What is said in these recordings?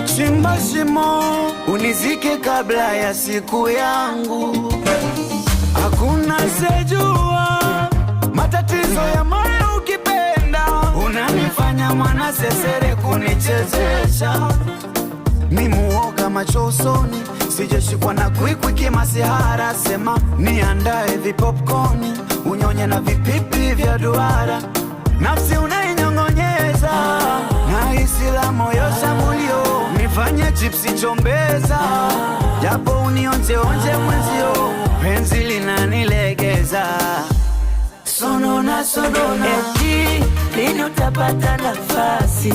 Chimba shimo unizike kabla ya siku yangu. Hakuna sejua matatizo ya moyo, ukipenda unanifanya mwana sesere kunichezesha. Mimuoga macho usoni, sijashikwa na kwikwi kimasihara. Sema niandae vipopkoni, unyonye na vipipi vya duara. Nafsi unainyong'onyeza na hisi la moyo shambulio, nifanye chipsi chombeza, japo unionjeonje mwenzio, penzi linanilegeza sonona sonona. Eti lini utapata nafasi?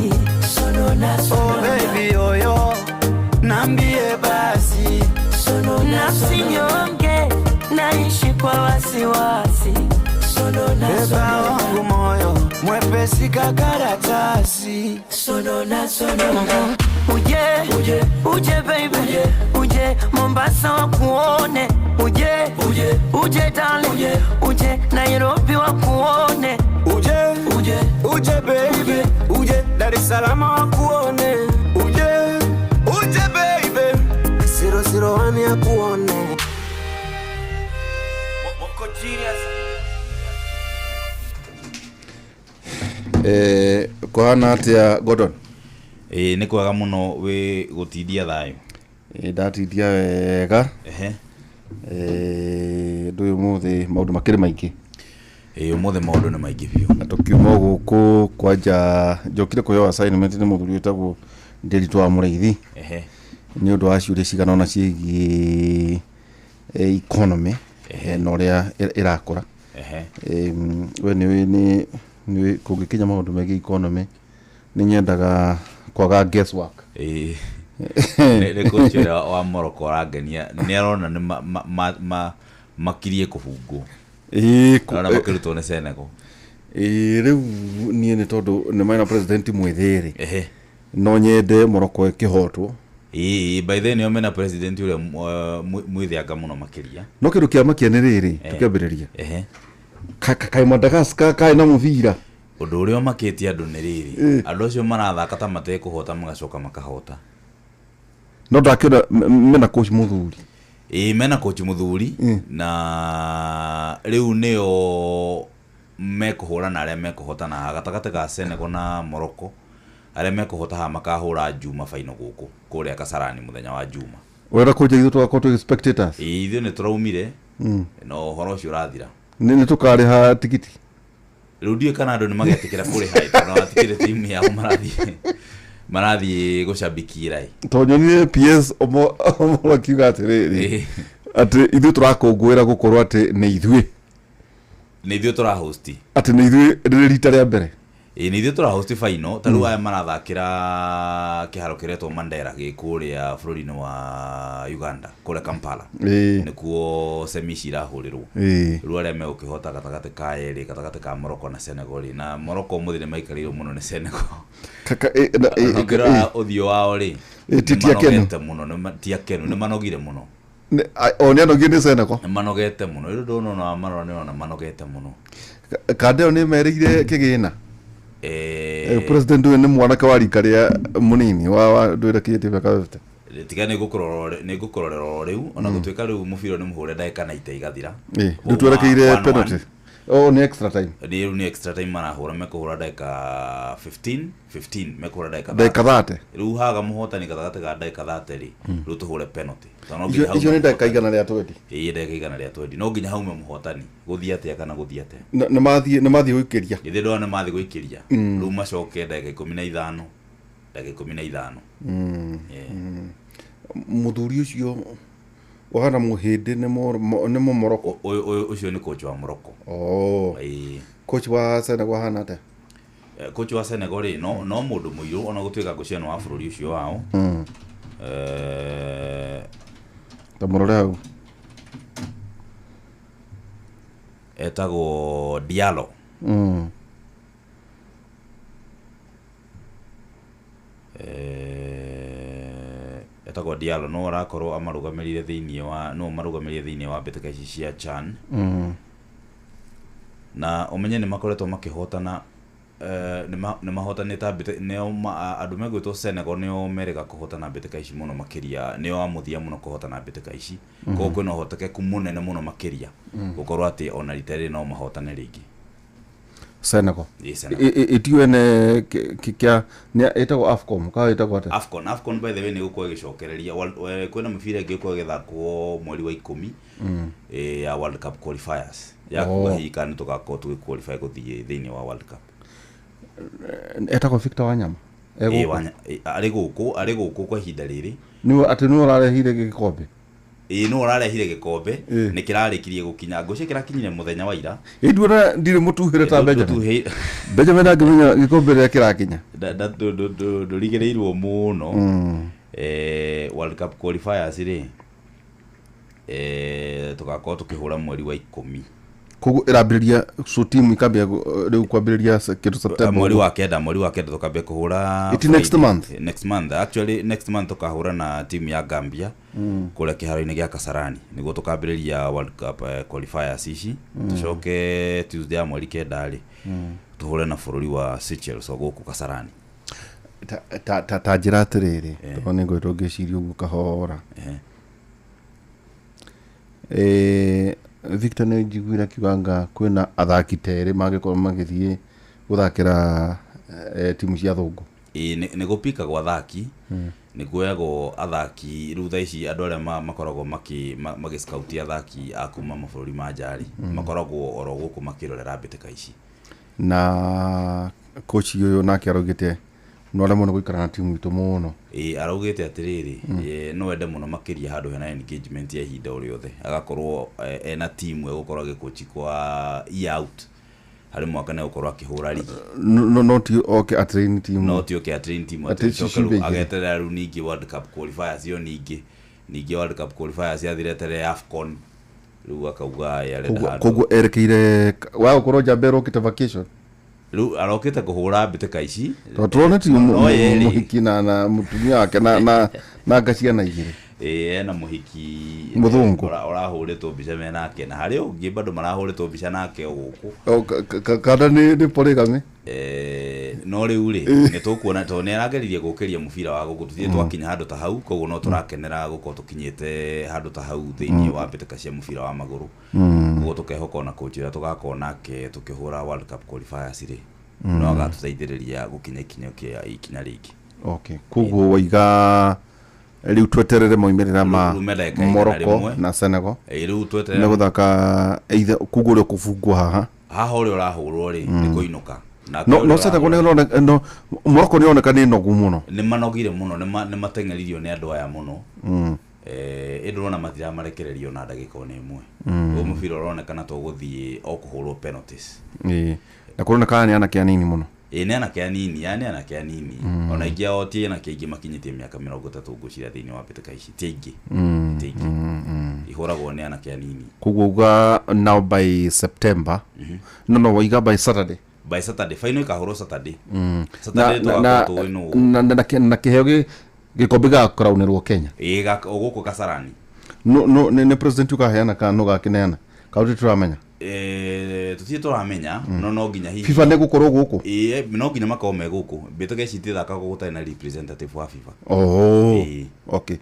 Sonona Oh sonona, baby oyo, nambie basi. Sonona nafsi nyonge, naishi kwa wasiwasi. Sonona Beba sonona, wangu moyo mwepesi kakaratasi. Sonona sonona. Uje uje uje baby uje Mombasa wakuone uje uje uje darling uje uje Nairobi wakuone. Uje uje uje baby uje Dar es Salaam wakuone uje uje baby 001 ya kuone. Kũhana atĩa, Gordon? Ĩĩ, nĩ kwega mũno. Wĩ gũtindia thayũ? Ndatindia wega. Ehe. Ndũĩ ũmũthĩ maũndũ makĩrĩ maingĩ. Ĩĩ, ũmũthĩ maũndũ nĩ maingĩ biũ. Na tũkiuma gũkũ kwanja njokire kũheo assignment nĩ mũthuri wĩtagwo Ndĩritũ wa Mũrĩithi nĩ ũndũ wa ciũria cigana ũna ciĩgiĩ economy na ũrĩa ĩrakũra. We nĩ nĩ kũngĩkinya maũndũ megiĩ economy nĩ nyendaga kwaga guesswork. Ĩĩ, nĩ coach ũrĩa wa Morocco arangenia, nĩ arona nĩ makirie kũbungwo. Arona makĩrutwo nĩ Senegal. Ĩĩ, rĩu niĩ nĩ tondũ nĩ mena president mwĩthĩ rĩ, no nyende Morocco ĩkĩhotwo. Ĩĩ, by the way, nĩo mena president ũrĩa mwĩthĩanga mũno makĩria. No kĩndũ kĩa makia nĩ rĩrĩ, tũkĩambĩrĩria, kaĩ Madagascar kaĩ na mũbira? Ũndũ ũrĩa ũmakĩtie andũ nĩ rĩrĩ, andũ acio marathaka ta matekũhota, magacoka makahota. No ndakĩona mena coach mũthuri. Ĩĩ, mena coach mũthuri, na rĩu nĩo mekũhũra na arĩa mekũhotana haha gatagatĩ ga Senegal na Morocco. Arĩa mekũhota haha makahũra Juma final gũkũ kũrĩa Kasarani mũthenya wa Juma. Ũrenda kũnjia ithuĩ tũgakorwo twĩ spectators? Ĩĩ, ithuĩ nĩ tũraumire na ũhoro ũcio ũrathira. Nĩ tũkarĩha tigiti? Rĩu ndiũĩ kana andũ nĩ magetĩkĩra kũrĩha ĩ, tondũ matikĩrĩ timu yao marathiĩ gũcambikira ĩ. Tondũ nyonire PS Omolo akiuga atĩrĩrĩ, atĩ ithuĩ tũrakũngũĩra gũkorwo atĩ nĩ ithuĩ Nĩ ithuĩ tũrahosti. Atĩ nĩ ithuĩ rĩrĩ rita rĩa mbere. Ĩĩ, nĩ ithuĩ tũrahosti final. Ta rĩu aya marathakĩra kĩharo kĩretwo Mandera gĩ kũrĩa bũrũri-inĩ wa Uganda, kũrĩa Kampala. Nĩkuo semi ici irahũrĩrwo. Rĩu arĩa megũkĩhota gatagatĩ ka erĩ, gatagatĩ ka Morocco na Senegal rĩ, na Morocco ũmũthĩ nĩ maikarĩirwo mũno nĩ Senegal. Kaka, Ũngĩrora ũthiũ wao rĩ, Ti akenu. nĩmanogete mũno, ti akenu, nĩ manogire mũno. O nĩ anogio nĩ Senegal. Nĩ manogete mũno. Rĩu ndona ona wamarora nĩ ũrona manogete mũno. Kanda ĩyo nĩ merĩire kĩgĩna. President ũyũ nĩ mwanake wa rika rĩa mũnini wa ndwĩra kinyĩtie mĩaka 50. Tiga nĩ ngũkũrorera o rĩu, ona gũtuĩka rĩu mũbira nĩ mũhũre ndagĩka 90 igathira. Rĩu twerekeire 1-1. Penalty. Oh, nĩ extra time. Nĩ rĩu nĩ extra time marahũra, mekũhũra ndagĩka 15 15, mekũhũra ndagĩka ndagĩka 30. Rĩu haga mũhotani gatagatĩ ga ndagĩka 30 rĩ, rĩu tũhũre penalty. Tondũ no Icio nginya icio haume nĩ ndagĩka mũhotani. 120. Ĩĩ, ndagĩka 120, no nginya haume mũhotani, gũthiĩ atĩa kana gũthiĩ atĩa. Nĩ mathiĩ gũikĩria. Githĩ ndona nĩ mathiĩ gũikĩria, rĩu macoke ndagĩka 15, ndagĩka 15. Yeah. Mũthuri ũcio ũhana mũhĩndĩ nĩ mũmoroko? Ũyũ ũcio nĩ coach wa Morocco. Oh. Ĩĩ. Coach wa Senegal ahana atĩa? Coach wa Senegal rĩ, no mũndũ mũirũ, ona gũtuĩka ngũcia nĩ wa bũrũri ũcio wao. Ta mũrore hau. Etagwo Diallo. Etagwo Diallo, no arakorwo amarũgamĩrĩire thĩinĩ wa, no marũgamĩrĩire thĩinĩ wa mbĩtĩka ici cia CHAN. Na ũmenye nĩ makoretwo makĩhotana Nĩ mahotanĩte nĩo andũ megwĩtwo Senegal nĩo merĩga kũhotana mbĩtĩka ici mũno makĩria, nĩo a mũthia mũno kũhotana mbĩtĩka ici. Koguo kwĩna ũhotekeku mũnene mũno makĩria gũkorwo atĩ ona rita rĩrĩ no mahotane rĩngĩ. Senegal. Ĩtiũĩ nĩ kĩa ĩtagwo AFCON kana ĩtagwo atĩa? AFCON by the way nĩ gũkorwo ĩgĩcokereria. Kwĩna mĩbira ĩngĩ ĩgũkorwo ĩgĩthakwo mweri wa 10 ya World Cup qualifiers ya kuga hihi kana tũgakorwo tũgĩ qualify gũthiĩ thĩinĩ wa World Cup. Etagwo Victor Wanyama. Arĩ gũkũ kwa ihinda rĩrĩ. Nĩwe atĩ nĩwe ũrarehire gĩkombe. Ĩĩ nĩwe ũrarehire gĩkombe, nĩ kĩrarĩkirie gũkinya. Ngwĩciria kĩrakinyire mũthenya wa ira. Ĩ nduona ndirĩ mũtuhĩre ta Benjamin. Benjamin angĩmenya gĩkombe rĩrĩa kĩrakinya. Ndũrigĩrĩirwo mũno. World Cup qualifiers rĩ, tũgakorwo tũkĩhũra mweri wa 10. Koguo ĩrambĩrĩria so team ikambia rĩu kwambĩrĩria kĩndũ September. Mweri wa kenda tũkambia kũhũra. It next month. Next month actually, next month tũkahũra na team ya Gambia kũrĩa kĩharo-inĩ gĩa Kasarani nĩguo tũkambĩrĩria World Cup qualifiers ici. Tũcoke Tuesday ya mweri 9 rĩ, tũhũre na bũrũri wa Seychelles o gũkũ Kasarani. Ta njĩra atĩrĩrĩ, tondũ nĩ ngoretwo ngĩciria ũguo kahora. Victor nĩ njiguire akiuga kwĩna athaki terĩ mangĩkorwo magĩthiĩ gũthakĩra timu cia thũngũ. Ĩĩ nĩ gũpika gwa athaki, nĩ kuoyagwo athaki rĩu thaa ici andũ arĩa makoragwo magĩ-scout athaki a kuma mabũrũri ma nja rĩ, makoragwo oro gũkũ makĩrorera mbĩtĩka ici. Na coach ũyũ nake araugĩte no aremwo nĩ gũikara na timu itũ mũno. Ĩĩ araugĩte atĩrĩrĩ, no ende mũno makĩria handũ hena engagement ya ihinda o rĩothe, agakorwo ena timu egũkorwo agĩcoach kwa year out harĩ mwaka nĩ egũkorwo akĩhũra ligi. No ti oke a train team. No ti oke a train team, atĩ ageterera rĩu ningĩ World Cup qualifiers ĩyo ningĩ World Cup qualifiers yathire AFCON rĩu akauga arenda handũ. Koguo erekeire wa gũkorwo njamba ĩrokĩte vacation. Rĩu arokĩte kũhũra mbĩtĩka ici. Tondũ tũrona ti mũhiki na mũtumia wake na nga ciana igĩrĩ. Ĩĩ ena mũhiki mũthũngũ ũrahũrĩtwo mbica me nake, na harĩ ũngĩ bado marahũrĩtwo mbica nake o gũkũ. Kana nĩ polygamy. No rĩu rĩ nĩ tũkuona tondũ nĩ arageririe gũkĩria mũbira wa gũkũ, tũthiĩ twakinya handũ ta hau, koguo no tũrakenera gũkorwo tũkinyĩte handũ ta hau thĩinĩ wa mbĩtĩka cia mũbira wa magũrũ. Koguo tũkehoka ona coach ũrĩa tũgakorwo nake tũkĩhũra World Cup qualifiers rĩ, no agatũteithĩrĩria gũkinya ikinya rĩngĩ. Okay, koguo waiga rĩu tweterere moimĩrĩra ma Morocco na Senegal. Rĩu tweterere nĩ gũthaka either koguo ũrĩa ũkũbungwo haha ũrĩa ũrahũrwo rĩ nĩ kũinũka. No Senegal nĩ no Morocco nĩ oneka nĩ nogu mũno. Nĩ manogire mũno, nĩ mateng'eririo nĩ andũ aya mũno. Ĩndĩ ũrona matiramarekererio na ndagĩka ona ĩmwe. Ũguo mũbira ũronekana tũgũthiĩ o kũhũrwo penalties. Ĩĩ na kũronekana nĩ anake anini mũno. Ĩĩ nĩ anake anini, yani anake anini. Ona aingĩ ao ti anake aingĩ makinyĩtie mĩaka 30 ngwĩciria thĩinĩ wa mbĩtĩka ici, ti aingĩ. Ti aingĩ. Ihũragwo nĩ anake anini. Koguo uga now by September. No waiga by Saturday. By Saturday, final ikahũrwo Saturday. Saturday tũgakorwo tũĩ nũ. Na kĩheo gĩkombe gĩgakũraunĩrwo Kenya. Ĩĩ o gũkũ Kasarani. No nĩ president ũkaheana kana nũ ũgakĩneana? Kana tũtirĩ tũramenya? Tũtirĩ tũramenya, no nginya hihi FIFA nĩ gũkorwo gũkũ? Ĩĩ no nginya makorwo me gũkũ. Mbĩtĩka ici itithakagwo gũtarĩ na representative wa FIFA. Okay.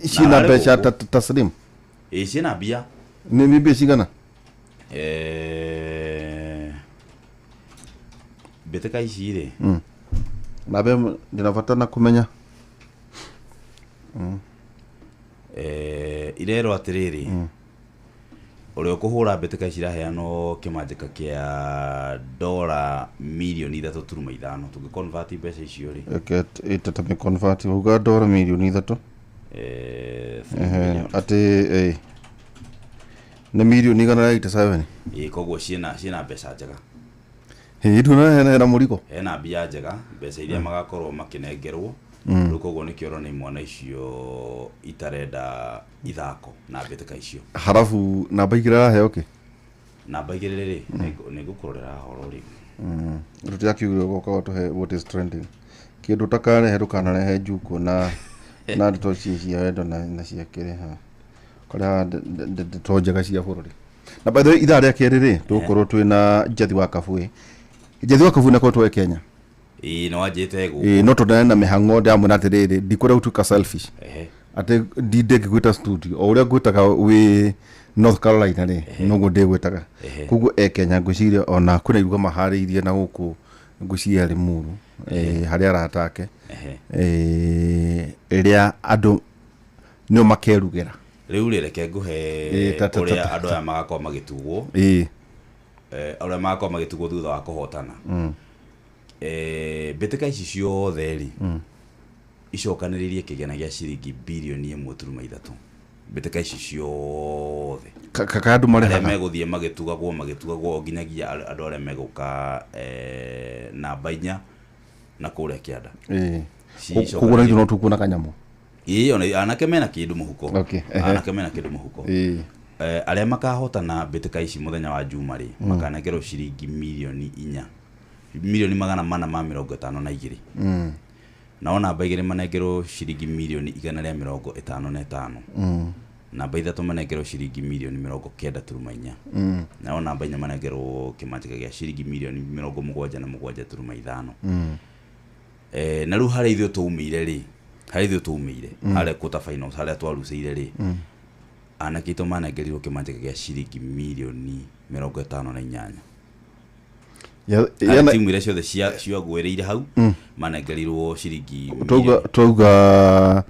Ciĩna mbeca taslim? Ĩĩ ciĩna mbia. Nĩ mbia cigana? Mbĩtĩka ici rĩ. Nabe ndĩna bata na kũmenya. Irerwo atĩrĩrĩ, ũrĩa ũkũhũra mbĩtĩka ici iraheanwo kĩmanjĩka kĩa dora mirioni 3.5. Tũngĩ convert mbeca icio rĩ. Okay, ĩtatame convert uga dora mirioni 3. Atĩ nĩ mirioni 187. Ĩĩ koguo ciĩna mbeca njega. Ĩĩ ndũna hena mũrigo. Hena mbia njega, mbeca iria magakorwo makĩnengerwo. Rĩu koguo nĩkĩo ũrona imwana icio itarenda ithako na mbĩtĩka icio. Harabu namba igĩrĩ araheo kĩ? Namba igĩrĩ rĩ, nĩ ngũkũrorera horo rĩu. Tũtiakiugire ũgoka ũtũhe what is trending. Kĩndũ ũtakarehe ndũkanarehe njukũ na ndeto cia wendo na cia kĩrĩha. Kũrehaga ndeto njega cia bũrũri. Na by the way ithaa rĩa kerĩ rĩ, tũgũkorwo twĩna Njathi wa Kabui. Njethi wa Kavui nakoretwo e Kenya. Ĩĩ, no anjĩte gũkũ. Ĩĩ, no tondũ na mĩhang'o ndamwĩra atĩrĩrĩ, ndikwenda gũtuĩka selfish. Atĩ ndinde ngĩgwĩta studio o ũrĩa ngwĩtaga wĩ North Carolina rĩ, noguo ndĩgwĩtaga. Koguo e Kenya, ngwĩciria ona kwĩna iruga maharĩirie na gũkũ, ngwĩciria Limuru, harĩa arata ake, ĩrĩa andũ nĩo makerugĩra. Rĩu rĩ, reke ngũhe Ĩĩ, ũrĩa andũ aya magakorwo magĩtugwo. Ũrĩa magakorwo magĩtugwo thutha wa kũhotana. Mbĩtĩka ici ciothe rĩ, icokanĩrĩirie kĩgĩna gĩa ciringi birioni 1.3. Mbĩtĩka ici ciothe Ka andũ arĩa marĩhaga megũthiĩ magĩtugagwo nginyagia andũ arĩa megũka namba 4 na kũrĩa kĩanda. Koguo na ithuĩ no tũkuona kanyamũ. Ĩĩ, ona anake mena kĩndũ mũhuko. Okay, ehe. Anake mena kĩndũ mũhuko. Arĩa makahotana mbĩtĩka ici mũthenya wa Juma rĩ, makanengerwo ciringi mirioni 4, mirioni 452. Nao namba 2 manengerwo ciringi mirioni 155. Namba 3 manengerwo ciringi mirioni 90.4. Nao namba 4 manengerwo kĩmanjĩka gĩa ciringi mirioni 77.5. Na rĩu harĩa ithuĩ twaumĩire rĩ, harĩa ithuĩ twaumĩire, harĩa quarter finals, harĩa twarucĩire rĩ, anake aitũ manengerirwo kĩmanjĩka gĩa ciringi mirioni 58. Harĩ timu iria ciothe ciagwĩrĩire hau, manengerirwo ciringi Twauga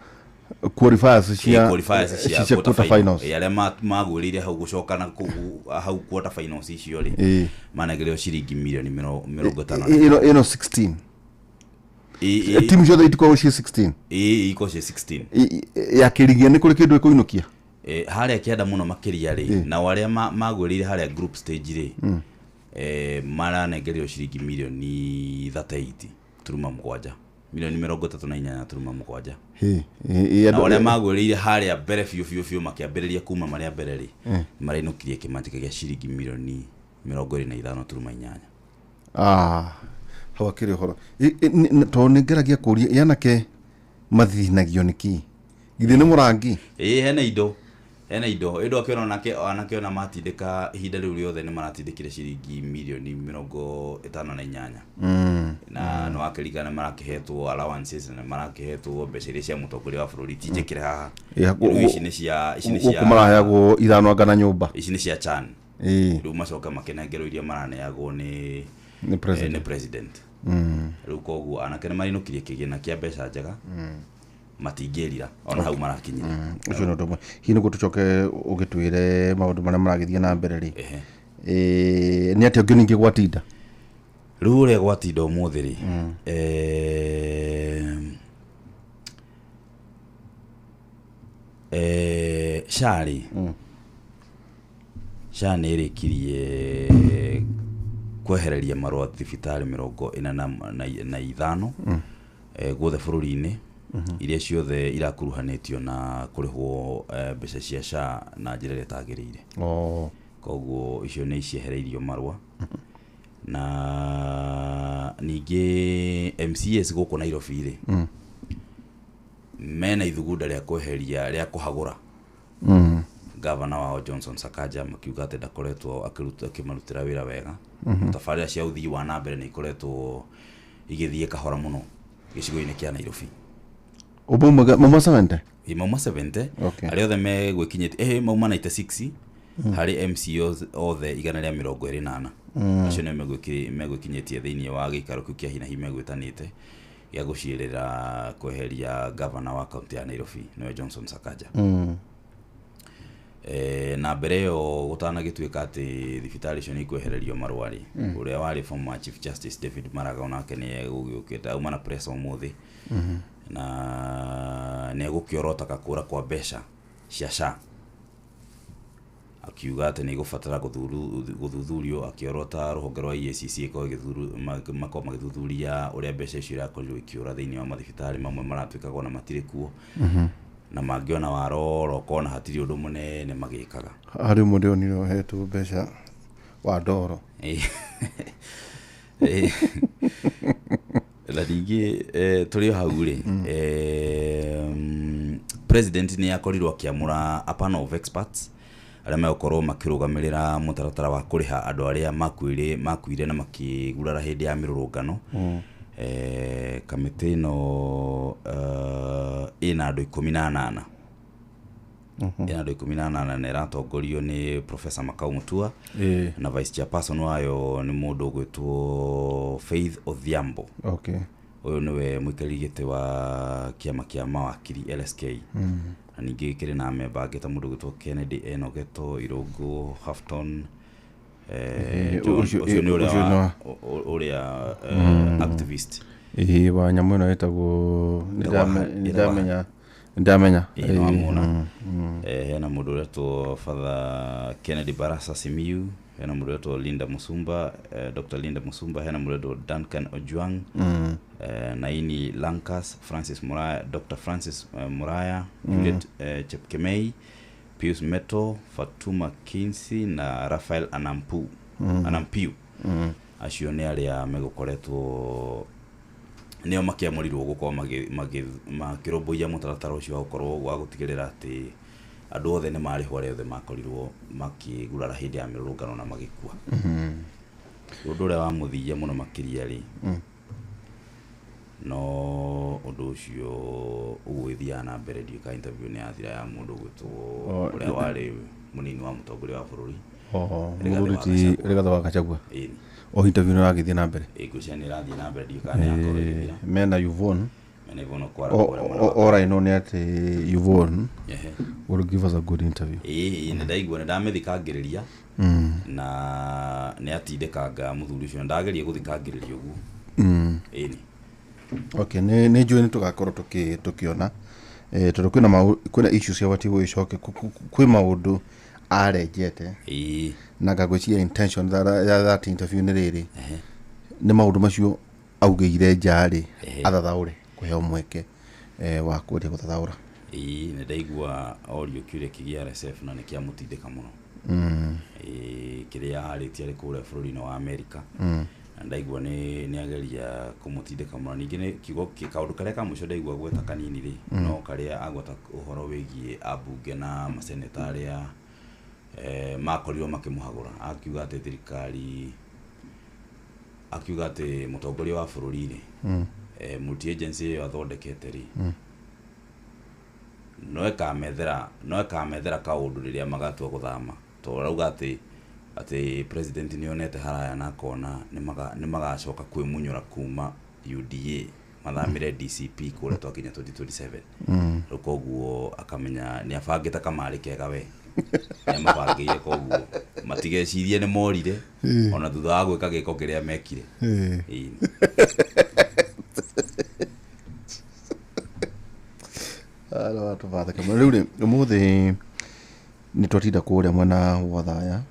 qualifiers cia qualifiers cia cia quarter quarter finals. finals. Arĩa magwĩrĩire hau gũcoka na kũu hau quarter finals icio rĩ, manengerirwo ciringi mirioni 50. Ĩno 16. Timu ciothe itikoragwo ciĩ 16. Ĩĩ, ikoragwo ciĩ 16. Ya kĩrigia nĩ kũrĩ kĩndũ ĩkũinũkia? Harĩa kĩanda mũno makĩria rĩ, nao arĩa magwĩrĩire harĩa group stage rĩ, maranengerirwo ciringi mirioni 38.7, mirioni 38.7. Nao arĩa magwĩrĩire harĩa mbere biũ biũ biũ makĩambĩrĩria kuma marĩa mbere rĩ, marainũkirie kĩmanjĩka gĩa ciringi mirioni 25.8. Hau akĩrĩ ũhoro. Tondũ nĩ ngeragia kũria anake mathithinagio nĩ kĩ? Githĩ nĩ mũrangi? Ĩĩ, hena indo. Hena indo. Ĩndũ akĩona anake ona matindĩka ihinda rĩu rĩothe nĩ maratindĩkire ciringi mirioni 58. Na nĩ wakĩringana marakĩhetwo allowances na marakĩhetwo mbeca iria cia mũtongoria wa bũrũri, ti njĩkĩre haha. Rĩu ici nĩ cia, ici nĩ Gũkũ cia maraheagwo 5 anga na nyũmba. Ici nĩ cia CHAN. Rĩu macoka makĩnengerwo iria maraneagwo Nĩ president. nĩ president. Rĩu koguo anake nĩ marinũkirie kĩgĩna kĩa mbeca njega. Matingĩrira ona hau marakinyire. Ũcio nĩ ũndũ ũmwe. Hihi nĩguo tũcoke ũgĩtwĩre maũndũ marĩa maragĩthiĩ na mbere rĩ. Nĩ atĩa ũngĩ ningĩ gwatinda? Rĩu ũrĩa gwatinda ũmũthĩ rĩ, SHA rĩ, SHA nĩ ĩrĩkirie kwehereria marũa thibitarĩ 45 guothe bũrũri-inĩ, iria ciothe irakuruhanĩtio na kũrĩhwo mbeca cia SHA na njĩra ĩrĩa ĩtagĩrĩire. Koguo icio nĩ ciehereirio marũa. Na ningĩ MCAs gũkũ Nairobi rĩ, mena ithugunda rĩa kweheria, rĩa kũhagũra gavana wao Johnson Sakaja, makiuga atĩ ndakoretwo akĩmarutĩra wĩra wega. Tabarĩra cia ũthii wa na mbere nĩ ikoretwo igĩthiĩ kahora mũno gĩcigo-inĩ kĩa Nairobi. Ũmauma mauma 70? Ĩ, mauma 70. Okay. Arĩa othe megwĩkinyĩtie, mauma 96 harĩ MC othe 124. Acio nĩo megwĩkinyĩtie thĩinĩ wa gĩikaro kĩu kĩa hi na hi megwĩtanĩte gĩa gũciĩrĩra kweheria gavana wa kaunti ya Nairobi, nĩwe Johnson Sakaja. Na mbere ĩyo gũtanagĩtuĩka atĩ thibitarĩ icio nĩ ikwehererio marũa rĩ, ũrĩa warĩ former Chief Justice David Maraga onake nĩ egũgĩũkĩte, auma na press ũmũthĩ. Na nĩ egũkĩorotaga kũra kwa mbeca cia SHA, akiuga atĩ nĩ igũbatara gũthuthurio, akĩorota rũhonge rwa EACC ĩkorwo makorwo magĩthuthuria ũrĩa mbeca icio irakorirwo ikĩũra thĩinĩ wa mathibitarĩ mamwe maratuĩkaga ona matirĩ kuo. Na mangĩ ona warora ũkona hatirĩ ũndũ mũnene magĩkaga. Harĩ ũmwe ndĩronire ũhetwo mbeca wa ndoro. Na ningĩ, tũrĩ o hau rĩ, president nĩ akorirwo akĩamũra a panel of experts Arĩa megũkorwo makĩrũgamĩrĩra mũtaratara wa kũrĩha andũ arĩa makuire na makĩgurara hĩndĩ ya mĩrũrũngano. Kamĩtĩ ĩno ĩna andũ 18. Ĩna andũ 18 na ĩratongorio nĩ Professor Makau Mutua na vice chairperson wayo nĩ mũndũ ũgwĩtwo Faith Odhiambo. Ũyũ nĩwe mũikarĩri gĩtĩ wa kĩama kĩa mawakiri LSK. Na ningĩ kĩrĩ na memba angĩ ta mũndũ ũgwĩtwo Kennedy Enogeto, Irũngũ Hafton, ũcio nĩ ũrĩa activist. Ĩĩ, wa nyamũ ĩno ĩtagwo nĩndamenya ndamenya. Nĩwamwona. Hena mũndũ ũretwo Father Kennedy Barasa Simiyu, hena mũndũ ũretwo Linda Musumba, Dr. Linda Musumba, hena mũndũ ũretwo Duncan Ojwang, Naini Lankas, Francis Muraya, Dr. Francis Muraya, Juliet Chepkemei, Pius Meto, Fatuma Kinsi na Rafael Anampiu. Acio nĩ arĩa megũkoretwo nĩo makĩamũrirwo gũkorwo makĩrũmbũiya mũtaratara ũcio wa gũkorwo wa gũtigĩrĩra atĩ andũ othe nĩ marĩhwo arĩa othe makorirwo makĩgurara hĩndĩ ya mĩrũrũngano na magĩkua. Ũndũ ũrĩa wa mũthia mũno makĩria rĩ, no ũndũ ũcio ũgũgĩthiaga na mbere ndiũĩ kana interview nĩ yathira ya mũndũ ũgwĩtwo ũrĩa warĩ mũnini wa mũtongoria wa bũrũri. Mũthuri ti Rigathĩ wa Gachagua. O interview nĩ ĩragĩthiĩ na mbere. Ngwĩciria nĩ ĩrathiĩ na mbere ndiũĩ kana nĩ yakorwo ĩgĩthira. Mena Yvonne. Mena Yvonne Okwara kũrĩa mwena wa All I know nĩ atĩ Yvonne will give us a good interview. Ĩĩ, nĩ ndaigua nĩ ndamĩthikangĩrĩria na nĩ atindĩkanga mũthuri ũcio, ndageria gũthikangĩrĩria ũguo. Ĩni. Okay, nĩ njũĩ nĩ tũgakorwo tũkĩona tondũ kwĩna issues cia batiĩ gũgĩcoke, kwĩ maũndũ arenjete na ngagwĩciria intention ya that interview nĩ rĩrĩ, nĩ maũndũ macio augĩire nja rĩ, athathaũre kũheo mweke wa kũgeria gũthathaũra. Ĩĩ, nĩ ndaigua orio kĩũria kĩgiĩ RSF na nĩ kĩamũtindĩka mũno. Kĩrĩa arĩtie arĩ kũrĩa bũrũri-inĩ wa Amerika. Na ndaigua nĩ ageria kũmũtindĩka mũno. Ningĩ nĩ kiugo kaũndũ karĩa ka mũico ndaigua gweta kanini rĩ, no karĩa agweta ũhoro wĩgiĩ ambunge na maseneta arĩa makorirwo makĩmũhagũra, akiuga atĩ thirikari, akiuga atĩ mũtongoria wa bũrũri rĩ, multi agency ĩyo athondekete rĩ, no ĩkamethera kaũndũ rĩrĩa magatua gũthama, tondũ arauga atĩ president nĩonete haraya na akona nĩ magacoka kwĩmunyũra kuma UDA mathamĩre DCP kũrĩa twakinya 2027. Rĩu koguo akamenya nĩ abangĩte kamarĩ kega we, nĩ amabangĩire, koguo matigecirie nĩ morire ona thutha wa gwĩka gĩko kĩrĩa mekire. Rĩu rĩ, ũmũthĩ nĩ twatinda kũrĩa mwena wa Othaya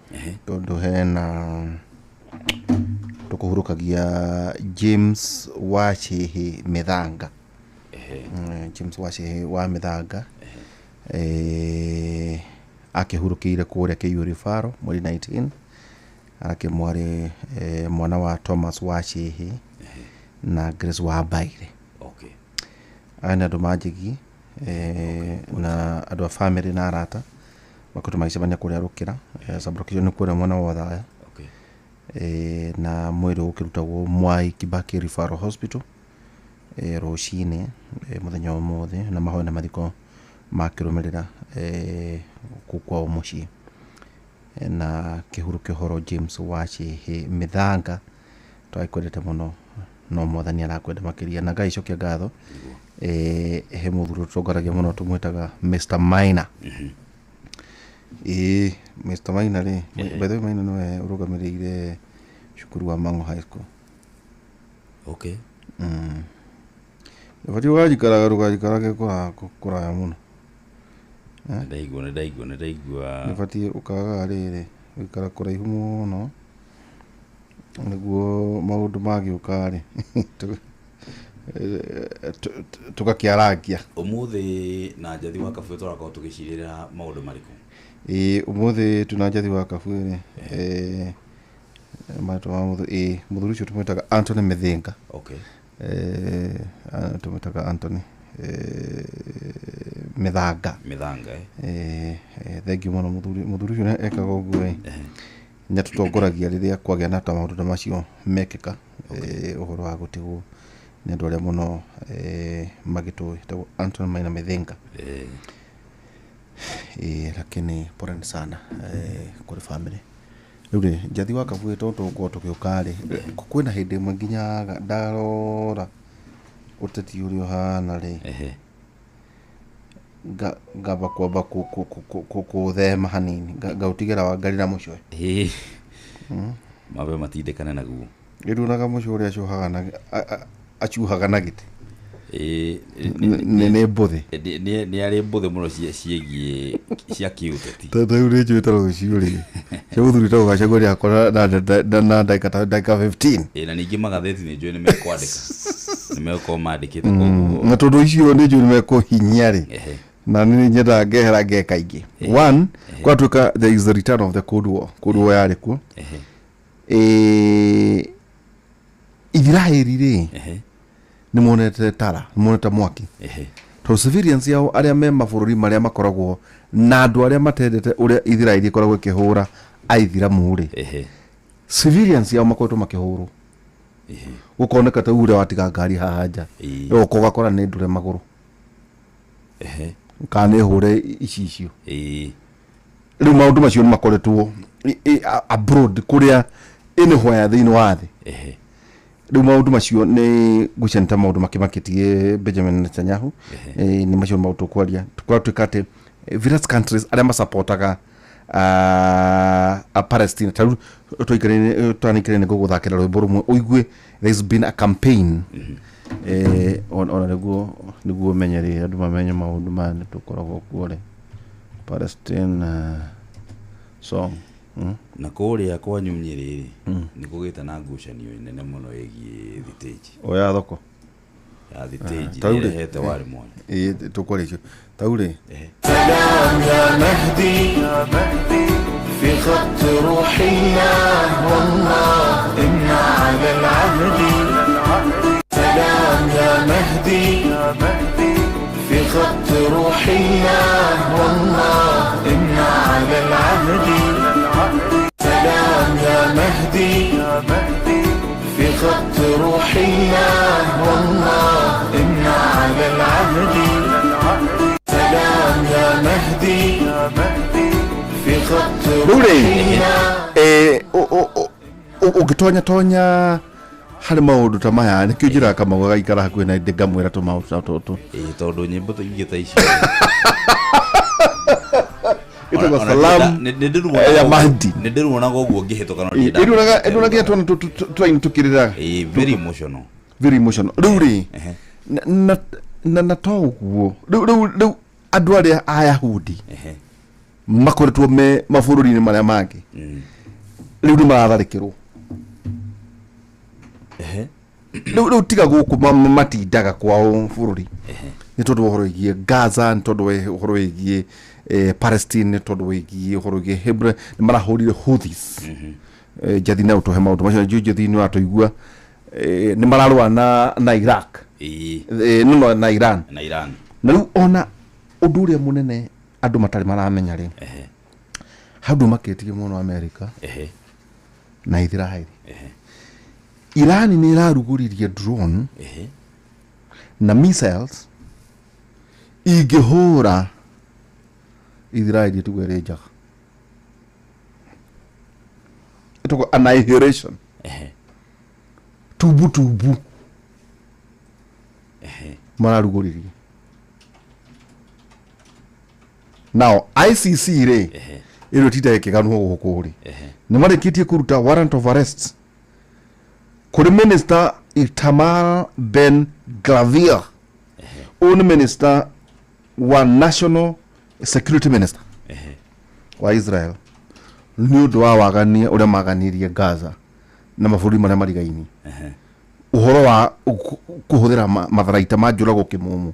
tondũ hena tũkũhurũkagia James Wachihi Mĩthanga. James Wachihi wa Mĩthanga akĩhurũkĩire kũrĩa KU Referral mweri 19, arakĩmwarĩ mwana wa Thomas Wachihi na Grace wa Mbaire. Aya nĩ andũ manjigi na andũ a family na arata makoretwo magĩcemania kũrĩa Rũkĩra, sub-location nĩ kũrĩa mwena wa Othaya. Na mwĩrĩ ũkĩrutagwo Mwai Kibaki Referral Hospital rũcinĩ mũthenya wa ũmũthĩ, na mahoya na mathiko makĩrũmĩrĩra kũu kwao mũciĩ. Na kĩhurũkio ũhoro James Wachihi Mĩthanga, twakwendete mũno no mwathani arakwenda makĩria, na Ngai cokia ngatho. He mũthuri ũtongoragia mũno tũmwĩtaga Mr. Maina. Mr. Maina rĩ, by the way Maina nĩwe ũrũgamĩrĩire cukuru wa Mang'u High School. Ũbatiĩ ũgajikaraga ndũgajikarage kũraya mũno. Nĩndaigua. Nĩbatiĩ ũkagaga rĩrĩ gũikara kũraihu mũno nĩguo maũndũ magĩũka rĩ tũgakĩarangia. Ũmũthĩ na Njathi wa Kabue tũrakorwo tũgĩcirĩra maũndũ marĩkũ? Ĩĩ, ũmũthĩ twĩna Njathi wa Kabue rĩ, marĩtwa ma mũthuri, mũthuri ũcio tũmwĩtaga Anthony Mĩthĩnga. Tũmwĩtaga Anthony Mĩthanga. Mĩthanga. Thank you mũno mũthuri. Mũthuri ũcio ekaga ũguo ĩ, nĩ atũtongoragia rĩrĩa kwagĩa na ta maũndũ ta macio mekĩka, ũhoro wa gũtigwo nĩ andũ arĩa mũno magĩtũĩ, etagwo Anton Maina Mĩthinga. Lakini poleni sana kũrĩ family. Rĩu rĩ, Njathi wa Kabuĩ, tondũ tũgũkorwo tũgĩũka rĩ, kwĩna hĩndĩ ĩmwe nginya ndarora ũteti ũrĩa ũhana rĩ, ngamba kwamba kũũthema hanini, ngaũtigĩra Wangari na Mũcwe. Mambe matindĩkane naguo. Rĩu Mũcwe ũrĩa acohaga na acuhaga na gĩtĩ nĩ mbũthĩ. Nĩ arĩ mbũthĩ mũno ciĩgiĩ cia kĩũteti. Rĩu nĩ njũĩ ta rũciũ rĩ, cia mũthuri ta Gachagua nĩakora na ndagĩka ta ndagĩka 15. Na ningĩ magathĩti nĩ njũĩ nĩ mekwandĩka, nĩ megũkorwo mandĩkĩte, koguo Na tondũ icio nĩ njũĩ nĩ mekũhinyia rĩ, na nĩ nyendaga ngehera ngeka ingĩ. One, gwatuĩka there is the return of the Cold War. Cold War yarĩ kuo. Ithiraĩri rĩ, nĩ monete tara, nĩ monete mwaki, tondũ civilians ao arĩa me mabũrũri marĩa makoragwo na andũ arĩa matendete ũrĩa Ithiraĩri ĩkoragwo ĩkĩhũra aithiramu rĩ, civilians ao makoretwo makĩhũrwo, gũkoneka ta ũrĩa watiga ngari haha nja, ũgoka ũgakora nĩ ndure magũrũ kana nĩ hũre icicio. Rĩu maũndũ macio nĩ makoretwo abroad, kũrĩa anywhere thĩinĩ wa thĩ. Rĩu maũndũ macio nĩ ngwĩciria nĩ ta maũndũ makĩmakĩtie Benjamin Netanyahu. Nĩ macio maũndũ tũkwaria. Tũkwatuĩka atĩ various countries arĩa masapotaga Palestine, ta rĩu tũikarĩire twanaikarĩire, nĩ ngũgũthakĩra rwĩmbo rũmwe ũigue there's been a campaign. Ona nĩguo ũmenye rĩ, andũ mamenye maũndũ maya nĩ tũkoragwo kuo rĩ, Palestine song. Na kũrĩa kwanyu Nyĩrĩ rĩ, nĩ kũgĩte na ngucanio nene mũno ĩgiĩ thitĩnji. O ya thoko. Ya thitĩnji. Ta rĩu rĩ, ĩrehete warĩ mwanya. Ĩ tũkwaria icio tau rĩ. سلام يا مهدي في خط روح الله، والله إنا على العهد. سلام يا مهدي في خط روح الله، والله إنا على العهد. سلام يا مهدي في خط روح الله، والله إنا على العهد. سلام يا مهدي في خط Rĩu rĩ, روح الله. Ũngĩtonya tonya harĩ maũndũ ta maya, nĩkĩo njĩraga Kamau agaikara hakuhĩ na ndĩ ngamwĩra tũmaũndũ ta tũtũ. Tondũ nyĩmbo ingĩ ta icio Ĩtagwo Salam ya Mahdi. Nĩ ndĩruonaga ũguo ngĩhĩtũka no Ĩrunaga nginya twana twaini tũkĩrĩraga. Very emotional. Very emotional. Rĩu rĩ, na to ũguo, rĩu andũ arĩa Ayahudi makoretwo me mabũrũri-inĩ marĩa mangĩ, rĩu nĩ maratharĩkĩrwo. Rĩu tiga gũkũ matindaga kwao bũrũri, nĩ tondũ wa ũhoro wĩgiĩ Gaza, nĩ tondũ wa ũhoro wĩgiĩ Palestine, nĩ tondũ wĩgiĩ ũhoro wĩgiĩ Hebron, nĩ marahũrire Houthis. Njathi no ũtũhe maũndũ macio, njũĩ Njathi nĩ ũratũigua. Nĩ mararũa na Iraq, no na Iran. Na Iran. Na rĩu ona ũndũ ũrĩa mũnene andũ matarĩ maramenya rĩ, handũ makĩtie mũno America na Israel, Iran nĩ ĩrarugũririe drone na missiles ingĩhũra Israel ĩtigwo ĩrĩ njaga, ĩtagwo annihilation. Tubu tubu mararugũririe. Now ICC rĩ, ĩrĩa ĩtindaga ĩkĩganwo gũkũ rĩ, nĩ marĩkĩtie kũruta warrant of arrest kũrĩ Minister Itamar Ben Gvir. Ũyũ nĩ minister wa national security, minister wa Israel, nĩ ũndũ wa wagania ũrĩa maganirie Gaza na mabũrũri marĩa marigainie, ũhoro wa kũhũthĩra matharaita ma njũrago kĩmũmũ.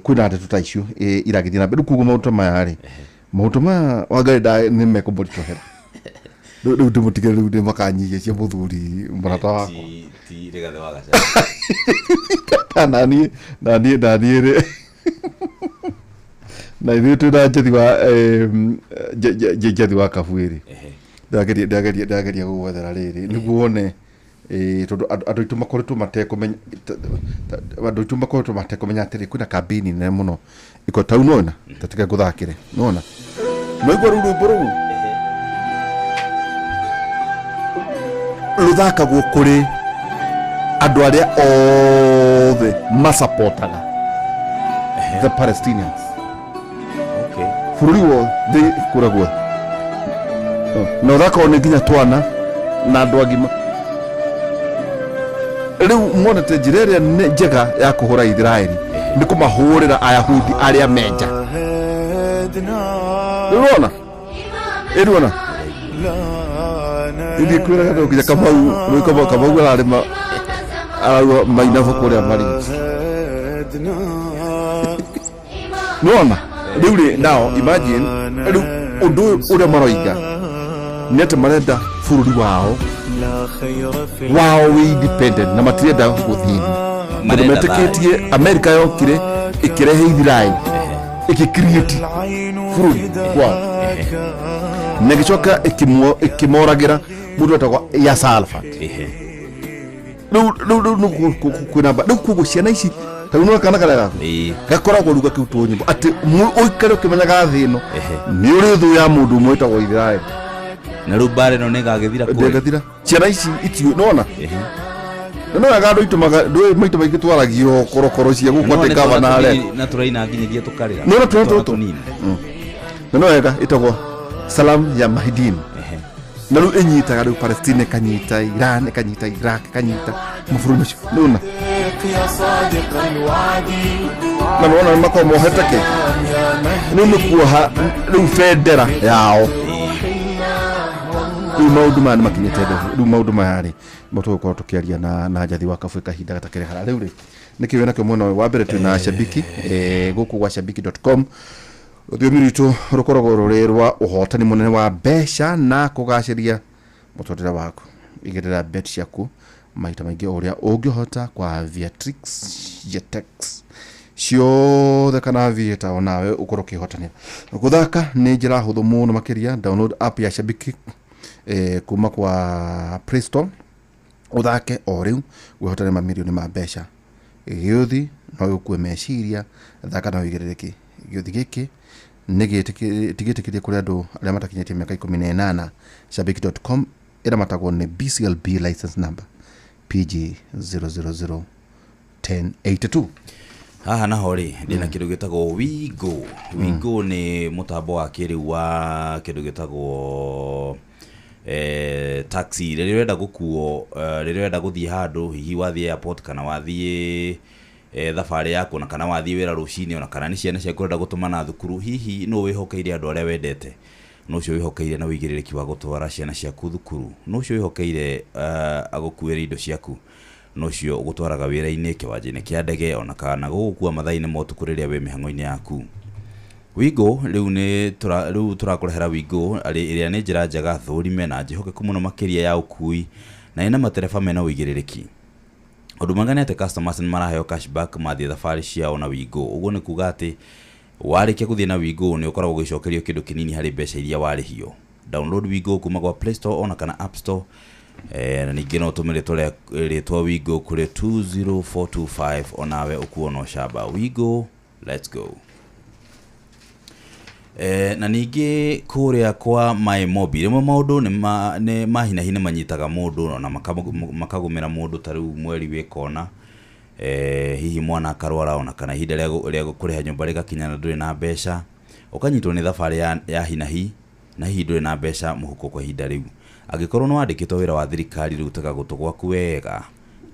Kwĩna ndeto ta icio iragĩthiĩ na mbere. Rĩu koguo maũndũ ta maya rĩ, maũndũ maya Wangari nĩ mekũmũritũhĩra. Rĩu ndĩmũtigĩre, rĩu nĩ makanyihia cia mũthuri mũrata wakwa. Ti Rigathĩ wa Gachagua. Naniĩ rĩ. Na ithuĩ twĩna Njethi wa Njethi wa Kabuĩri. Ndageria gũgwethera rĩrĩ nĩguo wone tondũ andũ aitũ makoretwo matekũmenya, andũ aitũ makoretwo matekũmenya atĩrĩ kwĩna kambĩini nene mũno iko tau nona tatige ngũthakĩre nona mwaigua rũu rwĩmbo rũu rũthakagwo kũrĩ andũ arĩa othe masapotaga the Palestinians. Bũrũri wothe kũrĩa guothe na ũthakagwo nĩ nginya twana na andũ agima. Rĩu monete njĩra ĩrĩa njega ya kũhũra Israeli nĩ kũmahũrĩra Ayahudi arĩa menja. Rĩu ũrona? Ĩruona? Ithiĩ kwĩraga no nginya Kamau, rĩu Kamau ararĩma arauga mainabu kũrĩa Malindi. Nĩwona? Rĩu rĩ, now imagine rĩu ũndũ ũyũ ũrĩa maroiga nĩ atĩ marenda bũrũri wao wĩ independent na matirenda gũthĩnio. Tondũ Marenda metĩkĩtie America yokire ĩkĩrehe Israel ĩgĩcreate bũrũri wao na ĩgĩcoka ĩkĩmoragĩra mũndũ wetagwo Yasser Arafat. Rĩu rĩu rĩu nĩ kwĩna rĩu koguo ciana ici ta rĩu nĩwona kana karĩa gaku gakoragwo rĩu gakĩrutwo nyĩmbo atĩ ũikare ũkĩmenyaga thĩ ĩno nĩ ũrĩ thũ ya mũndũ ũmwe wĩtagwo Israel. Na rĩu mbara ĩno nĩ ĩgagĩthira kũrĩ? Ndĩgathira. Ciana ici itiũĩ, nĩwona? Na nĩ wega andũ aitũ ndũĩ maita maingĩ twaragio korokoro cia gũkũ atĩ gavana arĩa. Na tũraina nginyagia tũkarĩra. Nĩwona twana Twana tũtũ? tũnini. Na nĩ wega ĩtagwo Salam ya Mahidin. Na rĩu ĩnyitaga rĩu Palestine ĩkanyita Iran ĩkanyita Iraq ĩkanyita mabũrũri macio. Nĩwona? Na nĩwona nĩ makoragwo mohete kĩ? Rĩu nĩ kuoha rĩu bendera yao. Rĩu maũndũ maya nĩ makinyĩte ndefu. Rĩu maũndũ maya rĩ, nĩmo tũgũkorwo tũkĩaria na Njathi wa Kabwe kahinda gatakĩrĩ hara. Rĩu rĩ, nĩkĩ wĩnakĩo mwena ũyũ? Wa mbere twĩna Shabiki, gũkũ gwa shabiki.com. Rũthiomi rwitũ rũkoragwo rũrĩ rwa ũhotani mũnene wa mbeca na kũgacĩria mũtũrĩre waku. Igĩrĩra bet ciaku maita maingĩ o ũrĩa ũngĩhota kwa Aviatrix, Jetex ciothe kana Aviator onawe ũkorwo ũkĩhotanĩra. Gũthaka nĩ njĩra hũthũ mũno makĩria. Download app ya Shabiki kuma kwa Play Store ũthake o rĩu wĩhotane mamirioni ma mbeca. Gĩũthi no gĩkue meciria, thaka na ũigĩrĩrĩki. Gĩũthi gĩkĩ nĩ tigĩtĩkĩrie kũrĩ andũ arĩa matakinyĩtie mĩaka 18. Shabiki.com ĩramatagwo nĩ BCLB license number PG 0001082. Haha naho rĩ, ndĩna kĩndũ gĩtagwo Wigo. Wigo nĩ mũtambo wa kĩrĩu wa kĩndũ gĩtagwo taxi. Rĩrĩa ũrenda gũkuo, rĩrĩa ũrenda gũthiĩ handũ, hihi wathiĩ airport kana wathiĩ thabarĩ yaku, ona kana wathiĩ wĩra rũcinĩ, ona kana nĩ ciana ciaku ũrenda gũtũma na thukuru, hihi nũ wĩhokeire andũ arĩa wendete? Nũ ũcio wĩhokeire na ũigĩrĩrĩki wa gũtwara ciana ciaku thukuru? Nũ ũcio wĩhokeire agũkuĩre indo ciaku? Nũ ũcio ũgũtwaraga wĩra-inĩ, kĩwanja-inĩ kĩa ndege, ona kana gũgũkua mathaa-inĩ ma ũtukũ rĩrĩa wĩ mĩhang'o-inĩ yaku? Wigo rĩu nĩ rĩu tũrakũrehera Wigo ĩrĩa nĩ njĩra njega thũrime na njĩhokeku mũno makĩria ya ũkui na ĩna matereba mena ũigĩrĩrĩki. Ũndũ mwega nĩ atĩ customers nĩ maraheo cashback mathiĩ thabarĩ ciao na Wigo. Ũguo nĩ kuga atĩ warĩkia gũthiĩ na Wigo nĩ ũkoragwo ũgĩcokerio kĩndũ kĩnini harĩ mbeca iria warĩhio. Download Wigo kuma kwa Play Store ona kana App Store. Na ningĩ no ũtũme rĩtwa Wigo kũrĩ 20425 onawe ũkuo na ũcamba. Wigo, let's go. Na ningĩ kũrĩa kwa My Mobi rĩmwe maũndũ nĩ ma hi na hi nĩ manyitaga mũndũ na makagũmĩra mũndũ ta rĩu mweri wĩ kona, hihi mwana akarwara ona kana ihinda rĩa kũrĩha nyũmba rĩgakinya na ndũrĩ na mbeca, ũkanyitwo nĩ thabarĩ ya hi na hi na hihi ndũrĩ na mbeca mũhuko kwa ihinda rĩu. Angĩkorwo nĩ wandĩkĩtwo wĩra wa thirikari rĩu tega gũtũ gwaku wega,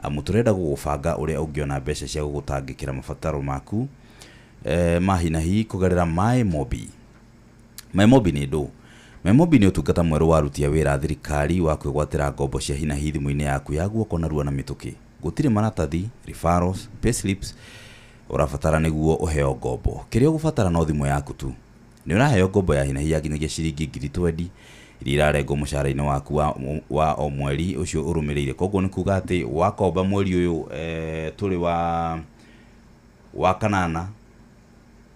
amu tũrenda gũgũbanga ũrĩa ũngĩona mbeca cia gũgũtangĩkĩra mabataro maku ma hi na hi kũgerera My Mobi. My Mobi nĩ ndũ? My Mobi nĩ ũtungata mwerũ wa aruti a wĩra a thirikari wa kwĩgwatĩra ngombo cia hi na hi thimũ-inĩ yaku ya guoko narua na mĩtũkĩ. Gũtirĩ maratathi, referrals, payslips ũrabatara nĩguo ũheo ngombo. Kĩrĩa ũgũbatara no thimũ yaku tu. Nĩ ũraheo ngombo ya hi na hi ya nginyagia ciringi ngiri twendi iria irarengwo mũcara-inĩ waku wa o mweri ũcio ũrũmĩrĩire. Koguo nĩ kuga atĩ wakomba mweri ũyũ tũrĩ wa kanana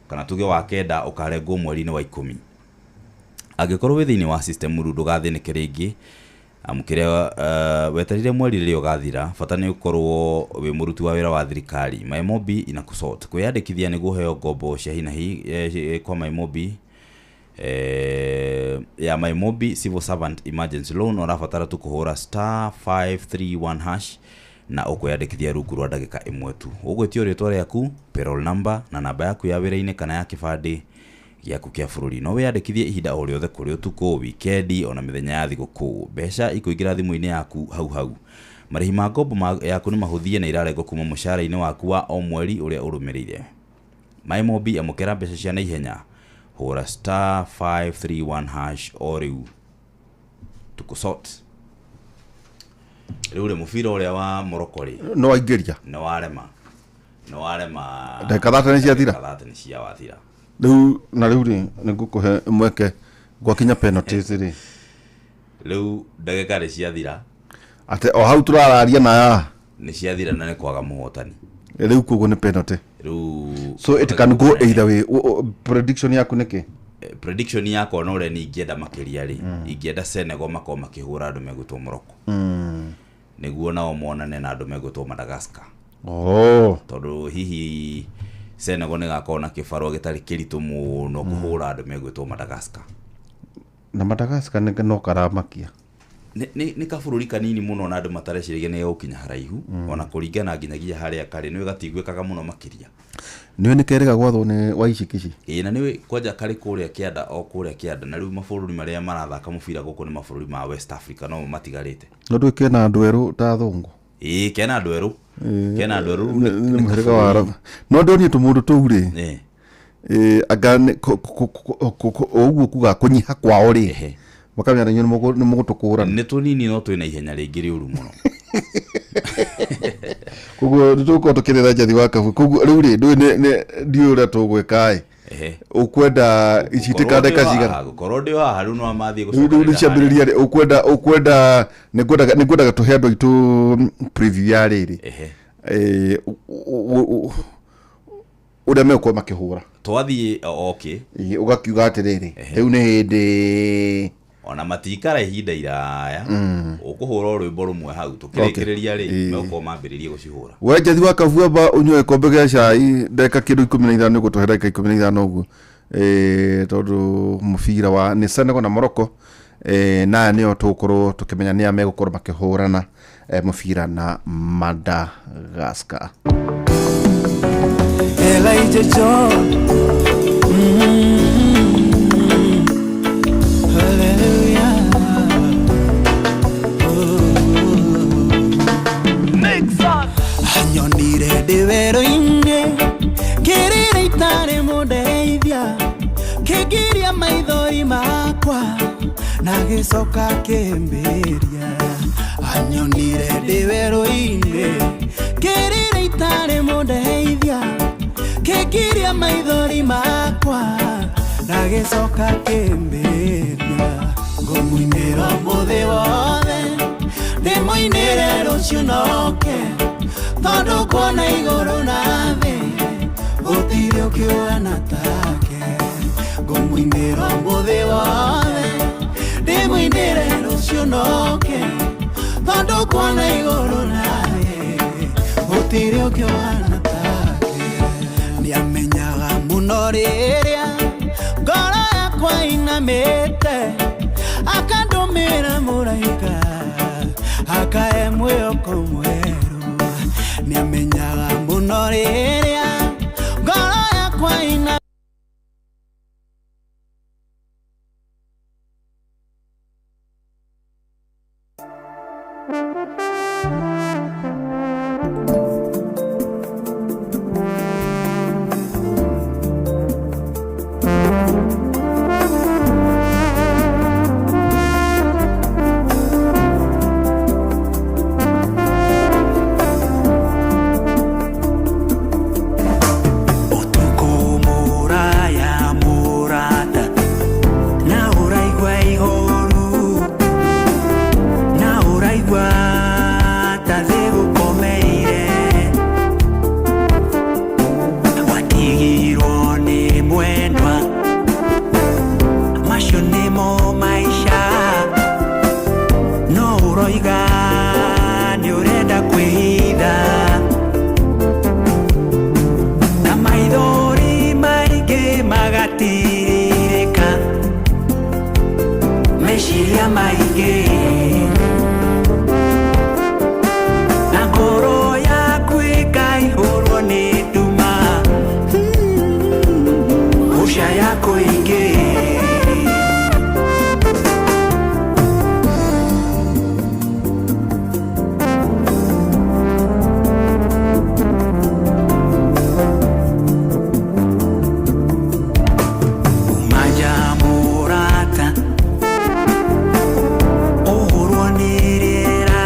Kana tuge wa kenda ũkarengwo mweri-inĩ wa 10. Angĩkorwo wĩ thĩinĩ wa system rĩu ndũgathĩnĩke rĩngĩ, amu kĩrĩa weterire mweri rĩrĩa ũgathira, bata nĩ ũkorwo wĩ mũruti wa wĩra wa thirikari. MyMobi inakusort. Kwĩyandĩkithia nĩguo ũheo ngombo cia hi na hi kwa MyMobi ya MyMobi Civil Servant Emergency Loan, ũrabatara tu kũhũra star 531 hash na ũkwĩyandĩkithia rungu rwa ndagĩka ĩmwe tu. Ũgwĩtio rĩtwa rĩaku, payroll number na namba yaku ya wĩra-inĩ kana ya kĩbandĩ gĩaku kĩa bũrũri. No wĩyandĩkithie ihinda o rĩothe kũrĩ ũtukũ, wikendi ona mĩthenya ya thigũkũ. Mbeca ikũingĩra thimũ-inĩ yaku hau hau. Marĩhi ma ngombo yaku nĩ mahũthie na irarengwo kuma mũcara-inĩ waku wa o mweri ũrĩa ũrũmĩrĩire. MyMobi, amũkĩra mbeca cia naihenya. Hũra star 531 hash o rĩu tũkũsort. Rĩu rĩ mũbira ũrĩa wa Morocco rĩ, no aingĩria, nĩ warema, nĩ warema. Ndagĩka 30 nĩ ciathira. Ndagĩka 30 nĩ cia wathira. Rĩu na rĩu rĩ, nĩ ngũkũhe mweke gwakinya penalties rĩ. Rĩu ndagĩka nĩ ciathira. Ate o hau tũrararia na aya nĩ ciathira na nĩ kwaga mũhotani. Rĩu koguo nĩ penalty. Rĩu so it can go either way. Prediction yaku nĩ kĩ? Prediction yakwa no ũrĩa niĩ ingĩenda makĩria rĩ, ingĩenda Senegal makorwo makĩhũra andũ megwĩtwo Morocco, nĩguo nao monane na andũ megwĩtwo Madagascar. Tondũ hihi Senegal nĩ gakorwo na kĩbarũa gĩtarĩ kĩritũ mũno kũhũra andũ megwĩtwo Madagascar. Na Madagascar nĩ no karamakia. Nĩ kabũrũri kanini mũno na andũ matareciragia nĩ gegũkinya haraihu, ona kũringana nginyagia harĩa karĩ nĩ gatiguĩkaga mũno makĩria. Nĩwe nĩ kerĩga gwathwo nĩ Waici Kici. Ĩĩ, na nĩwe kwanja karĩ kũrĩa kĩanda, o kũrĩa kĩanda. Na rĩu mabũrũri marĩa marathaka mũbira gũkũ nĩ mabũrũri ma West Africa no matigarĩte. No ndũĩ kena andũ erũ ta athũngũ. Ĩĩ, kena andũ erũ. Kena andũ erũ. Nĩ mũhĩrĩga wa Arab. No ndonire tũmũndũ tũu rĩ. Anga ũguo kuga kũnyiha kwao rĩ. Makamenya nĩ mũgũtũkũrana. Nĩ tũnini no twĩna ihenya rĩngĩ rĩũru mũno. Koguo nĩ tũgũkorwo tũkĩrĩra Njathi wa Kabwe. Koguo rĩu rĩ, ndũĩ ndiũĩ ũrĩa tũgwĩka ĩ. Ũkwenda iciitĩka ndagĩka cigana? Gũkorwo ndĩ haha rĩu no mathiĩ gũcokanĩrĩra. Rĩu nĩ ciambĩrĩria rĩ, ũkwenda nĩ ngwendaga tũhe andũ aitũ preview ya rĩrĩ. Ũrĩa megũkorwo makĩhũra. Twathiĩ, okay. Ũgakiuga atĩrĩrĩ, rĩu nĩ hĩndĩ ona matikara ihinda iraya, ũkũhũra rwĩmbo rũmwe hau tũkĩrĩkĩrĩria rĩ, megũkorwo mambĩrĩrie gũcihũra. We Njathi wa Kabwe, amba ũnyue gĩkombe gĩa cai ndagĩka kĩndũ 15, nĩ ũgũtũhe ndagĩka 15 ũguo. Tondũ mũbira wa nĩ Senegal na Morocco, na aya nĩo tũgũkorwo tũkĩmenya nĩa megũkorwo makĩhũrana mũbira na Madagascar. Elijah John. Hallelujah. Anyonire ndĩ werũ-inĩ, kĩrĩra itarĩ mũndeithia, kĩngiria maithori makwa na gĩcoka kĩmbĩria. Anyonire ndĩ werũ-inĩ, kĩrĩra itarĩ mũndeithia, kĩngiria maithori makwa na gĩcoka kĩmbĩria. Ngũmũinĩra ũmũthĩ wothe, ndĩmũinĩre rũciũ noke, tondũ kuona igũrũ na thĩ gũtirĩ ũkĩũhana take. Ngũmũinĩra ũmũthĩ wothe, ndĩmũinĩre rũciũ noke, tondũ kuona igũrũ na thĩ gũtirĩ ũkĩũhana take. Nĩamenyaga mũno rĩrĩa ngoro yakwa inamĩte, akandũmĩra mũraika akae mwĩhoko mwerũ. Nĩamenyaga mũno rĩrĩa ngoro yakwa ina Thikũ ingĩ. Majamurata ũhũrwo nĩ rĩera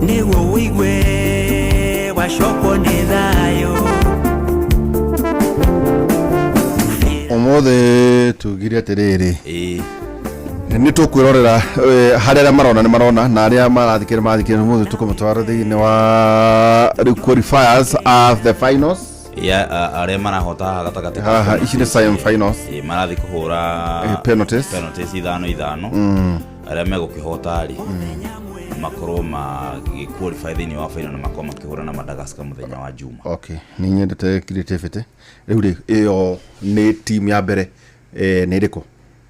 nĩguo wĩigue wacokwo nĩ thayũ. Ũmũthĩ tugire atĩrĩrĩ, Ĩĩ. Nĩ tũkwĩrorera harĩa arĩa marona nĩ marona na arĩa marathikĩrĩria marathikĩrĩria. Ũmũthĩ tũkũmũtwara thĩinĩ wa rĩu qualifiers of the finals. Ya arĩa marahota haha gatagatĩ ka Haha, ici nĩ semi finals. Ĩĩ, marathiĩ kũhũra Penalties. Penalties ithano ithano. Arĩa megũkĩhota rĩ, makorwo magĩqualify thĩinĩ wa final na makorwo makĩhũra na Madagascar mũthenya wa Juma. Okay, nĩ nyendete creativity. Rĩu rĩ, ĩyo nĩ team ya mbere, nĩ ĩrĩkũ?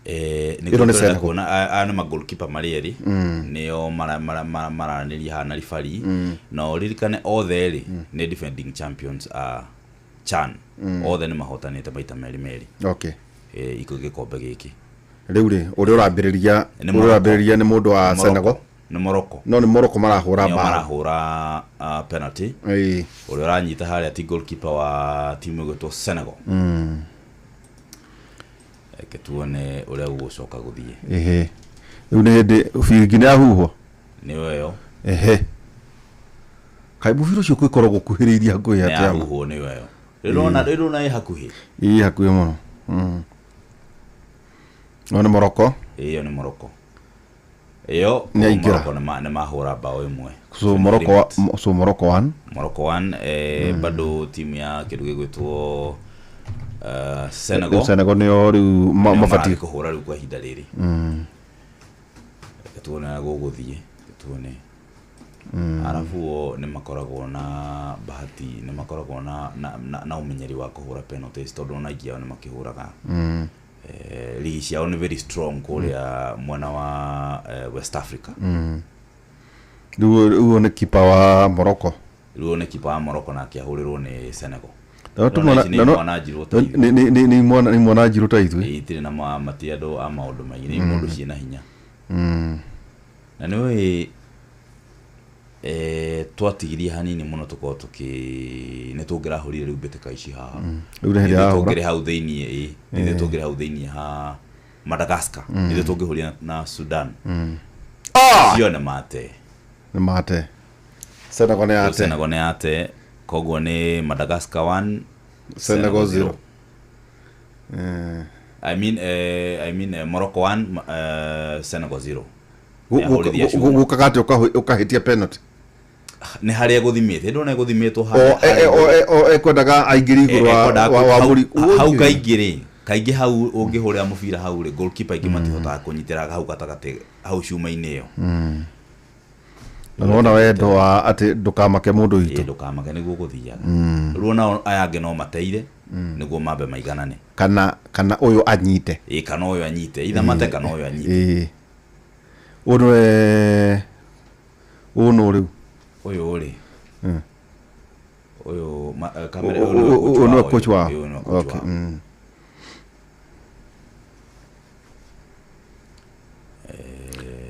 Nĩguo Ĩno nĩ tũrenda Senegal. kuona aya nĩ magolkipa marĩ erĩ, nĩo maranĩria haha na ribari, na ũririkane othe rĩ nĩ defending champions a CHAN. Othe nĩ mahotanĩte maita merĩ merĩ iko gĩkombe gĩkĩ. Rĩu rĩ, ũrĩa ũrambĩrĩria Nĩ ũrĩa Morocco. ũrambĩrĩria nĩ mũndũ wa Nĩ Senegal. Morocco. Nĩ Morocco. No nĩ Morocco marahũra Nĩo bao. Marahũra penalty. Ũrĩa ũranyita harĩa ti goalkeeper wa timu ĩgwĩtwo Senegal. Reke tuone ũrĩa gũgũcoka gũthiĩ. Ehe, rĩu nĩ hĩndĩ biringi nĩ yahuhwo. Nĩyo ĩyo. Ehe, kaĩ mũbira ũcio kwĩkorwo gũkuhĩrĩirie hakuhĩ Nĩ atĩa ma? yahuhwo, nĩyo ĩyo. Rĩu ũrona ĩ hakuhĩ. Ĩ hakuhĩ mũno. No nĩ Morocco. Ĩyo nĩ Morocco ĩyo. Nĩ aingĩra. Morocco nĩ mahũra bao ĩmwe. So Morocco, so Morocco 1. Morocco 1, bado timu ya kĩndũ gĩgwĩtwo Senegal. Senegal nĩo rĩu nĩo mabatiĩ marathiĩ kũhũra rĩu kwa ihinda rĩrĩ. Reke tuone ũrĩa gũgũthiĩ, reke tuone. Arabu o nĩ makoragwo na bahati, nĩ makoragwo na ũmenyeri wa kũhũra penalties, tondũ ona aingĩ ao nĩ makĩhũraga. Ligi ciao nĩ very strong kũrĩa mwena wa West Africa. Rĩu ũyũ nĩ kipa wa Morocco. Rĩu nĩ kipa wa Morocco nake ahũrĩrwo nĩ Senegal. Na no Ndĩrona tũmona- ici nĩ na no- imwana njirũ ta ithuĩ. Nĩ imwana njirũ ta ithuĩ. Itirĩ na mati andũ a maũndũ maingĩ, nĩ mũndũ ciĩna hinya. Na nĩ ũĩ twatigirie hanini mũno tũkorwo tũkĩ nĩ tũngĩrahũrire rĩu mbĩtĩka ici haha. Rĩu nĩ hĩndĩ Ithuĩ yahũra. tũngĩrĩ hau thĩiniĩ, ĩ ithuĩ tũngĩrĩ hau thĩiniĩ ha Madagascar, ithuĩ tũngĩhũria na Sudan. Cio nĩ mate. Nĩ mate, Senegal nĩ yate. Senegal nĩ yate, koguo nĩ Madagascar 1, Senegal 0. I mean Morocco 1, Senegal 0. Nĩahũrithia cuma. Gũkaga atĩ ũkahĩtia penalty? Nĩ harĩa gũthimĩte, ndona gũthimĩtwo O harĩa o ekwendaga aingĩre igũrũ wa mũri. Hau kaingĩ rĩ, kaingĩ hau ũngĩhũrĩra mũbira hau rĩ, goalkeeper aingĩ matihotaga kũnyitĩra hau gatagatĩ hau cuma-inĩ ĩyo. Na nĩwona wendo wa atĩ ndũkamake mũndũ witũ. Ndũkamake, nĩguo gũthiaga. Rĩu onao aya angĩ no mateire nĩguo mambe maiganane. Kana ũyũ anyite. Ĩ, kana ũyũ anyite, either mate kana ũyũ anyite. Ĩ, ũyũ nĩwe, ũyũ nũ rĩu? Ũyũ rĩ, ũyũ kamera, ũyũ nĩwe Ũyũ nĩwe coach coach wao. wao. Ũyũ nĩwe coach wao.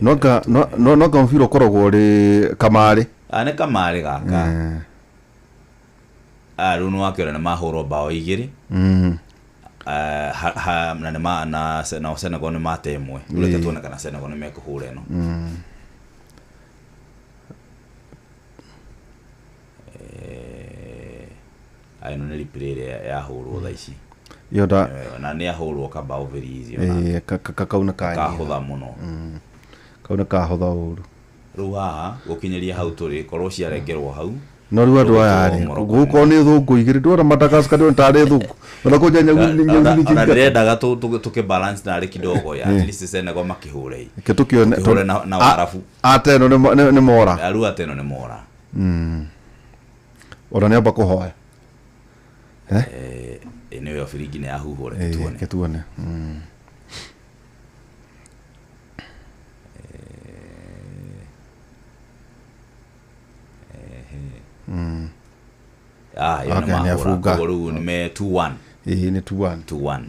No anga mũbira ũkoragwo ũrĩ kamarĩ. Ah, nĩ kamarĩ gaka. Ah, rĩu nĩwakĩona nĩ mahũrwo bao igĩrĩ. Na nĩ ma na nao Senegal nĩ mate ĩmwe. Rĩu reke tuone kana Senegal nĩ mekũhũra ĩno. Ĩno nĩ replay ĩrĩa yahũrwo thaa ici. Ĩyo nda Na nĩ yahũrwo kabao very easy ona. Kau nĩ kanyiha. Kahũtha mũno. Kau nĩ kahũtha ũru. Rĩu haha gũkinyĩria hau tũrĩ korwo ciarengerwo hau. No rĩu andũ aya rĩ, Morocco. gũkorwo nĩ thũngũ igĩrĩ, ndĩrona Madagascar, ndĩrona tarĩ thũngũ ona kũnja nyau nyau Ona nĩ ona kĩingata. ndĩrendaga tũkĩ balance narĩ kidogo ya at least Senegal makĩhũre. Reke tũkĩone. Tũkĩhũre na Waarabu. Ate ĩno nĩ mora. Rĩu atĩ ĩno nĩ mora. Ona nĩ amba kũhoya. Ĩno ĩyo biringi nĩ yahuhwo, reke tuone. Reke tuone. Ah, ĩyo nĩ Okay, nĩ mahũra. abunga. Koguo rĩu nĩ me 2-1. Ĩĩ, nĩ 2-1. 2-1.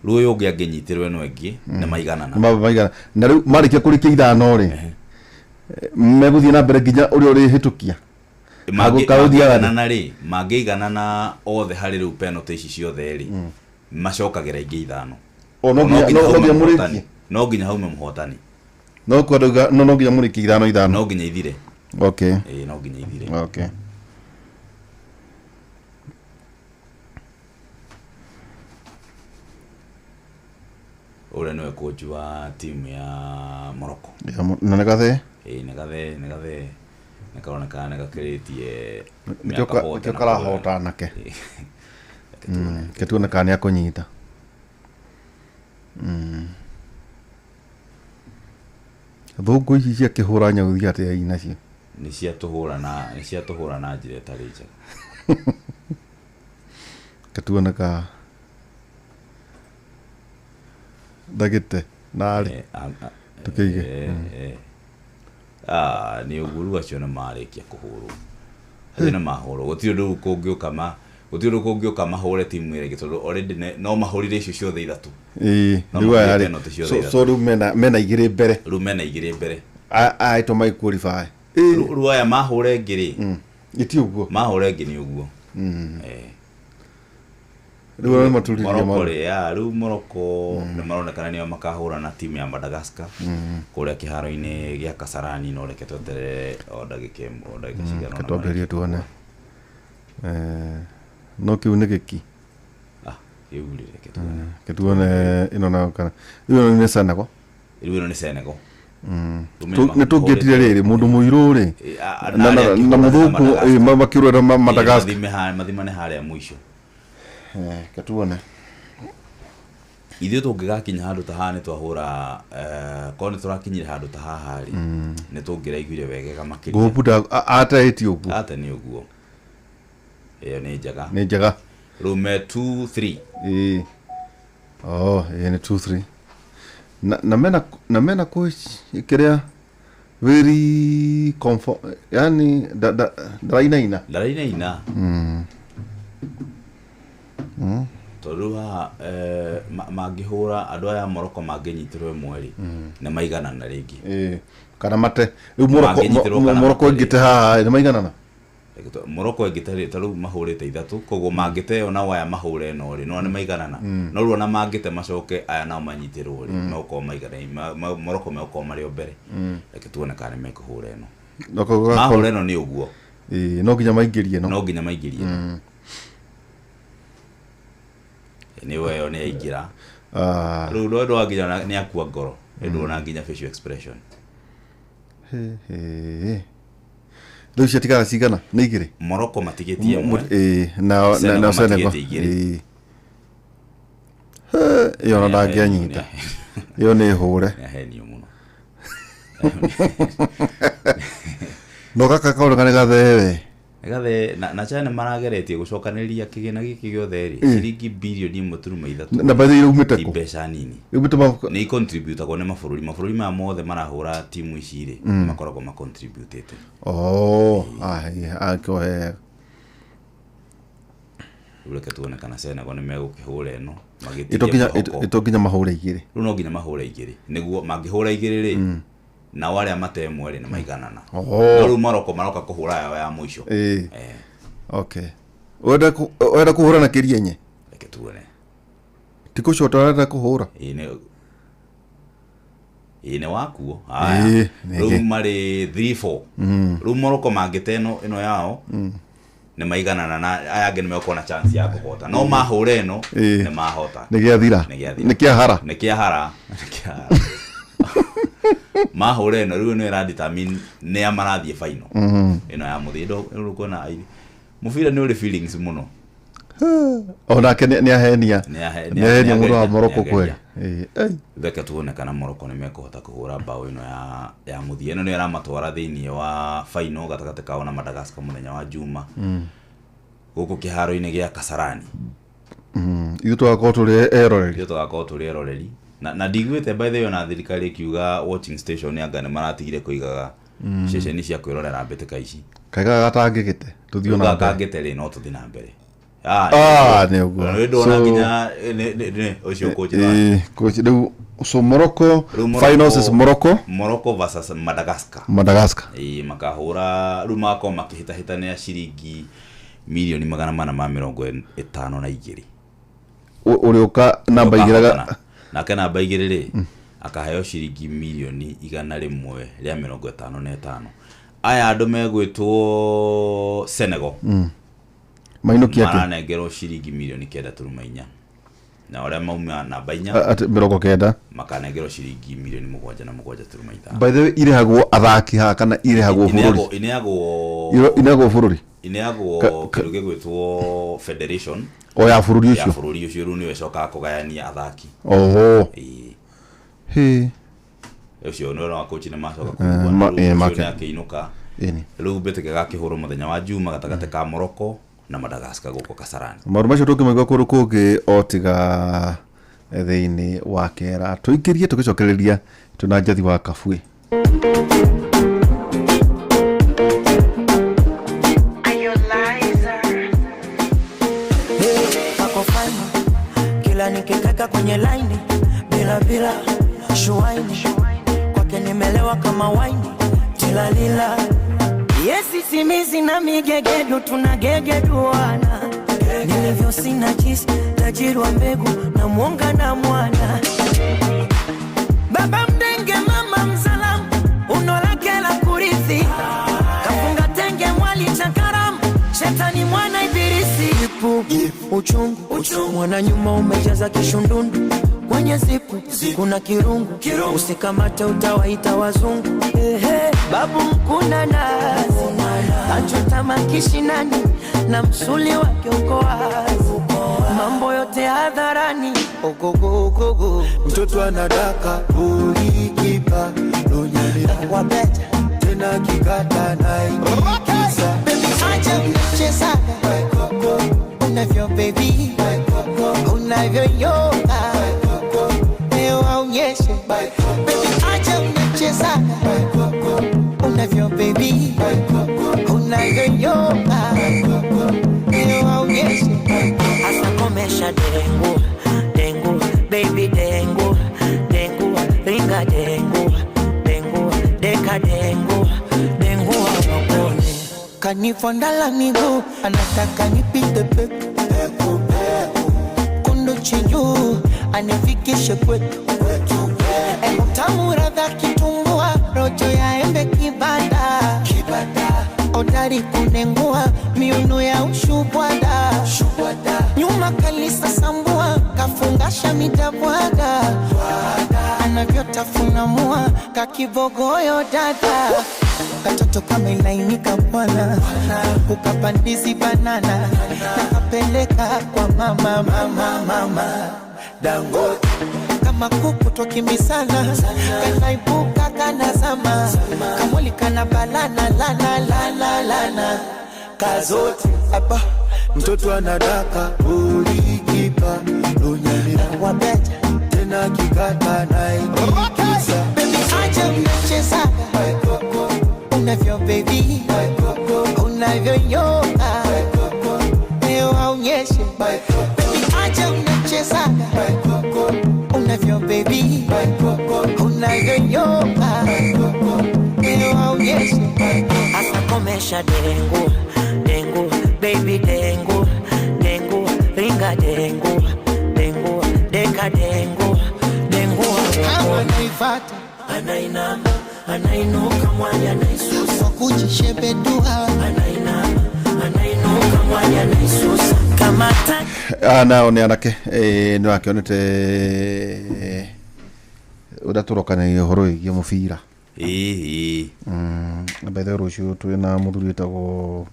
Rĩu ũyũ ũngĩ angĩnyitĩrwo ĩno ĩngĩ, nĩ maiganana. Nĩ maigana. Na rĩu marĩkia kũrĩkia ithano rĩ, megũthiĩ na mbere nginya ũrĩa ũrĩhĩtũkia. Kaũthiaga thĩ. Mangĩiganana rĩ, mangĩiganana othe harĩ rĩu penalty ici ciothe rĩ, macokagĩra ingĩ ithano. O, no No nginya nginya no haume nginya mũhotani. mũrĩkie. No nginya haume mũhotani. No kwenda no nginya mũrĩkie ithano ithano. No nginya ithire. Okay. Ĩĩ, no nginya ithire. Okay. Ũrĩa nĩwe coach wa timu ya Morocco. Ya, na nĩ gathee. Ĩĩ, nĩ gathee, nĩ gathee. Nĩ karoneka nĩ gakĩrĩtie Nĩkĩo mĩaka 40 nĩkĩo na karahota anake. kũrĩa. Reke tuone kana nĩ akũnyita. Thũngũ ici ciakĩhũra nyauthi atĩa inacio? Nĩ ciatũhũra na nĩ ciatũhũra na njĩra ĩtarĩ njega. Reke tuone ka ndagĩte narĩ. Tũkĩige. Ah, nĩ ũguo rĩu acio nĩ marĩkia kũhũrwo. Acio nĩ mahũrwo. Gũtirĩ ũndũ rĩu kũngĩũka ma gũtirĩ ũndũ kũngĩũka mahũre timu ĩrĩa ĩngĩ tondũ already no mahũrire icio ciothe ithatũ. Ĩĩ, No rĩu aya mahũrire rĩ, penalty ciothe so ithatũ. so rĩu mena igĩrĩ mbere. Rĩu mena igĩrĩ mbere. Aĩtwo magĩ qualify. Ĩĩ. Rĩu aya mahũre ĩngĩ rĩ, Ĩti ũguo. mahũre ĩngĩ nĩ ũguo. Rĩu nĩ maturirie Morocco maru. rĩ, ya, rĩu Morocco nĩ maronekana nĩo makahũra na timu ya Madagascar kũrĩa kĩharo-inĩ gĩa Kasarani, no reke tweterere o ndagĩka ĩmwe, o ndagĩka cigana ũna Reke twambĩrĩrie marĩkie tuone. kũhũra. No kĩu nĩ gĩki. Ah, kĩu rĩ, reke tuone. Reke tuone ĩno nayo kana. Rĩu ĩno nĩ Senegal. Rĩu ĩno nĩ Senegal. Nĩ tũngĩtire rĩrĩ mũndũ mũirũ rĩ Na na arĩa na akĩhũra na mũthũngũ Madagascar. makĩrũra Madagascar. Mathimane harĩa mũico. Reke tuone. Ithuĩ tũngĩgakinya handũ ta haha nĩ twahũra, korwo nĩ tũrakinyire handũ ta haha rĩ, nĩ tũngĩraiguire wegega makĩria. Ngũbu ateĩtie ũguo. Ate nĩ ũguo. Ĩyo nĩ njega. Nĩ njega. Rĩu me 2-3. Ĩĩ. Oh, ĩĩ nĩ 2-3. Na mena coach kĩrĩa very comfort, yani ndarainaina. Ndarainaina. Tondũ haha, mangĩhũra andũ aya Morocco mangĩnyitĩrwo ĩmwe rĩ, nĩ maiganana rĩngĩ. Ĩĩ. Kana mate. Rĩu Mangĩnyitĩrwo kana Morocco mate rĩ. ĩngĩte haha nĩ maiganana. Morocco ĩngĩte rĩ, ta rĩu mahũrĩte ithatũ, koguo mangĩte ĩyo nao aya mahũre ĩno rĩ, no nĩ maiganana. No rĩu ona mangĩte macoke aya nao manyitĩrwo rĩ, megũkorwo maiganaine, Morocco megũkorwo marĩ o mbere. Reke tuone kana nĩ mekũhũra ĩno. No koguo gakorwo- Mahũra ĩno nĩ ũguo. Ĩĩ, no nginya maingĩrie ĩno. No nginya maingĩrie ĩno. Nĩ ĩyo nĩ yaingĩra. Rĩu no ndwa nginya nĩ akua ngoro. Nĩ ndona nginya facial expression. He, he. Rĩu ciatigara cigana? Nĩ igĩrĩ? Morocco matigĩtie ĩmwe. Ĩĩ, Senegal na Senegal. matigĩtie igĩrĩ. Ĩĩ. He, ĩyo ona ndangĩanyita. Ĩyo nĩ hũre. Nĩ ahenio mũno. No gaka kaoneka nĩ gathee we. Nĩ gathee, na China marageretie gũcokanĩrĩria kĩgĩna gĩkĩ gĩothe rĩ, ciringi bilioni ĩmwe turuma ithatũ. Na by the way iraumĩte Ti kũ? mbeca nini. Iraumĩte Nĩ icontributagwo nĩ mabũrũri. Mabũrũri maya mothe marahũra timu ici rĩ, makoragwo macontributĩte. Oh, ĩĩ, kĩo Rĩu reke tuone kana Senegal nĩ megũkĩhũra ĩno, magĩtigie Ĩto nginya, mwĩhoko. ĩto nginya mahũre igĩrĩ. Rĩu no nginya mahũre igĩrĩ. Nĩguo mangĩhũra igĩrĩ rĩ, nao arĩa mate ĩmwe rĩ, nĩ maiganana. No rĩu Morocco maroka kũhũra yao ya mũico. Ĩĩ. Okay. Wenda kũhũra na kĩrienye? Reke tuone. Ti kũcota ũrenda kũhũra? Ĩĩ, nĩ Ĩĩ, nĩ wakuo. Haya. Ĩĩ, nĩ Rĩu ĩngĩ. marĩ 3-4. Rĩu Morocco mangĩte ĩno yao, nĩ maiganana na aya angĩ nĩ megũkorwo na chance ya kũhota. No mahũra ĩno, Ĩĩ. nĩ mahota. Nĩ gĩathira. Nĩ gĩathira. Nĩ kĩahara. Nĩ kĩahara. Nĩ kĩahara. Mahũra ĩno, rĩu ĩno ĩra determine nĩ a marathiĩ final. Ĩno ya mũthia. Ĩno rĩu kuona airi. Mũbira nĩ ũrĩ feelings mũno. Onake nĩ ahenia. Nĩ Nĩ ahenia mũndũ wa nĩ Morocco ageria. kweli. Ĩĩ. Ei. Reke tuone kana Morocco nĩ mekũhota kũhũra bao ĩno ya mũthia. Ĩno nĩyo ĩramatwara thĩiniĩ wa final gatagatĩ kao na Madagascar mũthenya wa Juma. Gũkũ kĩharo-inĩ gĩa Kasarani. Ithuĩ tũgakorwo tũrĩ eroreri. Ithuĩ tũgakorwo tũrĩ eroreri. Na ndiguĩte by the way ona thirikari ĩkiuga watching station anga nĩ maratigire kũigaga ceceni cia kwĩrorera mbĩtĩka ici. Kaĩ gaka gatangĩgĩte, tũthiĩ ona Gaka mbere. kangĩte rĩ, no tũthiĩ na mbere. Nĩ ũguo. Nĩ ndona nginya nĩ ũcio coach wa coach rĩu, so Morocco finals is Morocco. Morocco versus Madagascar. Madagascar. Ĩĩ, makahũra rĩu magakorwo makĩhĩtahĩtanĩra ciringi milioni 452. Ũrĩũka namba igĩrĩ. Nake namba igĩrĩ rĩ akaheo ciringi milioni 155. Aya andũ megwĩtwo Senegal. Mainũkia atĩa? Maranengerwo ciringi milioni 9.4. Na ũrĩa mauma namba 4 Atĩ 90. Makanengerwo ciringi milioni 7 na 7.5. By the way, irĩhagwo athaki haha kana irĩhagwo bũrũri? Ineagwo Ineagwo bũrũri? Ineagwo kĩndũ gĩgwĩtwo federation. O ya bũrũri ya ũcio? Bũrũri ũcio rĩu nĩwe ĩcokaga kũgayania athaki. Oho. Ĩĩ. Hĩ. Ũcio nĩ wa coach nĩ macoka kũiguana, rĩu ũcio nĩ akĩinũka. Ĩni. Rĩu mbĩtĩka gakĩhũrwo mũthenya wa Juma gatagatĩ ka Morocco na Madagascar gũkũ Kasarani. Maũndũ macio tũngĩmaigua kũndũ kũngĩ o tiga thĩinĩ wa kera. Tũingĩrie tũgĩcokereria twĩna Njathi wa Kabue. Ako fine, kila nikikaka kwenye line bila bila shuaini, kwake nimelewa kama waini tilalila. Yesi simizi na migegedu tunagegeduana, nilivyo sina chisi tajiri wa mbegu na mwonga na mwana. Baba mdenge mama mzalamu uno lake la kurithi, kafunga tenge mwali chakaramu shetani mwana ibilisi. Ipu, uchungu, mwana nyuma umejaza kishundundu, kwenye zipu kuna kirungu, usikamate utawaita wazungu. Ehe, babu mkuna nazi kachota makishinani na msuli wake uko wazi, mambo yote hadharani. Ogogogogo mtoto anadaka ulikipa lunyamira wabeta tena kikata na ikisa. Baby acha mchezaga unavyo baby unavyoyoga leo aonyeshe. Baby acha mchezaga unavyo baby unavyoyoga leo aonyeshe. Asa komesha dengu dengu baby dengu dengu ringa dengu dengu deka dengu dengu wapone. Kanifondala miguu anataka nipite peku kundu chinju anifikishe kwetu. Utamu radha kitumbua rojo ya embe kibanda odari kunengua miuno ya ushubwada nyuma kalisa sambua kafungasha mitabwada anavyotafuna mua kakibogoyo dada. Katoto kama ilainika bwana ukapandizi banana nakapeleka kwa mama mama mama Dangote kama kuku twakimbizana kanaibuka kanazama kamwili kana balana lana lana lana kazote. Aba mtoto anadaka ulikipa lunyamira wabeta tena kikata na ikisa. Baby acha mchezaga unavyo baby unavyoyoga leo aonyeshe. Baby acha mchezaga unavyo baby unavyoyoga leo aonyeshe. Asa komesha dengu dengu baby dengu dengu ringa dengu dengu deka dengu dengu kama naifata anainama anainuka mwali anaisusa kujishebedua anainama anainuka mwali anaisusa kama Nao nĩ anake nĩ wakĩonete ũrĩa tũrokanĩria ũhoro wĩgiĩ mũbira. Ĩĩ. Na by the way rũciũ twĩ na mũthuri wĩtagwo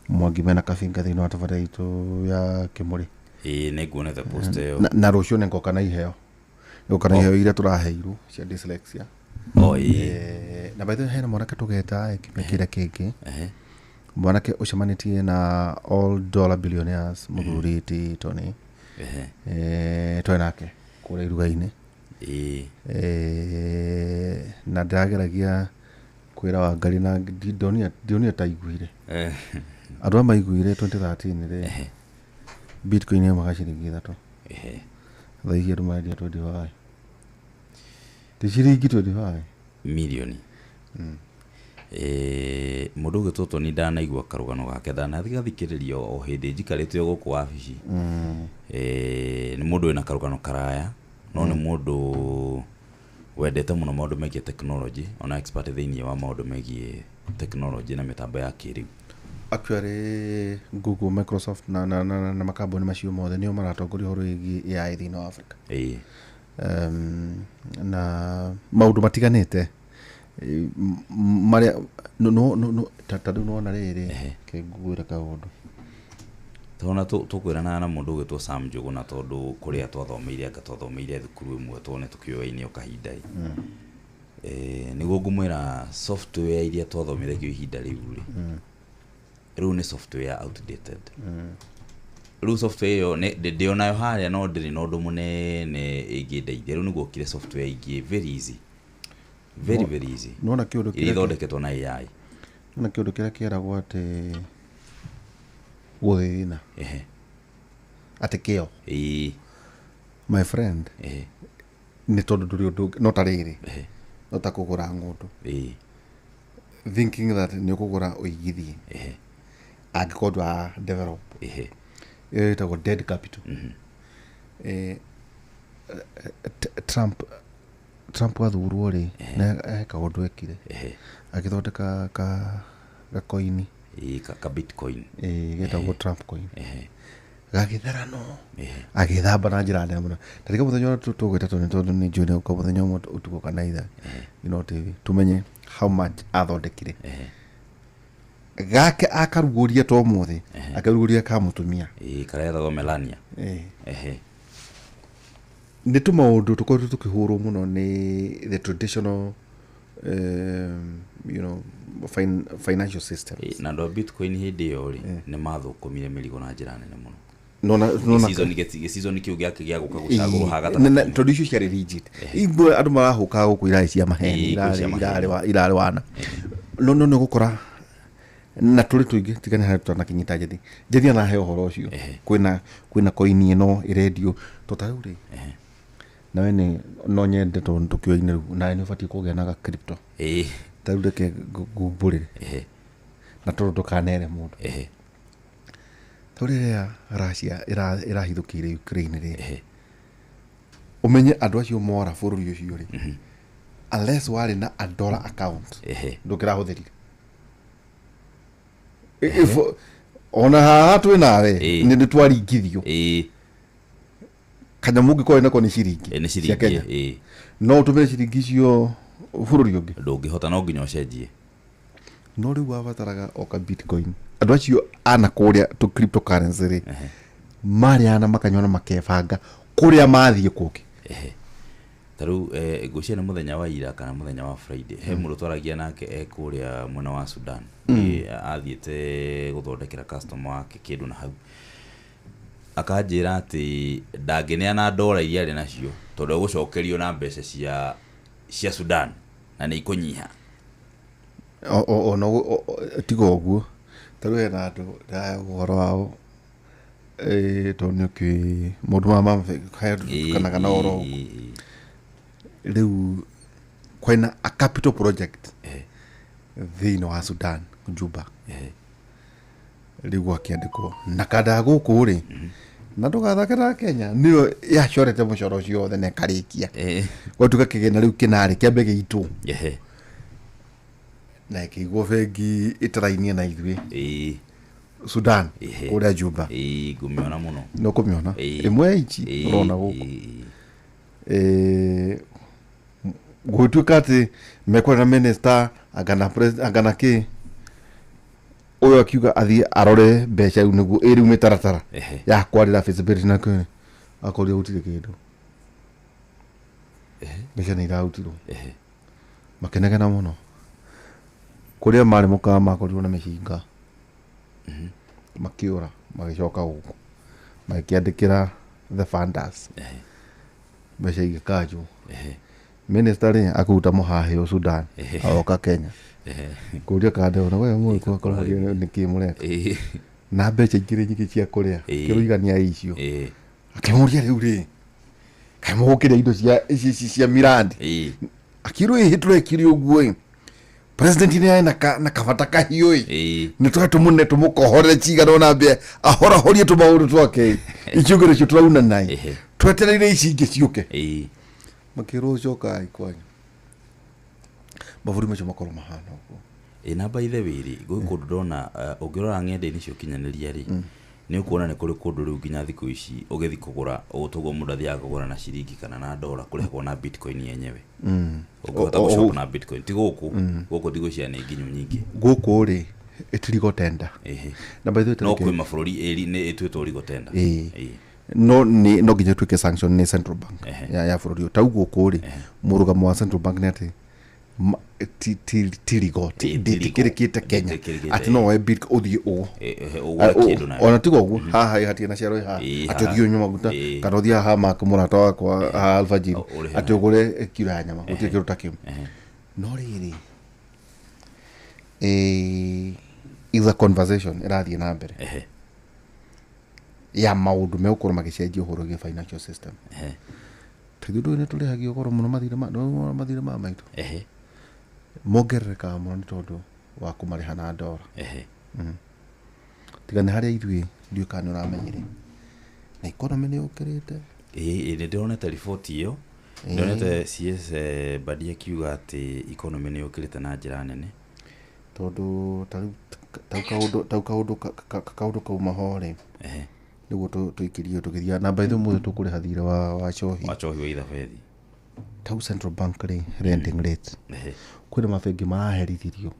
Mwangi mena Kabinga thĩinĩ wa tabarĩra itũ ya Kĩmũrĩ. Ĩĩ, nĩnguonete post ĩyo. Na rũciũ nĩngoka na iheo. Nĩngoka na iheo iria tũraheirwo cia dyslexia. Oh, ĩĩ. Na by the way hena mwanake tũgeta kiumia kĩrĩa kĩngĩ. Mwanake ũcemanĩtie na all dollar billionaires mũthuri ti Tony. Twĩ nake kũrĩa iruga-inĩ. Ĩĩ. Na ndĩrageragia kwĩra Wangari na ndionire ta aiguire. Andũ aya maiguire 2013 rĩ. Bitcoin yaumaga ciringi 3. Thaa ici andũ marendia 25, ti ciringi 25 Milioni. Mũndũ ũgĩtwo Tony, ndanaigua karũgano gake, ndanathigathikĩrĩria o hĩndĩ njikarĩte o gũkũ wabici. Nĩ mũndũ wĩna karũgano karaya, no nĩ mũndũ wendete mũno maũndũ megiĩ technology, ona expert thĩinĩ wa maũndũ megiĩ technology na mĩtambo ya kĩrĩu. Actually, Google, Microsoft na makambuni macio mothe nĩo maratongoria ũhoro wĩgiĩ AI thĩinĩ wa Africa. Na maũndũ matiganĩte, marĩa no ta rĩu nona rĩrĩ kĩngũgwĩra kaũndũ. Tona tũkwĩranaga na mũndũ ũgwĩtwo Sam Njũgũna, tondũ kũrĩa twathomeire, anga twathomeire thukuru ĩmwe, tuone tũkĩoyaine o kahinda ĩ. Nĩguo ngũmwĩra, software iria twathomithagio ihinda rĩu rĩ, rĩu nĩ software outdated. Rĩu software ĩyo ndĩ onayo harĩa, no ndĩrĩ na ũndũ mũnene ĩngĩndeithia. Rĩu nĩguo okire software ingĩ very easy, very very easy, Nona kĩũndũ iria kĩrĩa ithondeketwo na AI. Nona kĩũndũ kĩrĩa kĩeragwo atĩ gũthĩna, atĩ kĩo, my friend, nĩ tondũ ndũrĩ ũndũ ũngĩ, no ta rĩrĩ, no ta kũgũra ng'ũndũ, thinking that nĩ ũkũgũra ũigithie, angĩkorwo ndũra develop, ĩyo ĩtagwo dead capital. Trump athurwo rĩ, na he kaũndũ ekire, agĩthondeka ka gakoini. Ĩĩ, ka Bitcoin. Getagwo Trump coin. Gagĩtherano, agĩthamba na njĩra nene mũno. Tarika mũthenya ũrĩa tũgwĩta tondũ tondũ nĩ njũĩ nĩ mũthenya ũmwe ũtukũ kana ithaa, TV tumenye how much athondekire. Gake akarugũria to mũthĩ, akarugũria ka mũtumia. Ĩĩ, karĩa getagwo Melania. Nĩ tũmaũndũ tũkoretwo tũkĩhũrwo mũno nĩ the traditional financial system. Ĩĩ, na andũ a Bitcoin hĩndĩ ĩyo rĩ, nĩ mathũkũmire mĩrigo na njĩra nene mũno. Nona nona Gĩseason kĩu gĩake gĩa gũka gũcagũrwo ha Na gatagatĩ-inĩ. Tondũ icio ciarĩ legit, imwe andũ marahũkaga gũkũ irarĩ cia maheni. Ĩĩ, kwĩ cia maheni. Irarĩ wana no nĩ ũgũkora na tũrĩ tũingĩ tigane harĩa tũtanakinyita njethi njethi anahe ũhoro ũcio. Kwĩna koini ĩno ĩrendio to ta rĩu rĩ, nawe nĩ no nyende, tondũ tũkĩoine rĩu nawe nĩ ũbatiĩ kũgĩa na ga crypto. Ta rĩu reke ngumbũrĩre, na tondũ ndũkanere mũndũ. Ta rĩrĩa Russia ĩrahithũkĩire Ukraine rĩ, ũmenye andũ acio mora bũrũri ũcio rĩ, unless warĩ na a dollar account, ndũngĩrahũthĩrire. Ona haha twĩ nawe, nĩ twaringithio kanyamũ ũngĩkorwo nako nĩ ciringi Nĩ cia ciringi Kenya, no ũtũmĩre ciringi icio bũrũri ũngĩ. Ndũngĩhota, no nginya ũcenjie. No rĩu wabataraga o ka Bitcoin. Andũ acio ana kũrĩa tũ cryptocurrency rĩ, marĩana makanyua na makebanga kũrĩa mathiĩ kũngĩ. Ta rĩu ngwĩciria nĩ mũthenya wa ira kana mũthenya wa Friday, he mũndũ twaragia nake e kũrĩa mwena wa Sudan. Athiĩte gũthondekera customer wake kĩndũ na hau, akanjĩra atĩ ndangĩneana ndora iria arĩ nacio tondũ egũcokerio na mbeca cia Sudan na nĩ ikũnyiha. Ona tiga ũguo, ta rĩu hena andũ ndĩrahe ũhoro wao, tondũ nĩ ũkĩũĩ maũndũ maya kana kana ũhoro rĩu kwĩna a capital project thĩinĩ wa Sudan, Juba. Rĩu gwakĩandĩkwo na kanda gũkũ rĩ, na ndũgathake na Kenya nĩyo yacorete mũcoro ũcio wothe na ĩkarĩkia, gwatuĩka kĩgĩna rĩu kĩnarĩ kĩambe gĩitwo na ĩkĩigwo bengi ĩtarainie na ithuĩ, Sudan, kũrĩa Juba. Ĩĩ, ngũmĩona mũno. Nĩ ũkũmĩona. Ĩmwe ya ici ũrona gũkũ. Gũgĩtuĩka atĩ mekwaria na minister anga na president anga na kĩ, ũyũ akiuga athiĩ arore mbeca rĩu nĩguo ĩ rĩu mĩtaratara ya kwarĩra feasibility na kĩ, akorire gũtirĩ kĩndũ, mbeca nĩ irarutirwo. Makĩnegena mũno kũrĩa marĩ mũkawa, makorirwo na mĩcinga, makĩũra, magĩcoka gũkũ, magĩkĩandĩkĩra the funders, mbeca igĩkanjwo. Minister rĩ akũruta mũhahĩ Sudan, agoka Kenya kũria kande ona we mũĩ nĩkĩ mũreka. Na mbeca ingĩ nyingĩ cia kũrĩa kĩroigania icio. Akĩmũria rĩu rĩ kaĩ mũgũkĩrĩa indo cia mirandi. Akĩrwo ĩhĩ tũrekire ũguo ĩ president nĩ arĩ na kabata kahiũ ĩ nĩ tũge tũmũne tũmũkohorere cigana ona mbia ahorahorie tũmaũndũ twake icio ingĩ nĩcio tũrauna nai twetereire ici ingĩ ciũke. Makĩrwo cokai kwanyu mabũrũri macio makorwo mahana ũguo. Na by the way rĩ gwĩ kũndũ ndona ũngĩrora ng'enda-inĩ cia ũkinyanĩria rĩ nĩ ũkuona nĩ kũrĩ kũndũ rĩu nginya thikũ ici ũgĩthiĩ kũgũra ũtoguo mũndũ athiaga kũgũra na ciringi kana na ndora kũrĩhagwo na bitcoin yenyewe. Ũngĩhota gũcoka na bitcoin ti gũkũ gũkũ ndigwĩciria nĩ nginyu nyingĩ gũkũ rĩ ĩtirigo tenda. Na by the way no kwĩ mabũrũri ĩri nĩ ĩtuĩtwo legal tender. No nĩ no nginya ĩtuĩke sanction nĩ central bank ya bũrũri ũyũ. Tau gũkũ rĩ mũrũgamo wa central bank nĩ atĩ tirigo ndĩtĩkĩrĩkĩte Kenya atĩ no woe bitcoin ũthiĩ ũũ ona tiga ũguo haha hatirĩ na ciaro haha atĩ ũthiĩ ũnyue maguta kana ũthiĩ haha Mark mũrata wakwa haha alfajiri atĩ ũgũre kiro ya nyama gũtirĩ kĩndũ ta kĩu. No rĩrĩ is a conversation ĩrathiĩ na mbere ya maũndũ megũkorwo magĩcenjia ũhoro wĩgiĩ financial system. Tondũ ũndũ ũyũ nĩ tũrĩhagio goro mũno mathirĩ ma maitũ mongererekaga mũno nĩ tondũ wa kũmarĩha na ndora. Tiga nĩ harĩa ithuĩ ndiũĩ kana nĩ ũramenyire na economy nĩ yũkĩrĩte. Nĩ ndĩronete riboti ĩyo ndĩronete CS Mbadi akiuga atĩ economy nĩ yũkĩrĩte na njĩra nene tondũ tau kaũndũ kauma ho rĩ nĩguo tũikĩrio tũgĩthiĩ na by the way ũmũthĩ tũkũrĩha thirĩ wa cohi wa ithabethi. Tau central bank rĩ lending rate kwĩna mabengi maraherithirio.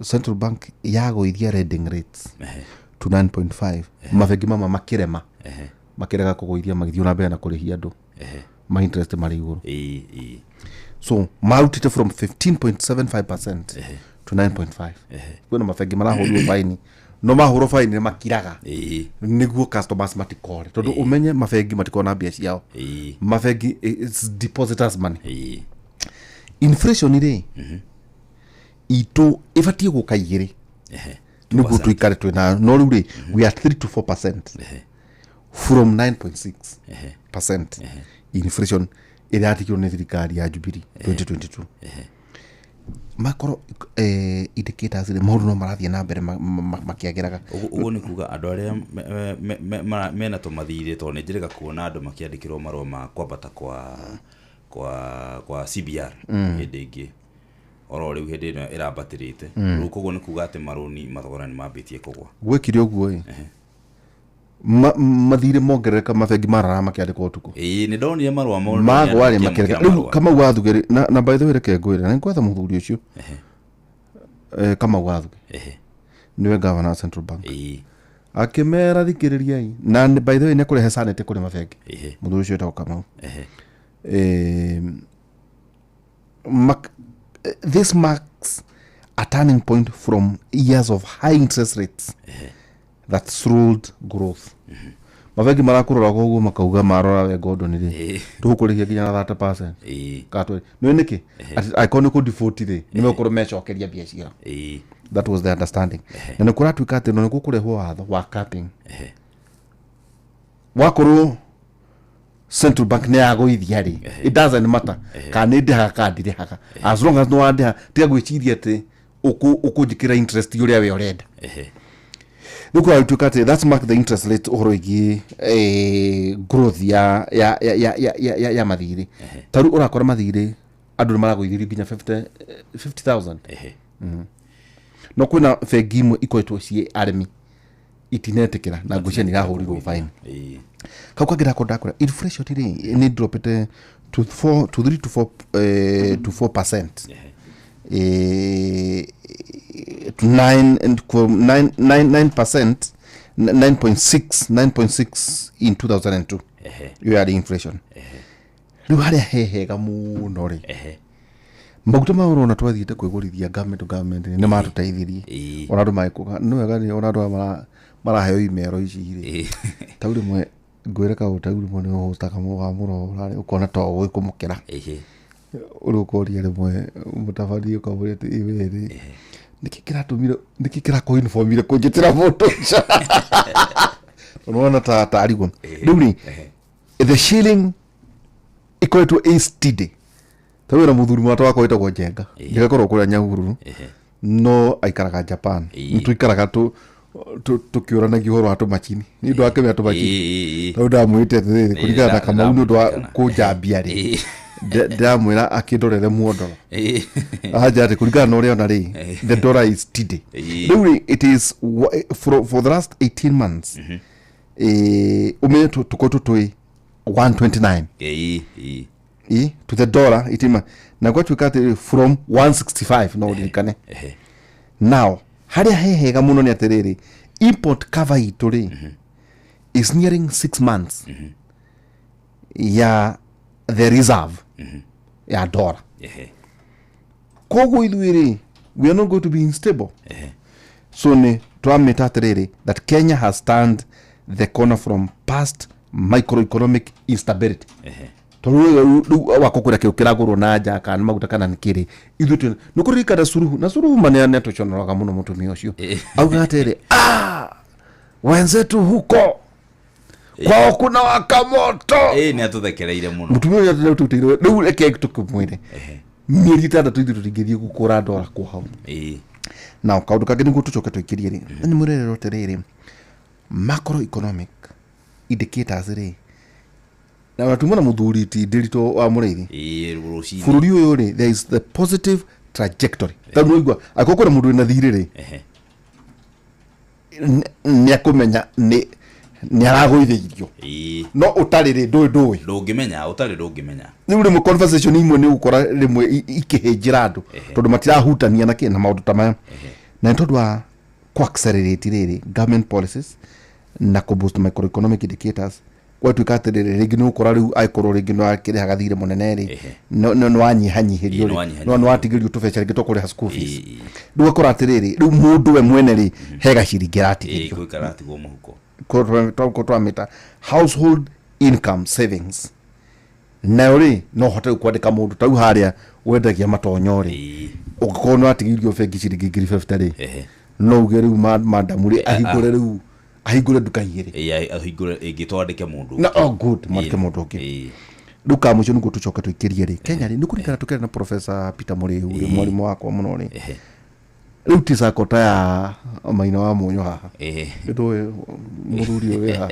Central bank yagũithia lending rates to 9.5 mabengi mama makĩrema makĩrega kũgũithia magĩthiĩ na mbere na kũrĩhia andũ ma interest marĩ igũrũ. So marutĩte from 15.75% to 9.5. Kwĩna mabengi marahũrirwo baini no mahũrwo baini nĩ makiraga nĩguo customers matikore tondũ ũmenye mabengi matikorwo na mbia ciao. Mabengi it's depositors money. Inflation rĩ itũ ĩbatiĩ gũka igĩrĩ nĩguo tũikare twĩna no rĩu rĩ we are 3 to 4% from 9.6% inflation ĩrĩa yatigirwo nĩ thirikari ya Jubilee 2022. Makorwo indicators rĩ maũndũ no marathiĩ na mbere makĩagĩraga. Ũguo nĩ kuga andũ arĩa mena tũmathirĩ tondũ nĩ njĩrĩga kuona andũ makĩandĩkĩrwo marũa ma kwambata kwa CBR hĩndĩ ĩngĩ oro rĩu hĩndĩ ĩno ĩrambatĩrĩte rĩu koguo nĩ kuga atĩ marũni mathogora nĩ mambĩtie kũgwa. Gwĩkire ũguo ĩ mathirĩ mongerereka mabengi mararama makĩandĩkwo ũtukũ. Nĩ ndonire marũa magwa rĩ makĩreka rĩu Kamau wa Thugĩ na by the way reke ngwĩre na nĩngwetha mũthuri ũcio Kamau wa Thugĩ nĩwe governor wa Central Bank akĩmera thikĩrĩriai na by the way nĩ kũrehe sanity kũrĩ mabengi mũthuri ũcio wĩtagwo Kamau. This marks a turning point from years of high interest rates that slowed growth. Mabengi marakũrora koguo makauga marora we Gordon rĩ tũgũkũrĩhia nginya na 30% ka nĩ nĩkĩ angĩkorwo nĩ kũ default rĩ nĩ megũkorwo mecokeria mbia ciao. That was the understanding. Na nĩ kũratuĩka atĩ no nĩ gũkũrehwo watho wa capping wakorwo central bank nĩ yagũithia rĩ it doesn't matter kana nĩ ndĩhaga kana ndirĩhaga as long as no wandĩha tiga gwĩciria atĩ ũkũnjĩkĩra interest ũrĩa we ũrenda. Rĩu kũratuĩka atĩ that's mark the interest rate ũhoro wĩgiĩ growth ya mathirĩ. Ta rĩu ũrakora mathirĩ andũ nĩ maragũithĩrio nginya 50,000. No kwĩna bengi imwe ikoretwo ciĩ arĩmi itinetĩkĩra na ngwĩciria nĩ irahũrirwo baini. Kau kangĩ ndakora ndakora inflation rĩ nĩ dropete to 4 to 3 to 4 to 4% to 9 and 9 9% 9.6 in 2002. Iyo yarĩ inflation. Rĩu harĩa hehega mũno rĩ maguta ma ũrona twathiĩte kwĩgũrithia government to government nĩ matũteithirie ona andũ magĩkũga nĩ wega nĩ ona andũ maraheo imero ici rĩ tau rĩmwe ngwĩre kaũndũ tau rĩmwe nĩ ũhotaga mũrora ũkona to ũgĩkũmũkĩra ũrĩ ũkoria rĩmwe mũtabania ũkamũria atĩ ĩ we rĩ Nĩkĩ kĩratũmire, nĩkĩ kĩrakũinformire kũnjĩtĩra mũndũ nja? Ũrona ta tarigwo rĩu rĩ, the shilling ĩkoretwo ĩ steady. Ta wĩra mũthuri mwata wakwa wĩtagwo Njenga. Njenga korwo kũrĩa Nyahururu, no aikaraga Japan. Nĩ tũikaraga tũkĩũranagia ũhoro wa tũmachini nĩ ũndũ wa kĩmĩa tũmachini. Tondũ ndamwĩrĩte atĩrĩrĩ, kũringana na Kamau nĩ ũndũ wa kũnjambia rĩ, ndĩramwĩra akĩndorere muondoro. Anja atĩ kũringana na ũrĩa ona rĩ, the dollar is steady. Rĩu rĩ, it is for the last 18 months, ũmenye tũkoretwo twĩ 129 to the dollar 18 months, na gwatuĩka atĩ from 165, no ũririkane. Now harĩa he hega mũno nĩ atĩrĩrĩ, import cover itũ rĩ is nearing 6 months ya the reserve ya dollar. Koguo ithuĩ rĩ, we are not going to be unstable. So nĩ twamĩta atĩrĩrĩ, that Kenya has turned the corner from past microeconomic instability. Tondũ rĩu wako kũrĩa kĩo kĩragũrwo na nja, kana nĩ maguta kana nĩ kĩrĩ, ithuĩ twĩ nĩ kũririkana Suruhu na Suruhu ma nĩ atũconoraga mũno mũtumia ũcio. Auga atĩrĩ, ah, wenzetu huko kwao kuna waka moto. Nĩ atũthekereire mũno. Mũtumia ũyũ atũteire rĩu, reke tũkĩmwĩre mĩeri 6 ithuĩ tũtingĩthiĩ gũkũra ndora kwa hau. Na kaũndũ kangĩ nĩguo tũcoke tũikĩrie rĩ, nĩ mwĩrererwo atĩrĩrĩ, macroeconomic indicators rĩ, na tuma na mũthuri ti Ndĩritũ wa Mũrĩithi. Rũcinĩ. Bũrũri ũyũ rĩ, there is the positive trajectory. Tondũ nĩwaigua angĩkorwo kwĩna mũndũ wĩna thirĩ rĩ, nĩ akũmenya nĩ aragũithĩirio. No ũtarĩ rĩ, ndũĩ. Ndũngĩmenya, ũtarĩ ndũngĩmenya. Rĩu rĩmwe conversation imwe nĩ ũgũkora rĩmwe ikĩhĩnjĩra andũ tondũ matirahutania na kĩ na maũndũ ta maya, na nĩ tondũ wa ku accelerate rĩrĩ government policies na kũ boost microeconomic indicators, gwatuĩka atĩrĩrĩ, rĩngĩ nĩ ũgũkora rĩu angĩkorwo rĩngĩ nĩ wakĩrĩhaga thirĩ mũnene rĩ, no wanyihanyihĩrio Ĩĩ, rĩ, nĩ wanyihanyihĩrio. no nĩ watigĩrio tũbeca rĩngĩ twa kũrĩha school fees. Rĩu ũgakora atĩrĩrĩ, rĩu mũndũ we mwene rĩ, he gaciringi aratigĩrio. Gũikara atigwo mũhuko. Ko twamĩta household income savings, nayo rĩ, no hote rĩu kwandĩka mũndũ tau harĩa wendagia matonyo rĩ, ũngĩkorwo nĩ watigĩirio bengi ciringi 50,000 rĩ, no uge rĩu madamu rĩ, ahingũre rĩu, ahingũre nduka 2. Ahingũre ĩngĩ, twandĩke mũndũ. Na oh good, mwandĩke mũndũ ũngĩ. Rĩu ka mũico nĩguo tũcoke tũikĩrie rĩ, Kenya rĩ, nĩ kũringana tũkĩra na Professor Peter Mũrĩhu rĩ, mwarimũ wakwa mũno rĩ, rĩu ti sacco ta ya Maina wa Mũnyũ haha. Nĩndũĩ mũthuri ũyũ wĩ haha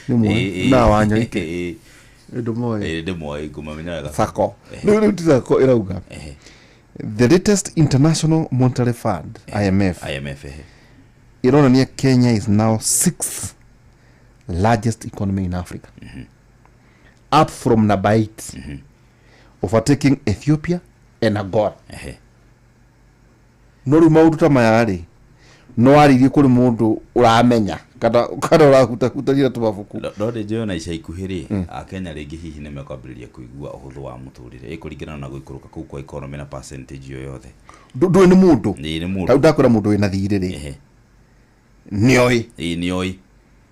nĩ mwe na Wanyoike? Ndũmoĩ? Ndĩmoĩ, ngũmamenya wega. Sacco rĩu ti sacco ĩrauga the latest International Monetary Fund, IMF, IMF, ehe. ironania Kenya is now sixth largest economy in Africa, up from number 8, overtaking Ethiopia and Angola. No rĩu maũndũ ta maya rĩ, no warĩirie kũrĩ mũndũ ũramenya kana ũrahutahutania na tũmabuku. No ndĩ njũĩ ona ica ikuhĩ rĩ, akenya rĩngĩ hihi nĩ mekwambĩrĩria kũigua ũhũthũ wa mũtũrĩre ĩkũringana na gũikũrũka kũu kwa economy na percentage ĩyo yothe. Ndũĩ nĩ mũndũ. Nĩ mũndũ. Tarĩu ndakwĩra mũndũ wĩna thirĩ rĩ, nĩoĩ. Nĩoĩ.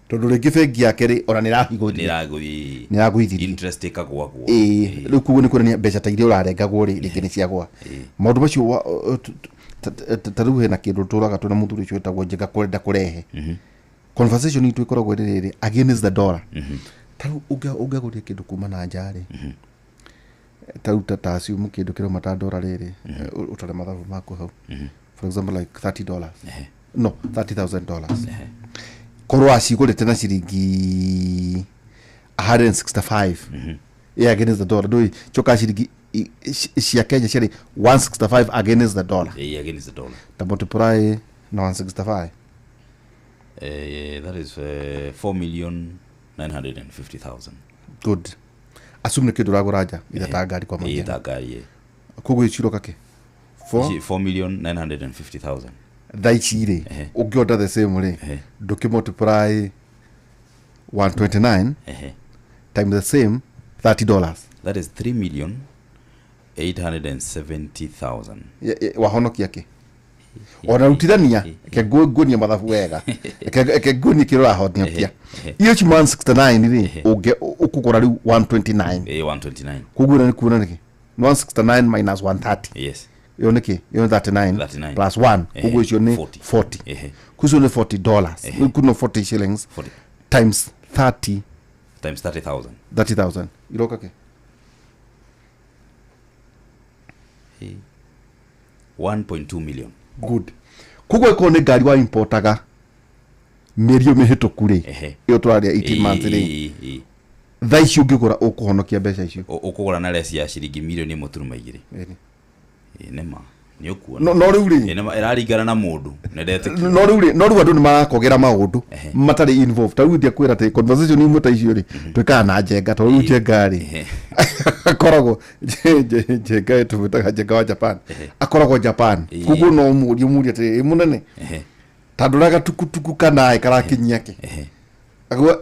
Tondũ rĩngĩ bengi yake rĩ, ona nĩ ĩrahingũrire. Nĩ ĩragũthiĩ. Nĩ ĩragũithirie. Interest ĩkagwagwo. Ĩĩ, rĩu koguo nĩ kuonania mbeca ta iria ũrarengagwo rĩ, rĩngĩ nĩ ciagwa. Maũndũ macio ta rĩu hena kĩndũ tũraga twĩna mũthuri ũcio wĩtagwo Njenga kwenda kũrehe conversation itũ ĩkoragwo ĩrĩ rĩrĩ against the dollar. Ta rĩu ũngĩagũrire kĩndũ kuma na nja rĩ, ta rĩu ta assume kĩndũ kĩrauma ta dollar rĩrĩ, ũtare mathabu maku hau, for example like $30, no $30,000, korwo acigũrĩte na ciringi 165, yeah, against the dollar, ndũĩ coka ciringi cia Kenya ciarĩ 165 against the dollar. Against the dollar. Ta multiply na 165. That is 4,950,000. Good. Assume nĩ kĩndũ ũragũra nja itha ta ngari kwa mũhiano. Ta ngari. Koguo iciroka kĩ four 4,950,000. Thaa ici rĩ, ũngĩorder the same rĩ, ndũkĩ multiply 129 times the same $30. That is 3,870,000. Wahonokia kĩ ona rutithania? Reke nguonie mathabu wega. Reke nguonie kĩrĩa ũrahonokia. Iyo ci 169 rĩ, ũkũgũra rĩu 129. 129. Koguo nĩ kuona nĩkĩ 169 minus 130. Yes. Ĩyo nĩ kĩ? Ĩyo nĩ 39. 39. Plus 1. Koguo icio nĩ 40. 40. Koguo icio nĩ $40. Kuno 40 shillings. 40. Times 30. Times 30,000. 30,000 iroka kĩ? 1.2 million. Good. Koguo ĩkorwo nĩ ngari wa importaga mĩeri ĩyo mĩhĩtũku rĩ, ĩyo tũraria 18 months rĩ, thaa ici ũngĩgũra ũkũhonokia mbeca icio. Ũkũgũra na less ya ciringi milioni 1.2. Ĩni. Ĩ, nĩma nĩ ũkuona. No rĩu rĩ, Ĩ, nĩma ĩraringana na mũndũ, nĩ ndetĩkia. No rĩu andũ nĩ marakogera maũndũ matarĩ involved. Ta rĩu ndiakwĩra atĩ conversation imwe ta icio rĩ, twĩkaga na Njenga, tondũ rĩu Njenga rĩ, akoragwo Njenga tũmwĩtaga Njenga wa Japan, akoragwo Japan. Koguo no ũmũrie ũmũrie atĩ, "Ĩ mũnene, ta ndũra gatukutuku kana ĩ karakinyia kĩ?" Akauga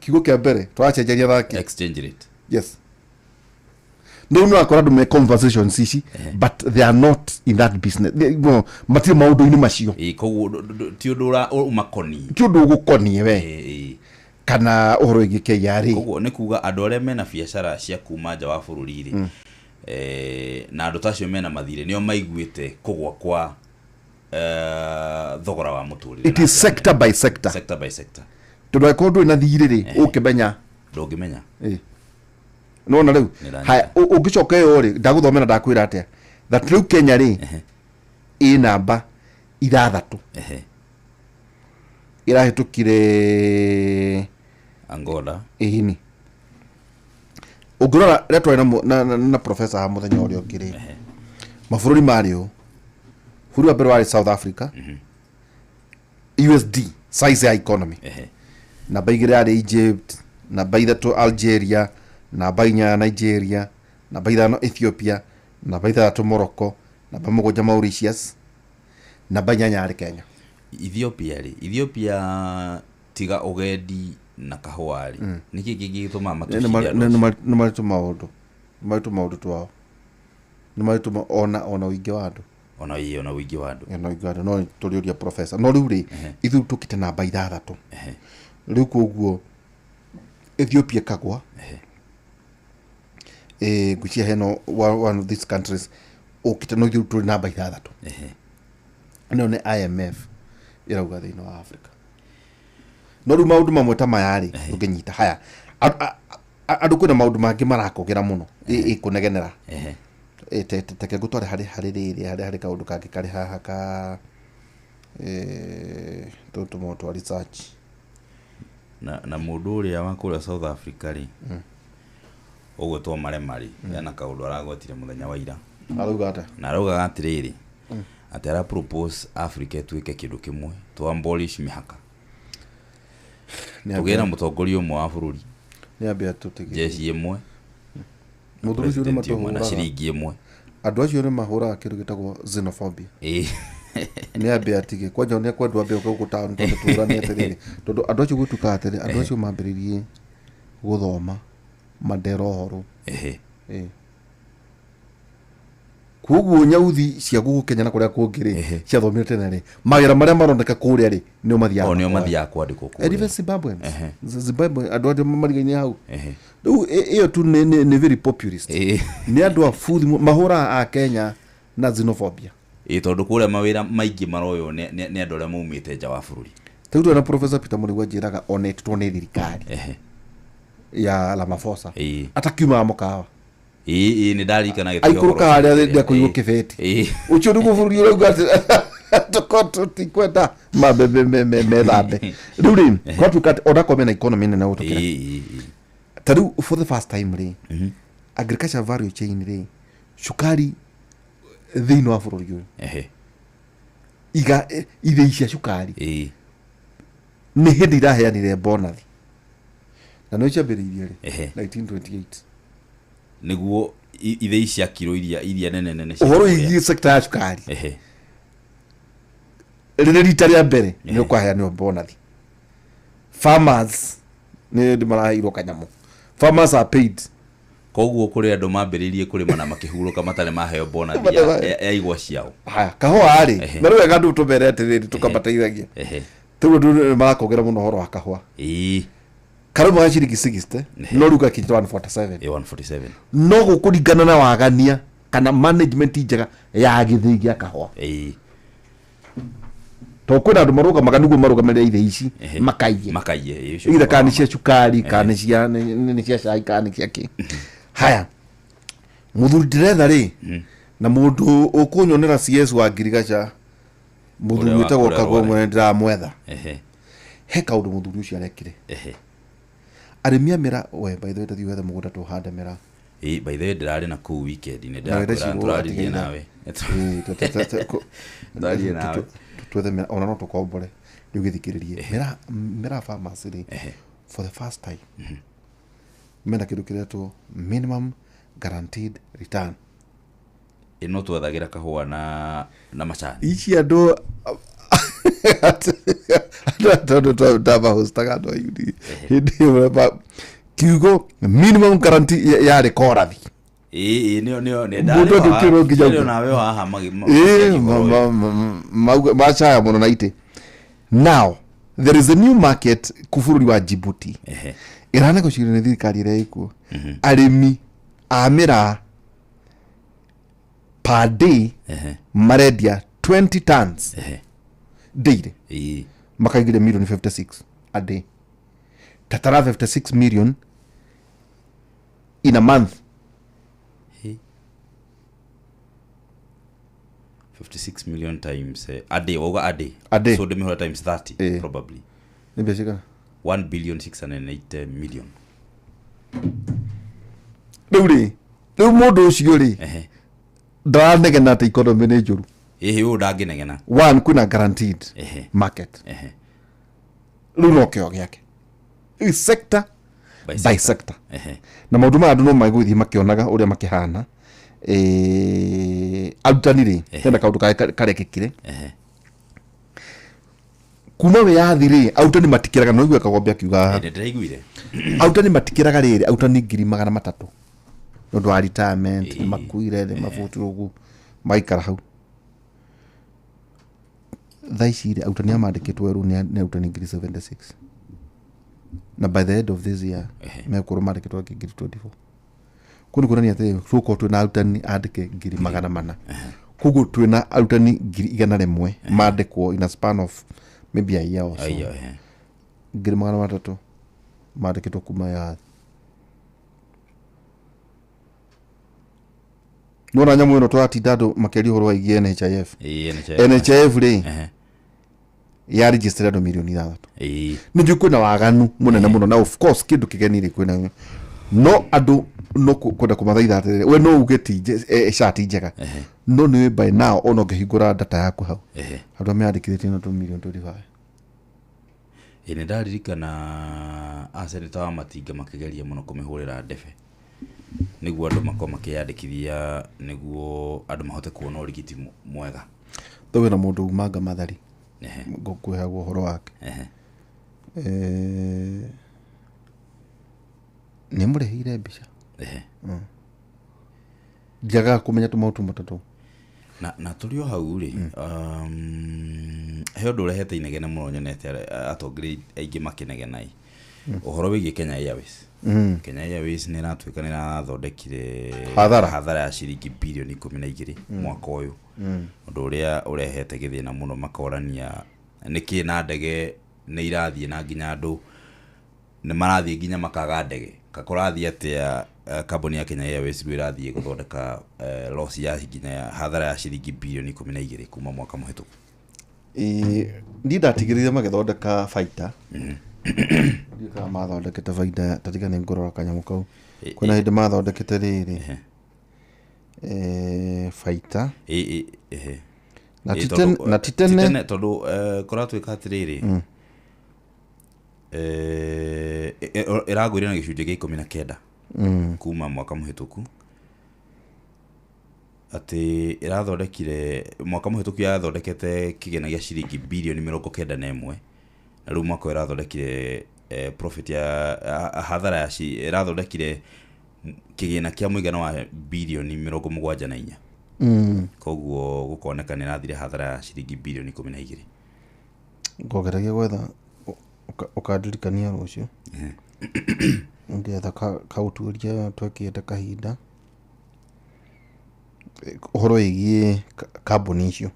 kiugo kĩa mbere tũracenjeria thaki. Exchange rate. Yes. No no akora andũ me conversations ici, but they are not in that business. No, matirĩ maũndũ-inĩ macio. Ĩ, koguo ti ũndũ ũra ũmakoniĩ. Ti ũndũ ũgũkoniĩ we. Ĩ, ĩ. Kana ũhoro wĩgiĩ KRA. Koguo nĩ kuga andũ arĩa mena biacara cia kuma nja wa bũrũri rĩ, na andũ ta acio mena mathirĩ nĩo maiguĩte kũgwa kwa thogora wa mũtũrĩre. It is sector by sector. Sector by sector. Tondũ angĩkorwo ndũrĩ na thirĩ rĩ, ũkĩmenya. Ndũngĩmenya. Ĩ. Nĩwona rĩu? Nĩndanyita. Haya, ũngĩcoka ĩyo rĩ, ndagũthomera ndakwĩra atĩa? That rĩu Kenya rĩ, ĩ namba 6. Ĩrahĩtũkire Angola. Ĩni. Ũngĩrora rĩrĩa twarĩ na professor haha mũthenya ũrĩa ũngĩ rĩ, mabũrũri marĩ ũũ. Bũrũri wa mbere warĩ South Africa. USD size ya economy. Namba 2 yarĩ Egypt, namba 3 Algeria, namba 4 Nigeria, namba 5 Ethiopia, namba 6 Morocco, namba 7 Mauritius, namba 8 yarĩ Kenya. Ethiopia rĩ, Ethiopia tiga ũgendi na kahũa rĩ, nĩkĩ kĩngĩ gĩtũmaga matũcinde andũ acio? Nĩ marĩ tũmaũndũ. Nĩ marĩ tũmaũndũ twao. Nĩ marĩ tũma-, ona ũingĩ wa andũ. Ona ĩĩ, ona ũingĩ wa andũ. Ona ũingĩ wa andũ, no tũrĩũria professor. No rĩu rĩ, ithuĩ tũkĩte namba 6. Rĩu koguo Ethiopia ĩkagwa. Ngwĩciria hena one of these countries ũkĩte, no ithuĩ tũrĩ namba 6. Ĩno nĩ IMF ĩrauga thĩinĩ wa Africa. No rĩu maũndũ mamwe ta maya rĩ, ũngĩnyita haya. Andũ kwĩna maũndũ mangĩ marakogera mũno, ĩkũnegenera. Teke ngũtware harĩ rĩrĩ, harĩ kaũndũ kangĩ karĩ haha ka, tũtũ maũndũ twa research. Na mũndũ ũrĩa wa kũrĩa South Africa rĩ, ũgwĩtwo Malema rĩ, hena kaũndũ aragwetire mũthenya wa ira. Arauga atĩa? Na araugaga atĩrĩrĩ, atĩ ara propose Africa ĩtuĩke kĩndũ kĩmwe, to abolish mĩhaka. Nĩ Tũgĩe na mũtongoria ũmwe wa bũrũri. Nĩ ambia tũtige. Jeshi ĩmwe. Mũthuri ũcio nĩ President ĩmwe na matũhũraga. ciringi ĩmwe. Andũ acio nĩ mahũraga kĩndũ gĩtagwo xenophobia. Nĩ ambia atige. Kwanja nĩ akwendwo ambia gũka gũkũ town tondũ tũrane atĩrĩrĩ. Tondũ andũ acio gwĩtuĩkaga atĩrĩ, andũ acio mambĩrĩrie gũthoma Mandela ũhoro. Koguo nyauthi cia gũkũ Kenya na kũrĩa kũngĩ rĩ, ciathomire tene rĩ, mawĩra marĩa maroneka kũrĩa rĩ, nĩo mathiaga O nĩo kuoya. mathiaga kwandĩkwo kũrĩa. And even Zimbabweans. Zimbabwe, andũ arĩa marigaine hau. Rĩu ĩyo tu nĩ very populist. Nĩ andũ a futhi mahũraga a Kenya na xenophobia. Tondũ kũrĩa mawĩra maingĩ maroywo nĩ andũ arĩa maumĩte nja wa bũrũri. Rĩu twĩna Professor Peter Mũrĩgua anjĩraga ona ĩtĩtwo nĩ thirikari ya Ramaphosa. Atakiumaga mũkawa. Ĩ, nĩ ndarikana gĩtũmi Aikũrũka ũhoro harĩa ũcio. ndekũigwo kĩbeti. Ũcio nĩguo bũrũri ũrauga atĩ tũkorwo tũtikwenda mambe methambe. Rĩu rĩ, kwatuĩka atĩ ona korwo mena economy nene gũtũkĩra. Ta rĩu for the first time rĩ, agriculture value chain rĩ, cukari thĩinĩ wa bũrũri ũyũ. Iga, ithĩi cia cukari. Nĩ hĩndĩ iraheanire bonathi. Na nĩ ciambĩrĩirie rĩ, 1928. Nĩguo ithĩi cia kiro iria nene nene cia Ũhoro kũrĩa. wĩgiĩ sector ya cukari. Rĩrĩ rita rĩa mbere nĩ ũkwaheanwo bonathi. Farmers nĩ ndĩ maraheirwo kanyamũ. Farmers are paid. Koguo kũrĩ andũ mambĩrĩirie kũrĩma na makĩhurũka matarĩ maheo bonathi Matarĩ maheo. ya igwa ciao. Haya, kahũa rĩ, na rĩu wega andũ tũmere atĩrĩrĩ, tũkamateithagia. Rĩu andũ nĩ marakongera mũno ũhoro wa kahũa. Karũma ga ciringi 60, no rĩu gakinyĩte 147. 147. No gũkũringana na wagania Kana management njega ya gĩthĩi gĩa kahũa. To kwĩna andũ marũgamaga nĩguo marũgamĩrĩre ithĩi ici makaiye. Makaiye, ũcio. Either kana nĩ cia cukari, kana nĩ cia cai, kana nĩ cia kĩ. Haya, mũthuri ndĩretha rĩ, na mũndũ ũkũnyonera CS wa ngirigaca, mũthuri Ũrĩa wĩtagwo ũrĩa Kagwe Rware. mwene ndĩramwetha. He kaũndũ mũthuri ũcio arekire. Arĩmi a mĩraa, we, by the way, tathiĩ wethe mũgũnda tũhande mĩraa. Ĩ, by the way, ndĩrarĩ na kũu weekend nĩ Na ndĩrakwĩra wĩra tũraririe atigaire. nawe. Ĩ, Twarie nawe. Twethe mĩraa, ona no tũkombore rĩu gĩthikĩrĩrie mĩraa farmers rĩ, for the first time mena kĩndũ kĩretwo minimum guaranteed return. Ĩno twethagĩra kahũa na macani. Ici andũ tondũ ndamahostaga andũ a UD hĩndĩ ĩyo kiugo minimum guarantee yarĩ korathi. Ĩ, nĩo nĩo nĩ Mũndũ angĩkĩrwo nginya ndarĩ ũguo. nawe haha Ĩ, macaya mũno na itĩ. Now there is a new market ku bũrũri wa Djibouti ĩranegotiate nĩ thirikari ĩrĩa ĩkuo. Arĩmi a mĩraa per day marendia 20 tons daily, makaingĩria milioni 56 a day, tatara 56 million in a month. 56 million times a day, wauga a day? A day. So ndĩmĩhũra times 30. Probably. Nĩ mbeca cigana? 1 billion 680 million. Rĩu rĩ, rĩu mũndũ ũcio rĩ, ndaranegena atĩ economy nĩ njũru. Ĩhĩ, ũyũ ndangĩnegena. One, kwĩna guaranteed market. Rĩu no kĩo gĩake. Rĩu sector by by sector. Na maũndũ maya andũ no magũthiĩ makĩonaga ũrĩa makĩhana. Arutani rĩ, hena kaũndũ karĩa karekĩkire kuma wĩyathi rĩ, arutani matikĩraga, no igue Kagombe akiuga haha. Nĩ ndĩraiguire. Arutani matikĩraga rĩrĩ, arutani 300,000 nĩ ũndũ wa retirement, nĩ makuire, nĩ mabutirwo ũguo, maikara hau. Thaa ici rĩ, arutani aya mandĩkĩtwo erũ nĩ arutani 76,000, na by the end of this year megũkorwo mandĩkĩtwo angĩ 24,000. Kũu nĩ kuonania atĩrĩ, tũgũkorwo twĩna arutani andĩke 400,000. Koguo twĩna arutani 101,000 mandĩkwo in a span of maybe a year or so. Aiyo, 300,000 mandĩkĩtwo kuma ya nona nyamũ ĩno tũratinda andũ makĩaria ũhoro waigie NHIF. NHIF. NHIF rĩ, ya register andũ mirioni 6. Nĩ njũĩ kwĩna waganu mũnene mũno, na of course kĩndũ kĩgeni rĩ, kwĩna no andũ no kwenda kũmathaitha atĩrĩrĩ, we no uge ti SHA ti njega, no nĩ by now ona ũngĩhingũra data yaku hau, andũ arĩa meyandĩkithĩtie no tũ mirioni 25. Ĩ, nĩ ndaririkana aseneta wa Matinga makĩgeria mũno kũmĩhũrĩra ndebe nĩguo andũ makorwo makĩyandĩkithia, nĩguo andũ mahote kuona ũrigiti mwega. Tho wĩna mũndũ umanga mathari ngũkwĩhagwo ũhoro wake. Nĩ mũrĩhĩire mbica. Ndiagaga kũmenya tũmaũndũ matatũ. Na tũrĩ o hau rĩ, he ũndũ ũrehete inegene mũno nyonete atongoria aingĩ makĩnegena ĩ, ũhoro wĩgiĩ Kenya Airways. Kenya Airways nĩ ĩratuĩka nĩ ĩrathondekire Hathara. Hathara ya ciringi birioni 12 mwaka ũyũ, ũndũ ũrĩa ũrehete gĩthĩna mũno, makorania nĩkĩ na ndege nĩ irathiĩ na nginya andũ nĩ marathiĩ nginya makaga ndege kakũrathiĩ atĩa, kambuni ya Kenya Airways rĩu ĩrathiĩ gũthondeka loss ya nginya ya hathara ya ciringi birioni 12 kuma mwaka mũhĩtũku. Ĩ, niĩ ndatigĩrĩire magĩthondeka baita. Ndiũĩ kana mathondekete baita, tatiga nĩ ngũrora kanyamũ kau. Kwĩna hĩndĩ mathondekete rĩrĩ baita. Ĩ, ĩ, ehe. Na Ĩ, ti tondũ, na ti tene. Tondũ kũratuĩka atĩrĩrĩ, ĩragũire na gĩcunjĩ gĩa 19 kuma mwaka mũhĩtũku, atĩ ĩrathondekire mwaka mũhĩtũku yathondekete kĩgĩna gĩa ciringi birioni 91, na rĩu mwaka ũyũ ĩrathondekire profit ya hathara ya ĩrathondekire kĩgĩna kĩa mũigana wa birioni 74. Koguo gũkoneka nĩ ĩrathire hathara ya ciringi birioni 12. Ngongeragia gwetha ũkandirikania rũciũ ngetha kaũtuĩria twekĩte kahinda. Ũhoro wĩgiĩ kambuni icio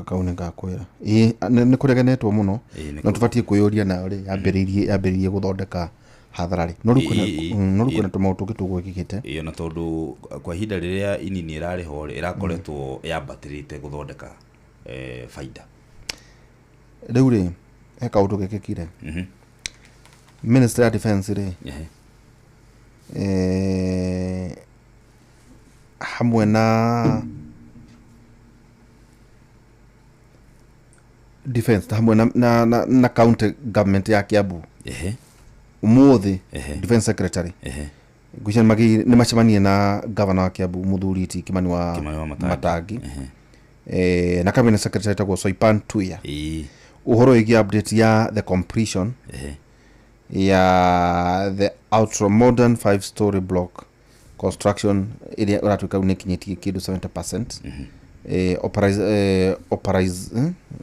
kau nĩ ngakwĩra. Ĩĩ, nĩ kũreganĩtwo mũno. No tũbatiĩ kwĩyũria nayo rĩ, yambĩrĩirie gũthondeka hathara rĩ. No rĩu kwĩna tũmaũndũ tũngĩ tũgwĩkĩkĩte. Ĩĩ, ona tondũ kwa ihinda rĩrĩa inini ĩrarĩ ho rĩ, ĩrakoretwo yambatĩrĩte gũthondeka baida. Rĩu rĩ, he kaũndũ gekĩkire. Ministry ya Defense rĩ, hamwe na defense hamwe na county government ya Kiambu. Umuthi defense secretary ngwĩciria nĩ macemanie na governor wa Kiambu mũthuri ti Kimani wa Matangi. Na cabinet secretary etagwo Soipan Tuya. Ũhoro wĩgiĩ update ya the completion ya the ultra modern 5-story block construction ĩrĩa ũratuĩka nĩ ĩkinyĩtie kĩndũ 70%.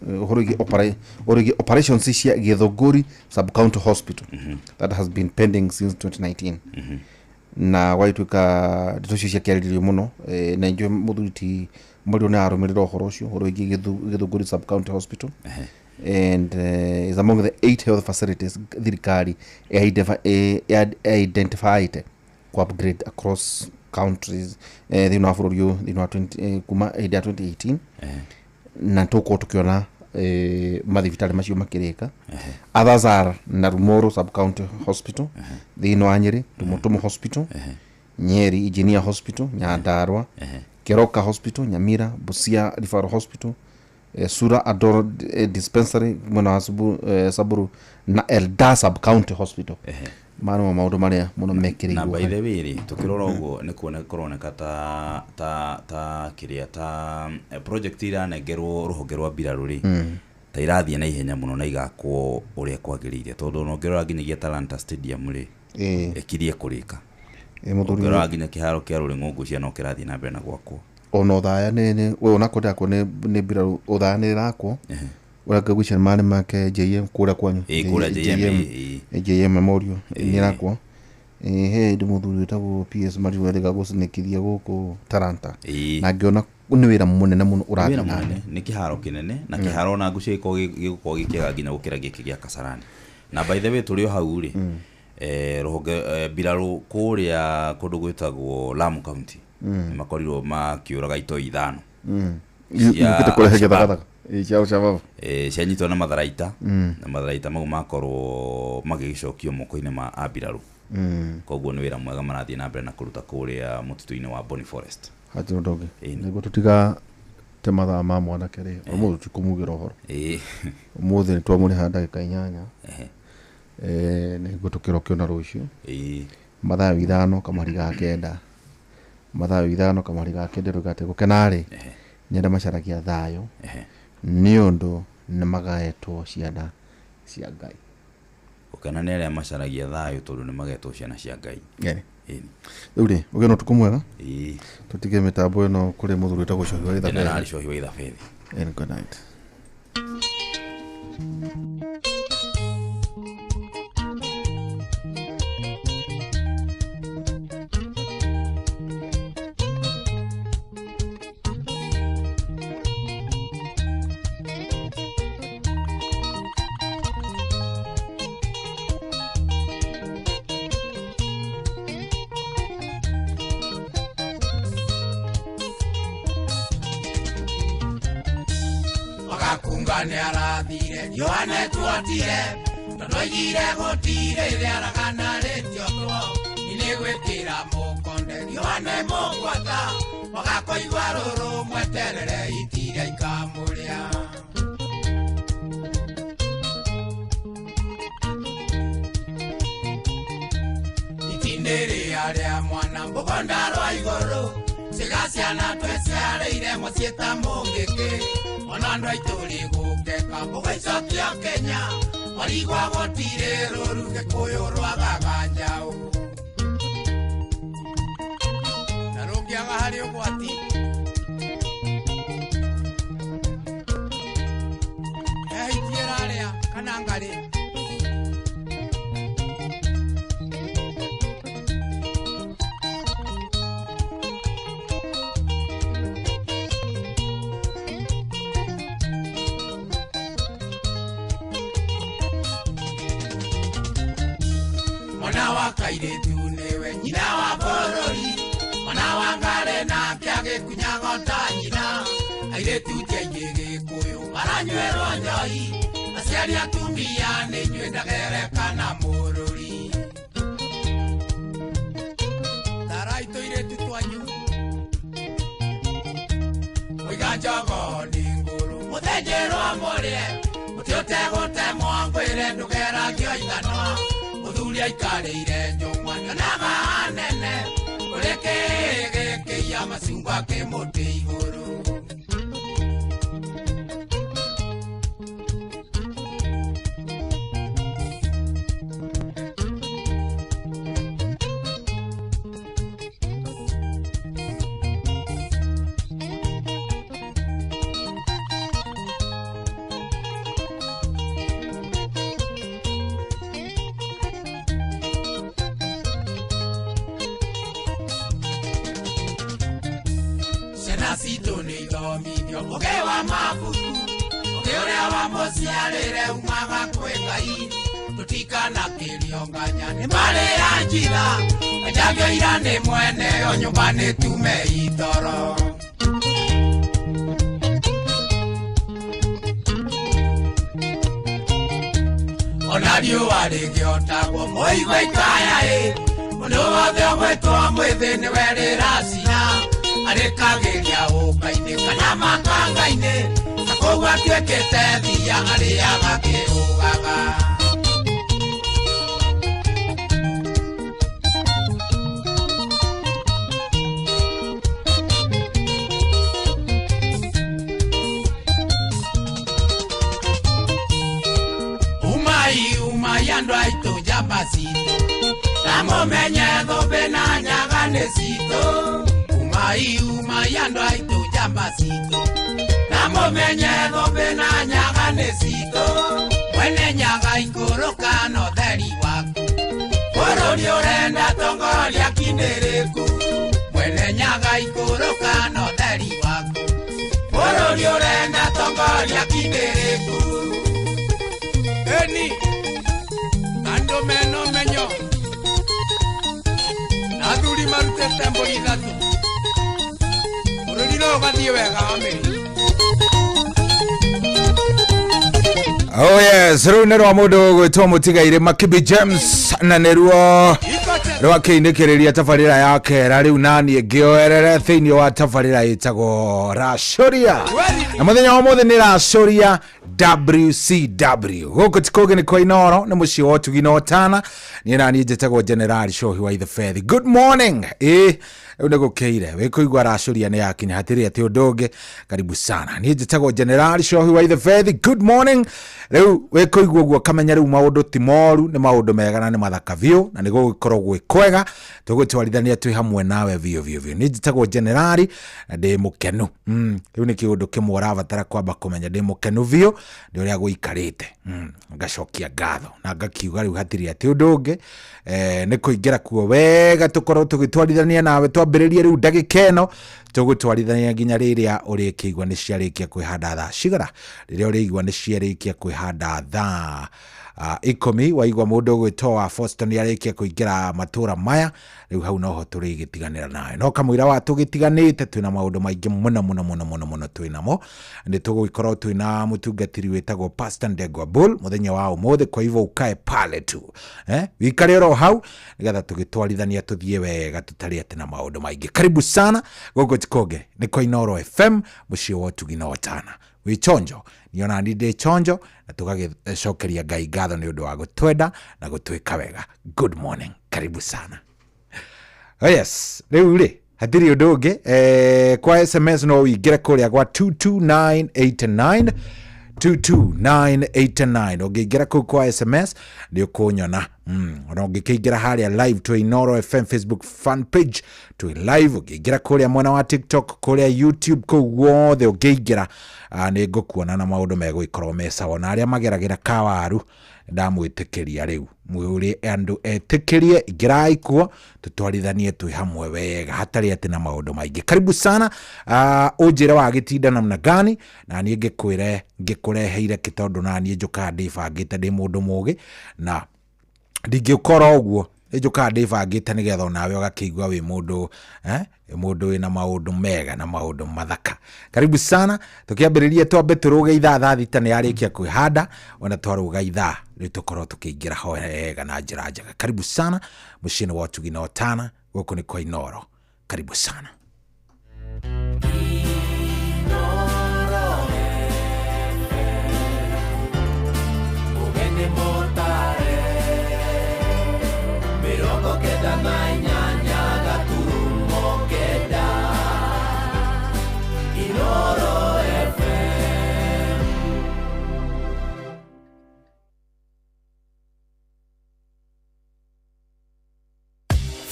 Ũhoro wĩgiĩ operations cia Githunguri sub county hospital that has been pending since 2019. Na gwagĩtuĩka ndeto icio ciakĩarĩrĩrio mũno, na injuĩ mũthuri ti Mario nĩ arũmĩrĩra ũhoro ũcio, ũhoro wĩgiĩ Githunguri sub county hospital. And is among the 8 health facilities thirikari identified ku upgrade across countries thĩinĩ wa bũrũri ũyũ thĩinĩ wa kuma hĩndĩ ya 2018. Na tũgũkorwo tũkĩona mathibitarĩ macio makĩrĩka. Others are Narumoro sub county hospital thĩinĩ wa Nyeri, Tumutumu hospital, Nyeri Engineer hospital, Nyandarua, Keroka hospital, Nyamira, Busia Referral hospital, Sura Adoro dispensary mwena wa Samburu na Elda sub county hospital. Maya nĩmo maũndũ marĩa mũno mekĩrĩirwo. Na by the way rĩ, tũkĩrora ũguo nĩ kuoneka kũroneka ta kĩrĩa ta project iranengerwo rũhonge rwa mbirarũ rĩ, ta irathiĩ na ihenya mũno na igakwo ũrĩa kwagĩrĩire, tondũ ona ũngĩrora nginyagia Talanta Stadium rĩ, ĩkirie kũrĩka. Ũngĩrora nginya kĩharo kĩa Rũrĩng'ũngũ cia no kĩrathiĩ na mbere na gwakwo. Ona ũthaya nĩ we ona kũndakwo nĩ mbirarũ, ũthaya nĩ ĩrakwo. Ũrĩa ngwĩciria marĩ make JM kũrĩa kwanyu. Kũrĩa JM, JM Memorial nĩ ĩrakwo. He hĩndĩ mũthuri wĩtagwo PS Mario erĩga gũcinĩkithia gũkũ Talanta. Na ngĩona nĩ wĩra mũnene mũno ũrathiĩ na mbere. Nĩ kĩharo kĩnene na kĩharo ona ngwĩciria gĩgũkorwo gĩkĩega nginya gũkĩra gĩkĩ gĩa Kasarani. Na by the way tũrĩ o hau rĩ, rũhonge mbirarũ kũrĩa kũndũ gwĩtagwo Lamu County nĩ makorirwo makĩũraga itoi 5. Yũkĩte kũrehe gĩthagathaga. Cia Al-Shabaab. Cianyitwo na matharaita, na matharaita mau makorwo magĩgĩcokio moko-inĩ ma ambirarũ. Koguo nĩ wĩra mwega marathiĩ na mbere na kũruta kũrĩa mũtitũ-inĩ wa Boni Forest. Hatirĩ ũndũ ũngĩ. Nĩguo tũtiga te mathaa ma mwanake rĩ, ũmũthĩ tũtikũmugĩra ũhoro. Ũmũthĩ nĩ twamũrĩha ndagĩka 8. Nĩguo tũkĩroke ona rũciũ. Mathaa 5 kamũhari ga 9. Mathaa 5 kamũhari ga 9 rĩu atĩ gũkena rĩ, nĩ arĩa macaragia thayũ, nĩ ũndũ nĩ magaetwo ciana cia Ngai. Gũkena nĩ arĩa macaragia thayũ tondũ nĩ magetwo ciana cia Ngai. Rĩu rĩ, ũgĩe na ũtukũ mwega. Tũtige mĩtambo ĩno kũrĩ mũthuri wĩtagwo Cohi wa Ithabethi. General Cohi wa Ithabethi. And good night. Yohane tuotire tondu oigire gũtirĩ rĩaragana rĩtiotwo nĩ gwĩkĩra mũkonde Yohane mũgwata wagakoigua rũrũ mweterere itiria ikamũrĩa. Itinĩ rĩa mwana mũgonda rwa igũrũ ciga ciana tweciarĩire mũciĩ ta mũngĩkĩ ona andũ aitũ rĩ gũkeka mũgaicokia Kenya marigwa gũtirĩ rũru Gĩkũyũ rwagaga njaũ na rũngĩaga harĩ ũgwati he hiti ĩrarĩa kana ngarĩ. Mwana wa kairĩtu nĩwe nyina wa bũrũri. Mwana wa ngarĩ nake agĩkunyaga ta nyina. Airĩtu ti aingĩ Gĩkũyũ maranyuĩrwo njohi. Aciari atumia nĩ inyuĩ ndagerekana mũrũri. Tarai tũirĩtu twanyu. Mũiga njogo nĩ ngũrũ mũthĩnjĩrwo mũrĩe. Mũtĩ ũtegũtemwo ngwĩre ndũgeragio ithanwa. Mũthuri aikarĩire njũng'wa nyonaga hanene. Ũrĩ kĩĩ gĩkĩiya macungwa kĩ mũtĩ igũrũ. Ũgĩ wa mabuku ũgĩ ũrĩa wamũciarĩre umaga kwĩ Ngai. Tũtikanakĩrio nganya nĩ marĩ ya njira. Anjagio ira nĩ mwene o nyũmba nĩ tume itoro. Ona riũa rĩngĩotagwo mũigua ikaya ĩ. Mũndũ wothe ũgwĩtwo mwĩthĩ nĩwe rĩracina. Arĩkagĩria ũka-inĩ kana makanga-inĩ. Na kũu atuĩkĩte thia arĩaga kĩũgaga. Umai umai andũ aitũ njamba citũ. Na mũmenye thũmbĩ na nyaga nĩ citũ. Umai umai andũ aitũ njamba citũ. Na mũmenye thũmbĩ na nyaga nĩ citũ. Mwene nyaga ikũrũka na ũtheri waku. Bũrũri ũrenda tongoria kindĩrĩku. Mwene nyaga ikũrũka na ũtheri waku. Bũrũri ũrenda tongoria kindĩrĩku. Eni andũ mena ũmenyo na athuri marutĩte mbũri ithatũ. Bũrũri no ũgathiĩ wega wa mĩri. Oh yes, rĩu nĩ rwa mũndũ ũgwĩtwo mũtigairĩ Makibi James na nĩruo rwakĩinĩkĩrĩria tabarĩra ya kera rĩu naniĩ ngĩoerere thĩinĩ wa tabarĩra ĩtagwo Racũria. Na mũthenya wa ũmũthĩ nĩ Racũria WCW. Gũkũ ti kũngĩ nĩ kwa Inooro, nĩ mũciĩ wa ũtugi na ũtana. Niĩ naniĩ njĩtagwo General Shohi wa Ithebethi. Good morning. Ĩ rĩu nĩ gũkĩire wĩkũigua Racũria nĩ yakinya hatirĩ atĩ ũndũ ũngĩ. Karibu sana. Niĩ njĩtagwo General Shohi wa Ithebethi. Good morning. Rĩu wĩkũigua ũguo kamenya rĩu maũndũ ti moru, nĩ maũndũ mega na nĩ mathaka biũ na nĩ gũgĩkorwo gwĩ kwega. Tũgũtwarithania twĩ hamwe nawe biũ biũ biũ. Niĩ njĩtagwo General na ndĩ mũkenu. Rĩu nĩ kĩũndũ kĩmwe ũrabatara kwamba kũmenya, ndĩ mũkenu biũ nĩ ũrĩa gũikarĩte. Ngacokia ngatho na ngakiuga rĩu hatirĩ atĩ ũndũ ũngĩ. Nĩ kũingĩra kuo wega tũkorwo tũgĩtwarithania nawe twambĩrĩrie rĩu ndagĩka ĩno tũgũtwarithania nginya rĩrĩa ũrĩkĩigua nĩ ciarĩkia kwĩhanda thaa cigana. Rĩrĩa ũrĩigua nĩ ciarĩkia kwĩhanda thaa 10 waigua mũndũ ũgwĩtwo wa Boston nĩ arĩkia kũingĩra matũra maya rĩu hau noho tũrĩgĩtiganĩra nawe. No kamũira wa tũgĩtiganĩte twĩna maũndũ maingĩ mũno mũno mũno mũno mũno twĩnamo. Nĩ tũgũgĩkorwo twĩna mũtungatĩri wĩtagwo Pastor Ndegwa Bull mũthenya wa ũmũthĩ, kwa hivyo ukae pale tu wikare oro hau nĩgetha tũgĩtwarithania tũthiĩ wega tũtarĩ atĩ na maũndũ maingĩ. Karibu sana gũkũ ti kũngĩ nĩ kwa Inooro FM mũciĩ wa ũtugi na ũtana. Wĩ chonjo niona ni ndĩ chonjo na tũgagĩcokeria Ngai ngatho nĩ ũndũ wa gũtwenda na gũtwĩka wega. Good morning, karibu sana. Oh yes, rĩu rĩ hatirĩ ũndũ ũngĩ. Kwa SMS no ũingĩre kũrĩa gwa 22989 22989 ũngĩingĩra kũu kwa SMS nĩ ũkũnyona. Ona ũngĩkĩingĩra harĩa live twĩ Inooro FM Facebook fan page twĩ live, ũngĩingĩra kũrĩa mwena wa TikTok, kũrĩa YouTube, kũu guothe ũngĩingĩra nĩ ngũkuona na maũndũ megũgĩkorwo me sawa. Na arĩa mageragĩra kawaru ndamwĩtĩkĩria rĩu mwĩũrĩ andũ etĩkĩrie, ingĩrai kuo tũtwarithanie twĩ hamwe wega hatarĩ atĩ na maũndũ maingĩ. Karibu sana. Ũnjĩre wagĩtinda namna gani na niĩ ngĩkwĩre ngĩkũreheire kĩ tondũ na niĩ njũkaga ndĩbangĩte ndĩ mũndũ mũgĩ na ndingĩũkora ũguo Nĩ njũkaga ndĩbangĩte nĩgetha onawe ũgakĩigua wĩ mũndũ mũndũ wĩna maũndũ mega na maũndũ mathaka. Karibu sana. Tũkĩambĩrĩria twambe tũrũge ithaa 6:00 nĩ yarĩkia kwĩhanda, ona twarũga ithaa rĩu tũkorwo tũkĩingĩra ho wega na njĩra njega. Karibu sana mũciĩ-inĩ wa ũtugi na ũtana, gũkũ nĩ kwa Inooro. Karibu sana.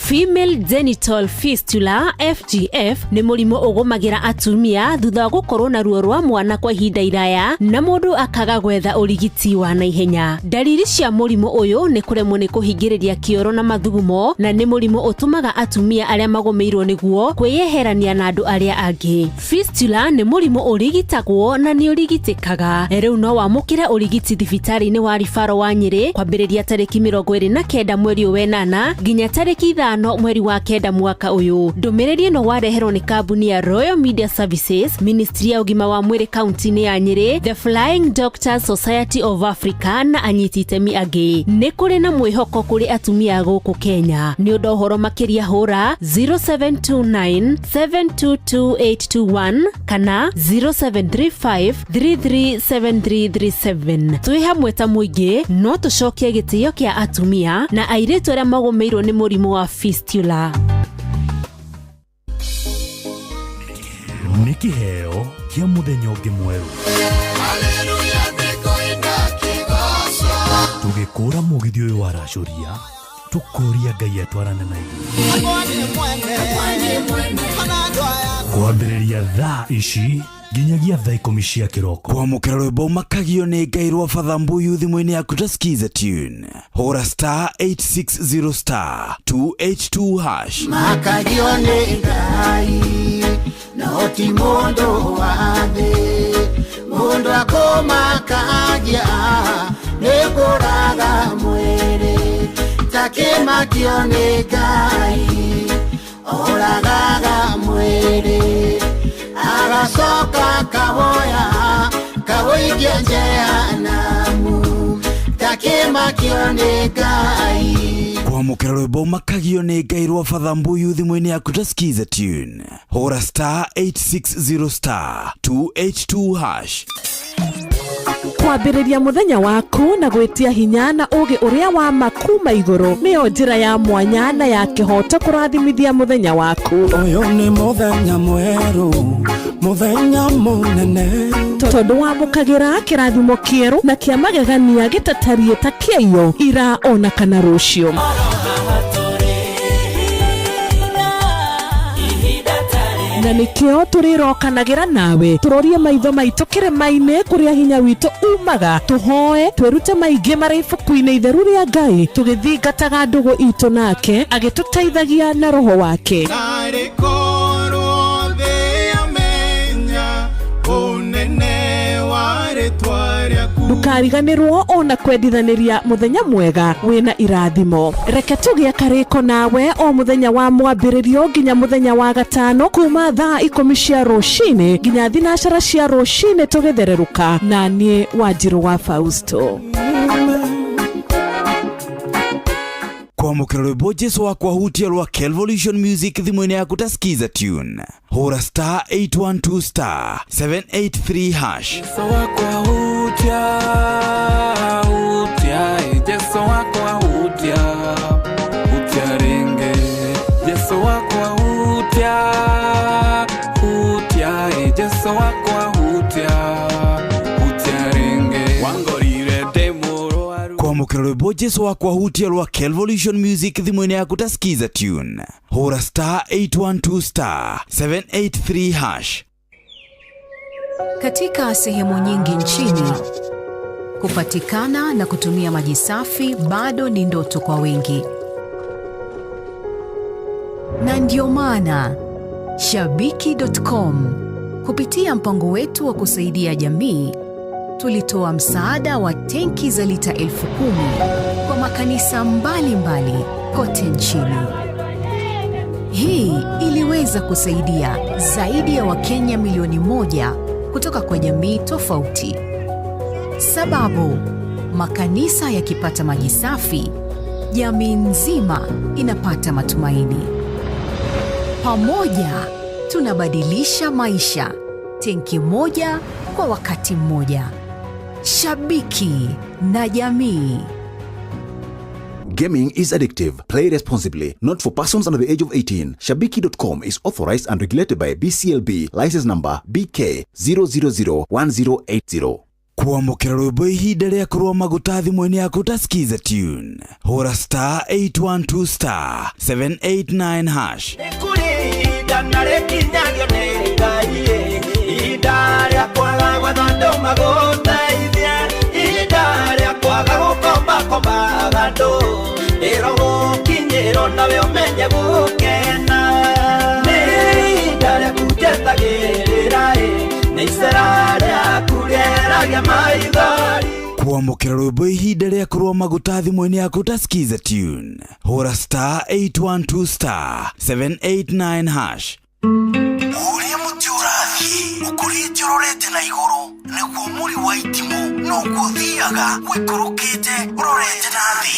Female genital fistula FGF nĩ mũrimũ ũgũmagĩra atumia thutha wa gũkorwo na ruo rwa mwana kwa ihinda iraya na mũndũ akaga gwetha ũrigiti wa naihenya. Ndariri cia mũrimũ ũyũ nĩ kũremwo nĩ kũhingĩrĩria kĩoro na mathugumo, na nĩ mũrimũ ũtũmaga atumia arĩa magũmĩirwo nĩguo kwĩyeherania na andũ arĩa angĩ. Fistula nĩ mũrimũ ũrigitagwo na nĩ ũrigitĩkaga. Rĩu no wamũkĩre ũrigiti thibitarĩ-inĩ wa Rifaro wa Nyĩrĩ kwambĩrĩria tarĩki 29 mweri wa 8 nginya tarĩki 5 mweri wa 9 mwaka ũyũ. Ndũmĩrĩri ĩno wareherwo nĩ kambuni ya Royal Media Services, Ministry ya ũgima wa mwĩrĩ kaunti-inĩ ya Nyĩrĩ, The Flying Doctors Society of Africa na anyiti itemi angĩ. Nĩ kũrĩ na mwĩhoko kũrĩ atumia gũkũ Kenya. Nĩ ũndũ ũhoro makĩria hũra 0729 722821 kana 0735 337337. Twĩ hamwe ta mũingĩ no tũcokie gĩtĩo kĩa atumia na airĩtu arĩa magũmĩirwo nĩ mũrimũ wa fistula. Nĩ kĩheo kĩa mũthenya ũngĩ mwerũ. Tũgĩkũra mũgithi ũyũ wa racũria, tũkũria Ngai atwarane na ithuĩ. Kwambĩrĩria thaa ici nginyagia thaa 10 cia kĩroko. Kwamũkĩra rwĩmbo makagio nĩ Ngai rwa Father Mbuyu thimũ-inĩ yaku ta skiza tune. Hũra star 860 star 282 hash. Makagio nĩ Ngai no ti mũndũ wa thĩ, mũndũ akũmakagia nĩ kũraga mwĩrĩ, takĩmakio nĩ Ngai oragaga mwĩrĩ, agacoka kawoya kawoikia jehanamu, takĩmakio nĩ Ngai. Kwamũkĩra rwĩmbo makagio nĩ Ngai rwa Father Mbuyu thimũ-inĩ yaku ta skiza tune. Hũra star 860 star 282 hash. Kwambĩrĩria mũthenya waku na gwĩtia hinya na ũgĩ ũrĩa wa makuma igũrũ nĩyo njĩra ya mwanya na ya kĩhoto kũrathimithia mũthenya waku. Ũyũ nĩ mũthenya mwerũ, mũthenya mũnene, tondũ wamũkagĩra kĩrathimo kĩerũ na kĩa magegania gĩtatariĩ ta kĩaiyo ira ona kana rũciũ. Na nĩkĩo tũrĩrokanagĩra nawe tũrorie maitho maitũ kĩrĩma-inĩ kũrĩa hinya witũ umaga, tũhoe twĩrute maingĩ marĩ ibuku-inĩ itheru rĩa Ngai, tũgĩthingataga ndũgũ itũ nake agĩtũteithagia na roho wake. Ndũkariganĩrwo ona kwendithanĩria mũthenya mwega wĩna irathimo. Reke tũgĩe karĩko nawe o mũthenya wa mwambĩrĩrio nginya mũthenya wa gatano kuma thaa 10 cia rũcinĩ nginya 9 cia rũcinĩ tũgĩthererũka na niĩ Wanjirũ wa Fausto. Kwamũkĩra rwĩmbo Jesu wakwa hutia rwa Kelvolution Music thimũ-inĩ yaku ta skiza tune. Hũra star 812 star 783 hash. Jesu wakwa hutia, hutia, Jesu wakwa hutia, hutia ringe. Jesu wakwa hutia, hutia, Jesu wakwa hutia, hutia ringe. Wangorire ndĩ Kwamũkĩra rwĩmbo Jesu wakwa hutia rwa Kelvolution Music thimũ-inĩ yaku ta skiza tune. Hũra star 812 star 783 hash. Katika sehemu nyingi nchini, kupatikana na kutumia maji safi bado ni ndoto kwa wengi. Na ndio maana Shabiki.com kupitia mpango wetu wa kusaidia jamii tulitoa msaada wa tenki za lita 10,000 kwa makanisa makanisa mbalimbali kote nchini. Hii iliweza kusaidia zaidi ya Wakenya milioni 1 kutoka kwa jamii tofauti. Sababu, makanisa yakipata maji safi, jamii nzima inapata matumaini. Pamoja tunabadilisha maisha, tenki moja kwa wakati mmoja. Shabiki na jamii. Gaming is addictive. Play responsibly. Not for persons under the age of 18. Shabiki.com is authorized and regulated by BCLB. License number BK 0001080. Kwamũkĩra rwĩmbo ihinda rĩa kũrũa maguta thimũ-inĩ yaku ta skiza tune hũra star 812 star 789 hash. Ihinda na rĩkinyagio nĩ Ngai, ihinda rĩa kwaga gwetha andũ magũteithie, ihinda rĩa kwaga gũkombakombaga andũ, rĩrogũkinyĩrwo nawe ũmenye gũkena. Nĩ ihinda rĩaku njetagĩrĩra, nĩ icera rĩaku rĩeragia maithori. Kwamũkĩra rwĩmbo ihinda rĩa kũrũa maguta thimũ-inĩ yaku ta skiza tune hũra star 812 star 789 hash. Ũrĩa mũtĩ ũrathiĩ ũkũrĩte ũrorete na igũrũ nĩguo mũri wa itimũ noguo ũthiaga ũikũrũkĩte ũrorete na thĩ.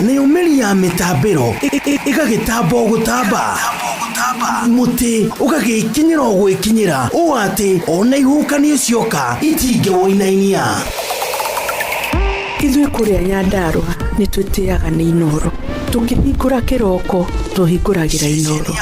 Nayo mĩri ya mĩtambĩro ĩgagĩtamba o gũtamba, mũtĩ ũgagĩkinyĩra o gwĩkinyĩra ũũ atĩ ona ihuhũkanio cioka itingĩwũinainia. Ithuĩ kũrĩa Nyandarũa nĩ twĩtĩaga nĩ Inooro. Tũkĩhingũra kĩroko tũhingũragĩra Inooro.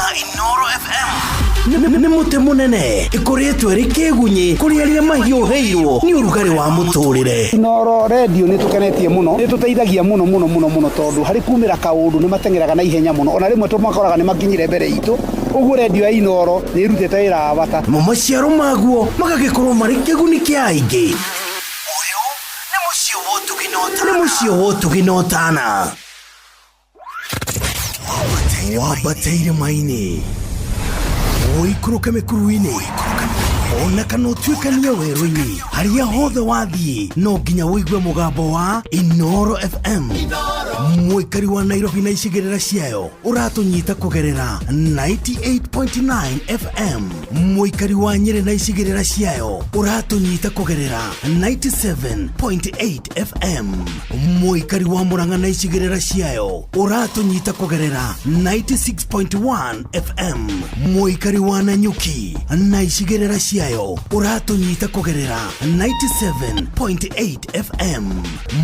Nĩ mũtĩ mũnene ĩkũrĩtwo ĩrĩ kĩgunyĩ kũrĩ arĩa mahiũhĩirwo nĩ ũrugarĩ wa mũtũrĩre. Inooro redio nĩ tũkenetie mũno, nĩ tũteithagia mũno mũno mũno mũno tondũ harĩ kumĩra kaũndũ nĩ mateng'eraga na ihenya mũno, ona rĩmwe tũmakoraga nĩ makinyire mbere itũ. Ũguo redio ya Inooro nĩ ĩrutĩte wĩra wa bata. Namo maciaro maguo magagĩkorwo marĩ kĩguni kĩa aingĩ. Ũyũ nĩ mũciĩ wa ũtugi na ũtana. Wambateire maini ũikũrũke mĩkuru-inĩ ona kana ũtuĩkanie werũ-inĩ, harĩa hothe wathiĩ no nginya ũigue mũgambo wa Inooro FM. Mũikari wa Nairobi na icigĩrĩra ciayo ũratũnyita kũgerera 98.9 FM. Mũikari wa Nyĩrĩ na icigĩrĩra ciayo ũratũnyita kũgerera 97.8 FM. Mũikari wa Murang'a na icigĩrĩra ciayo ũratũnyita kũgerera 96.1 FM. Mũikari wa Nanyuki na icigĩrĩra ciayo ũratũnyita kũgerera 97.8 FM.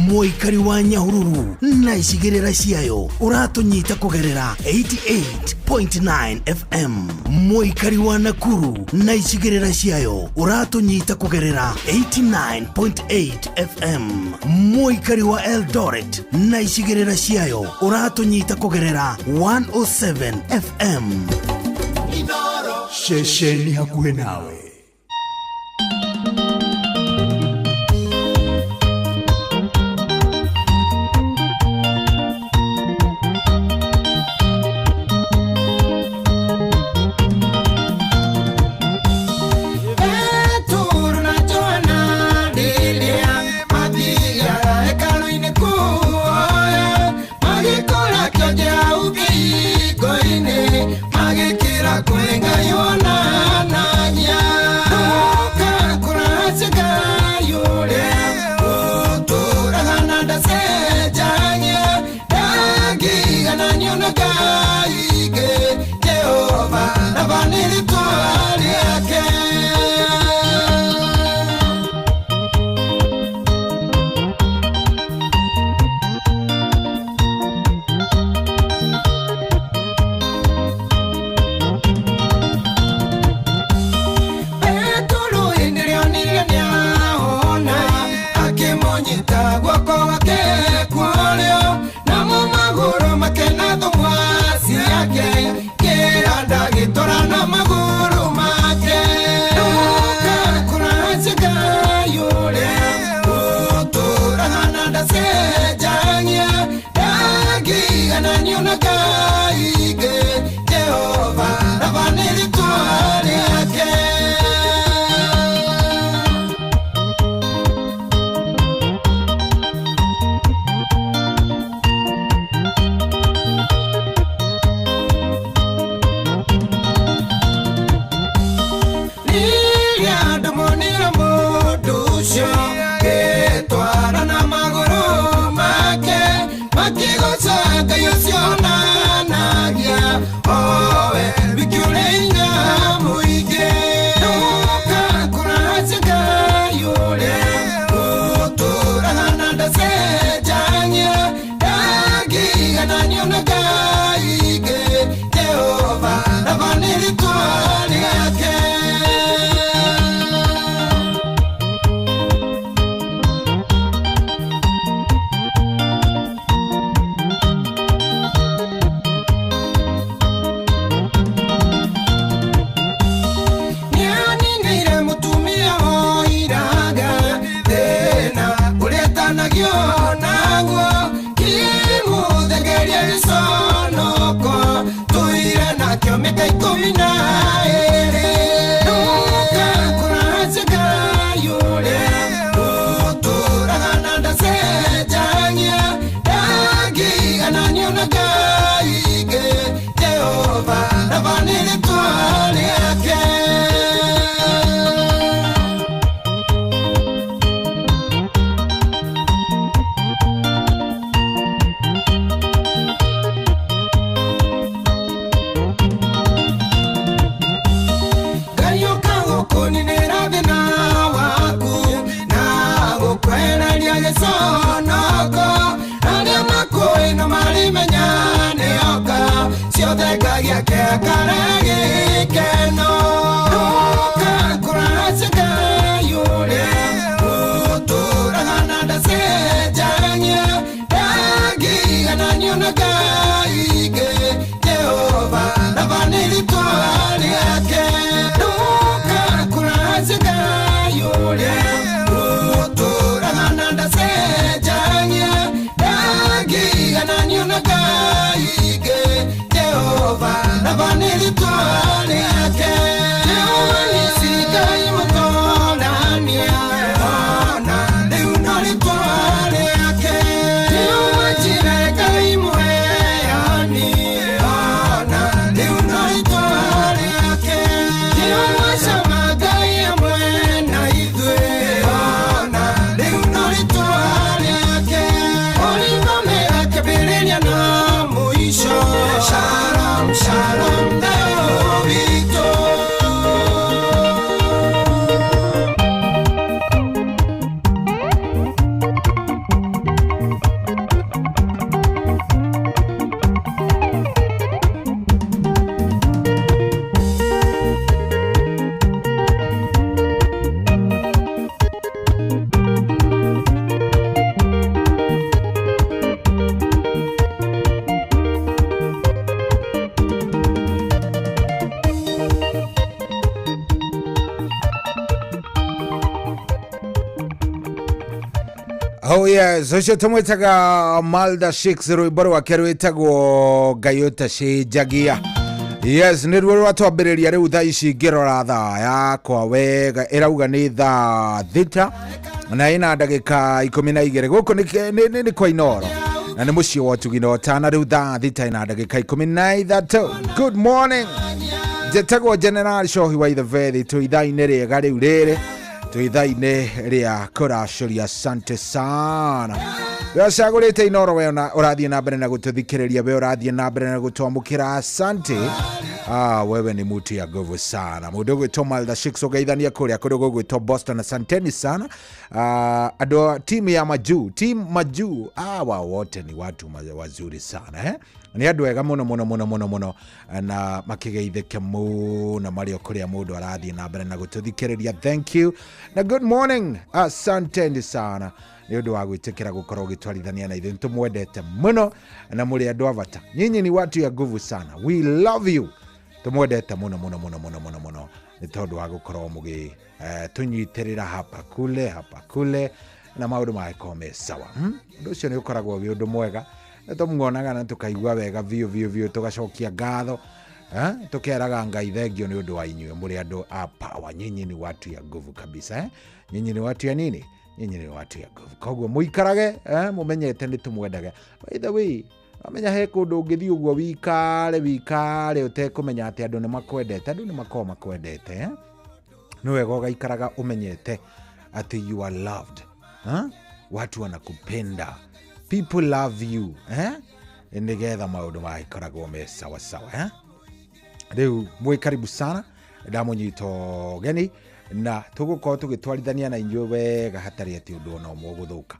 Mũikari wa Nyahururu na icigĩrĩra ciayo ũratũnyita kũgerera 88.9 FM. Mũikari wa Nakuru na icigĩrĩra ciayo ũratũnyita kũgerera 89.8 FM. Mũikari wa Eldoret na icigĩrĩra ciayo ũratũnyita kũgerera 107 FM. Ceceni hakuhĩ nawe. Magikira kwenga yona nanya. Ndaigananagio naguo Kimuthengeria gĩconoko Tũire nakĩo mĩaka 12 Nduka kũracia Ngai ũrĩa ũtũũraga na ndacenjagia Ndangĩigananio na Ngai ingĩ Jehova Rafa nĩ rĩtwa rĩake. Oh yes, ucio tumwitaga Malda Shakes rwimbo rwake rwitagwo Ngai ũtacenjagia. Yes, nĩ ruo rwatwambĩrĩria rĩu thaa ici ngĩrora thaa yakwa wega ĩrauga nĩ thaa 6 na ĩna ndagĩka 12. Gũkũ nĩ kwa Inooro na nĩ mũciĩ wa ũtugi na ũtana. Rĩu thaa 6 ĩna ndagĩka 13. Good morning, njĩtagwo General Shohi wa Ithabethi. Twĩ ithaa-inĩ rĩega rĩu rĩrĩ, twĩ ithaa-inĩ rĩa kũracũria. Asante sana we ũcagũrĩte Inooro, we ũrathiĩ na mbere na gũtũthikĩrĩria, we ũrathiĩ na mbere na gũtwamũkĩra. Asante. Wewe ni mutu ya nguvu sana. Mũndũ ũgwĩtwo Malda Shakes ũgeithania kũrĩa kũndũ gũgwĩtwo Boston. Asanteni sana. Andũ timu ya majuu, timu majuu hawa wote ni watu wazuri sana eh? Nĩ andũ ega mũno mũno mũno mũno mũno na makĩgeithĩke mũno marĩ o kũrĩa mũndũ arathiĩ na mbere na gũtũthikĩrĩria. Thank you na good morning. Asanteni sana nĩ ũndũ wa gwĩtĩkĩra gũkorwo ũgĩtwarithania na ithuĩ. Nĩtũmwendete mũno na mũrĩ andũ a bata. Nyinyi ni watu ya nguvu sana, we love you. Tũmwendete mũno mũno mũno mũno mũno mũno nĩ tondũ wa gũkorwo mũgĩ tũnyitĩrĩra hapa kule na maũndũ magĩkorwo me sawa. Ũndũ ũcio nĩ ũkoragwo wĩ ũndũ mwega, tũmuonaga na tũkaigua wega biũ biũ biũ, tũgacokia ngatho tukeraga Ngai thengio nĩ ũndũ wa inyuĩ mũrĩ andũ a power. Nyinyi ni watu ya nguvu kabisa eh? Nyinyi ni watu ya nini? Nyinyi ni watu ya nguvu. Koguo mũikarage mũmenyete nĩ tũmwendage. By the way, amenya he kũndũ ũngĩthiĩ ũguo wikare ũtekũmenya atĩ andũ nĩ makwendete. Andũ nĩ makoragwo makwendete eh? Nĩ wega ũgaikaraga ũmenyete atĩ you are loved eh? Watu wanakupenda, people love you eh? Nĩgetha maũndũ magĩkoragwo me sawa sawa eh? Rĩu mwĩ karibu sana, ndamũnyita ũgeni na tũgũkorwo tũgĩtwarithania na inyuĩ wega hatarĩ atĩ ũndũ ona ũmwe ũgũthũka.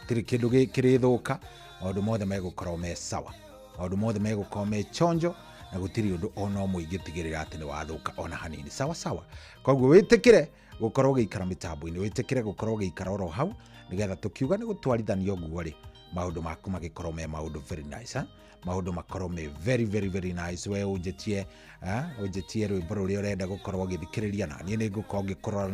Gũtirĩ kĩndũ kĩrĩthũka, maũndũ mothe megũkorwo me sawa, maũndũ mothe megũkorwo me chonjo na gũtirĩ ũndũ ona ũmwe ingĩtigĩrĩra atĩ nĩ wathũka ona hanini. Sawa sawa. Koguo wĩtĩkĩre gũkorwo ũgĩikara mĩtambo-inĩ, wĩtĩkĩre gũkorwo ũgĩikara oro hau nĩgetha tũkiuga nĩ gũtwarithania ũguo rĩ, maũndũ maku magĩkorwo me maũndũ very nice eh? Maũndũ makorwo me very very very nice. We ũnjĩtie ũnjĩtie rwĩmbo rũrĩa ũrenda gũkorwo ũgĩthikĩrĩria na niĩ nĩ ngũkorwo ngĩkũrora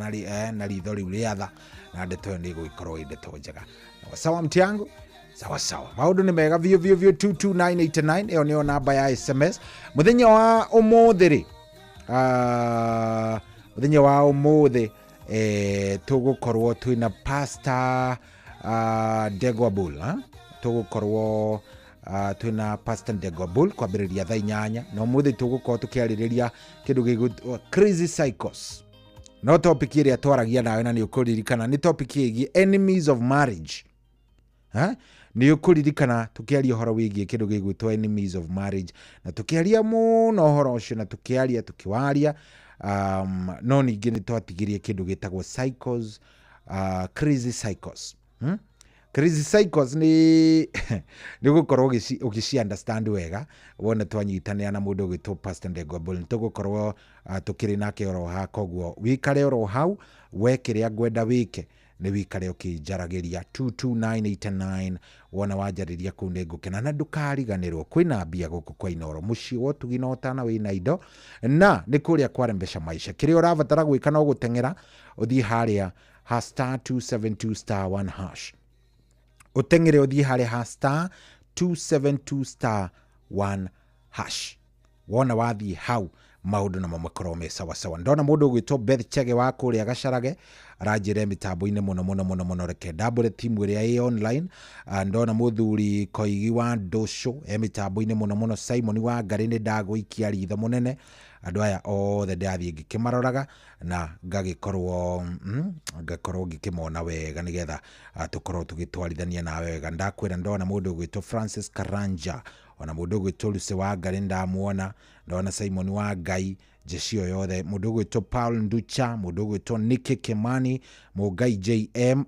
na ritho rĩu rĩa tha na ndeto ĩyo nĩ ĩgũgĩkorwo ĩ ndeto njega. Sawa sawa mtiangu, sawa sawa, maundu ni mega biũ biũ biũ. 22989 ĩyo nĩyo namba ya SMS. Mũthenya wa ũmũthĩ rĩ, mũthenya wa ũmũthĩ tũgũkorwo twĩna Pastor Ndegwa Bull, tũgũkorwo twĩna Pastor Ndegwa Bull kwambĩrĩria thaa 8, na ũmũthĩ tũgũkorwo tũkĩarĩrĩria kĩndũ gĩgwĩtwo crazy cycles. No topic ĩrĩa twaragia nawe na nĩ ũkũririkana nĩ topic ĩgiĩ enemies of marriage. Nĩ ũkũririkana tũkĩaria ũhoro wĩgiĩ kĩndũ gĩgwĩtwo enemies of marriage, na tũkĩaria mũno ũhoro ũcio, na tũkĩaria tũkĩwaria, no ningĩ nĩ twatigirie kĩndũ gĩtagwo cycles, crazy cycles. Crazy cycles nĩ gũkorwo ũgĩci understand wega wona twanyitanĩra na mũndũ ũgwĩtwo Pastor Ndegwa Bull. Nĩtũgũkorwo tũkĩrĩ nake oro haha, koguo wĩikare oro hau, we kĩrĩa ngwenda wĩke nĩ wĩikare ũkĩnjaragĩria 22989. Wona wanjarĩria kũu nĩ ngũkena, na ndũkariganĩrwo kwĩna mbia gũkũ kwa Inooro, mũciĩ wa ũtugi na ũtana wĩna indo, na nĩ kũrĩa kwarembesha maisha. Kĩrĩa ũrabatara gwĩka no gũteng'era ũthiĩ harĩa ha star 272 star 1 hash, ũteng'ere ũthiĩ harĩa ha star 272 star 1 hash. Wona wathiĩ hau maũndũ namo makorwo me sawa sawa. Ndona mũndũ ũgwĩtwo Beth Chege wa kũrĩa Gacarage aranjĩra mĩtambo-inĩ mũno mũno mũno mũno, reke ndambũre timu ĩrĩa ĩ online. Ndona mũthuri Koigi wa Ndũcũ e mĩtambo-inĩ mũno mũno, Simon wa Ngarĩ nĩ ndagũikia ritho mũnene. Andũ aya othe ndĩrathiĩ ngĩkĩmaroraga na ngagĩkorwo ngakorwo ngĩkĩmona wega nĩgetha tũkorwo tũgĩtwarithania nawe wega. Ndakwĩra ndona mũndũ ũgwĩtwo Francis Karanja, ona mũndũ ũgwĩtwo Lucy wa Ngarĩ ndamuona, ndona Simon wa Ngai, jeshi yothe, mũndũ ũgwĩtwo Paul Nducha, mũndũ ũgwĩtwo Nicky Kimani, Mũngai JM,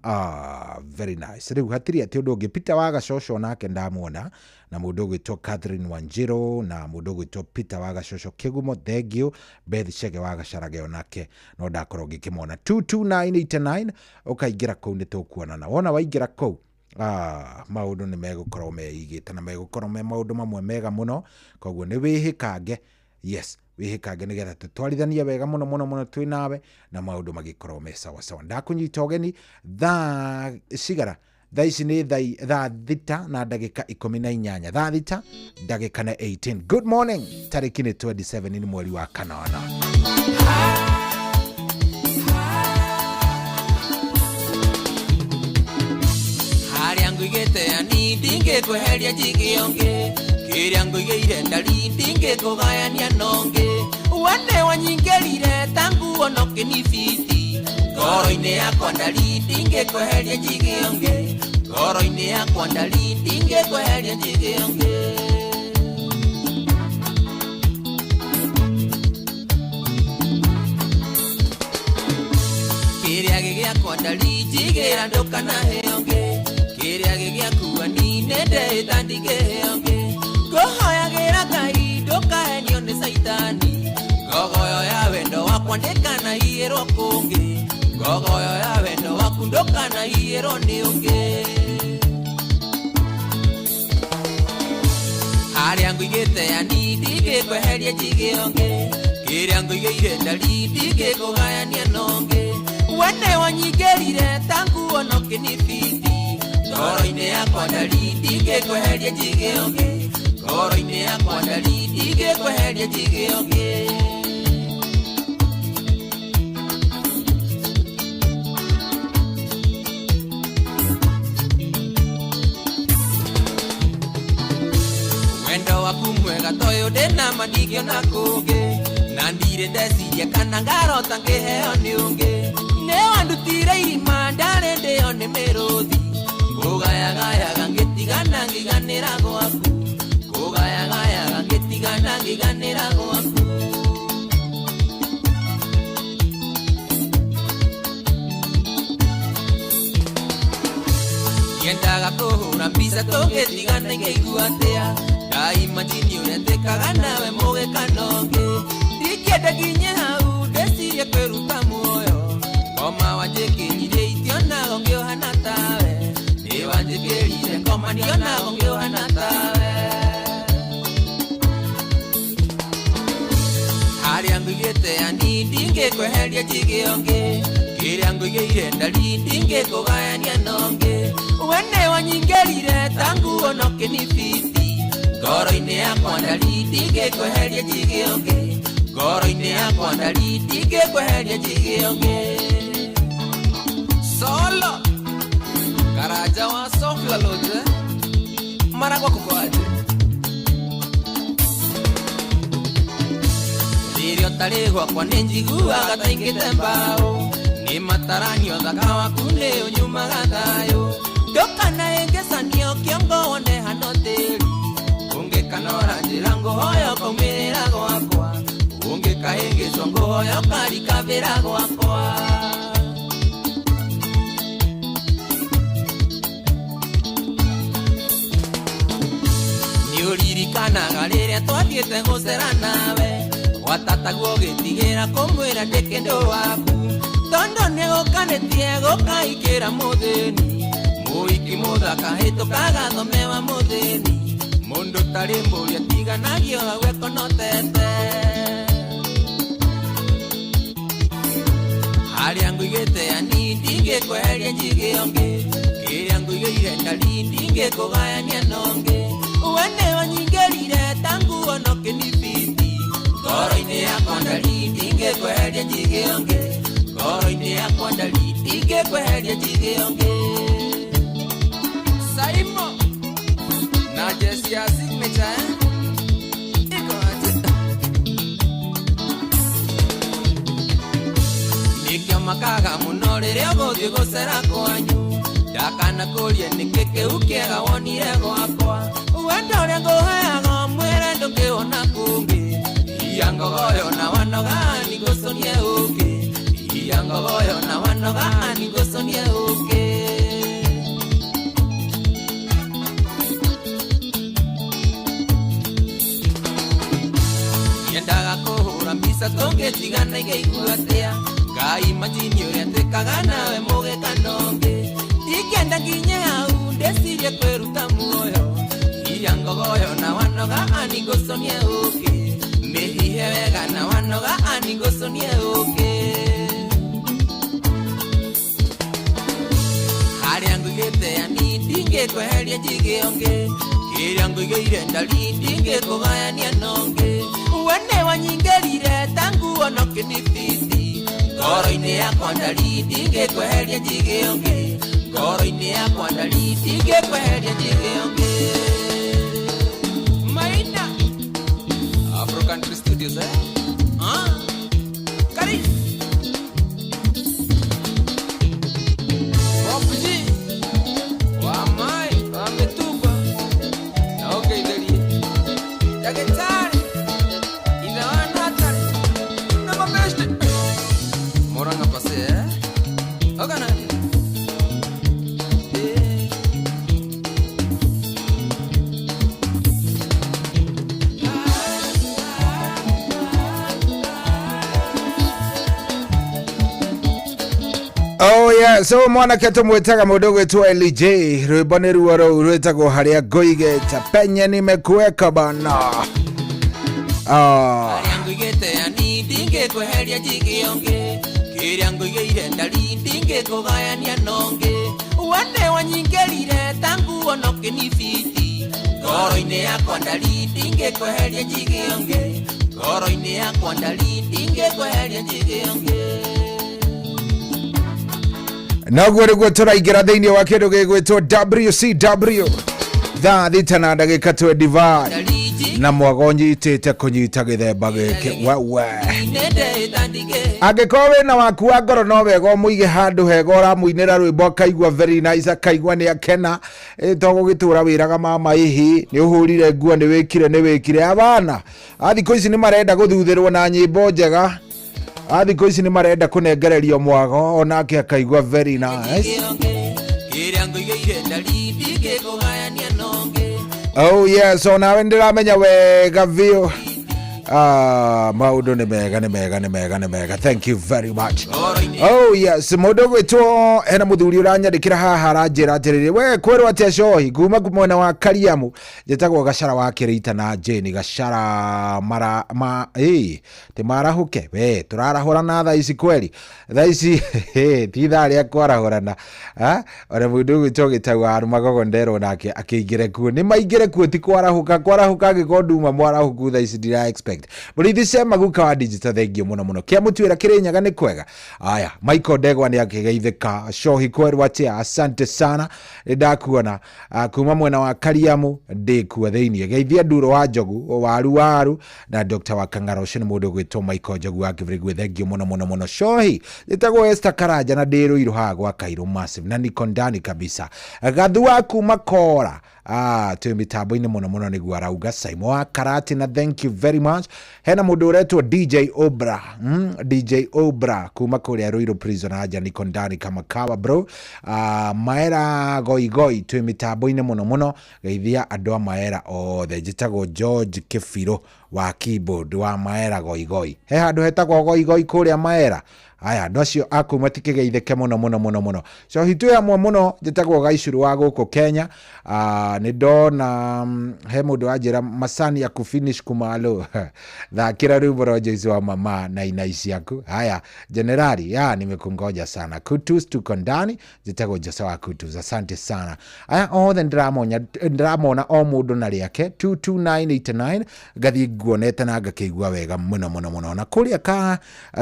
very nice. Rĩu hatirĩ atĩ ũndũ ũngĩ. Peter wa Gacoco nake ndamuona, na mũndũ ũgwĩtwo Catherine Wanjiru, na mũndũ ũgwĩtwo Peter wa Gacoco Kĩgumo, thank you. Beth Chege wa Gacarage onake no ndakorwo ngĩkĩmona. 22989 ũkaingĩra kũu nĩ tũkuonana. Wona waingĩra kũu maũndũ nĩ megũkorwo meigĩte na megũkorwo me maũndũ mamwe mega mũno, koguo nĩ wĩhĩkange, yes, wĩhĩkange nĩgetha tũtwarithanie wega mũno mũno mũno twĩ nawe na maũndũ magĩkorwo me sawa sawa. Ndakũnyita ũgeni thaa cigara, thaa ici nĩ thaa 6 na ndagĩka 18, thaa 6 ndagĩka na 18. Good morning, tarĩki nĩ 27 nĩ mweri wa kanana. Harĩa ngũigĩte ani ndingĩkweheria njige ũngĩ, kĩrĩa ngũigĩire ndari ndingĩkũgayania nongĩ, wene wanyingĩrire ta nguo no kĩnibiti, ngoro-inĩ yakwa ndari ndingĩkweheria njige ũngĩ, ngoro-inĩ yakwa ndari ndingĩkweheria njige ũngĩ. Kĩrĩa gĩgĩakwa ndari njigĩra ndũkanahe ũngĩ, kĩrĩa gĩgĩakua ni nĩndĩĩta ndingĩhe ũngĩ, ngũhoyagĩra Ngai ndũkahenio nĩ caitani, ngogoyo ya wendo wakwa ndĩkanaiyĩrwo kũngĩ, ngogoyo ya wendo waku ndũkanaiyĩrwo nĩ ũngĩ. Harĩa ngũigĩte ani ndingĩkweheria njige ũngĩ, kĩrĩa ngũigĩire ndari ndingĩkũgayania nongĩ, wene wanyingĩrire ta nguo no kĩnibiti, ngoro-inĩ yakwa ndari ndingĩkweheria njige ũngĩ, ngoro-inĩ yakwa ndari ndingĩkweheria njige ũngĩ. Wendo waku mwega toyũ ndĩna ma ndingĩona kũngĩ, na ndirĩ ndeciria kana ngarota ngĩheo nĩ ũngĩ, nĩ wandutire irima ndarĩ ndĩo nĩ mĩrũthi, ngũgayagayaga ngĩtigana ngĩganĩra gwaku, ngũgayagayaga ngĩtigana ngĩganĩra gwaku. Ndiendaga kũhũra mbica tũngĩtigana ingĩigua atĩa, ndaimajini ũrĩa njĩkaga nawe mũgĩkana ũngĩ, ndingĩenda nginye hau ndĩcirie kwĩruta muoyo, ngoma wanjĩkĩrire itionago ngĩũhana tawe, nĩ wanjĩkĩrire ngoma ndionago ngĩũhana tawe. Harĩa ngũigĩte ani ndingĩkweheria njige ũngĩ, Kĩrĩa ngũigĩire ndari ndingĩkũgayania nongĩ. Wene wanyingĩrire ta nguo no kĩnibiti. Ngoro-inĩ yakwa ndari ndingĩkweheria njige ũngĩ. Ngoro-inĩ yakwa ndari ndingĩkweheria njige ũngĩ. Solo Karaja wa Sofla Lodge. Maragwa kuko aje? Rĩrĩa ũtarĩ gwakwa nĩ njiguaga ta ingĩte mbaũ. Nĩ mataranio thaka waku nĩ ũnyumaga thayũ. Ndũkanaĩngĩcanio kĩongo wone hano tĩri. Ũngĩkanora njĩra ngũhoya ũkaumĩrĩra gwakwa. Ũngĩkahĩngĩcwo ngũhoya ũkarikabĩra gwakwa. Nĩũririkanaga rĩrĩa twathiĩte gũcera nawe. Gwatataguo ũgĩtigĩra kũmwĩra ndĩ kĩndũ waku. Tondũ nĩgũkanĩtie gũkaingĩra mũthĩni. Mũhiki mũthaka hĩtũkaga thome wa mũthĩni. Mũndũ tarĩ mbũri atiganagio hau ekonotete. Harĩa ngũigĩte yani ndingĩkweheria njige ũngĩ. Kĩrĩa ngũigĩire ndari ndingĩkũgayania nongĩ. Wene wanyingĩrire ta nguo no kĩnibiti. Ngoro-inĩ yakwa ndari ndingĩkweheria njige ũngĩ. Ngoro-inĩ yakwa ndari ndingĩkweheria njige ũngĩ. Saimo na Jesse ya signature eh? Iko aje? Nĩkĩo makaga mũno rĩrĩa ũgũthiĩ gũcera kwanyu. Ndakanakũria nĩkĩ kĩu kĩega wonire gwakwa. Wendo ũrĩa ngũheaga mwĩre ndũngĩwona kũngĩ. Iya ngogoyo na wanoga nĩngũconie ũkĩ. Iya ngogoyo na wanoga nĩngũconie ũkĩ. Nyendaga kũhũra mbica tũngĩtigana ingĩigua atĩa. Ngai majini ũrĩa twĩkaga nawe mũgĩka nongĩ. Ndingĩenda nginye hau ndĩcirie kwĩruta muoyo. Iya ngogoyo na wanoga nĩngũconie ũkĩ. Mĩhihe wega na wanoga nĩngũconie ũkĩ. Harĩa ngũigĩte yani ndingĩkweheria njige ũngĩ. Kĩrĩa ngũigĩire ndari ndingĩkũgayania nongĩ. Wene wanyingĩrire ta nguo no kĩnibiti. Ngoro-inĩ yakwa ndari ndingĩkweheria njige ũngĩ. Ngoro-inĩ yakwa ndari ndingĩkweheria njige ũngĩ. Maina Afro Country Studios eh? Ah. Kari. Bob G. Wa mai, wa mĩtumba. Na ũngeithĩrie. Ndagĩtarĩ. Ithe wa Natari. Na mabeshte. Murang'a pase eh? Ogana. Oh yeah, so mwanake tumwĩtaga mũndũ ũgwĩtwo LJ rwĩmbo nĩ ruo rũu rwĩtagwo harĩa ngũigĩte penye nimekuweka bana. Ah. Harĩa ngũigĩte yani ndingĩkweheria njige ũngĩ. Kĩrĩa ngũigĩire ndari ndingĩkũgayania nongĩ. Wene wanyingĩrire ta nguo no kĩnibiti. Ngoro-inĩ yakwa ndari ndingĩkweheria njige ũngĩ. Ngoro-inĩ yakwa ndari ndingĩkweheria njige ũngĩ. Noguo nĩguo tũraingĩra thĩinĩ wa kĩndũ gĩgwĩtwo WCW thaa thita na ndagĩka 25 na mwago nyitĩte kũnyita gĩthemba gĩkĩ wewe. Angĩkorwo wĩna waku wa ngoro no wega ũmũige handũ hega ũramũinĩra rwĩmbo akaigua very nice akaigua nĩ akena. To gũgĩtũra wĩraga mama ĩhĩ nĩ ũhũrire nguo nĩ wĩkire nĩ wĩkire. Abana a thikũ ici nĩ marenda gũthuthĩrwo na nyĩmbo njega. A thikũ ici nĩ marenda kũnengererio mwago onake akaigua very nice. Kĩrĩa ngũigĩire ndari ndingĩkũgayania nongĩ. Oh yes, onawe ndĩramenya wega biũ. Maundu nĩ mega, nĩ mega, nĩ mega, nĩ mega. Thank you very much. Oh yes, mũndũ ũgwĩtwo hena mũthuri ũranyandĩkĩra haha, aranjĩra atĩrĩrĩ, we kwĩrwo atĩa cohi kuma mwena wa Kariamu, njĩtagwo Gacara wa Kĩrĩita na Jane Gacara mara ma ĩ ti marahũke, we tũrarahũrana thaa ici kweri, thaa ici ti ithaa rĩa kwarahũrana. Ona mũndũ ũgwĩtwo Gĩtau wa Magogo nderwo nake akĩingĩre kuo, nĩ maingĩre kuo, ti kwarahũka kwarahũka, angĩkorwo nduma mwarahũku thaa ici ndira expect. Mũrĩithi Cema guka wa digital, thengiũ mũno mũno. Kĩa mũtuĩra Kĩrĩnyaga nĩ kwega. Aya, Michael Ndegwa nĩ akĩgeithĩka. Cohi kwerwo atĩa, asante sana, nĩ ndakuona. Kuma mwena wa Kariamu ndĩkuo thĩiniĩ. Geithia Nduro wa Njogu, waru waru na Dr. wa Kang'ara, ũcio nĩ mũndũ ũgwĩtwo Michael Njogu wa Kĩbĩrĩgwe, thengiũ mũno mũno mũno. Cohi njĩtagwo Esther Karanja na ndĩ Rũirũ haha gwa Kairũ Massive na niko ndani kabisa. Gathu wa kuma Kora, twĩ mĩtambo-inĩ mũno mũno nĩguo arauga. Saimo wa Karati na thank you very much. Hena mũndũ ũretwo DJ Obra, DJ Obra kuma kũrĩa Ruiru prison aja, niko ndani kama kawa bro. Maera goigoi twĩ mĩtambo-inĩ mũno mũno, geithia andũ a Maera othe. Njĩtagwo George Kĩbirũ wa keyboard wa Maera goigoi. He handũ hetagwo goigoi kũrĩa Maera. Aya, andũ acio aku matikĩgeithĩke mũno mũno mũno mũno. So hitũ amwe mũno, njĩtagwo Gaicuru wa gũkũ Kenya. Nĩ ndona he mũndũ wanjĩra macani ya kufinish kumalo thakĩra rwĩmbo rwa Joyce wa mama na inai ciaku. Haya generali, ya nimekungoja sana. Kutus tuko ndani, njĩtagwo Jose wa Kutus, asante sana. Aya othe ndĩramona o mũndũ na rĩake 22989 ngathiĩ nguonete na ngakĩigua wega mũno mũno mũno. Na kũrĩa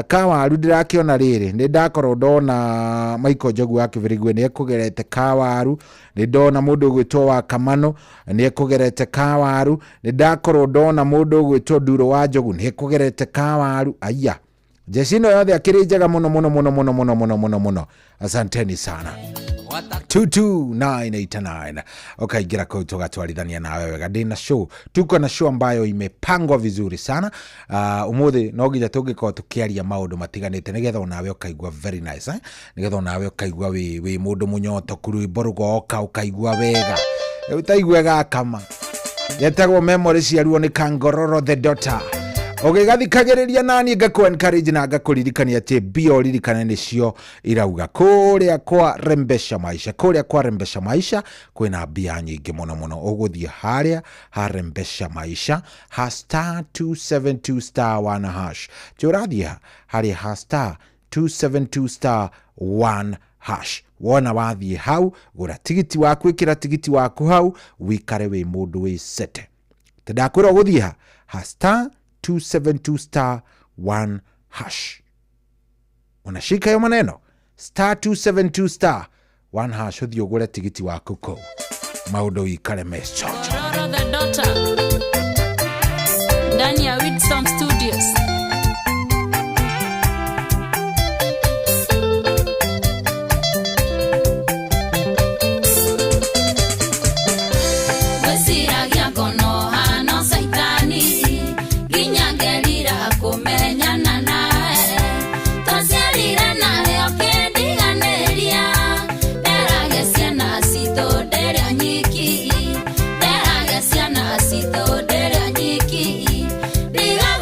ka waru ndĩrakĩona rĩrĩ, nĩ ndakorwo ndona Michael Njogu wa Kĩbĩrĩgwe nĩ ekũgerete kawaru, nĩ ndona mũndũ ũgwĩtwo wa Kamano nĩ ekũgerete kawaru, nĩ ndakorwo ndona mũndũ ũgwĩtwo Nduro wa Njogu nĩ ekũgerete kawaru. Aya, jeshi ĩno yothe akĩrĩ njega mũno mũno mũno mũno mũno mũno mũno mũno, asanteni sana. 22989 ukaingira kuu tugatwarithania nawe wega. Ndina show, tuko na show ambayo imepangwa vizuri sana. Umuthi no nginya tungikorwo tukiaria maundu matiganite nigetha onawe ukaigua very nice, eh? Nigetha onawe ukaigua wi mundu munyotoku, rwimbo rugoka ukaigua wega, utaigua gakama. Yetagwo memory ciaruo ni Kangororo the daughter. Ũgĩgathikagĩrĩria nani ngakũ encourage na ngakũririkania atĩ mbia ũririkane nĩcio irauga kũrĩa kwa Rembesha Maisha. Kũrĩa kwa Rembesha Maisha kwĩna mbia nyingĩ mũno mũno. Ũgũthiĩ harĩa ha Rembesha Maisha ha star 272 star 1 hash. Ti ũrathiĩ harĩa ha star 272 star 1 hash. Wona wathiĩ hau gũra tigiti waku, ĩkĩra tigiti waku hau, wikare wĩ mũndũ wĩ sete. Ndakwĩra ũgũthiĩ ha star 272 star 1 hash. Unashika hiyo maneno star 272 star 1 hash, uthi ugure tigiti waku kuu maundu ikare mecocho. Ndani ya Wisdom Studios. Diga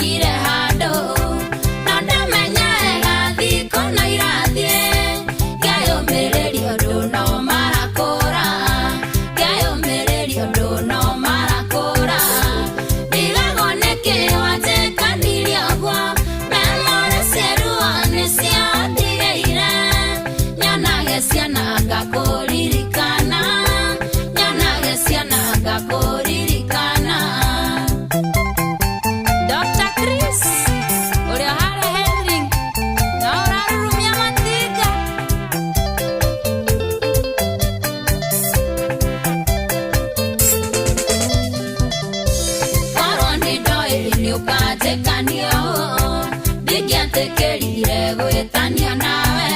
Ndĩrathire handũ na ndamenyaga thikũ na irathiĩ ngeyũmĩrĩria ũndũ no marakũra ngeyũmĩrĩria ũndũ no marakũra ndigagwo nĩkĩ wanjĩkanirie ũguo memore cieruo nĩcio ndigĩire nyonage ciana ngakũririkana nyonage ciana ngakũririkana. Dr. Chris ũrĩa harĩ Henry na ũrarurumia matinga. Korwo nĩ ndoĩ nĩ ũkanjĩkania ũũ ndingĩetĩkĩrire gwĩtanio nawe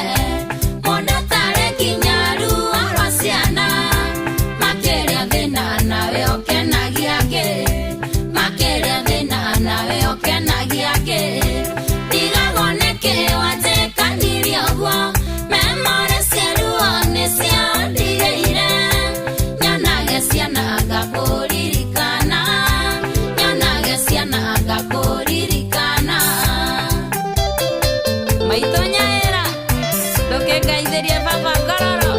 mũndũ tarĩ nginya ruo rwa ciana makĩria thĩna nawe ũkenagia kĩ makĩria thĩna nawe ũkenagia kĩ ndigagwo nĩkĩ wanjĩkanirie ũguo memore cieruo nĩcio ndigĩire nyonage ciana ngakũririkana nyonage ciana ngakũririkana. Maitũ nyaĩra ndũkĩngaithĩrie baba ngororo.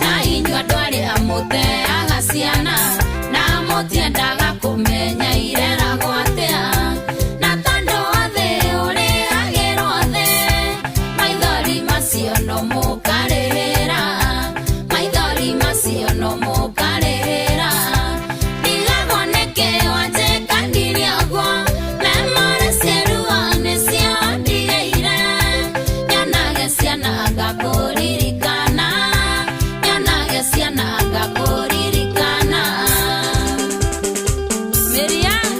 Na inyuĩ andũ arĩa mũteaga ciana na mũtiendaga kũmenya ireragwo atĩa na tondũ wa thĩ ũrĩhagĩrwo thĩ maithori macio no mũkarĩhĩra maithori macio no mũkarĩhĩra ndigagwo nĩkĩ wanjĩkanirie ũguo memore cieruo nĩcio ndigĩire nyonage ciana ngakũririkana nyonage ciana ngakũririkana. Miriam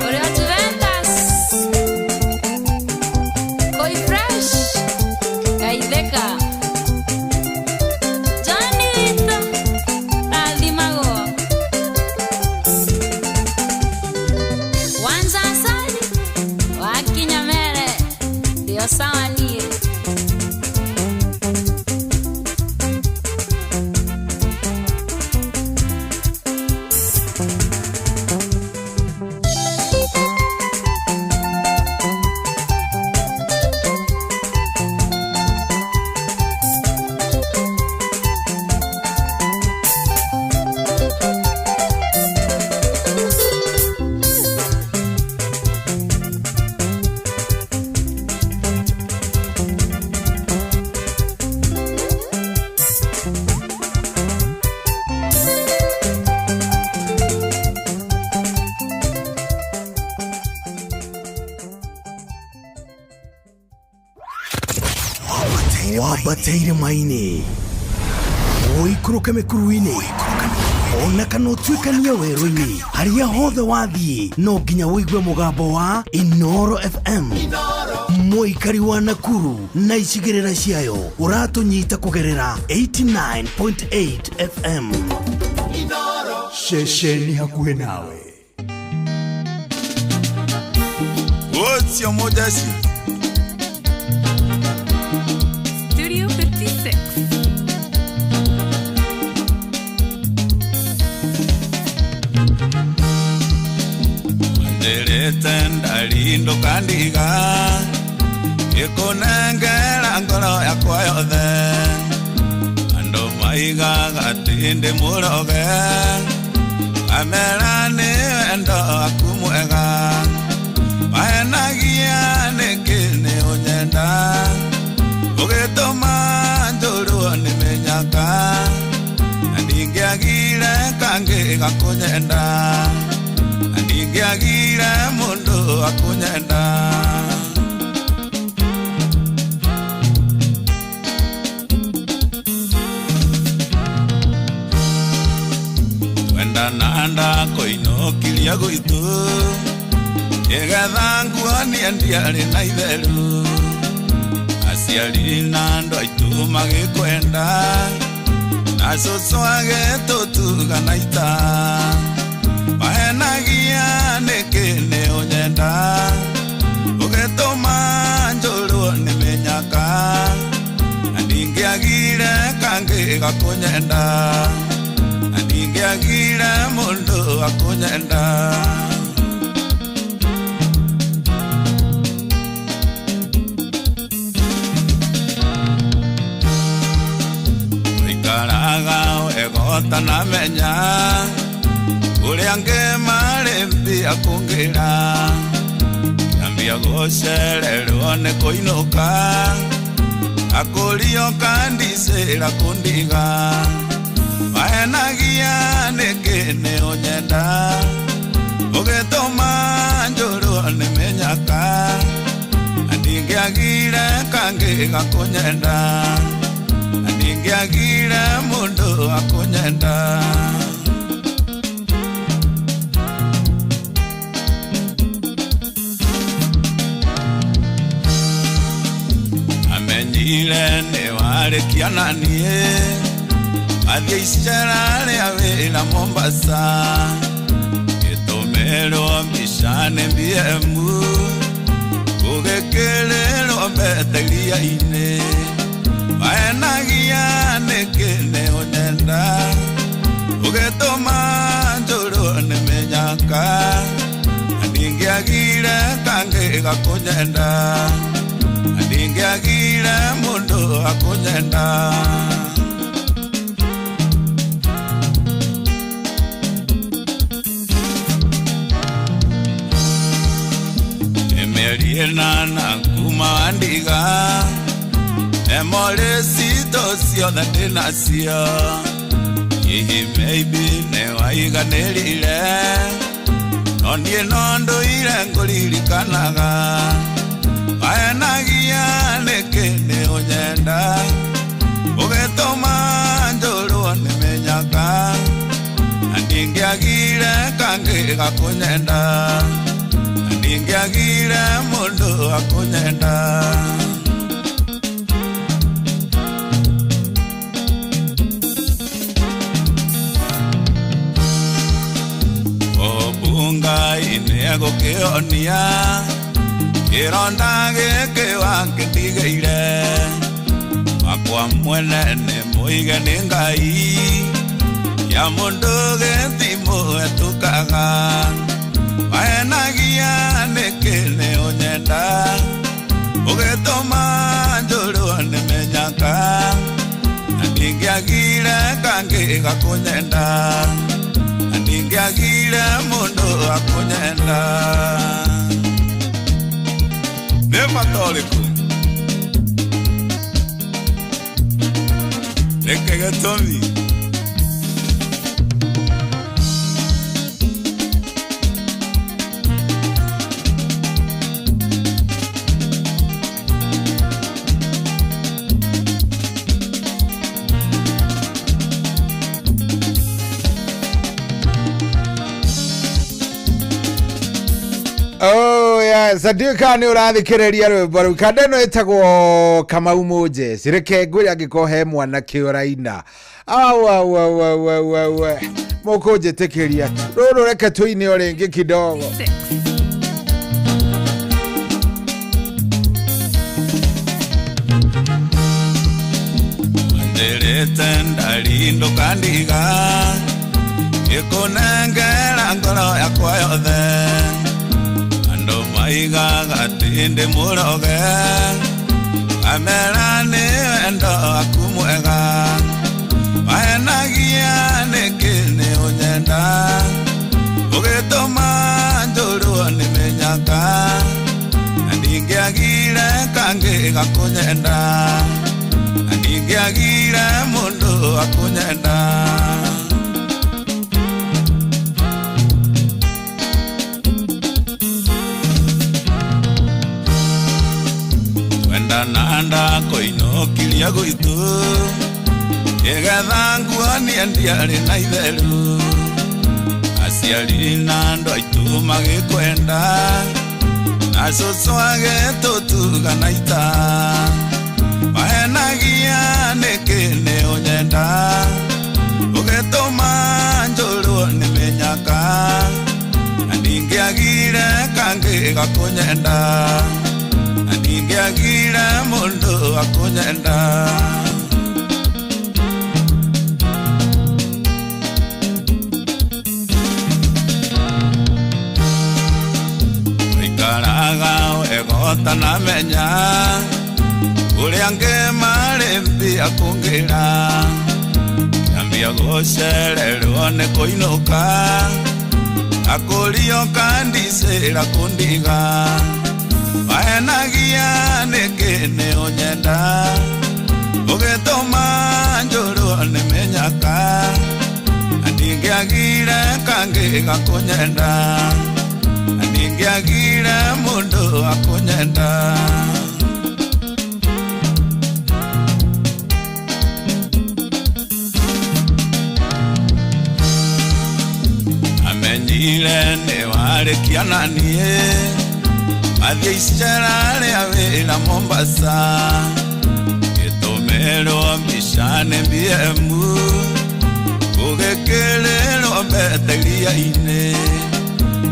ũrĩa Juventus Koi Fresh Gaitheka Johnny witũ rathimagwo Wanza Asali wakinya mere ndio sawa niĩ. Wambateire maini ũikũrũke mĩkuru-inĩ ona kana ũtuĩkanie werũ-inĩ harĩa hothe wathiĩ no nginya ũigue mũgambo wa Inoro FM. Mũikari wa Nakuru na icigĩrĩra ciayo ũratũnyita kũgerera 89.8 FM. Ceceni hakuhĩ nawe. What's your modesty? Studio 56. Ndirite ndalindo kandiga ikunengera ngoro yakwa yothe andu maigaga atĩ ndĩ mũroge amera nĩ wendo waku mwega mahenagia nĩkĩ nĩ ũnyenda ũgĩtũma njũrwo nĩ mĩnyaka na ndingĩagire kangĩ gakũnyenda na ndingĩagire mũndũ akũnyenda. Twendana ndakoinũkiria gwitũ nĩgetha nguonie ndiarĩ na itheru aciari na andũ aitũ magĩkwenda na cũcũ agĩtũtuga na ita mahenagia nĩ gakũnyenda na ndingĩagire mũndũ akũnyenda. Tũikaraga wega ũtanamenya ũrĩa angĩ marĩ mbia kũngĩra kĩambia gũcererwo nĩ kũinũka akũrio kandicĩra kũndiga mahenagia nĩkĩ nĩ ũnyenda ũgĩtũma njũrwo nĩ mĩnyaka na ndingĩagire kangĩ gakũnyenda na ndingĩagire mũndũ akũnyenda. Amenyire nĩ warĩkia na niĩ athiĩ icera rĩa wĩra Mombasa gĩtũmĩrwo mbica nĩ BM gũgĩkĩrĩrwo mbete iria-inĩ mahenagia nĩkĩ nĩ ũnyenda ũgĩtũma njũrwo nĩ mĩnyaka na ndingĩagire kangĩ gakũnyenda na ndingĩagire mũndũ akũnyenda. Mĩeri ĩnana kuma wandiga emorĩ citũ ciothe ndĩnacio hihi maybe nĩ waiganĩrire no niĩ no ndũire ngũririkanaga mahenagia nĩkĩ nĩ ũnyenda ũgĩtũma njũrwo nĩ mĩnyaka na ndingĩagire kangĩ gakũnyenda na ndingĩagire mũndũ akũnyenda. Obunga inegũkĩonia kĩronda gĩkĩ wakĩndigĩire wakwa mwene nĩ mũige nĩ Ngai kĩa mũndũ gĩtimũhetũkaga mahenagia nĩkĩ nĩ ũnyenda ũgĩtũma njũrwo nĩ mĩnyaka na ndingĩagire kangĩ gakũnyenda na ndingĩagire mũndũ akũnyenda. Nĩ bata ũrĩkũ nĩkĩ gĩtũmi? Oh yes, ndiũĩ nĩ ũrathikĩrĩria rwĩmbo rũu kanda ĩno ĩtagwo Kamau Moses. Reke ngwĩre angĩkorwo he mwanake ũraina au au au au au au mũkũnjĩtĩkĩria rũrũ, reke tũine o rĩngĩ kidogo. Wanjĩrĩte ndari ndũkandiga ngĩkũnengera ngoro yakwa yothe andũ maigaga atĩ ndĩ mũroge ngamera nĩ wendo waku mwega mahenagia nĩkĩ nĩ ũnyenda ũgĩtũma njũrwo nĩ mĩnyaka na ndingĩagire kangĩ gakũnyenda na ndingĩagire mũndũ akũnyenda. Nanda koinũkiria gwitũ nĩgetha nguonie ndiarĩ na itheru aciari na andũ aitũ magĩkwenda na cũcũ agĩtũtuga na ita mahenagia nĩkĩ nĩ ũnyenda ũgĩtũma njũrwo nĩ mĩnyaka na ndingĩagire kangĩ gakũnyenda na ndingĩagire mũndũ akũnyenda. Ũtanamenya ũrĩa angĩ marĩ mbia kũngĩra Kĩambia gũcererwo nĩ kũinũka Akũrio kandicĩra kũndiga Wahenagia nĩkĩ nĩ ũnyenda Ũgĩtũma njũrwo nĩ mĩnyaka Ndingĩagire kangĩ gakũnyenda Ndingĩagire mũndũ akũnyenda Amenyire nĩ warĩkia na niĩ Mathiĩ icera rĩa wĩra Mombasa Gĩtũmĩrwo mbica nĩ BM Ũgĩkĩrĩrwo mbete iria-inĩ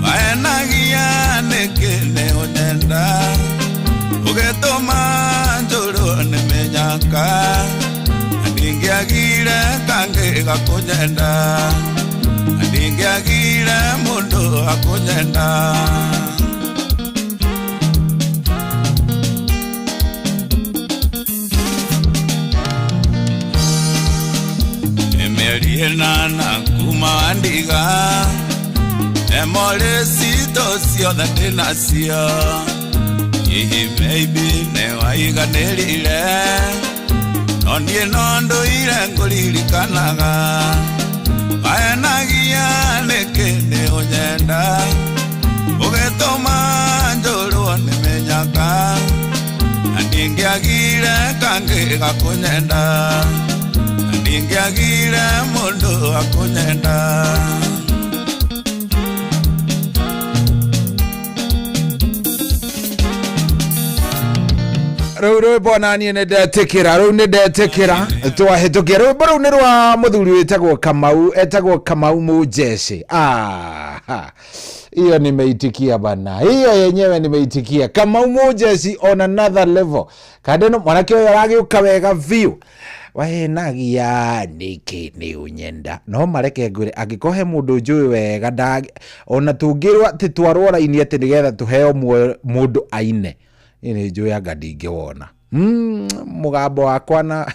Wahenagia nĩkĩ nĩ ũnyenda Ũgĩtũma njũrwo nĩ mĩnyaka Ndingĩagire kangĩ gakũnyenda Ndingĩagire mũndũ akũnyenda Mĩeri ĩnana kuma wandiga Emorĩ citũ ciothe ndĩnacio Hihi maybe nĩ waiganĩrire No niĩ no ndũire ngũririkanaga Wahenagia nĩkĩ nĩ ũnyenda Ũgĩtũma njũrwo nĩ mĩnyaka Na ndingĩagire kangĩ gakũnyenda Ndingĩagire mũndũ akũnyenda Rĩu rwĩmbo naniĩ nĩ ndetĩkĩra rĩu nĩ ndetĩkĩra twahĩtũkia rwĩmbo rũu nĩ rwa mũthuri wĩtagwo Kamau etagwo Kamau Mũnjeci. Ah, hiyo nimeitikia bana, hiyo yenyewe nimeitikia. Kamau Mũnjeci on another level. Kandeno mwanake ũyũ aragĩũka wega biũ. Wahenagia nĩkĩ nĩ ũnyenda no mareke ngwĩre angĩkorwo he mũndũ njũĩ wega nda ona tũngĩrwo atĩ twarwo raini atĩ nĩgetha tũheo mũndũ aine niĩ nĩ njũĩ anga ndingĩwona. Mũgambo wakwa na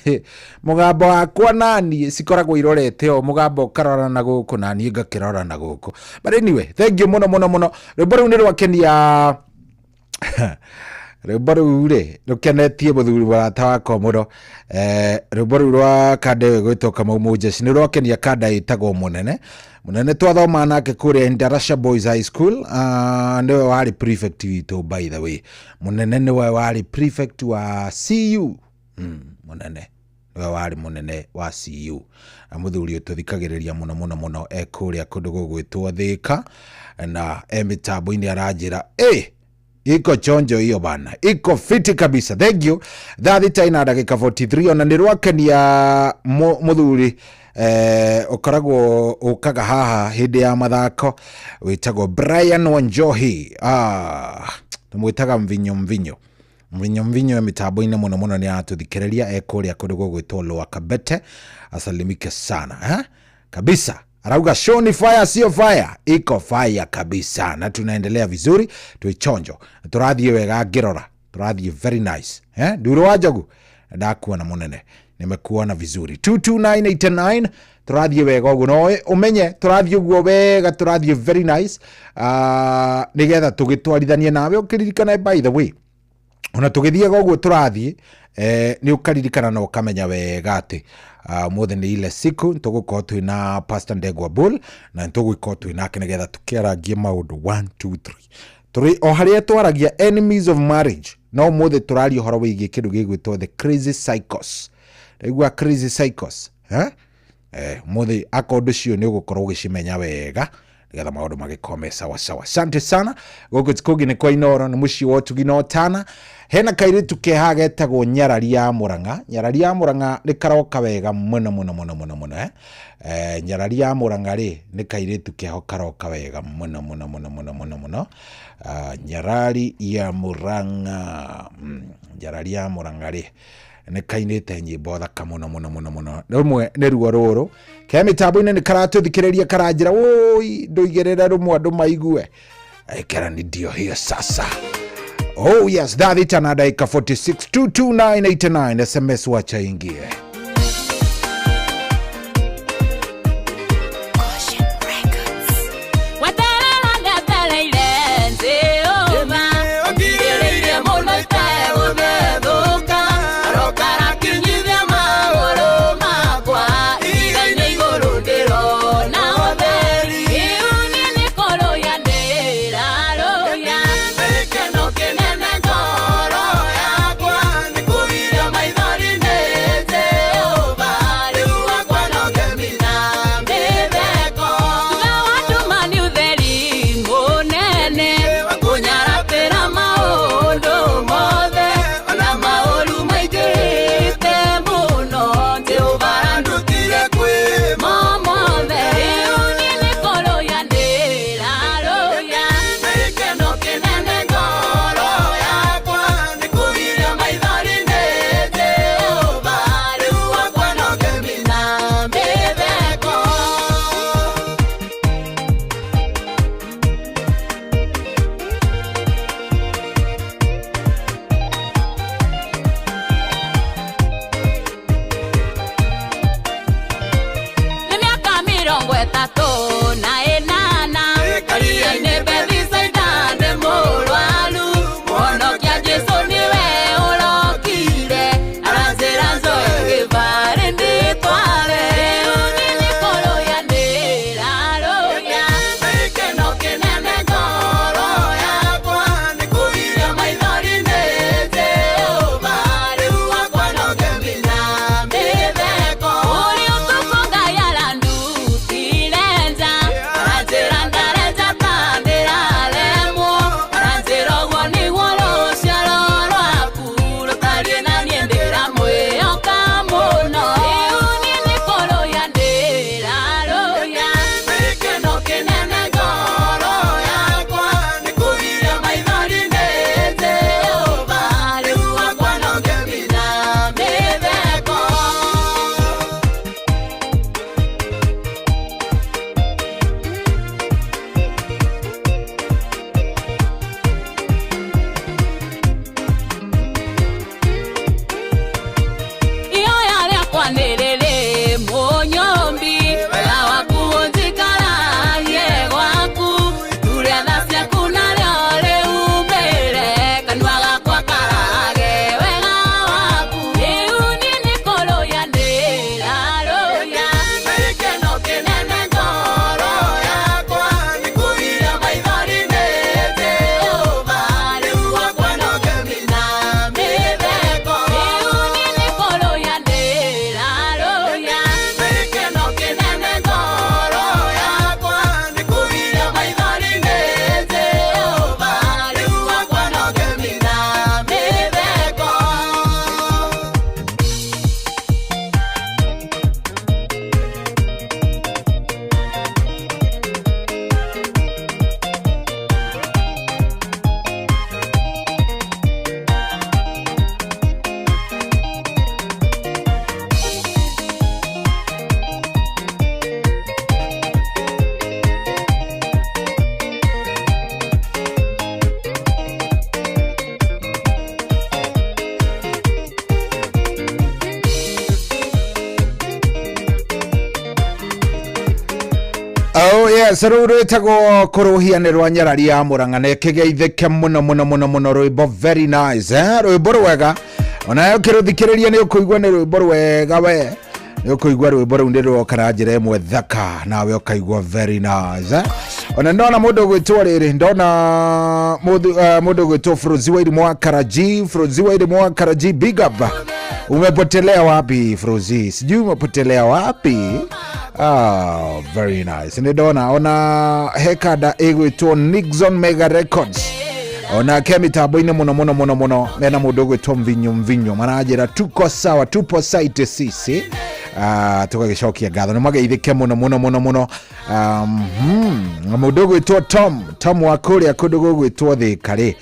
mũgambo wakwa na niĩ cikoragwo irorete o mũgambo ũkarora na gũkũ na niĩ ngakĩrora na gũkũ. But anyway, thank you mũno mũno mũno. Rwĩmbo rũu nĩ rwakenia rwĩmbo rũu rĩ rũkenetie mũthuri mũrata wakwa mũno. Rwĩmbo rũu rwa kanda ĩyo ĩgwĩtwo Kamau Mũnjeci nĩ rwakenia kanda ĩtagwo Mũnene. Mũnene twathoma nake kũrĩa Indarasha Boys High School. Nĩwe warĩ prefect witũ by the way. Mũnene nĩwe warĩ prefect wa CU. Mũnene nĩwe warĩ mũnene wa CU. Na mũthuri ũtũthikagĩrĩria mũno mũno mũno e kũrĩa kũndũ gũgwĩtwo Thĩka na e mĩtambo-inĩ aranjĩra iko chonjo hiyo bana, iko fiti kabisa. Thank you. Thaa thita ina ndagĩka 43 ona nĩ rwakenia mũthuri ũkoragwo ũkaga haha hĩndĩ ya mathako wĩtagwo Brian Wanjohi. Tũmwĩtaga mvinyo mvinyo mvinyo mvinyo mĩtambo-inĩ mũno mũno nĩ aratũthikĩrĩria e kũrĩa kũndũ gũgwĩtwo Lower Kabete. Asalimike sana kabisa. Arauga show ni fire, sio fire, iko fire kabisa na tunaendelea vizuri, tuichonjo turathiĩ wega ngĩrora turathiĩ very nice. Nduro wa Njogu ndakuona mũnene, nimekuona vizuri. 22989 turathiĩ wega ũguo no ũmenye turathiĩ ũguo wega, turathiĩ very nice nĩgetha tũgĩtwarithanie nawe ũkĩririkana. By the way, ona tũgĩthiaga ũguo tũrathiĩ nĩ ũkaririkana na ũkamenya wega atĩ ũmũthĩ nĩ ile siku tũgũkorwo twĩna Pastor Ndegwa Bull na tũgũkorwo twĩ nake nĩgetha tũkĩarangie maũndũ 1 2 3 tũrĩ o harĩa twaragia enemies of marriage no ũmũthĩ tũraria ũhoro wĩgiĩ kĩndũ gĩgwĩtwo the crazy cycles. Ndaigua crazy cycles ũmũthĩ akorwo ũndũ ũcio nĩ ũgũkorwo ũgĩcimenya wega nĩgetha maũndũ magĩkorwo me sawa sawa. Asante sana. Gũkũ kũngĩ nĩ kwa Inooro nĩ mũciĩ wa ũtugi na ũtana. Hena kairĩtu keha getagwo Nyarari ya Mũrang'a. Nyarari ya Mũrang'a nĩ karoka wega mũno mũno mũno mũno mũno. Nyarari ya Mũrang'a rĩ nĩ kairĩtu keho karoka wega mũno mũno mũno mũno mũno mũno. Nyarari ya Mũrang'a. Nyarari ya Mũrang'a rĩ nĩ kainĩte nyĩmbo thaka mũno mũno mũno mũno. Rũmwe nĩ ruo rũrũ ke mĩtambo-inĩ nĩ karatũthikĩrĩria karanjĩra woi ndũigĩrĩre rũmwe andũ maigue. Ekera ni ndio hiyo sasa. Oh yes, thaa thita na ndagĩka 46 22989 SMS wacha ingie. Weterera ngetereire Jehova, ngirĩrĩirie mũno itegũthethũka, aroka arakinyithia magũrũ makwa ihiga-inĩ igũrũ ndĩrona ũtheri. Rĩu niĩ nĩ kũrũya ndĩrarũya, Gĩkeno kĩnene ngoro yakwa nĩ kũgiria maithori nĩ Jehova, rĩu wakwa no ngemi na mĩtheko. Thutha wa nduma nĩ ũtheri mũnene, kũnyaratĩra maũndũ mothe, ona maũru maingĩhĩte mũno, Jehova arandutire kwĩ mo mothe. Rĩu niĩ nĩ kũrũya ndĩrarũya, Gĩkeno kĩnene ngoro yakwa nĩ kũgiria maithori nĩ Jehova, rĩu wakwa no ngemi na mĩtheko. Nĩ mĩaka mĩrongo ĩtatũ na ĩnana, Karia-inĩ Bethisaida ndĩ mũrwaru, Mũhonokia Jesũ nĩwe ũrokire, aranjĩra njoe gĩbarĩ ndĩtware. Rĩu niĩ nĩ kũrũya ndĩrarũya, Gĩkeno kĩnene ngoro yakwa nĩ kũgiria maithori nĩ Jehova, rĩu wakwa no ngemi na mĩtheko. Ũrĩ ũtukũ Ngai arandutire nja, aranjĩra ndarenja ta ndĩraremwo, aranjĩra ũguo nĩguo rũciaro rwaku rũtariĩ na niĩ ndĩramwĩhoka mũno. Rĩu niĩ nĩ kũrũya ndĩrarũya, Gĩkeno kĩnene ngoro yakwa nĩ kũgiria maithori nĩ Jehova, rĩu wakwa no ngemi na mĩtheko. Ihoya rĩakwa nĩ rĩrĩ mũnyũmbi, wega waku ũnjikaragie gwaku, iturĩa tha ciaku narĩo rĩumĩre, kanua gakwa karage wega waku. Rĩu niĩ nĩ kũrũya ndĩrarũya, Gĩkeno kĩnene ngoro yakwa nĩ kũgiria maithori nĩ Jehova, rĩu wakwa no ngemi na mĩtheko. Rĩu niĩ nĩ kũrũya ndĩrarũya, Gĩkeno kĩnene ngoro yakwa nĩ kũgiria maithori nĩ Jehova, rĩu wakwa no ngemi na mĩtheko. Oh yes, rũu rwĩtagwo kũrũhia nĩ rwa nyarari ya Mũrang'a na ĩkĩgeithĩke mũno mũno mũno mũno, rwĩmbo very nice, eh? Rwĩmbo rwega onawe ũkĩrũthikĩrĩria nĩ ũkũigua nĩ rwĩmbo rwega we, nĩ ũkũigua rwĩmbo rũu nĩ rwoka na njĩra ĩmwe thaka nawe ũkaigua very nice, eh? Ona ndona mũndũ ũgwĩtwo rĩrĩ, ndona mũndũ ũgwĩtwo Frozi wa Irimũ wa Karaji, Frozi wa Irimũ wa Karaji, big up. Umepotelea wapi Frozi? Sijui umepotelea wapi. Ah, very nice. Nĩ ndona ona hekanda ĩgwĩtwo Nixon Mega Records, onake mitambo-inĩ mũno mũno mũno mũno mena mũndũ ũgwĩtwo Mvinyo Mvinyo, maranjĩra tuko sawa, tupo site sisi. Tũgagĩcokia ngatho, nĩ mageithĩke mũno mũno mũno mũno. Mũndũ ũgwĩtwo Tom wa kũrĩa kũndũ gũgwĩtwo Thĩka rĩ,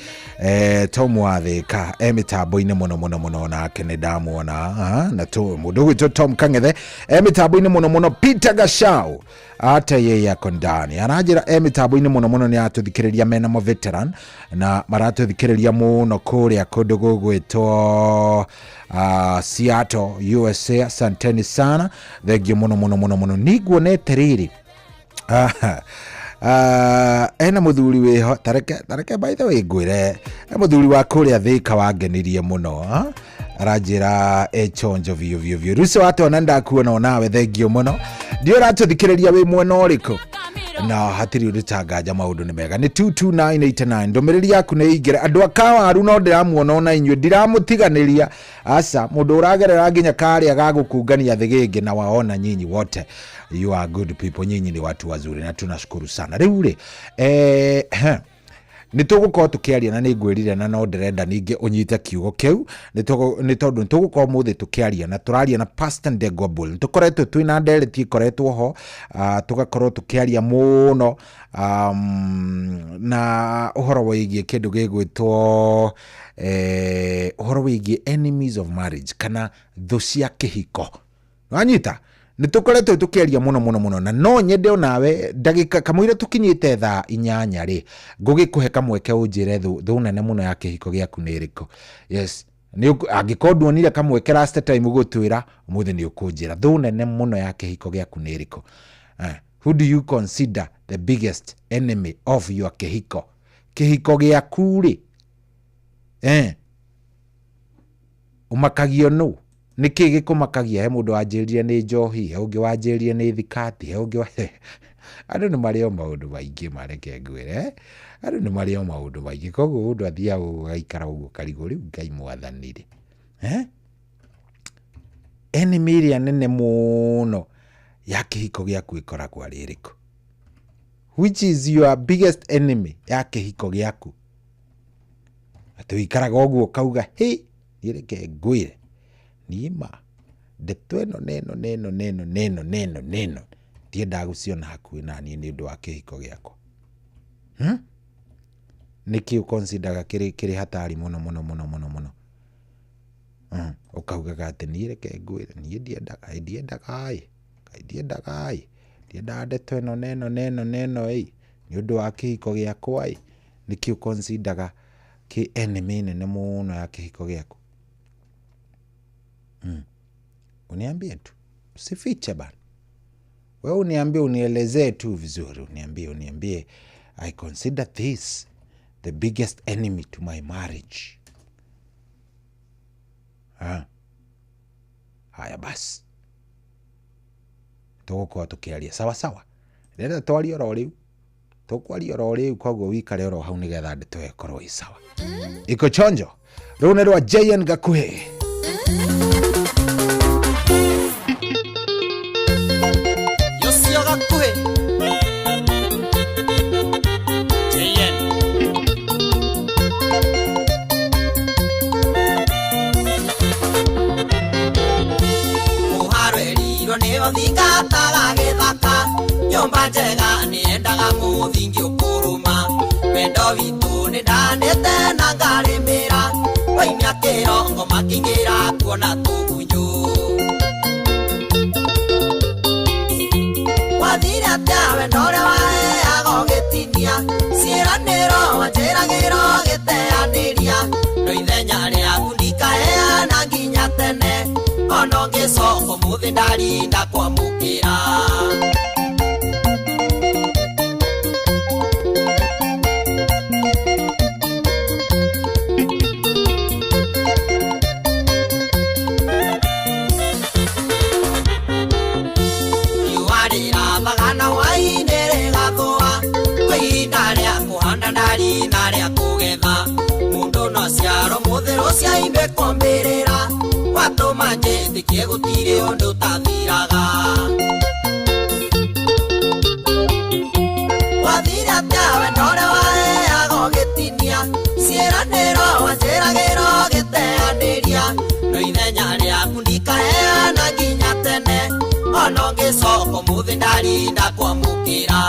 Tom wa Thĩka e mĩtambo-inĩ mũno mũno mũno, nake nĩ ndamuona. Na tu mũndũ ũgwĩtwo Tom Kang'ethe e mĩtambo-inĩ mũno mũno. Peter Gashau Hata yeye ako ndani aranjĩra e mĩtambo-inĩ mũno mũno nĩ atũthikĩrĩria mena mo veteran na maratũthikĩrĩria mũno kũrĩa kũndũ gũgwĩtwo Seattle USA. Asanteni sana, thengio mũno mũno mũno mũno. Nĩnguonete rĩrĩ ena mũthuri wĩho, tareke by the way ngwĩre, e mũthuri wa kũrĩa Thĩka wangenirie mũno, aranjĩra echonjo biũ biũ biũ. Rĩu ũcio watona ndakuona onawe, thengio mũno. Ndiũ ũratũthikĩrĩria wĩ mwena ũrĩkũ, na hatirĩ ũndũ tanganja, maũndũ nĩ mega. Nĩ 22989 ndũmĩrĩri yaku nĩ ingĩre. Andũ a Kawaru no ndĩramuona ona inyuĩ, ndiramũtiganĩria aca. Mũndũ ũragerera nginya karĩa gagũkungania thĩgĩngĩ na waona nyinyi wote, you are good people, nyinyi ni watu wazuri na tunashukuru sana. Rĩu rĩ nĩ tũgũkorwo tũkĩaria na nĩ ngwĩrire na no ndĩrenda ningĩ ũnyite kiugo kĩu, nĩ tondũ nĩ tũgũkorwo mũthĩ tũkĩaria na tũraria na Pastor Ndegwa Bull. Tũkoretwo twĩna ndereti ĩkoretwo ho, tũgakorwo tũkĩaria mũno na ũhoro wĩgiĩ kĩndũ gĩgwĩtwo ũhoro wĩgiĩ enemies of marriage kana thũ cia kĩhiko. Wanyita? Nĩ tũkoretwo tũkĩaria mũno mũno mũno na no nyende onawe ndagĩka kamũira tũkinyĩte thaa 8 rĩ, ngũgĩkũhe kamweke ũnjĩre thũ nene mũno ya kĩhiko gĩaku nĩ ĩrĩkũ. Yes, angĩkorwo nduonire kamweke last time gũtwĩra, ũmũthĩ nĩ ũkũnjĩra thũ nene mũno ya kĩhiko gĩaku nĩ ĩrĩkũ. Who do you consider the biggest enemy of your kĩhiko? Kĩhiko gĩaku rĩ, ũmakagio nũ? Nĩkĩ gĩkũmakagia? He mũndũ wanjĩrire nĩ njohi, he ũngĩ wanjĩrire nĩ thikati, he ũngĩ andũ nĩ marĩ o maũndũ maingĩ, mareke ngwĩre, andũ nĩ marĩ o maũndũ maingĩ. Koguo mũndũ athiaga ũgaikara ũguo karigũ rĩu Ngai mwathani rĩ, enemy ĩrĩa nene mũno ya kĩhiko gĩaku ĩkoragwo arĩ ĩrĩkũ? Which is your biggest enemy ya kĩhiko gĩaku? Atĩ ũikaraga ũguo ũkauga hĩ, niĩ reke ngwĩre, niĩ ma ndeto ĩno neno neno neno neno neno neno ndiendaga gũciona hakuhĩ na niĩ nĩ ũndũ wa kĩhiko gĩakwa. Nĩkĩ ũconsideraga kĩrĩ hatari mũno mũno mũno mũno mũno? Ũkaugaga atĩ niĩ reke ngwĩre, niĩ ndiendaga, ndiendaga ĩ, ndiendaga ĩ, ndiendaga ndeto ĩno neno neno neno ĩ, nĩ ũndũ wa kĩhiko gĩakwa ĩ. Nĩkĩ ũconsideraga kĩ enemy nene mũno ya kĩhiko gĩaku? Uniambie tu, usifiche bana. Wewe uniambie, unielezee tu vizuri, uniambie I consider this the biggest enemy to my marriage. Haya basi, tũgũkorwo tũkĩaria sawa sawa. Rĩrĩa twaria oro rĩu, tũkwaria oro rĩu, koguo wikare oro hau nĩgetha ndeto ĩkorwo ĩ sawa. Iko chonjo. Rũu nĩ rwa JN Gakuhĩ. Nyũmba njega nĩendaga mũthingi ũkũrũma, wendo witũ nĩndanĩte na ngarĩmĩra, waimia kĩrongo makĩingĩra kuona tũgunyũ. Wathire atĩa wendo ũrĩa waheaga ũgĩtinia, ciĩranĩro wanjĩragĩra ũgĩteanĩria, no ithenya rĩaku ndikaheana nginya tene, ona ũngĩcoka ũmũthĩ ndarinda kwamũkĩra. Ciaimbe kombĩrĩra watũma njĩtĩkie gũtirĩ ũndũ ũtathiraga. Wathire atĩa wendo ũrĩa waheaga ũgĩtinia, ciĩranĩro wanjĩragĩra ũgĩteanĩria, no ithenya rĩaku ndikaheana nginya tene, ona ũngĩcoka ũmũthĩ ndarinda kwamũkĩra.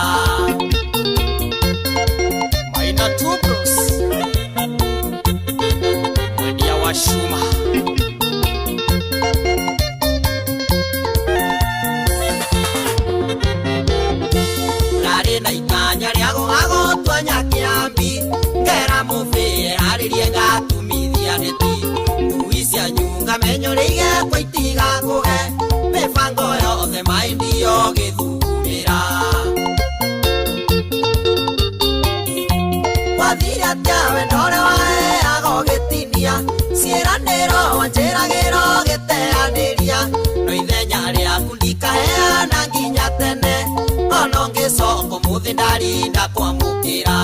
Maina Two Bros, mwendia wa Shuma. Ithanya rĩa gũgagũtua Nyakiambi ngera mũbĩe arĩrie ngatumithia nĩti ngui cia nyunga menyoreire kwa itigakũhe mĩbango yothe maindio gĩthumĩra wathire atĩa wendo ũrĩa waheaga ũgĩtinia ciĩranĩro wanjĩragĩra ũgĩteanĩria no ithenya rĩaku ndikaheana nginya tene ona ũngĩcoka ũmũthĩ ndarinda kwamũkĩra.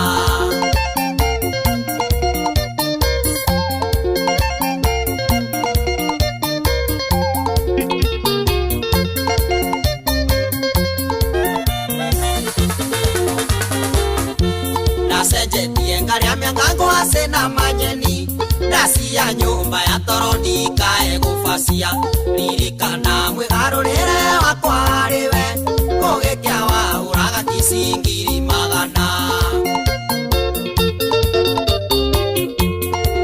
Ndacenjetie ngarĩa mĩangango ase na manyeni ndacia nyũmba ya toro ndikae gũbacia ririkana mwĩgarũrĩre wakwa harĩ we kũgĩkĩa wahũraga kici ngiri magana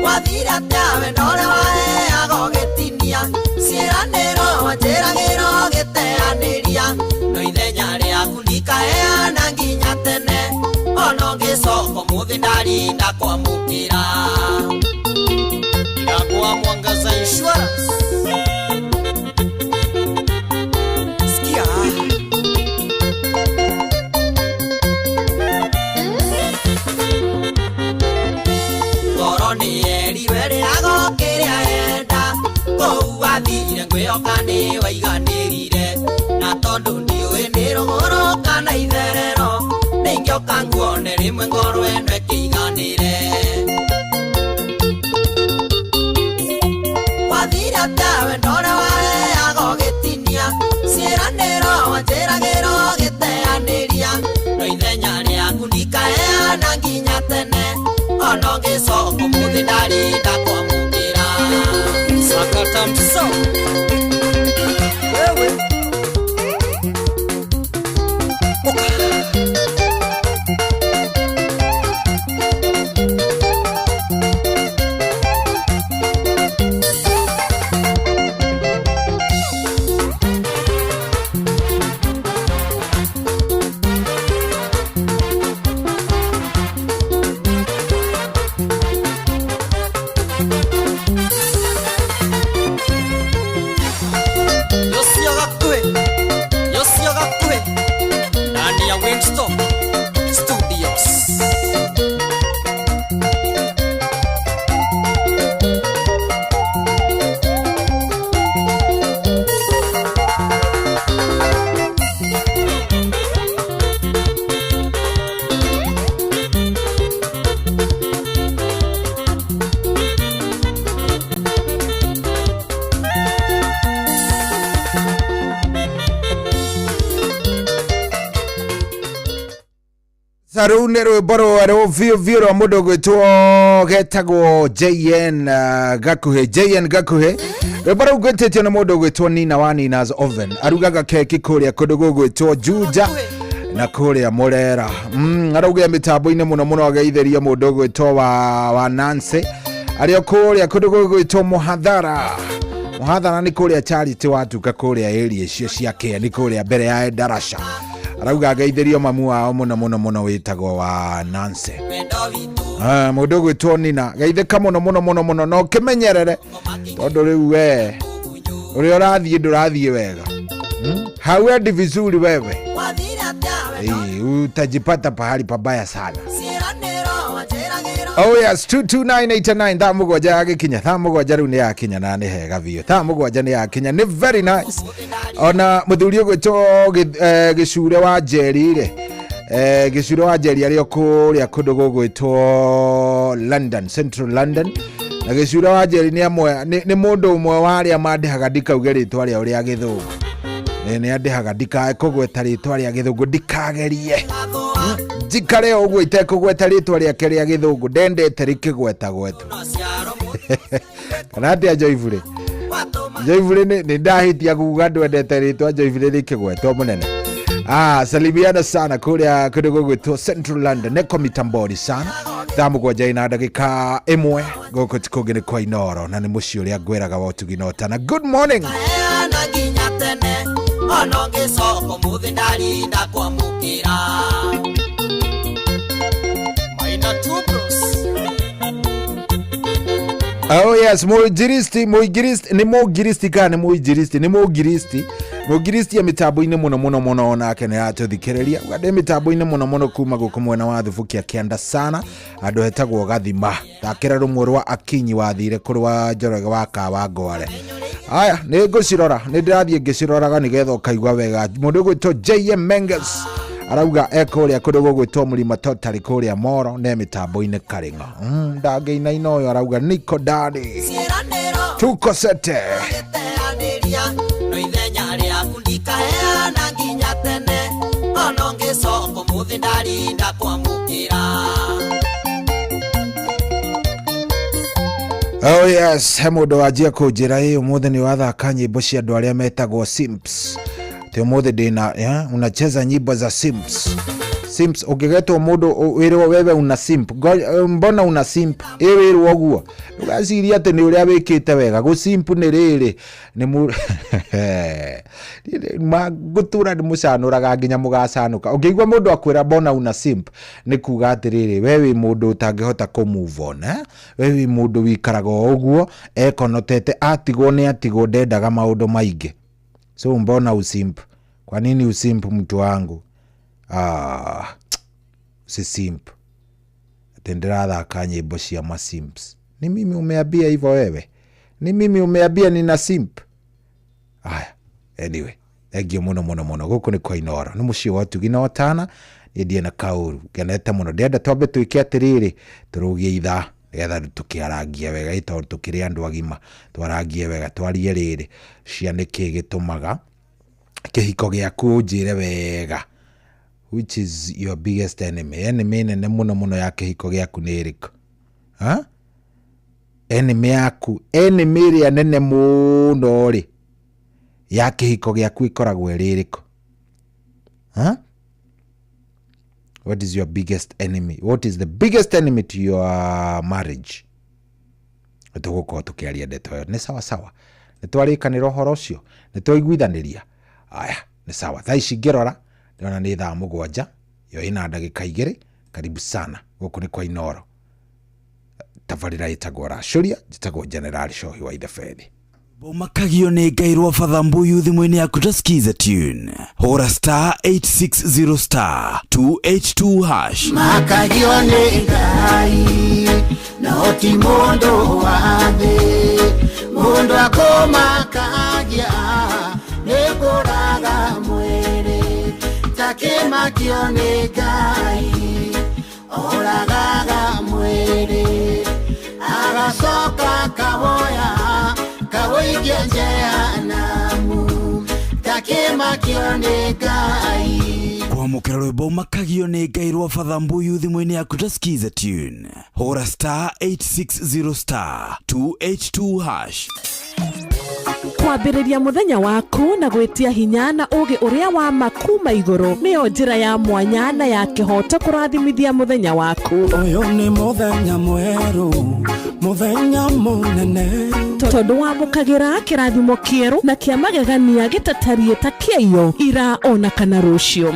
wathire atĩa wendo ũrĩa waheaga ũgĩtinia ciĩranĩro wanjĩragĩra ũgĩteanĩria no ithenya rĩaku ndikaheana nginya tene ona ũngĩcoka ũmũthĩ ndarinda kwamũkĩra. Irakuwa Mwangaza Insurance. Sikia. Ngoro nĩ yerirwe rĩago kĩrĩa enda kũu wathire ngwĩhoka nĩ waiganĩrire na tondũ ndiũĩ nĩ rũgũrũ kana itherero nĩingĩoka nguone rĩmwe ngoro ĩno ĩkĩiganĩre. Wathire atĩa wendo ũrĩa waheaga ũgĩtinia ciĩranĩro wanjĩragĩra ũgĩteanĩria no ithenya rĩaku ndikaheana nginya tene ona ũngĩcoka ũmũthĩ ndarinda kwamũkĩra. Sakata mso wewe Rĩu nĩ rwĩmbo rwerũ biũ biũ rwa mũndũ ũgwĩtwo getagwo JN Gakuhĩ JN Gakuhĩ rwĩmbo rũu gwĩtĩtio nĩ mũndũ ũgwĩtwo Nina wa Nina's Oven arugaga keki kũrĩa kũndũ gũgwĩtwo Juja na kũrĩa Mũrera. Arauga mĩtambo-inĩ mũno mũno ageithĩria mũndũ ũgwĩtwo wa Nancy arĩa kũrĩa kũndũ gũgwĩtwo Mũhathara. Mũhathara nĩ kũrĩa Charity watuka kũrĩa area icio cia Kĩa nĩ kũrĩa mbere ya Darasha. Arauga ageithĩrio mamu wao mũno mũno mũno wĩtagwo wa Nancy. Mũndũ ũgwĩtwo Nina geithĩka mũno mũno mũno mũno na ũkĩmenyerere tondũ rĩu we ũrĩa ũrathiĩ ndũrathiĩ wega. Hauendi vizuri wewe, utajipata pahali pabaya sana. Oh yes, 22989 thaa mũgwanja ya gĩkinya thaa mũgwanja rĩu nĩ yakinya na nĩ hega biũ thaa mũgwanja nĩ yakinya nĩ very nice. Ona mũthuri ũgwĩtwo Gĩcure wa Njeri rĩ Gĩcure wa Njeri arĩ o kũrĩa kũndũ gũgwĩtwo London, Central London. Na Gĩcure wa Njeri nĩ nĩ mũndũ ũmwe wa arĩa mandĩhaga ndikauge rĩtwa rĩao rĩa gĩthũngũ. Nĩ andĩhaga ndikae kũgweta rĩtwa rĩa gĩthũngũ ndikagerie njikare o ũguo itekũgweta rĩtwa rĩake rĩa gĩthũngũ ndendete rĩkĩgwetagwetwo. Kana atĩa Joyfully? Joyfully nĩ ndahĩtia kuga ndwendete rĩtwa Joyfully rĩkĩgwetwo mũnene. Salimiana sana kũrĩa kũndũ gũgwĩtwo Central London nĩko mitambori sana thaa mũgwanja ina ndagĩka ĩmwe gũkũ ti kũngĩ nĩ kwa Inoro na nĩ mũciĩ ũrĩa ngwĩraga wa ũtugi na ũtana. Good morning. Ona ũngĩcoka ũmũthĩ ndarinda kwamũkĩra. Oh yes, mũinjiristi, mũinjiristi, nĩ mũngiristi kana nĩ mũinjiristi, nĩ mũngiristi. Mũngiristi e mĩtambo-inĩ mũno mũno mũno, onake nĩ aratũthikĩrĩria. Uga ndĩ mĩtambo-inĩ mũno mũno kuma gũkũ mwena wa Thubukia kĩanda sana, handũ hetagwo Gathima. Thakĩra rũmwe rwa Akinyi wathire kũrĩ wa Njoroge wa Kawangware. Aya, nĩ ngũcirora, nĩ ndĩrathiĩ ngĩciroraga nĩgetha ũkaigua wega. Mũndũ ũgwĩtwo JM Menges arauga e kũrĩa kũndũ gũgwĩtwo Mũrima Totally kũrĩa Moro ne mĩtambo-inĩ Karĩng'o. Ndangĩinaina ũyũ arauga niko ndani. Tuko sete. No ithenya rĩaku ndikaheana nginya tene, ona ũngĩcoka ũmũthĩ ndarinda kwamũkĩra. Oh yes, he mũndũ wanjia kũnjĩra ĩ ũmũthĩ nĩ wathaka nyĩmbo cia andũ arĩa metagwo simps. Atĩ ũmũthĩ ndĩna, yeah, unacheza nyimbo za simps. Simps, ũngĩgetwo mũndũ wĩrwo wewe una simp. Mbona una simp? Ĩ wĩrwo ũguo. Ndũgecirie atĩ nĩ ũrĩa wĩkĩte wega. Gũ simp nĩ rĩrĩ, nĩ ngũtũra ndĩmũcanũraga nginya mũgacanũka. Ũngĩigua mũndũ akwĩra mbona una simp, nĩ kuga atĩrĩrĩ, we wĩ mũndũ ũtangĩhota kũ move on, eh? We wĩ mũndũ wĩikaraga o ũguo, ekonotete, atigwo nĩ atigwo, ndendaga maũndũ maingĩ. So mbona usimp? Kwa nini usimp mtu wangu? Usisimp. Ati ndĩrathaka nyĩmbo cia masimps. Ni mimi umeambia hivyo wewe? Ni mimi umeambia nina simp? Aya, anyway, thank you mũno mũno mũno. Gũkũ nĩ kwa Inooro. Nĩ mũciĩ wa ũtugi na ũtana. Niĩ ndirĩ na kaũru. Ngenete mũno. Ndĩrenda twambe twĩke atĩrĩrĩ, tũrũgie ithaa nĩgetha tũkĩarangie wega, ĩ tondũ tũkĩrĩ andũ agima, twarangie wega, twarie rĩrĩ cia nĩkĩ gĩtũmaga kĩhiko gĩaku ũnjĩre wega, which is your biggest enemy. Enemy nene mũno mũno ya kĩhiko gĩaku nĩ ĩrĩkũ? Ha? Enemy yaku, enemy ĩrĩa nene mũno rĩ ya kĩhiko gĩaku ĩkoragwo ĩrĩ ĩrĩkũ? Ha? What is your biggest enemy? What is the biggest enemy to your marriage? Tũgũkorwo tũkĩaria ndeto ĩyo. Nĩ sawa sawa. Nĩ twarĩkanĩra ũhoro ũcio. Nĩ twaiguithanĩria. Aya, nĩ sawa. Thaa ici ngĩrora, ndĩrona nĩ thaa 7, yo ĩna ndagĩka 2. Karibu sana. Gũkũ nĩ kwa Inooro. Tabarĩra ĩtagwo Racũria, njĩtagwo General Shohi wa Ithebethi. Bomakagio nĩ Ngai rwa Father Mbuyu thimũ-inĩ yaku ta skiza tune. Hũra star 860 star 282 hash. Makagio nĩ Ngai, no ti mũndũ wa thĩ. Mũndũ akũmakagia, nĩ kũraga mwĩrĩ. Takĩmakio nĩ Ngai, oragaga mwĩrĩ. Agacoka kawoya, kawoikia jehanamu. Takĩmakio nĩ Ngai. Kwamũkĩra rwĩmbo makagio nĩ Ngai rwa Father Mbuyu thimũ-inĩ yaku ta skiza tune. Hũra star 860 star 282 hash. Kwambĩrĩria mũthenya waku na gwĩtia hinya na ũũgĩ ũrĩa wa ma kuma igũrũ nĩyo njĩra ya mwanya na ya kĩhooto kũrathimithia mũthenya waku. Ũyũ nĩ mũthenya mwerũ, mũthenya mũnene. Tondũ wamũkagĩra kĩrathimo kĩerũ na kĩa magegania gĩtatariĩ ta kĩaiyo ira ona kana rũciũ.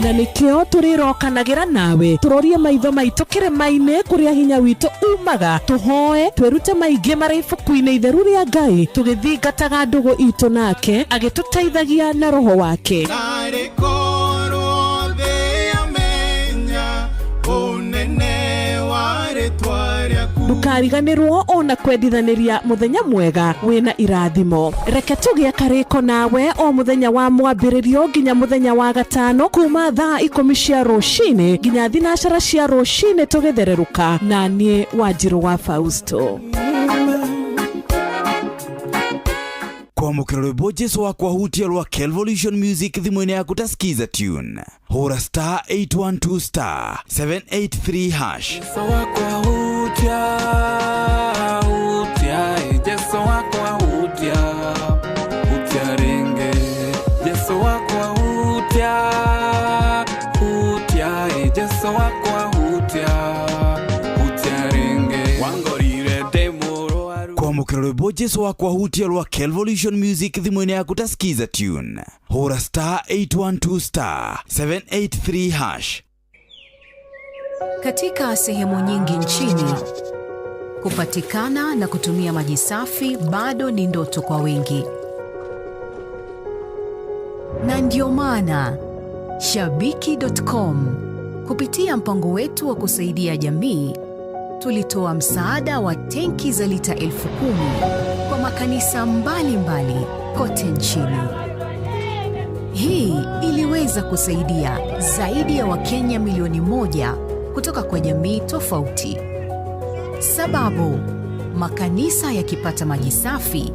Na nĩkĩo tũrĩrokanagĩra nawe, tũrorie maitho maitũ kĩrĩma-inĩ kũrĩa hinya witũ umaga, tũhoe twĩrute maingĩ marĩ ibuku-inĩ itheru rĩa Ngai, tũgĩthingataga ndũgũ itũ nake agĩtũteithagia na roho wake. Narĩ korwo thĩ yamenya ũnene wa rĩtwa rĩaku. Ndũkariganĩrwo ona kwendithanĩria mũthenya mwega wĩna irathimo. Reke tũgĩe karĩko nawe o mũthenya wa mwambĩrĩrio nginya mũthenya wa gatano kuma thaa 10 cia rũcinĩ nginya 12 cia rũcinĩ tũgĩthererũka na niĩ Wanjirũ wa Fausto. Kwamũkĩra rwĩmbo Jesu wakwa hutia rwa Kelvolution Music thimũ-inĩ yaku ta skiza tune. Hũra star 812 star 783 hash. Jesu wakwa hutia, hutia, Jesu wakwa hutia, hutia ringe. Jesu wakwa hutia, hutia, Jesu wakwa hutia, hutia ringe. Wangorire ndĩ mũrwaru. Kwamũkĩra rwĩmbo Jesu wakwa hutia rwa Kelvolution Music thimũ-inĩ yaku ta skiza tune. Hũra star 812 star 783 hash. Katika sehemu nyingi nchini, kupatikana na kutumia maji safi bado ni ndoto kwa wengi. Na ndio maana Shabiki.com kupitia mpango wetu wa kusaidia jamii tulitoa msaada wa tenki za lita 10,000 kwa makanisa mbalimbali kote nchini. Hii iliweza kusaidia zaidi ya Wakenya milioni 1 kutoka kwa jamii tofauti. Sababu, makanisa yakipata maji safi,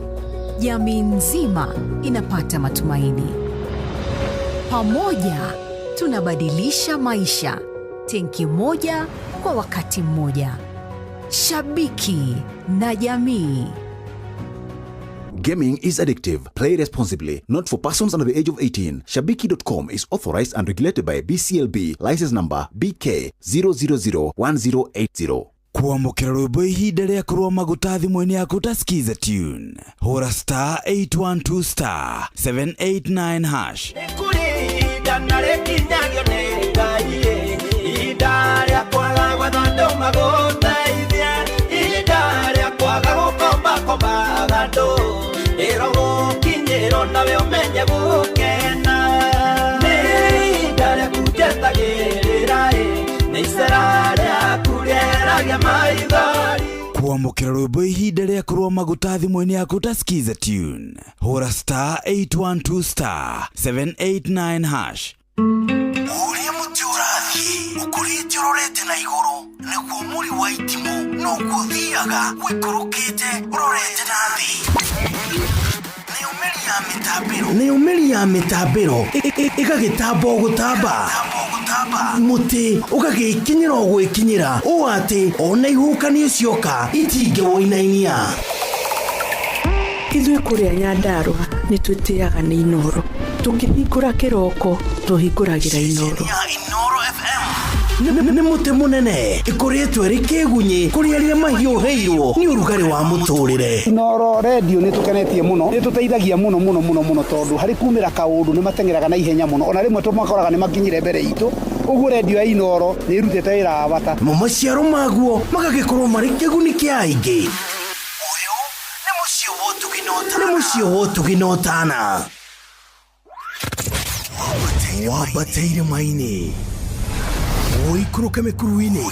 jamii nzima inapata matumaini. Pamoja tunabadilisha maisha, tenki moja kwa wakati mmoja. Shabiki na jamii. Gaming is addictive. Play responsibly. Not for persons under the age of 18. Shabiki.com is authorized and regulated by BCLB. License number BK 0001080. Kwamũkĩra rwĩmbo ihinda rĩa kũrũa maguta thimũ-inĩ yaku ta Skiza tune. Hũra star 812 star 789 hash. Ihinda na rĩkinyagio nĩ Ngai, ihinda rĩa kwaga gwetha andũ magũteithie, ihinda rĩa kwaga gũkombakombaga andũ, ĩrogũkinyĩrwo nawe ũmenye gũkena. Nĩ ihinda rĩaku njetagĩrĩra, nĩ icera rĩaku rĩeragia maithori. Kwamũkĩra rwĩmbo ihinda rĩa kũrũa maguta thimũ-inĩ yaku ta Skiza tune. Hũra star 812 star 789 hash. Ũrĩa mũtĩ ũrathiĩ ũkũrĩte ũrorete na igũrũ nĩguo mũri wa itimũ noguo ũthiaga ũikũrũkĩte ũrorete na thĩ. Nayo mĩri ya mĩtambĩro ĩgagĩtamba o gũtamba, mũtĩ ũgagĩkinyĩra o gwĩkinyĩra ũũ atĩ ona ihuhũkanio cioka itingĩwũinainia. Ithuĩ kũrĩa Nyandarũa nĩ twĩtĩaga nĩ Inooro. Tũkĩhingũra kĩroko tũhingũragĩra Inooro. Nĩ mũtĩ mũnene ĩkũrĩtwo ĩrĩ kĩgunyĩ kũrĩ arĩa mahiũhĩirwo nĩ ũrugarĩ wa mũtũrĩre. Inooro redio nĩ tũkenetie mũno, nĩ tũteithagia mũno mũno mũno mũno tondũ harĩ kumĩra kaũndũ nĩ mateng'eraga na ihenya mũno, ona rĩmwe tũmakoraga nĩ makinyire mbere itũ. Ũguo redio ya Inooro nĩ ĩrutĩte wĩra wa bata. Mo maciaro maguo magagĩkorwo marĩ kĩguni kĩa aingĩ. Ũyũ nĩ mũciĩ wa ũtugi na ũtana. Nĩ mũciĩ wa ũtugi na ũtana. Wambate irĩma-inĩ, ũikũrũke mĩkuru-inĩ,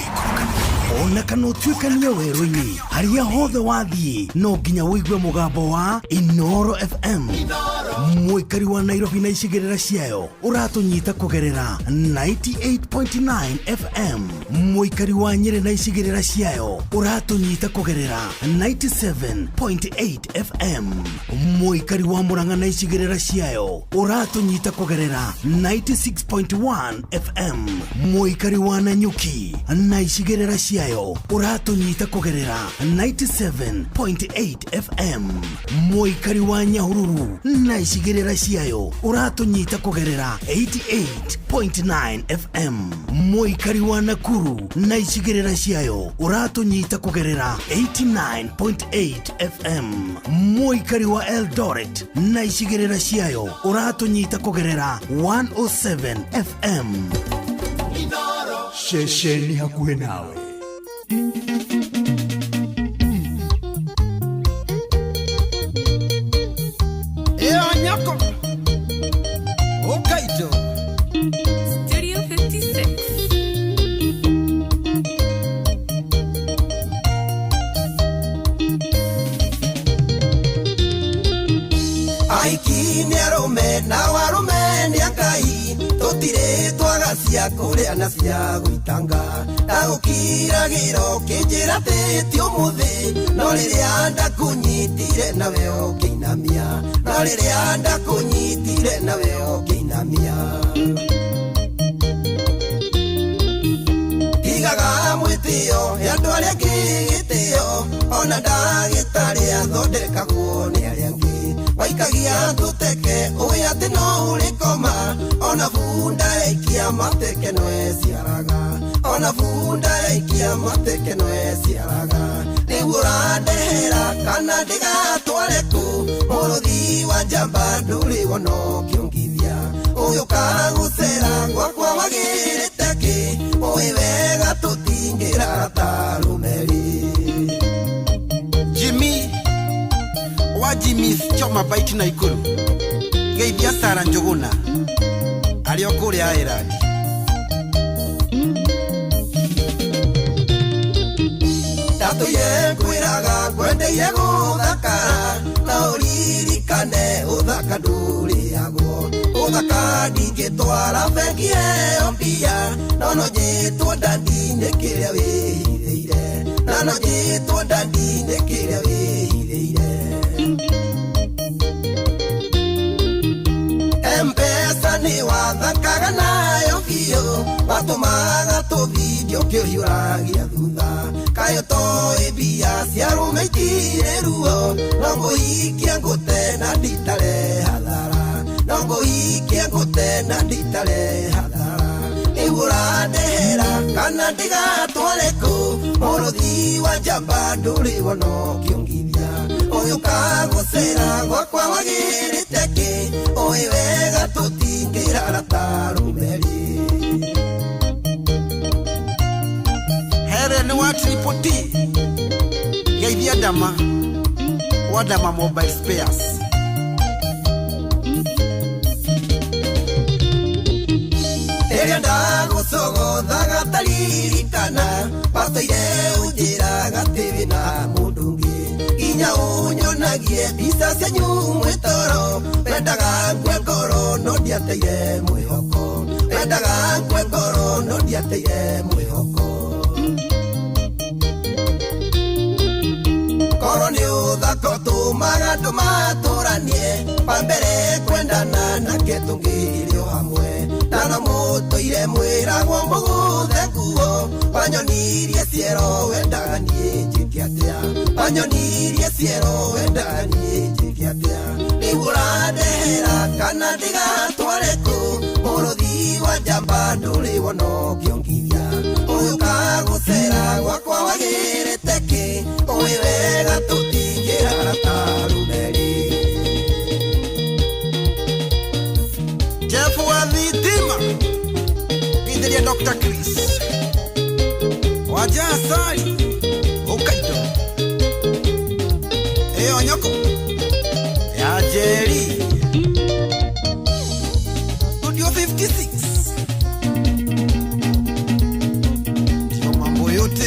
ona kana ũtuĩkanie werũ-inĩ, harĩa hothe wathiĩ no nginya ũigue mũgambo wa Inooro FM. Mũikari wa Nairobi na icigĩrĩra ciayo ũratũnyita kũgerera 98.9 FM. Mũikari wa Nyĩrĩ na icigĩrĩra ciayo ũratũnyita kũgerera 97.8 FM. Mũikari wa Murang'a na icigĩrĩra ciayo ũratũnyita kũgerera 96.1 FM. Mũikari wa Nanyuki na icigĩrĩra ciayo ũratũnyita kũgerera 97.8 FM. Mũikari wa Nyahururu na icigĩrĩra ciayo ũratũnyita kũgerera 88.9 FM. Mũikari wa Nakuru na icigĩrĩra ciayo ũratũnyita kũgerera 89.8 FM. Mũikari wa Eldoret na icigĩrĩra ciayo ũratũnyita kũgerera 107 FM. Ceceni hakuhĩ nawe. Nyako Okaito Studio 56. Aiki nĩ arũme na warũme nĩ Ngai, tũtirĩ twaga cia kũrĩa na cia gũitanga. Ndagũkiragĩra ũkĩnjĩra atĩ ti ũmũthĩ, no rĩrĩa ndakũnyitire nawe ũkĩinamia, no rĩrĩa ndakũnyitire nawe ũkĩinamia. Tigaga mwĩtĩo ya andũ arĩa angĩ gĩtĩo, ona ndagĩtarĩ athondekagwo nĩ arĩa angĩ. Waikagia tũteke ũĩ atĩ no ũrĩkoma, ona bunda yaikia mateke no eciaraga, ona bunda yaikia mateke no eciaraga. Rĩu ũrandehera kana ndĩgatware kũ, mũrũthi wa njamba ndũrĩ wona ũkĩongithia. Ũyũ kagũcera gwakwa wagĩrĩte kĩ, ũĩ wega Motorbike Naikuru geithia Sara Njuguna arĩ o kũrĩa Ireland. Ndatũire ngwĩraga ngwendeire gũthakara na ũririkane ũthaka ndũrĩagwo ũthaka ndingĩtwara bengi ĩyo mbia no no njĩtwo ndandi nĩ kĩrĩa wĩhithĩire na no njĩtwo ndandi nĩ kĩrĩa wĩhithĩire. M-Pesa nĩ wathakaga nayo biũ watũmaga tũbindio kĩhiũragia thutha kayo toĩ mbia cia arũme itirĩ ruo no ngũhikia ngũte na nditare hathara no ngũhikia ngũte na nditare hathara rĩu ũrandehera kana ndigatware kũ mũrũthi wa njamba ndũrĩ wona ũkĩongithia ũyũ kagũcera gwakwa wagĩrĩte kĩ ũĩ wega tũtingĩrara ta rũmeri. Here ni wa Triple T geithia Dama wa Dama Mobile Spares. Rĩrĩa ndagũcogothaga taririkana watũire ũnjĩraga atĩ wĩna mũndũ ũngĩ nginya ũnyonagie mbica cianyu mwĩ toro wendaga ngue ngoro no ndiateire mwĩhoko wendaga ngue ngoro no ndiateire mwĩhoko. Korwo nĩ ũthaka ũtũmaga andũ matũranie wa mbere kwendana nake tũngĩrĩ o hamwe na no mũtũire mwĩragwo mũgũthe nguo wanyonirie ciero wendaga niĩ njĩke atĩa wanyonirie ciero wendaga niĩ njĩke atĩa rĩu ũrandehera kana ndigatware kũ mũrũthi wa njamba ndũrĩ wona ũkĩongithia ũyũ kagũcera gwakwa wagĩrĩte kĩ ũĩ wega tũtingĩrara ta rũmeri. Jeff wa thitima geithĩria Dr. Chris Waja Asali Hokkaido ĩyo nyoko ya Jerry Studio 56 ndio mambo yote.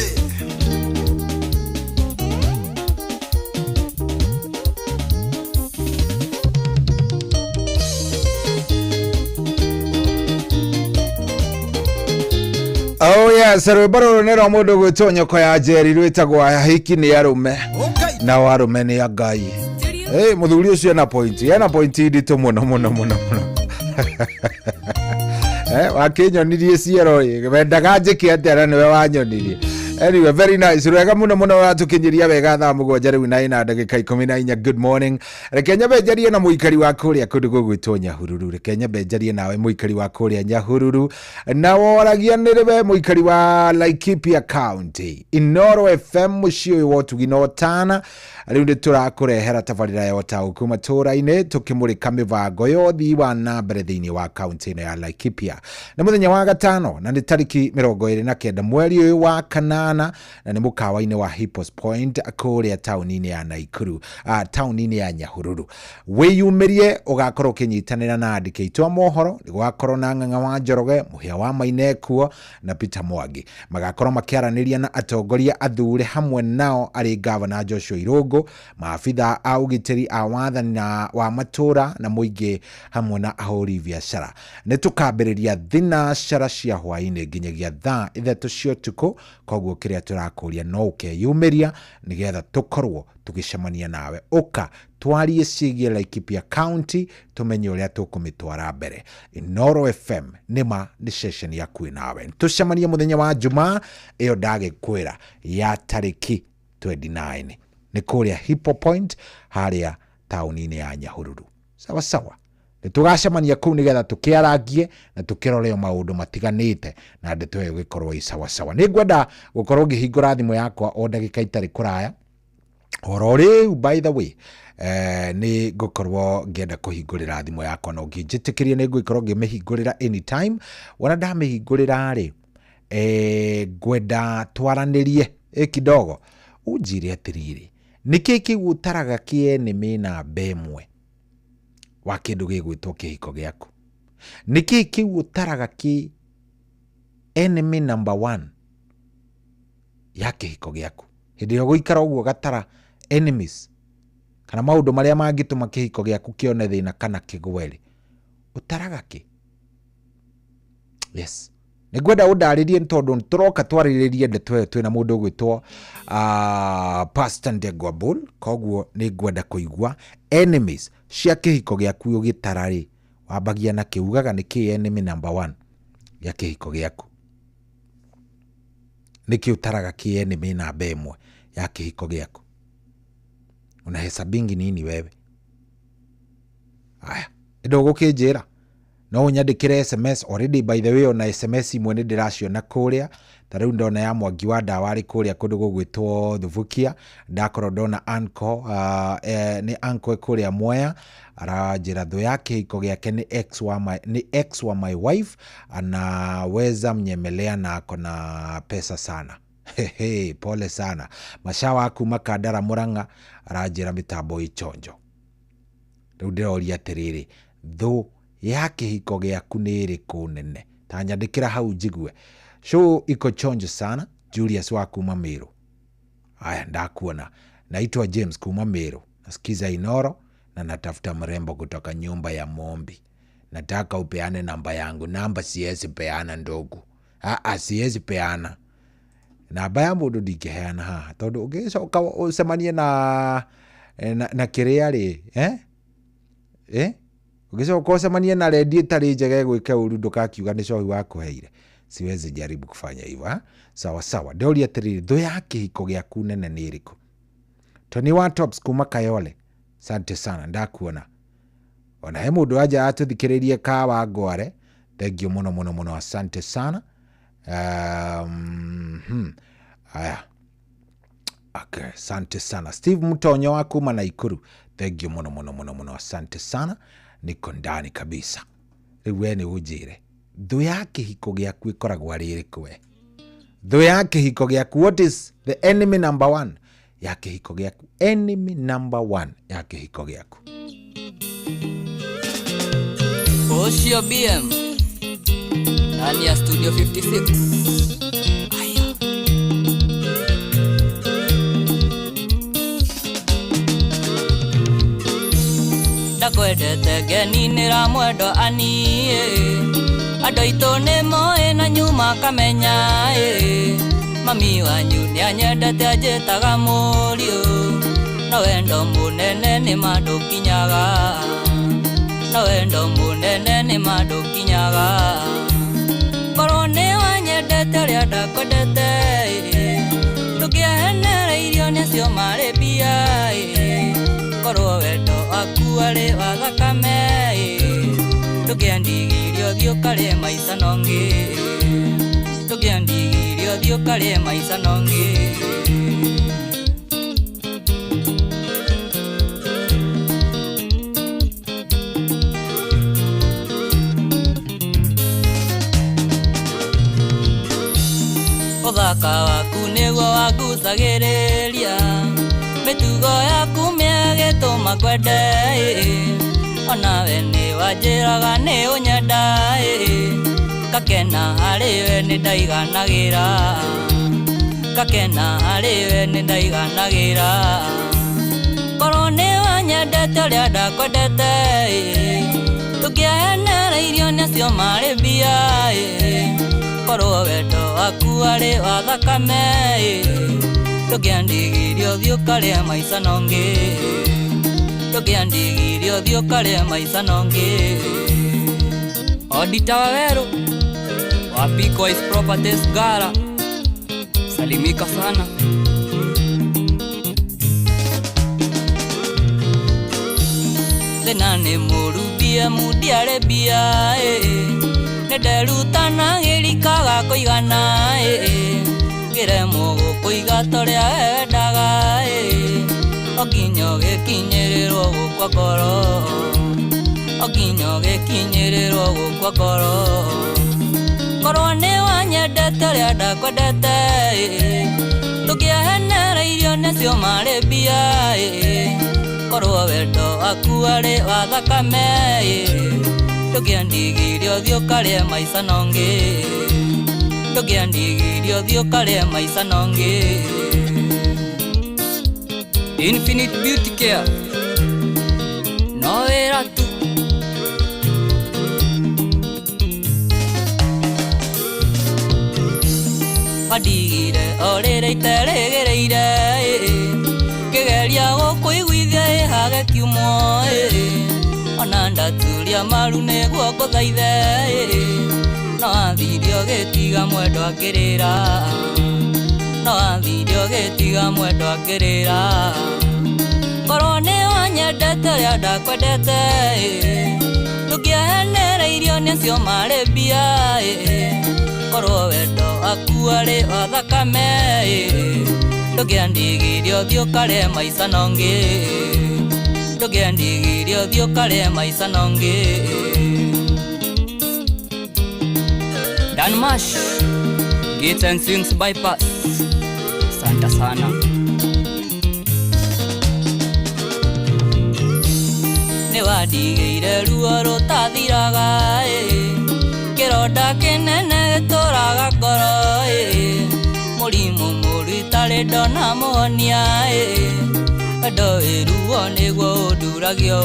Oh yes, rwĩmbo rũrũ nĩ rwa mũndũ gwĩtwo nyoko ya Njeri rwĩtagwo ahiki nĩ arũme na arũme nĩ a Ngai. Hey, mũthuri ũcio ena point, ena point nditũ mũno mũno mũno mũno. Wakĩnyonirie ciero ĩ wendaga njĩke atĩa na nĩwe wanyonirie. Anyway, very nice. Rwega muno muno watukinyiria wega thaa 7 riu na ina ndagika 14. Good morning. Reke nyambe njarie na muikari wa kuria kundu gugwitwo Nyahururu. Reke nyambe njarie nawe muikari wa kuria Nyahururu. Na woragia nĩrĩwe muikari wa Laikipia County. Inoro FM muciĩ ũyũ wa ũtugi na ũtana. Rĩu nĩ tũrakũrehera tabarĩra ya ũtaũku matũra-inĩ tũkĩmũrĩka mĩbango ya ũthii wa na mbere thĩinĩ wa kaunti ĩno ya Laikipia. Nĩ mũthenya wa gatano na nĩ tarĩki 29 mweri ũyũ wa kanana na nĩ mũkawa-inĩ wa Hippos Point kũrĩa taũni-inĩ ya Naikuru, taũni-inĩ ya Nyahururu. Wĩyumĩrie ũgakorwo ũkĩnyitanĩra na andĩki aitũ a mohoro, gũgakorwo na Ng'ang'a wa Njoroge, Mũhĩa wa Mainekuo na Peter Mwangi. Magakorwo makĩaranĩria na atongoria athure hamwe nao arĩ Gavana Joshua Irũngũ, maabitha a ũgitĩri a wathani na wa matũra na mũingĩ hamwe na ahũri biacara. Nĩ tũkambĩrĩria thinacara cia hwaĩ-inĩ nginyagia thaa 3 cia ũtukũ, koguo kĩrĩa tũrakũria no ũkeyumĩria nĩgetha tũkorwo tũgĩcemania nawe. Ũka twarie ciĩgiĩ Laikipia County tũmenye ũrĩa tũkũmĩtwara mbere. Inoro FM nĩma nĩ ceceni yaku nawe. Tũcemanie mũthenya wa Jumaa ĩyo ndagĩkwĩra ya tarĩki 29 nĩ kũrĩa Hippo Point harĩa taũni-inĩ ya Nyahururu. Sawa sawa. Nĩtũgacemania kũu nĩgetha tũkĩarangie na tũkĩrore maũndũ matiganĩte na ndeto ĩyo ĩgĩkorwo ĩ sawa sawa. Nĩngwenda gũkorwo ngĩhingũra thimũ yakwa o ndagĩka itarĩ kũraya oro rĩu. By the way, nĩ ngũkorwo ngĩenda kũhingũrĩra thimũ yakwa na ũngĩnjĩtĩkĩria nĩ ngũgĩkorwo ngĩmĩhingũrĩra anytime. Wona ndamĩhingũrĩra rĩ, ngwenda twaranĩrie kidogo. Ũnjĩre atĩrĩrĩ, nĩkĩ kĩgũtaraga kĩene mĩ namba ĩmwe Wa kĩndũ gĩgwĩtwo kĩhiko gĩaku? Nĩkĩ kĩu ũtaraga kĩ enemy number one ya kĩhiko gĩaku? Hĩndĩ ĩrĩa ũgũikara ũguo gatara enemies kana maũndũ marĩa mangĩtũma kĩhiko gĩaku kĩone thĩna kana kĩgwe rĩ, ũtaraga kĩ? Yes, nĩngwenda ũndarĩrie nĩ tondũ tũroka twarĩrĩrie ndeto ĩyo twĩna mũndũ ũgwĩtwo Pastor Ndegwa Bull. Koguo nĩngwenda kũigua enemies cia kĩhiko gĩaku ũgĩtara rĩ, wambagia na kĩ? Ugaga nĩ kĩ enemy number one ya kĩhiko gĩaku? Nĩkĩ ũtaraga kĩ enemy namba ĩmwe ya kĩhiko gĩaku? Unahesabingi nini wewe? Aya, ndũgũkĩnjĩra no ũnyandĩkĩre SMS already. By the way, ona SMS imwe nĩ ndĩraciona kũrĩa, ta rĩu ndona ya Mwangi wa ndawa arĩ kũrĩa kũndũ gũgwĩtwo Thubukia. Ndakorwo ndona anko nĩ anko kũrĩa Mwea, aranjĩra thũ ya kĩhiko gĩake nĩ ex wa my, nĩ ex wa my wife, anaweza mnyemelea na ako na pesa sana. Hehe, pole sana. Mashawa kuma Kandara Murang'a aranjĩra mĩtambo ĩchonjo. Rĩu ndĩroria atĩrĩrĩ, thũ ya kĩhiko gĩaku nĩ ĩrĩkũ nene? Ta nyandĩkĩra hau njigue. Show iko chonjo sana. Julius wa kuma Meru, aya ndakuona. Naitwa James kuma Meru, nasikiza Inoro na natafuta mrembo kutoka nyumba ya Mombi. Nataka upeane namba yangu. Namba siwezi peana, ndugu. Aa, siwezi peana namba ya mũndũ, ndingĩheana haha tondũ ũngĩcoka ũcemanie na kĩrĩa rĩ, eh? Eh? Ũngĩcoka ũcemanie na redio ĩtarĩ njega ĩgwĩke ũru, ndũkakiuga nĩ cohi wakũheire. Siwezi jaribu kufanya hivyo, ha? Sawa sawa. Ndĩroria atĩrĩrĩ, thũ ya kĩhiko gĩaku nene nĩ ĩrĩkũ? Tony wa Tops kuma Kayole, sante sana, ndakuona. Ona he mũndũ anja atũthikĩrĩrie kawa ngware, thank you mũno mũno mũno, asante sana. Aya, okay, asante sana. Steve Mtonyo wa kuma Naikuru, thank you mũno mũno mũno mũno, asante sana, niko ndani kabisa. Rĩu we nĩ ũnjĩre thũ ya kĩhiko gĩaku ĩkoragwo arĩ ĩrĩkũ we? Thũ ya kĩhiko gĩaku, what is the enemy number one ya kĩhiko gĩaku? Enemy number one ya kĩhiko gĩaku. Oshio BM ndani ya Studio 56. Aya. Ndakwendete ngeni nĩ mwendo ani andũ aitũ nĩ moĩ na nyuma kamenya mami wanyu nĩ anyendete anjĩtaga mũriũ na wendo mũnene nĩ mandũkinyaga na wendo mũnene nĩ mandũkinyaga korwo nĩ wanyendete ũrĩa ndakwendete ndũngĩahenereirio nĩcio marĩ mbia korwo wendo waku warĩ wa thakame ndũngĩandigirie ũthiĩ ũkarĩe maica nongĩ ndũngĩandigirie ũthiĩ ũkarĩe maica nongĩ. Ũthaka waku nĩguo wangucagĩrĩria mĩtugo yaku mĩega ĩtũma ngwende onawe nĩ wanjĩraga nĩ ũnyenda kakena harĩ we nĩ ndaiganagĩra kakena harĩ we nĩ ndaiganagĩra korwo nĩ wanyendete ũrĩa ndakwendete ndũngĩahenereirio nĩacio marĩ mbia korwo wendo waku warĩ wa thakame ndũngĩandigirie ũthiĩ ũkarĩe maica nongĩ ndũngĩandigirie ũthiĩ ũkarĩe maica nongĩ. Odita wa Weru wa Pico Properties Gara, salimika sana. Thĩna nĩ mũru mbia mundiarĩ mbia nĩ nderutanagĩria kaga kũigana ngĩremwo gũkũiga ta ũrĩa wendaga o nginya ũgĩkinyĩrĩrwo gũkua ngoro o nginya ũgĩkinyĩrĩrwo gũkua ngoro korwo nĩ wanyendete ũrĩa ndakwendete ndũngĩahenereirio nĩcio marĩ mbia. Korwo wendo waku warĩ wa thakame ndũngĩandigirie ũthiĩ ũkarĩe maica na ũngĩ ndũngĩandigirie ũthiĩ ũkarĩe maica na ũngĩ. Infinite Beauty Care no wĩra tu. Wandigire o rĩrĩa iterĩgĩrĩire ngĩgeria gũkũiguithia ĩhage kiumwo ona ndaturia maru nĩguo ngũthaithe no athire ũgĩtiga mwendwa akĩrĩra no athire ũgĩtiga mwendwa akĩrĩra. Korwo nĩ wanyendete ũrĩa ndakwendete ndũngĩahenereirio nĩ acio marĩ mbia korwo wendo waku warĩ wa thakame ndũngĩandigirie ũthiĩ ũkarĩe maica na ũngĩ ndũngĩandigirie ũthiĩ ũkarĩe maica na ũngĩ. Dan Mash, Gates and Swings Bypass. Santa sana. Nĩwandigĩire ruo rũtathiraga kĩronda kĩnene gĩtũraga ngoro mũrimũ mũru itarĩ ndona mũhonia wendo wĩ ruo nĩguo ũnduragio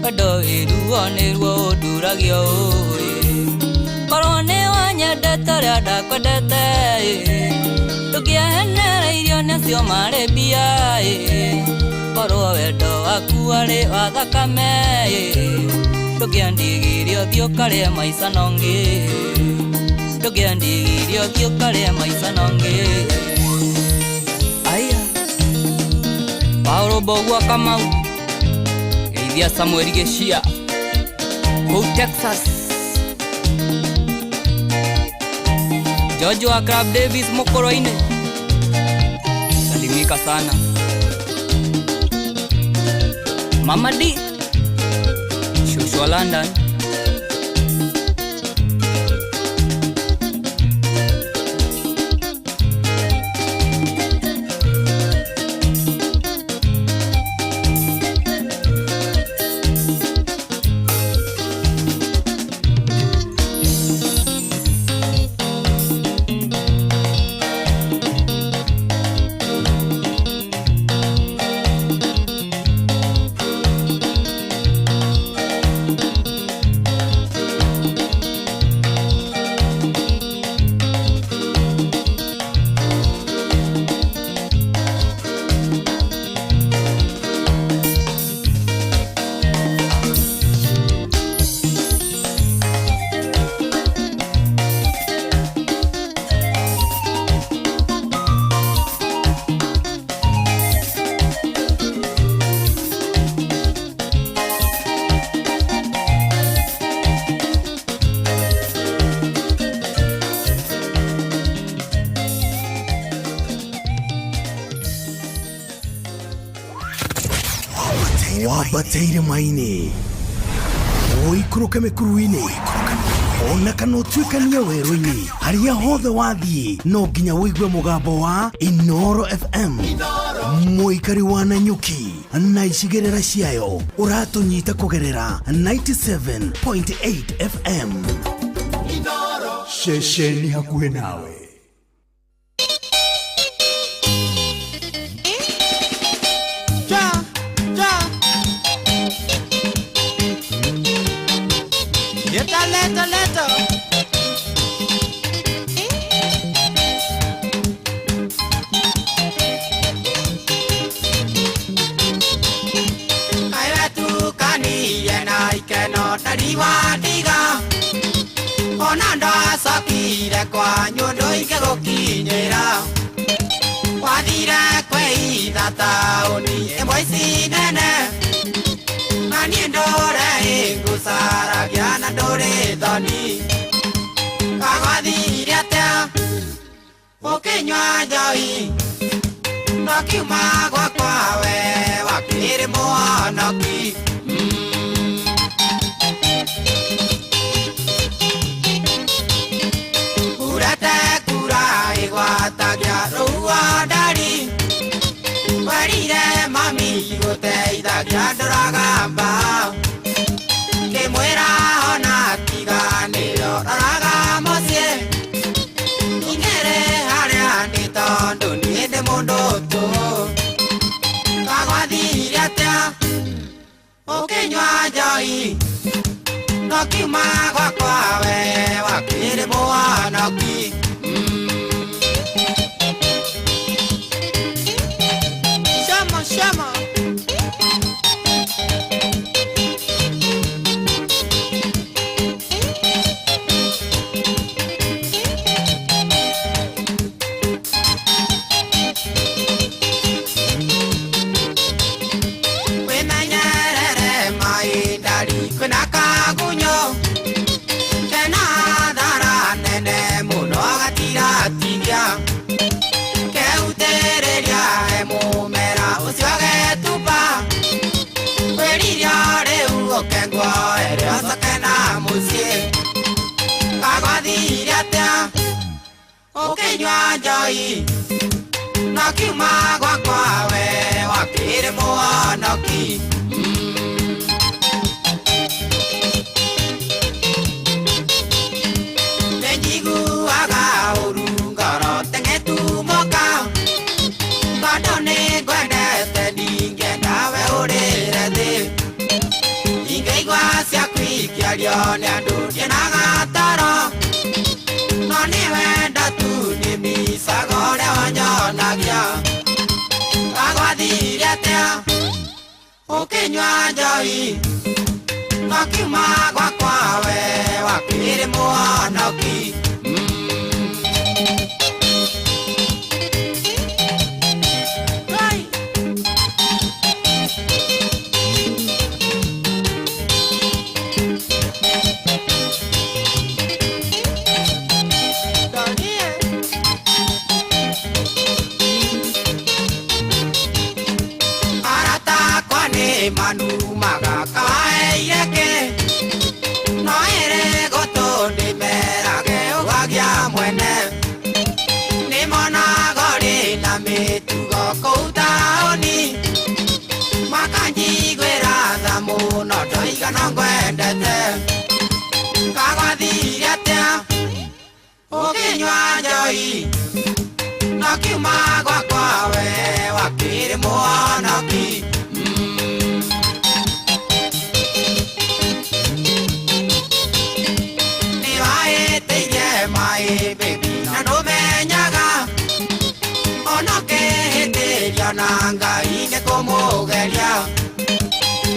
wendo wĩ ruo nĩguo ũnduragio. Korwo nĩ wanyendete ũrĩa ndakwendete ndũngĩahenereirio nĩ acio marĩ mbia korwo wendo waku warĩ wa thakame ndũngĩandigirie ũthiĩ ũkarĩe maica na ũngĩ ndũngĩandigirie ũthiĩ ũkarĩe maica na ũngĩ. Aya Paulo Mbogua Kamau geithia Samuel Gĩcia kũu Texas. George wa Club Davis Mokoroine salimika sana. Mama D Shushu wa London. Wambateire maini ũikũrũke mĩkuru-inĩ ona kana ũtuĩkanie werũ-inĩ harĩa hothe wathiĩ no nginya ũigue mũgambo wa Inooro FM. Mũikari wa Nanyuki na icigĩrĩra ciayo ũratũnyita kũgerera 97.8 FM. Ceceni hakuhĩ nawe. Leta, leta. Kaiwe tukanie na ikeno ndariwatiga ona ndacokire kwanyu ndũingĩgũkinyĩra wathire kwĩitha taũni ĩmwe ici nene na niĩ ndũre ĩngũcaragia na ndũrĩ thoni kagwathire atĩa ũkĩnyua njohi no kiuma gwakwa we wakĩrĩ mũhonoki. Kurate kura ĩgwatagia rũhuho ndari werire mami gũtirĩ Njandoraga mba Ngĩmwĩra ona tiganĩro roraga mũciĩ Ingĩrĩ harĩa ndĩ tondũ niĩ ndĩ mũndũ tu Kagwathire atĩa ũkĩnyua njohi No kiuma gwakwa we wakĩrĩ mũhonoki. Shama shama. Wĩmenyerere maĩ ndari kwĩna kagunyũ kena thara nene mũno gatiratigia keutĩrĩria he mũmera ũcio getupa kwĩririo rĩu ũkengwo ere ũcoke na mũciĩ kagwathire atĩa ũkĩnyua njohi no kiuma gwakwa we wakĩrĩ mũhonoki. Nĩnjiguaga ũru ngoro teng'etumũka tondũ nĩngwendete ndingĩenda we ũrĩre thĩ ingĩigua ciaku ikĩario nĩ andũ ndionaga toro no nĩ wendo tu nĩ micago ũrĩa wanyonagia kagwathire atĩa ũkĩnyua njohi no kiuma gwakwa we wakĩrĩ mũhonoki. Arata akwa nĩ manumaga kawaeireke no ĩrĩ gũtũ ndĩmerage ũgagia mwene nĩmonaga ũrĩ na mĩtugo kũu taũni makanjiguĩra tha mũno ndoiga no ngwendete kagwathire atĩa ũkĩnyua njohi no kiuma gwakwa we wakĩrĩ mũhonoki. Nĩwaĩtĩirie maĩ baby na ndũmenyaga ona ũkĩhĩtĩrio na Ngai nĩ kũmũgeria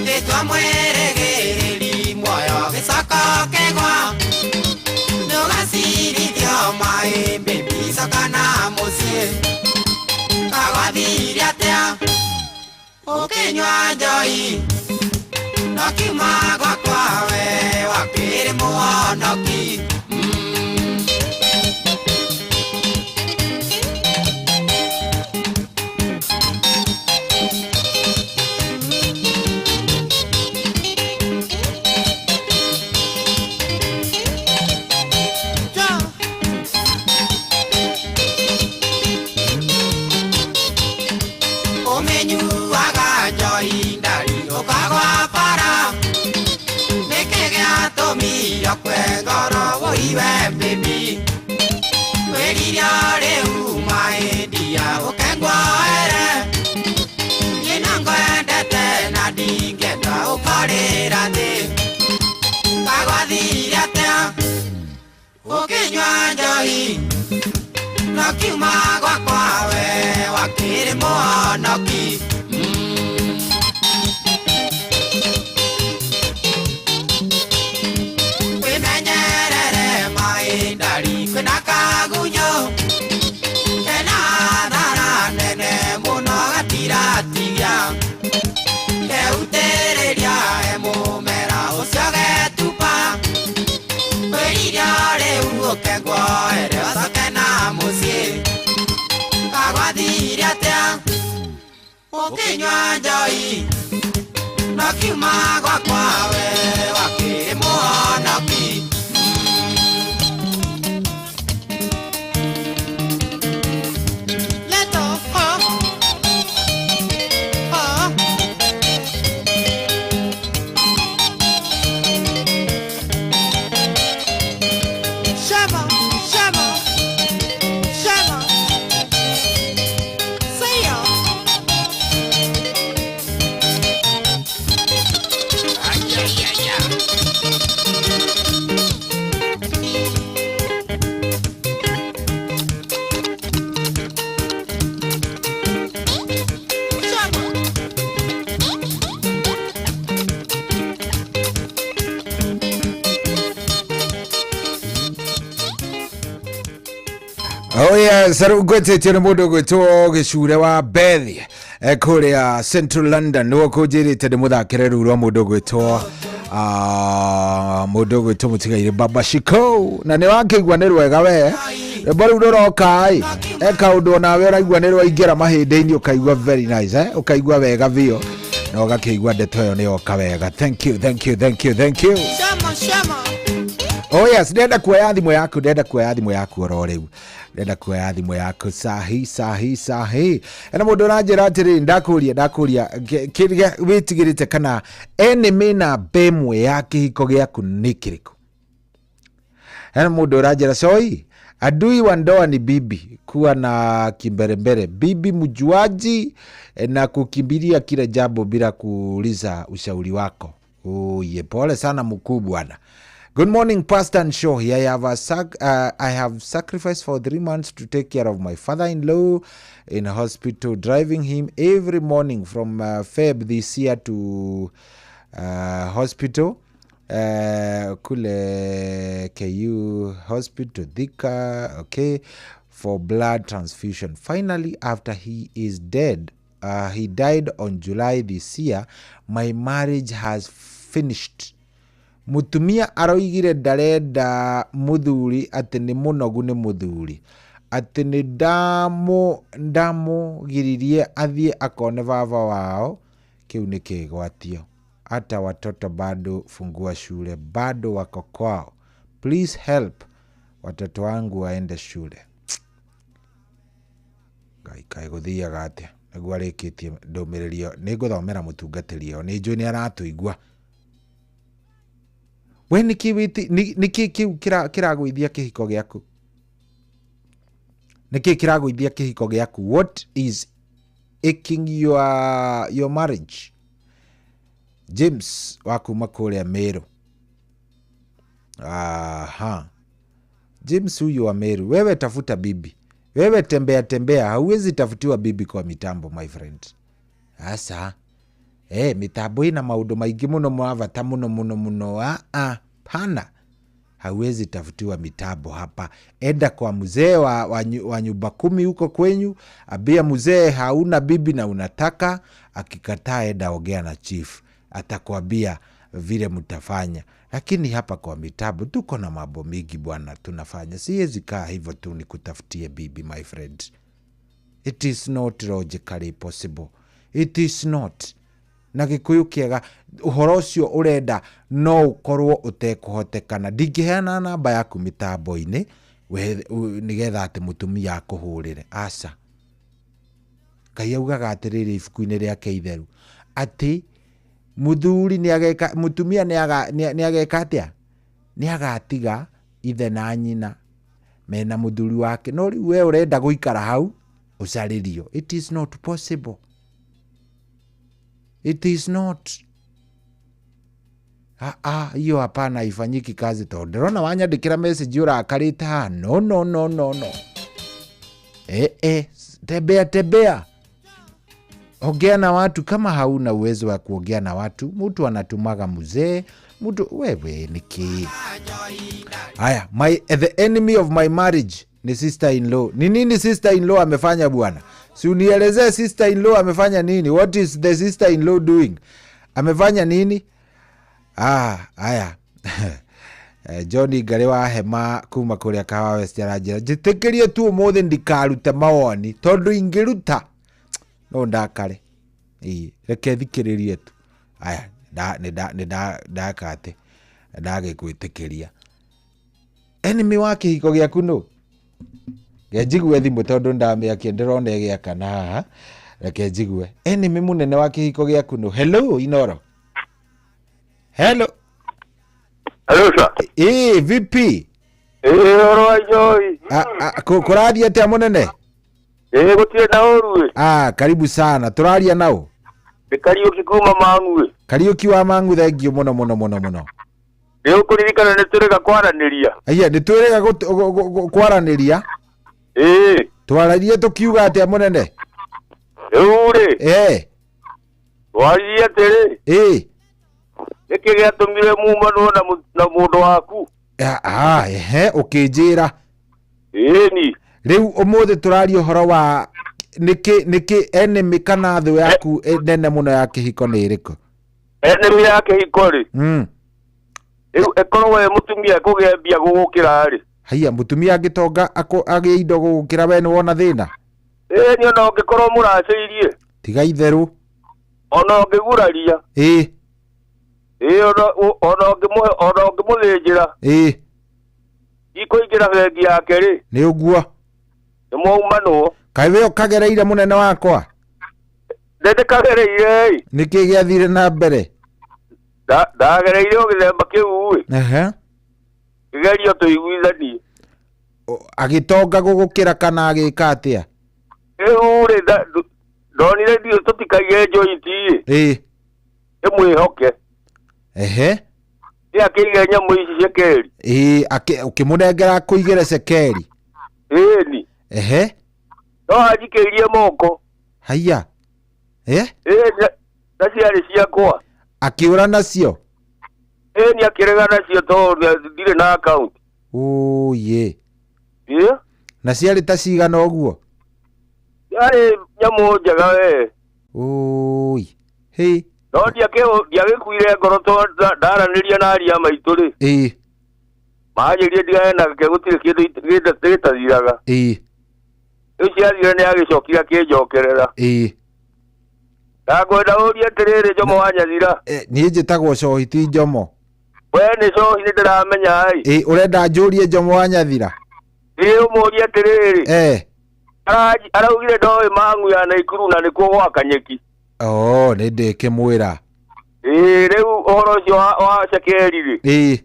rĩtwa mwĩrĩgĩrĩri muoyo gĩcoka ũkĩgwa nĩũgacirithio maĩ baby coka na mũciĩ kagwathire atĩa ũkĩnyua njohi no kiuma gwakwa we wakĩrĩ mũhonoki. Ũmĩnyuaga njohi ndari ũkagwa bara nĩkĩ gĩatũmire ũkue ngoro wũiwe baby kwĩririo rĩu maĩ ndia ũkengwoere niĩ no ngwendete na ndingĩenda ũkorĩra thĩ kagwathire atĩa ũkĩnyua njohi no kiuma gwakwa we wakĩrĩ mũhonoki. Wĩmenyerere maĩ ndari kwĩna kagunyũ kena thara nene mũno gatiratigia keutĩrĩria he mũmera ũcio getupa kwĩririo rĩu ũkengwo ere ũcoke na mũciĩ kagwathire atĩa ũkĩnyua njohi no kiuma gwakwa we wakĩrĩ mũhonoki. Leto, oh, oh. Oh yes, rĩu ngwĩtĩtio nĩ mũndũ ũgwĩtwo gĩcure wa Beth kũrĩa Central London nĩwe ũkũnjĩrĩte ndĩmũthakĩre rĩu rwa mũndũ ũgwĩtwo mũndũ ũgwĩtwo mũtigairĩ Baba Shiko na nĩ wakĩigua nĩ rwega we rwĩmbo rĩu rũroka ĩ e kaũndũ onawe ũraigua nĩ rwaingĩra mahĩndĩ-inĩ ũkaigua very nice eh? Ũkaigua wega biũ na ũgakĩigua ndeto ĩyo nĩ yoka wega. Thank you, thank you, thank you, thank you. Shama shama. Oh yes, ndenda kuoya thimũ yaku, ndenda kuoya thimũ yaku oro rĩu, ndenda kuoya thimũ yaku sahi sahi sahi. Ena mũndũ ũranjĩra atĩrĩrĩ, ndakũria ndakũria kĩrĩa wĩtigĩrĩte kana enemy namba ĩmwe ya kĩhiko gĩaku nĩ kĩrĩkũ? Ena mũndũ ũranjĩra soi adui wa ndoa ni bibi, kuwa na kimberembere, bibi mjuaji na kukimbilia kila jambo bila kuuliza ushauri wako. Uye, pole sana mkuu bwana. Good morning, Pastor and Show. I have I have sacrificed for 3 months to take care of my father-in-law in hospital, driving him every morning from Feb this year to hospital, kule KU Hospital, Thika, okay, for blood transfusion. Finally, after he is dead, he died on July this year, my marriage has finished. Mutumia aroigire ndarenda muthuri atĩ nĩ mũnogu nĩ muthuri atĩ nĩ ndamũgiririe athiĩ akone baba wao kĩu nĩ kĩgwatio hata watoto bado fungua shule bado wako kwao, please help watoto wangu waende shule. Ngai kaĩ gũthiaga atĩa nĩguo arĩkĩtie ndũmĩrĩri ĩyo nĩ ngũthomera mũtungatĩri ĩyo nĩ njũĩ nĩ aratũigua. We nĩkĩ nĩkĩ kĩu kĩragũithia kĩhiko gĩaku? Nĩkĩ kĩragũithia kĩhiko gĩaku? What is aching your marriage? James wa kuma kũrĩa Meru. Aha. James huyu wa Meru, wewe tafuta bibi. Wewe tembea tembea, hauwezi tafutiwa bibi kwa mitambo my friend. Asa. Mitambo ina maundu maingi muno ma bata muno muno muno. Pana. Hauwezi tafutiwa mitambo hapa. Enda kwa mzee wa nyumba 10 huko kwenyu, ambia mzee hauna bibi na unataka, akikataa enda ongea na chief, atakwambia vile mtafanya. Lakini hapa kwa mitambo tuko na mambo mingi bwana tunafanya. Siwezi kaa hivyo tu nikutafutie bibi my friend. It is not logically possible. It is not. Na Gikuyu kiega uhoro ucio urenda no ukorwo utekuhotekana. Ndingĩheana namba yaku mitambo-inĩ nigetha atĩ mũtumia akũhũrĩre. Aca. Ngai augaga atĩrĩrĩ ibuku-inĩ rĩake itheru atĩ mũthuri nĩageka, mũtumia nĩageka atĩa? Nĩagatiga ithe na nyina mena mũthuri wake. No rĩu we ũrenda gũikara hau ũcarĩrio. It is not possible. It is not. Hiyo hapana, haifanyiki kazi tondũ ndĩrona wanyandĩkĩra message ũrakarĩte haha. No, no, no, no, no. Tembea tembea. Ongea na watu. Kama hauna uwezo wa kuongea na watu, mtu anatumaga mzee, mtu wewe niki. Haya, the enemy of my marriage ni sister in law. Ni nini sister in law amefanya bwana? Si unielezee sister in law amefanya nini? What is the sister in law doing? Amefanya nini? Haya. Johnny Ngari wa hema kuma kuria Kahawa West aranjĩra njĩtĩkĩrie tu ũmũthĩ ndikarute mawoni tondũ ingĩruta no ndakare. Ĩĩ, reke thikĩrĩrie tu. Aya, ndaka atĩ ndagĩkwĩtĩkĩria. Enemy wa kĩhiko gĩaku nũ? Reke njigue thimũ tondũ ndamĩakia ndĩrona ĩgĩakana haha. Reke njigue. Enemy mũnene wa kĩhiko gĩaku nũ? Hello, Inoro. Hello. Hello, sir. Vipi? Oro wa Joy. Kũrathiĩ atĩa mũnene? Gũtirĩ na ũru. Karibu sana. Tũraria nao? Nĩ Kariũki kuma Mang'u. Kariũki wa Mang'u, thengiũ mũno mũno mũno mũno. Nĩ ũkũririkana nĩ tũrĩga kwaranĩria. Aya, nĩ twĩrĩga kwaranĩria? Twararie tũkiuga atĩa mũnene? Rĩu rĩ. Twaririe atĩrĩ. Nĩkĩ gĩatũmire mumanwo na mũndũ waku? Ũkĩnjĩra. Ĩni. Rĩu ũmũthĩ tũraria ũhoro wa nĩkĩ enemy kana thũ yaku nene mũno ya kĩhiko nĩ ĩrĩkũ? Enemy ya kĩhiko rĩ, rĩu ĩkorwo we mũtumia kũgĩa mbia gũgũkĩra rĩ. Haiya, mũtumia angĩtonga agĩe indo gũgũkĩra we nĩ wona thĩna? Ĩĩ, nĩ ona ũngĩkorwo mũracĩirie. Tiga itherũ. Ona ũngĩguraria. Ĩĩ. Ĩĩ, ona ũngĩmũhe, ona ũngĩmũthĩnjĩra. Ĩĩ. Ikũingĩra bengi yake rĩ. Nĩ ũguo. Nĩ mwaumanwo. Kaĩ we ũkagereire mũnene wakwa? Ndĩkagereire ĩ. Nĩkĩ gĩathire na mbere? Ndagereire o gĩthemba kĩu ĩ. Ehe. Kĩgerio tũiguithanie. Agĩtonga gũgũkĩra kana agĩka atĩa? Rĩu rĩ, ndonire ndiũ tũtikaige joint ĩ. Ĩĩ. Ĩmwĩhoke. Ehe. Nĩ akĩige nyamũ ici cekeri. Ĩĩ, ũkĩmũnengera akũigĩre cekeri. Ĩni. Ehe. No anjikĩirie moko. Haiya. Eh? Ĩĩ, na ciarĩ ciakwa. Akĩũra nacio? Ĩĩ, nĩ akĩrega nacio tondũ ndirĩ na account. Ũyĩ. Ĩĩ. Na ciarĩ ta cigana ũguo? Ciarĩ nyamũ njega we. Ũi. Hĩ. No ndiagĩkuire ngoro tondũ ndaranĩria na aria maitũ rĩ. Ĩĩ. Manjĩrire ndigane nake gũtirĩ kĩndũ gĩtathiraga. Ĩĩ. Rĩu ciathira nĩ agĩcokire akĩnjokerera. Ĩĩ. Ndakwenda ũrie atĩrĩrĩ Njomo wa Nyathira. Niĩ njĩtagwo Cohi ti Njomo. We nĩ Cohi nĩ ndĩramenya ĩ. Ĩĩ, ũrenda njũrie Njomo wa Nyathira? Ĩĩ, ũmũrie atĩrĩrĩ. Araugire ndoĩ mang'u ya Naikuru na nĩkuo gwa Kanyeki. Oh, nĩ ndĩkĩmwĩra. Ĩĩ, rĩu ũhoro ũcio wa cekeri rĩ. Ĩĩ.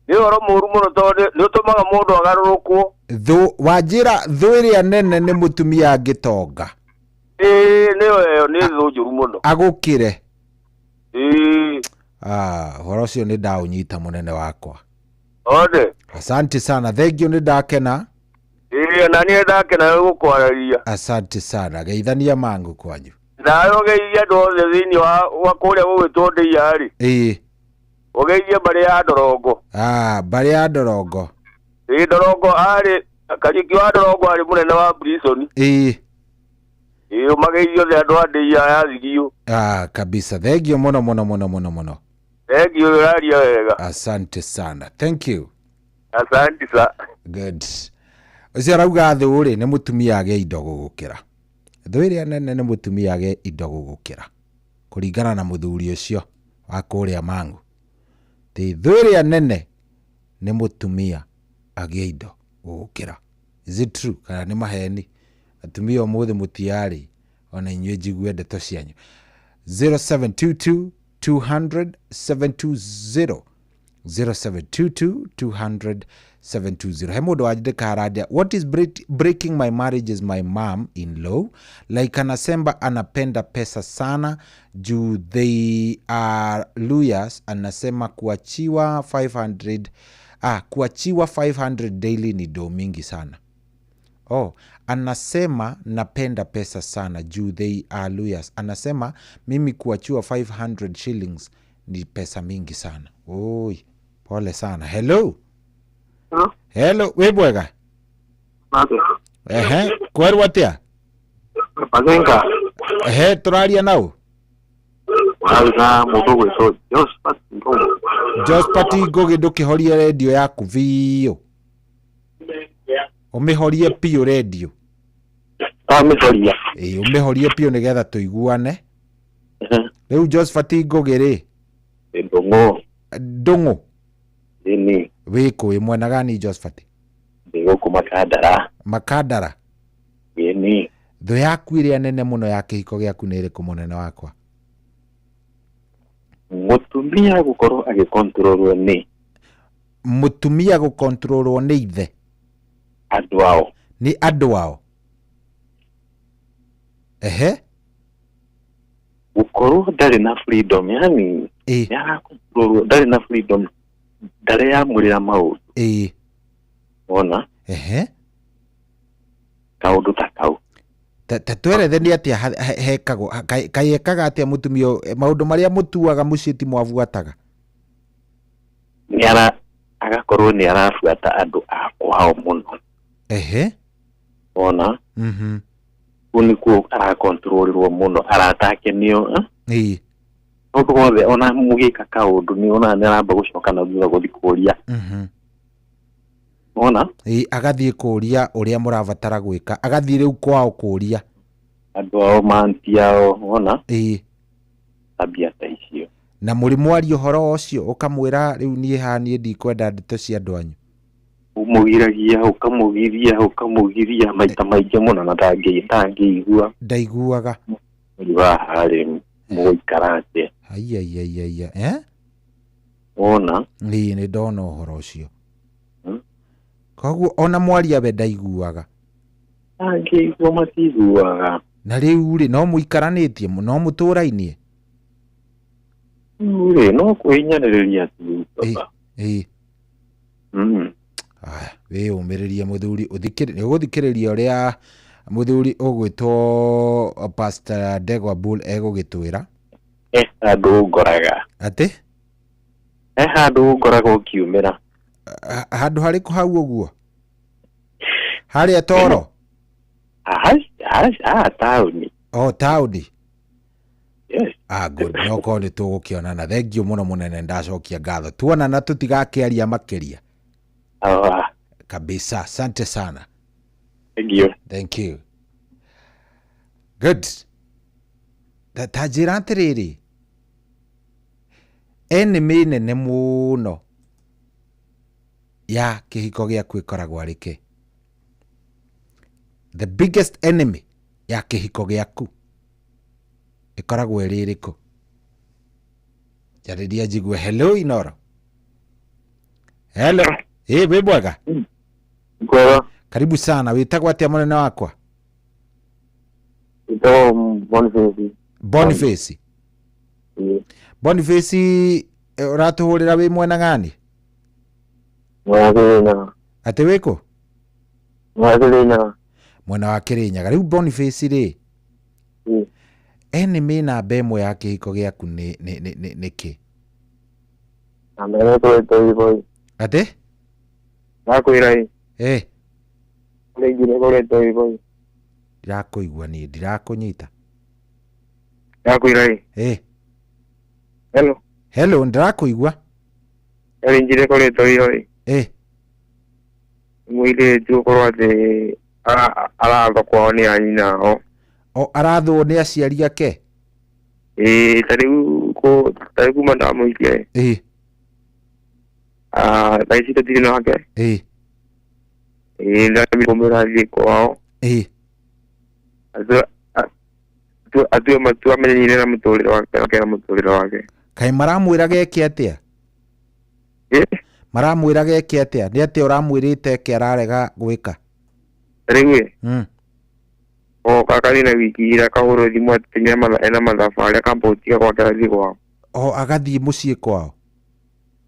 Nĩ ũhoro mũũru mũno tondũ nĩ ũtũmaga mũndũ agarũrũkwo. Thũ wanjĩra thũ ĩrĩa nene nĩ mũtumia angĩtonga. Ĩĩ, nĩyo ĩyo nĩ thũ njũru mũno. Agũkĩre. Ĩĩ. Ah, ũhoro ũcio nĩ ndaũnyita mũnene wakwa. Ode. Asante sana, thank you, nĩ ndakena. Ĩĩ, na niĩ ndakena nĩ gũkwarĩria. Asante sana, geithania mangu kwanyu. Nawe ũgeithie andũ othe thĩinĩ wa kũrĩa gũgwĩtwo Ndĩia rĩ. Ĩĩ. Ũgeithie mbarĩ ya Ndorongo. Ah, mbarĩ ya Ndorongo. Ĩĩ, Ndorongo arĩ Kariũki wa Ndorongo arĩ mũnene wa prison. Ĩĩ. Ĩĩ, ũmageithie othe andũ a Ndĩia ya Thigio. Ah, kabisa. Thank you mũno mũno mũno mũno mũno. Thank you, ũraria wega. Asante sana. Thank you. Asante sa. Good. Ũcio arauga thũ rĩ nĩ mũtumia agĩe indo gũgũkĩra. Thũ ĩrĩa nene nĩ mũtumia agĩe indo gũgũkĩra. Kũringana na mũthuri ũcio wa kũrĩa Mang'u. Ti thũ ĩrĩa nene nĩ mũtumia agĩe indo gũgũkĩra. Is it true? Kana nĩ maheni? Atumia ũmũthĩ mũtiarĩ ona inyuĩ njigue ndeto cianyu. 0722 200 720. 0722 200 720. He mũndũ wandĩka harandia, what is breaking my marriage is my mom in law. Like anasema anapenda pesa sana juu they are lawyers. Anasema kuachiwa 500, kuachiwa 500 daily ni do mingi sana. Oh, anasema napenda pesa sana juu they are lawyers. Anasema mimi kuachiwa 500 shillings ni pesa mingi sana. Oi, pole sana. Hello. Hello, wĩ mwega? Ehe, kwerwo atĩa? Mazenga. Ehe, tũraria nau? Ũraruga mũndũ ũgwĩtwo Josephat Ngũgĩ. Josephat Ngũgĩ, ndũkĩhorie redio yaku biũ. Ũmĩhorie biũ redio. Ndamĩhoria. Ĩĩ, ũmĩhorie biũ nĩgetha tũiguane. Rĩu Josephat Ngũgĩ rĩ? Ndũng'ũ. Ndũng'ũ? Ĩni. Wĩkũ, wĩ mwena gani Josephat? Ndĩ gũkũ Makandara. Makandara? Ĩni. Thũ yaku ĩrĩa nene mũno ya kĩhiko gĩaku nĩ ĩrĩkũ mũnene wakwa? Mũtumia gũkorwo agĩkontrolwo nĩ. Mũtumia gũkontrolwo nĩ ithe? Andũ ao. Nĩ andũ ao? Ehe. Gũkorwo ndarĩ na freedom, yani nĩ arakontrolwo, ndarĩ na freedom, ndareyamũrĩra maũndũ. Ĩĩ. Wona? Ehe. Kaũndũ ta kau. Ta twerethe nĩ atĩa hekagwo, kaĩ ekaga atĩa mũtumia maũndũ marĩa mũtuaga mũciĩ ti mwabuataga? Nĩ ara agakorwo nĩ arabuata andũ a kwao mũno. Ehe. Wona kũu nĩkuo arakontrolirwo mũno arata ake nĩo ĩĩ ũndũ wothe ona mũgĩka kaũndũ nĩ ona nĩ aramba gũcoka na thutha gũthiĩ kũria. Wona ĩĩ agathiĩ kũria ũrĩa mũrabatara gwĩka agathiĩ rĩu kwao kũria andũ ao manti ao wona ĩĩ tabia ta icio na mũrĩ mwaria ũhoro ũcio ũkamwĩra rĩu niĩ haha niĩ ndikwenda ndeto cia andũ anyu ũmũgiragia ũkamũgiria maita maingĩ mũno na ndangĩigua ndaiguaga mũri wa harĩ mũgũikara atĩa aiaiaiaia eh wona ĩĩ nĩ ndona ũhoro ũcio koguo ona mwaria we ndaiguaga angĩigua matiguaga na rĩu rĩ no mũikaranĩtie no mũtũrainie rĩu rĩ no kwĩhinyanĩrĩria tu baba ĩĩ aya wĩyũmĩrĩrie mũthuri ũgũthikĩrĩria ũrĩa mũthuri ũgwĩtwo Pastor Ndegwa Bull egũgĩtwĩra handũ ngoraga atĩ handũ ngoraga ũkiumĩra handũ harĩkũ hau ũguo harĩa toro taũni o taũni yes good no korwo nĩ tũgũkĩonana thengiũ mũno mũnene ndacokia ngatho tuonana tũtigakĩaria makĩria kabisa asante sana thank you thank you good ta njĩra atĩrĩrĩ enemy nene mũno ya kĩhiko gĩaku ĩkoragwo arĩ kĩ the biggest enemy ya kĩhiko gĩaku ĩkoragwo ĩrĩ ĩrĩkũ njarĩria njigue hello Inoro hello ĩ wĩ mwega Kwega. Karibu sana wĩtagwo atĩa mũnene wakwa Wĩtagwo Boniface Boniface Boniface ũratũhũrĩra wĩ mwena gani Mwena Kĩrĩnyaga atĩ wĩkũ Mwena Kĩrĩnyaga mwena wa Kĩrĩnyaga rĩu Boniface rĩ enemy namba ĩmwe ya kĩhiko gĩaku nĩ kĩ namba ĩmwe ĩkoretwo ĩ atĩ ndakwĩra ĩ rĩngĩ ĩkoretwo ĩ ndirakũigua niĩ ndirakũnyita ndakwĩra ĩ hello hello ndirakũigua rĩngĩ ĩkoretwo ĩ mũirĩtu ũkorwo atĩ arathwo kwao nĩ anyina ao o arathwo nĩ aciari ake ĩĩ ta rĩu kuma ndamũhikia ĩ thaa ici tũtirĩ nake ĩ ĩĩ ndambia kũmwĩra athiĩ kwao ĩ atue matua amenye na mũtũrĩre wake na mũtũrĩre wake kaĩ maramwĩra geke atĩa maramwĩra geke atĩa nĩ atĩa ũramwĩrĩte eke ararega gwĩka rĩu ĩ o kaka na wiki ira kahũrwo thimũ atĩ ena mathabarĩ akamba gũtiga gwake athiĩ kwao o agathiĩ mũciĩ kwao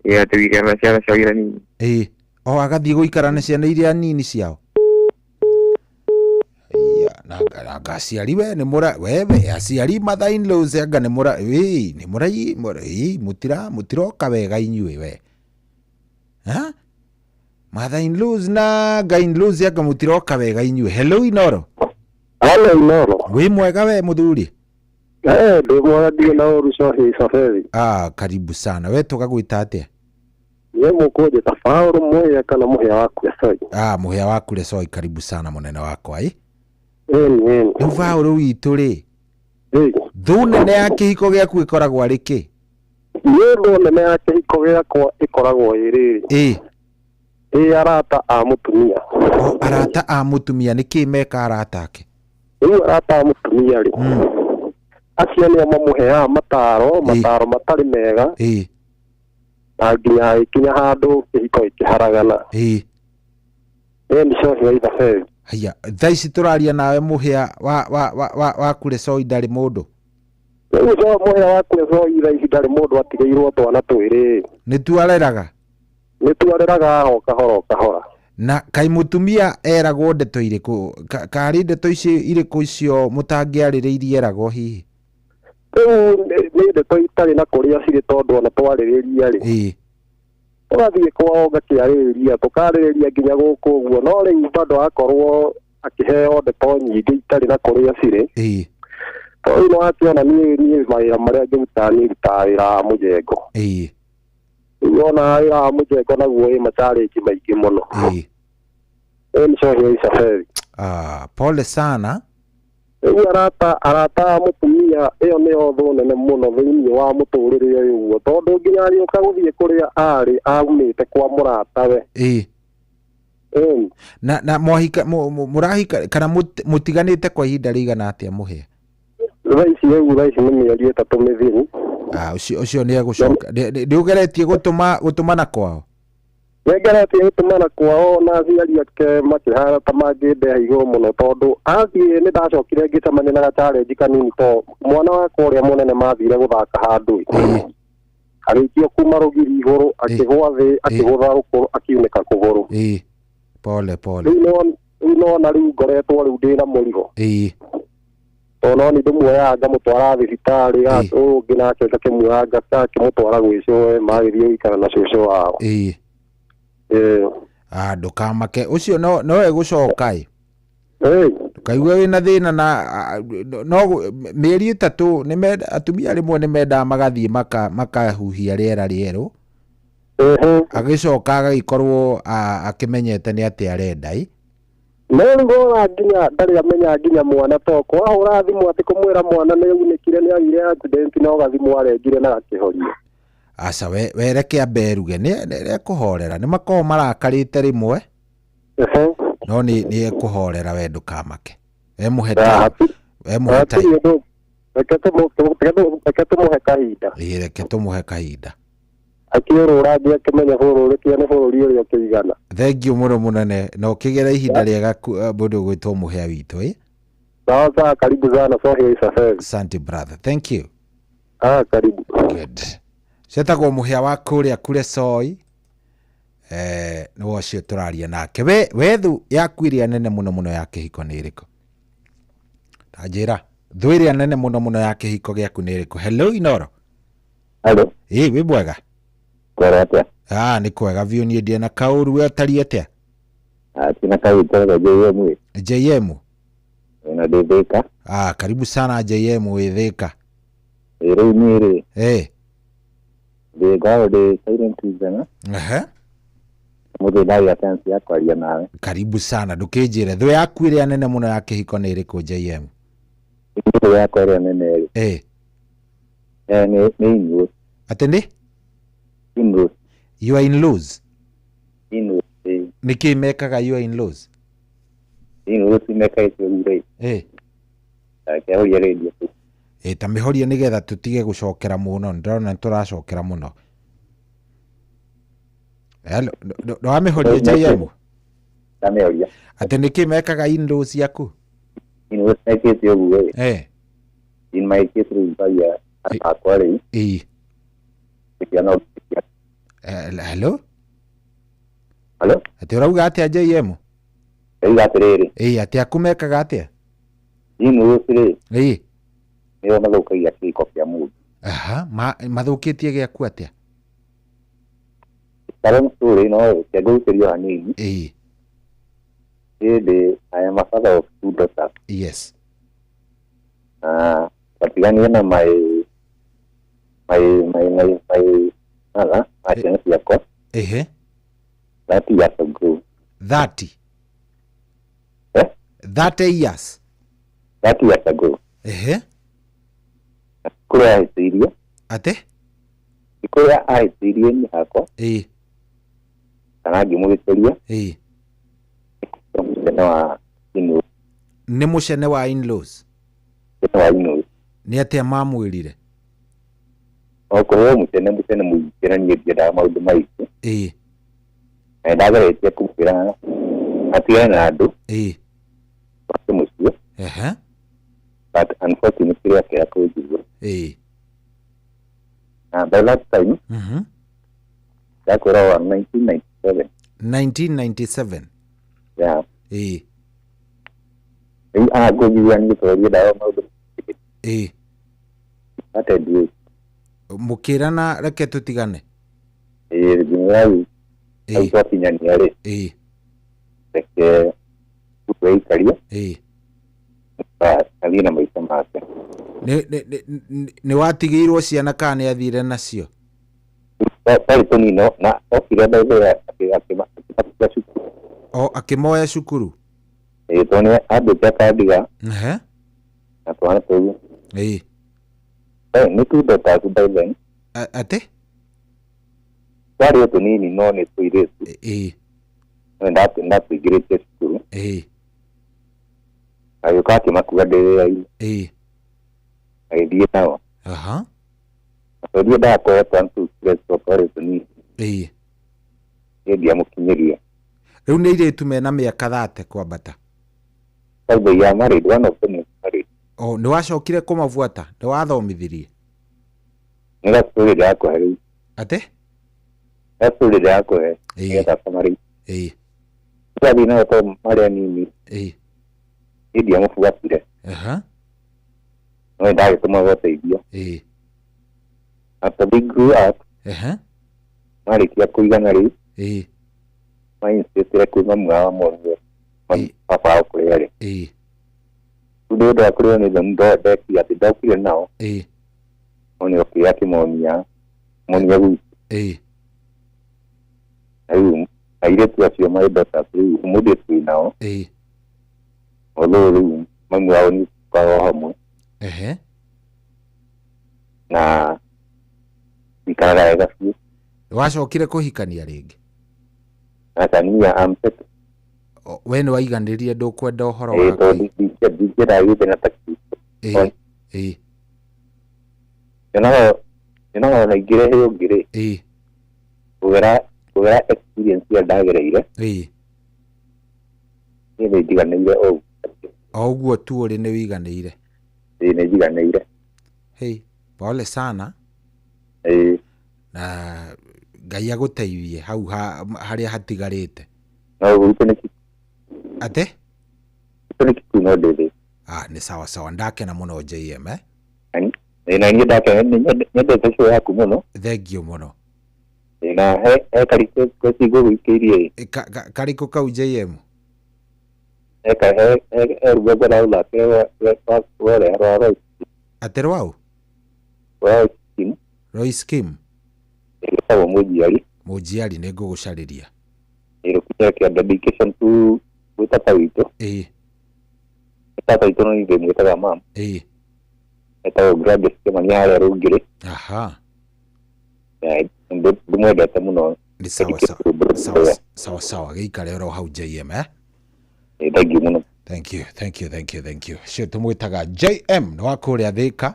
ĩ atĩ gũikara na ciana ciao iria nini ĩ o agathiĩ gũikara na ciana iria nini ciao anga aciari we nĩ mũra wewe aciari mother in laws anga nĩ mũra ĩ nĩ mũra ĩ mũtiroka wega inyuĩ we ha mother in laws na anga in laws anga mũtiroka wega inyuĩ hello Inoro hello Inoro wĩ mwega we mũthuri ndĩ mwega ndirĩ na ũru cohi Safari karibu sana we tũgagwĩta atĩa niĩ mũkũnjĩta Paũlũ Mũhĩa kana Mũhĩa wa Kuresoi Mũhĩa wa Kuresoi karibu sana mũnene wakwa ĩ ĩni rĩu Paũlũ witũ rĩ thũ nene ya kĩhiko gĩaku ĩkoragwo arĩ kĩ niĩ thũ nene ya kĩhiko gĩakwa ĩkoragwo ĩ rĩrĩ ĩ ĩ arata a mũtumia o arata a mũtumia nĩ kĩ meka arata ake rĩu arata a mũtumia rĩ acio nĩo mamũheaga mataro matarĩ mega ĩ na nginya ĩkinya handũ kĩhiko gĩkĩharagana ĩ ĩ nĩ cohi wa Ithabeli haya thaa ici tũraria nawe Mũhĩa wa Kuresoi ndarĩ mũndũ rĩu Mũhĩa wa Kuresoi thaa ici ndarĩ mũndũ atigĩirwo twana twĩrĩ nĩ tuareraga nĩ tuareraga o kahora o kahora na kai mũtumia eragwo ndeto irĩkũ karĩ ndeto icio irĩkũ icio mũtangĩarĩrĩirie eragwo hihi rĩu nĩ ndeto itarĩ na kũrĩa cirĩ tondũ ona twarĩrĩria rĩ tũgathiĩ kwao ngakĩarĩrĩria tũkarĩrĩria nginya gũkũ ũguo no rĩu bado akorwo akĩheo ndeto nyingĩ itarĩ na kũrĩa cirĩ. Tondũ no akĩona niĩ mawĩra marĩa ngĩrutaga niĩ ndutaga wĩra wa mũjengo. Rĩu ona wĩra wa mũjengo naguo wĩ macharĩnji maingĩ mũno. Ĩĩ nĩ cohia Isabeli. Pole sana. Rĩu arata a mũtumia ĩyo nĩyo thũ nene mũno thĩinĩ wa mũtũrĩre ũyũ ũguo tondũ nginya agĩũka gũthiĩ kũrĩa arĩ aumĩte kwa mũratawe. Na mwahika mũrahika kana mũtiganĩte kwa ihinda rĩigana atĩa Mũhĩa? Thaa ici rĩu thaa ici nĩ mĩeri 3 mĩthiru. Ũcio nĩ egũcoka. Nĩ ũgeretie gũtũmana kwao? Nĩngeretie gũtũmana kwao na aciari ake makĩhana ta mangĩndeha igũrũ mũno tondũ athiĩ nĩ ndacokire ngĩcemania na gachallenge kanini to mwana wakwa ũrĩa mũnene mathire gũthaka handũ agĩikio kuma rũgiri igũrũ akĩgũa thĩ akĩgũtha rũkũrũ akiunĩka kũgũrũ. Pole pole. Rĩu nona rĩu ngoretwo rĩu ndĩna mũrigo. Tondũ no nĩ ndĩmuoyaga ngamũtwara thibitarĩ ũyũ ũngĩ nake ngakĩmuoya ngakĩmũtwara gwĩ cũwe magĩthiĩ gũikara na cũcũ wao. Ndũkamake ũcio no egũcoka ĩ. Ndũkaigue wĩna thĩna na no mĩeri 3 nĩ atumia rĩmwe nĩ mendaga magathiĩ makahuhia rĩera rĩerũ. Agĩcoka agagĩkorwo akĩmenyete nĩ atĩa arenda ĩ. No rĩu ona nginya ndarĩ amenya nginya mwana to kwahũra thimũ atĩ kũmwĩra mwana nĩ aunĩkire nĩ agire accident no gathimũ arengire na gakĩhoria. Aca we reke ambe eruge nĩ ekũhorera nĩ makoragwo marakarĩte rĩmwe no nĩ ekũhorera we ndũkamake. We mũhe reke tũmũhe kahinda. Reke tũmũhe kahinda. Akĩũrũra ngĩ akĩmenya bũrũri kĩa nĩ bũrũri ũrĩa ũkĩigana. Thengiũ mũno mũnene na ũkĩgera ihinda rĩega mũndũ ũgwĩtwo Mũhĩa witũ ĩ. Sawa sawa, karibu sana Sohia Isabel. Asante brother, thank you. Karibu. Good. Cetagwo Mũhĩa wa kũrĩa kure Soi. Nĩ ũcio tũraria nake. We thũ yaku ĩrĩa nene mũno mũno ya kĩhiko nĩ ĩrĩkũ? Ta njĩra, thũ ĩrĩa nene mũno mũno ya kĩhiko gĩaku nĩ ĩrĩkũ? Hello Inoro. Hello. Ĩ wĩ mwega? Kwega atĩa? Nĩ kwega biũ niĩ ndiĩ na kaũru we ũtariĩ atĩa? Sina kaũru twega JM. JM? Na ndĩ Thĩka. Karibu sana JM wĩ Thĩka. Rĩu niĩ rĩ. Ndĩ ngoragwo ndĩ silent listener. Mũthĩ ndagĩa chance ya kwaria nawe. Karibu sana ndũkĩnjĩre thũ yaku ĩrĩa nene mũno ya kĩhiko nĩ ĩrĩkũ JM? Thũ yakwa ĩrĩa nene rĩ. Nĩ in-laws. Atĩ nĩ? In-laws. You are in-laws? In-laws. Nĩkĩ mekaga your in-laws? In-laws mekaga ũguo rĩ. Kĩahoria radio. Ta mĩhorie nĩgetha tũtige gũcokera mũno ndĩrona nĩ tũracokera mũno. Hello, ndwamĩhoria JM? Ndamĩhoria. Atĩ nĩkĩ mekaga in-laws ciaku? In-laws mekĩte ũguo rĩ. In my case rĩu njagia akwa rĩu. Hello? Hello? Atĩ ũrauga atĩa JM? Ndauga atĩrĩrĩ. Atĩ aku mekaga atĩa? In-laws rĩ. Nĩo mathũkagia kĩhiko kĩa mũndũ. Mathũkĩtie gĩaku atĩa? Current story no reke ngũrutĩrie hanini. Ĩndĩ I am a father of 2 daughters. Yes. Twatiganire na my mother na ciana ciakwa. 30 years ago. 30? 30 years? 30 years ago. Kũrĩa ahĩtĩirie. Atĩ? Kũrĩa ahĩtĩirie niĩ hakwa. Kana ngĩmũhĩtĩria. Mũcene wa in-laws. Nĩ mũcene wa in-laws? Mũcene wa in-laws. Nĩ atĩa mamwĩrire? Okorwo mũcene mũingĩ na niĩ ndiendaga maũndũ maingĩ. Na nĩndageretie kũmwĩra atigane na andũ. Wake mũciĩ. But unfortunately akĩaga kũnjigua. Na by that time ndakwĩra wa 1997. 1997? Yeah. Rĩu angũnjigua niĩ tondũ ndiendaga maũndũ maingĩ. Started with. Mũkĩrana reke tũtigane? Ngĩmwĩra rĩu hau twakinyania rĩ. Reke Cukuru aikaria. Ĩĩ. Athiĩ na maica make. Nĩ watigĩirwo ciana kana nĩ athire nacio? Twarĩ tũnini na okire by the way akĩmatia cukuru. O akĩmoya cukuru? Ĩĩ, tondũ nĩ ambĩte akandiga. Ehe. Na twana tũu. Ĩĩ. Nĩ two daughters by then. Atĩ? Twarĩ o tũnini no nĩ tũirĩtu. Ĩĩ. No ndatũingĩrĩtie cukuru. Ĩĩ. Agĩũka akĩmakua ndĩ wĩra-inĩ. Ĩĩ. Agĩthiĩ nao. Aha. Tondũ ndiendaga kũhe twana tũu stress tondũ twarĩ tũnini. Ĩĩ. Niĩ ndiamũkinyĩria. Rĩu nĩ airĩtu mena mĩaka 30 kwambata? They are married, one of them is married. O, nĩ wacokire kũmabuata? Nĩ wathomithirie? Nĩ gastory ndĩrakũhe rĩu. Atĩ? Gastory ndĩrakũhe. Ĩĩ. Nĩgetha summary. Ĩĩ. Twathiĩ nao tondũ marĩ anini. Ĩĩ. Niĩ ndiamũbuatire. Aha. No nĩndagĩtũmaga ũteithio. Ĩĩ. After they grew up, Ehe. marĩkia kũigana rĩu, Ĩĩ. mainsistire kwĩ mamu wao amonire baba wao kũrĩa arĩ. Ĩĩ. Rĩu nĩ ũndũ wa kũrĩo nĩ thoni ndekire atĩ ndokire nao. Ĩĩ. No nĩ okire akĩmonia monia gwitũ. Ĩĩ. Na rĩu airĩtu acio my daughters rĩu ũmũthĩ twĩ nao. Ĩĩ. Although rĩu mamu wao nĩ tũkoragwo hamwe. Ehe. Na ikaraga wega biũ. Wacokire kũhikania rĩngĩ? Aca niĩ am set. We nĩ waiganĩrie ndũkwenda ũhoro Ĩĩ, wa tondũ ndingĩenda gĩthĩna ta kĩu. Ĩĩ. Ĩĩ. Nyonaga ona ingĩrehe ũngĩ rĩ. Ĩĩ. Kũgera experience ĩrĩa ndagereire. Ĩĩ. Niĩ nĩ njiganĩire o ũguo. O ũguo tu ũrĩ nĩ wĩiganĩire? Ĩĩ, nĩ njiganĩire. Hey, pole sana. Ĩĩ. Na Ngai agũteithie hau harĩa hatigarĩte. No gwitũ nĩ Atĩ? Gwitũ nĩ Kikuyu no ndĩ thĩ. Ah, nĩ sawa sawa, ndakena mũno JM, eh? Ĩĩ, na niĩ ndakena, nyendete show yaku mũno. Thank you mũno. Ĩĩ, na he karikũ ngũgũikĩirie ĩ. Karikũ kau JM? He rwĩmbo ndagũthakĩra rwa rwa Royce. Atĩ rwaũ? Rwa Royce Kim. Royce Kim. Ĩtagwo Mũnjiari. Mũnjiari nĩ ngũgũcarĩria. Ĩĩ, rũkinya kĩa dedication to gwĩ tata witũ. Ĩĩ. Tata witũ no ithuĩ mwĩtaga mama. Ĩĩ. Etagwo Gladys Kĩmani harĩa Rũngĩrĩ. Aha. Ndĩmwendete mũno. Nĩ sawa sawa sawa sawa, gĩikare oro hau JM, eh? Ĩĩ, thank you mũno. Thank you, thank you, thank you, thank you. Cio tũmwĩtaga JM nĩ wa kũrĩa Thĩka.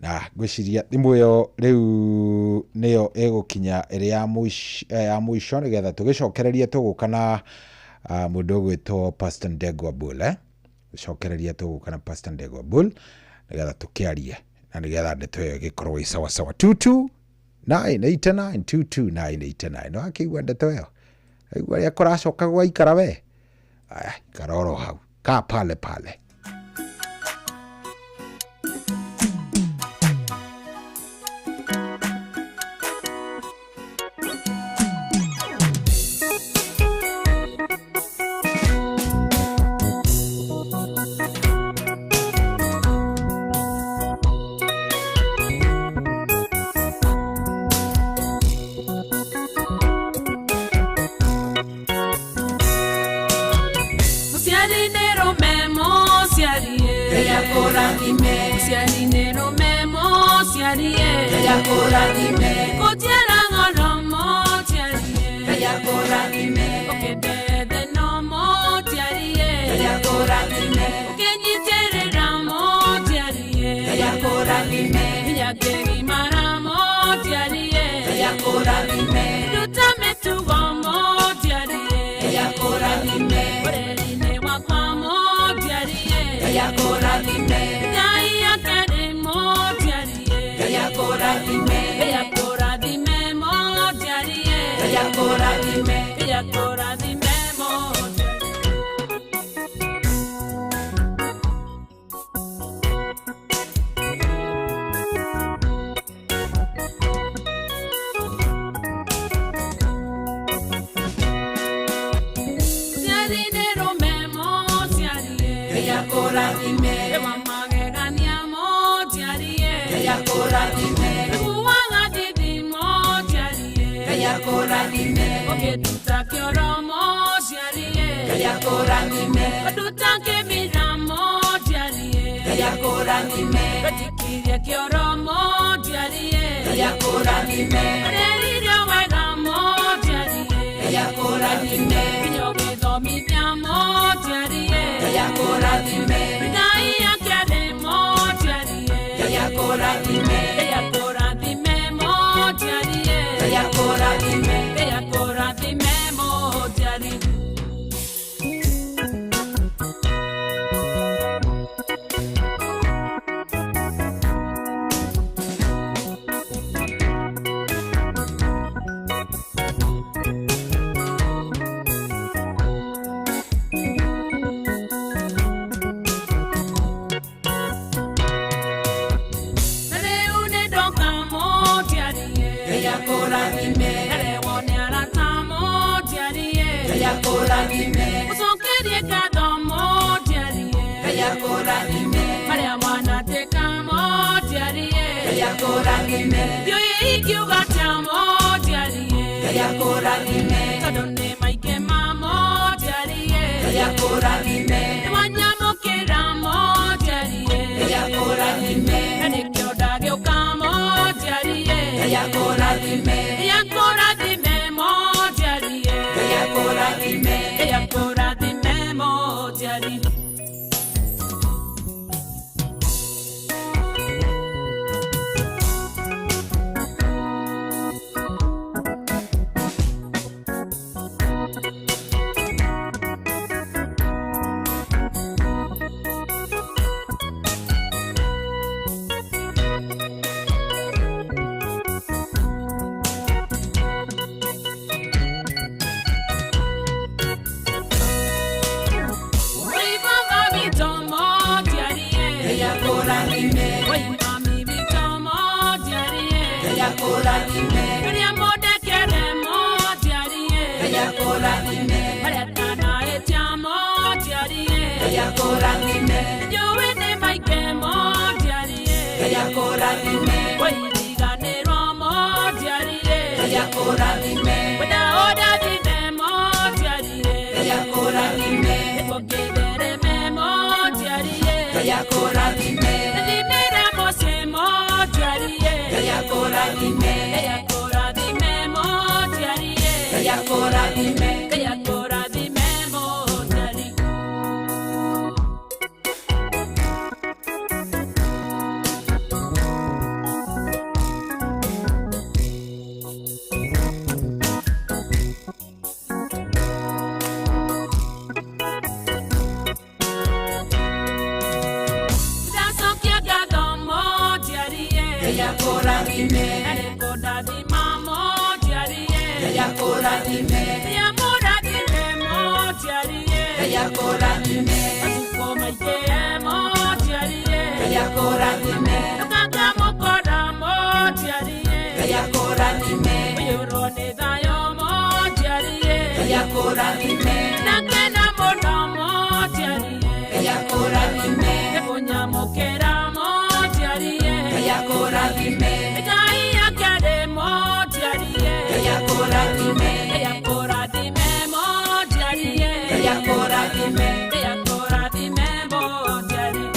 Na ngwĩciria thimũ ĩyo rĩu nĩyo ĩgũkinya ĩrĩ ya mũico nĩgetha tũgĩcokererie tũgũka na mũndũ ũgwĩtwo Pastor Ndegwa Bull, eh? Gũcokereria tũgũka na Pastor Ndegwa Bull nĩgetha tũkĩarie na nĩgetha ndeto ĩyo ĩgĩkorwo ĩ sawa sawa. 22989 22989. Nĩ wakĩigua ndeto ĩyo? Waigua ũrĩa kũracoka gwaikara we? Aya, ikara oro hau. Kaa pale pale. Ngai akũrathime. Wa magegania mũnjiarie, Ngai akũrathime. Nguaga thithi mũnjiarie, Ngai akũrathime. Ũkĩnduta kĩoro mũnjiarie, Ngai akũrathime. Ũnduta kĩmira mũnjiarie, Ngai akũrathime. Wetikirie kĩoro mũnjiarie, Ngai akũrathime. Areririo wega mũnjiarie, Ngai akũrathime. Nginya ũgĩthomithia mũnjiarie, Ngai akũrathime. Ngai akĩarĩ mũnjiarie, Ngai akũrathime. Ngai akũrathime mũnjiarie, Ngai akũrathime. Ngai akũrathime mũnjiarie. Rĩu nĩ ndoka mũnjiarie, Ngai akũrathime. Ndarehwo nĩ arata mũnjiarie, Ngai akũrathime. Ũcokerie ngatho mũnjiarie, Ngai akũrathime. Marĩa wanatĩka mũnjiarie, Ngai akũrathime. Ndiũĩ ingiuga atĩa mũnjiarie, Ngai akũrathime. Tondũ nĩ maingĩ ma mũnjiarie, Ngai akũrathime. Nĩ wanyamũkĩra mũnjiarie, Ngai akũrathime. Na nĩkĩo ndagĩũka mũnjiarie, Ngai akũrathime. Ngai akũrathime mũnjiarie, Ngai akũrathime. Ngai akũrathime mũnjiarie. Oi baba witũ mũnjiarie, Ngai akũrathime. Oi mami witũ mũnjiarie, Ngai akũrathime. Rĩrĩa mũndekere mũnjiarie, Ngai akũrathime. Marĩa ndanaĩtia mũnjiarie, Ngai akũrathime. Njũĩ nĩ maingĩ mũnjiarie, Ngai akũrathime. Oi riganĩrwo mũnjiarie, Ngai akũrathime. Wenda ũndathime mũnjiarie, Ngai akũrathime. Nĩguo ngĩthereme mũnjiarie, Ngai akũrathime. Thimĩre mũciĩ mũnjiarie, Ngai akũrathime. Ngai akũrathime mũnjiarie, Ngai akũrathime. Ngai akũrathime mũnjiarie. Ndacokia ngatho mũnjiarie, Ngai akũrathime. Na nĩngũndathima mũnjiarie, Ngai akũrathime. Ngai amũrathime mũnjiarie, Ngai akũrathime. Matukũ maingĩ mũnjiarie, Ngai akũrathime. Ndũkangamũkora mũnjiarie, Ngai akũrathime. Ũiyũrwo nĩ thayũ mũnjiarie, Ngai akũrathime. Ndakena mũno mũnjiarie, Ngai akũrathime. Nĩkũnyamũkĩra mũnjiarie, Ngai akũrathime. Ngai akĩarĩ mũnjiarie, Ngai akũrathime. Ngai akũrathime mũnjiarie, Ngai akũrathime. Ngai akũrathime mũnjiarie.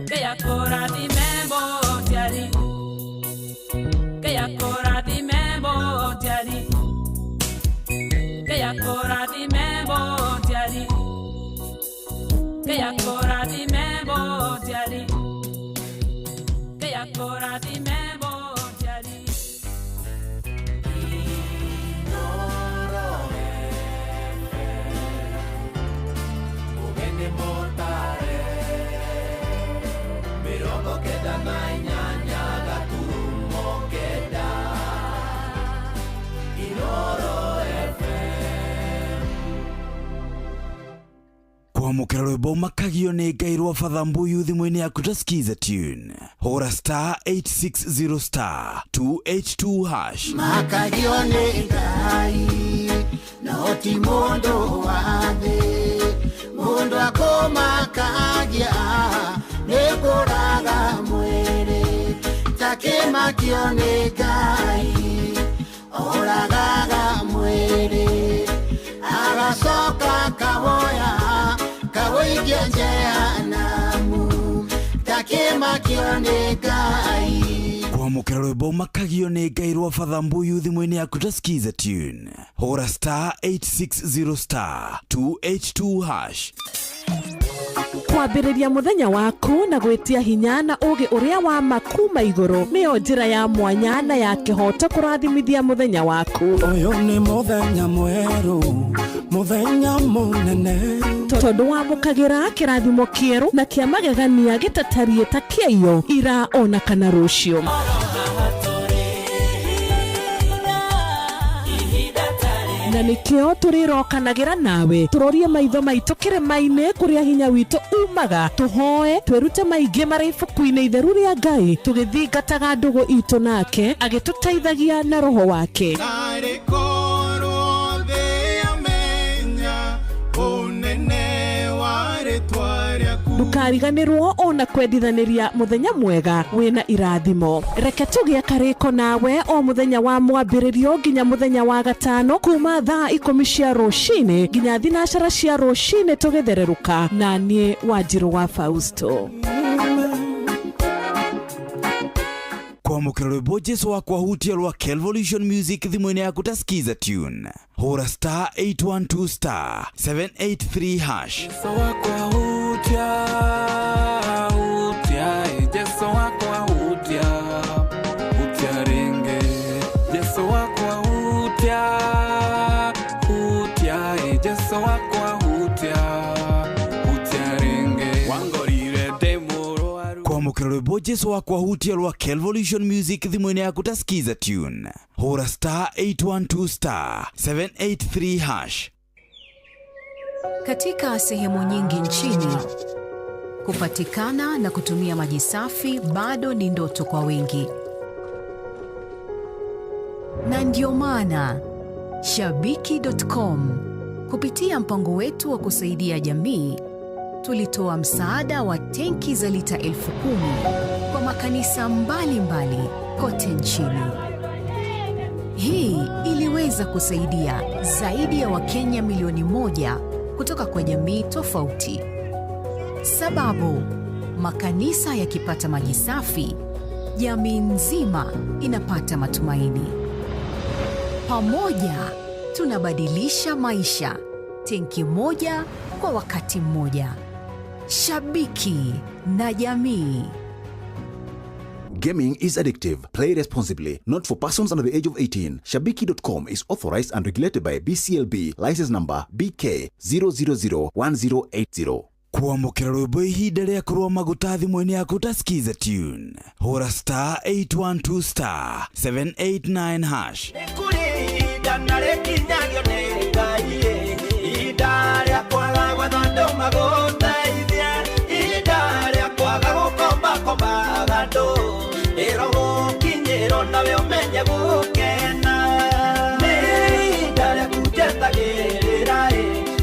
Ngai akũrathime mũnjiari, Ngai akũrathime mũnjiari, Ngai akũrathime mũnjiari, Ngai akũrathime mũnjiari, Ngai akũrathime mũnjiari. Mugeni motare 98 gaturumo 9 Inoro FM. Kwamũkĩra rwĩmbo makagio nĩ Ngai rwa Father Mbuyu thimũ-inĩ yaku ta Skiza tune. Hũra star 860 star 282 hash. Makagio nĩ Ngai no ti mũndũ wa thĩ, mũndũ akũmakagia nĩ kũraga mwĩrĩ, takĩmakio nĩ Ngai oragaga mwĩrĩ, agacoka kawoya kawoikia jehanamu, takĩmakio nĩ Ngai. Kwamũkĩra rwĩmbo makagio nĩ Ngai rwa Father Mbuyu thimũ-inĩ yaku ta Skiza tune. Hũra star 860 star 282 hash. Kwambĩrĩria mũthenya waku na gwĩtia hinya na ũũgĩ ũrĩa wa ma kuma igũrũ nĩyo njĩra ya mwanya na ya kĩhooto kũrathimithia mũthenya waku. Ũyũ nĩ mũthenya mwerũ, mũthenya mũnene, tondũ wamũkagĩra kĩrathimo kĩerũ na kĩa magegania gĩtatariĩ ta kĩaiyo ira ona kana rũciũ. Na nĩkĩo tũrĩrokanagĩra nawe tũrorie maitho maitũ kĩrĩma-inĩ kũrĩa hinya witũ umaga, tũhoe twĩrute maingĩ marĩ ibuku-inĩ itheru rĩa Ngai, tũgĩthingataga ndũgũ itũ nake agĩtũteithagia na roho wake. Narĩ korwo thĩ yamenya ũnene wa rĩtwa rĩaku. Ndũkariganĩrwo ona kwendithanĩria mũthenya mwega wĩna irathimo. Reke tũgĩe karĩko nawe o mũthenya wa mwambĩrĩrio nginya mũthenya wa gatano kuma thaa 10 cia rũcinĩ nginya 12 cia rũcinĩ tũgĩthererũka na niĩ Wanjirũ wa Fausto. Kwamũkĩra rwĩmbo Jesu wakwa hutia rwa Kelvolution Music thimũ-inĩ yaku ta Skiza tune. Hũra star 812 star 783 hash. Jesu wakwa hutia, hutia, Jesu wakwa hutia, hutia rĩngĩ. Jesu wakwa hutia, hutia, Jesu wakwa hutia, hutia rĩngĩ. Wangorire ndĩ mũrwaru. Kwamũkĩra rwĩmbo Jesu wakwa hutia rwa Kelvolution Music thimũ-inĩ yaku ta Skiza tune. Hũra star 812 star 783 hash. Katika sehemu nyingi nchini, kupatikana na kutumia maji safi bado ni ndoto kwa wengi. Na ndio maana Shabiki.com kupitia mpango wetu wa kusaidia jamii tulitoa msaada wa tenki za lita 10,000 kwa makanisa mbalimbali kote nchini. Hii iliweza kusaidia zaidi ya Wakenya milioni 1 kutoka kwa jamii tofauti. Sababu, makanisa yakipata maji safi, jamii nzima inapata matumaini. Pamoja tunabadilisha maisha, tenki moja kwa wakati mmoja. Shabiki na jamii. Gaming is addictive. Play responsibly. Not for persons under the age of 18. Shabiki.com is authorized and regulated by BCLB. License number BK 0001080. Kwamũkĩra rwĩmbo ihinda rĩa kũrũa maguta thimũ-inĩ yaku ta Skiza tune. Hũra star 812 star 789 hash. Nĩkũrĩ ihinda na rĩkinyagio nĩ Ngai, ihinda rĩa kwaga gwetha andũ magũteithie, ihinda rĩa kwaga gũkombakombaga andũ, ĩro gũkinyĩrwo nawe ũmenye gũkena. Nĩ ihinda rĩaku njetagĩrĩra,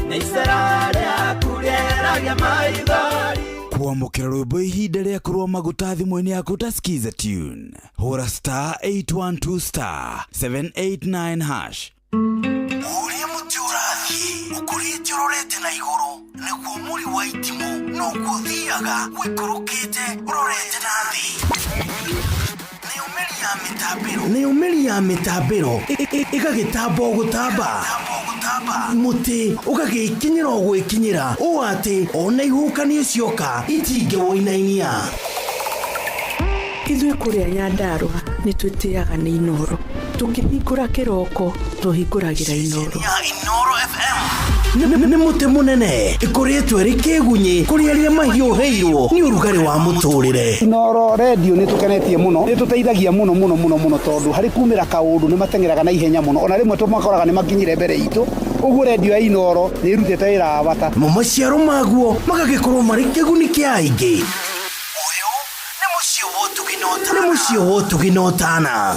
nĩ icera rĩaku rĩeragia maithori. Kwamũkĩra rwĩmbo ihinda rĩa kũrũa maguta thimũ-inĩ yaku ta Skiza tune. Hũra star 812 star 789 hash. Ũrĩa mũtĩ ũrathiĩ ũkũrĩte ũrorete na igũrũ nĩguo mũri wa itimũ noguo ũthiaga ũikũrũkĩte ũrorete na thĩ. Nĩyo mĩri ya mĩtambĩro ĩgagĩtamba o gũtamba, mũtĩ ũgagĩkinyĩra o gwĩkinyĩra ũũ atĩ ona ihuhũkanio cioka itingĩwũinainia. Ithuĩ kũrĩa Nyandarũa nĩ twĩtĩaga nĩ Inooro. Tũkĩhingũra kĩroko tũhingũragĩra Inooro. Inooro FM. Nĩ mũtĩ mũnene ĩkoretwo ĩrĩ kĩgunyĩ kũrĩ arĩa mahiũhĩirwo nĩ ũrugarĩ wa mũtũrĩre. Inooro redio nĩ tũkenetie mũno, nĩ tũteithagia mũno mũno mũno mũno tondũ harĩ kumĩra kaũndũ nĩ mateng'eraga na ihenya mũno, ona rĩmwe tũmakoraga nĩ makinyire mbere itũ. Ũguo redio ya Inooro nĩ ĩrutĩte wĩra wa bata. Mo maciaro maguo magagĩkorwo marĩ kĩguni kĩa aingĩ. Ũyũ nĩ mũciĩ wa ũtugi na ũtana. Nĩ mũciĩ wa ũtugi na ũtana.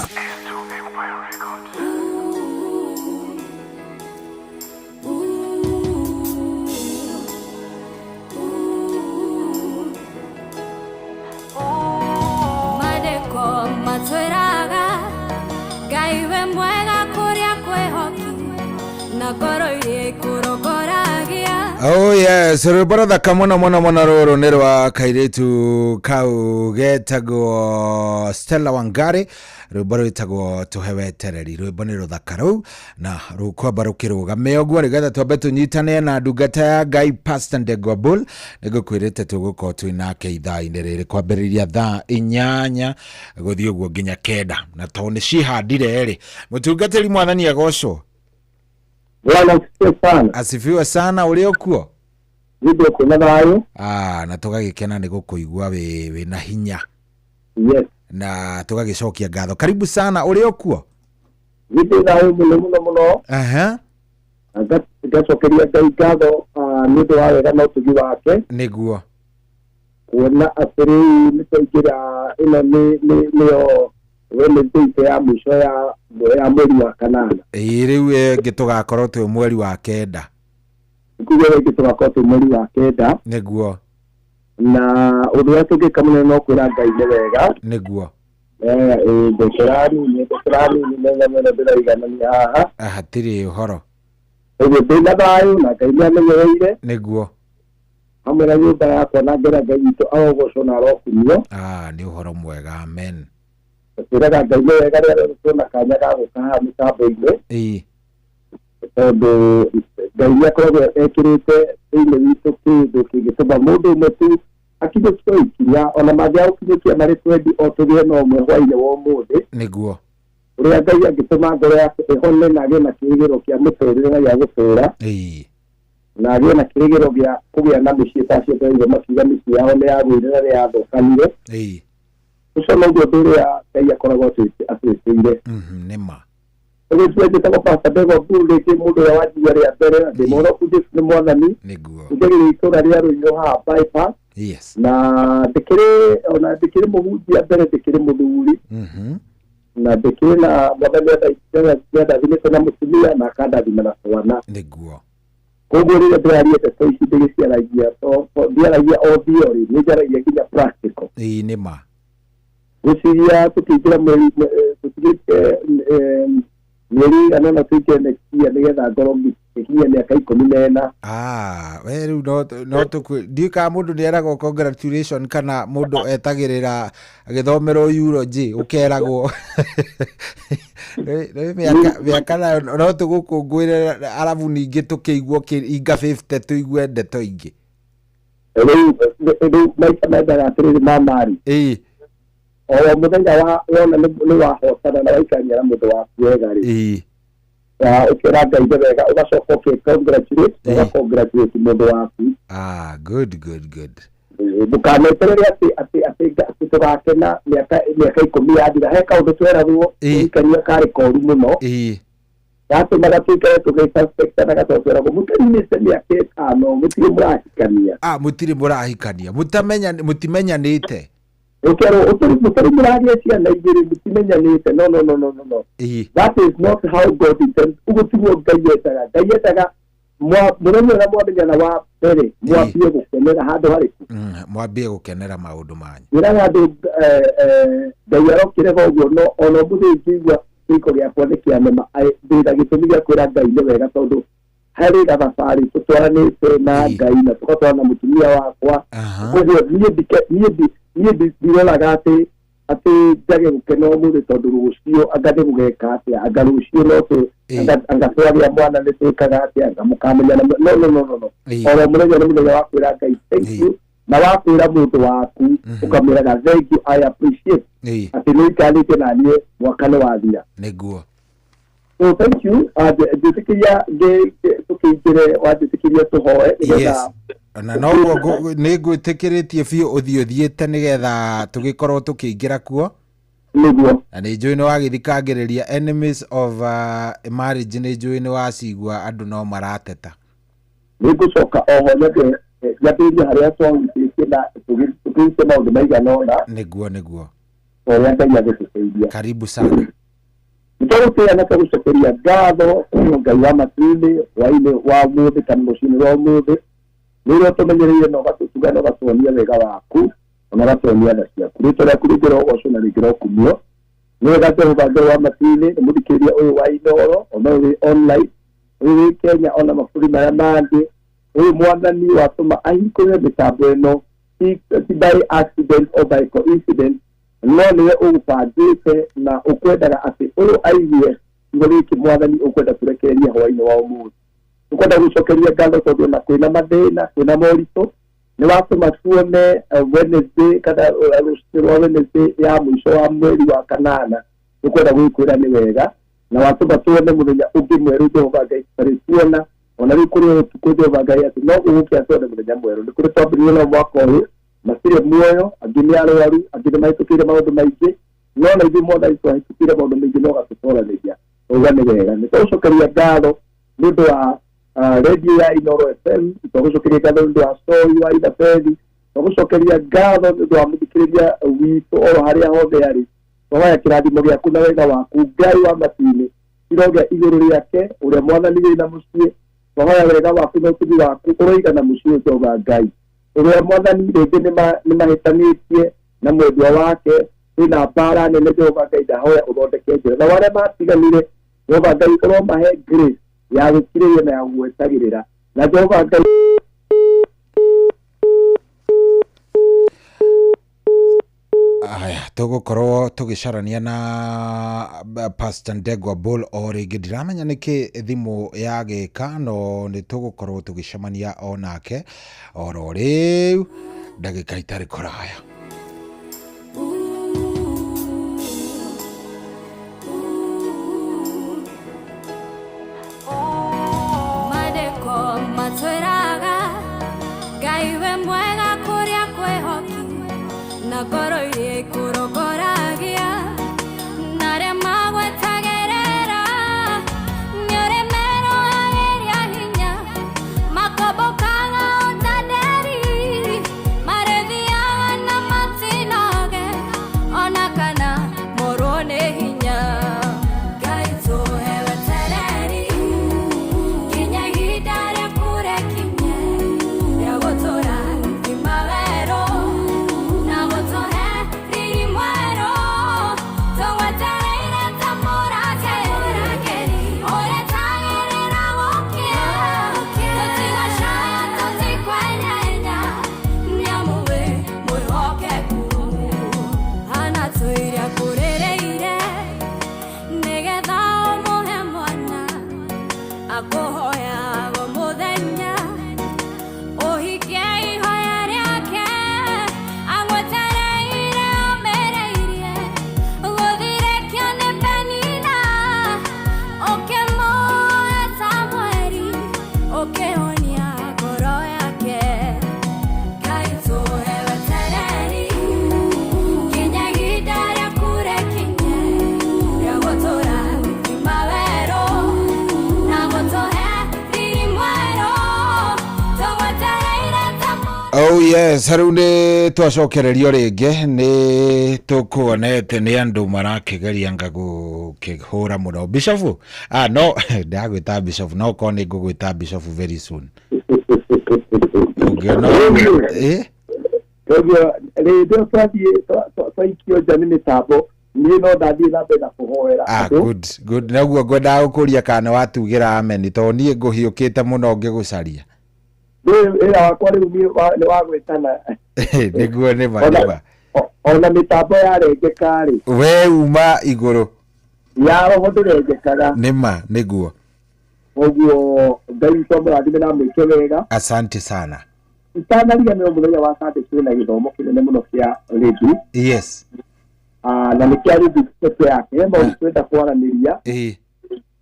Mandĩko matwĩraga Ngai we mwega kũrĩa kwĩhoki na ngoro iria ikũrongoragia. Oh yes, rwĩmbo rũthaka mũno mũno mũno rũrũ nĩ rwa kairĩtu kau getagwo Stella Wangari, rwĩmbo rwĩtagwo Tũhe Wetereri. Rwĩmbo nĩ rũthaka rũu na rũkwamba rũkĩrũgame ũguo nĩgetha twambe tũnyitane na ndungata ya Ngai Pastor Ndegwa Bull. Nĩngũkwĩrĩte tũgũkorwo twĩ nake ithaa-inĩ rĩrĩ kwambĩrĩria thaa 8 gũthiĩ ũguo nginya 9, na tondũ nĩ cihandire rĩ, mũtungatĩri mwathani agocwo. Bwana asifiwe sana. Asifiwe sana. Ũrĩ okuo? Ndio kuna thayo. Na tũgagĩkena nĩ gũkũigua wĩ na hinya. Yes. Na tũgagĩcokia ngatho. Karibu sana. Ũrĩ okuo? Ndio thayo mũno mũno mũno. Aha. Ngacokeria Ngai ngatho nĩ ũndũ wa wega na ũtugi wake. Nĩguo. Kuona atĩ rĩu nĩ twaingĩra ĩno nĩyo Wednesday ya mũico ya mweri wa kanana. Ĩĩ rĩu ĩngĩ tũgakorwo twĩ mweri wa 9. Kuga rĩngĩ tũgakorwo twĩ mweri wa 9. Nĩguo. Na ũndũ ũrĩa tũngĩka mũno no kwĩra Ngai nĩ wega. Nĩguo. Ndekera nini mũno ndĩraiganania haha. Hatirĩ ũhoro. Ũguo ndĩna thayũ na Ngai nĩamenyereire. Nĩguo. Hamwe na nyũmba yakwa na ngera Ngai witũ arogocwo na arokumio. Nĩ ũhoro mwega. Amen. Twĩraga Ngai nĩ wega rĩrĩa tuona kanya ga gũka haha mĩtambo-inĩ. Ĩĩ. Tondũ Ngai nĩakoragwo ekĩrĩte thĩinĩ witũ kĩndũ kĩngĩtũma mũndũ ũmwe tu akinyũkie ikinya, ona mangĩaga gũkinyũkia marĩ twendi o tũgĩe na ũmwe hwainĩ wa ũmũthĩ. Nĩguo. Ũrĩa Ngai angĩtũma ngoro yake ĩhone na agĩe na kĩĩrĩgĩrĩro kĩa mũtũrĩre na gĩa gũtũũra. Ĩĩ. Na agĩe na kĩĩrĩgĩrĩro gĩa kũgĩa na mĩciĩ ta acio twaigua makiuga mĩciĩ yao nĩ yagũire na nĩ yathũkanire. Ĩĩ. Ũcio noguo ũndũ ũrĩa Ngai akoragwo atwĩtĩire. Nĩ ma. Ũguo njĩtagwo Pastor Ndegwa Bull, rĩngĩ mũndũ ũrĩa wanjigua rĩa mbere ndĩ mũhonoku Jesũ nĩ mwathani. Nĩguo. Njagĩrĩire itũũra rĩa Rũirũ haha bypass. Yes. Na ndĩkĩrĩ ona ndĩkĩrĩ mũhunjia mbere, ndĩkĩrĩ mũthuri. Na ndĩkĩrĩ na mwathani nĩandathimĩte na mũtumia na akandathima na twana. Nĩguo. Koguo rĩrĩa ndĩraria ndeto ici ndĩgĩciaragia, ndiaragia o theory, nĩ njaragia nginya practical. Ĩĩ nĩ ma. Gwĩciria tũkĩingĩra mweri tũtigĩte mĩeri ĩigana ũna tũingĩre next year nĩgetha ngorwo ngĩkinyia mĩaka 14. We rĩu no ndiũĩ kana mũndũ nĩeragwo congratulation kana mũndũ etagĩrĩra agĩthomerwo eulogy ũkeragwo. Rĩu mĩaka nayo no tũgũkũngũĩre arabu ningĩ tũkĩiguo inga 50 tũigue ndeto ingĩ. Rĩu maita mendaga atĩrĩrĩ mamari. Ĩĩ. O mũthenya wona nĩ wahotana na waikarania na mũndũ waku wega rĩ. Ĩĩ. Ũkĩra Ngai nĩ wega ũgacoka ũkĩ-congratulate, ũga-congratulate mũndũ waku. Good good good. Ndũkaneterere atĩ tũgakena mĩaka 10 yathira. He kaũndũ tweragwo kũhikania karĩ koru mũno. Ĩĩ. Gatũmaga tũikare tũgĩsuspecta na gatondũ tweragwo mũkaninĩte mĩaka 5 mũtirĩ mũrahikania. Mũtirĩ mũrahikania. Mũtimenyanĩte. Ũkerwo mũtarĩ mũragĩa ciana igĩrĩ mũtimenyanĩte. No no no no no no. That is not how God intends. Ũguo tiguo Ngai endaga. Ngai endaga mũthenya ũrĩa mwamenyana wa mbere mwambie gũkenera handũ harĩkũ. Mwambie gũkenera maũndũ manyu. Njĩraga andũ Ngai arokĩrega ũguo, no ona ũmũthĩ ingĩigua gĩko gĩakwa nĩ kĩanema, ndĩna gĩtũmi gĩa kwĩra Ngai nĩ wega tondũ harĩ gathabarĩ tũtwaranĩte na Ngai na tũgatwarana na mũtumia wakwa. Koguo niĩ ndiroraga atĩ njage gũkena ũmũthĩ tondũ rũciũ anga nĩ gũgeka atĩa, anga rũciũ no anga twagĩa mwana nĩ twĩkaga atĩa, anga mũkamenyana. No no no no no. Oro mũthenya nĩ mũthenya wa kwĩra Ngai thank you, na wa kwĩra mũndũ waku ũkamwĩraga thank you, I appreciate atĩ nĩ ũikarĩte na niĩ mwaka nĩ wathira. Nĩguo. So thank you. Njĩtĩkĩria Tũkĩingĩre wanjĩtĩkĩria tũhoe nĩgetha na noguo nĩ ngwĩtĩkĩrĩtie biũ ũthiĩ ũthiĩte nĩgetha tũgĩkorwo tũkĩingĩra kuo. Nĩguo. Na nĩ njũĩ nĩ wagĩthikangĩrĩria enemies of marriage, nĩ njũĩ nĩ wacigua andũ no marateta. Nĩ ngũcoka oho nyambe nyambĩrĩrie harĩa twahutĩtie na tũgĩte maũndũ maigana ũna. Nĩguo nĩguo. Ũrĩa Ngai agĩtũteithia. Karibu sana. Nĩtũgũtĩa na tũgũcokeria ngatho Ngai wa matu-inĩ hwaĩ-inĩ wa ũmũthĩ kana rũcinĩ rwa ũmũthĩ, nĩ ũrĩa ũtũmenyereire na ũgatũtuga na ũgatuonia wega waku ona ũgatuonia tha ciaku. Rĩtwa rĩaku rĩngĩrogocwo na rĩngĩrokumio. Nĩ wega Jehova Ngai wa matu-inĩ, nĩ mũthikĩrĩria ũyũ wa Inooro, ona ũyũ wĩ online, ũyũ wĩ Kenya ona mabũrũri marĩa mangĩ, ũyũ Mwathani watũma ahingũre mĩtambo ĩno ti by accident or by coincidence, no nĩwe ũgũbangĩte na ũkwendaga atĩ ũyũ aigue kiugo gĩkĩ Mwathani ũkwenda kũrekereria hwaĩ-inĩ wa ũmũthĩ. Tũkwenda gũcokeria ngatho tondũ ona kwĩna mathĩna, kwĩna moritũ, nĩ watũma tuone Wednesday kana rũcinĩ rwa Wednesday ya mũico wa mweri wa kanana. Tũkwenda gũgĩkwĩra nĩ wega na watũma tuone mũthenya ũngĩ mwerũ Jehova Ngai tũtarĩ tuona, ona rĩu kũrĩ ũtukũ Jehova Ngai atĩ no gũgũkĩa tuone mũthenya mwerũ. Nĩ kũrĩ twambĩrĩirie nao mwaka ũyũ matirĩ muoyo, angĩ nĩ arwaru, angĩ nĩ mahĩtũkĩire maũndũ maingĩ, no na ithuĩ Mwathani twahĩtũkĩire maũndũ maingĩ no ũgatũtoranĩria ũga nĩ wega. Nĩ tũgũcokeria ngatho nĩ ũndũ wa radio ya Inooro FM, tũgũcokeria ngatho nĩ ũndũ wa Soi wa Ithabethi, tũgũcokeria ngatho nĩ ũndũ wa mũthikĩrĩria witũ oro harĩa hothe arĩ. Twahoya kĩrathimo gĩaku na wega waku Ngai wa matu-inĩ irogĩa igũrũ rĩake ũrĩa Mwathani wĩna mũciĩ. Twahoya wega waku na ũtugi waku ũroigana mũciĩ Jehova Ngai, ũrĩa Mwathani rĩngĩ nĩ mahĩtanĩtie na mwendwa wake, kwĩna mbara nene Jehova Ngai, ndahoya ũthondeke njĩra, na arĩa matiganire Jehova Ngai ũromahe grace ya gũkirĩrĩria na ya gwetagĩrĩra, na Jehova Ngai aya tũgũkorwo tũgĩcarania na Pastor Ndegwa Bull o rĩngĩ. Ndiramenya nĩkĩ thimũ yagĩka, no nĩ tũgũkorwo tũgĩcemania o nake oro rĩu ndagĩka itarĩ kũraya. Mandĩko matwĩraga Ngai we mwega kũrĩa kwĩhoki, na ngoro iria ikũrongoragia na arĩa magwetagĩrĩra nĩ ũrĩ merohagĩria hinya, makombokaga o ta nderi, marĩthiaga na matinoge ona kana morwo nĩ hinya. Ngai tũhe wetereri nginya ihinda rĩaku rĩkinye rĩa gũtũra ngima werũ na gũtũhe riri mwerũ. Tũgwetereire ta mũrangĩri ũrĩtagĩrĩra gũkĩa, tũtigacaya tũtikwenyenya nĩamu wĩ mwĩhokeku. Hana tũiria kũrĩrĩire nĩgetha ũmũhe mwana akũhoyaga mũthenya, ũhikie ihoya rĩake agwetereire ũmĩrĩirie, gũthirĩkio nĩ Penina ũkĩmuoya Samueli ũkĩhonia ngoro yake. Ngai tũhe wetereri nginya ihinda rĩaku rĩkinye rĩa gũtũra ngima werũ na gũtũhe riri mwerũ. Tũgwetereire ta Oh yes, rĩu nĩ twacokererio rĩngĩ, nĩ tũkuonete nĩ andũ marakĩgeria anga gũkĩhũra mũno Bishop. No ndagwĩta Bishop, no korwo nĩ ngũgwĩta Bishop very soon. Ũngĩona Koguo rĩrĩa twathiĩ twaikio nja nĩ mĩtambo, niĩ no ndathiĩ na mbere na kũhoera andũ. Good good, naguo ngwendaga gũkũria kana nĩ watugĩra amen, tondũ niĩ ngũhiũkĩte mũno ngĩgũcaria. Wĩra wakwa rĩu nĩ wa gwĩtana. Nĩguo nĩma nĩma. Ona mĩtambo yarengeka rĩ, we uma igũrũ ya roho ndĩrengekaga. Nĩma nĩguo. Koguo Ngai witũ amũrathime na amwĩke wega. Asante sana. Itanariganĩrwo mũthenya wa Sunday kwĩna gĩthomo kĩnene mũno kĩa rĩndu. Yes. Na nĩ kĩa rĩndu peke yake, he maũndũ twenda kwaranĩria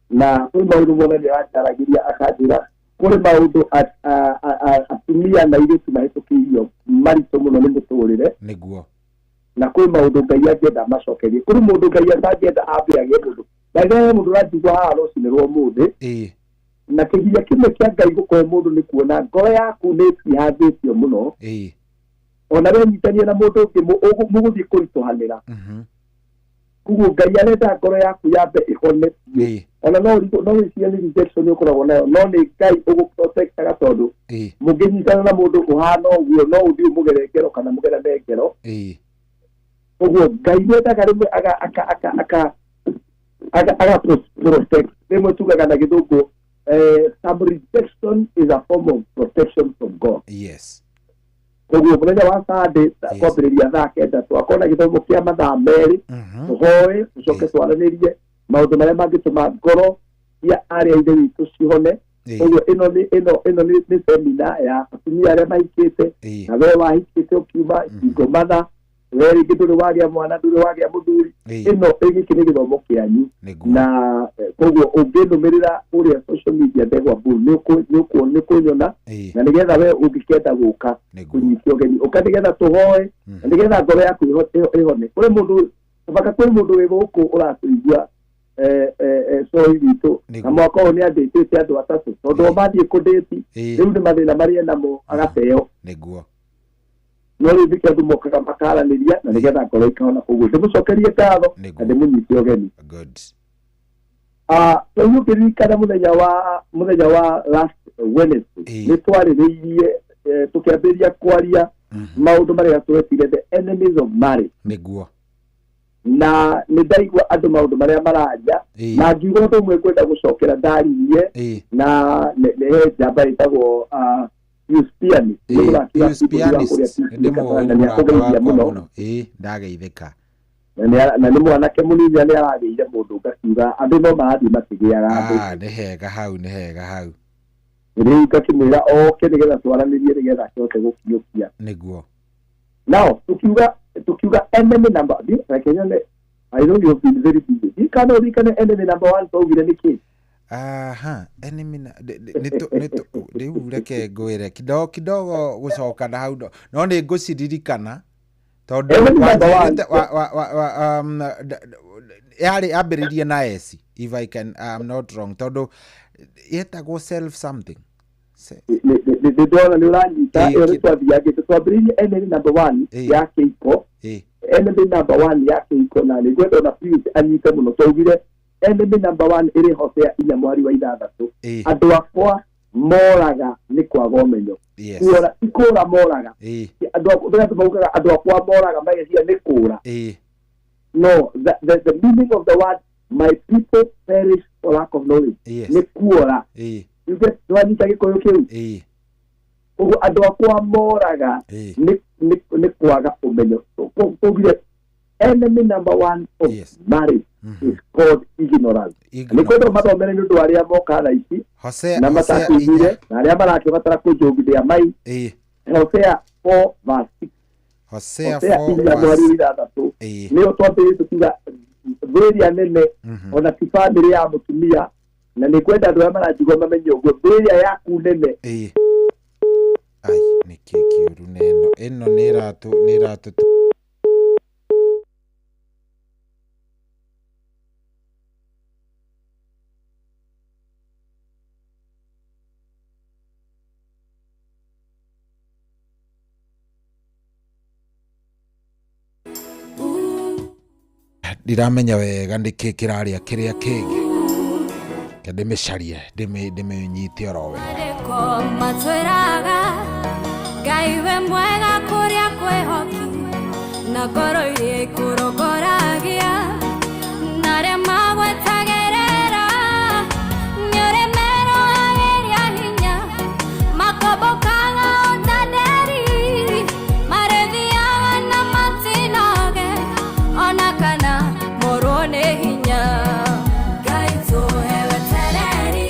na kwĩ maũndũ Mwathani aranjaragĩria akanjĩra Kũrĩ maũndũ atumia na airĩtu mahĩtũkĩirio maritũ mũno nĩ mũtũrĩre. Nĩguo. Na kwĩ maũndũ Ngai angĩenda amacokerie. Kũrĩ mũndũ Ngai atangĩenda ambe agĩe mũndũ. Na he mũndũ ũranjigua haha rũcinĩ rwa ũmũthĩ. Na kĩgiria kĩmwe kĩa Ngai gũkũhe mũndũ nĩ kuona ngoro yaku nĩ ĩtihanĩtio mũno. Ona wenyitania na mũndũ ũngĩ mũgũthiĩ kũritũhanĩra. Koguo Ngai arenda ngoro yaku yambe ĩhone. Ona no wĩcirie nĩ rejection ũkoragwo nayo, no nĩ Ngai ũgũprotectaga tondũ mũngĩnyitana na mũndũ ũhana ũguo no ũthiĩ ũmũgere ngero kana mũgerane ngero. Koguo Ngai nĩendaga rĩmwe aga protect. Rĩmwe tugaga na gĩthũngũ, some rejection is a form of protection from God. Yes. Koguo mũthenya wa Sunday kwambĩrĩria thaa 9 twakorwo na gĩthomo kĩa mathaa 2, tũhoe, tũcoke twaranĩrie maũndũ marĩa mangĩtũma ngoro cia arĩa ithe witũ cihone. Koguo ĩno nĩ semina ya atumia arĩa mahikĩte, na we wahikĩte ũkiuma ingomana, we rĩngĩ ndũrĩ wagĩa mwana, ndũrĩ wagĩa mũthuri. Ĩno gĩkĩ nĩ gĩthomo kĩanyu. Na koguo ũngĩnũmĩrĩra kũrĩa social media Ndegwa Bull nĩ ũkũnyona, na nĩgetha we ũngĩkenda gũka kũnyitio ũgeni, ũka nĩgetha tũhoe, na nĩgetha ngoro yaku ĩhone. Kũrĩ mũndũ baka kwĩ mũndũ wĩ gũkũ ũratũigua coi witũ, na mwaka ũyũ nĩ andĩtĩte andũ atatũ, tondũ o mathiĩ kũndĩti rĩu nĩ mathĩna marĩa namo agateo. Nĩguo. No rĩu nĩkĩo andũ mokaga makaranĩria na nĩgetha ngoro ikahona. Koguo ndĩmũcokerie ngatho na ndĩmũnyite ũgeni. Good. Rĩu ũkĩririkana mũthenya wa last Wednesday nĩ twarĩrĩirie, tũkĩambĩrĩria kwaria maũndũ marĩa twetire the enemies of marriage. Nĩguo. Na nĩ ndaigua andũ maũndũ marĩa mararia, na ngiuga ũndũ ũmwe ngwenda gũcokera ndaririe, na nĩ he njamba ĩtagwo Pianist. Ndageithĩka. Na nĩ mwanake mũnini nĩ aragĩire mũndũ, ngakiuga andũ no marathiĩ makĩgĩaga andũ. Nĩ hega hau, nĩ hega hau. Rĩu ngakĩmwĩra oke nĩgetha twaranĩrie nĩgetha akĩhote gũkinyũkia. Nĩguo. Now tukiuga enemy number, reke nyone, I know you've been very busy. Ndikane enemy number 1 twaugire nĩkĩ? Aha, enemy rĩu reke ngwĩre kidogo kidogo gũcoka na hau, no nĩ ngũciririkana tondũ yarĩ ambĩrĩrie na S, if I can, I'm not wrong, tondũ yetagwo self something. Nĩ ndona nĩ ũranyita, ĩyo nĩ twathiangĩte, twambĩrĩirie enemy number 1 ya kĩhiko. Enemy number 1 ya kĩhiko, na nĩ ngwenda ona Pius anyite mũno. Twaugire enemy number 1 ĩrĩ Hosea 4 mweri wa 6. Andũ akwa moraga nĩ kwaga ũmenyo. Kũra ti kũra moraga. Andũ maugaga andũ akwa moraga mageciria nĩ kũra. No, the meaning of the word my people perish for lack of knowledge nĩ kuora. You get twanyita gĩkũyũ kĩu? Koguo andũ akwa moraga nĩ kwaga ũmenyo. Twaugire enemy number 1 of marriage is called ignorance. Nĩ kwenda mathomere nĩ ũndũ wa arĩa moka thaa ici na matakuiguire na arĩa marakĩbatara kũnjũngithia mai. Hosea 4 verse 6. Hosea 4 verse 6 nĩyo twambĩrĩrie tũkiuga thũ ĩrĩa nene ona ti bamĩrĩ ya mũtumia, na nĩ kwenda andũ arĩa maranjigua mamenye ũguo, thũ ĩrĩa yaku nene. Ai, nĩkĩ kĩũru na ĩno nĩ ĩratũ ndiramenya wega nĩkĩ kĩrarĩa kĩrĩa kĩngĩ. Ke ndĩmĩcarie, ndĩmĩnyite oro wega. Matwĩraga Ngai we mwega kũrĩa kwĩhoki, na ngoro iria ikũrongoragia, na arĩa magwetagĩrĩra nĩ ũrĩ merohagĩria hinya, makombokaga o ta nderi, marĩthiaga na matinoge, ona kana morwo nĩ hinya. Ngai tũhe wetereri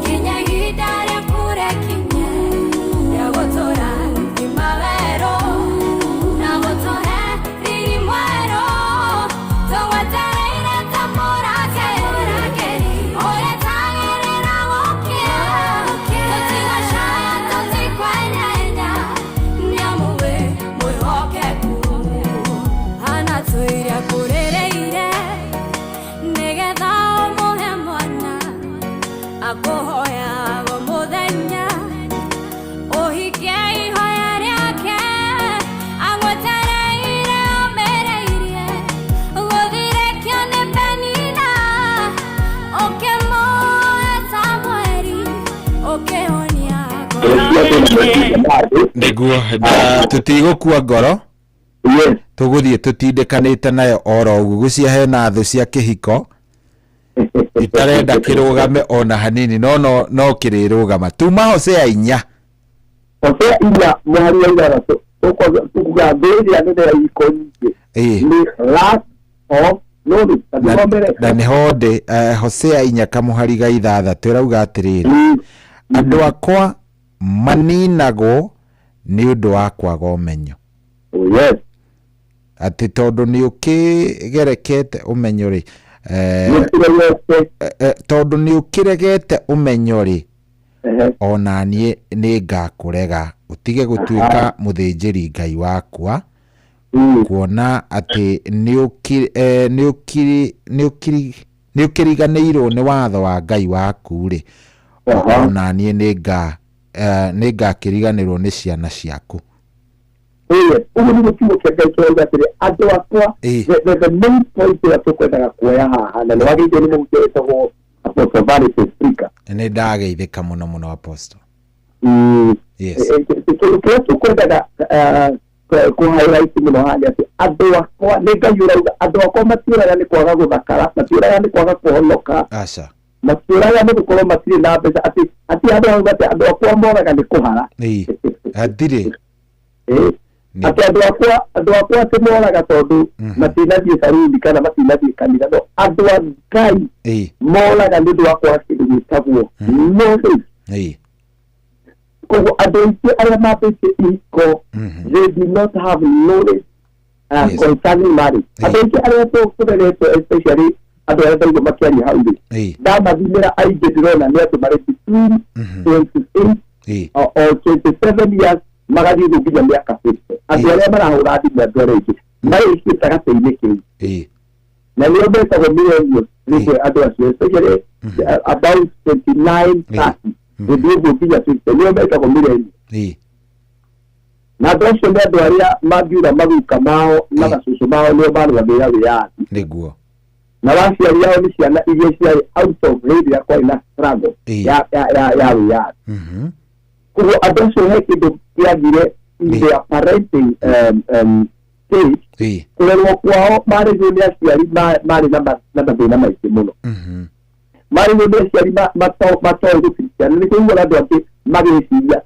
nginya ihinda rĩaku rĩkinye, rĩa gũtũra thima werũ, na gũtũhe riri mwerũ. Akũhoyaga mũthenya ũhike ihoya rĩake agwetereire ũmĩrĩirie gũthirekio nĩ Penina ũkĩmuoya Samueli ũkĩhonia Nĩguo na tũtigũkua ngoro, tũgũthiĩ tũtindĩkanĩte nayo oro ũguo. Gũcia hena thũ cia kĩhiko itarenda kĩrũgame ona hanini, no no no kĩrĩrũgama. Tuma Hosea 4. Hosea 4 mũhari wa 6, tukuga thũ ĩrĩa nene ya ihiko nyingĩ nĩ lack of knowledge. Na Tathomere. Na nĩho ndĩ Hosea 4 kamũhari ga 6 ĩrauga atĩrĩrĩ, andũ akwa maninagwo nĩ ũndũ wa kwaga ũmenyo. Oh, yes. Atĩ tondũ nĩ ũkĩgerekete ũmenyo rĩ, tondũ nĩ ũkĩregete ũmenyo rĩ, ona niĩ nĩ ngakũrega ũtige gũtuĩka mũthĩnjĩri Ngai wakwa, kuona atĩ nĩ ũkĩriganĩirwo nĩ watho wa Ngai waku rĩ, ona niĩ nĩ ngakĩriganĩrwo nĩ ciana ciaku. Ũguo nĩguo kiugo kĩa Ngai kĩrauga atĩrĩ, andũ akwa, the main point ĩrĩa tũkwendaga kuoya haha, na nĩ wagĩrĩirwo nĩ mũhunjia wĩtagwo Apostle Vanity Speaker. Nĩ ndageithĩka mũno mũno, Apostle. Yes. Kĩndũ kĩrĩa tũkwendaga kũ highlight mũno haha nĩ atĩ andũ akwa, nĩ Ngai ũrauga, andũ akwa matiũraga nĩ kwaga gũthakara, matiũraga nĩ kwaga kũhonoka, Aca. matiũraga nĩ gũkorwo matirĩ na mbeca, atĩ atĩ andũ auga atĩ andũ akwa moraga nĩ kũhara. Hatirĩ. Atĩ andũ akwa atĩ moraga tondũ matinathiĩ saruni kana matinathiĩ kanitha, no andũ a Ngai moraga nĩ ũndũ wa kwaga kĩndũ gĩtagwo knowledge. Koguo andũ aingĩ arĩa mambĩtie ihiko, they do not have knowledge concerning marriage. Andũ aingĩ arĩa tũreretwo, especially andũ arĩa ndaigua makĩaria hau rĩ, ndamathimĩra aingĩ ndĩrona nĩ andũ marĩ between 28 or 27 years magathiĩ ũguo nginya mĩaka 50. Andũ arĩa marahũra thimũ, andũ arĩa aingĩ marĩ gĩtagatĩ-inĩ kĩu, na nĩo metagwo millennials, nĩguo andũ acio especially about 29, 30 gũthiĩ ũguo nginya 50, nĩo metagwo millennials. Na andũ acio nĩ andũ arĩa mangiuga maguka mao na macũcũ mao nĩo marũgamĩrĩra wĩyathi. Nĩguo. Na waciari ao nĩ ciana iria ciarĩ out of hĩndĩ ĩrĩa kwarĩ na struggle ya wĩyathi. Koguo andũ acio he kĩndũ kĩagire in their parenting stage. Kũrerwo kwao marĩhio nĩ aciari marĩ na mathĩna maingĩ mũno, marĩhio nĩ aciari matoĩ gũtiriciana. Nĩ kũigua andũ angĩ magĩciria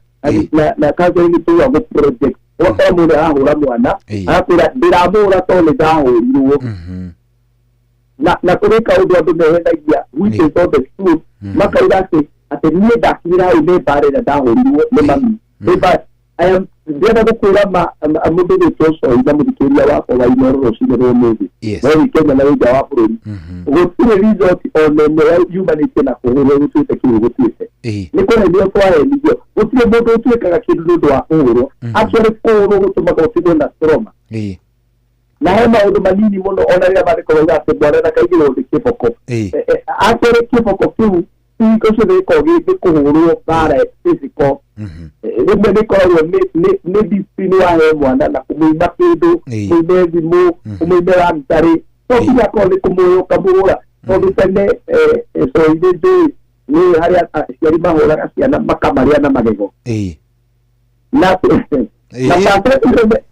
na counseling tuga gũ project, ũgakora mũndũ arahũra mwana agakwĩra ndĩramũhũra tondũ nĩ ndahũrirwo, na kũrĩ kaũndũ andũ mehenagia, which is not the truth, makauga atĩ niĩ ndakinyĩra hau nĩ mbara ĩrĩa ndahũrirwo nĩ mami. Ndĩrenda gũkwĩra mũndũ gwĩtwo Coi na mũthikĩrĩria wakwa wa Inooro rũcinĩ rwa ũmũthĩ, no wĩ Kenya na wĩ nja wa bũrũri, gũtirĩ result ona ĩmwe yumanĩte na kũhũrwo gũtuĩte kĩu gũtuĩte nĩ kũhenio twahenithio. Gũtirĩ mũndũ ũtuĩkaga kĩndũ nĩ ũndũ wa kũhũrwo. Actually kũhũrwo gũtũmaga ũtigwo na trauma, na he maũndũ manini mũno ona rĩrĩa mandĩko mauga atĩ mwana ndakaigĩrwo nĩ kĩboko. Actually kĩboko kĩu hingo ciothe gĩkoragwo gĩ kũhũrwo mbara physical, rĩmwe nĩ ĩkoragwo nĩ discipline wahe mwana na kũmũima kĩndũ, kũmũime thimũ, kũmũime luxury, to nginya akorwo nĩ kũmũhũra ũkamũhũra, tondũ tene coinĩ njũĩ nĩ harĩa aciari mahũraga ciana makamarĩa na magego na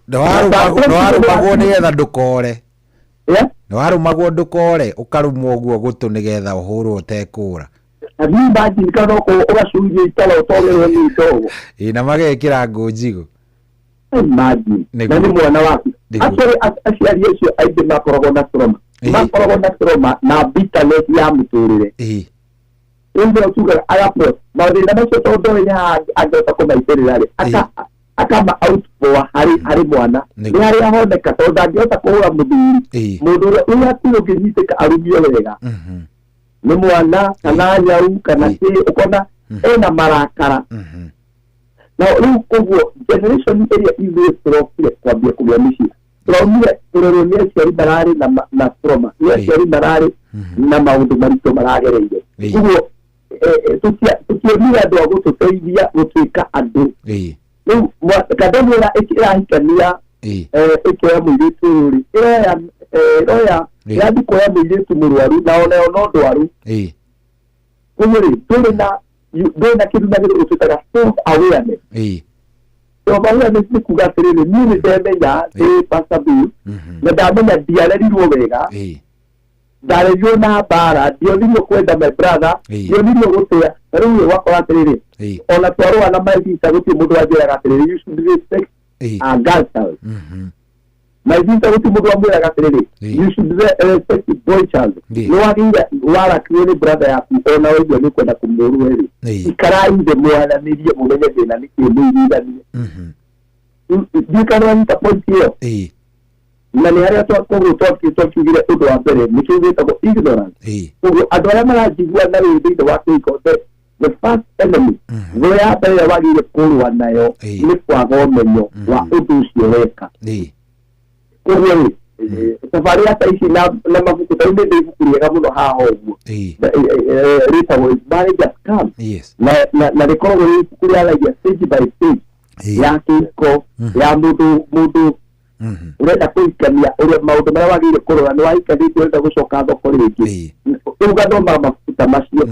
Nĩwarũmagwo nĩgetha ndũkore. Nĩwarũmagwo ndũkore, ũkarũmwo ũguo gũtũ nĩgetha ũhũrwo ũtekũra. Na niĩ imagine kana okorwo ũgacuria itara ũtogerwo nĩ ndogo. Ĩ, na magekĩra ngũ njigũ. Imagine, na nĩ mwana waku. Actually aciari acio aingĩ makoragwo na trauma, makoragwo na trauma na bitterness ya mũtũrĩre. Rĩu nĩo tugaga agapo mathĩna macio, tondũ ndoĩ nĩ haha angĩhota kũmaitĩrĩra rĩ, akama outpour harĩ mwana, nĩ harĩa ahoneka, tondũ ndangĩhota kũhũra mũthuri, mũndũ ũrĩa hatirĩ ũngĩnyitĩka arumio wega nĩ mwana kana nyau kana kĩ, ũkona ena marakara. Na rĩu koguo generation ĩrĩa ithuĩ tũrokire kwambia kũgĩa mĩciĩ, tũraumire kũrerwo nĩ aciari mararĩ na trauma, nĩ aciari mararĩ na maũndũ maritũ maragereire. Koguo Tũtionire andũ a gũtũteithia gũtuĩka andũ. Rĩu kandemu ĩrĩa ĩrahikania ĩkĩoya mũirĩtu ũyũ rĩ, ĩroya ĩrathiĩ kuoya mũirĩtu mũrwaru na onayo no ndwaru. Koguo rĩ, ndũrĩ na kĩndũ na gĩthũngũ twĩtaga self awareness. Self awareness nĩ kuga atĩrĩrĩ, niĩ nĩ ndemenya ndĩ Pastor Bill na ndamenya ndiarerirwo wega, ndarerirwo na mbara, ndionirio kwenda my brother, ndionirio gũtĩa. Na rĩu rĩ, wakora atĩrĩrĩ, ona twarũa na my sister gũtirĩ mũndũ wanjĩraga atĩrĩrĩ, you should respect a girl child. My sister gũtirĩ mũndũ wamwĩraga atĩrĩrĩ, you should respect boy child. Nĩ wagĩrĩire warakirwo nĩ brother yaku ona waigua nĩ ũkwenda kũmũrũe rĩ, ikarai thĩ mwaranĩrie mũmenye thĩna nĩ kĩĩ, mũiguithanie. Ndiũĩ kana nĩwanyita point ĩyo. Na nĩ harĩa koguo twakiugire ũndũ wa mbere nĩkĩo gĩtagwo ignorance. Koguo andũ arĩa maranjigua na rĩu thĩinĩ wa kĩhiko, the first enemy, thũ ya mbere ĩrĩa wagĩrĩire kũrũa nayo nĩ kwaga ũmenyo wa ũndũ ũcio weka. Koguo rĩ, thabarĩ ya thaa ici na mabuku, ta rĩu nĩ ndĩ ibuku rĩega mũno haha ũguo rĩtagwo Is Marriage a Scam? Na rĩkoragwo rĩ ibuku rĩaragia stage by stage ya kĩhiko ya mũndũ ũrenda kũhikania, ũrĩa maũndũ marĩa wagĩrĩire kũrora, nĩ wahikanĩtie ũrenda gũcoka thoko rĩngĩ, ũgathoma mabuku ta macio.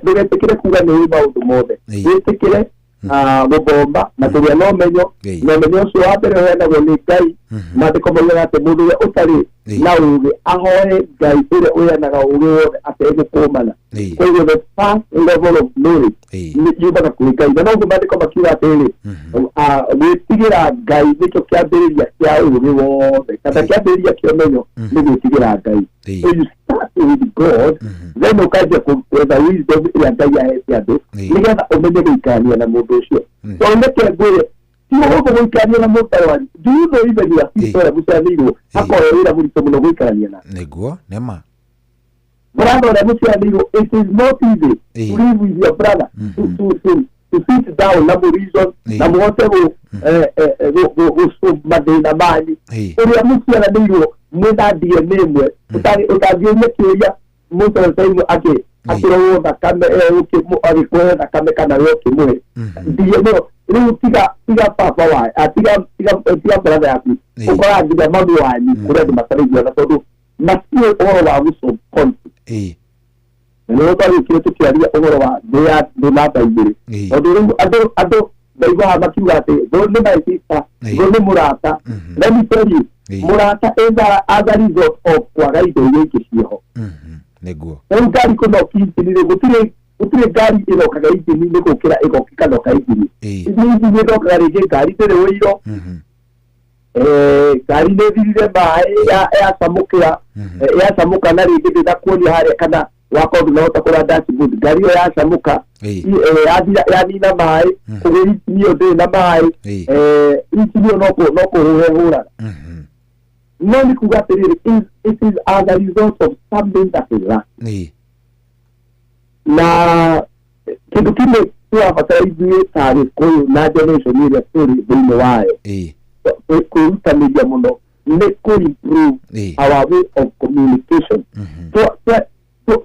Ndũgetĩkĩre kuga nĩ ũĩ maũndũ mothe, wĩtĩkĩre gũthoma na kũgĩa na ũmenyo, na ũmenyo ũcio wa mbere ũheanagwo nĩ Ngai. Maandĩko maugaga atĩ mũndũ ũrĩa ũtarĩ na ũũgĩ ahoe Ngai ũrĩa ũheanaga ũũgĩ wothe ategũkũmana. Koguo the first level of knowledge yumaga kwĩ Ngai, na noguo maandĩko makiuga atĩrĩrĩ, gwĩtigĩra Ngai nĩkĩo kĩambĩrĩria kĩa ũũgĩ wothe, kana kĩambĩrĩria kĩa ũmenyo nĩ gwĩtigĩra Ngai. So you start with God, then ũkanjia gwetha wisdom ĩrĩa Ngai ahete andũ nĩgetha ũmenye gũikarania na mũndũ ũcio. Tondũ reke ngwĩre, ti ũhũthũ gũikarania na mũndũ wanyu. Do you know even your sister ũrĩa mũciaranĩirwo akorwo wĩra mũritũ mũno gũikarania nake? Nĩguo, nĩma. Brother ũrĩa mũciaranĩirwo, it is not easy to live with your brother, to sit down na mũ reason na mũhote gũsolve mathĩna manyu. Ũrĩa mũciaranĩirwo mwĩna DNA ĩmwe, ũtangĩũria kĩũria mũtaratara akĩrorwo thakame, agĩkũhe thakame kana we ũkĩmũhe DNA. Rĩu tiga baba wa tiga brother yaku, ũkoraga nginya mami wanyu kũrĩ andũ mataraiguana tondũ matiũĩ ũhoro wa gũsolve conflict. Na nĩguo twagĩkire tũkĩaria ũhoro wa thũ ya thũ namba igĩrĩ, tondũ rĩu andũ ndaiguaga makiuga atĩ thũ nĩ my sister, thũ nĩ mũrata. Let me tell you, mũrata is as a result of kwaga indo iria ingĩ ciĩho. Nĩguo. Rĩu ngari kũnoki injini rĩ, gũtirĩ ngari ĩnokaga injini nĩ gũkĩra ĩgokĩkanoka injini. Nĩ injini ĩnokaga rĩngĩ ngari ndĩrĩ ũiro, ngari nĩ ĩthirire maĩ yacamũkĩra, yacamũka na rĩngĩ ndĩnakuonia harĩa kana wakorwo ndũnahota kũrora dashboard, ngari ĩyo yacamũka yanina maĩ, koguo injini ĩyo ndĩrĩ na maĩ, injini ĩyo no kũhũra ĩhũraga. No nĩ kuga atĩrĩrĩ, it is as a result of something that is lacking. Na kĩndũ kĩmwe tũrabatara ithuĩ ta Gĩkũyũ na generation ĩrĩa tũrĩ thĩinĩ wayo kwĩrutanĩria mũno nĩ kũ-improve our way of communication.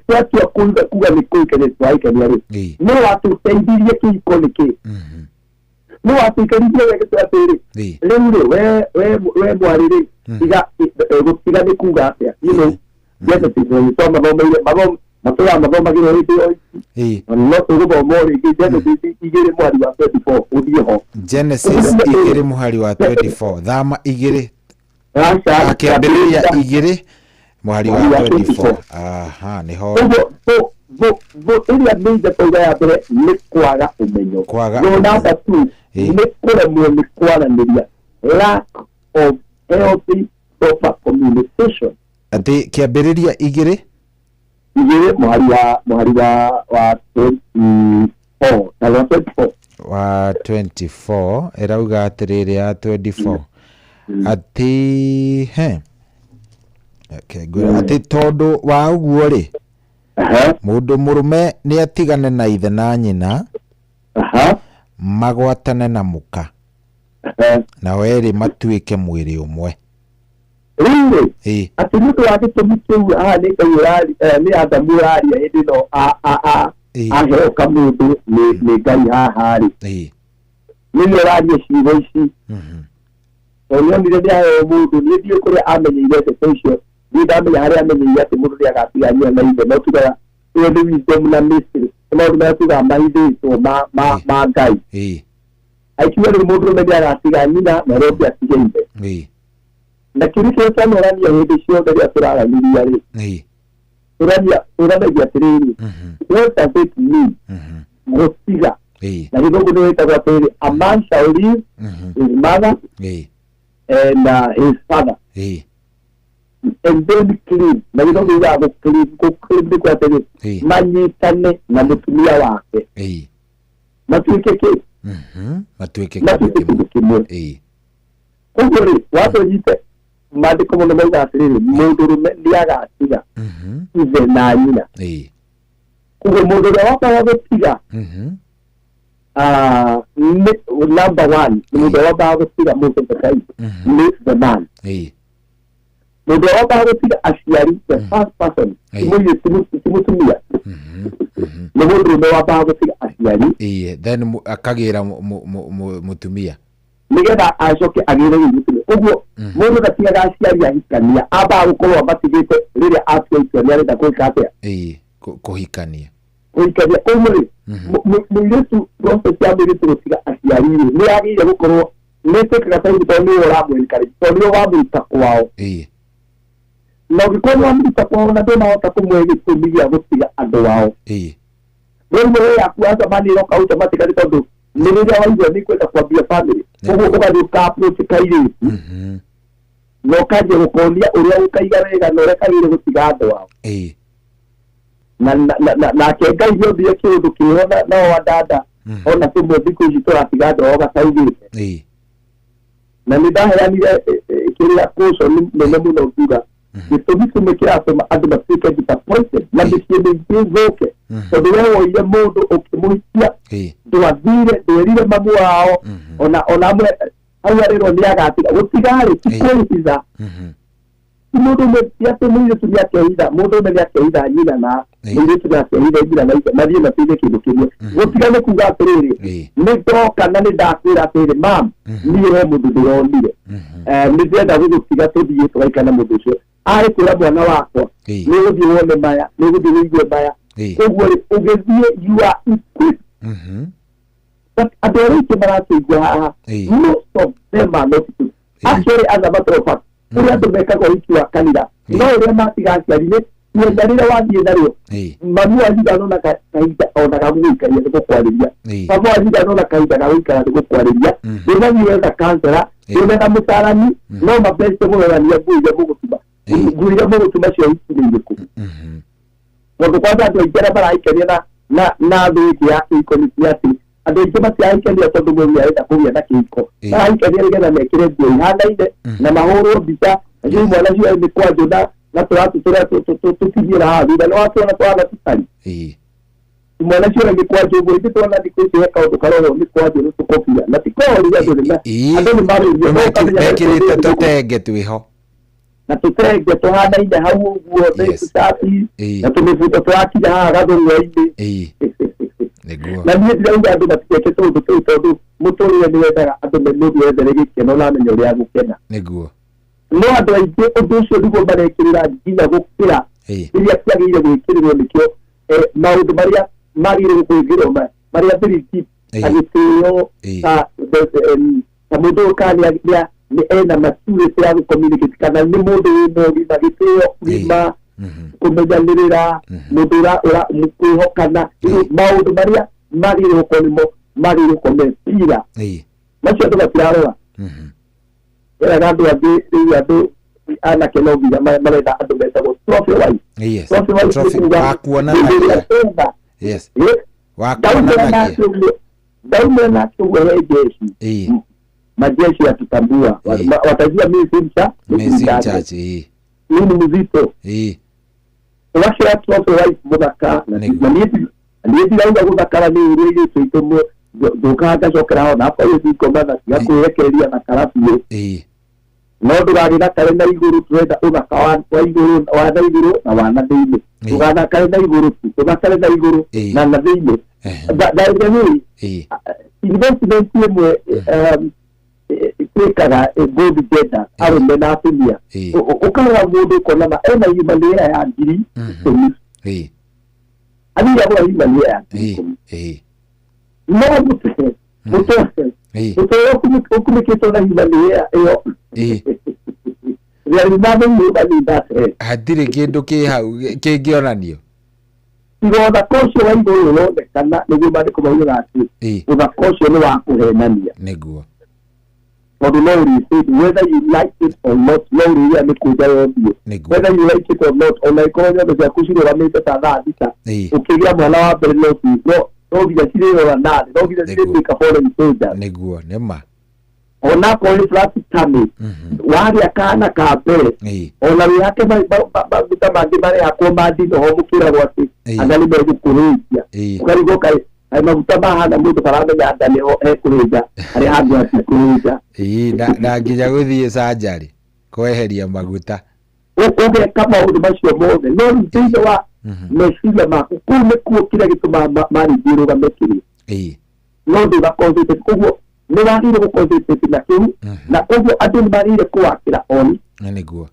Twatua kuga nĩ kũhikania twahikania rĩ, nĩ watũteithirie kĩhiko nĩkĩ? Nĩ watũikaririe wega gĩtũ atĩrĩ, rĩu rĩ, we mwarĩ rĩ, gũtiga nĩ kuga atĩa? You know, Genesis twamathomeire matũraga mathomagĩrwo hĩndĩ o ici, no tũgũthoma o rĩngĩ Genesis 2 mũhari wa 24 ũthiĩ ho. Genesis 2 mũhari wa 24, thama 2 akĩambĩrĩria 2 mũhari wa 24. Aha, nĩho. Thũ ĩrĩa major tauga ya mbere nĩ kwaga ũmenyo. Thũ namba 2 nĩ kũremwo nĩ kwaranĩria, lack of healthy proper communication. Atĩ kĩambĩrĩria 2 mũhari wa 24 na wa 24 wa 24 ĩrauga atĩrĩrĩ ya 24 atĩ he atĩ tondũ wa ũguo rĩ, mũndũ mũrũme nĩ atigane na ithe na nyina, magwatane na mũka, nao erĩ matuĩke mwĩrĩ ũmwe. Rĩu rĩ, atĩ nĩ ũndũ wa gĩtũmi kĩu haha nĩ Ngai ũraria, nĩ Adamu ũraria hĩndĩ ĩno Aheo kamũndũ nĩ Ngai haha rĩ, nĩwe ũraria ciugo ici, tondũ nĩonire nĩ aheo mũndũ. Niĩ ndiũĩ kũrĩa amenyeire ndeto icio, niĩ ndamenya harĩa amenyeire atĩ mũndũ nĩagatiga nyina na ithe, no tugaga ĩyo nĩ wisdom na mystery, nĩ maũndũ marĩa tugaga mahithĩtwo ma Ngai. Akiuga rĩu mũndũrũme nĩagatiga nyina na ũrĩa ũngĩ atige ithe. Na kĩũria kĩrĩa twanorania hĩndĩ ciothe rĩrĩa tũraranĩria rĩ, tũranagia atĩrĩrĩ, what does it mean gũtiga? Na gĩthũngũ nĩ wĩtagwo atĩrĩrĩ, a man shall leave his mother and his father and then cleave. Na gĩthũngũ yugaga gũ-cleave. Gũ-cleave nĩ kuga atĩrĩ, manyitane na mũtumia wake, matuĩke kĩ? Matuĩke matuĩke kĩndũ kĩmwe. Koguo rĩ, watũnyite maandĩko mũno mauga atĩrĩrĩ, mũndũrũme nĩagatiga ithe na nyina. Koguo mũndũ ũrĩa wambaga gũtiga, number one, nĩ mũndũ ũrĩa wambaga gũtiga mũndũ nĩ the man. Mũndũ ũrĩa wambaga gũtiga aciari, the first person, ti mũirĩtu, ti mũtumia, nĩ mũndũrũme wambaga gũtiga aciari. Then akagĩra mũtumia nĩgetha acoke agĩre rĩu mũtumia. Ũguo mũndũ ndatigaga aciari ahikania, ambaga gũkorwo amatigĩte rĩrĩa atua itua nĩ arenda gwĩka atĩa? Kũhikania. Kũhikania. Koguo rĩ, mũirĩtu, process ya mũirĩtu gũtiga aciari rĩ, nĩ yagĩrĩire gũkorwo nĩ ĩtĩkaga time, tondũ nĩwe ũramũ-encourage, tondũ nĩwe wamũruta kwao. Na ũngĩkorwo nĩ wamũruta kwao na ndũnahota kũmũhe gĩtũmi gĩa gũtiga andũ ao, rĩu we yaku acemania ĩroka automatically, tondũ nĩ rĩrĩa waigua nĩ kwenda kwambia family. Koguo ũgathiĩ ũka-approach kairĩtu na ũkanjia gũkonia ũrĩa ũkaiga wega na ũrĩa kagĩrĩire gũtiga andũ ao. Na nake Ngai nĩombire kĩũndũ kĩho nao andanda ona tũmwe thikũ ici tũratiga andũ ao gataugĩte. Na nĩ ndaheanire kĩrĩa caution nene mũno, ngiuga gĩtũmi kĩmwe kĩratũma andũ matuĩke disappointed na mĩciĩ mĩingĩ ĩthũke, tondũ we woire mũndũ ũkĩmũhikia, ndwathire ndwerire mamu wao, ona amwe hau arĩrwo nĩ agatiga. Gũtigarĩ ti kwĩhitha, ti mũndũ ũmwe, ti atĩ mũirĩtu nĩ akehitha, mũndũ ũmwe nĩ akehitha nyina na mũirĩtu nĩ akehitha nyina na ithe mathiĩ matuĩke kĩndũ kĩmwe. Gũtiga nĩ kuga atĩrĩrĩ, nĩ ndoka na nĩ ndakwĩra atĩrĩrĩ, mam, niĩ he mũndũ ndĩronire, nĩ ndĩrenda gũgũtiga tũthiĩ tũgaikara na mũndũ ũcio. Arĩ kwĩra mwana wakwa, nĩ ũgũthiĩ wone maya, nĩ ũgũthiĩ wĩigue maya. Koguo rĩ, ũgĩthiĩ you are equipped. But andũ arĩa aingĩ maratũigua haha, most of them are not equipped. Actually, as a matter of fact, kũrĩ andũ mekaga ũhiki wa kanitha, no ũrĩa matiga aciari nĩ ihenya rĩrĩa wathiĩ narĩo, mami wanyu ndanona kahinda ona ga gũgũikaria nĩ gũkwarĩria, baba wanyu ndanona kahinda ga gũikara nĩ gũkwarĩria, ndũnathiĩ wetha kansera, ndũnetha mũtarani, no mabeste mũrorania nguo iria mũgũtuma, nguo iria mũgũtuma cia ũhiki nĩ irĩkũ. Tondũ kwanza andũ aingĩ arĩa marahikania na thũ ĩngĩ ya kĩhiko nĩ ti atĩ andũ aingĩ matirahikania tondũ mũndũ arenda kũgĩa na kĩhiko, marahikania nĩgetha mekĩre nguo ihanaine na mahũrwo mbica, nacio imwana cioe mĩkwanjũ na tũratũ tũrĩa tũtigĩra haha thutha, nĩ watuona twana tũtari imwana cioe mĩkwanjũ ũguo. Ithuĩ tuona thikũ ici he kaũndũ karohwo mĩkwanjũ nĩ tũkobia, na ti koru, andũ nĩ marũria. Mekĩrĩte tũtenge twĩho. Na tũtenge tũhanaine hau ũguo, nĩ tũcati na tũmĩbuto tũrakinya haha gathũng'wa-inĩ. Na niĩ ndirauga andũ matigeke tũũndũ tũu, tondũ mũtũrĩre nĩ wendaga andũ mũndũ ethere gĩkeno na amenye ũrĩa agũkena. No andũ aingĩ ũndũ ũcio nĩguo marekĩrĩra nginya gũkĩra rĩrĩa kĩagĩrĩire gwĩkĩrĩrwo, nĩkĩo maũndũ marĩa magĩrĩire gwĩkĩrwo marĩa very deep, ta gĩtĩo, ta mũndũ ũyũ kana nĩ ena maturity ya gũ-communicate, kana nĩ mũndũ wĩna ũgima, gĩtĩo, ũgima, kũmenyanĩrĩra, mũndũ ũra kwĩhokana, maũndũ marĩa magĩrĩire gũkorwo nĩmo magĩrĩire gũkorwo me pira macio andũ matirarora. Eraga andũ angĩ rĩu, andũ anake no nginya marenda andũ metagwo trophy wife. Trophy wife nĩ kuga Wakuonanagia. mũndũ ũrĩa Wakuonanagia. Ndaumĩra nake ũguo he jeshi, majeshi yatutambua, watajua mimi si mcha Mimi si mchache. Mimi ni mzito. Ũgacĩra trophy wife mũthaka, na niĩ ndirauga gũthakara nĩ ũrĩa ithuĩ tũitũ ndũkaga ngacokera ho na akorwo cingoma na cigakwĩrekereria na kara biũ, no ndũgagĩthakare na igũrũ, tũrenda ũthaka wa igũrũ, wa na igũrũ na wa na thĩinĩ. Ndũgathakare na igũrũ tu, ũthakare na igũrũ na thĩinĩ. By the way, investment ĩmwe twĩkaga both gender, arũme na atumia, ũkarora mũndũ ũkona ma ena human hair ya 10,000. Athire agũra human hair ya 10,000. No mũtwe ũkunĩkĩtwo na human hair ĩyo. There is nothing human in that head. Hatirĩ kĩndũ kĩ hau kĩngĩonanio. Tiga ũthaka ũcio wa igũrũ ũronekana nĩguo maandĩko maugaga atĩ ũthaka ũcio nĩ wa kũhenania. Nĩguo. Tondũ no ũrĩcĩndi whether you like it or not, no ũrĩrĩa mĩkũnja ya ũthiũ. Whether you like it or not, ona ĩkorwo nyondo ciaku cirũgamĩte ta thaa 6, ũkĩgĩa mwana wa mbere no nginya cirĩrora na thĩ, no nginya cirĩtuĩka fallen soldiers. Nĩguo, nĩ ma. Onakorwo nĩ flat tummy, wagĩa kana ka mbere, ona wĩhake maguta mangĩ marehakwo ma ndinoho mũkĩragwo atĩ anga nĩ megũkũhĩnjia. Ũkarigwo kaĩ maguta mahana mũndũ karamenya nda nĩho ekũhĩnja, harĩa hangĩ hatikũhĩnja. Na nginya gũthiĩ surgery kweheria maguta. Ũgeka maũndũ macio mothe, no rĩu thĩinĩ wa meciria maku kũu nĩkuo kĩrĩa gĩtũmaga marriage ĩrũgame kĩrĩ. No ndũgaconcentrate, koguo nĩ wagĩrĩire gũconcentrate na kĩu, na koguo andũ nĩ magĩrĩire kũwakĩra on nĩguo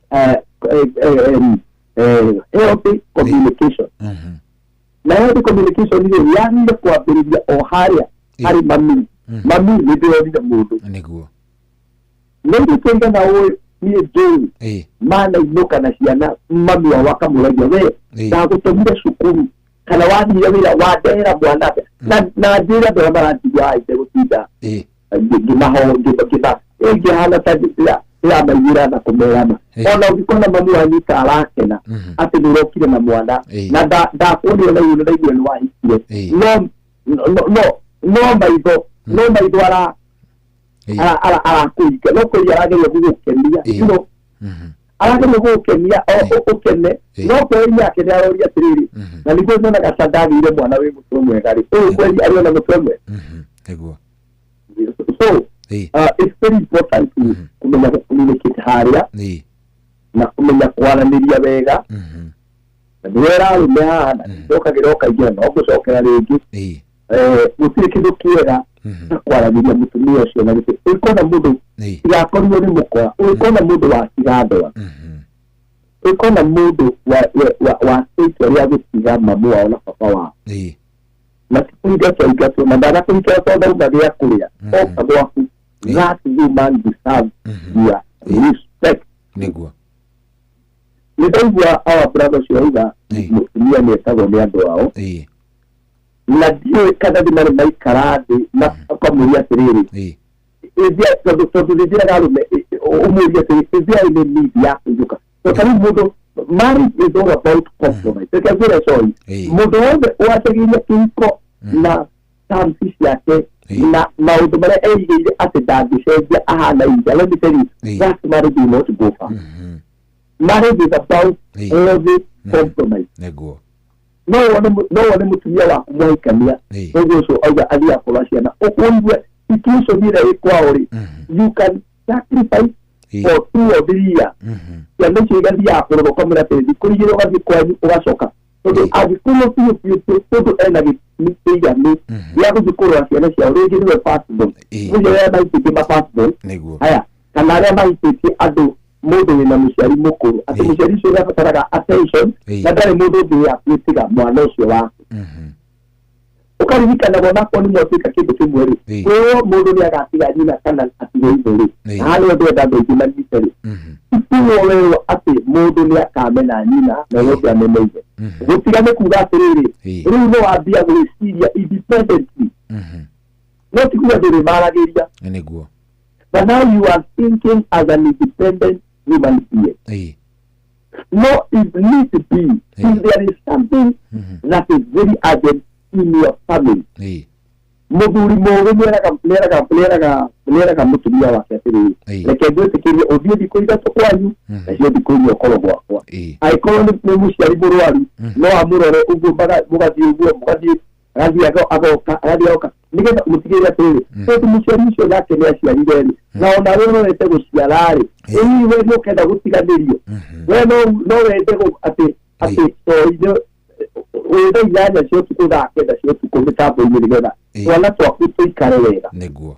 healthy communication. Na healthy communication rĩ yagĩrĩire kwambĩrĩria o harĩa harĩ mami. Mami nĩ ndĩronire mũndũ. Nĩguo. Nĩ ithuĩ tũigana ũũ niĩ njũĩ manainũka na ciana mami wao akamũragia we ndagũtũmire cukuru kana wathire wĩra wandehera mwana atĩa. Na njĩre andũ arĩa maranjigua haha itegũtinda ngĩmaho ĩngĩhana ta ndĩramaiguĩra na kũmerana. Ona ũngĩkona mami wanyu ta arakena atĩ nĩ ũrokire na mwana na ndakuonire na igũrũ ndaiguire nĩ wahikire, no maitho arakũikia, no kũiya arageria gũgũkenia, you know, arageria gũgũkenia ũkene, no kweri yake nĩ aroria atĩrĩrĩ, na nĩguo nyonaga ta ndagĩire mwana wĩ mũtwe mwega rĩ, ũyũ kweri arĩ ona mũtwe mwega. Nĩguo. So it's very important kũmenya gũcommunicate harĩa na kũmenya kwaranĩria wega. Na nĩwera arũme haha na nĩndokagĩra ũkaingĩra no ngũcokera rĩngĩ. Gũtirĩ kĩndũ kĩega ta kwaranĩria mũtumia ũcio na gĩtĩ. Ũngĩkona mũndũ tigakorirwo nĩ mũkora, ũngĩkona mũndũ watiga ndoa, ũngĩkona mũndũ wa itua rĩa gũtiga mamu wao na baba wao, na ti kũingatwo aingatwo, na ndanakũhikĩra tondũ ndauma gĩa kũrĩa, oka gwaku, that woman deserves your respect. Nĩguo. Nĩ ndaigua our brother ũcio auga mũtumia nĩ etagwo nĩ andũ ao, na ndiũĩ kana nĩ marĩ maikara thĩ na ũkamũria atĩrĩrĩ, tondũ nĩ njĩraga arũme ũmũrie atĩrĩ, is there any need ya kũinũka? Tondũ ta rĩu mũndũ, marriage is all about compromise. Reke ngwĩre sorry, mũndũ wothe wacagĩria kĩhiko na terms ciake na maũndũ marĩa erigĩire atĩ ndangĩcenjia ahana inja, let me tell you, that marriage will not go far. Marriage is about healthy compromise. Nĩguo. No wone mũtumia waku mwahikania, ũguo ũcio auga athiĩ akorwo ciana, ũkũigue situation ĩrĩa ĩ kwao rĩ, you can sacrifice for 2 or 3 years. Ciana icio igathiaga kũrora ũkamwĩra atĩrĩ, thikũ igĩrĩ ũgathiĩ kwanyu ũgacoka, tondũ angĩkorwo biũ biũ biũ tondũ ena gĩtũmi kĩiganu gĩa gũthiĩ kũrora ciana ciao, rĩngĩ nĩwe first born, ũcio arĩa mahikĩtie ma first born, haya, kana arĩa mahikĩtie andũ mũndũ wĩna mũciari mũkũrũ, atĩ mũciari ũcio nĩabataraga attention na ndarĩ mũndũ ũngĩ wĩ hakuhĩ tiga mwana ũcio wake. Ũkaririkanaga onakorwo nĩ mwatuĩka kĩndũ kĩmwe rĩ, kwĩrwo mũndũ nĩ agatiga nyina kana atige ithe rĩ, na harĩa ndĩrenda andũ aingĩ manyite rĩ, ti werwo atĩ mũndũ nĩ akamena nyina na ũrĩa ũngĩ amene ithe. Gũtiga nĩ kuga atĩrĩrĩ, rĩu nĩ wambia gwĩciria independently, no ti kuga ndũrĩmaragĩria. Nĩguo. But now you are thinking as an independent human being. No, if need be, if there is something that is very urgent in your family, mũthuri mũũgĩ nĩeraga mũtumia wake atĩrĩrĩ, reke ngwĩtĩkĩrie ũthiĩ thikũ 3 kwanyu, nacio thikũ 4 ũkorwo gwakwa. Angĩkorwo nĩ mũciari mũrwaru, no amũrore ũguo mũgathiĩ ũguo, mũgathiĩ agathiĩ agoka, agathiĩ agoka, nĩgetha mũtigĩrĩre atĩrĩrĩ, tondũ mũciari ũcio nake nĩ aciarire rĩ, na ona we ũrorete gũciara rĩ, hihi we nĩ ũkenda gũtiganĩrio, we no wende atĩ Atĩ toi wĩ thaa 8 cia ũtukũ, thaa 9 cia ũtukũ mĩtambo-inĩ, nĩgetha twana twaku tũikare wega. Nĩguo.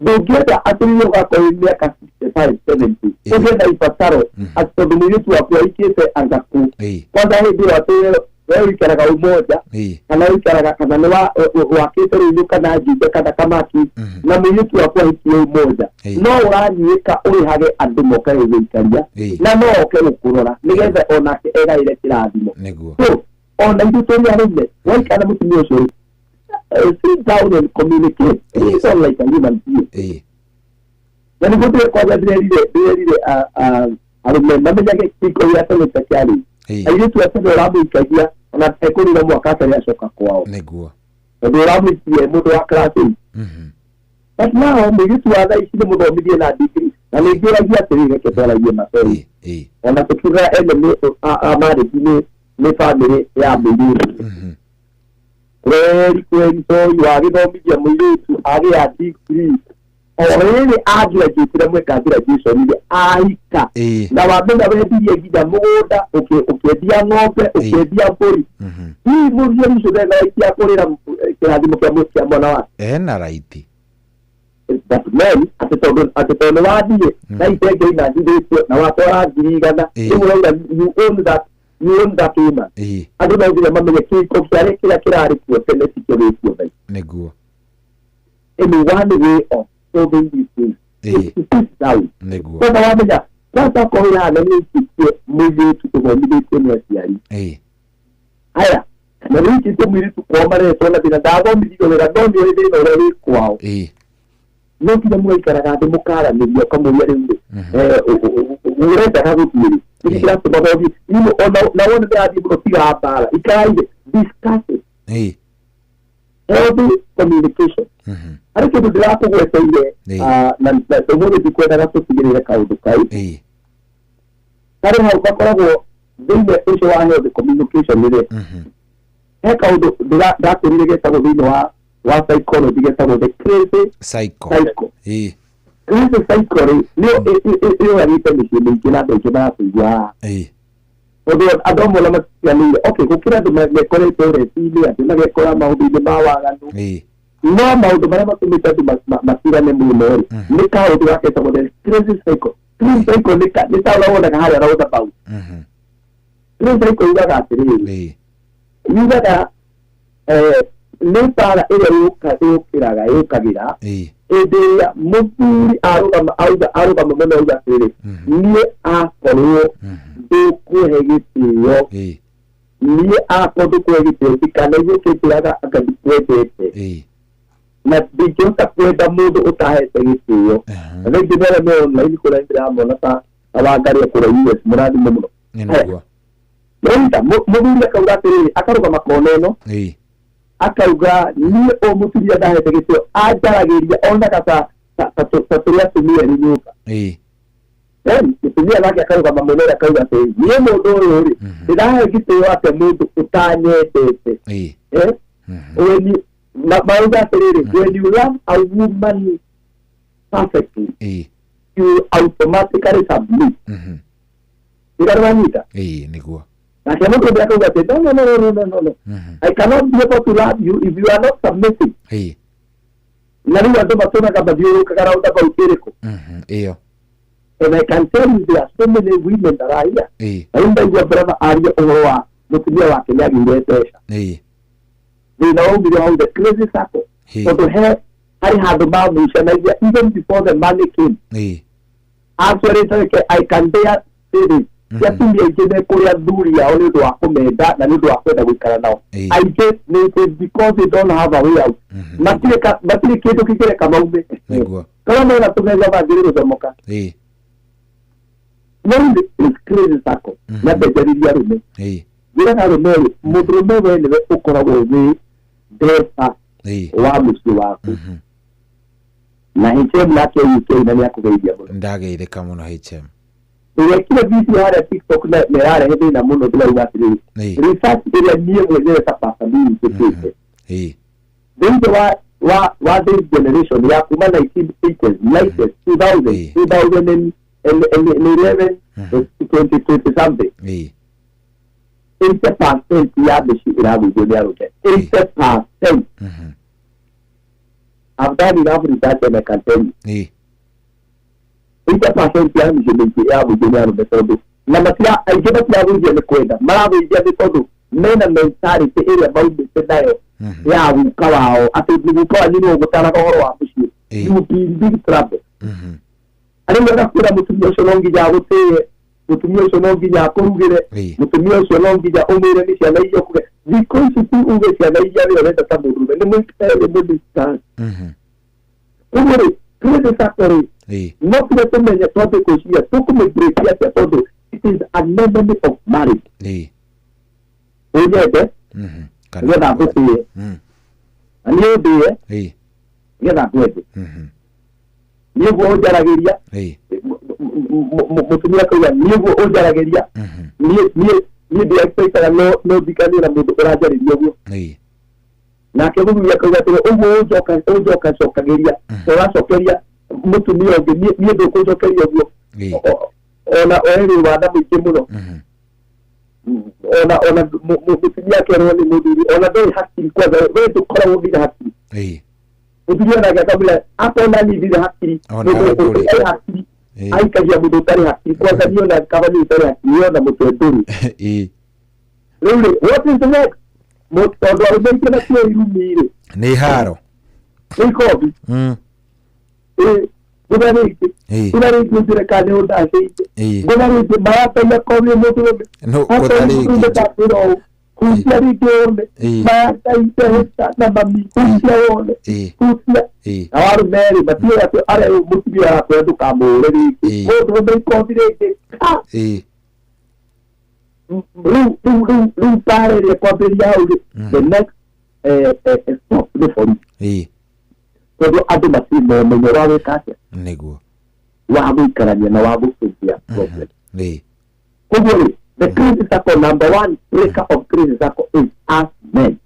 Ndũngĩenda atĩ rĩrĩa ũgakorwo wĩ mĩaka 65, 70, ũgĩe na ibataro atĩ tondũ mũirĩtu waku aikĩte angaku kwanza hĩndĩ ĩyo, atĩ we ũikaraga Umoja kana ũikaraga kana nĩ wakĩte Rũirũ kana Juja kana Kamaki, na mũirĩtu waku ahikie Umoja, no ũranyiĩka ũrĩhage andũ moke gũgũikaria na no oke gũkũrora nĩgetha onake egaĩre kĩrathimo. Nĩguo. So ona ithuĩ tũrĩ arũme, waikara mũtumia ũcio, sit down and communicate. It's not like a human being. Na nĩguo ndĩrekwanja ndĩrerire arũme mamenyage kĩhiko gĩa tene ta kĩarĩ airĩtu a tene, ũramũikagia ona ekũrĩra mwaka atarĩ acoka kwao. Nĩguo. Tondũ ũramũikie mũndũ wa class 8. But now mũirĩtu wa thaa ici nĩ mũthomithie na degree, na nĩ ngĩũragia atĩrĩrĩ, reke twaragie masori, ona tũkiuga ene nĩ a marriage nĩ family ya mũirĩtu kweri kweri, toi wagĩthomithia mũirĩtu agĩa degree, o rĩrĩ agraduate mweka graduation rĩ, ahika, na wamenya wendirie nginya mũgũnda, ũkĩendia ng'ombe, ũkĩendia mbũri, hihi mũciari ũcio ndena right ya kũrĩra kĩrathimo kĩa mwana wake? Ena right. But men, atĩ tondũ nĩ wathiĩ na itenge inanjithĩtio na watwara 100,000, rĩu ũrauga you own that woman. Andũ no nginya mamenye kĩhiko kĩarĩ kĩrĩa kĩrarĩ kuo tene tikĩo gĩkuo thaa ici. Nĩguo. In one way of solving these things is to sit down. Nĩguo. Kwanza wamenya kwanza okorwo hana nĩ ũikĩtie mũirĩtu ũthomithĩtio nĩ aciari aya, kana nĩ ũikĩtie mũirĩtu kwao maretwo na thĩna, ndathomithio wega, no nĩ ũĩ thĩna ũrĩa wĩ kwao, no nginya mũgaikaraga thĩ mũkaranĩria, ũkamũria, rĩu rĩ, ũrendaga gũthiĩ rĩ, nĩkĩ kĩratũma ũthiĩ? Ona na wone ndĩrathiĩ mũno, tiga mbara, ikarai thĩ, discuss it. Healthy communication. Harĩ kĩndũ ndĩrakũgweteire, na ũmũthĩ ndikwendaga tũtigĩrĩre kaũndũ kau karĩ hau gakoragwo thĩinĩ ũcio wa healthy communication rĩ. He kaũndũ ndakwĩrire getagwo thĩinĩ wa psychology, getagwo the crazy cycle. Cycle. Crazy cycle rĩ, nĩyo ĩyũragĩte mĩciĩ mĩingĩ na andũ aingĩ maratũigua haha, tondũ andũ amwe ona matiganĩire, okay, gũkĩra andũ mekorete ũreti-inĩ, andũ magekora maũndũ-inĩ ma waganu, no maũndũ marĩa matũmĩte andũ matigane mũno rĩ, nĩ kaũndũ gaketagwo the crazy cycle. Crazy cycle nĩ ta ũrĩa wonaga harĩa roundabout. Crazy cycle yugaga atĩrĩrĩ, yugaga nĩ mbara ĩrĩa yũkĩraga yũkagĩra hĩndĩ ĩrĩa mũthuri arũgama, auga, arũgama mũno, auga atĩrĩrĩ, niĩ akorwo ndũkũhe gĩtĩo, niĩ akorwo ndũkũhe gĩtĩo, ndikanaigua ũkĩnjĩraga anga ndikwendete, na ndingĩhota kwenda mũndũ ũtahete gĩtĩo. Na rĩngĩ nĩ arĩa me online kũrĩa ndĩramona ta Wangarĩ kũrĩa US, mũrathime mũno. Nĩguo. Nĩwanyita? Mũthuri akauga atĩrĩrĩ, akarũgama kona ĩno, akauga niĩ o mũtumia ndahete gĩtĩo, anjaragĩria onaga ta tũrĩ atumia erĩ nyũmba. Then mũtumia nake akarũgama mwena ũrĩa, akauga atĩrĩ, niĩ mũndũ ũyũ rĩ, ndĩrahe gĩtĩo atĩa mũndũ ũtanyendete? Eh? When you mauga atĩrĩrĩ, when you love a woman perfectly, you automatically submit. Ĩga wanyita? Nĩguo. Nake mũndũ ũngĩ akauga atĩ, no, no, no, no, no, no, no, I cannot be able to love you if you are not submissive. Na rĩu andũ matũraga mathiũrũrũkaga roundabout ĩrĩkũ? Ĩyo. And I can tell you there are so many women that are here. Na rĩu ndaigua brother aria ũhoro wa mũtumia wake nĩ agĩire mbeca, thĩna waumire hau, the crazy circle, tondũ he harĩ handũ magucanagia even before the money came. Actually, reke I can dare say this, ti atumia aingĩ me kũrĩa athuri ao nĩ ũndũ wa kũmenda na nĩ ũndũ wa kwenda gũikara nao. Aingĩ nĩ because they don't have a way out. Matirĩ kĩndũ kĩngĩreka maume. Nĩguo. Kana mena tũmenya mangĩrĩ gũcomoka. No rĩu this crazy circle na mbenjarĩria arũme, njĩraga arũme rĩ, mũndũrũme we nĩwe ũkoragwo wĩ ndereba wa mũciĩ waku, na HM nake UK na nĩ akũgeithia mũno. Ndageithĩka mũno, HM. Ndĩrekire video harĩa TikTok na ĩrarehe thĩna mũno. Ndĩrauga atĩrĩrĩ, research ĩrĩa niĩ mwenyewe ta Pastor Bill njĩkĩte thĩinĩ wa this generation ya kuma 1980s, 90s, 2000, 2011, 2020 something. 80% ya mĩciĩ ĩragũithio nĩ arũme. 80%. I've done enough research and I can tell you. 80% ya mĩciĩ mĩingĩ ĩragũithio nĩ arũme tondũ na matira aingĩ matiragũithia nĩ kwenda, maragũithia nĩ tondũ mena mentality ĩrĩa maumĩte nayo ya guka wao, atĩ guka wanyu nĩwe ũgũtaraga ũhoro wa mũciĩ, you will be in big trouble. Arĩa wega kwĩra mũtumia ũcio no nginya agũtĩe, mũtumia ũcio no nginya akũrugĩre, mũtumia ũcio no nginya ũmwĩre nĩ ciana iria ũkũgĩa. Thikũ ici ti uge ciana iria wĩ ũrenda ta mũndũrũme, nĩ mũikare mũdistance. Koguo rĩ, twĩthĩ sacco rĩ, no nginya tũmenye twambe gwĩciria tũkũmĩbreak atĩa, tondũ it is an enemy of marriage. Ũnyende nĩgetha ngũtĩe, na niĩ ũndĩe nĩgetha ngwende. Niĩ guo ũnjaragĩria, mũtumia akauga niĩ guo ũnjaragĩria, niĩ ndiexpectaga no thikanie na mũndũ ũranjarĩria ũguo. Nake mũthuri akauga atĩrĩ, ũguo ũnjokacokagĩria, ũracokeria mũtumia ũngĩ, niĩ ndũkũnjokeria ũguo. Ona erĩ wana mũingĩ mũno, ona mũtumia akerwo nĩ mũthuri ona ndũrĩ hakiri, kwanza we ndũkoragwo nginya hakiri. Mũthuri onake akamwĩra akona niĩ ndirĩ hakiri, mũndũ ũtarĩ hakiri aikagia mũndũ ũtarĩ hakiri, kwanza niĩ ona kaba niĩ ũtarĩ hakiri, we ona mũtwe ndũrĩ. Rĩu rĩ, what is the next? Tondũ arũme aingĩ matiũĩ irumi rĩ, nĩ haro, nĩ ikobi. Ngũtha rĩngĩ, ngũtha rĩngĩ ũnjĩre kana nĩ ũndacĩire, ngũtha rĩngĩ marataia kobi mũndũrũme, ngũtha rĩngĩ ndakwĩra ũũ, hutia rĩngĩ wone, marataia hĩta na mami, hutia wone, hutia. Na arũme rĩ, matiũĩ atĩ arĩa mũtumia arakwĩra ndũkamũhũre rĩngĩ, mũndũrũme ikobi rĩngĩ. Rĩu mbara ĩrĩa ĩkwambĩrĩria hau rĩ, the next stop nĩ borithi. Tondũ andũ matirĩ na ũmenyo wa gwĩka atĩa, nĩguo wa gũikarania na wa gũcenjia problem. Koguo rĩ, the crisis circle, number one breaker of crisis circle is us men.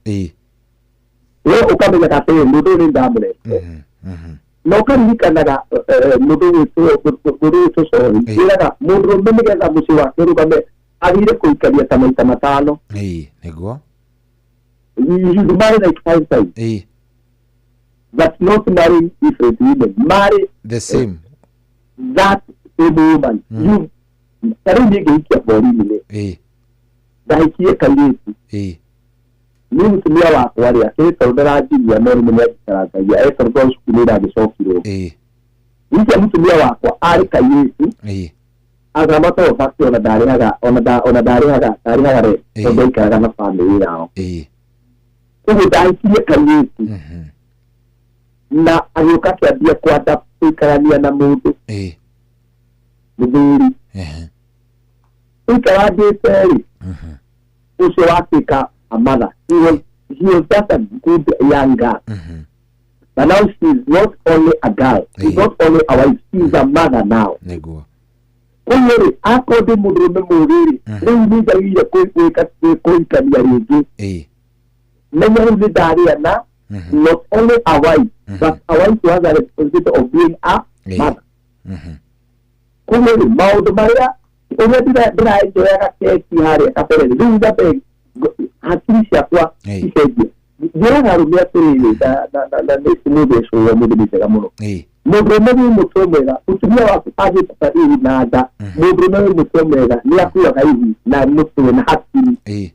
We ũkamenyaga atĩrĩ, mũndũ ũyũ nĩ ndamũrete, na ũkaririkanaga mũndũ ũgwĩtwo Cohi, wĩraga mũndũrũme nĩgetha mũciĩ wake ũrũgame agĩrĩire kũikaria ta maita matano. Nĩguo. You should marry like 5 times. But not marrying different women. Marry the same. That same woman. You tarĩu niĩ ngĩhikia borithi rĩ, ndahikirie kairĩtu. Niĩ mũtumia wakwa rĩ, akĩrĩ tondũ ndaranjiria no rĩmwe nĩanjikarangagia, tondũ tondũ cukuru nĩ ndagĩcokirwo. Hikia mũtumia wakwa arĩ kairĩtu, as a matter of fact, ona ndarĩhaga, ona ndarĩhaga rent, tondũ aikaraga na bamĩrĩ yao. Koguo ndahikirie kairĩtu, na agĩũka akĩambia kwanda gũikarania na mũndũ mũthuri. Ũikarangĩte rĩ, ũcio watuĩka a mother. He was just a good young girl. But now she is not only a girl, she's not only a wife, she is a mother now. Nĩguo. Koguo rĩ, akorwo ndĩ mũndũrũme mũũgĩ rĩ, rĩu nĩ njagĩrĩire kũhikania rĩngĩ. Menya rĩu nĩ ndarĩa na not only a wife, but a wife who has a responsibility of being a mother. Koguo rĩ, maũndũ marĩa ũrĩa ndĩraenjoyaga keki harĩa kabere rĩ, rĩu nyambe hakiri ciakwa icenjie. Njĩraga arũme atĩrĩrĩ, na nĩ mũndũ ecũrĩa mũndũ nĩ njega mũno. Mũndũrũme wĩ mũtwe mwega, mũtumia waku angĩkuta ihu na nda, mũndũrũme wĩ mũtwe mwega nĩ akuaga ihu na mũtwe na hakiri.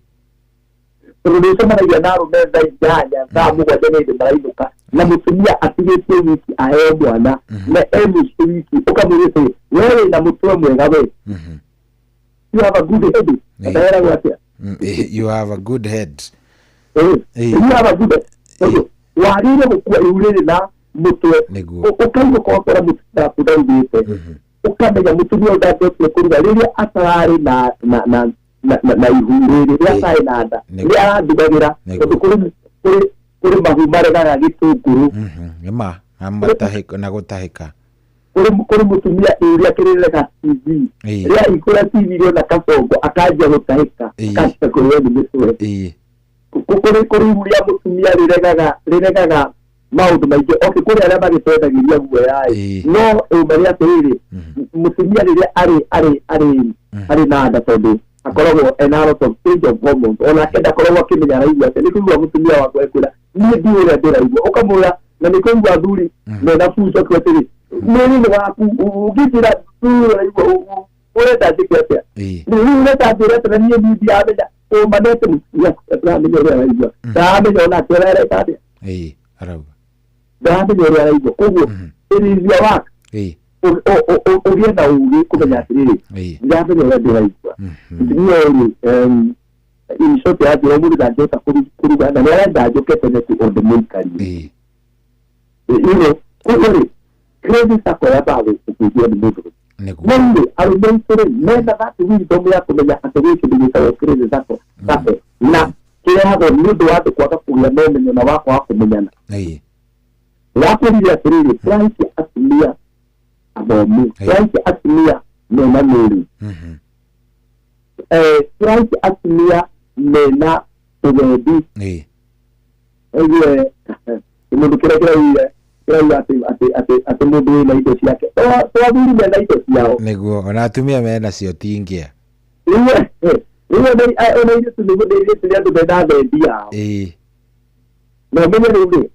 Tondũ nĩ ũcemanagia na arũme thaa 8 thaa 7 nĩ hĩndĩ marainũka, na mũtumia atigĩtie wiki aheo mwana, na e mũciĩ wiki, ũkamwĩra atĩrĩ, we wĩna mũtwe mwega we. You have a good head. Ndaheragwo atĩa? You have a good head. You have a good head. Tondũ wagĩrĩire gũkua ihu rĩrĩ na mũtwe, ũkainũka ũgakora mũtumia waku ndaugĩte, ũkamenya mũtumia ũyũ ndangĩhotire kũruga rĩrĩa atararĩ na ihu rĩrĩ, rĩrĩa atarĩ na nda, rĩrĩa arandugagĩra, tondũ kũrĩ mahu maregaga gĩtũngũrũ. Nĩma, na gũtahĩka. Kũrĩ mũtumia ihu rĩake rĩrega TV, rĩrĩa ikũra TV rĩona kabongo akanjia gũtahĩka, akanjia kũrĩo nĩ mĩtwe. Kũrĩ ihu rĩa mũtumia rĩregaga maũndũ maingĩ. Okay, kũrĩ arĩa magĩtwendagĩria guoya-ĩ, no ũma nĩ atĩrĩrĩ, mũtumia rĩrĩa arĩ na nda, tondũ Akoragwo ena lot of change of hormones onake ndakoragwo akĩmenya araigua atĩa. Nĩ kũigua mũtumia wakwa ekwĩra niĩ ndiũĩ ũrĩa ndĩraigua, ũkamwĩra na nĩ kũigua athuri mena fuso akiuga atĩrĩ mwĩrĩ nĩ waku, ũngĩnjĩra ũraigua ũrenda njĩke atĩa, rĩu ũrenda njĩre atĩa na niĩ niĩ ndiramenya. Ũma nĩ atĩ mũtumia ndaramenya ũrĩa araigua, ndaramenya onake ũrĩa areka atĩa, ndaramenya ũrĩa araigua. Koguo it is your work ũgĩe na ũgĩ kũmenya atĩrĩrĩ ndiramenya ũrĩa ndĩraigua. Mũtumia ũyũ in short anjĩra ũmũthĩ ndangĩhota kũruga na nĩ arenda njũke tene tu ũndũ mũikarie. Koguo rĩ credit sacco yambaga gũkũigua nĩ mũndũ. No rĩ arũme aitũ rĩ mena that wisdom ya kũmenya atĩ gwĩ kĩndũ gĩtagwo credit sacco na kĩrehagwo nĩ ũndũ wa andũ kwaga kũgĩa na ũmenyo na wa kwaga kũmenyana. Wakwĩrire atĩrĩrĩ tũrahikia atumia athomu, tũrahikia atumia mena mĩrĩ, tũrahikia atumia mena ũgendi. Aigue mũndũ kĩrĩa kĩraugire kĩrauga atĩ mũndũ wĩna indo ciake, to athuri mena indo ciao. Nĩguo ona atumia mena cio ti ngĩa. Rĩu ona airĩtu nĩ andũ mena thendi yao. Na ũmenye rĩu rĩ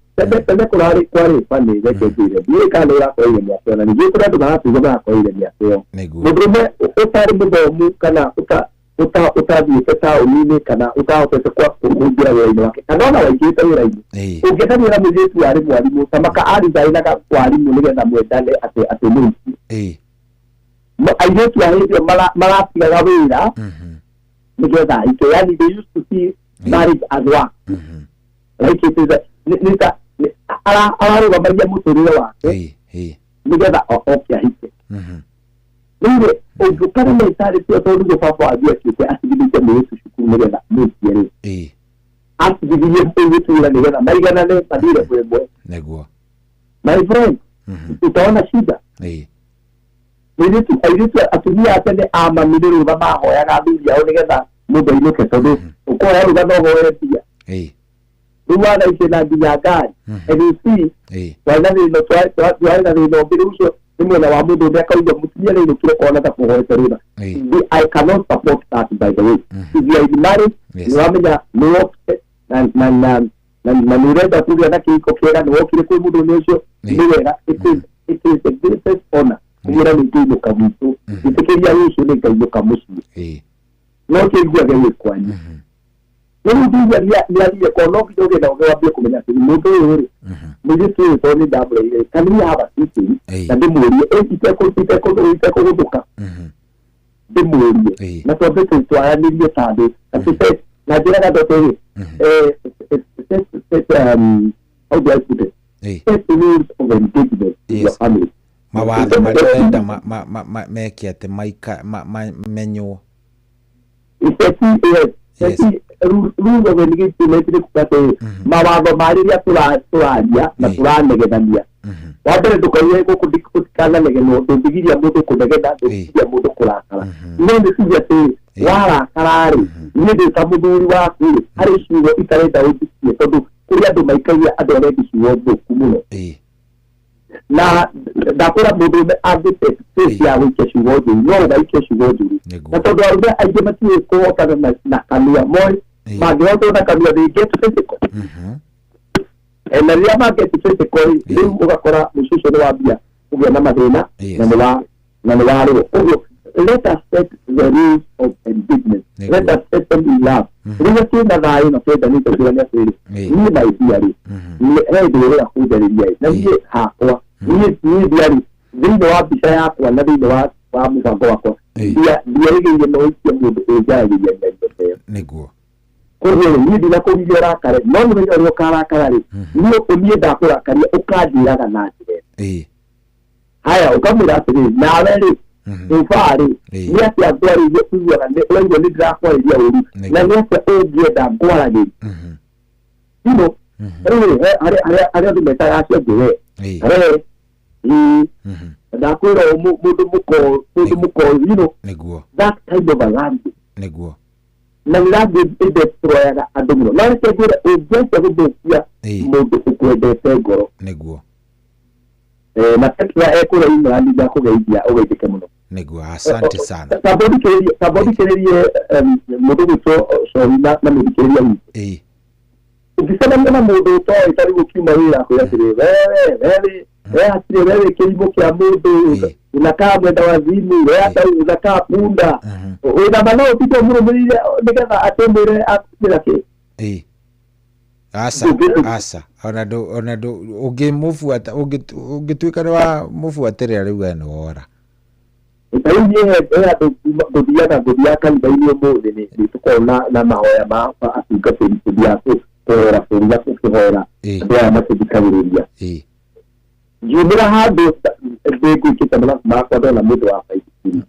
tene kũrarĩ kwarĩ bani reke njĩre ndiũĩ kana nĩ ũrakorire mĩaka ĩyo, na ningĩ kũrĩ andũ maratuga marakorire mĩaka ĩyo. Mũndũrũme ũtarĩ mũthomu kana ũtathiĩte taũni-inĩ kana ũtahotete kũingĩra wĩra-inĩ wake kana ona waingĩrĩte wĩra-inĩ, ũngĩendania na mũirĩtu warĩ mwarimũ ta maka arizainaga warimũ nĩgetha mwendane atĩ mũici. Airĩtu a hĩndĩ ĩyo maratigaga wĩra nĩgetha ahike, yani they used to see marriage as work, like it is nĩ ararũgamagia mũtũrĩre wake nĩgetha oke ahike. Rĩu rĩ ũngĩũkana mentality ĩyo tondũ nĩguo baba wanyu ekĩte atigithĩte mũirĩtu cukuru nĩgetha mũikie rĩ, atigithirie mũirĩtu wĩra nĩgetha maiganane mathiĩ level ĩmwe. Nĩguo my friend utaona shida. Mũirĩtu airĩtu atumia a tene a mami nĩ rũtha mahoyaga athuri ao nĩgetha mũndũ ainũke, tondũ ũkoya rũtha no ũhoe mbia. Rĩu watha ici na nginya ngari and you see twarĩ na thĩna twarĩ na thĩna ũngĩ. Rĩu ũcio nĩ mwena wa mũndũ ũrĩa akauga mũtumia nĩ ainũkire kona ta kũhoete rũtha. I cannot support that, by the way. If you are in marriage, nĩ wamenya nĩ wokire na nĩ ũrenda kũgĩa na kĩhiko kĩega, nĩ wokire kwĩ mũndũ ũmwe ũcio nĩ wega. It is the greatest honor kũmwĩra nĩ ngũinũka gwitũ, ĩtĩkĩria rũciũ nĩ ngainũka mũciĩ, no kĩiguage wĩ kwanyu. Rĩu ndingĩigua nĩ athire kwa no nginya ũgĩe na ũgĩ wambie kũmenya atĩ mũndũ ũyũ rĩ mũirĩtu ũyũ tondũ nĩ ndamũreire, can we have a meeting na ndĩmũrie itekũgũthũka, ndĩmũrie na twambe twaranĩrie ta andũ na tũte na njĩraga andũ atĩrĩ, set how do I put it, set rules of engagement in your family. Mawatho marĩa ũrenda meke atĩ mamenywo. Yes, rules of engagement nĩ kuga atĩ mawatho ma rĩrĩa tũraria na tũranegethania. Wa mbere ndũkauge gũkũ gũtikananegenwo, ndũngĩgiria mũndũ kũnegena, ndũngĩgiria mũndũ kũrakara, no nĩ tuge atĩ warakara rĩ, niĩ ndĩ ta mũthuri waku rĩ, harĩ ciugo itarenda ũnjikie, tondũ kũrĩ andũ maikagia andũ arĩa angĩ ciugo thũku mũno. Na ndakwĩra mũndũ ũmwe angĩte space ya gũikia ciugo njũru, no ũgaikia ciugo njũru, na tondũ arũme aingĩ matiũĩ kũhotana na kanua, moĩ mangĩhotwo na kanua they get physical, na rĩrĩa ma get physical rĩ, rĩu ũgakora mũciĩ ũcio nĩ wambia kũgĩa na mathĩna na nĩ warũo. Ũguo let us set the rules of engagement, let us set them in love. Rĩrĩa twĩna thayũ na twendanĩte kwĩrane atĩrĩrĩ, niĩ my dear rĩ, he hĩndĩ ũrĩa kũnjarĩria ĩ, na niĩ hakwa niĩ ndiarĩ thĩinĩ wa mbica yakwa na thĩinĩ wa mũbango wakwa ndiarĩgĩire no ikie mũndũ ũnjaragĩria mĩario ta ĩyo. Nĩguo koguo rĩ, niĩ ndinakũgiria ũrakare, no mũthenya ũrĩa ũkarakara rĩ, niĩ ndakũrakaria ũkanjĩraga na njĩra ĩno. Haya, ũkamwĩra atĩrĩrĩ, nawe rĩ ũbaa rĩ, nĩ atĩa ngwarĩirie ũiguaga ũraigua nĩ ndĩrakwarĩria ũru, na nĩ atĩa ũngĩenda ngwaragĩrie. You rĩu rĩ, harĩa andũ metaga acio angĩ we re ndakwĩra mũndũ mũko you know that kind of a language. Nĩguo na nĩ language ĩdestroyaga andũ mũno. No reke ngwĩre, ũngĩanjia gũthũkia mũndũ ũkwendete ngoro. Nĩguo na Petra ekũrĩa England ndakũgeithia ũgeithĩke mũno. Nĩguo, asante sana. Tamba ũthikĩrĩrie mũndũ gwĩtwo Cori na mũthikĩrĩria witũ. Ũngĩcemania na mũndũ ũtoĩ ta rĩu ũkiuma wĩra akwĩra atĩrĩ, wewe we hatirĩ wewe kĩrimũ kĩa mũndũ, unakaa mwenda wazimu, we hata unakaa punda. Wĩna ma no ũtinde ũmũrũmĩrĩire nĩgetha atĩ ũmwĩre akwĩra kĩ? Aca, aca. Ona ndũ ũngĩmũbuata, ũngĩtuĩka nĩ wamũbuatĩrĩra rĩu we nĩ wora. Ta rĩu niĩ he andũ ngũthiaga kanitha-inĩ ũmũthĩ nĩ tũkoragwo na mahoya ma atungatĩri, tũthiaga kũhoera bũrũri na gũkĩhoera andũ aya matũthikagĩrĩria. Ngiumĩra handũ ndĩngũikĩte mathabu makwa ndona mũndũ wa baithikiri.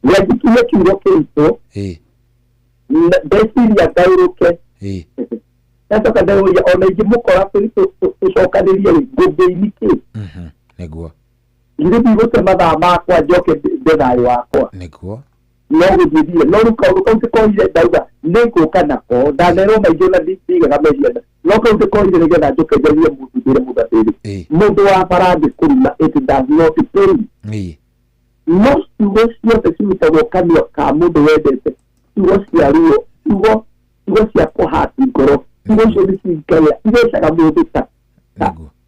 Nĩanjikirie kiugo kĩritũ, ndeciria ngaũrũke. Ndacoka ndeyũria ona ingĩmũkora tũcokanĩrie rĩ, ngũngĩini kĩ? Nĩguo. Ithuĩ ndigũte mathaa makwa njoke ndĩ thayũ wakwa. Nĩguo. No gũthiĩ thire, no rĩu kaũndũ kau ndĩkoire ndauga nĩngũka nako, ndanerwo maingĩ ona ndigaga meciria, no kau ndĩkoire nĩgetha njoke njarie mũndũ ndĩre mũndũ atĩrĩ, mũndũ wa bara angĩkũruma it does not pay. No ciugo ciothe cirutagwo kanua ka mũndũ wendete, ciugo cia ruo, ciugo cia kũhati ngoro, ciugo icio nĩ cingagia, ithecaga mũndũ ta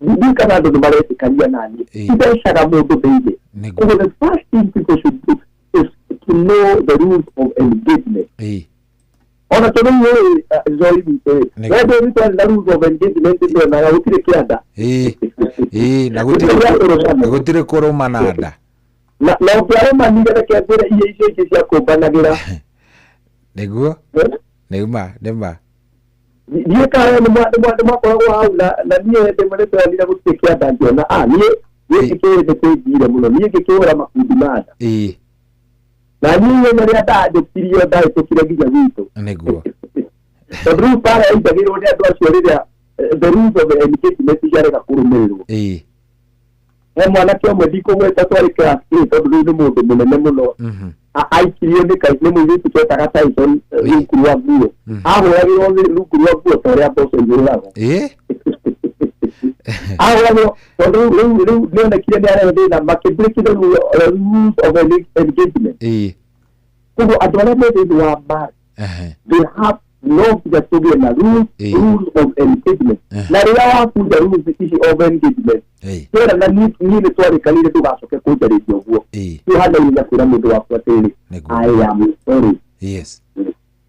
ndiũĩ kana andũ nĩ maretĩkania naniĩ, ithecaga mũndũ thĩinĩ. Koguo the first thing people should do is to know the rules of engagement. Ona tondũ rĩu Njohi witũ rĩ, we ndũĩ twarĩ na rules of engagement tuonaga gũtirĩ kĩanda. Na gũtirĩ kũrũmana nda. Na ũngĩarũmanire reke ngwĩre irio icio ingĩ cia kũmbanagĩra. Nĩguo. Nĩ ma. Niĩ kana nĩ mwakoragwo hau na niĩ hĩndĩ ĩmwe nĩtwonire gũtirĩ kĩanda ngĩona niĩ ngĩkĩũĩ nĩ kĩnjire mũno, niĩ ngĩkĩũra makundi ma nda. Na niĩ ihenya rĩa ndahĩtũkirio ndahĩtũkire nginya gwitũ. Nĩguo. Tondũ rĩu bara yaingagĩrwo nĩ andũ acio rĩrĩa the rules of engagement ciarega kũrũmĩrĩrwo. He mwanake ũmwe ndikũgweta twarĩ class A tondũ rĩu nĩ mũndũ mũnene mũno. Aikirio nĩ mũirĩtu twetaga Tyson rungu rwa nguo. Ahũragĩrwo rungu rwa nguo ta ũrĩa mboco ihũragwo. Ahũragĩrwo tondũ rĩu nĩonekire nĩ arehe thĩna makĩ-break the rules of engagement. Koguo andũ arĩa me thĩinĩ wa marriage, they have no nginya tũgĩe na rules of engagement. Na rĩrĩa wabunja rules ici of engagement, twera na niĩ nĩ twarĩkanire ndũgacoke kũnjarĩria ũguo. Twĩ na kwĩra mũndũ waku atĩrĩrĩ, I am sorry. Yes.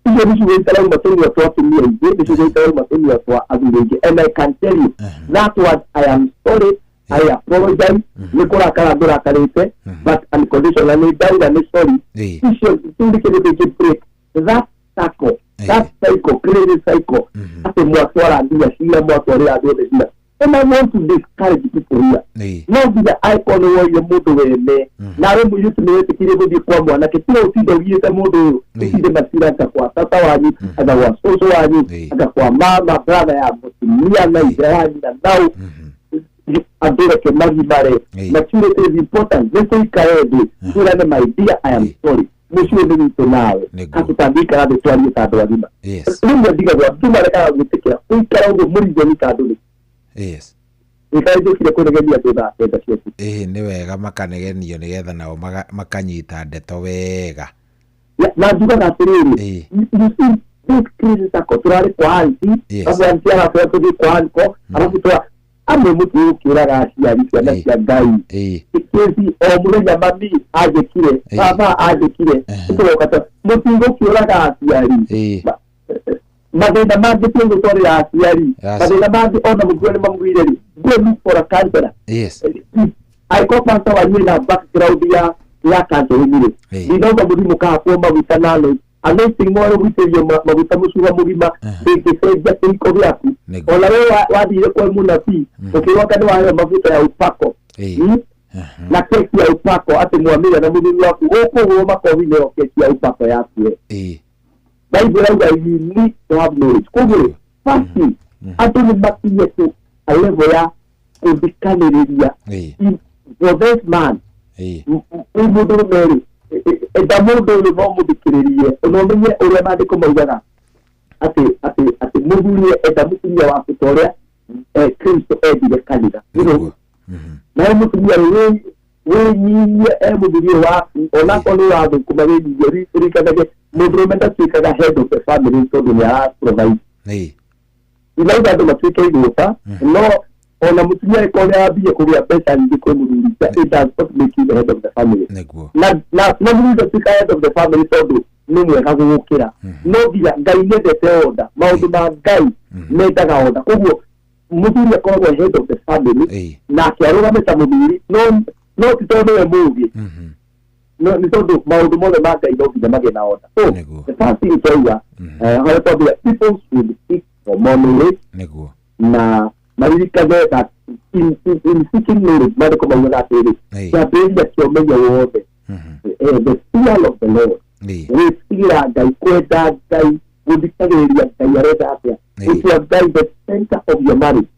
Icio nĩ ciugo itarauma tũnua twa atumia aingĩ, nĩ ciugo itarauma tũnua twa athuri aingĩ. And I can tell you that word I am sorry, I apologize, nĩ kũrakara ndũrakarĩte, but unconditionally ndauga nĩ sorry. Icio kĩu nĩ kĩndũ kĩngĩ break that cycle, that cycle, crazy cycle. Atĩ mwatwara nginya cira, mwatwarĩra andũ othe cira. And I want to discourage people here. No nginya angĩkorwo nĩ woire mũndũ wene, nawe mũirĩtu nĩ wetĩkĩrie gũthiĩ kwa mwanake, tiga ũtinde ũgiĩte mũndũ ũyũ, ũtinde macira anga kwa tata wanyu, anga gwa cũcũ wanyu, anga kwa mama, brother ya mũtumia na ithe wa nyina nau, andũ reke magimare. Maturity is important. Nĩ tũikare thĩ, twĩrane my dear, I am sorry. Mũciĩ nĩ witũ nawe, atũtangĩikara thĩ twarie ta andũ agima. Rĩmwe ndigagwo andũ marekaga gwĩtĩkĩra gũikara ũguo mũrigo nĩ ta andũ nĩ. Yes. Nĩkaĩ kũnegenia andũ thaa kenda cia ũtukũ. Nĩ wega makanegenio nĩgetha nao makanyita ndeto wega. Na njugaga atĩrĩrĩ, you see this crazy circle, tũrarĩ kwa auntie, arabu auntie aratwĩra tũthiĩ kwa uncle, arabu twa amwe mũtũgũkĩũraga aciari ciana cia Ngai. Kĩsi o mũthenya mami anjĩkire, baba anjĩkire, tũgoka ta mũtigũkĩũraga aciari. Mathĩna mangĩ tũgũtwarĩra aciari, mathĩna mangĩ ona mũguo nĩ mamugire rĩ, go look for a counselor. Yes. Angĩkorwo pastor wanyu ena background ya counseling rĩ, ndinauga mũthiĩ mũkahakwo maguta na anointing mwarĩ gũitĩrĩrio maguta mũcuba mũgima ndĩngĩcenjia kĩhiko gĩaku. Ona we wathire kwa mũnabii ũkĩrwo anga nĩ waheo maguta ya upako na keki ya upako atĩ mwamĩrĩa na mũthuri waku ũkũgũrwo makobi nĩyo keki ya upako yaku. Bible rauga you need to have knowledge. Koguo firstly andũ nĩ makinye to a level ya kũthikanĩrĩria. For this man, ũyũ mũndũrũme rĩ, enda mũndũ ũyũ no mũthikĩrĩrie, na ũmenye ũrĩa maandĩko maugaga atĩ mũthuri enda mũtumia waku ta ũrĩa Kristo endire kanitha. Nawe mũtumia rĩ, Wĩnyihie e mũthuri ũyũ waku onakorwo nĩ ũrathũkũma wĩnyihie ũrikanage mũndũrũme ndatuĩkaga head of the family tondũ nĩ ara provide. Inaitha andũ matuĩke igũta no ona mũtumia angĩkorwo nĩ arambia kũgĩa mbeca nyingĩ kwĩ mũthuri, it does not make you the head of the family. Na mũthuri ndatuĩka head of the family tondũ nĩ mwega gũgũkĩra. No nginya Ngai nĩendete order, maũndũ ma Ngai mendaga order. Koguo mũthuri akoragwo head of the family nake arũgame ta mũthuri no ti tondũ nĩwe mũũgĩ, no nĩ tondũ maũndũ mothe ma Ngai no nginya magĩe na order. So the first thing twauga harĩa twambia, people should seek for more knowledge na maririkane that in seeking knowledge maandĩko maugaga atĩrĩrĩ, kĩambĩrĩria kĩa ũmenyo wothe, the fear of the Lord, gwĩtigĩra Ngai, kwenda Ngai, gũthikagĩrĩria Ngai arenda atĩa, gũtua Ngai the center of your marriage.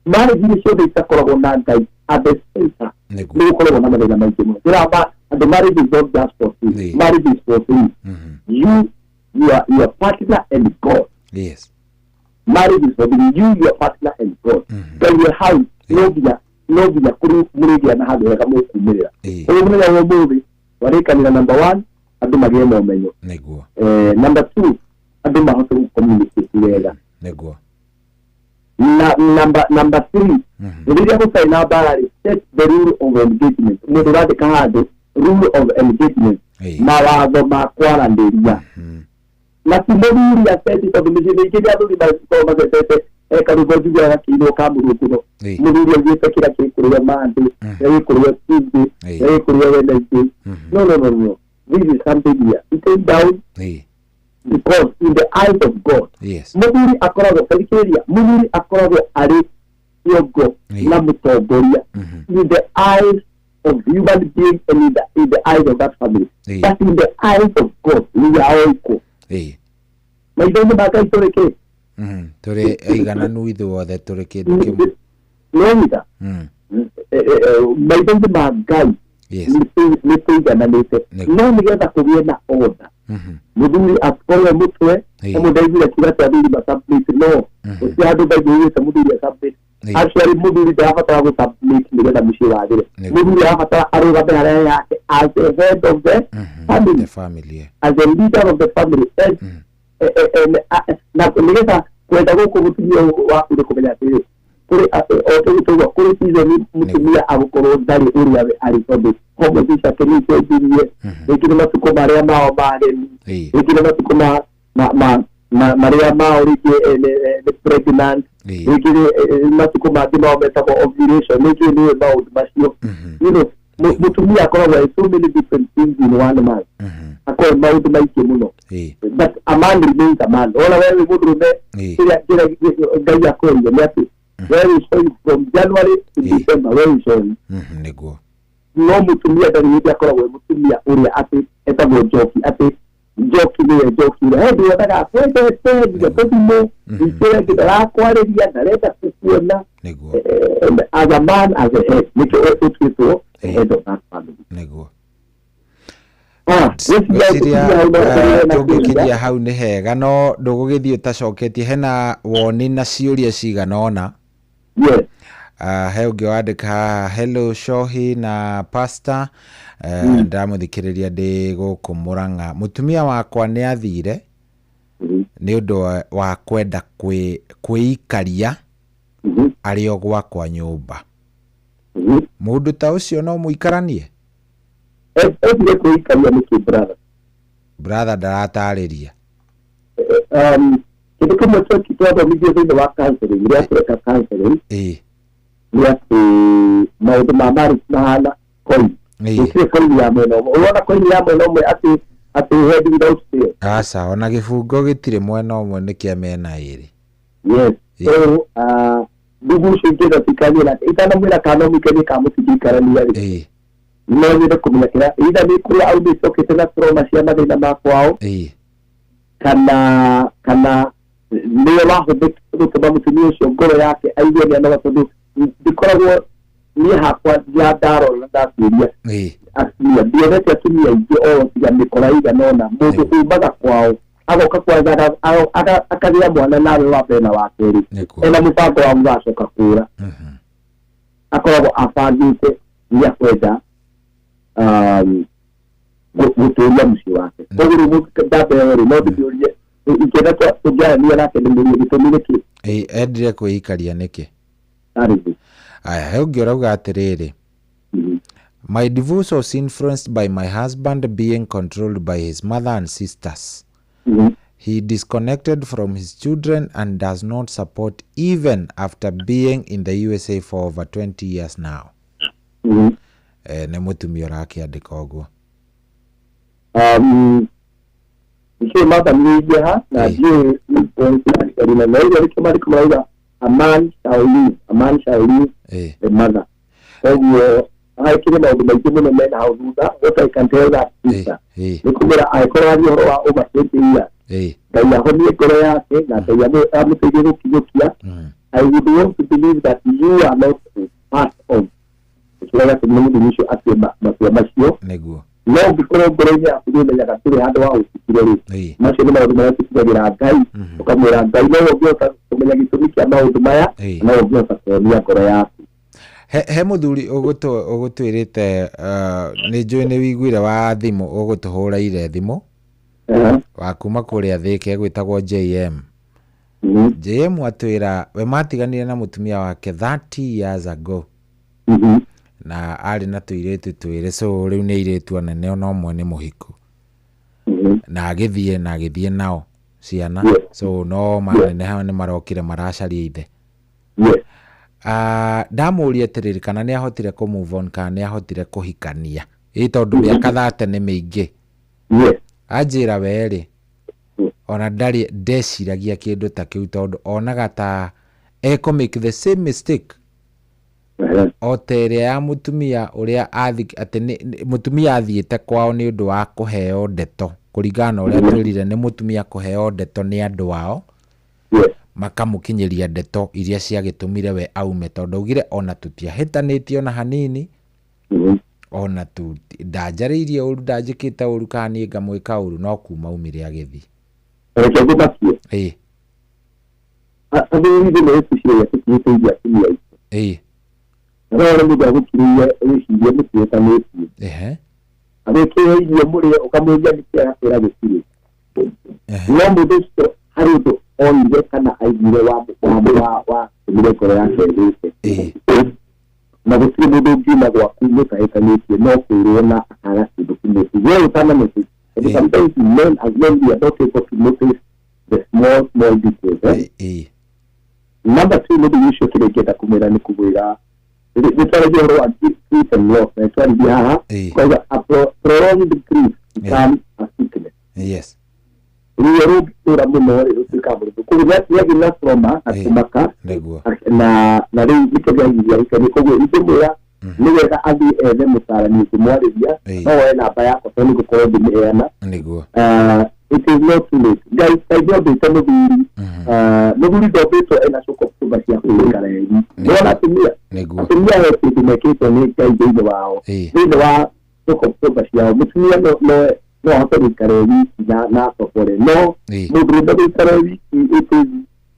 Marriage iria ciothe itakoragwo na Ngai at the center nĩ gũkoragwo na mathĩna maingĩ mũno. Ndĩramba and marriage is not just for two. Marriage is for three. You, your partner and God. Yes. Marriage is for three. You, your partner and God. Ngai wĩ hau no nginya mũrĩgĩa na handũ hega mũkumĩrĩra. Ũguo mũthenya wa ũmũthĩ warĩkanĩra number 1 andũ magĩe na ũmenyo. Number 2 andũ mahote gũ-communicate wega. Na number 3 rĩrĩa gũtarĩ na mbara rĩ, set the rule of engagement. Mũndũ ũrandĩka handũ rule of engagement, mawatho ma kwaranĩria. Na ti mũthuri aceti tondũ mĩciĩ mĩingĩ nĩ athuri makoragwo macetete karũgo njiguaga gakĩinwo ka mũrũngũro. Mũthuri augĩte kĩrĩa gĩkũrĩo Monday, kĩrĩa gĩkũrĩo Tuesday, kĩrĩa gĩkũrĩo Wednesday. No, no, no, no. This is something we are sitting down because in the eyes of God, mũthuri akoragwo thikĩrĩria, mũthuri akoragwo arĩ kĩongo na mũtongoria in the eyes of human being and in the eyes of that family. But in the eyes of God, we are all equal. Maitho-inĩ ma Ngai tũrĩ kĩ? Tũrĩ aigananu ithuothe, tũrĩ kĩndũ kĩmwe. Nĩwanyita? Maitho-inĩ ma Ngai nĩ tũigananĩte, no nĩgetha kũgĩe na order, mũthuri akorwo mũtwe, ũmwe ndaiguire akiuga atĩ athuri ma-submit, no gũtirĩ handũ Bible yugĩte mũthuri a-submit. Actually mũthuri ndarabatara gũ-submit nĩgetha mũciĩ wagĩre. Mũthuri arabatara arũgame harĩa yake as the head of the family, as the leader of the family. Na nĩgetha kwenda gũkũ mũtumia waku nĩ kũmenya atĩrĩrĩ, kũrĩ o tũgũtũgua kũrĩ season mũtumia agũkorwo ndarĩ ũrĩa we arĩ tondũ hormones ciake nĩ icenjirie, rĩngĩ nĩ matukũ marĩa mao maremi, rĩngĩ nĩ matukũ marĩa mao rĩngĩ nĩ pregnant, rĩngĩ nĩ matukũ mangĩ mao metagwo ovulation, rĩngĩ nĩ maũndũ macio. You know, mũtumia akoragwo arĩ so many different things in one month, akoragwo maũndũ maingĩ mũno. But a man remains a man. Ona wewe mũndũrũme, kĩrĩa Ngai akwĩrire nĩ atĩ wewe wĩ from January to December, wewe wĩ nĩguo. No mũtumia ndarĩ hĩndĩ akoragwo e mũtumia ũrĩa atĩ etagwo njoki, atĩ njoki nĩwe njoki ũrĩa hĩndĩ yonaga akwendete nginya tũthimũ ikĩra nginya arakwarĩria ndarenda gũkuona. As a man, as a head, nĩkĩo ũtuĩtwo head of that family. Nĩguo. Tũngĩkinyia hau nĩ hega, no ndũgũgĩthiĩ ũtacoketie hena woni na ciũria cigana ũna. He ũngĩ wandĩka haha, hello Shohi na pastor, ndamũthikĩrĩria ndĩ gũkũ Mũrang'a. Mũtumia wakwa nĩ athire nĩ ũndũ wa kwenda kwĩikaria arĩ o gwakwa nyũmba. Mũndũ ta ũcio no mũikaranie? Ethire kwĩikaria nĩkĩ brother? Brother ndaratarĩria. Kĩndũ kĩmwe twathomithio thĩinĩ wa counseling, rĩrĩa tũreka counseling, nĩ atĩ maũndũ ma marriage mahana coin. Gũtirĩ coin ya mwena ũmwe. Ũrona coin ya mwena ũmwe atĩ head without tail. Aca, ona gĩbungo gĩtirĩ mwena ũmwe, nĩ kĩa mĩena ĩrĩ. Yes. So ndugu ũcio ingĩenda tũikaranie nake, itanamwĩra kana no mũikaranie kana mũtingĩikarania rĩ, no nyende kũmenya kĩrĩa either nĩ kũrĩa aumĩte okĩte na trauma cia mathĩna ma kwao, kana nĩwe wahũthĩkire gũtũma mũtumia ũcio ngoro yake aigue nĩ anoga, tondũ ndikoragwo niĩ hakwa ndarora na ndatuĩria atumia, ndionete atumia aingĩ o tiga mĩkora ĩigana ũna mũndũ umaga kwao agoka kwanza akagĩa mwana nawe wa mbere na wa kerĩ, ena mũbango wa gũgacoka kũra, akoragwo abangĩte. Nĩ akwenda gũtũria mũciĩ wake. Koguo rĩu ndamba ĩyo rĩ, no ndĩmĩũrie ingĩenda tũngĩaranĩria nake ndĩmũrie gĩtũmi nĩkĩ. Endire kwĩikaria nĩkĩ? Arĩthi. Aya, he ũngĩ ũrauga atĩrĩrĩ, my divorce was influenced by my husband being controlled by his mother and sisters. He disconnected from his children and does not support even after being in the USA for over 20 years now. Nĩ mũtumia ũrakĩandĩka ũguo. Nĩkĩo mathanĩrĩirie ha na ndiũĩ nĩ na nĩkĩo marĩkũ marauga a man shall leave, a man shall leave the mother. Koguo haikĩrĩ maũndũ maingĩ mũno mena hau thutha. What I can tell that sister nĩ kũmwĩra angĩkorwo aria ũhoro wa over 20 years, Ngai ahonie ngoro yake na Ngai amũteithie gũkinyũkia. I would want to believe that you are not part of kĩrĩa gĩatũmire mũthuri ũcio atue matua macio. Nĩguo. No ũngĩkorwo ngoro-inĩ yaku nĩũmenyaga kũrĩ handũ wa ũtikire rĩ, macio nĩ maũndũ marĩa tũtigagĩra Ngai, ũkamwĩra Ngai no ũngĩhota kũmenya gĩtũmi kĩa maũndũ maya, no ũngĩhota kũhonia ngoro yaku. He mũthuri ũgũtwĩrĩte, nĩ njũĩ nĩ wĩiguire wa thimũ ũgũtũhũrĩire thimũ wa kuma kũrĩa Thĩka egwĩtagwo JM. JM atwĩra we matiganire na mũtumia wake 30 years ago. Na arĩ na tũirĩtu twĩrĩ, so rĩu nĩ airĩtu anene ona ũmwe nĩ mũhiku. Na agĩthiĩ nao ciana, so no maneneha nĩ marokire maracaria ithe. Ndamũria atĩrĩrĩ kana nĩ ahotire kũ move on kana nĩ ahotire kũhikania, ĩ tondũ mĩaka 30 nĩ mĩingĩ. Anjĩra we rĩ, ona ndarĩ ndeciragia kĩndũ ta kĩu tondũ onaga ta ekũ make the same mistake o ta ĩrĩa ya mũtumia ũrĩa atĩ mũtumia athiĩte kwao nĩ ũndũ wa kũheo ndeto, kũringana na ũrĩa twĩrire nĩ mũtumia kũheo ndeto nĩ andũ ao, makamũkinyĩria ndeto iria ciagĩtũmire we aume, tondũ augire ona tũtiahĩtanĩtie ona hanini, ona tu ndanjarĩirie ũru, ndanjĩkĩte ũru kana niĩ ngamwĩka ũru, no kuma aumire agĩthiĩ. Reke ngũmakie. Athuri thĩinĩ wĩciria tũkinyĩte atumia aitũ. No rĩ mũndũ agũkinyĩria wĩcirie mũtiĩtanĩtie. Agĩkĩra irio mũrĩe ũkamũria nĩkĩ agakwĩra gũtirĩ. No mũndũ ũcio harĩ ũndũ onire kana aiguire wa tũmire ngoro yake ĩthũke. Na gũtirĩ mũndũ ũngiuma gwaku mũtahĩtanĩtie no kwĩrwo na akaga kĩndũ kĩmwe. We ũtana notice. And sometimes men as men we are not able to notice the small small details. Number 2, mũndũ ũcio kĩrĩa ingĩenda kũmwĩra nĩ kũmwĩra nĩ twaragia ũhoro wa grief and loss, na twaririe haha kwauga a prolonged grief become a sickness. Yes. Ruo rũngĩtũra mũno rĩ rũtuĩkaga mũrimũ. Koguo nĩagĩire na trauma na kũmaka na rĩu nĩkĩo gĩagiria gĩkenie. Koguo ingĩmwĩra nĩ wega athiĩ ethe mũtaarani ũkũmwarĩria, no woe namba yakwa tondũ nĩngũkorwo ngĩmĩheana. Nĩguo. It is not too late. Ngai nĩombĩte mũthuri, mũthuri ndombĩtwo ena shock absorber cia kwĩikara eri. Nĩwona atumia, atumia he kĩndũ mekĩtwo nĩ Ngai thĩinĩ wao, thĩinĩ wa shock absorber ciao. Mũtumia no ahote gũikara e wiki na atobore, no mũndũrũme gũikara e wiki it is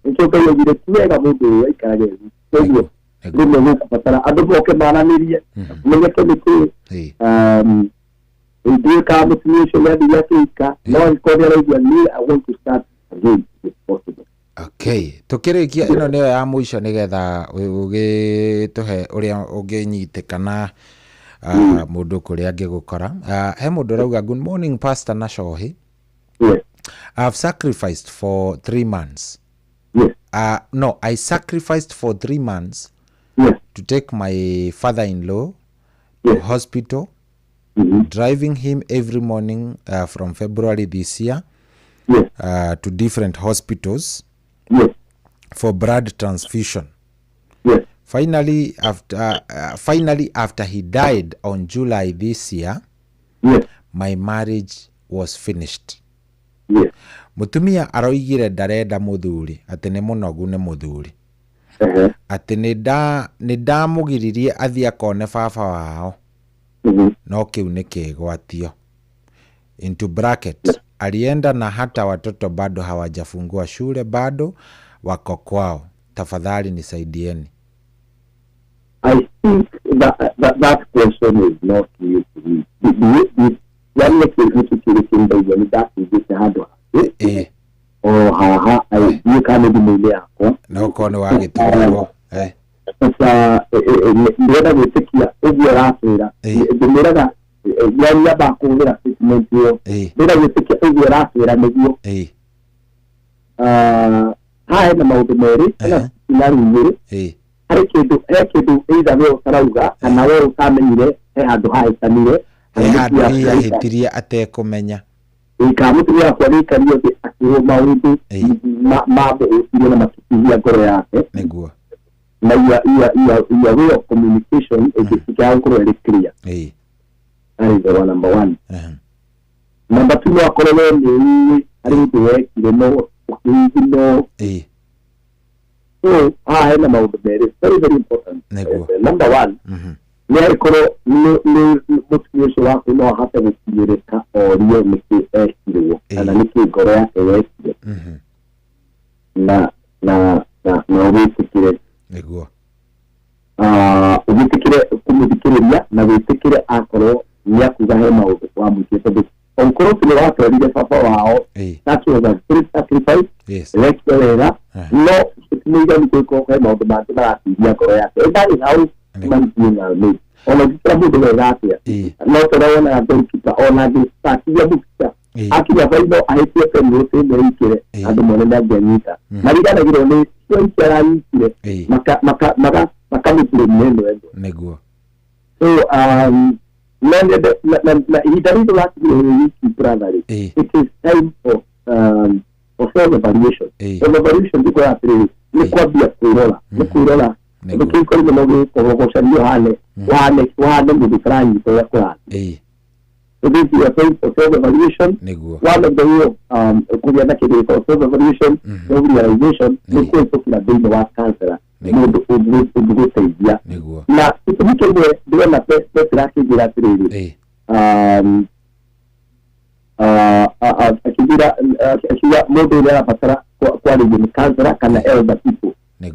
nĩkĩo Ngai augire ti wega mũndũ ũyũ aikarage e wiki. Koguo rĩmwe gũkũbatara andũ moke maranĩrie, menyeke nĩkĩĩ. Ndiũĩ kana mũtumia ũcio nĩathire akĩhika, no angĩkorwo nĩaraigua niĩ I want to start again, it's possible. Okay, tukĩrĩkia ĩno nĩyo ya mũico nĩgetha ũgĩtũhe ũrĩa ũngĩnyitĩkana mũndũ kũrĩa angĩgũkora. He mũndũ ũrauga good morning Pastor Nashohi. Yes. I've sacrificed for 3 months. Yes. No, I sacrificed for 3 months. Yes. To take my father-in-law yes. to hospital, driving him every morning from February this year yes. To different hospitals yes. for blood transfusion. Yes. Finally, after he died on July this year, yes. my marriage was finished. Yes. Mutumia aroigire ndarenda muthuri ati ni munogu ni muthuri. Ati ni ndamugiririe athie akone baba wao. No kiu ni kigwatio. Into bracket alienda na hata watoto bado hawajafungua shule, bado wako kwao. Tafadhali nisaidieni. I think That question is not new to me. Yani nĩ kĩndũ ndaigua nĩ ndateithĩte handũ hangĩ o haha ndiũ kana thimũ-inĩ yakwa no korwo nĩ wagĩtũmirwo. Sasa ndĩrenda gwĩtĩkia ũguo aratwĩra, ndĩmwĩraga yani nyambaga kũhũthĩra statement ĩyo, ndĩrenda gwĩtĩkia ũguo aratwĩra nĩguo. Haha hena maũndũ merĩ, hena scenario igĩrĩ. Harĩ kĩndũ, he kĩndũ either we ũtarauga kana we ũtamenyire, he handũ hahĩtanire, he handũ hihi ahĩtirie atekũmenya. Kana mũtumia wakwa nĩaikarire thĩ akĩrwo maũndũ mamũhutirie na makĩtihia ngoro yake. Nĩguo. Na your way of communication ĩngĩtiga gũkorwo ĩrĩ clear. That is the one, number one. Number two, no akorwo we nĩ ũĩ harĩ ũndũ wekire no ũkĩignore. So haha hena maũndũ merĩ very very important. Number one, nĩ angĩkorwo nĩ mũtumia ũcio waku no ahote gũkinyĩrĩka orio nĩkĩ ekirwo kana nĩkĩ ngoro yake yekire, na na na na ũgĩtĩkĩre. Nĩguo. Ũgĩtĩkĩre kũmũthikĩrĩria na wĩtĩkĩre akorwo nĩ akuga he maũndũ wamwĩkire, tondũ ongorwo nĩ watwarire baba wao, that was a great sacrifice. Wekire wega, no ti mũiganu gwĩka he maũndũ mangĩ maratihia ngoro yake. And that is how human beings are made. Ona ũngĩkĩra mũndũ wega atĩa, no tũrĩa wonaga goalkeeper ona angĩtakithia mũbira akinya final ahĩtie penalty ĩmwe ĩingĩre, andũ mone nĩ angĩanyita. Mariganagĩrwo nĩ cio icio aranyitire, makamũturĩmia ĩmwe ĩmwe. Nĩguo. So no nyende na ihinda rĩrĩ watigire wĩ wiki brother rĩ, it is time for self evaluation. Self evaluation nĩ kuoya atĩrĩrĩ, nĩ kwambia kwĩrora, nĩ kwĩrora tondũ kĩu kĩrĩ no gĩkũgogocanio hane hane hane mũndũ ũtaranyita ũrĩa kũrathiĩ. So this is a time for self evaluation. Nĩguo. One of the way of kũgĩa na kĩndũ gĩtagwo self evaluation, self realization, nĩ kũhĩtũkĩra thĩinĩ wa counselor, mũndũ ũngĩgũteithia. Nĩguo. Na gĩtũmi kĩmwe ndĩrona Petra akĩnjĩra atĩrĩrĩ, akĩnjĩra akiuga mũndũ ũrĩa arabatara kwarĩrio nĩ counselor kana elder people. Nĩ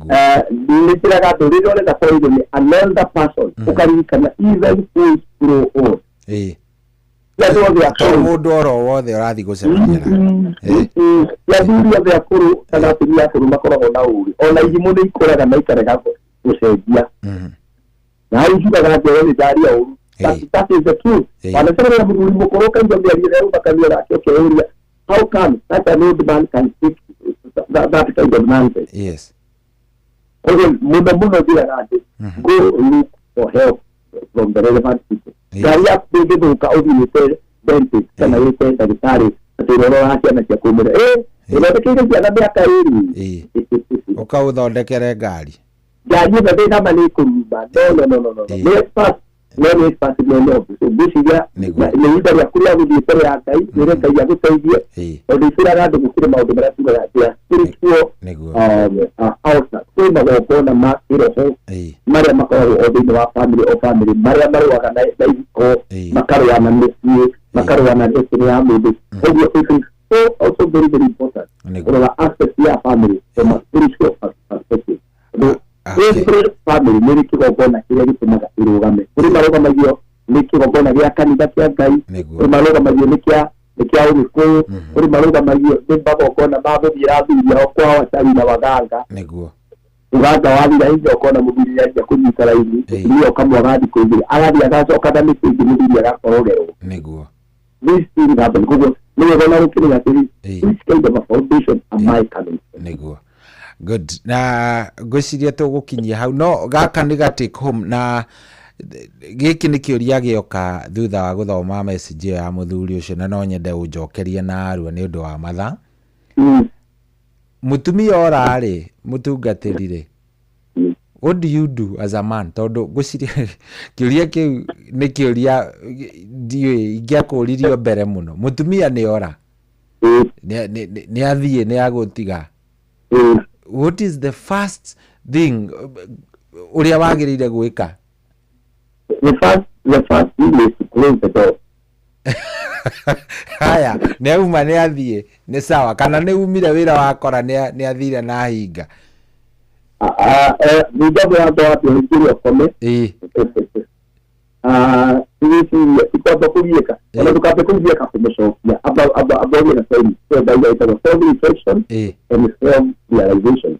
njĩraga andũ rĩrĩa ũrenda kwarĩrio nĩ an elder person, ũkaririkana even fools grow old. Andũ othe To akũrũ, mũndũ oro wothe ũrathiĩ gũcemania nake. ti athuri othe akũrũ kana atumia akũrũ makoragwo na ũũgĩ, ona ihimo nĩ ikũraga na ikarega gũcenjia. Na hau njugaga atĩ we nĩ ndaria ũru, but that is the truth. Wanacerera mũthuri mũkũrũ ũkaigua mĩario ĩrĩa kanua gake ũkeyũria how come such an old man can speak that kind of nonsense. Koguo mũno mũno njĩraga atĩ go look for help from the relevant people. Ngari yaku ndĩngĩthũka ũthiĩte dentist kana wĩte ndagĩtarĩ atĩ ũrĩa ũroraga ciana ciaku ũmwĩre ĩ ũthondekeire ciana mĩaka ĩrĩ, Ũkaũthondekere ngari. Ngari ĩno ndĩnama nĩ ĩkũruma. No no no no no, nĩ expert, no nĩ expert mwene ũndũ. So ngwĩciria nĩ ihinda rĩaku rĩa gũthiĩ mbere ya Ngai, wĩre Ngai agũteithie, tondũ itwĩraga andũ gũkĩrĩ maũndũ marĩa tugaga atĩa spiritual altar. Kwĩ magongona ma kĩroho marĩa makoragwo o thĩinĩ wa family, o family marĩa marũaga na ihiko, makarũa na mĩciĩ, makarũa na destiny ya mũndũ. Koguo it is so also very very important kũrora aspect ya family from a spiritual perspective. Tondũ every family nĩ ĩrĩ kĩgongona kĩrĩa gĩtũmaga ĩrũgame. Kũrĩ marũgamagio nĩ kĩgongona gĩa kanitha kĩa Ngai, kũrĩ marũgamagio nĩ kĩa ũgĩkũyũ, kũrĩ marũgamagio nĩ magongona ma gũthiĩra athuri ao kwao acawi na waganga. Nĩguo. Ũganga wathira hinya ũkona mũthuri nĩanjia kũnyita raini, mũtumia ũkamwaga thikũ igĩrĩ, agathiĩ agacoka na mĩtĩ ĩngĩ, mũthuri agakorogerwo. Nĩguo. This thing happen. Koguo nĩ wega ona gũkĩmenya atĩrĩ, which kind of a foundation am I coming from? Nĩguo. Good. Na ngwĩciria tũgũkinyia hau, no gaka nĩ ga take home, na gĩkĩ nĩ kĩũria gĩoka thutha wa gũthoma message ĩyo ya mũthuri ũcio, na no nyende ũnjokerie na arua nĩ ũndũ wa mathaa. Mũtumia ora-rĩ, mũtungatĩri rĩ, what do you do as a man? Tondũ ngwĩciria kĩũria kĩu nĩ kĩũria ndiũĩ ingĩakũririo mbere mũno. Mũtumia nĩ ora, nĩ athiĩ, nĩ agũtiga. What is the first thing ũrĩa wagĩrĩire gwĩka? The first thing is to close the door. Haya, nĩ auma, nĩ athiĩ, nĩ sawa, kana nĩ umire wĩra wakora nĩ athire na ahinga. Njabu ya andũ ambia ũhingĩre ũkome. Ikwamba kũgiĩka ona ndũkambe kũgiĩka kũmũcokia, amba ũgĩe na time kwenda iria ĩtagwo self reflection and self realization.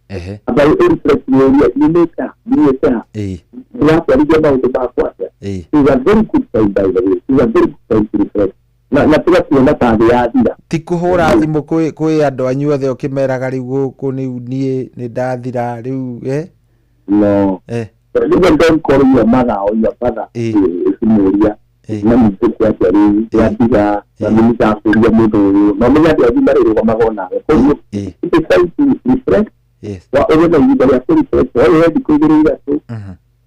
Amba ũreflect ũrĩa nyumĩte ha, thiĩte ha, ndĩratwarithia maũndũ makwa atĩa. Is a very good time, by the way, is a very good time to reflect na tiga kuona ta thĩ yathira. Ti kũhũra thimũ kwĩ andũ anyu othe ũkĩmeraga rĩu gũkũ rĩu niĩ nĩ ndathira rĩu No. Even don't call your mother or your father. Ĩkĩmũria na mũthĩ atĩa rĩu yatiga na nĩmũtakũria mũndũ ũyũ na ũmenye atĩ agima rĩrũgamaga onawe. Koguo it is time to reflect. Wa ũgĩe na ihinda rĩa kũreflect. Oye thikũ igĩrĩ ithatũ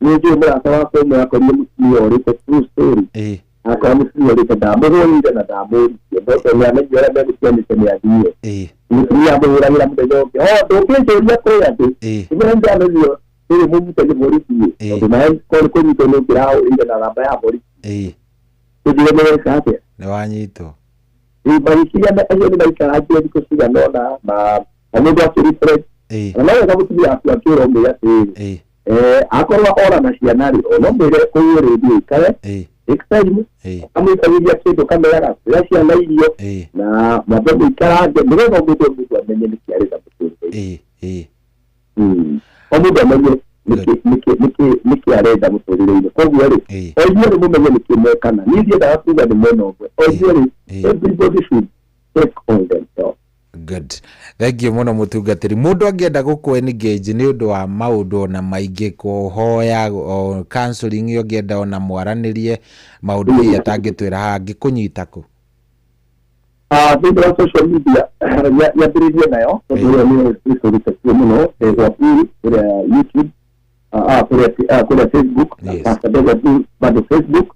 nĩ njũĩ mũrata wakwa ũmwe akorire mũtumia ũrĩte, true story, akora mũtumia ũrĩte ndamũhũrire na ndamũririe no tondũ nĩamenyire ũrĩa megũtianĩte nĩ athire. Mũtumia amũhũragĩra mũthenya ũngĩ, o ndũngĩnjũria kwĩ andũ nĩguo ndamenyire rĩrĩ mũnyite nĩ borithi tondũ nawe korwo kũnyitwo nĩ ũngĩrahũrĩire na namba ya borithi ũnjĩre nĩ weka atĩa, nĩ wanyitwo. Magĩciria acio nĩ maikarangire thikũ cigana ũna na mũndũ akĩreflect. Na no wega mũtumia waku akĩũra ũmwĩre atĩrĩrĩ, akorwo ora na ciana rĩ, no mwĩre kũu rĩndiũ ikare take time, amwĩkagĩria kĩndũ kameraga kwĩra ciana irio na mwambe mũikarange nĩgetha mũndũ amenye nĩkĩ arenda mũtũrĩre-inĩ. O mũndũ amenye nĩkĩ arenda mũtũrĩre-inĩ. Koguo rĩ, o inyuerĩ mũmenye nĩkĩ mwekana. Niĩ ndiendaga kuga nĩ mwena ũmwe, o inyuerĩ, everybody should take on themselves. Good. Thank you mũno mũtungatĩri. Mũndũ angĩenda gũkũ engage nĩ ũndũ wa maũndũ ona maingĩ, kũhoya o counseling, ũngĩenda ona mwaranĩrie maũndũ hihi atangĩtwĩra haha, angĩkũnyita kũ? Thĩinĩ wa social media nyambĩrĩrie nayo tondũ ĩyo nĩyo ĩcũrĩte kuo mũno, Ndegwa Bull kũrĩa YouTube, kũrĩa Facebook, na Pastor Ndegwa Bull bado Facebook,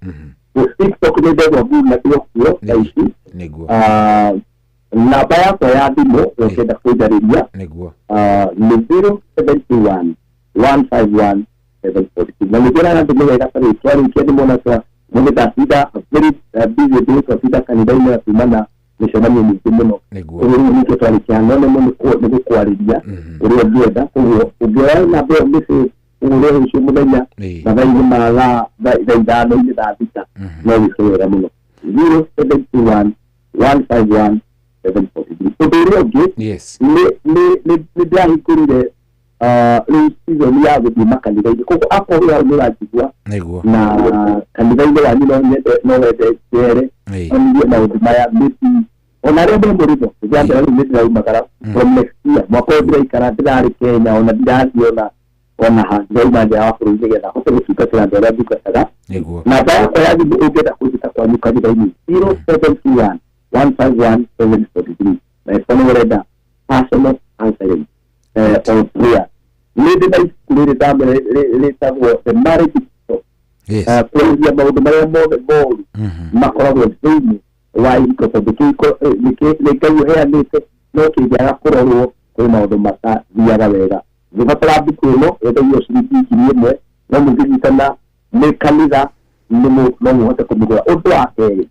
TikTok nĩ Ndegwa Bull nakĩo kuo thaa ici. Namba yakwa ya thimũ ũngĩenda kũnjarĩria nĩguo nĩ 071 151 742. Na nĩngĩraga andũ nĩ wega tarĩu twarĩkia nĩ mona twa mũndũ ndatinda very busy day, twatinda kanitha-inĩ na tuma na mĩcemanio mĩingĩ mũno. Koguo rĩu nĩkĩo twarĩkia none mũno nĩ gũkwarĩria ũrĩa ũngĩenda. Koguo ũngĩoya namba ĩyo message ũhũre rũciũ mũthenya mathaa-inĩ ma thaa ithano-inĩ thaa thita no wĩke wega mũno. 071 151 743. Ũndũ ũrĩa ũngĩ nĩ ndĩrahingũrire rĩu season ya gũthiĩ makanitha-inĩ. Koguo akorwo hau nĩ ũranjigua na kanitha-inĩ wanyu no wende njere onithie maũndũ maya, maybe ona arĩa me mũrĩmo ndĩrambĩra rĩu nĩ ndĩraumagara from next year mwaka ũyũ ndĩraikara ndĩrarĩ Kenya ona ndirathiĩ ona ha ndĩrauma nja wa bũrũri nĩgetha hote gũtungatĩra andũ arĩa ndungataga. Namba yakwa ya thimũ ũngĩenda kũnjĩta kwanyu kanitha-inĩ 0721 151 743. Na ĩkorwo nĩ ũrenda personal counseling or prayer, nĩ ndĩ na ibuku rĩrĩ ndamwĩra rĩtagwo The Marriage Book, kwarĩria maũndũ marĩa mothe moru makoragwo thĩinĩ wa ihiko, tondũ kĩhiko nĩ Ngai ũheanĩte no kĩngĩaga kũrorwo kwĩ maũndũ matathiaga wega. Ngĩbatara mbuku ĩno yendagio ciringi 1,000 no mũngĩnyitana nĩ kanitha no mũhote kũmĩgũra. Ũndũ wa kerĩ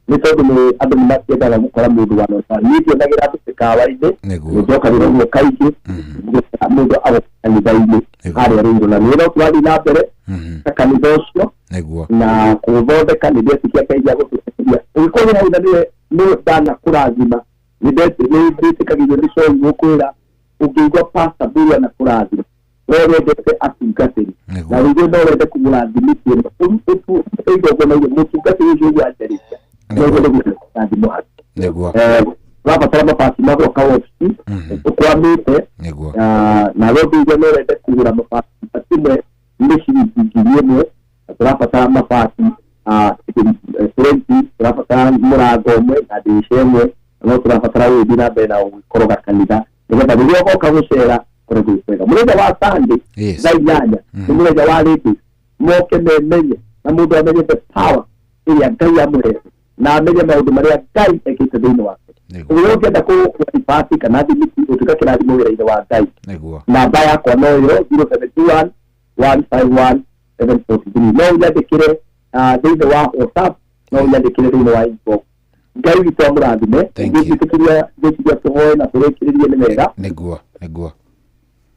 nĩ tondũ andũ nĩ matiendaga gũkora mũndũ wa nota. Niĩ ndionagĩra andũ mĩkawa-inĩ, nĩnjokagĩra ũguo kaingĩ mũndũ agoka kanitha-inĩ harĩa rĩirũ, na nĩ no tũrathiĩ na mbere na kanitha ũcio na kũũthondeka. Nĩ ndetĩkia Ngai nĩagũtũteithia. Ũngĩkorwo wĩ hau na nĩwe nĩwe ndanakũrathima, nĩ ndĩtĩkagĩrio nĩ Saul gũkwĩra ũngĩigua Pastor Bull anakũrathima we wendete atungatĩri na rĩngĩ no wende kũgũra thimiti ĩno igongona mũtungatĩri ũcio ũguo anjarĩria no wende gũkũrathimwo hake. Ũrabatara mabati ma gwaka wabici ũkwamĩte, na we ũngĩigua no wende kũgũra mabati ĩmwe nĩ ciringi 1,000, na tũrabatara mabati 20, tũrabatara mũrango ũmwe na ndirica ĩmwe, na no tũrabatara ũgĩthiĩ na mbere na gũkoroga kanitha nĩgetha rĩrĩa ũgoka gũcera kũrĩ gwĩ kwega. Mũthenya wa Sunday thaa 8 nĩ mũthenya wa ladies, moke memenye na mũndũ amenye the power ĩrĩa Ngai amũhete na amenye maũndũ marĩa Ngai ekĩte thĩinĩ wake. Ũguo ũngĩenda kũgũra ibati kana thimiti ũtuĩka kĩrathimo wĩra-inĩ wa Ngai, namba yakwa no ĩyo 0721 151 743. No ũnyandĩkĩre thĩinĩ wa WhatsApp, no ũnyandĩkĩre thĩinĩ wa inbox. Ngai witũ amũrathime. Ngwĩtĩkĩria ngwĩciria tũhoe na tũrĩkĩrĩrie nĩ wega. Nĩguo nĩguo.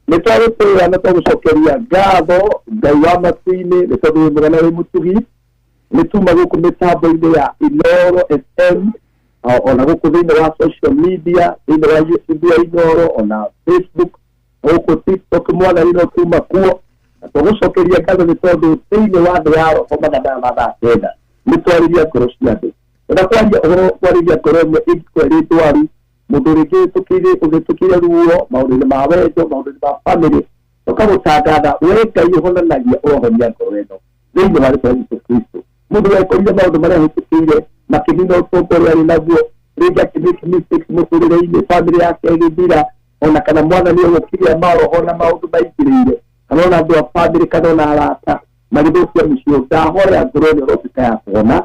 Nĩ twagũtĩĩa na twagũcokeria ngatho Ngai wa matu-inĩ nĩ tondũ wĩ mwega na wĩ mũtugi. Nĩ tuma gũkũ mĩtambo-inĩ ya Inooro FM ona gũkũ thĩinĩ wa social media, thĩinĩ wa YouTube ya Inooro, ona Facebook, gũkũ TikTok, mwathani no tuma kuo. Na twagũcokeria ngatho nĩ tondũ thĩinĩ wa thĩ ya roho mathaa maya ma thaa 9 nĩ twarĩria ngoro cia andũ. Enda kwaria ũhoro, kwarĩria ngoro ĩmwe ĩngĩkorwo ĩrĩ ndwaru, mũndũ rĩngĩ ũhĩtũkĩire ruo maũndũ-inĩ ma wendo, maũndũ-inĩ ma family, tũkagũtangatha we Ngai ũhonanagia, ũrohonia ngoro ĩno thĩinĩ wa rĩtwa Jesũ Kristo. Mũndũ wekorire maũndũ marĩa ahĩtũkĩire makĩnina ũtonga ũrĩa arĩ naguo, rĩngĩ akĩmake mistakes mũtũrĩre-inĩ, family yake ĩgĩthira, ona kana mwathani ũgũkiria maroho na maũndũ maingĩrĩire, kana ona andũ a family kana ona arata magĩthũkia mũciĩ. Ndahoya ngoro ĩno ĩrotuĩka ya kũhona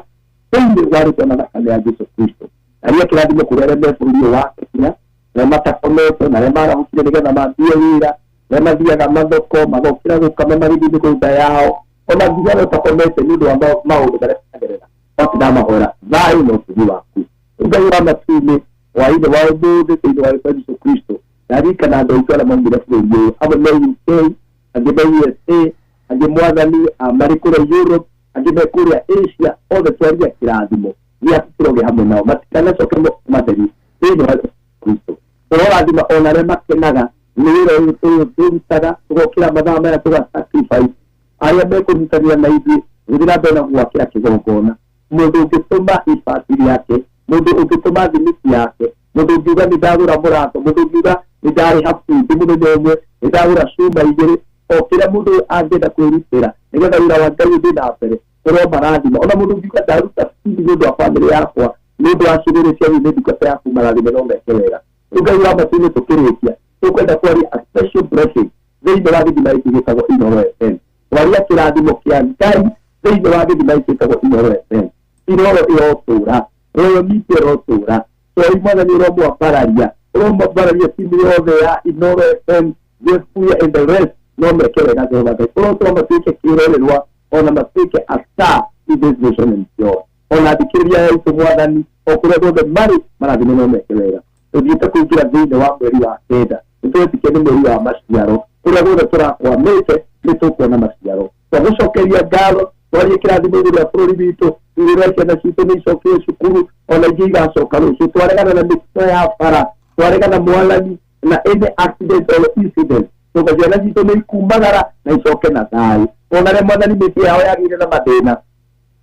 thĩinĩ wa rĩtwa na thakame ya Jesũ Kristo. Aria kĩrathimo kũrĩ arĩa me bũrũri ũyũ wa Kenya, arĩa matakomete na arĩa marahũkire nĩgetha mambie wĩra, arĩa mathiaga mathoko magokĩra gũkama magĩthiĩ mĩgũnda yao, ona nginya arĩa ũtakomete nĩ ũndũ wa maũndũ marĩa maragerera. Basi ndamahoera thayũ na ũtugi waku. Ngai wa matu-inĩ, hwaĩ-inĩ wa ũmũthĩ thĩinĩ wa rĩtwa Jesũ Kristo, ndarikana andũ aitũ arĩa maumire bũrũri ũyũ, amwe me UK, angĩ me USA, angĩ mwathani marĩ kũrĩa Europe, angĩ me kũrĩa Asia, othe twaria kĩrathimo gĩaku kĩrogĩ hamwe nao, matikanacoke matheri thĩinĩ wa Kristo. Tũrorathima ona arĩa makenaga nĩ wĩra ũyũ tũrutaga, tũgokĩra mathaa maya tũga sacrifice, arĩa mekũnyitanĩra na ithuĩ gũthiĩ na mbere na gwakĩra kĩgongona. Mũndũ ũngĩtũma ibati rĩake, mũndũ ũngĩtũma thimiti yake, mũndũ ũngiuga nĩ ndagũra mũrango, mũndũ ũngiuga nĩ ndarĩha bundi mũthenya ũmwe, nĩ ndagũra cuma 2, o kĩrĩa mũndũ angĩenda kwĩrutĩra nĩgetha wĩra wa Ngai ũthiĩ na mbere, ũromarathima. Ona mũndũ ũngiuga ndaruta bindi nĩ ũndũ wa bamĩrĩ yakwa, nĩ ũndũ wa ciũrĩrĩ cia nĩ ndungata yaku, marathime no meke wega. Rĩu Ngai wa matu-inĩ tũkĩrĩkia, tũkwenda kwaria a special blessing thĩinĩ wa gĩthima gĩkĩ gĩtagwo Inooro FM. Twaria kĩrathimo kĩa Ngai thĩinĩ wa gĩthima gĩkĩ gĩtagwo Inooro FM. Inooro ĩrotũra, Royal Media ĩrotũra, Twai mwathani ũromwambararia, ũromwambararia timu yothe ya Inooro FM, Jeff Kuya and the rest, no meke wega Jehova Ngai. Ũrotũra matuĩke kĩrorerwa, ona matuĩke a star in this nation and beyond. Ona thikĩrĩria aitũ mwathani, o kũrĩa guothe marĩ, marathime no meke wega. Tũthiĩte kũingĩra thĩinĩ wa mweri wa 9, nĩtũretĩkia nĩ mweri wa maciaro, kũrĩa guothe tũrakwamĩte nĩ tũkuona maciaro. Twagũcokeria ngatho, twarie kĩrathimo igũrũ rĩa bũrũri witũ, igũrũ rĩa ciana citũ nĩ icokire cukuru, ona ingĩ igacoka rũciũ. Twaregana na mĩtino ya bara, twaregana mwathani na any accident or incident, tondũ ciana citũ nĩ ikumagara na icoke na thayũ. Ona arĩa mwathani mĩciĩ yao yagĩire na mathĩna,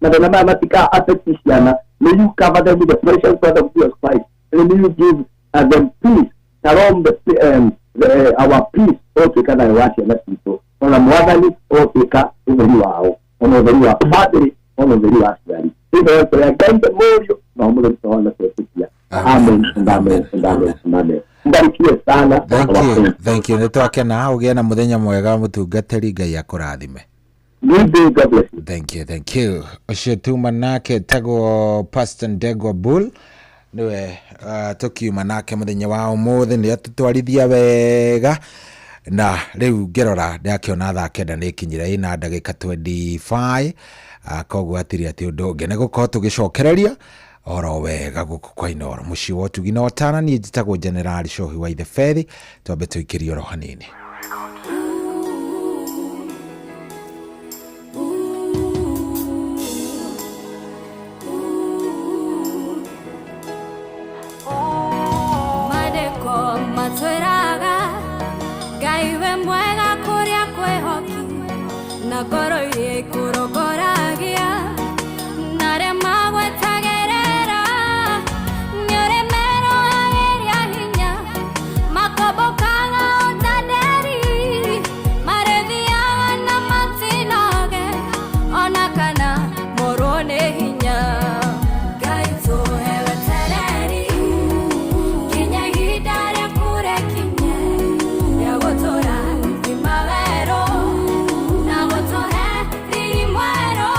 mathĩna maya matika affect ciana. May you cover them with the precious blood of Jesus Christ, and may you give them peace. Shalom, our peace ũtuĩka thayũ wa ciana citũ, ona mwathani ũtuĩka ũtheri wao, ona ũtheri wa bamĩrĩ, ona ũtheri wa aciari. Thĩinĩ wa rĩĩtwa rĩa Ngai the Mũriũ na wa Mũtheru Roho na twetĩkia. Amen and amen and amen and amen. Mbarikiwe sana. Thank you, thank you. Nĩ twakena, ũgĩe na mũthenya mwega mũtungatĩri, Ngai akũrathime. Good day, God bless you. Thank you, thank you. Ũcio tuma nake tagwo Pastor Ndegwa Bull, niwe tũkiuma nake mũthenya wa ũmũthĩ, nĩ atũtwarithia wega. Na rĩu ngĩrora ndakĩona thaa 9 nĩ ikinyire ĩna ndagĩka 25, koguo hatirĩ atĩ ũndũ ũngĩ nĩ gũkorwo tũgĩcokereria oro wega gũkũ kwa Inooro mũciĩ wa ũtugi na ũtana. Niĩ njĩtagwo General Cohi wa Ithe Fethi, twambe tũikĩrie oro hanini. Mandĩko matwĩraga Ngai we mwega kũrĩa kwĩhoki, na ngoro iria ikũrongoragia, na arĩa magwetagĩrĩra nĩ ũrĩ merohagĩria hinya, makombokaga o ta nderi, marĩthiaga na matinoge, ona kana morwo nĩ hinya. Ngai tũhe wetereri nginya ihinda rĩaku rĩkinye rĩa gũtũra thima werũ na gũtũhe riri mwerũ.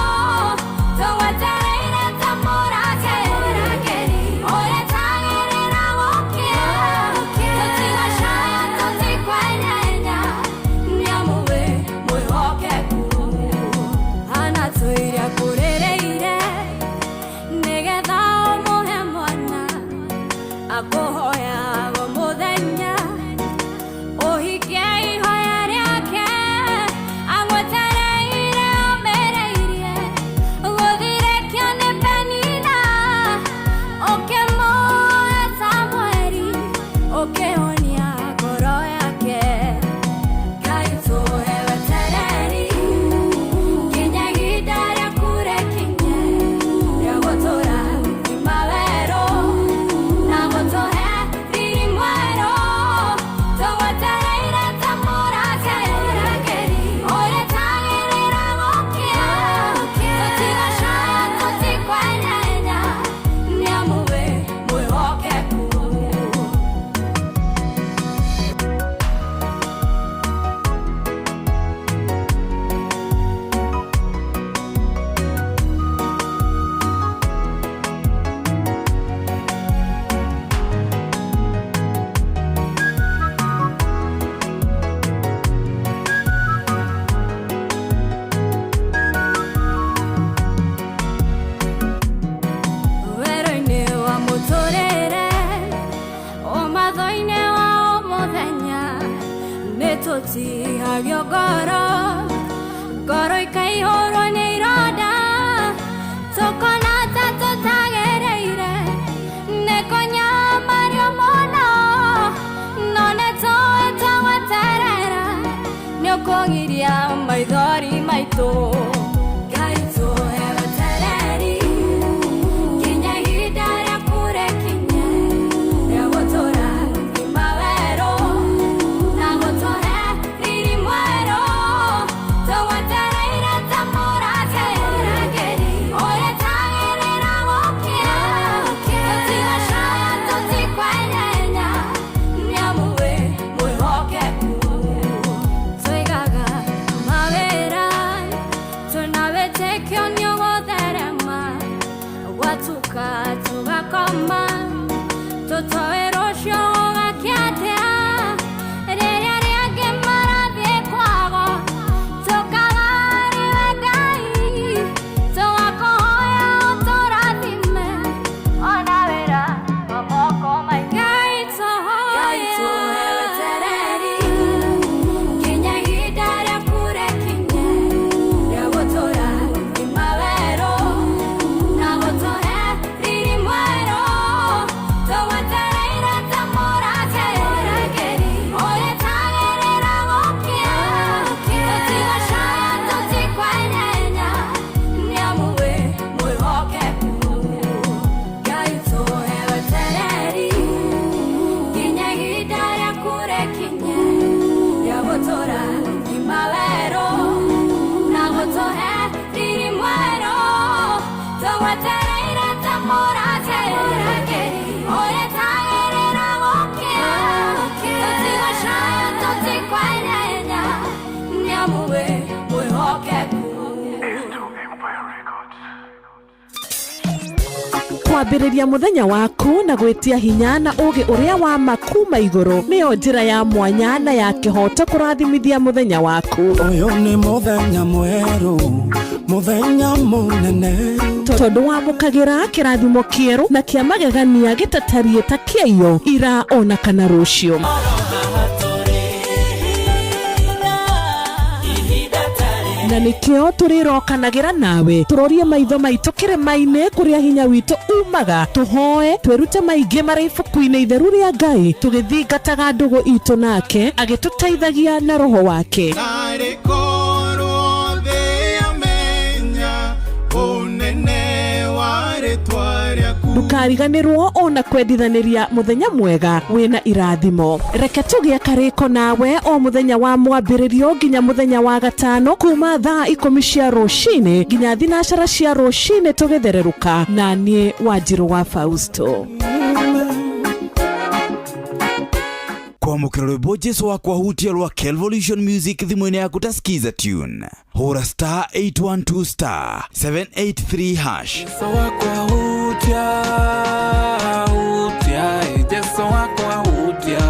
Tũtihagio ngoro, ngoro ikaihũrwo nĩ ironda, tũkona ta tũtagĩrĩire nĩ kũnyamario mũno, no nĩ tũĩ tũgweterera nĩ ũkũgiria maithori maitũ. Ngai tũhe wetereri nginya ihinda rĩaku rĩkinye rĩa gũtũrathima werũ na gũtũhe riri mwerũ. Tũgwetereire ta mũrangĩri ũrĩa tagĩrĩra gũkĩa, tũtigacaya tũtikwenyenya nĩamu wĩ mwĩhokeku. Tũigaga mawĩra twĩna wĩtĩkio nĩ ũgũtherema, gwatuka tũgakoma tũtoĩ rũciũ gũgakĩa atĩa. Rĩrĩa rĩangĩ marathiĩ kwago tũkaga nĩwe Ngai, tũgakũhoya ũtũrathime ona wĩra wa moko maitũ. Ngai tũhe wetereri nginya ihinda rĩaku rĩkinye rĩa gũtũrathima werũ na gũtũhe riri mwerũ. Tũgwetereire ta mũrangĩri ũrĩa tagĩrĩra gũkĩa, tũtigacaya tũtikwenyenya nĩamu wĩ mwĩhokeku. Ngai tũhe wetereri nginya ihinda rĩaku rĩkinye rĩa gũtũrathima werũ na gũtũhe riri mwerũ. Tũgwetereire ta mũrangĩri ũrĩa tagĩrĩra gũkĩa, tũtigacaya tũtikwenyenya nĩamu wĩ mwĩhokeku. Kwambĩrĩria mũthenya waku na gwĩtia hinya na ũũgĩ ũrĩa wa ma kuma igũrũ nĩyo njĩra ya mwanya na ya kĩhooto kũrathimithia mũthenya waku. Ũyũ nĩ mũthenya mwerũ, mũthenya mũnene, tondũ wamũkagĩra kĩrathimo kĩerũ na kĩa magegania gĩtatariĩ ta kĩaiyo ira ona kana rũciũ. Na nĩkĩo tũrĩrokanagĩra nawe tũrorie maitho maitũ kĩrĩma-inĩ kũrĩa hinya witũ umaga, tũhoe twĩrute maingĩ marĩ ibuku-inĩ itheru rĩa Ngai, tũgĩthingataga ndũgũ itũ nake agĩtũteithagia na roho wake. Narĩ korwo thĩ yamenya ũnene wa rĩtwa rĩaku. Ndũkariganĩrwo ona kwendithanĩria mũthenya mwega wĩna irathimo. Reke tũgĩe karĩko nawe o mũthenya wa mwambĩrĩrio nginya mũthenya wa gatano kuma thaa 10 cia rũcinĩ nginya 12 cia rũcinĩ tũgĩthererũka na niĩ Wanjirũ wa Fausto. Kwamũkĩra rwĩmbo Jesu wakwa hutia rwa Kelvolution Music thimũ-inĩ yaku ta Skiza Tune. Hũra star 812 star 783 hash. Jesu wakwa hutia, hutia, Jesu wakwa hutia,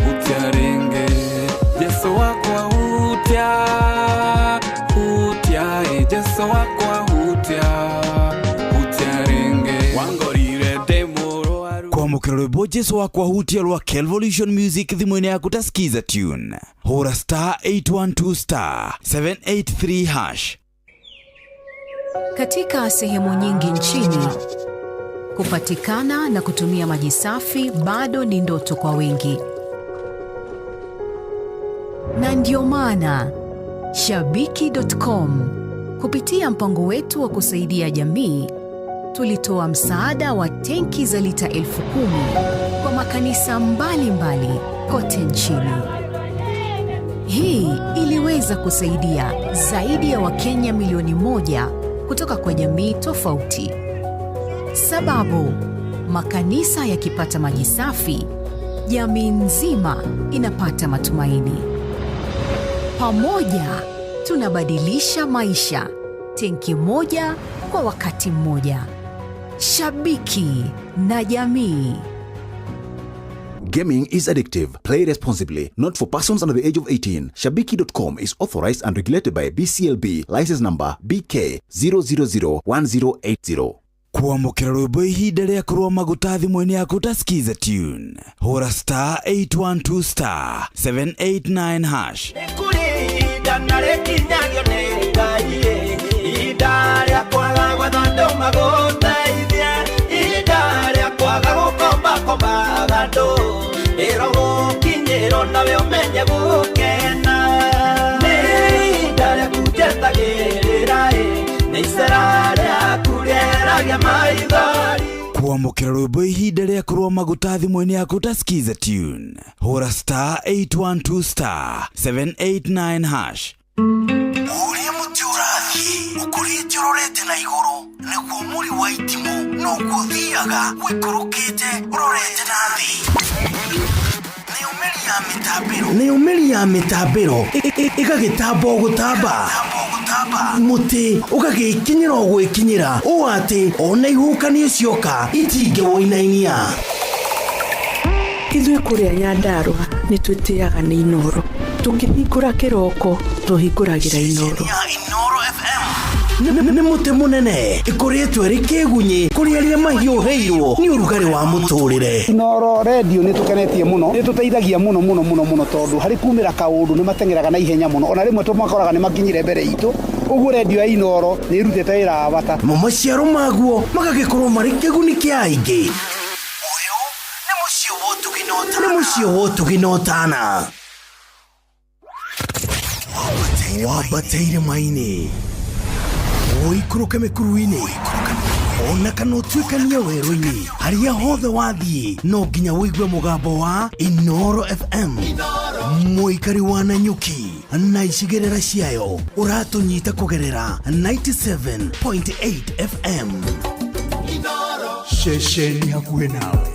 hutia rĩngĩ. Jesu wakwa hutia, hutia, Jesu wakwa hutia, hutia rĩngĩ. Wangorire ndĩ mũrwaru. Kwamũkĩra rwĩmbo Jesu wakwa hutia rwa Kelvolution Music thimũ-inĩ yaku ta Skiza Tune. Hũra star 812 star 783 hash. Katika sehemu nyingi nchini, kupatikana na kutumia maji safi bado ni ndoto kwa wengi. Na ndio maana Shabiki.com kupitia mpango wetu wa kusaidia jamii tulitoa msaada wa tenki za lita 10,000 kwa makanisa mbalimbali kote nchini. Hii iliweza kusaidia zaidi ya Wakenya milioni 1 kutoka kwa jamii tofauti. Sababu, makanisa yakipata maji safi, jamii nzima inapata matumaini. Pamoja tunabadilisha maisha, tenki moja kwa wakati mmoja. Shabiki na jamii. Gaming is addictive. Play responsibly. Not for persons under the age of 18. Shabiki.com is authorized and regulated by BCLB. License number BK 0001080. Kwamũkĩra rwĩmbo ihinda rĩa kũrũa maguta thimũ-inĩ yaku ta Skiza tune. Hũra star 812 star 789 hash. Ihinda na rĩkinyagio nĩ Ngai, ihinda rĩa kwaga gwetha andũ magũteithie, ihinda rĩa kwaga gũkombakombaga andũ, ĩro gũkinyĩrwo nawe ũmenye gũkena. Nĩ ihinda rĩaku njetagĩrĩra, nĩ icera rĩaku rĩeragia maithori. Kwamũkĩra rwĩmbo ihinda rĩa kũrũa maguta thimũ-inĩ yaku ta Skiza tune. Hũra star 812 star 789 hash. Ũrĩa mũtĩ ũrathiĩ ũkũrĩte ũrorete na igũrũ nĩguo mũri wa itimũ noguo ũthiaga ũikũrũkĩte ũrorete na thĩ. Nayo mĩri ya mĩtambĩro ĩgagĩtamba o gũtamba, mũtĩ ũgagĩkinyĩra o gwĩkinyĩra ũũ atĩ ona ihuhũkanio cioka itingĩwũinainia. Ithuĩ kũrĩa Nyandarũa nĩ twĩtĩaga nĩ Inooro. Tũkĩhingũra kĩroko tũhingũragĩra Inooro. Nĩ mũtĩ mũnene ĩkoretwo ĩrĩ kĩgunyĩ kũrĩ arĩa mahiũhĩirwo nĩ ũrugarĩ wa mũtũrĩre. Inooro redio nĩ tũkenetie mũno, nĩ tũteithagia mũno mũno mũno mũno tondũ harĩ kumĩra kaũndũ nĩ mateng'eraga na ihenya mũno, ona rĩmwe tũmakoraga nĩ makinyire mbere itũ. Ũguo redio ya Inooro nĩ ĩrutĩte wĩra wa bata. Namo maciaro maguo magagĩkorwo marĩ kĩguni kĩa aingĩ. Ũyũ nĩ mũciĩ wa ũtugi na ũtana. Wambate irĩma-inĩ, ũikũrũke mĩkuru-inĩ, ona kana ũtuĩkanie werũ-inĩ, harĩa hothe wathiĩ no nginya ũigue mũgambo wa Inooro FM. Mũikari wa Nanyuki na icigĩrĩra ciayo ũratũnyita kũgerera 97.8 FM. Ceceni hakuhĩ nawe.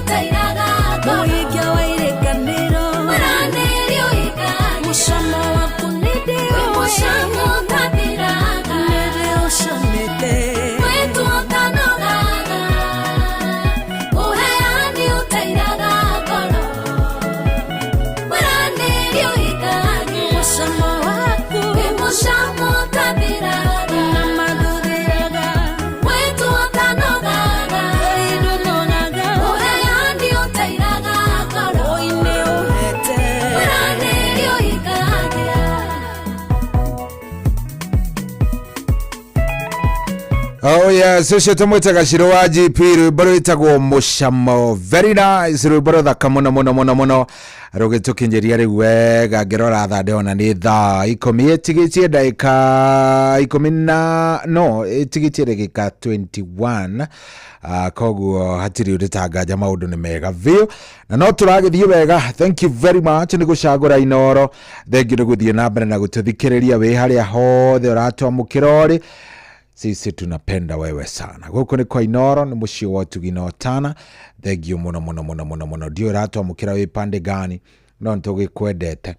ũtairaga ngoro. Mũhingia wa irĩkanĩro. Mwĩranĩri ũhingagia. Mũcamo waku nĩ ndĩũĩ. Wĩ mũcamo ũtathiraga. Nĩrĩ ũcamĩte. Mwĩtũ ũtanogaga. Ũheani ũtairaga ngoro. Mwĩranĩri ũhingagia. Mũcamo waku. Wĩ mũcamo ũtathiraga. Na mathũthĩraga. Mwĩtũ ũtanogaga. Ngai ndũnogaga. Ũheani ũtairaga ngoro. Oi nĩ ũhete. Mwĩranĩri ũhingagia. Oh yes, ũcio tũmwĩtaga Shiro wa GP, rwĩmbo rwĩtagwo Mũcamo. Very nice, rwĩmbo rũthaka mũno mũno mũno mũno, rũgĩtũkinyĩria rĩu wega. Ngĩrora thaa ndĩrona nĩ thaa 10 ĩtigĩtie ndagĩka 10 na no ĩtigĩtie ndagĩka 21. Koguo hatirĩ ũndũ tanganja, maũndũ nĩ mega biũ na no tũragĩthiĩ wega. Thank you very much nĩ gũcagũra Inoro, thank you nĩ gũthiĩ na mbere na gũtũthikĩrĩria wĩ harĩa hothe ũratwamũkĩra ũrĩ. Sisi tunapenda wewe sana. Gũkũ nĩ kwa Inoro, nĩ mũciĩ wa ũtugi na ũtana. Thank you mũno mũno mũno mũno mũno. Ndiũĩ ũratwamũkĩra wĩ pande gani, no nĩtũgĩkwendete.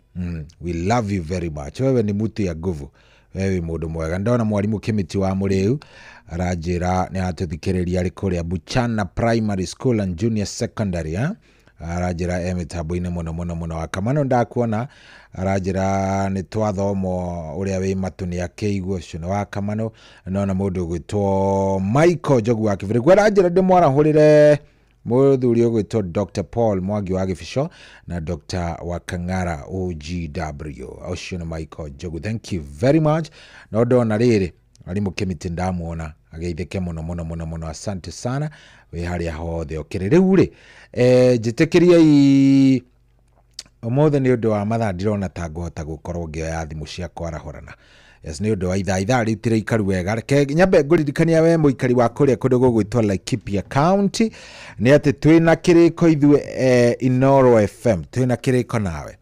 We love you very much. Wewe ni mtu ya nguvu, wewe mũndũ mwega. Ndona mwarimũ Kĩmĩti wa Mũrĩu aranjĩra nĩ aratũthikĩrĩria arĩ kũrĩa Buchana Primary School and Junior Secondary, eh? Aranjĩra e mĩtambo-inĩ mũno mũno mũno. Wakamano ndakuona, aranjĩra nĩ twathomwo ũrĩa wĩ matũ nĩ akĩigua, ũcio nĩ Wakamano. Nona mũndũ ũgwĩtwo Michael Njogu wa Kĩbĩrĩkũ aranjĩra ndĩmwarahũrĩre mũthuri ũgwĩtwo Dr. Paul Mwangi wa Gĩbico na Dr. Wakang'ara OGW, ũcio nĩ Michael Njogu. Thank you very much. No ndona rĩrĩ arimũ Kĩmĩtĩ ndamuona ageithĩke mũno mũno mũno mũno, asante sana wĩ harĩa hothe ũkĩrĩ. Rĩu rĩ, njĩtĩkĩriai ũmũthĩ nĩ ũndũ wa mathaa ndirona ta ngũhota gũkorwo ngĩoya thimũ cia kwarahũrana. Yes, nĩ ũndũ wa ithaa rĩu tiraikaru wega. Reke nyambe ngũririkania we mũikari wa kũrĩa kũndũ gũgwĩtwo Laikipia County nĩ atĩ twĩna kĩrĩko ithuĩ, Inoro FM twĩna kĩrĩko nawe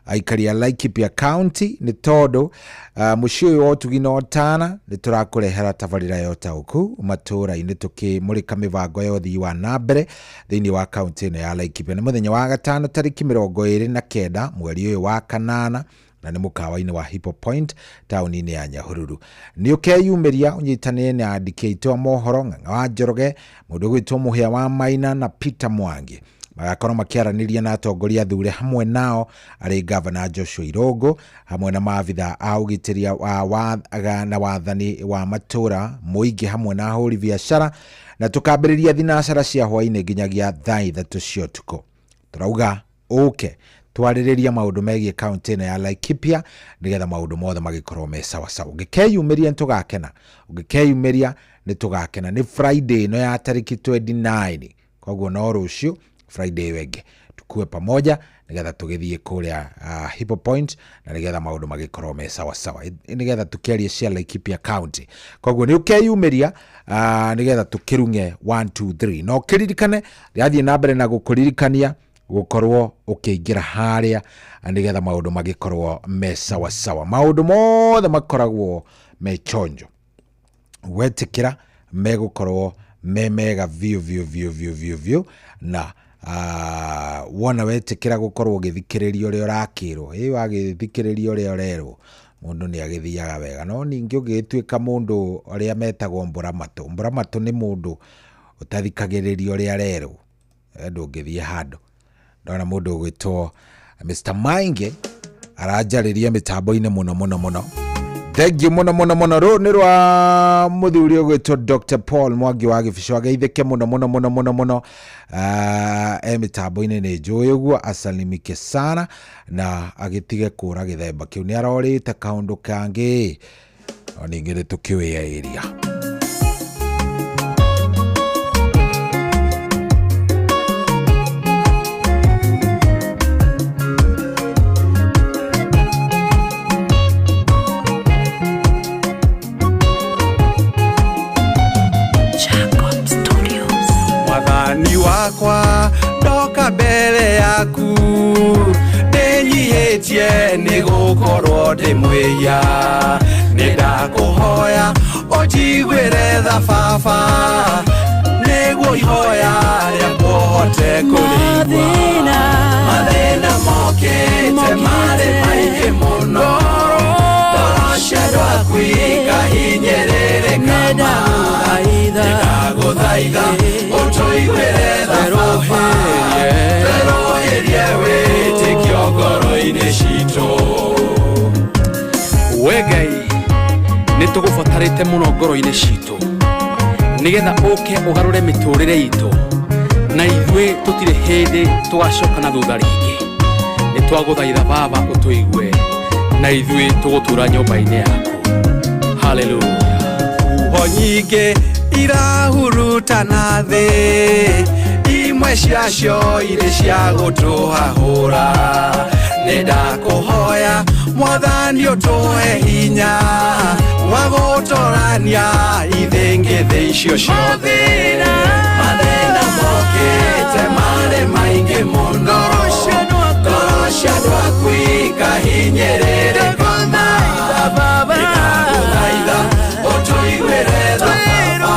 aikari a Laikipia County, nĩ tondũ mũciĩ ũyũ wa ũtugi na ũtana nĩ tũrakũrehera tabarĩra ya ũtaũku matũũra-inĩ, tũkĩmũrĩka mĩbango ya ũthii wa na mbere thĩinĩ wa kaunti ĩno ya Laikipia. Nĩ mũthenya wa gatano tarĩki 29 mweri ũyũ wa kanana, na nĩ mũkawa-inĩ wa Hippo Point taũni-inĩ ya Nyahururu. Nĩ ũkeyumĩria ũnyitanĩre na andĩki aitũ a mohoro Ng'ang'a wa Njoroge, mũndũ ũgwĩtwo Mũhĩa wa Maina na Peter Mwangi. Magakorwo makĩaranĩria na atongoria athure, hamwe nao arĩ Gavana Joshua Irũngũ, hamwe na maabitha a ũgitĩri na wathani wa matũũra mũingĩ, hamwe na ahũri biacara, na tũkambĩrĩria thinacara cia hwaĩ-inĩ nginyagia thaa 3 cia ũtukũ. Tũrauga ũke twarĩrĩria maũndũ megiĩ kaunti ĩno ya Laikipia nĩgetha maũndũ mothe magĩkorwo me sawasawa. Ũngĩkeyumĩria nĩtũgakena, ũngĩkeyumĩria nĩtũgakena. Nĩ Friday ĩno ya tarĩki 29, koguo no rũciũ Friday ĩyo ĩngĩ tukue pamoja nĩgetha tũgĩthiĩ kũrĩa Hippo Point na nĩgetha maũndũ magĩkorwo me sawasawa, nĩgetha tũkĩarie cia Laikipia County. Koguo nĩ ũkeyumĩria nĩgetha tũkĩrung'e 1 2 3. No ũkĩririkane ndĩrathiĩ na mbere na gũkũririkania gũkorwo ũkĩingĩra harĩa nĩgetha maũndũ magĩkorwo me sawasawa. Maũndũ mothe makoragwo me chonjo, wetĩkĩra megũkorwo me mega biũ biũ biũ biũ biũ biũ. Na wona wetĩkĩra gũkorwo ũgĩthikĩrĩria ũrĩa ũrakĩrwo, ĩ wagĩthikĩrĩria ũrĩa ũrerwo, mũndũ nĩ agĩthiaga wega. No ningĩ ũgĩtuĩka mũndũ ũrĩa metagwo mbũramatũ, mbũramatũ nĩ mũndũ ũtathikagĩrĩria ũrĩa arerwo, ndũngĩthiĩ handũ. Ndona mũndũ ũgwĩtwo Mr. Mainge aranjarĩria mĩtambo-inĩ mũno mũno mũno. Thank you mũno mũno mũno. Rũũ nĩ rwa mũthuri ũgwĩtwo Dr. Paul Mwangi wa Gĩbico, ageithĩke mũno mũno mũno mũno mũno. E mĩtambo-inĩ nĩ njũĩ ũguo, asalimike sana na agĩtige kũra gĩthemba kĩu, nĩ arorĩte kaũndũ kangĩ. No ningĩ nĩ tũkĩũĩ area. Mwathani wakwa ndoka mbere yaku ndĩnyihĩtie nĩ gũkorwo ndĩ mwĩhia, nĩ ndakũhoya ũnjiguĩre tha baba nĩguo ihoya rĩa kuohorwo. tũhote kũrĩigua. Mathĩna mokĩte marĩ maingĩ mũno, ngoro cia andũ aku ikahinyĩrĩrĩka ma. Nĩndagũthaitha ũtũiguĩre tha baba, twerũhĩrie wĩtĩkio ngoro-inĩ citũ. We Ngai, nĩ tũgũbatarĩte mũno ngoro-inĩ citũ, nĩgetha ũke ũgarũre mĩtũrĩre itũ, na ithuĩ tũtirĩ hĩndĩ tũgacoka na thutha rĩngĩ. Nĩ twagũthaitha baba ũtũigue, na ithuĩ tũgũtũra nyũmba-inĩ yaku. Haleluya. Huho nyingĩ irahurutana thĩ, imwe ciacio irĩ cia gũtũhahũra. Nĩ ndakũhoya Mwathani ũtũhe hinya wa gũtũrania ithĩngĩthĩ icio ciothe. Mathĩna mokĩte marĩ maingĩ mũno, ngoro cia andũ aku ikahinyĩrĩrĩka ma. Nĩndagũthaitha ũtũiguĩre tha baba,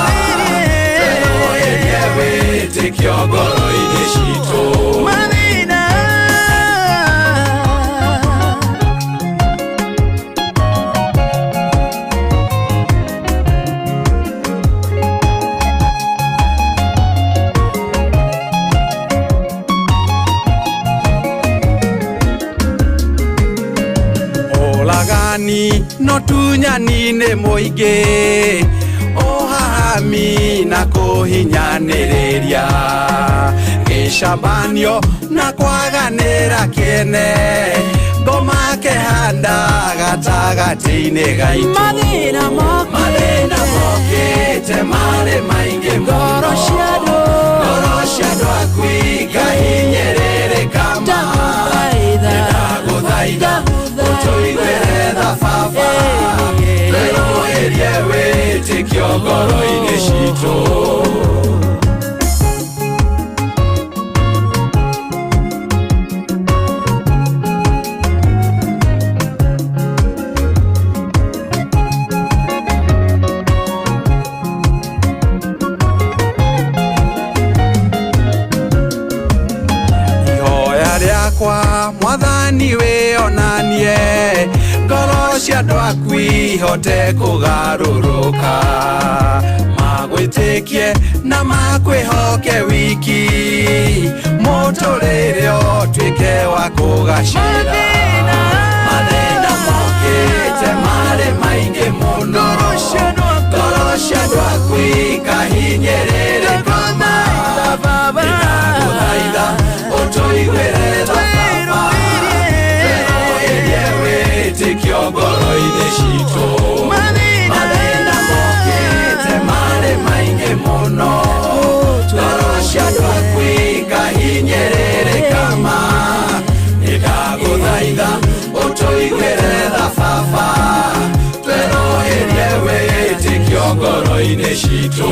twerũhĩrie wĩtĩkio ngoro-inĩ citũ. No tunyani nĩ mũingĩ, ũhahami na kũhinyanĩrĩria, gĩcabanio na kwaganĩra kĩene, ngoma kĩhanda gatagatĩ-inĩ gaitũ. Mathĩna mokĩte marĩ maingĩ mũno, ngoro cia andũ aku ikahinyĩrĩrĩka ma. Nĩndagũthaitha ũtũiguĩre tha baba, twerũhĩrie wĩtĩkio ngoro-inĩ citũ. Ihoya rĩakwa Mwathani wĩonanie, ngoro cia andũ aku ihote kũgarũrũka, magwĩtĩkie na makwĩhoke wiki, mũtũrĩre ũtuĩke wa kũgacĩra. Mathĩna mokĩte marĩ maingĩ mũno, ngoro cia andũ aku ikahinyĩrĩrĩka ma. Nĩndagũthaitha ũtũiguĩre tha baba, twerũhĩrie wĩtĩkio ngoro-inĩ citũ. Mathĩna mokĩte marĩ maingĩ mũno, ngoro cia andũ aku ikahinyĩrĩrĩka ma. Nĩndagũthaitha ũtũiguĩre tha baba, twerũhĩrie wĩtĩkio ngoro-inĩ citũ.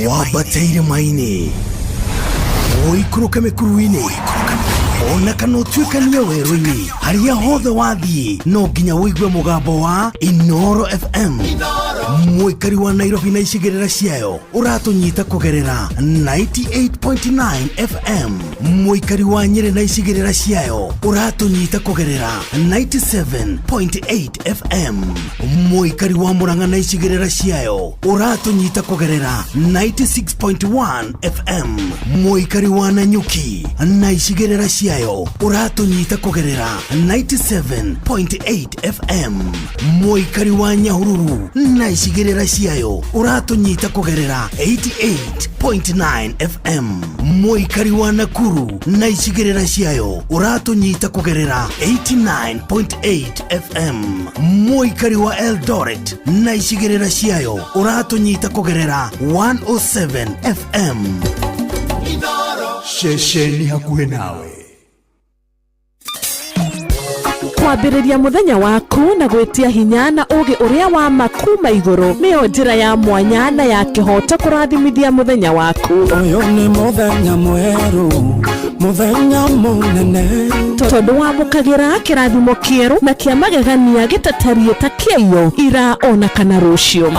Wambateire maini, ũikũrũke mĩkuru-inĩ, ona kana ũtuĩkanie werũ-inĩ, harĩa hothe wathiĩ no nginya ũigue mũgambo wa Inoro FM. Mũikari wa Nairobi na icigĩrĩra ciayo ũratũnyita kũgerera 98.9 FM. Mũikari wa Nyĩrĩ na icigĩrĩra ciayo ũratũnyita kũgerera 97.8 FM. Mũikari wa Murang'a na icigĩrĩra ciayo ũratũnyita kũgerera 96.1 FM. Mũikari wa Nanyuki na icigĩrĩra ciayo ũratũnyita kũgerera 97.8 FM. Mũikari wa Nyahururu na icigĩrĩra ciayo ũratũnyita kũgerera 88.9 FM. Mũikari wa Nakuru na icigĩrĩra ciayo ũratũnyita kũgerera 89.8 FM. Mũikari wa Eldoret na icigĩrĩra ciayo ũratũnyita kũgerera 107 FM. Ceceni hakuhĩ nawe. Kwambĩrĩria mũthenya waku na gwĩtia hinya na ũũgĩ ũrĩa wa ma kuma igũrũ nĩyo njĩra ya mwanya na ya kĩhooto kũrathimithia mũthenya waku. Ũyũ nĩ mũthenya mwerũ, mũthenya mũnene. Tondũ wamũkagĩra kĩrathimo kĩerũ na kĩa magegania gĩtatariĩ ta kĩaiyo ira ona kana rũciũ.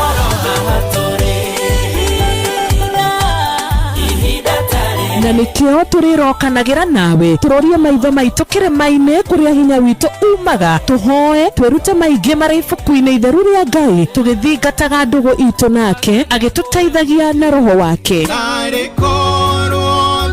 Na nĩkĩo tũrĩrokanagĩra nawe tũrorie maitho maitũ kĩrĩma-inĩ kũrĩa hinya witũ umaga, tũhoe twĩrute maingĩ marĩ ibuku-inĩ itheru rĩa Ngai, tũgĩthingataga ndũgũ itũ nake agĩtũteithagia na roho wake. Narĩ korwo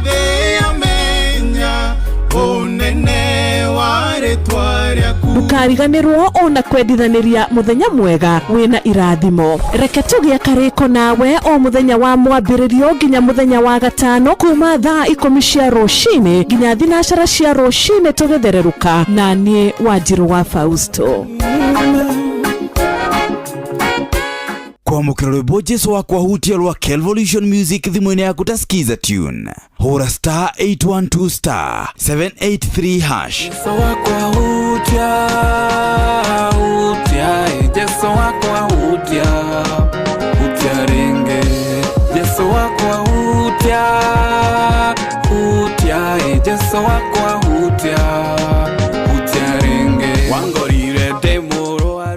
thĩ yamenya ũnene wa rĩtwa rĩaku. Ndũkariganĩrwo ona kwendithanĩria mũthenya mwega wĩna irathimo. Reke tũgĩe karĩko nawe o mũthenya wa mwambĩrĩrio nginya mũthenya wa gatano kuma thaa 10 cia rũcinĩ nginya 12 cia rũcinĩ tũgĩthererũka na niĩ Wanjirũ wa Fausto. Kwamũkĩra rwĩmbo Jesu wakwa hutia rwa Kelvolution Music thimũ-inĩ yaku ta Skiza Tune. Hũra star 812 star 783 hash. Jesu wakwa hutia, hutia, Jesu wakwa hutia, hutia ringe. Jesu wakwa hutia, hutia, Jesu wakwa hutia, hutia ringe. Wangorire ndĩ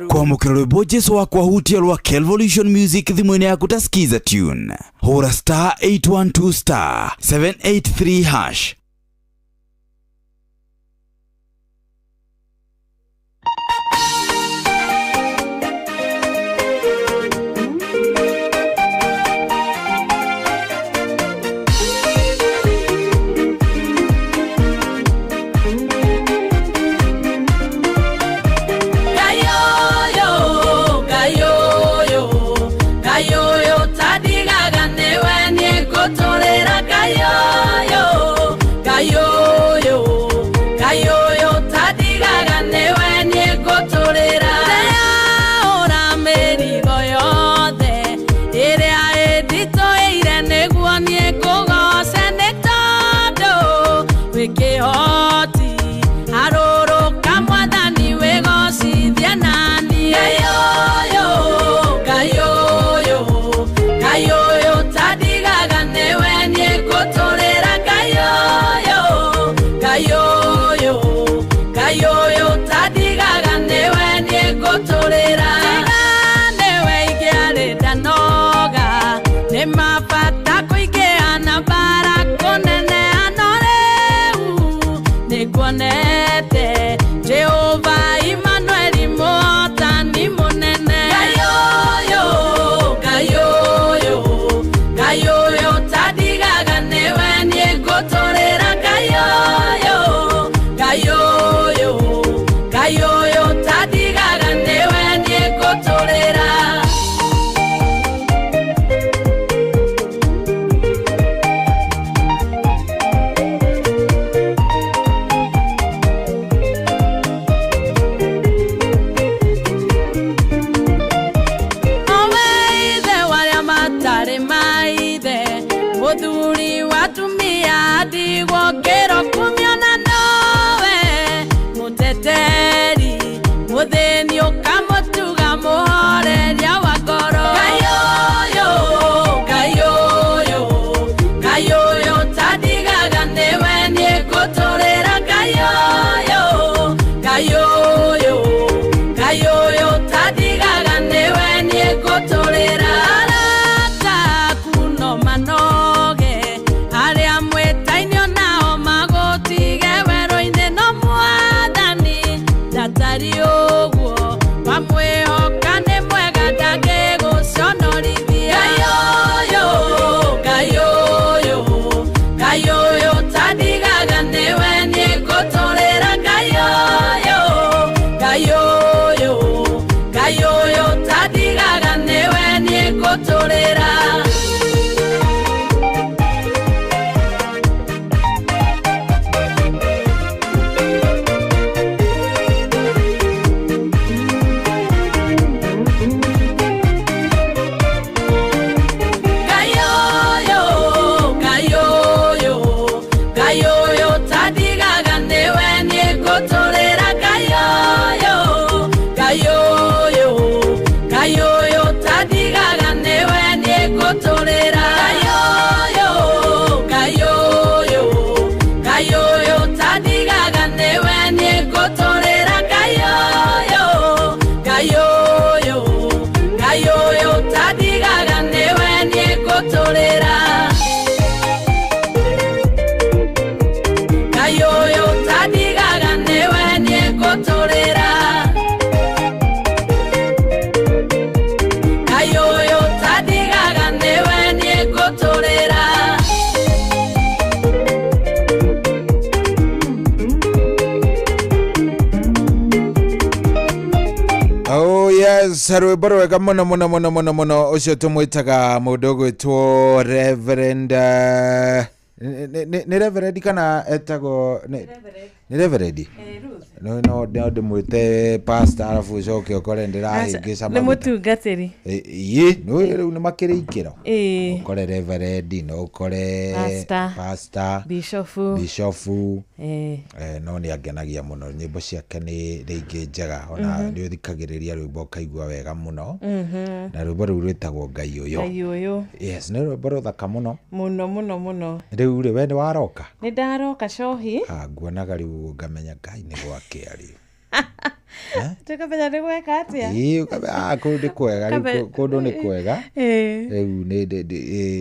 Kwamũkĩra rwĩmbo Jesu wakwa hutia rwa Kelvolution Music thimũ-inĩ yaku ta Skiza Tune. Hũra star 812 star 783 hash. Kayoyo, kayoyo, tadigaga newe niĩ ngũtũrĩra kayoyo. Oh yes, rwĩmbo rwega mũno mũno mũno mũno mũno. Ũcio tũmwĩtaga mũndũ ũgwĩtwo Reverend, nĩ Reverend kana etagwo nĩ Reverend? No no no ndĩmwĩte pastor, arabu ũcoke ũkore ndĩrahĩngĩca Nĩ maguta. mũtungatĩri. Ĩ nĩ rĩu nĩ makĩrĩ ikĩro. Ĩĩ. Ũkore Reverend, no ũkore Pastor. Pastor, bishofu. Bishofu. Ĩĩ. No nĩ angenagia mũno, nyĩmbo ciake nĩ rĩngĩ njega ona nĩ ũthikagĩrĩria rwĩmbo ũkaigua wega mũno. Na rwĩmbo rũu rwĩtagwo Ngai Ũyũ. Ngai Ũyũ. Yes, nĩ rwĩmbo rũthaka mũno. Mũno mũno mũno. Rĩu rĩ, we nĩ waroka? Nĩ ndaroka, cohi. Ah, nguonaga rĩu ngamenya Ngai nĩ gwakĩa rĩu. Tũkamenya nĩ gweka atĩa. Ĩĩ, ah, kũndũ nĩ kwega rĩu. Kũndũ nĩ kwega. Rĩu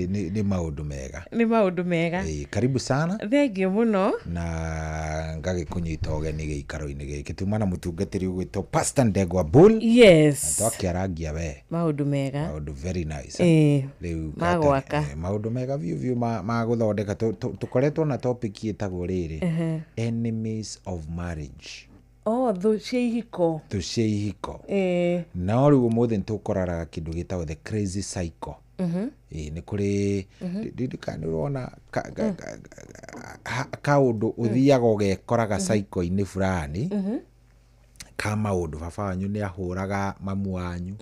nĩ maũndũ mega. Nĩ maũndũ mega. Ĩĩ, karibu sana. Thengio mũno. Na ngagĩkũnyita ũgeni gĩikaro-inĩ gĩkĩ tuma na mũtungatĩri ũgwĩtwo Pastor Ndegwa Bull. Yes. Na twakĩarangia we. Maũndũ mega. Maũndũ very nice. Ĩĩ. Rĩu Magwaka. Maũndũ mega biũ biũ ma gũthondeka. Tũkoretwo na topic ĩtagwo rĩrĩ, enemies of marriage. O thũ cia ihiko. Thũ cia ihiko. No rĩu ũmũthĩ nĩ tũkũroraga kĩndũ gĩtagwo the crazy cycle. Ĩĩ, nĩ kũrĩ ndirikana nĩ ũrona kaũndũ ũthiaga ũgekoraga cycle-inĩ fulani ka maũndũ. Baba wanyu nĩ ahũraga mamu wanyu.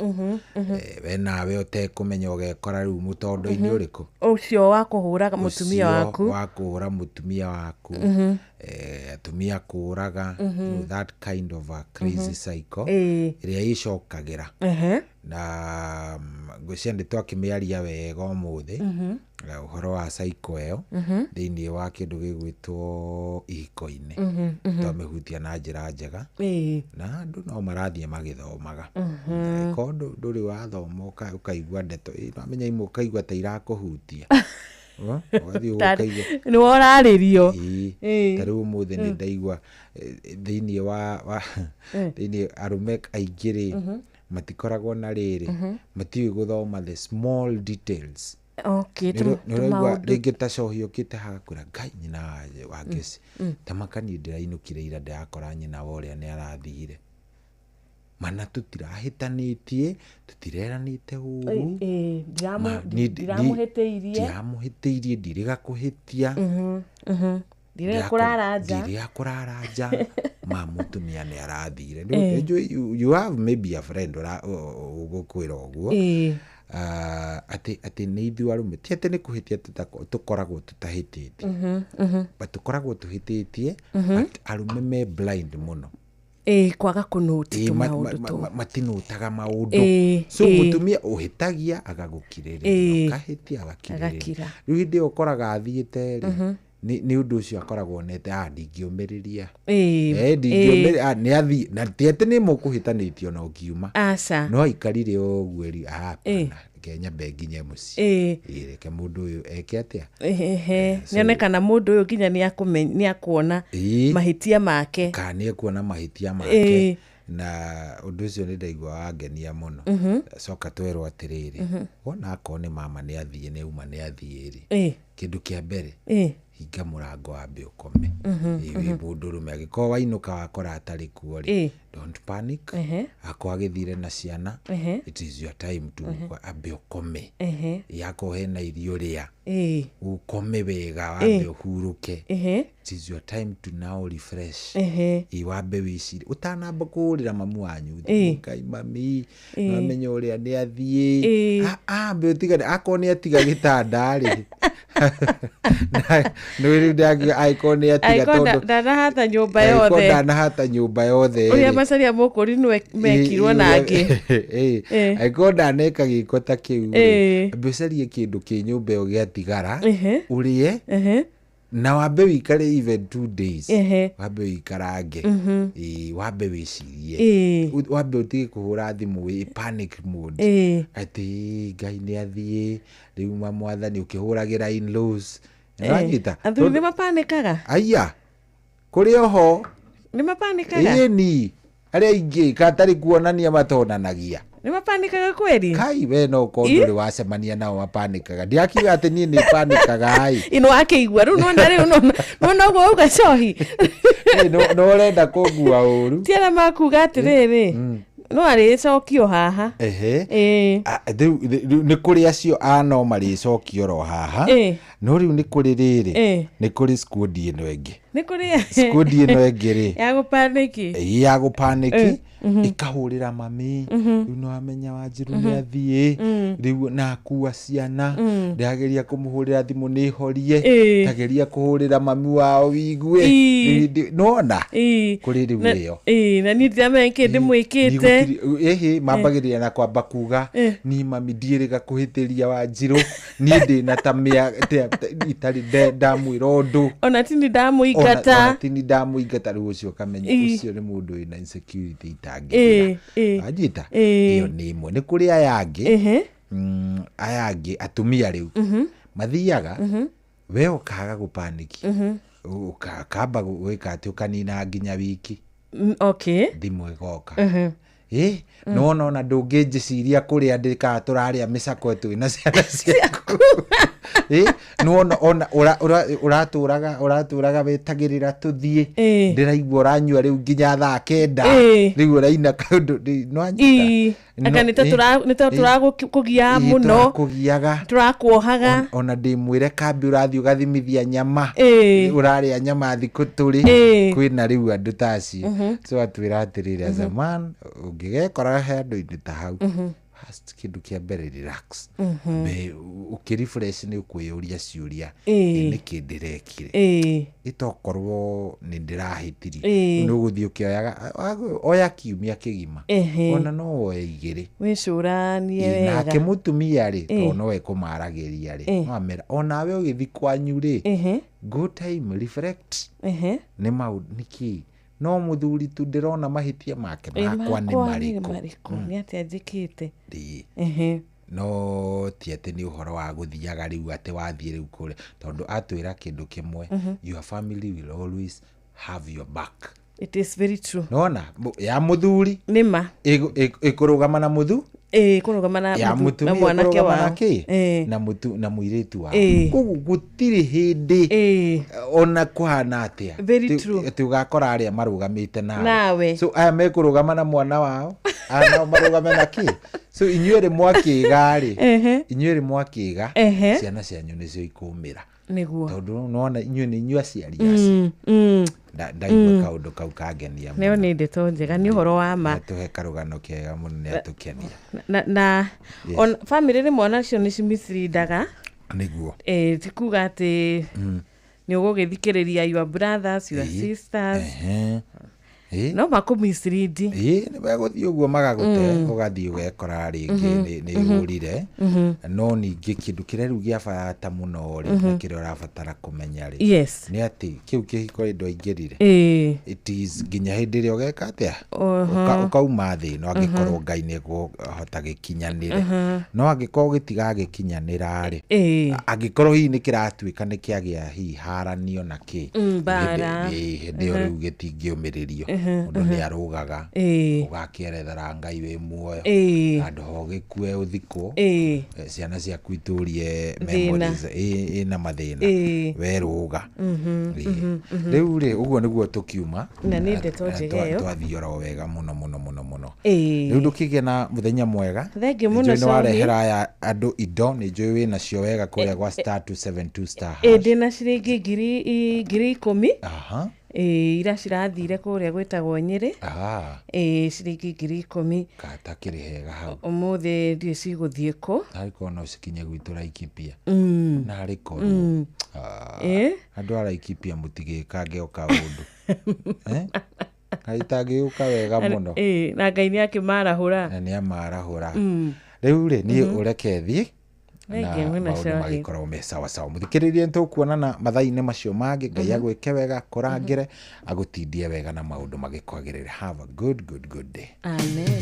We nawe ũtekũmenya ũgekora rĩu mũtondo-inĩ ũrĩkũ. Ũcio wa kũhũraga mũtumia Ũcio waku. Wa kũhũra mũtumia waku. Atumia kũraga. That kind of a crazy cycle ĩrĩa ĩcokagĩra. Na ngwĩciria nĩ twakĩmĩaria wega ũmũthĩ, ũhoro wa cycle ĩyo thĩinĩ wa kĩndũ gĩgwĩtwo ihiko-inĩ. Twamĩhutia na njĩra njega. Na andũ no marathiĩ magĩthomaga. Angĩkorwo ndũrĩ wathoma ũkaigua ndeto wamenya imwe ũkaigua ta irakũhutia. Ũgathiĩ ũkaigua Nĩ worarĩrio. Ĩĩ. Ĩĩ. Ta rĩu ũmũthĩ nĩ ndaigua, thĩinĩ wa thĩinĩ arũme aingĩ rĩ, matikoragwo na rĩrĩ, matiũĩ gũthoma the small details. Okay, Nĩ ũraigua tũmaũndũ. rĩngĩ ta cohi ũkĩte hagakwĩra Ngai nyina wa Ngeci, tamakanie ndĩrainũkire ira ndĩrakora nyina wa ũrĩa nĩ arathire, mana tũtirahĩtanĩtie, tũtireranĩte ũru. Ĩĩ, ndiramũhĩtĩirie. Ndiramũhĩtĩirie, ndirĩga kũhĩtia. Ndirĩga kũrara nja. Ndirĩga kũrara nja, ma mũtumia nĩ arathire. Nĩnjũĩ you have maybe a friend ũgũkwĩra ũguo. Ah, atĩ nĩ ithuĩ arũme, ti atĩ nĩ kũhĩtia tũkoragwo tũtahĩtĩtie, but tũkoragwo tũhĩtĩtie, but arũme me blind mũno. Ĩĩ, kwaga kũnũti Ĩĩ, tũmaũndũ tũu. Matinũtaga maũndũ. So mũtumia ũhĩtagia agagũkirĩrĩria, ũkahĩtia agakirĩrĩria. Agakira. Rĩu hĩndĩ ĩyo ũkoraga athiĩte rĩ, nĩ ũndũ ũcio akoragwo onete, ah, ndingĩũmĩrĩria. Ndingĩũmĩrĩria, ah, nĩ athiĩ na ti atĩ nĩ mũkũhĩtanĩtio na ũkiuma. Aca. No aikarire ũguo ri, ah, hapana, reke nyambe nginye mũciĩ. Ĩĩ, reke mũndũ ũyũ eke atĩa. Ehe, nĩone kana mũndũ ũyũ nginya nĩ akuona mahĩtia make. Kana nĩ ekuona mahĩtia make. Na ũndũ ũcio nĩ ndaigua wangenia mũno. Coka twerwo atĩrĩrĩ, wona akorwo nĩ mama nĩ athiĩ, nĩ auma, nĩ athiĩ rĩ, kĩndũ kĩa mbere, hinga mũrango wambe ũkome. Ĩĩ, wĩ mũndũrũme angĩkorwo wainũka wakora atarĩ kuo rĩ, don't panic. Akorwo agĩthire na ciana, it is your time to ambe ũkome. Ĩĩ, akorwo hena irio rĩa, ũkome wega, wambe ũhurũke. It is your time to now refresh. Ĩĩ, wambe wĩcirie ũtanamba kũhũrĩra mamu wanyu thimũ, Ngai mami, wamenya ũrĩa nĩ athiĩ. Ah, ambe ũtigane, akorwo nĩ atiga gĩtanda rĩ, nĩ rĩu ndakiuga angĩkorwo nĩ atiga Angĩkorwo tondũ ndanahata nyũmba angĩkorwo yothe. ndanahata nyũmba yothe Ũrĩa rĩ, macaria mũkũri nĩwe mekirwo na angĩ. Angĩkorwo ndaneka gĩko ta kĩu rĩ, ambe ũcarie kĩndũ kĩ nyũmba ĩyo gĩatigara, ũrĩe, na wambe wĩikare even 2 days, wambe wĩikarange. Ĩĩ, wambe wĩcirie. Wambe ũtige kũhũra thimũ wĩ panic mode, atĩ Ngai nĩ athiĩ rĩu, ma mwathani, ũkĩhũragĩra in-laws. Nĩwanyita? Athuri nĩ mapanĩkaga. Aya kũrĩ oho. Nĩ mapanĩkaga. Ĩni, arĩa aingĩ katarĩ kuonania matonanagia. Nĩ mapanĩkaga kweri. Kai, we no ũkorwo ndũrĩ wacemania nao mapanĩkaga. Ndiakiuga atĩ niĩ nĩ panĩkaga ĩ. Ino akĩigua rĩu nona rĩu nona ũguo auga cohi. No ũrenda kũngua ũru. Ti arĩa makuga atĩrĩrĩ, No arĩcokio haha. Ehe. Ĩĩ. Ah, rĩu nĩ kũrĩ acio a no marĩcokio oro haha. Ĩĩ. No rĩu nĩ kũrĩ rĩrĩ, Ĩĩ. nĩ kũrĩ squad ĩno ĩngĩ. Nĩ kũrĩ Squad ĩno ĩngĩ rĩ, ya gũpanĩki. ĩĩ ya gũpanĩki, Ĩĩ, mhm. ĩkahũrĩra mami, rĩu nĩ wamenya Wanjiru nĩ athiĩ, rĩu na akua ciana, ndĩrageria kũmũhũrĩra thimũ nĩ horie, Ĩĩ. ndageria kũhũrĩra mami wao wigue. Ĩĩ. Rĩu nona Ĩĩ. kũrĩ rĩu Na- ĩyo. Ĩĩ, na niĩ ndiramenya nĩkĩ ndĩmwĩkĩte. Ĩhĩ, mambagĩrĩria na kwamba kuga, ni mami ndiĩrĩga kũhĩtĩria Wanjirũ, niĩ ndĩna ta mĩa itarĩ ndamwĩra ũndũ. Ona tini Ona ndamũingata. tini ndamũingata. Rĩu ũcio ũkamenya Ĩĩ. ũcio nĩ mũndũ wĩna insecurity Ĩĩ, itangĩthira. ĩĩ. Wanjita? Ĩĩ. Ĩyo nĩ ĩmwe. Nĩ kũrĩ aya angĩ, Ehe. aya angĩ atumia rĩu mathiaga, we ũkaga gũpaniki, ũkamba gwĩka atĩ ũkanina nginya wiki, Okay. thimũ ĩgoka, ĩ nona ona ndũngĩnjĩciria kũrĩa ndĩ kana tũrarĩa mĩcakwe twĩna ciana ciaku, ĩ nona ona ũratũraga ũratũraga wetagĩrĩra tũthiĩ, ndĩraigua ũranyua rĩu nginya thaa 9, rĩu ũraina kaũndũ nĩwanyita? Ĩĩ. Anga nĩ ta nĩ ta tũragũkũgia mũno. Tũrakũgiaga. Tũrakuohaga. Ona ndĩmwĩre kambi ũrathiĩ ũgathimithia nyama, Ĩĩ. ũrarĩa nyama thikũ tũrĩ. Ĩĩ. Kwĩna rĩu andũ ta acio. So atwĩra atĩrĩrĩ, as a man ũngĩgekora handũ-inĩ ta hau, first kĩndũ kĩa mbere, relax. Be ũkĩrefresh nĩ ũkwĩyũria ciũria, Ĩĩ. "Ĩ, nĩkĩ ndĩrekire? Ĩĩ. Ĩtokorwo nĩ ndĩrahĩtirie?" Ĩĩ. Nĩ ũgũthiĩ ũkĩoyaga, oya kiumia kĩgima, ona no woe 2. Wĩcũranie Ĩĩ, nake wega. mũtumia rĩ, Ĩĩ. tondũ nowe kũmaragĩria rĩ, Ĩĩ. no amera onawe ũgĩthi kwanyu rĩ, go time, reflect, nĩ maũndũ nĩkĩ no mũthuri tu ndĩrona mahĩtia make, Ĩĩ, makwa nĩ makwa nĩ marĩkũ? marĩkũ? Nĩ atĩa njĩkĩte? Ĩĩ. Ehe. No ti atĩ nĩ ũhoro wa gũthiaga rĩu atĩ wathiĩ rĩu kũrĩa, tondũ atwĩra kĩndũ kĩmwe, your family will always have your back. It is very true. Nona ya mũthuri nĩma ĩkũrũgama na mũthu Ĩĩ, kũrũgama na ya mũthu- na mũtumia mwanake ĩkũrũgama na wao. kĩ Ĩĩ. na mũtu na mũirĩtu wao. Ĩĩ. Koguo gũtirĩ hĩndĩ ona kũhana atĩa Very Atĩ- atĩ ũgakora arĩa marũgamĩte nawe. Nawe. So aya mekũrũgama na mwana wao, aya nao marũgame na kĩ. So inyuĩ mwakĩga rĩ, inyuĩ mwakĩga, ciana cianyu nĩcio ikũmĩra, Nĩguo. tondũ nona inyuĩ nĩ inyuĩ aciari acio. Ndaigua kaũndũ kau kangenia. Nayo nĩ ndeto njega, nĩ ũhoro wa ma. Atũhe karũgano kega mũno, nĩ atũkenia. Na Yes. on family rĩmwe onacio nĩ cimisleadaga. Nĩguo. Ĩĩ, ti kuga atĩ nĩ ũgũgĩthikĩrĩria your brothers, your Ĩĩ. sisters, Ehe. Ĩĩ. no makũmislead. Ĩĩ, nĩ megũthiĩ ũguo magagũte, ũgathiĩ ũgekora rĩngĩ nĩ ũrire. No ningĩ kĩndũ kĩrĩa rĩu gĩa bata mũno rĩ, na kĩrĩa ũrabatara kũmenya rĩ, nĩ atĩ kĩu kĩhiko ĩndũ aingĩrire, it is nginya hĩndĩ ĩrĩa ũgeka atĩa, ũkauma thĩ ĩno, angĩkorwo Ngai nĩ ekũhota gĩkinyanĩre. No angĩkorwo gĩtigagĩkinyanĩra rĩ, angĩkorwo hihi nĩ kĩratuĩka nĩ kĩagĩa hihi haranio na kĩ, Mbara. hĩndĩ ĩyo rĩu gĩtingĩũmĩrĩrio, mũndũ nĩ arũgaga, ũgakĩerethera Ngai wĩ muoyo, handũ ha ũgĩkue ũthikwo, ciana ciaku itũrie Thĩna. memories ĩna mathĩna, werũga. Ĩĩ. Rĩu rĩ, ũguo nĩguo tũkiuma. Na nĩ ndeto njega ĩyo. Twathiĩ oro wega mũno mũno mũno mũno. Rĩu ndũkĩgĩe na mũthenya mwega. Thengiũ mũno, Nĩnjũĩ nĩ Cohi. warehera aya andũ indo, nĩ njũĩ wĩnacio wega kũrĩa gwa *272 star Ĩĩ, ndĩna ciringi 10,000. Aha. Ĩĩ, ira cirathire kũrĩa gwĩtagwo Nyĩrĩ. Ĩĩ, ciringi 10,000. Katakĩrĩ hega hau. Ũmũthĩ ndiũĩ cigũthiĩ kũ. Narĩ korwo no cikinye gwitũ Laikipia. Narĩ korwo. Ĩĩ. Andũ a Laikipia mũtigĩkange o kaũndũ. Eh? Kaĩ itangĩũka wega mũno. Ĩĩ, na Ngai nĩ akĩmarahũra. Na nĩ amarahũra. Rĩu rĩ, niĩ ũreke thiĩ na Thengiũ mũno, maũndũ Cohi. magĩkorwo me sawasawa. Mũthikĩrĩrie, nĩtũkuonana mathaa-inĩ macio mangĩ. Ngai agwĩke wega, kũrangĩre, agũtindie wega na maũndũ magĩkwagĩrĩre. Have a good good good day. Amen.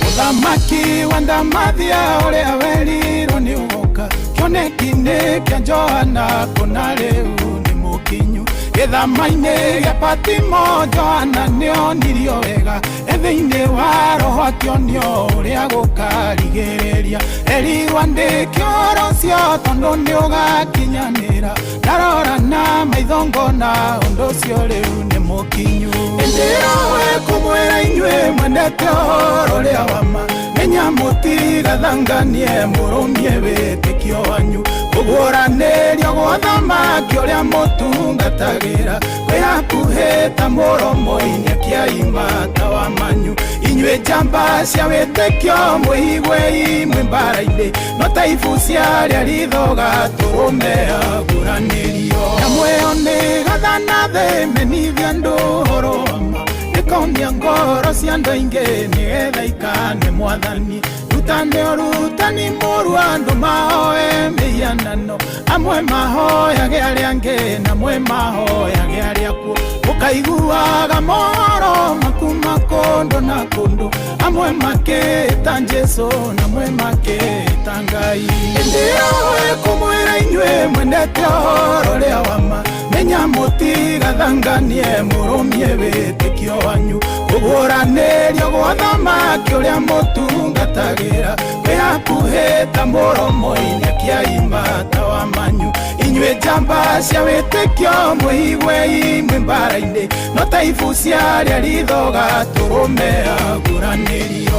Mũthamaki wa ndamathia ũrĩa werirwo nĩ ũgoka kĩoneki-inĩ kĩa Johana, kũna rĩu nĩ mũkinyu. Gĩthama-inĩ gĩa Patimo Johana nĩonirio wega e thĩinĩ wa roho akĩonio ũrĩa gũkarigĩrĩria erirwo andĩke ũhoro ũcio tondũ nĩũgakinyanĩra ndarora na maitho ngona ũndũ ũcio rĩu nĩ mũkinyu ĩndĩ we kũmwĩra inyuĩ mwendete ũhoro ũrĩa wa ma menya mũtigathanganie mũrũmie wĩtĩkio wanyu kũguũranĩrio gwa thamaki ũrĩa mũtungatagĩra kwĩ hakuhĩ ta mũromo-inĩ akĩaima tawa manyu inyuĩ njamba cia wĩtĩkio mwĩiguei mwĩ mbara-inĩ no ta ibu cia arĩa rithoga tũrũme aguranĩrio nyamũ ĩyo nĩgathana thĩ menithia andũ ũhoro wa ma nĩkomia ngoro cia andũ aingĩ nĩgetha ikane mwathani rutane ũrutani mũru andũ mahoe mĩhianano amwe mahoyage arĩa angĩ na amwe mahoyage arĩa akuũ mũkaiguaga mohoro makuma kũndũ na kũndũ amwe makĩta Jesũ na amwe makĩta Ngai ĩndĩ we kũmwĩra inyuĩ mwendete ũhoro ũrĩa wa ma menya mũtigathanganie mũrũmie wĩtĩkio wanyu kũguũranĩrio gwa thamaki ũrĩa mũtungatagĩra kwĩ hakuhĩ ta mũromo-inĩ akĩaima tawa manyu inyuĩ njamba cia wĩtĩkio mwĩiguei mwĩ mbara-inĩ no ta ibu cia arĩa rithoga tũrũme aguranĩrio.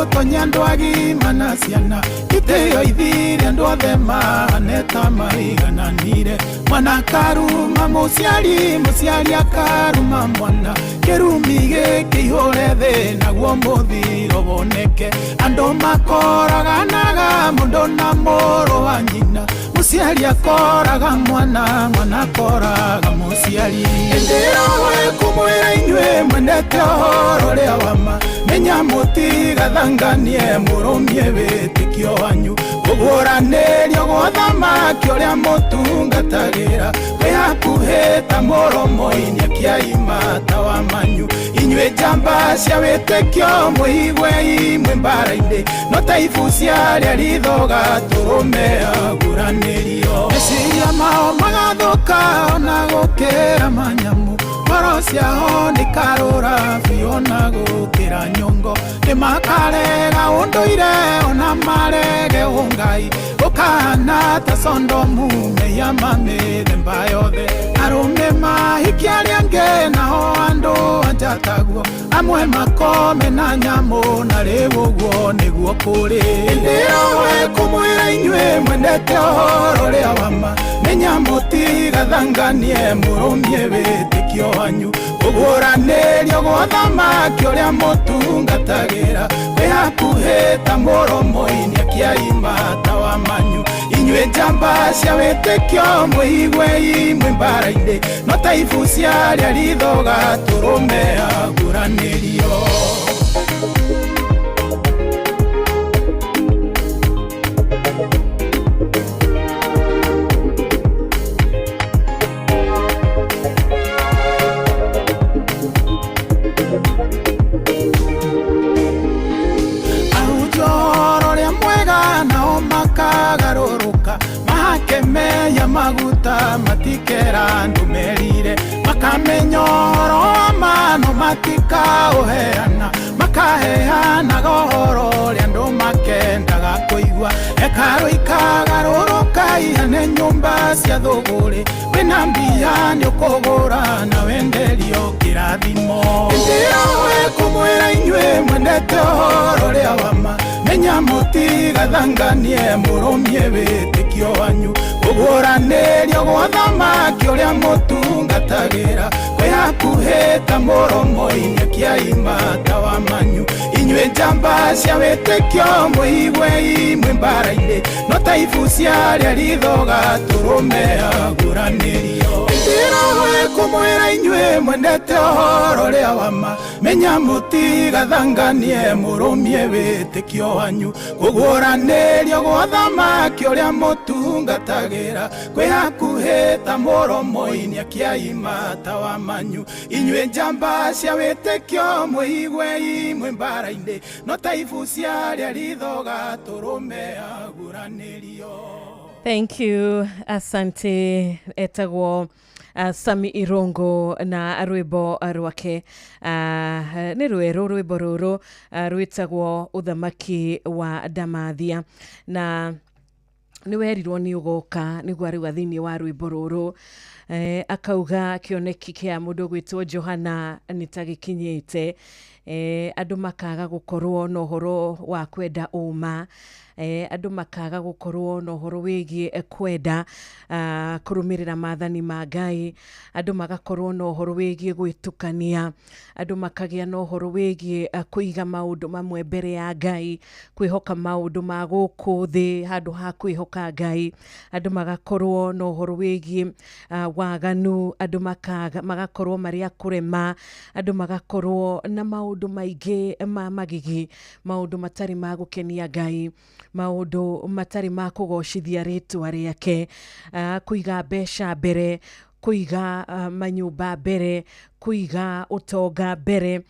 Ũtonye andũ agima na ciana itĩo ithire andũ othe mahane ta maigananire mwana akaruma mũciari mũciari akaruma mwana kĩrumi gĩkĩihũre thĩ naguo mũthiro woneke andũ makoraganaga mũndũ na mũrũ wa nyina mũciari akoraga mwana mwana akoraga mũciari ĩndĩ we kũmwĩra inyuĩ mwendete ũhoro ũrĩa wa ma menya mũtigathanganie mũrũmie wĩtĩkio wanyu kũguũranĩrio gwa thamaki ũrĩa mũtungatagĩra kwĩ hakuhĩ ta mũromo-inĩ akĩaima tawa manyu inyuĩ njamba cia wĩtĩkio mwĩiguei mwĩ mbara-inĩ no ta ibu cia arĩa rithoga tũrũme aguranĩrio meciria mao magathũka ona gũkĩra manyamũ ngoro ciao nĩikarũra biũ ona gũkĩra nyongo nĩmakarega ũndũire ona marege ũngai gũkahana ta Sondomu mehia ma mĩthemba yothe arũme mahikie arĩa angĩ nao andũ anja taguo amwe makome na nyamũ na rĩu ũguo nĩguo kũrĩ ĩndĩ we kũmwĩra inyuĩ mwendete ũhoro ũrĩa wa ma menya mũtigathanganie mũrũmie wĩtĩkio wanyu kũguũranĩrio gwa thamaki ũrĩa mũtungatagĩra kwĩ hakuhĩ ta mũromo-inĩ akĩaima tawa manyu inyuĩ njamba cia wĩtĩkio mwĩiguei mwĩ mbara-inĩ no ta ibu cia arĩa rithoga tũrũme aguranĩrio. Makagarũrũka mahake meya maguta matikera andũ merire makamenya ũhoro wa ma no matikaũheana makaheanaga ũhoro ũrĩa andũ makendaga kũigua hekarũ ikagarũrũka ihane nyũmba cia thũgũrĩ wĩna mbia nĩũkũgũra na wenderio kĩrathimo ĩndĩ we kũmwĩra inyuĩ mwendete ũhoro ũrĩa wa ma menya mũtigathanganie mũrũmie wĩtĩkio wanyu kũguũranĩrio gwa thamaki ũrĩa mũtungatagĩra kwĩ hakuhĩ ta mũromo-inĩ akĩaima tawa manyu inyuĩ njamba cia wĩtĩkio mwĩiguei mwĩ mbara-inĩ no ta ibu cia arĩa rithoga tũrũme aguranĩrio ĩndĩ we Ngũmwĩra inyuĩ mwendete ũhoro ũrĩa wa ma, menya mũtigathanganie mũrũmie wĩtĩkio wanyu. Kũguũranĩrio gwa thamaki ũrĩa mũtungatagĩra kwĩ hakuhĩ ta mũromo-inĩ akĩaima tawa manyu. Inyuĩ njamba cia wĩtĩkio mwĩigwe imwe mbara-inĩ, no ta ibu cia rĩa ritho gatũrũme aguranĩrio. Thank you, asante. Etagwo Sami Irongo na rwimbo rwake nĩ rwerũ rwimbo rũrũ rwĩtagwo Ũthamaki wa Ndamathia, na nĩ werirwo nĩ ũgoka nĩguo arauga thĩinĩ wa rwĩmbo rũrũ akauga kĩoneki kĩa mũndũ ũgwĩtwo Johana nĩ ta gĩkinyĩte, andũ makaga gũkorwo na ũhoro wa kwenda ũma, andũ makaga gũkorwo na ũhoro wĩgiĩ kwenda kũrũmĩrĩra maathani ma Ngai, andũ magakorwo na ũhoro wĩgiĩ gwĩtukania, andũ makagĩa na ũhoro wĩgiĩ kũiga maũndũ mamwe mbere ya Ngai, kwĩhoka maũndũ ma gũkũ thĩ handũ ha kwĩhoka Ngai, andũ magakorwo na ũhoro wĩgiĩ waganu, andũ magakorwo marĩ a kũrema, andũ magakorwo na maũndũ maingĩ ma magigi, maũndũ matarĩ ma gũkenia Ngai, maũndũ matarĩ ma kũgocithia rĩtwa rĩake, kũiga mbeca mbere, kũiga manyũmba mbere, kũiga ũtonga mbere,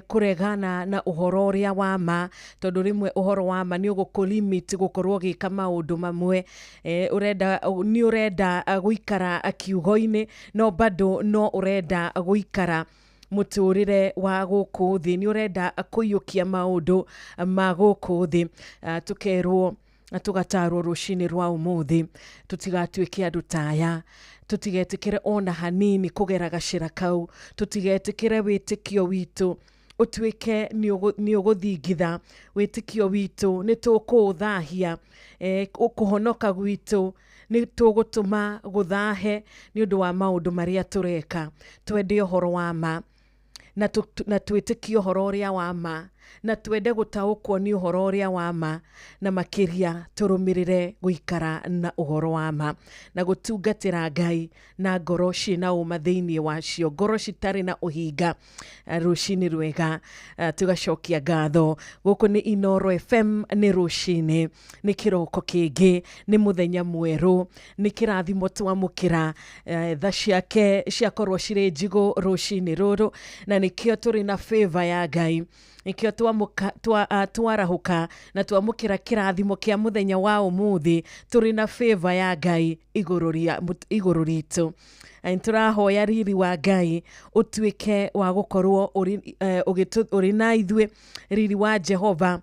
kũregana na ũhoro ũrĩa wa ma, tondũ rĩmwe ũhoro wa ma nĩ ũgũkũ-limit gũkorwo ũgĩka maũndũ mamwe, nĩ ũrenda gũikara kiugo-inĩ no bado no ũrenda gũikara mũtũrĩre wa gũkũ thĩ, nĩ ũrenda kũiyũkia maũndũ ma gũkũ thĩ. Tũkerwo na tũgatarwo rũcinĩ rwa ũmũthĩ tũtigatuĩke andũ ta aya, tũtigetĩkĩre ona hanini kũgera gacĩra kau, tũtigetĩkĩre wĩtĩkio witũ ũtuĩke nĩ ũgũthingitha, wĩtĩkio witũ nĩ tũkũũthahia, kũhonoka gwitũ nĩ tũgũtũma gũthahe nĩ ũndũ wa maũndũ marĩa tũreka. Twende ũhoro wa ma na twĩtĩkie ũhoro ũrĩa wa ma, na twende gũtaũkwo nĩ ũhoro ũrĩa wa ma, na makĩria tũrũmĩrĩre gũikara na ũhoro wa ma na gũtungatĩra Ngai na ngoro ciĩna ũma thĩinĩ wacio, ngoro citarĩ na ũhinga. Rũcinĩ rwega, tũgacokia ngatho. Gũkũ nĩ Inooro FM, nĩ rũcinĩ, nĩ kĩroko kĩngĩ, nĩ mũthenya mwerũ, nĩ kĩrathimo twamũkĩra, tha ciake ciakorwo cirĩ njigũ rũcinĩ rũrũ, na nĩkĩo tũrĩ na favor ya Ngai, nĩkĩo twarahũka na twamũkĩra kĩrathimo kĩa mũthenya wa ũmũthĩ, tũrĩ na favor ya Ngai igũrũ ritũ. Nĩtũrahoya riri wa Ngai ũtuĩke wa gũkorwo ũrĩ na ithuĩ, riri wa Jehova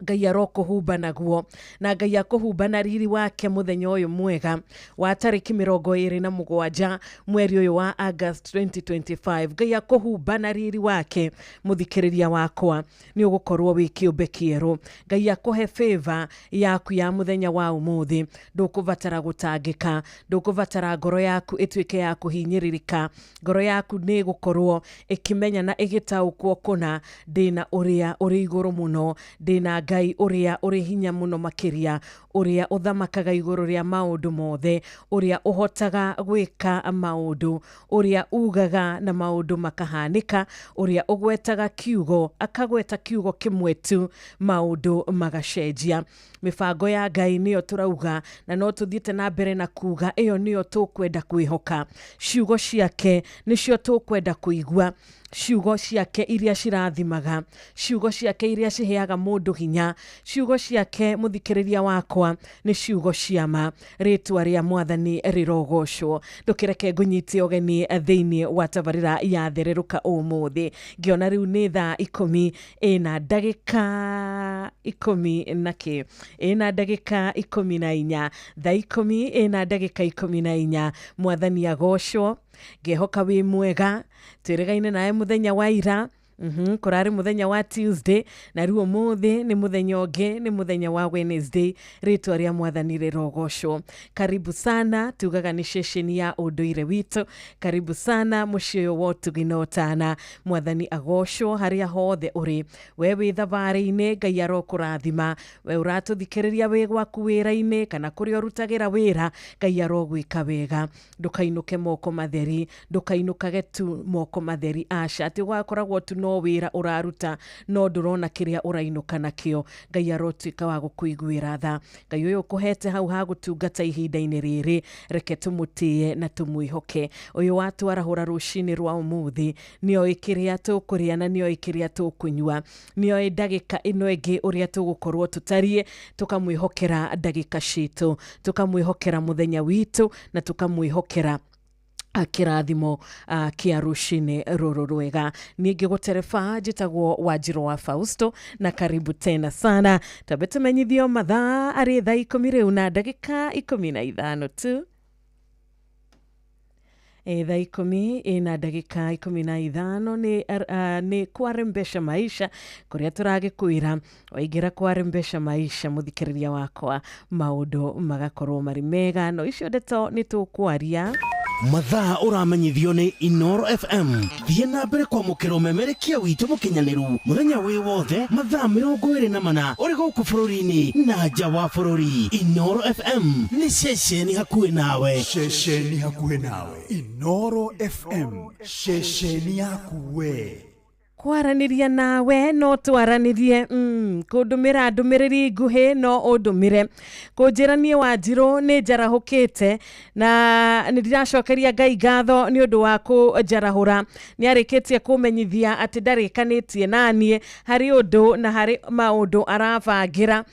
Ngai arokũhumba naguo, na Ngai akũhumba na riri wake mũthenya ũyũ mwega wa tarĩki 27 mweri ũyũ wa August 2025. Ngai akũhumba na riri wake, mũthikĩrĩria wakwa, nĩ ũgũkorwo wĩ kĩũmbe kĩerũ. Ngai akũhe favor yaku ya mũthenya wa ũmũthĩ, ndũkũbatara gũtangĩka, ndũkũbatara ngoro yaku ĩtuĩke ya kũhinyĩrĩrĩka, ngoro yaku nĩ ĩgũkorwo ĩkĩmenya na ĩgĩtaũkwo kũna ndĩna ũrĩa ũrĩ igũrũ mũno, ndĩna Ngai ũrĩa ũrĩ hinya mũno makĩria, ũrĩa ũthamakaga igũrũ rĩa maũndũ mothe, ũrĩa ũhotaga gwĩka maũndũ, ũrĩa ugaga na maũndũ makahanĩka, ũrĩa ũgwetaga kiugo akagweta kiugo kĩmwe tu maũndũ magacenjia. Mĩbango ya Ngai nĩyo tũrauga, na no tũthiĩte na mbere na kuga ĩyo nĩyo tũkwenda kwĩhoka, ciugo ciake nĩcio tũkwenda kũigua, ciugo ciake iria cirathimaga, ciugo ciake iria ciheaga mũndũ hinya, ciugo ciake mũthikĩrĩria wakwa nĩ ciugo cia ma. Rĩtwa rĩa Mwathani rĩrogocwo. Ndũkĩreke ngũnyite ũgeni thĩinĩ wa tabarĩra ya Thererũka ũmũthĩ. Ngĩona rĩu nĩ thaa 10 ĩna ndagĩka 10 na kĩ, ĩna ndagĩka 14, thaa 10 ĩna ndagĩka 14. Mwathani agocwo. Ngehoka wĩ mwega, twĩrĩgaine nawe mũthenya wa ira. Kũrarĩ mũthenya wa Tuesday na rĩu ũmũthĩ nĩ mũthenya ũngĩ, nĩ mũthenya wa Wednesday. Rĩtwa rĩa Mwathani rĩrogocwo. Karibu sana, tugaga nĩ ceceni ya ũndũire witũ. Karibu sana mũciĩ ũyũ wa ũtugi na ũtana. Mwathani agocwo harĩa hothe ũrĩ. We wĩ thabarĩ-inĩ, Ngai arokũrathima. We ũratũthikĩrĩria wĩ gwaku wĩra-inĩ kana kũrĩa ũrutagĩra wĩra, Ngai arogwĩka wega. Ndũkainũke moko matheri, ndũkainũkage tu moko matheri, aca, atĩ ũgakoragwo tu no wĩra ũraruta no ndũrona kĩrĩa ũrainũka nakĩo. Ngai arotuĩka wa gũkũiguĩra tha. Ngai ũyũ ũkũhete hau ha gũtungata ihinda-inĩ rĩrĩ, reke tũmũtĩe na tũmwĩhoke. Ũyũ watwarahũra rũcinĩ rwa ũmũthĩ nĩoĩ kĩrĩa tũkũrĩa na nĩoĩ kĩrĩa tũkũnyua, nĩoĩ ndagĩka ĩno ĩngĩ ũrĩa tũgũkorwo tũtariĩ. Tũkamwĩhokera ndagĩka citũ, tũkamwĩhokera mũthenya witũ, na tũkamwĩhokera kĩrathimo kĩa rũcinĩ rũrũ rwega. Niĩ ngĩgũtereba njĩtagwo Wanjirũ wa Fausto, na karibu tena sana. Twambe tũmenyithio mathaa arĩ thaa 10 rĩu na ndagĩka 15 tu. Thaa 10 na ndagĩka 15 nĩ kwarembesha maisha, kũrĩa tũragĩkwĩra waingĩra kwarembesha maisha, mũthikĩrĩria wakwa, maũndũ magakorwo marĩ mega. No icio ndeto nĩ tũkwaria. Mathaa ũramenyithio nĩ Inoro FM. Thiĩ na mbere kwamũkĩra ũmemerekia witũ mũkinyanĩru mũthenya wĩ wothe mathaa 24 ũrĩ gũkũ bũrũri-inĩ na nja wa bũrũri. Inoro FM nĩ ceceni hakuhĩ nawe. Ceceni hakuhĩ nawe. Inoro FM, ceceni yaku we. Kwaranĩria nawe no twaranĩrie, kũndũmĩra ndũmĩrĩri nguhĩ no ũndũmĩre, kũnjĩra niĩ Wanjirũ nĩ njarahũkĩte na nĩ ndĩracokeria Ngai ngatho nĩ ũndũ wa kũnjarahũra. Nĩ arĩkĩtie kũmenyithia atĩ ndarĩkanĩtie naniĩ harĩ ũndũ na harĩ maũndũ arabangĩra,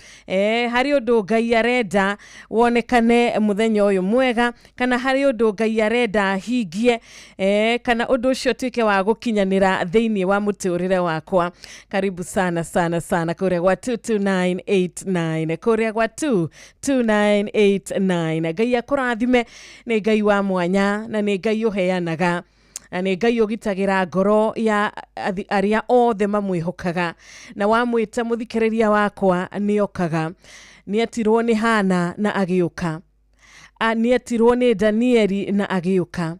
harĩ ũndũ Ngai arenda wonekane mũthenya ũyũ mwega, kana harĩ ũndũ Ngai arenda hingie, kana ũndũ ũcio ũtuĩke wa gũkinyanĩra thĩinĩ wa mũtũrĩre wakwa. Karibu sana sana sana kũrĩa gwa 22989, kũrĩa gwa 22989. Ngai akũrathime. Nĩ Ngai wa mwanya na nĩ Ngai ũheanaga na nĩ Ngai ũgitagĩra ngoro ya arĩa othe mamwĩhokaga, na wamwĩta mũthikĩrĩria wakwa nĩokaga. Nĩetirwo nĩ Hana na agĩũka, nĩetirwo nĩ Danieli na agĩũka,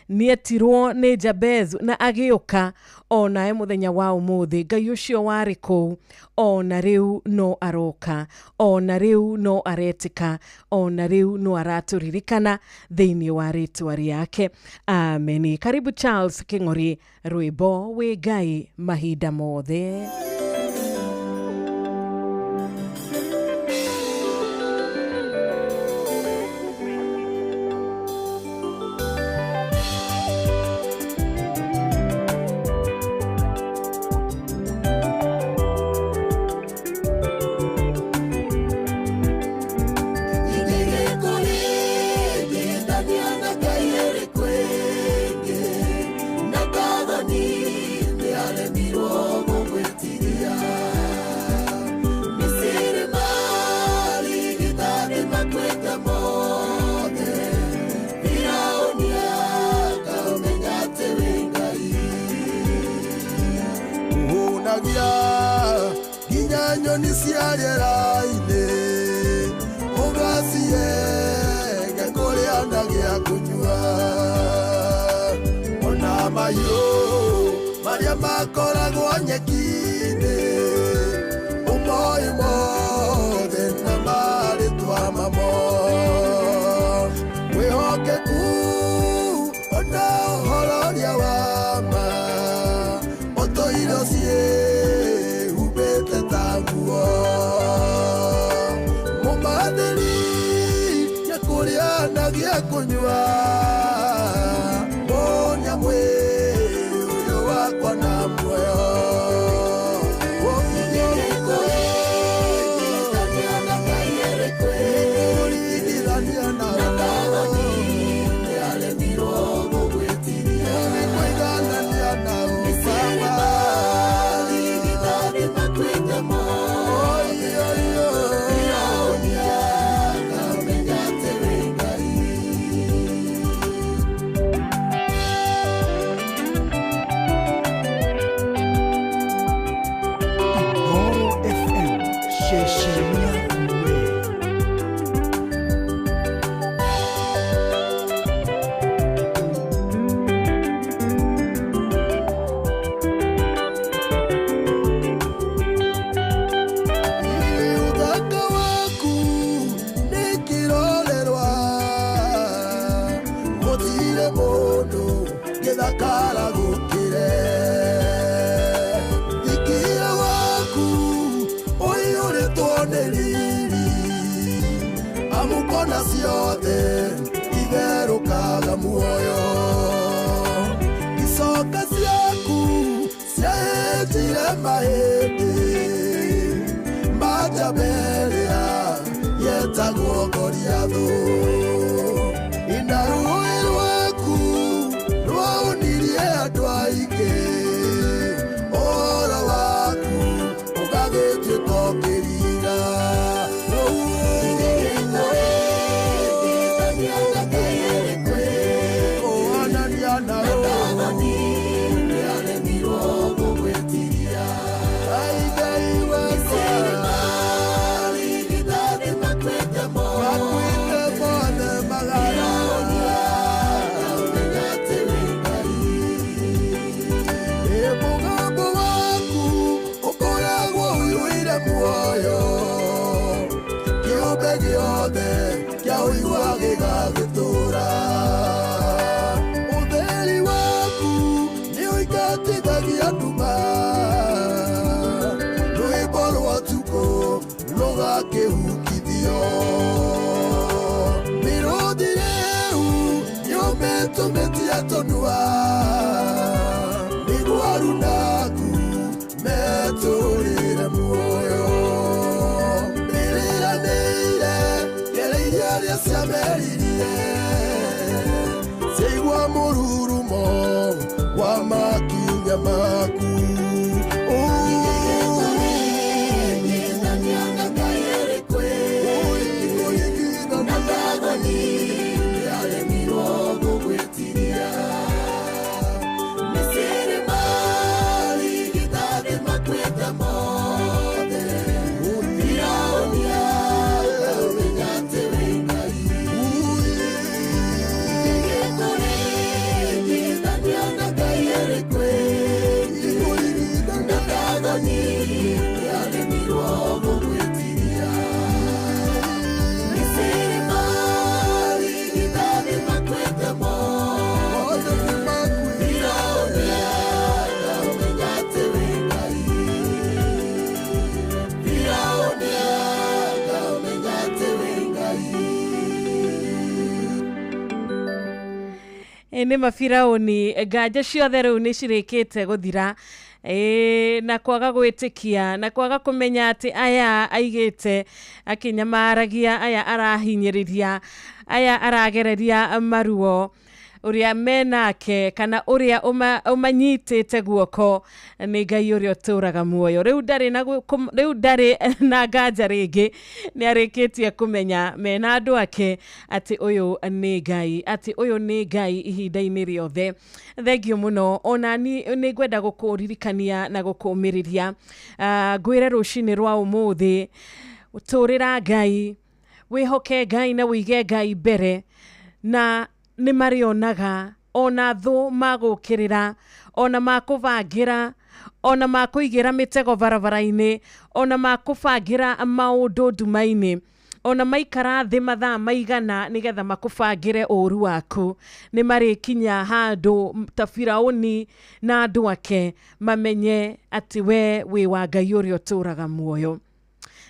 nĩetirwo nĩ Jabezu na agĩũka. Onawe mũthenya wa ũmũthĩ Ngai ũcio warĩ kũu ona rĩu no aroka, ona rĩu no aretĩka, ona rĩu no aratũririkana thĩinĩ wa rĩtwa rĩake. Ameni. Karibu Charles Kĩng'ori, rwĩmbo wĩ Ngai mahinda mothe. Nyoni cia rĩera-inĩ ũgacihe kũrĩa na gĩa kũnyua, ona mahiũ marĩa makoragwo nyeki-inĩ ũmoĩ mothe na marĩtwa mamo. Wĩhokeku ona ũhoro ũrĩa wa ma ũtũire ũciĩhumbĩte ta nguo. Mũmathĩri nĩ kũrĩa na gĩa kũnyua, monia mwĩrĩ ũyũ wakwa na muoyo. Gũtirĩ mũndũ gĩthakara gũkĩre. Thikia waku ũiyũrĩtwo nĩ riri, amu kona ciothe itherũkaga muoyo. Icoka ciaku ciahĩtire mahĩndĩ ma Jaberia yetagwo Goliathũ. Ina rũĩ rwaku rwaunirie andũ aingĩ, ũhoro waku ũgagĩtuĩka ũkĩriga. Kũhanania na nĩaremirwo gũgwĩtiria. Ai Ngai wakwa, makuĩte mothe magana. Ĩ mũgambo waku ũkoragwo ũiyũire muoyo, kĩũmbe gĩothe kĩaũigua gĩgagĩtũũra. Ũtheri waku nĩũingatithagia nduma, rwĩmbo rwa ũtukũ rũgakĩhukithio. Mĩrũthi rĩu nĩũmĩtũmĩtie tũnua, nĩguo arunaku metũrĩre muoyo. Nĩrĩranĩire ngereirie arĩa ciameririe, ciaigua mũrurumo wa makinya maku. Nĩ mabiraũni nganja ciothe rĩu nĩ cirĩkĩte gũthira, na kwaga gwĩtĩkia na kwaga kũmenya atĩ aya aigĩte akĩnyamaragia, aya arahinyĩrĩria, aya aragereria maruo, ũrĩa menake kana ũrĩa ũmanyitĩte guoko nĩ Ngai ũrĩa ũtũraga muoyo. Rĩu ndarĩ na rĩu ndarĩ na nganja rĩngĩ, nĩ arĩkĩtie kũmenya mena andũ ake atĩ ũyũ nĩ Ngai, atĩ ũyũ nĩ Ngai ihinda-inĩ rĩothe. Thengiũ mũno. Ona nĩ ngwenda gũkũririkania na gũkũmĩrĩria, ngwĩre rũcinĩ rwa ũmũthĩ, tũrĩra Ngai, wĩhoke Ngai na wĩige Ngai mbere, na nĩ marĩonaga ona thũ magũkĩrĩra, ona makũbangĩra, ona makũigĩra mĩtego barabara-inĩ, ona makũbangĩra maũndũ nduma-inĩ, ona maikara thĩ mathaa maigana nĩgetha makũbangĩre ũru waku, nĩ marĩkinya handũ ta Firaũni na andũ ake mamenye atĩ we wĩ wa Ngai ũrĩa ũtũraga muoyo.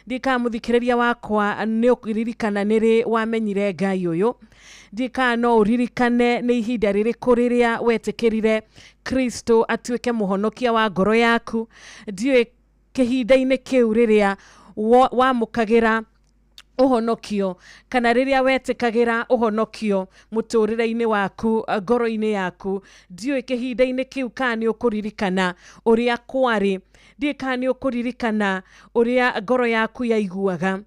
Ndika mũthikĩrĩria wakwa nĩ ũkũririkana nĩrĩ wamenyire Ngai ũyũ. Ndika no ũririkane nĩ ihinda rĩrĩkũ rĩrĩa wetĩkĩrire Kristo atuĩke mũhonokia wa ngoro yaku. Ndiũĩ kĩhinda-inĩ kĩu rĩrĩa wamũkagĩra ũhonokio kana rĩrĩa wetĩkagĩra ũhonokio mũtũrĩre-inĩ waku, ngoro-inĩ yaku. Ndiũĩ kĩhinda-inĩ kĩu kana nĩ ũkũririkana ũrĩa kwarĩ, ndiũĩ kana nĩ ũkũririkana ũrĩa ngoro yaku yaiguaga,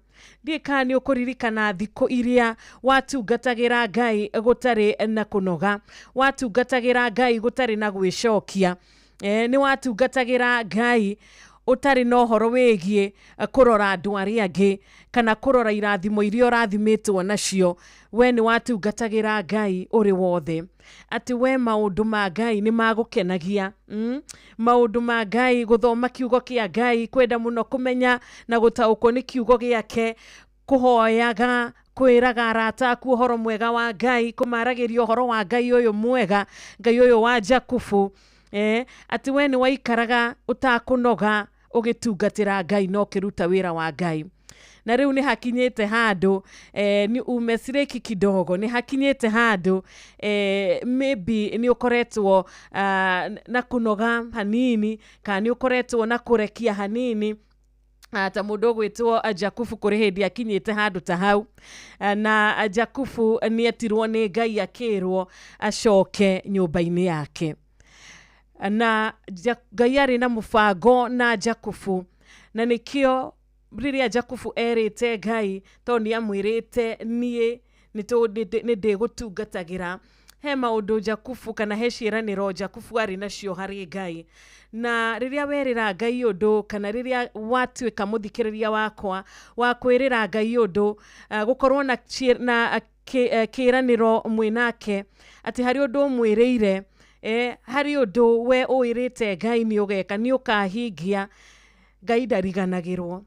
ndiũĩ kana nĩ ũkũririkana thikũ iria watungatagĩra Ngai gũtarĩ na kũnoga, watungatagĩra Ngai gũtarĩ na gwĩcokia, nĩ watungatagĩra Ngai ũtarĩ na ũhoro wĩgiĩ kũrora andũ arĩa angĩ kana kũrora irathimo iria ũrathimĩtwo nacio. We nĩ watungatagĩra Ngai ũrĩ wothe, atĩ we maũndũ ma Ngai nĩ magũkenagia, maũndũ ma Ngai, gũthoma kiugo kĩa Ngai, kwenda mũno kũmenya na gũtaũkwo nĩ kiugo gĩake, kũhoyaga, Kwĩraga arata aku ũhoro mwega wa Ngai, kũmaragĩria ũhoro wa Ngai ũyũ mwega, Ngai ũyũ wa Jakubu, atĩ we nĩ waikaraga ũtakũnoga ũgĩtungatĩra Ngai na ũkĩruta wĩra wa Ngai. Na rĩu nĩ hakinyĩte handũ, ni umesiriki kidogo, nĩ hakinyĩte handũ, maybe nĩ ũkoretwo na kũnoga hanini, kana nĩ ũkoretwo na kũrekia hanini, ta mũndũ ũgwĩtwo Jakubu kũrĩ hĩndĩ akinyĩte handũ ta hau. Na Jakubu nĩetirwo nĩ Ngai akĩrwo acoke nyũmba-inĩ yake. Na Ngai arĩ na mũbango na Jakubu, na nĩkĩo rĩrĩa Jakubu erĩte Ngai, tondũ nĩ amwĩrĩte niĩ nĩ ndĩgũtungatagĩra, he maũndũ Jakubu kana he ciĩranĩro Jakubu arĩ nacio harĩ Ngai. Na rĩrĩa werĩra Ngai ũndũ, kana rĩrĩa watuĩka mũthikĩrĩria wakwa wa kwĩrĩra Ngai ũndũ, gũkorwo na kĩĩranĩro mwĩnake atĩ harĩ ũndũ ũmwĩrĩire, harĩ ũndũ we ũĩrĩte Ngai nĩ ũgeka, nĩ ũkahingia, Ngai ndariganagĩrwo.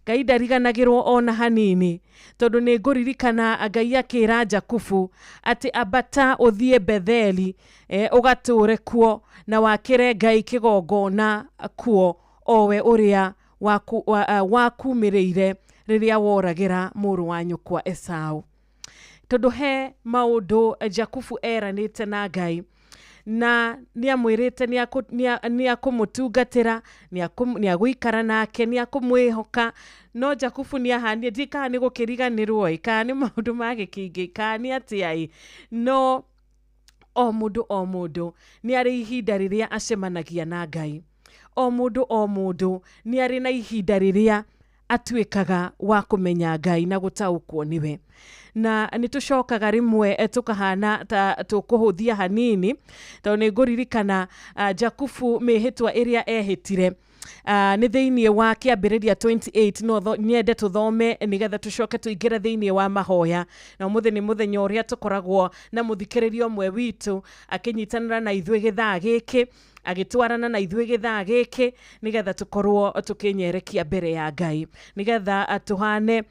Ngai ndariganagĩrwo ona hanini, tondũ nĩ ngũririkana Ngai akĩra Jakubu atĩ ambata ũthiĩ Betheli, ũgatũre kuo na wakĩre Ngai kĩgongona kuo, owe ũrĩa wakumĩrĩire rĩrĩa woragĩra mũrũ wa nyũkwa Esau. Tondũ he maũndũ Jakubu eranĩte na Ngai, na nĩamwĩrĩte nĩakũmũtungatĩra, nĩagũikara nake, nĩakũmwĩhoka. No Jakubu nĩahanire, ndiũĩ kana nĩ gũkĩriganĩrwo ĩ, kana nĩ maũndũ ma gĩkĩingĩ, kana nĩ atĩa ĩ, no o mũndũ o mũndũ nĩ arĩ ihinda rĩrĩa acemanagia na Ngai. O mũndũ o mũndũ nĩ arĩ na ihinda rĩrĩa atuĩkaga wa kũmenya Ngai na gũtaũkwo nĩwe. Na nĩ tũcokaga rĩmwe tũkahana ta tũkũhũthia hanini, tondũ nĩ ngũririkana Jakubu mĩhĩtwa ĩrĩa ehĩtire, nĩ thĩinĩ wa kĩambĩrĩria 28, no nyende tũthome nĩgetha tũcoke tũingĩre thĩinĩ wa mahoya. Na ũmũthĩ nĩ mũthenya ũrĩa tũkoragwo na mũthikĩrĩria ũmwe witũ akĩnyitanĩra na ithuĩ gĩthaa gĩkĩ, agĩtwarana na ithuĩ gĩthaa gĩkĩ, nĩgetha tũkorwo tũkĩnyerekia mbere ya Ngai, nĩgetha tũhane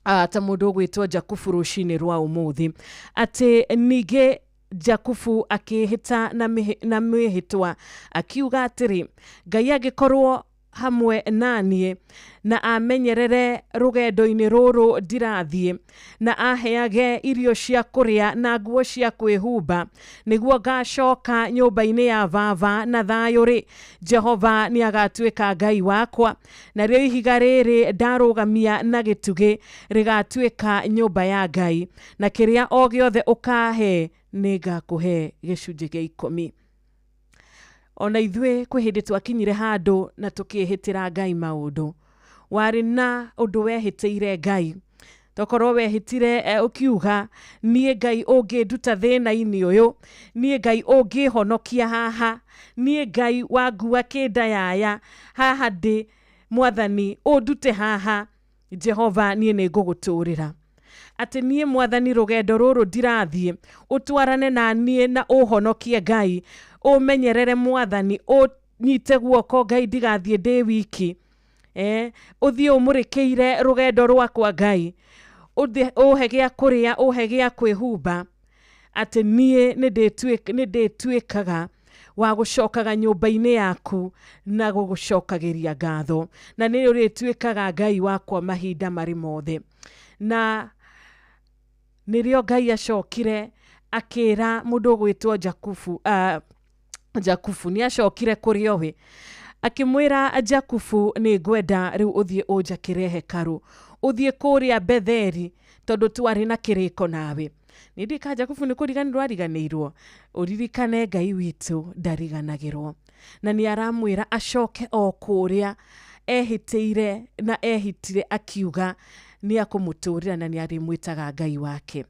ta mũndũ ũgwĩtwo Jakubu rũcinĩ rwa ũmũthĩ. Atĩ ningĩ Jakubu akĩhĩta na mĩhĩtwa akiuga atĩrĩ, Ngai angĩkorwo hamwe na niĩ na amenyerere rũgendo-inĩ rũrũ ndirathiĩ, na aheage irio cia kũrĩa na nguo cia kwĩhumba, nĩguo ngacoka nyũmba-inĩ ya baba na thayũ rĩ, Jehova nĩ agatuĩka Ngai wakwa, narĩo ihiga rĩrĩ ndarũgamia na gĩtugĩ rĩgatuĩka nyũmba ya Ngai, na kĩrĩa o gĩothe ũkahe nĩ ngakũhe gĩcunjĩ gĩa 10. Ona ithuĩ kwĩ hĩndĩ twakinyire handũ na tũkĩhĩtĩra Ngai maũndũ. Warĩ na ũndũ wehĩtĩire Ngai, tokorwo wehĩtire ũkiuga niĩ Ngai ũngĩnduta thĩna-inĩ ũyũ, niĩ Ngai ũngĩhonokia haha, niĩ Ngai wangua kĩnda yaya haha ndĩ, Mwathani ũndute haha, Jehova niĩ nĩ ngũgũtũrĩra. Atĩ niĩ Mwathani rũgendo rũrũ ndirathiĩ, ũtwarane na niĩ na ũhonokie Ngai, ũmenyerere Mwathani, ũnyite guoko Ngai ndigathiĩ ndĩ wiki, ũthiĩ ũmũrĩkĩire rũgendo rwakwa Ngai, ũhe gĩa kũrĩa, ũhe gĩa kwĩhumba, atĩ niĩ nĩ ndĩtuĩkaga wa gũcokaga nyũmba-inĩ yaku na gũgũcokagĩria ngatho, na nĩ ũrĩtuĩkaga Ngai wakwa mahinda marĩ mothe. Na nĩrĩo Ngai acokire akĩra mũndũ ũgwĩtwo Jakubu, Jakubu nĩ acokire kũrĩ owe akĩmwĩra Jakubu, nĩ ngwenda rĩu ũthiĩ ũnjakĩre hekarũ, ũthiĩ kũrĩa Betheli, tondũ twarĩ na kĩrĩko nawe. Nĩ ndika Jakubu nĩ kũriganĩrwo ariganĩirwo, ũririkane Ngai witũ ndariganagĩrwo. Na nĩ aramwĩra acoke o kũrĩa ehĩtĩire na ehĩtire akiuga nĩ akũmũtũrĩra na nĩ arĩmwĩtaga Ngai wake.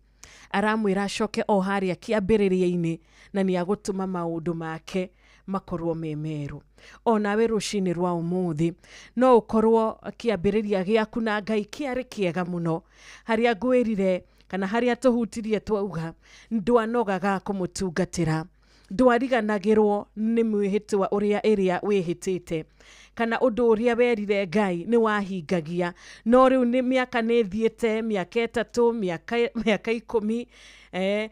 Aramwĩra acoke o harĩa kĩambĩrĩria-inĩ na nĩ agũtũma maũndũ make makorwo me merũ. Onawe rũcinĩ rwa ũmũthĩ no ũkorwo kĩambĩrĩria gĩaku na Ngai kĩarĩ kĩega mũno, harĩa ngwĩrire kana harĩa tũhutirie twauga ndwanogaga kũmũtungatĩra. Ndwariganagĩrwo nĩ mwĩhĩtwa ũrĩa ĩrĩa wĩhĩtĩte kana ũndũ ũrĩa werire Ngai nĩ wahingagia. No rĩu nĩ mĩaka nĩ ĩthiĩte, mĩaka 3, mĩaka 10,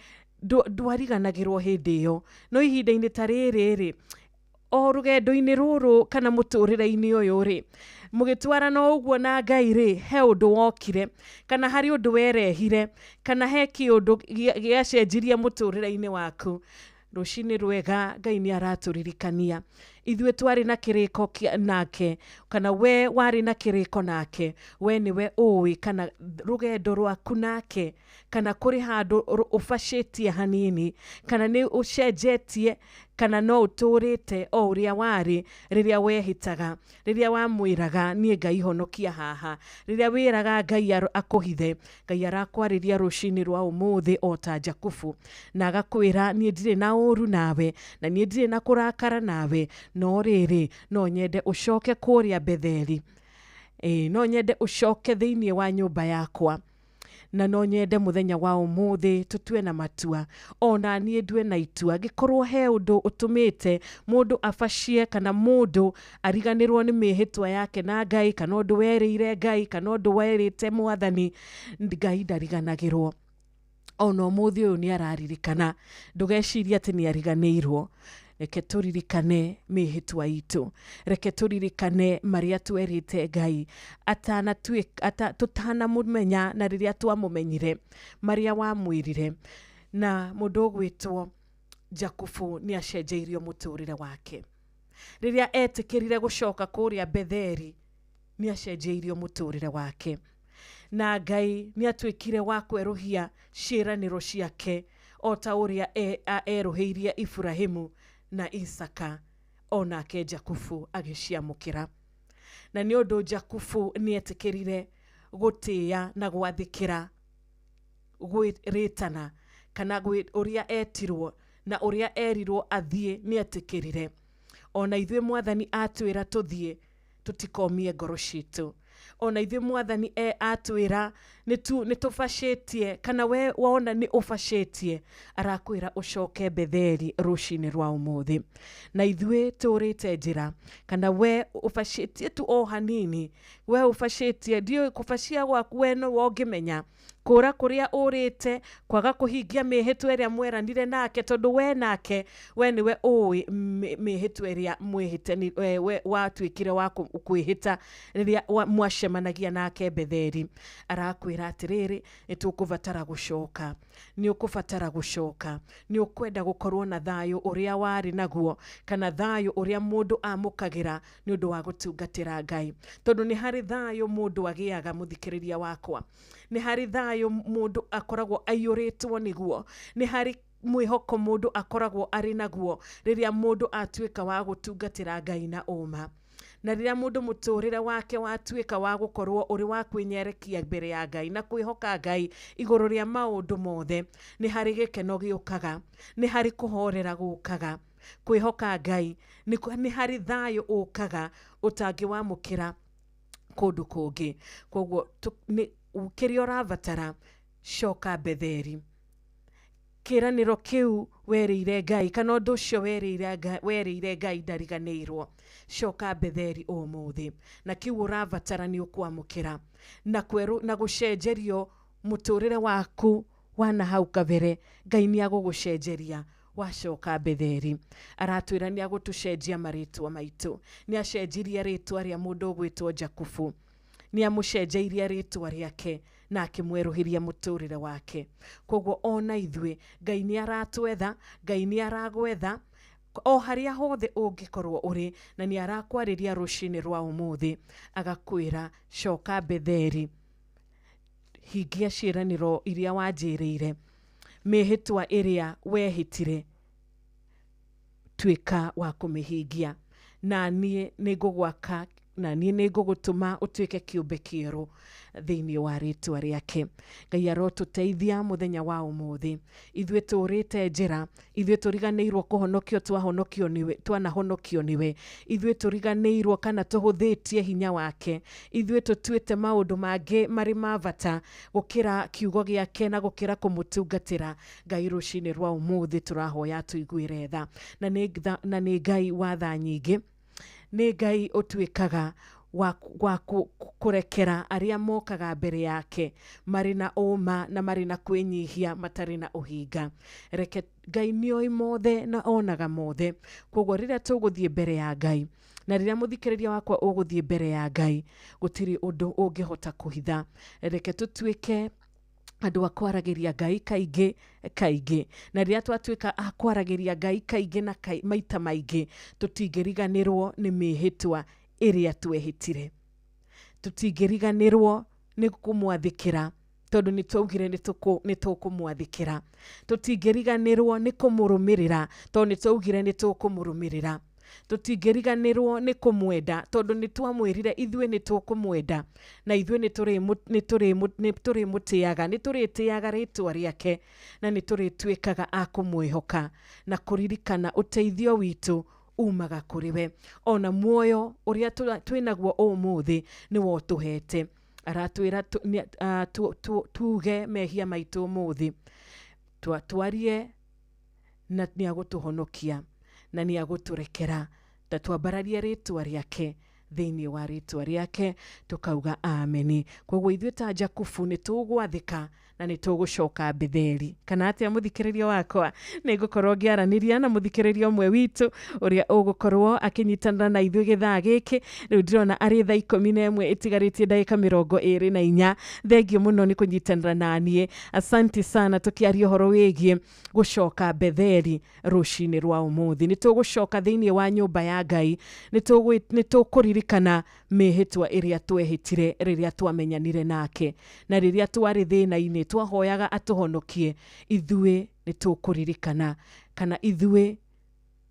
ndwariganagĩrwo hĩndĩ ĩyo. No ihinda-inĩ ta rĩrĩ rĩ, o rũgendo-inĩ rũrũ kana mũtũrĩre-inĩ ũyũ rĩ, mũgĩtwarana o ũguo na Ngai rĩ, he ũndũ wokire kana harĩ ũndũ werehire kana he kĩũndũ gĩacenjirie mũtũrĩre-inĩ waku. Rũcinĩ rwega, Ngai nĩ aratũririkania ithuĩ twarĩ na kĩrĩko nake, kana we warĩ na kĩrĩko nake, we nĩwe ũĩ kana rũgendo rwaku nake, kana kũrĩ handũ ũbacĩtie hanini, kana nĩ ũcenjetie, kana no ũtũrĩte o ũrĩa warĩ rĩrĩa wehĩtaga, rĩrĩa wamwĩraga niĩ Ngai honokia haha, rĩrĩa wĩraga Ngai akũhithe. Ngai arakwarĩria rũcinĩ rwa ũmũthĩ o ta Jakubu, na agakwĩra niĩ ndirĩ na ũru nawe, na niĩ ndirĩ na kũrakara nawe, no rĩrĩ no nyende ũcoke kũrĩa Betheli, no nyende ũcoke thĩinĩ wa nyũmba yakwa, na no nyende mũthenya wa ũmũthĩ tũtue na matua, ona niĩ ndue na itua. Angĩkorwo he ũndũ ũtũmĩte mũndũ abacie kana mũndũ ariganĩrwo nĩ mĩhĩtwa yake na Ngai, kana ũndũ werĩire Ngai, kana ũndũ werĩte Mwathani, Ngai ndariganagĩrwo. Ona ũmũthĩ ũyũ nĩ araririkana, ndũgecirie atĩ nĩ ariganĩirwo. Reke tũririkane mĩhĩtwa itũ, reke tũririkane marĩa twerĩte Ngai tũtanamũmenya na rĩrĩa twamũmenyire, marĩa wamwĩrire. Na mũndũ ũgwĩtwo Jakubu nĩ acenjeirio mũtũrĩre wake rĩrĩa etĩkĩrire gũcoka kũrĩa Betheli, nĩ acenjeirio mũtũrĩre wake, na Ngai nĩ atuĩkire wa kwerũhia ciĩranĩro ciake o ta ũrĩa erũhĩirie Ibrahimu na Isaka, onake Jakubu agĩciamũkĩra. Na nĩ ũndũ Jakubu nĩ etĩkĩrire gũtĩĩa na gwathĩkĩra gwĩrĩtana kana ũrĩa etirwo na ũrĩa erirwo athiĩ, nĩ etĩkĩrire. Ona ithuĩ Mwathani atwĩra tũthiĩ, tũtikomie ngoro citũ. Ona ithuĩ Mwathani atwĩra nĩ tũbacĩtie, kana we wona nĩ ũbacĩtie, arakwĩra ũcoke Betheli rũcinĩ rwa ũmũthĩ. Na ithuĩ tũrĩte njĩra, kana we ũbacĩtie tu o hanini, we ũbacĩtie, ndiũĩ kũbacia gwaku we no ũngĩmenya kũra kũrĩa ũrĩte, kwaga kũhingia mĩhĩtwa ĩrĩa mweranire nake, tondũ we nake we nĩwe ũĩ mĩhĩtwa ĩrĩa mwĩhĩte, watuĩkire wa kwĩhĩta rĩrĩa mwacemanagia nake Betheli. Arakwĩra atĩrĩrĩ, nĩ tũkũbatara gũcoka, nĩ ũkũbatara gũcoka, nĩ ũkwenda gũkorwo na thayũ ũrĩa warĩ naguo, kana thayũ ũrĩa mũndũ amũkagĩra nĩ ũndũ wa gũtungatĩra Ngai. Tondũ nĩ harĩ thayũ mũndũ agĩaga, mũthikĩrĩria wakwa, nĩ harĩ thayũ mũndũ akoragwo aiyũrĩtwo nĩguo, nĩ harĩ mwĩhoko mũndũ akoragwo arĩ naguo rĩrĩa mũndũ atuĩka wa gũtungatĩra Ngai na ũma. Na rĩrĩa mũndũ mũtũrĩre wake watuĩka wa gũkorwo ũrĩ wa kwĩnyerekia mbere ya Ngai na kwĩhoka Ngai igũrũ rĩa maũndũ mothe, nĩ harĩ gĩkeno gĩũkaga, nĩ harĩ kũhorera gũkaga. Kwĩhoka Ngai nĩ harĩ thayũ ũkaga ũtangĩwamũkĩra kũndũ kũngĩ. Koguo kĩrĩa ũrabatara, coka Betheli. Kĩranĩro kĩu werĩire Ngai, kana ũndũ ũcio werĩire Ngai ndariganĩirwo, coka Betheli ũmũthĩ. Na kĩu ũrabatara nĩ ũkwamũkĩra na gũcenjerio mũtũrĩre waku wa na hau kabere. Ngai nĩ agũgũcenjeria wacoka Betheli. Aratwĩra nĩ agũtũcenjia marĩtwa maitũ. Nĩ acenjirie rĩtwa rĩa mũndũ ũgwĩtwo Jakubu, nĩ amũcenjeirie rĩtwa rĩake na akĩmwerũhĩria mũtũrĩre wake. Koguo ona ithuĩ Ngai nĩ aratwetha, Ngai nĩ aragwetha o harĩa hothe ũngĩkorwo ũrĩ, na nĩ arakwarĩria rũcinĩ rwa ũmũthĩ, agakwĩra coka Betheli, hingia ciĩranĩro iria wanjĩrĩire, mĩhĩtwa ĩrĩa wehĩtire, tuĩka wa kũmĩhingia, na niĩ nĩ ngũgwaka Na niĩ nĩ ngũgũtũma ũtuĩke kĩũmbe kĩerũ thĩinĩ wa rĩtwa rĩake. Ngai arotũteithia mũthenya wa ũmũthĩ. Ithuĩ tũrĩte njĩra, ithuĩ tũriganĩirwo kũhonokio twahonokio nĩwe, twanahonokio nĩwe. Ithuĩ tũriganĩirwo kana tũhũthĩtie hinya wake. Ithuĩ tũtuĩte maũndũ mangĩ marĩ ma bata gũkĩra kiugo gĩake na gũkĩra kũmũtungatĩra. Ngai rũcinĩ rwa ũmũthĩ tũrahoya tũiguĩre tha. Na nĩ Ngai wa tha nyingĩ, nĩ Ngai ũtuĩkaga wa kũrekera arĩa mokaga mbere yake marĩ na ũma na marĩ na kwĩnyihia, matarĩ na ũhinga. Reke Ngai nĩoĩ mothe na onaga mothe. Koguo rĩrĩa tũgũthiĩ mbere ya Ngai, na rĩrĩa mũthikĩrĩria wakwa ũgũthiĩ mbere ya Ngai, gũtirĩ ũndũ ũngĩhota kũhitha. Reke tũtuĩke andũ a kwaragĩria Ngai kaingĩ kaingĩ, na rĩrĩa twatuĩka a kwaragĩria Ngai kaingĩ na maita maingĩ, tũtingĩriganĩrwo nĩ mĩhĩtwa ĩrĩa twehĩtire, tũtingĩriganĩrwo nĩ kũmwathĩkĩra tondũ nĩ twaugire nĩ tũkũmwathĩkĩra, tũtingĩriganĩrwo nĩ kũmũrũmĩrĩra tondũ nĩ twaugire nĩ tũkũmũrũmĩrĩra, tũtingĩriganĩrwo nĩ kũmwenda tondũ nĩ twamwĩrire ithuĩ nĩ tũkũmwenda, na ithuĩ nĩ tũrĩmũtĩaga, nĩ tũrĩtĩaga rĩtwa rĩake, na nĩ tũrĩtuĩkaga a kũmwĩhoka na kũririkana ũteithio witũ umaga kũrĩ we. Ona muoyo ũrĩa twĩnaguo ũmũthĩ nĩwe ũtũhete. Aratwĩra tuge mehia maitũ ũmũthĩ, twarie na nĩ agũtũhonokia na nĩ agũtũrekera, na twambararie rĩtwa rĩake thĩinĩ wa rĩtwa rĩake tũkauga ameni. Koguo ithuĩ ta Jakubu nĩ tũgwathĩka na nĩ tũgũcoka Betheli. Kana atĩa mũthikĩrĩria wakwa? Nĩ ngũkorwo ngĩaranĩria na mũthikĩrĩria ũmwe witũ ũrĩa ũgũkorwo akĩnyitanĩra na ithuĩ gĩthaa gĩkĩ. Rĩu ndĩrona arĩ thaa 11 ĩtigarĩtie ndagĩka 24. Thengiũ mũno nĩ kũnyitanĩra na niĩ. Asante sana tũkĩaria ũhoro wĩgiĩ gũcoka Betheli rũcinĩ rwa ũmũthĩ. Nĩ tũgũcoka thĩinĩ wa nyũmba ya Ngai, nĩ tũkũririkana mĩhĩtwa ĩrĩa twehĩtire rĩrĩa twamenyanire nake, na rĩrĩa twarĩ thĩna-inĩ twahoyaga atũhonokie. Ithuĩ nĩ tũkũririkana, kana ithuĩ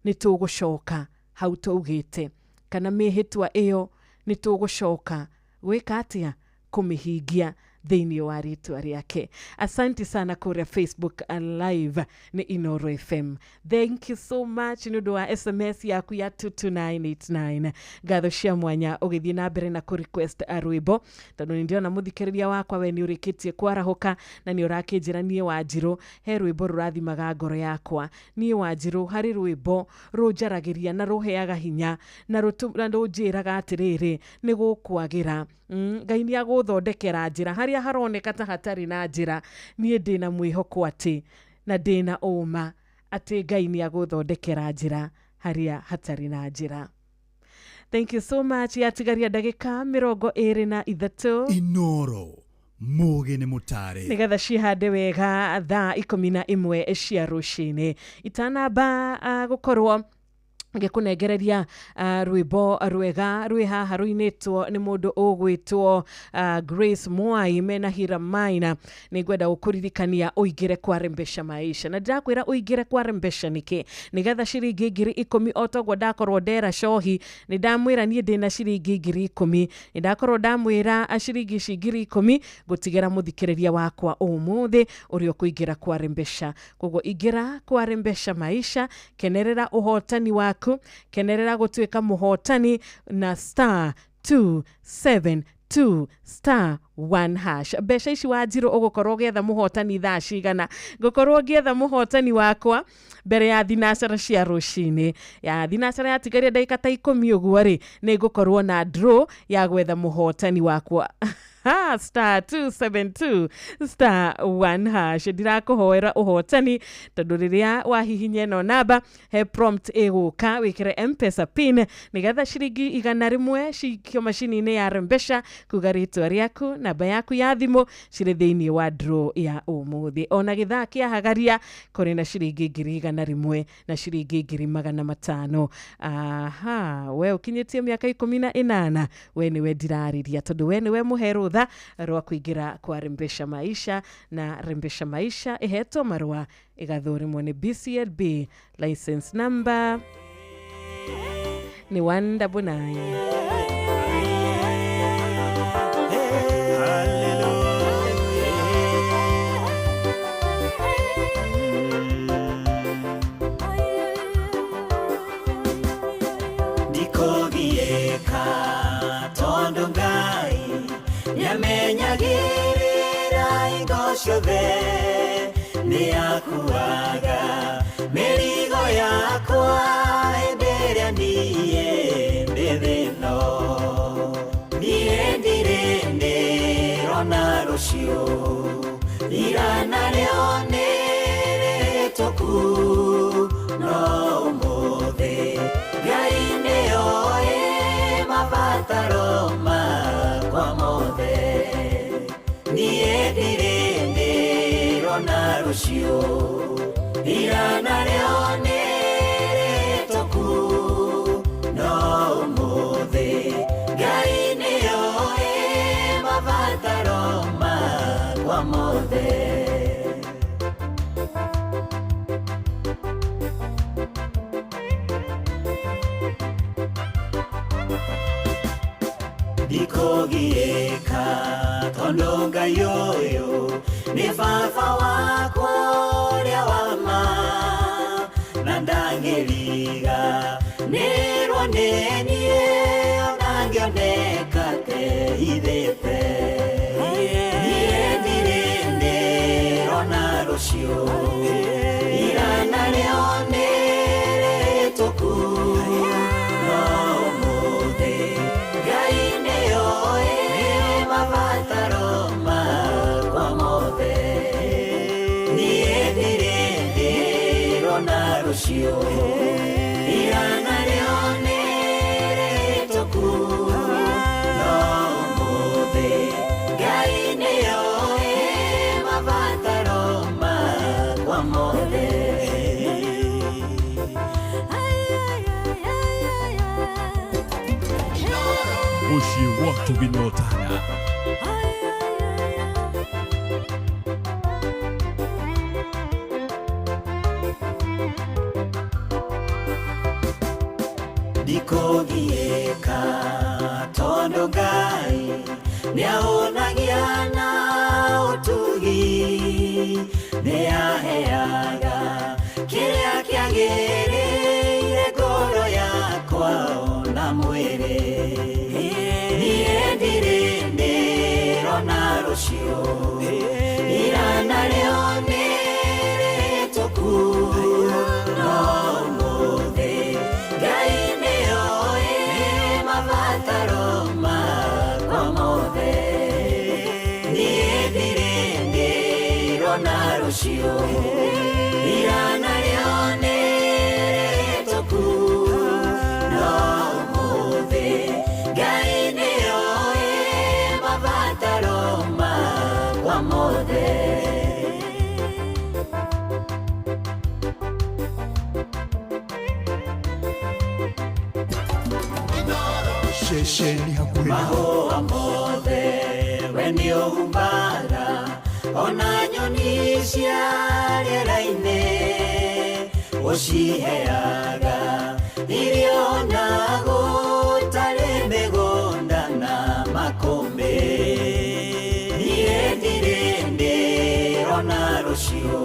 nĩ tũgũcoka hau twaugĩte, kana mĩhĩtwa ĩyo nĩ tũgũcoka gwĩka atĩa? Kũmĩhingia thĩinĩ wa rĩtwa rĩake. Asante sana kũrĩa Facebook Live nĩ Inoro FM. Thank you so much nĩ ũndũ wa SMS yaku ya 22989. Ngatho cia mwanya ũgĩthiĩ na mbere na kũ request rwĩmbo, tondũ nĩ ndĩrona mũthikĩrĩria wakwa we nĩ ũrĩkĩtie kwarahũka na nĩ ũrakĩnjĩra niĩ Wanjirũ he rwĩmbo rũrathimaga ngoro yakwa. Niĩ Wanjirũ harĩ rwĩmbo rũnjaragĩria na rũheaga hinya na rũnjĩraga atĩrĩrĩ, nĩ gũkwagĩra. Ngai nĩ agũthondekera njĩra harĩa haroneka ta hatarĩ na njĩra. Niĩ ndĩna mwĩhoko atĩ na ndĩna ũma atĩ Ngai nĩ agũthondekera njĩra harĩa hatarĩ na njĩra. Thank you so much. Yatigaria ndagĩka 23 Inoro mũgĩ nĩ mũtare, nĩgetha cihande wega thaa 11 cia rũcinĩ. Itanamba gũkorwo ngĩkũnengereria rwĩmbo rwega rwĩ haha rũinĩtwo nĩ mũndũ ũgwĩtwo Grace Mwai mena Hira Maina, nĩ ngwenda gũkũririkania ũingĩre kwa Rembesha Maisha. Na ndĩrakwĩra ũingĩre kwa Rembesha nĩkĩ? Nĩgetha ciringi 10,000 o toguo ndakorwo ndera cohi, nĩ ndamwĩra niĩ ndĩna ciringi 10,000, nĩ ndakorwo ndamwĩra ciringi ici 10,000 ngũtigĩra mũthikĩrĩria wakwa ũmũthĩ ũrĩa ũkũingĩra kwa Rembesha. Koguo ingĩra kwa Rembesha Maisha, kenerera ũhotani waku, kenerera gũtuĩka mũhotani na star 272 star 1 hash. Mbeca ici Wanjirũ ũgũkorwo ũgĩetha mũhotani thaa cigana? Ngũkorwo ngĩetha mũhotani wakwa mbere ya thinacara cia rũcinĩ. Ya thinacara yatigaria ndagĩka ta 10 ũguo rĩ, nĩ ngũkorwo na draw ya gwetha mũhotani wakwa. Star 272 star 1 hash. Ndirakũhoera ũhotani tondũ rĩrĩa wahihinya ĩno namba he prompt ĩgũka wĩkĩre M-Pesa pin nĩgetha ciringi 100 cikio macini-inĩ ya Rembesha, kuga rĩtwa rĩaku, namba yaku ya thimũ cirĩ thĩinĩ wa draw ya ũmũthĩ. Ona gĩthaa kĩa hagaria kũrĩ na ciringi 100,000 na ciringi 500,000. Aha, we ũkinyĩtie mĩaka 18, we nĩwe ndirarĩria tondũ we nĩwe mũhe rũtha rwa kũingĩra kwa Rembesha Maisha. Na Rembesha Maisha ĩhetwo marũa ĩgathũrimwo nĩ BCLB, license number nĩ 199. Ndikũgiĩka tondũ Ngai nĩamenyagĩrĩra hingo ciothe, nĩakuaga mĩrigo yakwa hĩndĩ ĩrĩa niĩ ndĩ thĩno. Niĩ ndirĩ ndĩrona rũciũ, ira narĩo nĩ rĩhĩtũku, no ũmũthĩ Ngai nĩoĩ mabataro makwa mothe. Niĩ ndirĩ ndĩrona rũciũ, ira narĩo nĩ rĩhĩtũku, no ũmũthĩ Ngai nĩoĩ mabataro makwa mothe. Ndikũgiĩka tondũ Ngai ũyũ nĩ baba wakwa ũrĩa wa ma, na ndangĩriga nĩrwo nĩ niĩ ona ngĩoneka teithĩte. Niĩ ndirĩ ndĩrona rũciũ, ira narĩo nĩ rĩhĩtũku, no ũmũthĩ Ngai nĩoĩ mabataro makwa mothe. Niĩ ndirĩ ndĩrona rũciũ, ira narĩo nĩ rĩhĩtũku, no ũmũthĩ Ngai nĩoĩ mabataro makwa mothe. Mũciĩ wa tũginotana. Ndikũgiĩka tondũ Ngai nĩahũnagia na ũtugi, nĩaheaga kĩrĩa kĩagĩrĩire ngoro yakwa ona mwĩrĩ. Niĩ ndirĩ ndĩrona rũciũ, ira narĩo nĩ rĩhĩtũku, no ũmũthĩ Ngai nĩoĩ mabataro makwa mothe. Niĩ ndirĩ ndĩrona rũciũ, ira narĩo nĩ rĩhĩtũku, no ũmũthĩ Ngai nĩoĩ mabataro makwa mothe. Ceceni hakuhĩ. Mahũa mothe we nĩũhumbaga, ona nyoni cia rĩera-inĩ ũciheaga irio na gũtarĩ mĩgũnda na makũmbĩ. Niĩ ndirĩ ndĩrona rũciũ,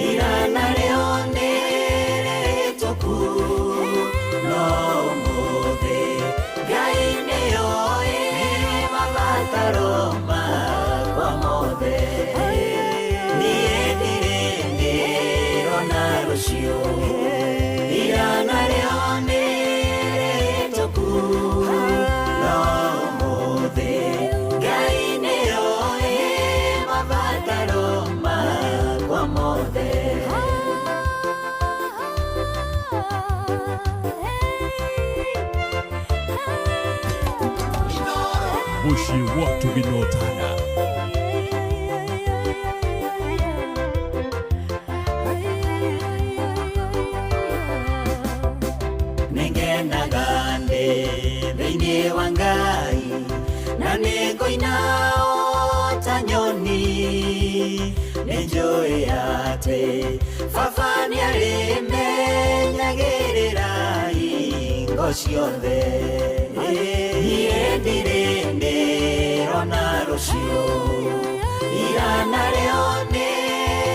ira narĩo nĩ rĩhĩtũku, no ũmũthĩ Ngai nĩoĩ mabataro makwa mothe. Niĩ ndirĩ ndĩrona rũciũ, ira narĩo nĩ rĩhĩtũku, no ũmũthĩ Ngai nĩoĩ mabataro makwa mothe. Mũciĩ wa tũginotana. Nĩngenaga ndĩ thĩinĩ wa Ngai, na nĩngũina o ta nyoni. Nĩnjũĩ atĩ baba nĩarĩmenyagĩrĩra hingo ciothe. Niĩ ndirĩ ndĩrona rũciũ, ira narĩo nĩ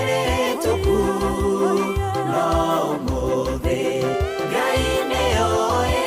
rĩhĩtũku, no ũmũthĩ Ngai nĩoĩ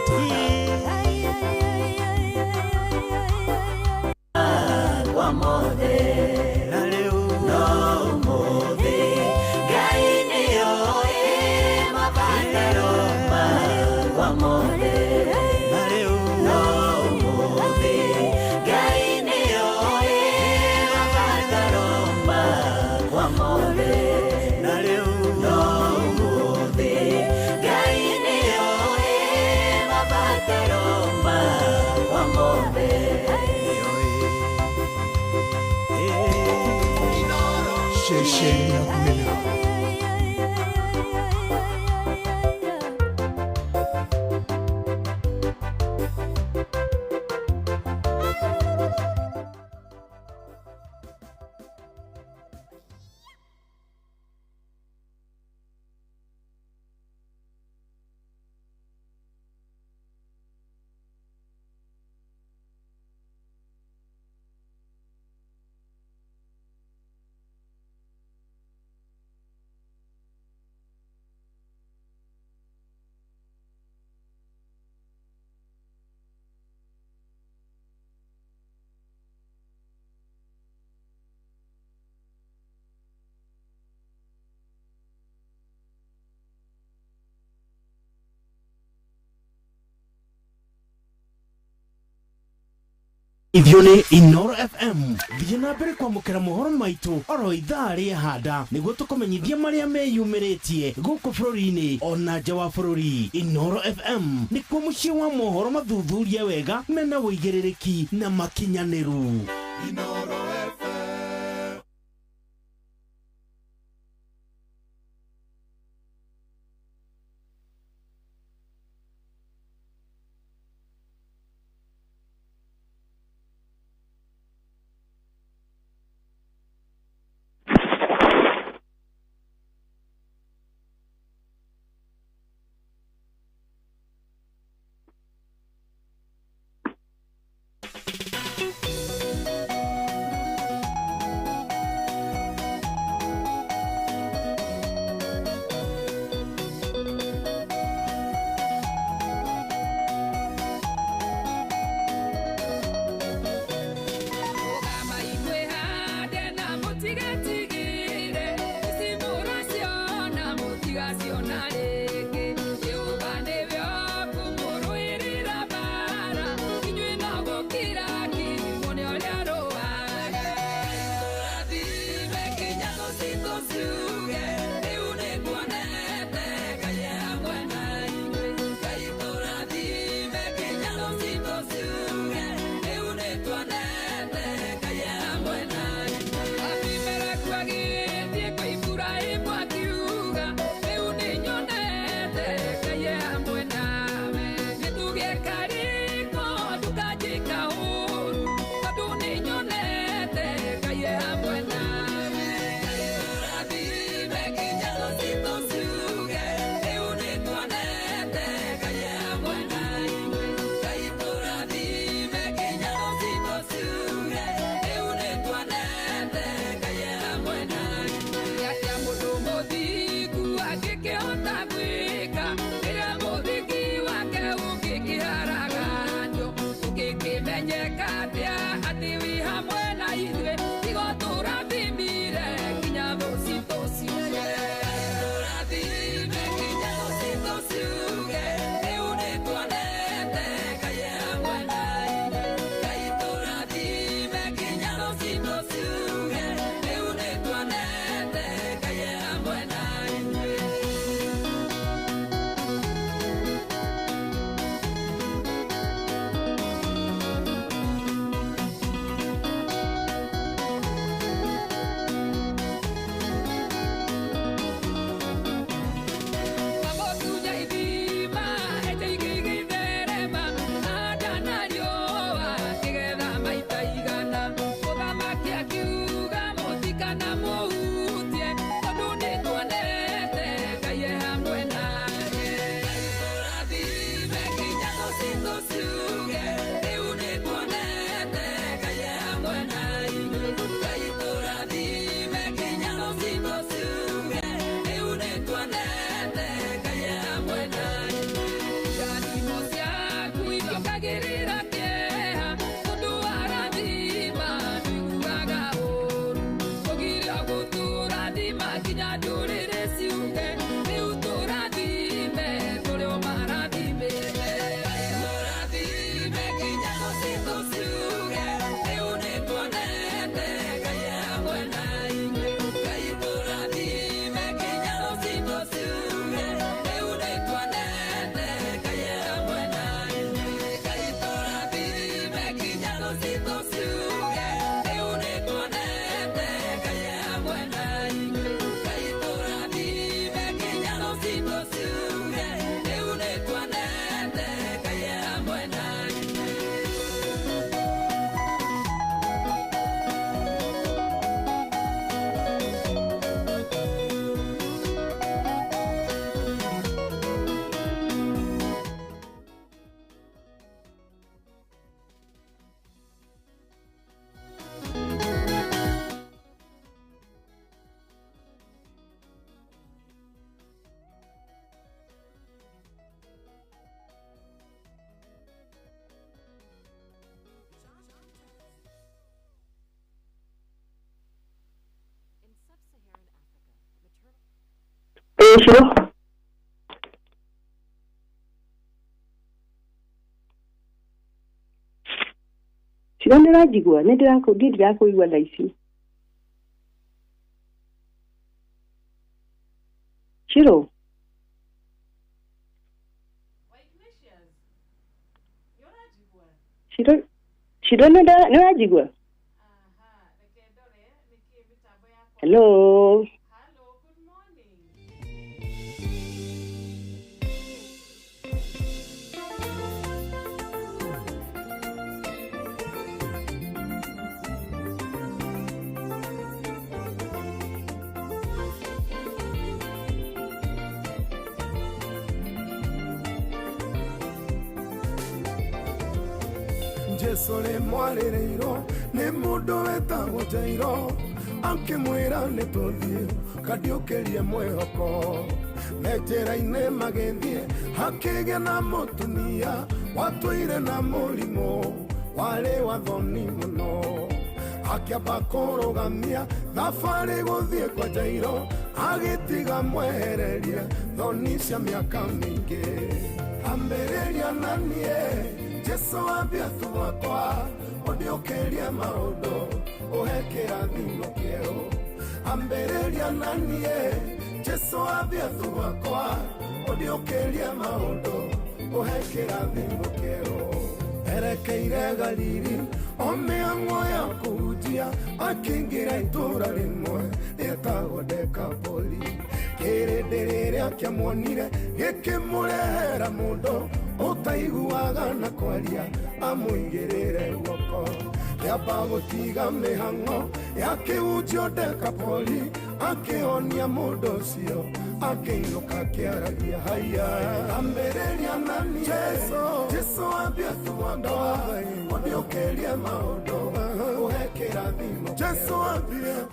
tũginotana. Kwa mothe na rĩu no ũmũthĩ Ngai nĩoĩ mabataro makwa mothe na rĩu no ũmũthĩ Ngai nĩoĩ mabataro makwa mothe na rĩu no ũmũthĩ Ngai nĩoĩ mabataro makwa mothe. Ceceni hakuhĩ nawe. Ithuĩ nĩ Inoro FM thiĩ na mbere kwamũkĩra mohoro maitũ oro ithaa rĩa handa nĩguo tũkũmenyithia marĩa meyumĩrĩtie gũkũ bũrũri-inĩ ona nja wa bũrũri. Inoro FM nĩkuo mũciĩ wa mohoro mathuthurie wega mena ũigĩrĩrĩki na makinyanĩru. Inoro FM. Shiro. Shiro nĩ ũranjigua? Nĩ ndĩrakũigua thaa ici. Shiro. Shiro, Shiro nĩ ũranjigua? Hello. Jesu rĩmwarĩrĩirwo nĩ mũndũ wetagwo Jairo akĩmwĩra nĩ tũthiĩ kandiũkĩrie mwĩhoko me njĩra-inĩ magĩthiĩ hakĩgĩa na mũtumia watũire na mũrimũ warĩ wa thoni mũno akĩamba kũrũgamia thabarĩ gũthiĩ kwa Jairo agĩtiga mwehereria thoni cia mĩaka mĩingĩ ambĩrĩria na niĩ Jesu ambia tu wakwa ũndĩũkĩrie maũndũ ũhe kĩrathimo kĩerũ ambĩrĩria na niĩ Jesu ambia tu wakwa ũndĩũkĩrie maũndũ ũhe kĩrathimo kĩerũ erekeire Galili o mĩhang'o ya kũhunjia akĩingĩra itũũra rĩmwe rĩtagwo Dekapoli kĩrĩndĩ rĩrĩa kĩamuonire gĩkĩmũrehera mũndũ ũtaiguaga na kwaria amũigĩrĩre guoko kĩamba gũtiga mĩhang'o ya kĩhunjio Dekapoli akĩhonia mũndũ ũcio akĩinũka akĩaragia haya ambĩrĩria na niĩ Jesu ambia tu wakwa ũndĩũkĩrie maũndũ ũhe kĩrathimo Jesu ambia.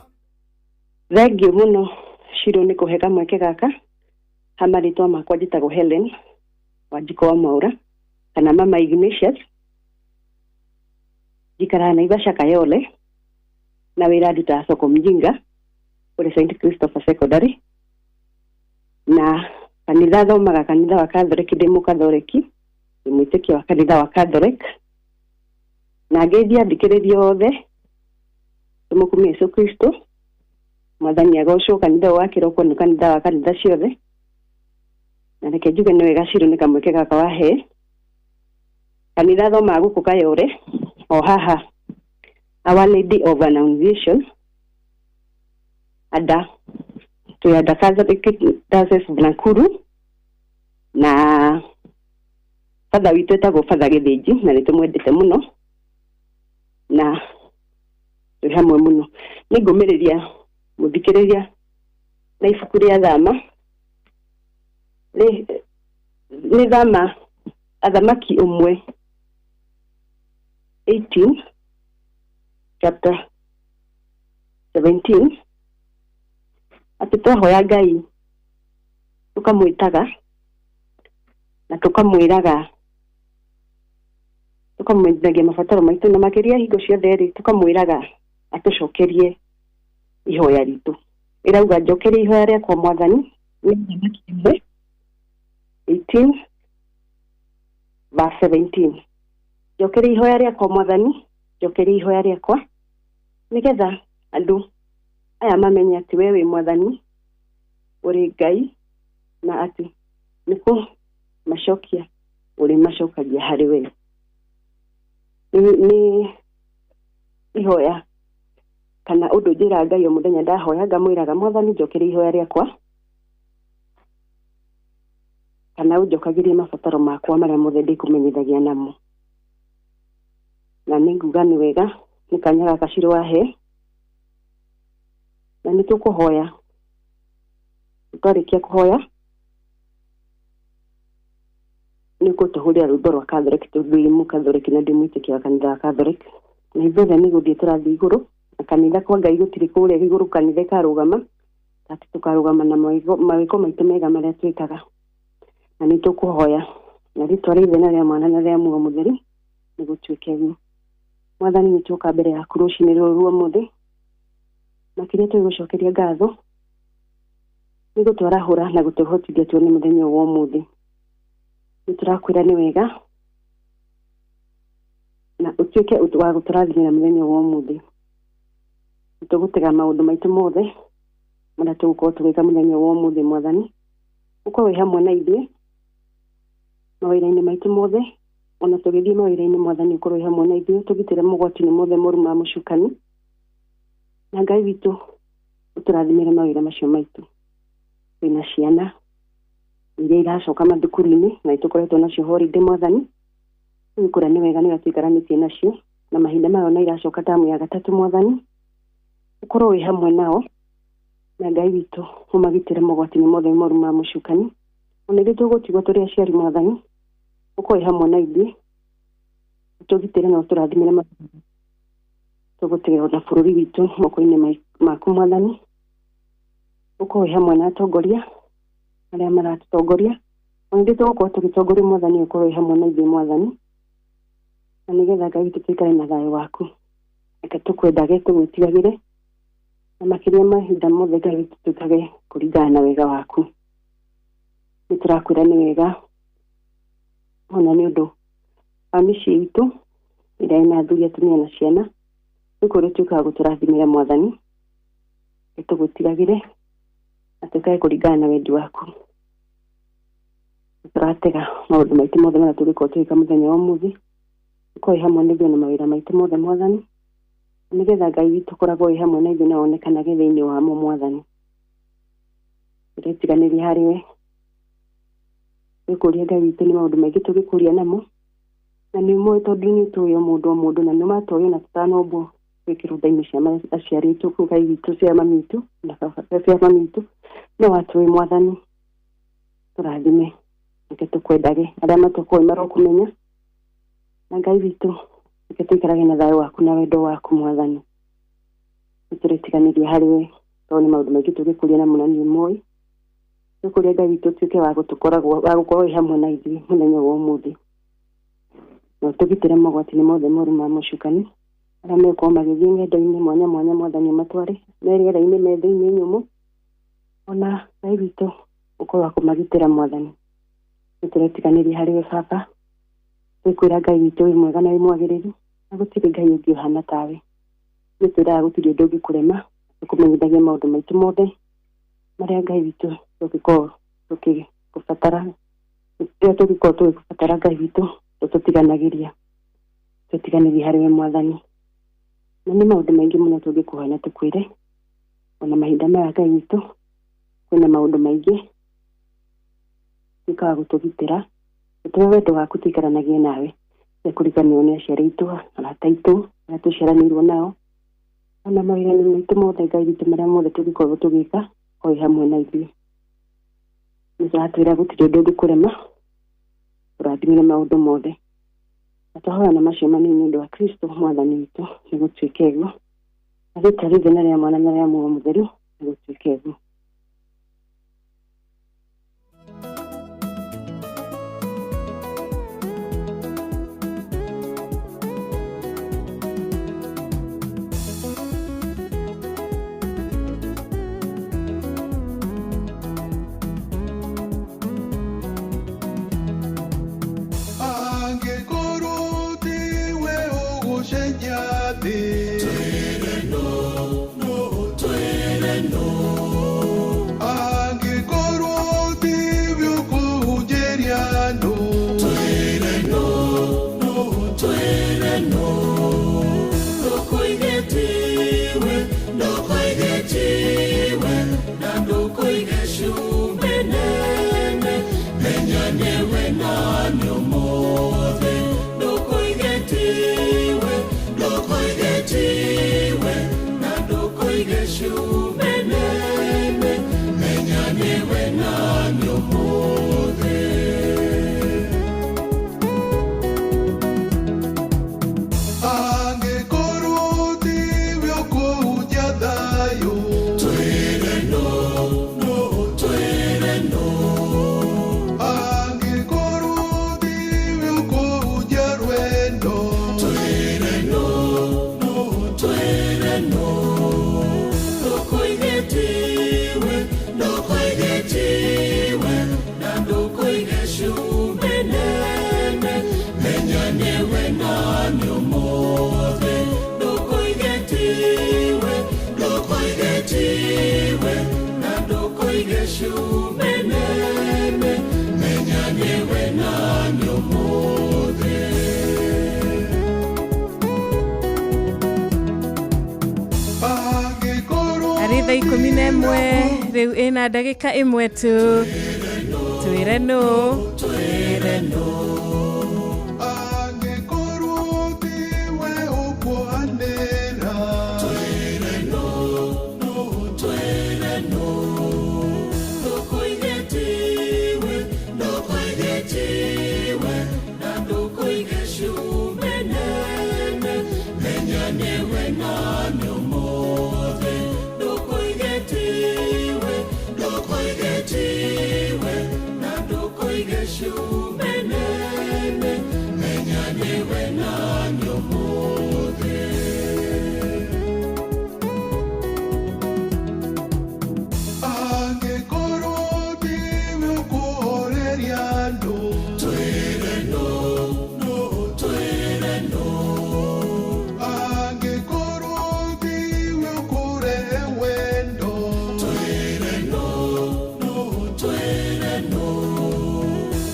Thengiũ mũno Shiro nĩ kũhe kamweke gaka. Ha marĩtwa makwa njĩtagwo Helen Wanjikũ wa Mwaũra kana Mama Ignatius. Njikaraga Naivasha Kayole na wĩra ndutaga soko mjinga kũrĩ St Christopher Secondary na kanitha thomaga kanitha wa Catholic, ndĩ mũkathoreki, ndĩ mwĩtĩkia wa kanitha wa Catholic na ngeithia athikĩrĩria othe tũmũkumie Jesũ Kristo mwathani agocwo. Kanitha wa kĩroko nĩ kanitha wa kanitha ciothe na reke njuge nĩ wega Shiro nĩ kamweke gaka wahe. Kanitha thomaga gũkũ Kayole o haha Our Lady of Annunciation ada twĩ ada Catholic Diocese of Nakuru na father witũ etagwo Father Gĩthĩnji na nĩ tũmwendete mũno na twĩ hamwe mũno. Nĩ ngũmĩrĩria mũthikĩrĩria na ibuku rĩa Thama nĩ Thama Athamaki ũmwe 18 chapter 17 atĩ twahoya Ngai tũkamwĩtaga na tũkamwĩraga tũkamwĩthagia mabataro maitũ na makĩria hingo ciothe rĩ tũkamwĩraga atũcokerie ihoya ritũ. Ĩrauga njokerie ihoya rĩakwa mwathani nĩ Athamaki ĩmwe 18 verse 17 njokerie ihoya rĩakwa mwathani, njokerie ihoya rĩakwa nĩgetha andũ aya mamenye atĩ we wĩ mwathani ũrĩ Ngai na atĩ nĩ kũmacokia ũrĩ macokagia harĩ we. Nĩ ihoya kana ũndũ njĩraga Ngai o mũthenya ndahoya ngamwĩraga mwathani njokerie ihoya rĩakwa kana ũnjokagĩrie mabataro makwa marĩa mothe ndĩkũmenyithagia namo. Na nĩ nguga nĩ wega nĩ kanya gaka Shiro wahe na nĩ tũkũhoya. Twarĩkia kũhoya nĩ ũgũtũhũrĩra rwĩmbo rwa Catholic tondũ ndĩ mũkathoreki na ndĩ mwĩtĩkia wa kanitha wa Catholic na ithuothe nĩ gũthiĩ tũrathiĩ igũrũ na kanitha kwa Ngai gũtirĩ kũrĩa igũrũ kanitha ĩkarũgama atĩ tũkarũgama na mawĩko maitũ mega marĩa twĩkaga na nĩ tũkũhoya na rĩtwa rĩa Ithe na rĩa Mwana na rĩa Muoyo Mũtheru nĩ gũtuĩke ũguo. Mwathani nĩ tuoka mbere yaku rũcinĩ rũrũ rwa ũmũthĩ makĩria tũgũcokeria ngatho Nĩ gũtwarahũra na gũtũhotithia tuone mũthenya wa ũmũthĩ. Nĩ tũrakwĩra nĩ wega na ũtuĩke wa gũtũrathimĩra mũthenya wa ũmũthĩ. Tũgũtega maũndũ maitũ mothe marĩa tũgũkorwo tũgĩka mũthenya wa ũmũthĩ mwathani. Ũkorwo wĩ hamwe na ithuĩ mawĩra-inĩ maitũ mothe, ona tũgĩthiĩ mawĩra-inĩ mwathani ũkorwo wĩ hamwe na ithuĩ, tũgitĩre mogwati-inĩ mothe moru ma mũcukani. Na Ngai witũ ũtũrathimĩre mawĩra macio maitũ. Twĩna ciana iria iracoka mathukuru-inĩ na nĩtũkoretwo nacio holiday mwathani. Tũgĩkũra nĩ wega nĩwe tũikaranĩtie nacio na mahinda maya ona iracoka tamu ya gatatũ mwathani. Ũkorwo wĩ hamwe nao na Ngai witũ ũmagitĩre mogwati-inĩ mothe moru ma mũcukani. Ona ithuĩ tũgũtigwo tũrĩ aciari mwathani, ũkorwo wĩ hamwe na ithuĩ, ũtũgitĩre na ũtũrathimĩre tũgũtigĩrwo na bũrũri witũ moko-inĩ maku mwathani. Ũkorwo wĩ hamwe na atongoria arĩa maratũtongoria, ona ithuĩ tũgũkorwo tũgĩtongorio mwathani, ũkorwo wĩ hamwe na ithuĩ mwathani, na nĩgetha Ngai witũ tũikare na thayũ waku. Reke tũkwendage tũgwĩtigagĩre, na makĩria mahinda mothe Ngai witũ tũikage kũringana na wega waku. Nĩ tũrakwĩra nĩ wega ona nĩ ũndũ wa mĩciĩ itũ ĩrĩa ĩna athuri, atumia na ciana, nĩ kũrĩ ũtuĩkaga gũtũrathimĩra mwathani. Reke tũgwĩtigagĩre na tũikage kũringana na wendi waku. Tũratega maũndũ maitũ mothe marĩa tũngĩkorwo tũgĩka mũthenya wa ũmũthĩ, ũkorwo wĩ hamwe na ithuĩ na mawĩra maitũ mothe mwathani, nĩgetha Ngai witũ ũkoragwo wĩ hamwe na ithuĩ na wonekanage thĩinĩ wamo mwathani. Tũretiganĩria harĩ we. Twĩkũria Ngai witũ nĩ maũndũ maingĩ tũngĩkũria namo, na nĩ ũmoĩ tondũ nĩ ũtũĩ o mũndũ o mũndũ, na nĩ ũmatũĩ ona tũtanombwo twĩ kĩrũnda-inĩ cia aciari aitũ, Ngai witũ, cia mami witũ na baba, cia mami witũ, no watũĩ mwathani. Tũrathime, reke tũkwendage, arĩa matakũĩ marokũmenya, na Ngai witũ reke tũikarage na thayũ waku na wendo waku mwathani. Nĩtũretiganĩria harĩ we tondũ nĩ maũndũ maingĩ tũngĩkũria namo na nĩ ũmoĩ. Tũkũria Ngai witũ ũtuĩke wa gũtũkoragwo wa gũkorwo wĩ hamwe na ithuĩ mũthenya wa ũmũthĩ, na ũtũgitĩre mogwati-inĩ mothe moru ma mũcukani, arĩa megũkorwo magĩthiĩ ng'endo-inĩ mwanya mwanya mwathani ũmatware, me rĩera-inĩ, me thĩ-inĩ nyũmũ, ona Ngai witũ ũkorwo wa kũmagitĩra mwathani. Nĩtũretiganĩria harĩ we baba. Twĩkwĩra Ngai witũ wĩ mwega na wĩ mwagĩrĩru, na gũtirĩ Ngai ũngĩ ũhana tawe. Nĩtwĩraga gũtirĩ ũndũ ũngĩkũrema, tũkũmenyithagia maũndũ maitũ mothe marĩa Ngai witũ tũngĩkorwo tũkĩgũbatara, rĩrĩa tũngĩkorwo tũgĩkũbatara Ngai witũ tũtũtiganagĩria, tũtiganĩrie harĩ we mwathani. Na nĩ maũndũ maingĩ mũno tũngĩkũhoya na tũkwĩre, ona mahinda maya Ngai witũ kwĩna maũndũ maingĩ tuĩkaga gũtũgitĩra, ũtũhe wendo waku tũikaranagie nawe, kũriganĩrwo nĩ aciari aitũ, arata aitũ arĩa tũciaranĩirwo nao, ona mawĩra-inĩ maitũ mothe Ngai witũ marĩa mothe tũngĩkorwo tũgĩka, ũrĩ hamwe na ithuĩ. Nĩ tũratwĩra gũtirĩ ũndũ ũngĩkũrema, tũrathimĩre maũndũ mothe. Na twahoya na macio manini nĩ ũndũ wa Kristo mwathani witũ, nĩ gũtuĩke ũguo. Na rĩtwa rĩothe na rĩa Mwana na rĩa Muoyo Mũtheru, nĩ gũtuĩke ũguo. Angĩkorwo tiwe ũgũcenjia thĩ, twĩre no, no, twĩre no. Angĩkorwo tiwe ũkũhunjĩria andũ, twĩre no, no, twĩre no. Ndũkoige tiwe, ndũkoige tiwe, na ndũkoige cumbĩ nene, menya nĩwe na nĩ ũmũthĩ. Ndũkoige tiwe, ndũkoige tiwe, na ndũkoige cumbĩ nene, menya nĩwe na nĩ ũmũthĩ. Angĩkorwo tiwe ũkũhunjia thayũ, Thaa 11 rĩu ĩna ndagĩka 1 tu. Twĩre nũ, twĩre nũ. Angĩkorwo tiwe ũkwanĩra, twĩre nũ, twĩre nũ. Ndũkoige tiwe, ndũkoige tiwe, na ndũkoige cumbĩ nene. Menya nĩwe nani ũmũthĩ. Ndũkoige tiwe, ndũkoige tiwe, na ndũkoige cumbĩ nene. Menya nĩwe nani ũmũthĩ. Angĩkorwo tiwe ũkũhoreria andũ, twĩre nũ, twĩre nũ. Angĩkorwo tiwe ũkũrehe wendo, twĩre nũ, twĩre nũ.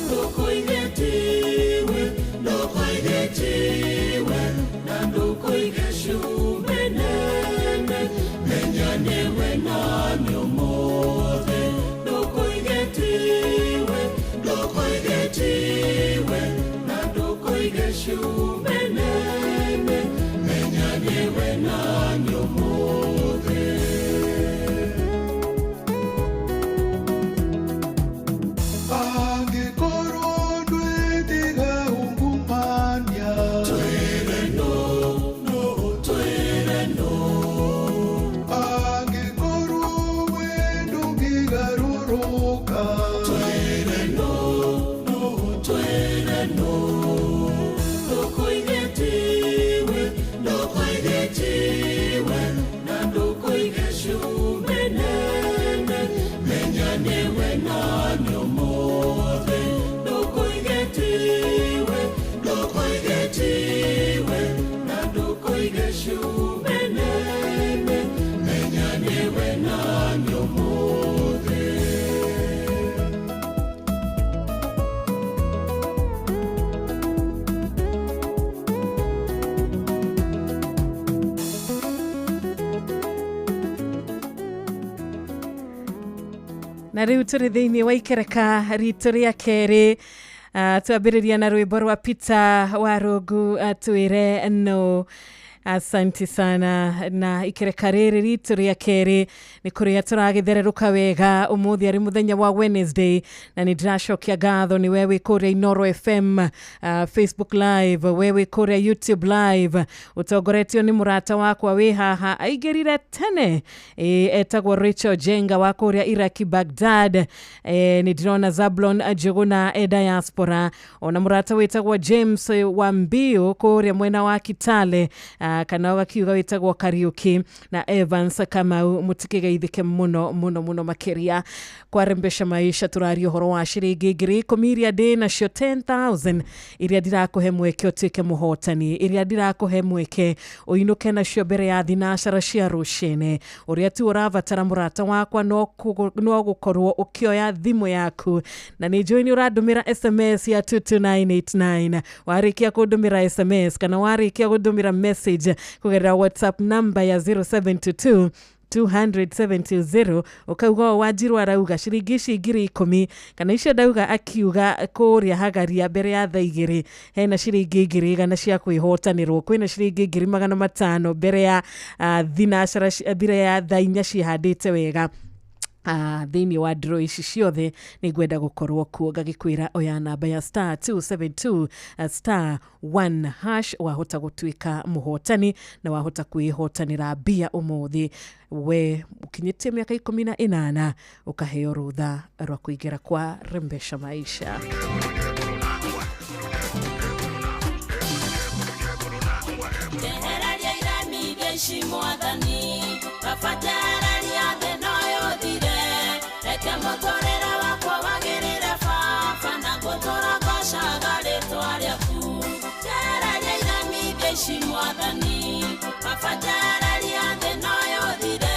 Ndũkoige tiwe, ndũkoige tiwe, na ndũkoige cumbĩ nene. Menya nĩwe nani ũmũthĩ. Ndũkoige tiwe, ndũkoige tiwe, na ndũkoige cumbĩ nene. Menya nĩwe nani ũmũthĩ. Angĩkorwo ndwĩtiga ungumania, twĩre nũ, twĩre nũ. Angĩkorwo we ndũngĩgarũrũka, twĩre nũ, twĩre nũ. Ndũkoige tiwe, ndũkoige tiwe, na ndũkoige cumbĩ nene. Menya nĩwe nani ũmũthĩ. Ndũkoige tiwe, ndũkoige tiwe, na ndũkoige cumbĩ nene. Menya nĩwe nani ũmũthĩ. Na rĩu tũrĩ thĩinĩ wa ikereka ritũ rĩa kerĩ. Twambĩrĩria na rwĩmbo rwa Peter Warũngũ, twĩre no. Asanti sana. Na ikereka rĩrĩ ritũ rĩa kerĩ nĩ kũrĩa tũragĩthererũka wega ũmũthĩ arĩ mũthenya wa Wednesday, na nĩ ndĩracokia ngatho nĩ we wĩ kũrĩa Inoro FM, Facebook live, we wĩ kũrĩa YouTube live, ũtongoretio nĩ mũrata wakwa wĩ haha aingĩrire tene, etagwo Rachel Jenga wa kũrĩa Iraki Baghdad. Nĩ ndĩrona Zablon Njũgũna e diaspora, ona mũrata wĩtagwo James Wambiũ kũrĩa mwena wa Kitale, kana ũgakiuga wĩtagwo Kariuki, na Evans Kamau. Mũtikĩgeithĩke mũno mũno mũno makĩria. Kwarembesha maisha tũraria ũhoro wa ciringi 10,000 iria ndĩ nacio, 10,000 iria ndirakũhe mweke ũtuĩke mũhotani, iria ndirakũhe mweke ũinũke nacio mbere ya thinacara cia rũcinĩ. Ũrĩa tu ũrabatara mũrata wakwa no gũkorwo ũkĩoya thimũ yaku, na nĩ njũĩ nĩ ũrandũmĩra SMS ya 22989. Warĩkia kũndũmĩra SMS kana warĩkia kũndũmĩra message kũgerera WhatsApp namba ya 0722 200 ũkauga ũũ Wanjirũ arauga ciringi ici 10,000 kana icio ndauga akiuga kũrĩa hagaria mbere ya thaa 2 hena ciringi 1,100 cia kwĩhotanĩrwo, kwĩna ciringi 500,000 mbere ya thinacara, mbere ya thaa 4 cihandĩte wega. Thĩinĩ wa draw ici ciothe nĩ ngwenda gũkorwo kuo, ngagĩkwĩra oya namba ya star 272 star 1 hash, wahota gũtuĩka mũhotani na wahota kwĩhotanĩra mbia ũmũthĩ. We ũkinyĩtie mĩaka 18 ũkaheo rũtha rwa kũingĩra kwa Rembesha Maisha. Njehereria iremithia ici mwathani, baba njehereria thĩna ũyũ ũthire. Reke mũtũrĩre wakwa wagĩrĩre baba, na ngũtũra ngocaga rĩtwa rĩaku. Njehereria iremithia ici mwathani, baba njehereria thĩna ũyũ ũthire.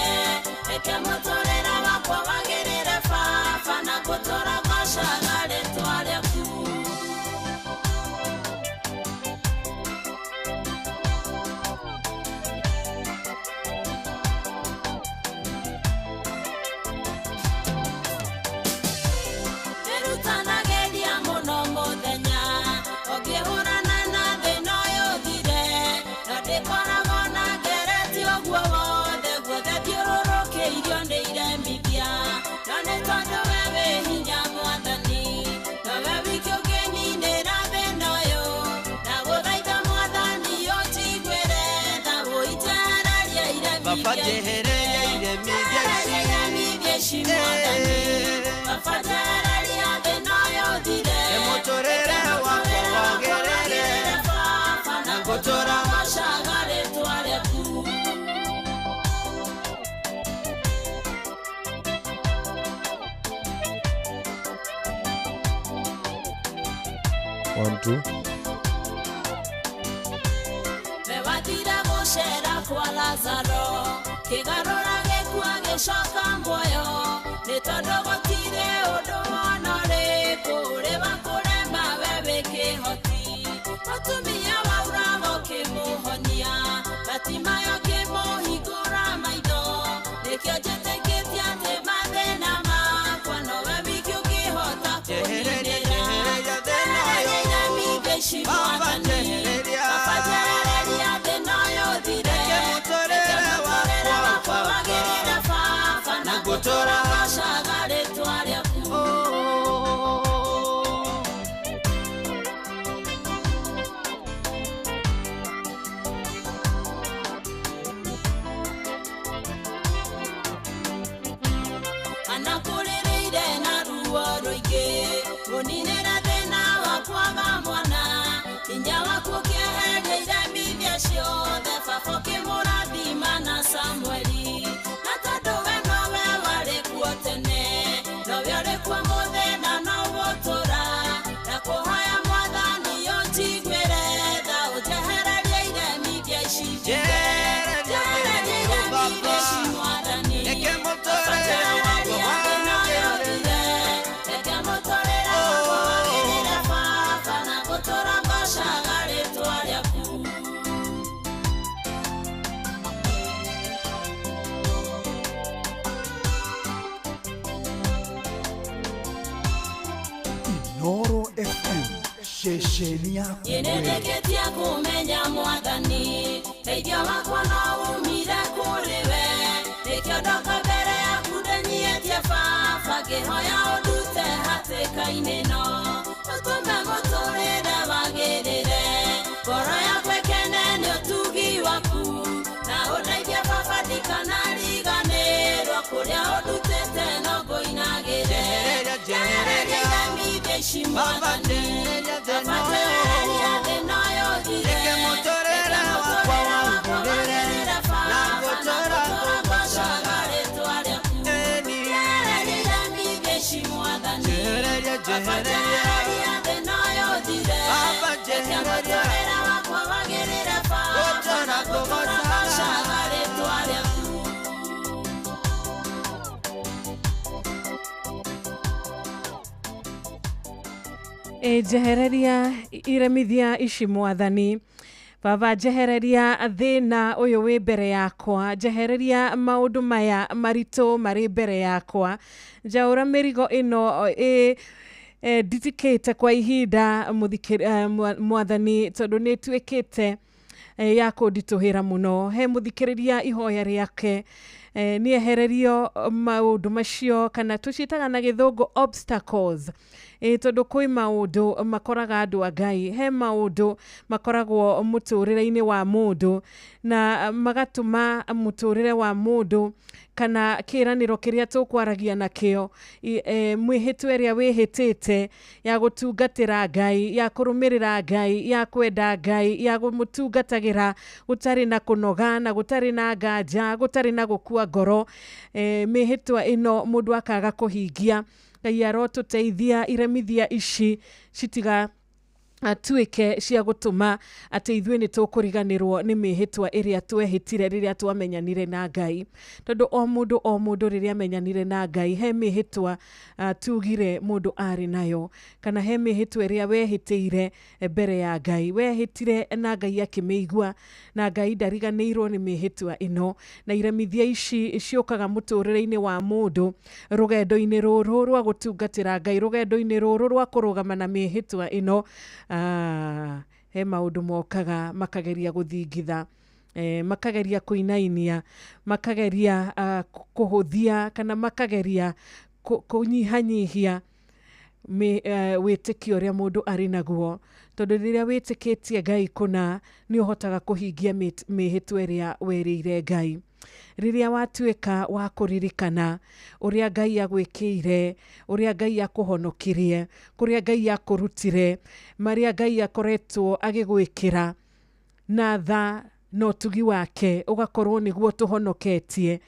Reke mũtũrĩre wakwa wagĩrĩre baba, na ngũtũra ngocaga rĩtwa rĩaku. Baba njehereria iremithia ici Baba njehereria thĩna ũyũ ũthire. Mũtũrĩre wakwa wagĩrĩre Baba na ngũtũra ngocaga rĩtwa rĩaku. One, two. Wathire gũcera kwa Lazaro kĩgarũra gĩkua gĩcoka muoyo nĩ tondũ gũtirĩ ũndũ ona ũrĩkũ ũrĩ wa kũrema we wĩ kĩhoti. Mũtumia wauraga ũkĩmũhonia Batimayo ũkĩmũhingũra maitho nĩkĩo njĩtĩkĩtie atĩ mathĩna makwa nowe wiki ũngĩhota kũninĩra. Njehereria ici Mwathani Baba njehereria thĩna ũyũ ũthire. Mũtũrĩre wakwa wagĩrĩre Baba na ngũtũra ngocaga rĩtwa rĩaku. Anakũrĩrĩire na ruo rũingĩ ũninĩra thĩna wa kwaga mwana hinya waku ũkĩeheria iremithia ciothe Baba ũkĩmũrathima na Samueli na tondũ we nowe warĩ kuo tene nowe ũrĩ kuo mũthĩ na no ũgũtũra na kũhoya Mwathani ũnjiguĩre tha ũnjehererie iremithia ici njehereria iremithia ici Mwathani. Reke mũtũrĩre wakwa wagĩrĩre. Reke mũtũrĩre wakwa wagĩrĩre Baba na ngũtũra ngocaga rĩtwa rĩaku. Inooro FM ceceni yaku Niĩ nĩndĩkĩtie kũmenya Mwathani teithio wakwa no umire kũrĩ we nĩkĩo ndoka mbere yaku ndĩnyihĩtie Baba ngĩhoya ũndute hatĩka-inĩ ĩno ũtũme mũtũrĩre wagĩrĩre ngoro yakwa ĩkene nĩ ũtugi waku na ũndeithie Baba ndikanariganĩrwo kũrĩa ũndutĩte no ngũinagĩre. Njehereria iremithia ici Mwathani Baba njehereria thĩna ũyũ ũthire. Reke mũtũrĩre wakwa wagĩrĩre na ngũtũra ngocaga rĩtwa rĩaku. Njehereria iremithia ici Mwathani Njehereria, Baba njehereria. njehereria thĩna ũyũ ũthire. Baba Reke njehereria. mũtũrĩre wakwa wagĩrĩre Baba Ngũtũra na ngũtũra ngũgocaga ngocaga rĩtwa rĩaku. Njehereria iremithia ici Mwathani Baba njehereria thĩna ũyũ wĩ mbere yakwa njehereria maũndũ maya maritũ marĩ mbere yakwa njaũra mĩrigo ĩno ĩ nditikĩte kwa ihinda Mwathani tondũ nĩ ĩtuĩkĩte ya kũnditũhĩra mũno. He mũthikĩrĩria ihoya rĩake nĩehererio maũndũ macio kana tũciĩtaga na gĩthũngũ obstacles tondũ kwĩ maũndũ makoraga andũ a Ngai he maũndũ makoragwo mũtũrĩre-inĩ wa mũndũ na magatũma mũtũrĩre wa mũndũ kana kĩranĩro kĩrĩa tũkwaragia nakĩo mwĩhĩtwa ĩrĩa wĩhĩtĩte ya gũtungatĩra Ngai ya kũrũmĩrĩra Ngai ya kwenda Ngai ya kũmũtungatagĩra gũtarĩ na kũnoga na gũtarĩ na nganja gũtarĩ na gũkua ngoro mĩhĩtwa ĩno mũndũ akaga kũhingia. Ngai arotũteithia iremithia ici citiga atuĩke cia gũtũma atĩ ithuĩ nĩ tũkũriganĩrwo nĩ mĩhĩtwa ĩrĩa twehĩtire rĩrĩa twamenyanire na Ngai tondũ o mũndũ rĩrĩa amenyanire na Ngai he mĩhĩtwa tugire mũndũ arĩ nayo kana he mĩhĩtwa ĩrĩa wehĩtĩire mbere ya Ngai wehĩtire na Ngai akĩmĩigua na Ngai ndariganĩirwo nĩ mĩhĩtwa ĩno na iremithia ici ciũkaga mũtũrĩre-inĩ wa mũndũ rũgendo-inĩ rũrũ rwa gũtungatĩra Ngai rũgendo-inĩ rũrũ rwa kũrũgama na mĩhĩtwa ĩno. He maũndũ mokaga makageria gũthingitha makageria kũinainia makageria kũhũthia kana makageria kũnyihanyihia wĩtĩkio ũrĩa mũndũ arĩ naguo tondũ rĩrĩa wĩtĩkĩtie Ngai kũna nĩ ũhotaga kũhingia mĩhĩtwa ĩrĩa werĩire Ngai. Rĩrĩa watuĩka wa kũririkana ũrĩa Ngai agwĩkĩire, ũrĩa Ngai akũhonokirie, kũrĩa Ngai akũrutire, marĩa Ngai akoretwo agĩgwĩkĩra, na tha na ũtugi wake ũgakorwo nĩguo tũhonoketie.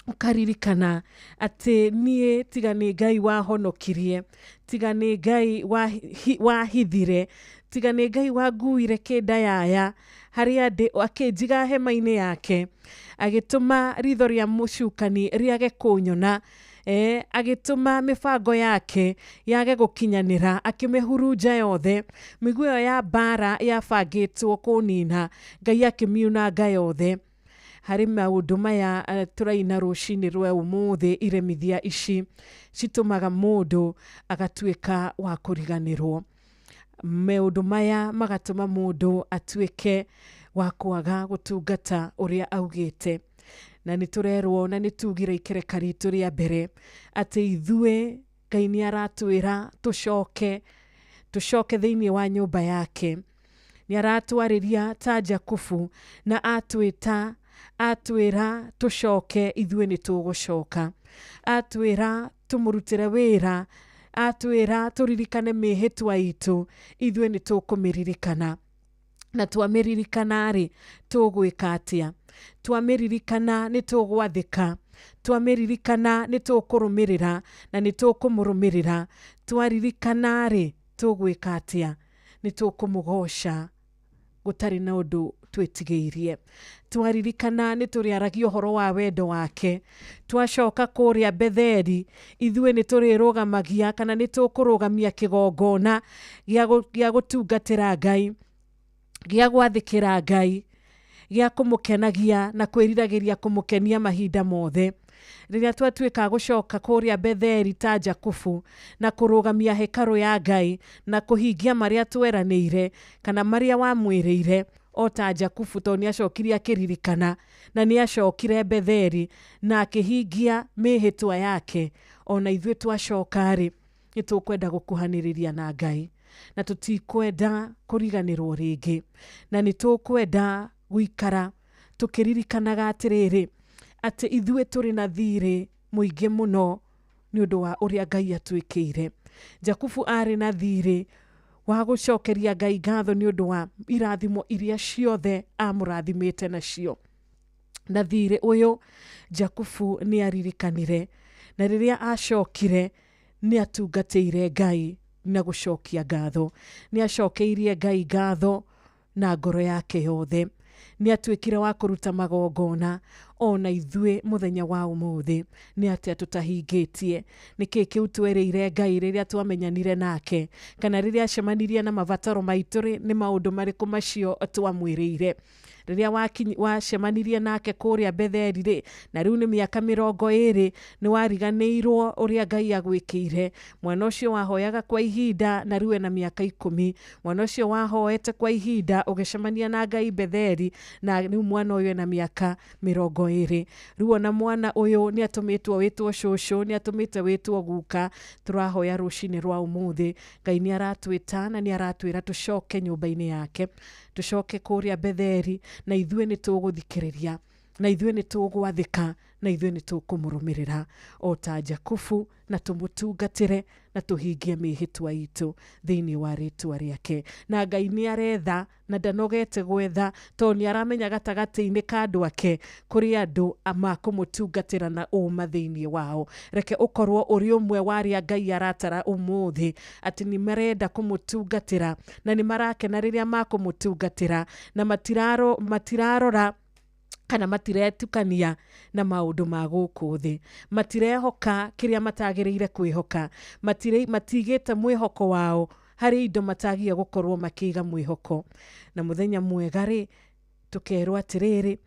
Ũkaririkana atĩ niĩ tiga nĩ Ngai wahonokirie, tiga nĩ Ngai wahithire, tiga nĩ Ngai wanguire kĩndayaya harĩa ndĩ, akĩnjiga hema-inĩ yake, agĩtũma ritho rĩa mũcukani rĩage kũnyona, agĩtũma mĩbango yake yage gũkinyanĩra, akĩmĩhurunja yothe. Mĩguo ĩyo ya mbara yabangĩtwo kũnina, Ngai akĩmiunanga yothe. Harĩ maũndũ maya tũraina rũcinĩ rwa ũmũthĩ, iremithia ici citũmaga mũndũ agatuĩka wa kũriganĩrwo. Maũndũ maya magatũma mũndũ atuĩke wa kwaga gũtungata ũrĩa augĩte. Na nĩ tũrerwo na nĩ tugire ikereka ritũ rĩa mbere atĩ ithuĩ Ngai nĩ aratwĩra tũcoke thĩinĩ wa nyũmba yake. Nĩ aratwarĩria ta Jakubu na atwĩta, atwĩra tũcoke, ithuĩ nĩ tũgũcoka. Atwĩra tũmũrutĩre wĩra, atwĩra tũririkane mĩhĩtwa itũ, ithuĩ nĩ tũkũmĩririkana. Na twamĩririkana rĩ, tũgwĩka atĩa? Twamĩririkana nĩ tũgwathĩka, twamĩririkana nĩ tũkũrũmĩrĩra na nĩ tũkũmũrũmĩrĩra. Twaririkana rĩ, tũgwĩka atĩa? Nĩ tũkũmũgoca gũtarĩ na ũndũ twĩtigĩirie. Twaririkana nĩ tũrĩaragia ũhoro wa wendo wake. Twacoka kũrĩa Betheli, ithuĩ nĩ tũrĩrũgamagia kana nĩ tũkũrũgamia kĩgongona gĩa gũtungatĩra Ngai, gĩa gwathĩkĩra Ngai, gĩa kũmũkenagia na kwĩriragĩria kũmũkenia mahinda mothe. Rĩrĩa twatuĩka gũcoka kũrĩa Betheli ta Jakubu na kũrũgamia hekarũ ya Ngai na kũhingia marĩa tweranĩire kana marĩa wamwĩrĩire, o ta Jakubu, tondũ nĩ acokire akĩririkana na nĩ acokire Betheli na akĩhingia mĩhĩtwa yake. Ona ithuĩ twacoka rĩ, nĩ tũkwenda gũkuhanĩrĩria na Ngai na tũtikwenda kũriganĩrwo rĩngĩ, na nĩ tũkwenda gũikara tũkĩririkanaga atĩrĩrĩ, atĩ ithuĩ tũrĩ na thirĩ mũingĩ mũno nĩ ũndũ wa ũrĩa Ngai atwĩkĩire. Jakubu arĩ na thirĩ wa gũcokeria Ngai ngatho nĩ ũndũ wa irathimo iria ciothe amũrathimĩte nacio. Na thirĩ ũyũ Jakubu nĩ aririkanire, na rĩrĩa acokire nĩ atungatĩire Ngai na gũcokia ngatho. Nĩ acokeirie Ngai ngatho na ngoro yake yothe. Nĩ atuĩkire wa kũruta magongona. Ona ithuĩ mũthenya wa ũmũthĩ nĩ atĩa tũtahingĩtie? Nĩkĩ kĩu twerĩire Ngai rĩrĩa twamenyanire nake, kana rĩrĩa acemanirie na mabataro maitũ rĩ, nĩ maũndũ marĩkũ macio twamwĩrĩire? Rĩrĩa wacemanirie nake kũrĩa Betheli rĩ, na rĩu nĩ mĩaka 20, nĩ wariganĩirwo ũrĩa Ngai agwĩkĩire. Mwana ũcio wahoyaga kwa ihinda na rĩu ena mĩaka 10, mwana ũcio wahoete kwa ihinda ũgĩcemania na Ngai Betheli, na rĩu mwana ũyũ ena mĩaka 20. Rĩu ona mwana ũyũ nĩ atũmĩtwo wĩtwo cũcũ, nĩ atũmĩte wĩtwo guka. Tũrahoya rũcinĩ rwa ũmũthĩ, Ngai nĩ aratwĩta na nĩ aratwĩra tũcoke nyũmba-inĩ yake, tũcoke kũrĩa Betheli, na ithuĩ nĩ tũgũthikĩrĩria, na ithuĩ nĩ tũgwathĩka, na ithuĩ nĩ tũkũmũrũmĩrĩra o ta Jakubu, na tũmũtungatĩre na tũhingie mĩhĩtwa itũ thĩinĩ wa rĩtwa rĩake. Na Ngai nĩ aretha na ndanogete gwetha, tondũ nĩ aramenya gatagatĩ-inĩ ka andũ ake kũrĩ andũ makũmũtungatĩra na ũma thĩinĩ wao. Reke ũkorwo ũrĩ ũmwe wa arĩa Ngai aratara ũmũthĩ atĩ nĩ marenda kũmũtungatĩra na nĩ marakena rĩrĩa makũmũtungatĩra, na matirarora kana matiretukania na maũndũ ma gũkũ thĩ, matirehoka kĩrĩa matagĩrĩire kwĩhoka, matigĩte mwĩhoko wao harĩ indo matagia gũkorwo makĩiga mwĩhoko. Na mũthenya mwega rĩ, tũkerwo atĩrĩrĩ,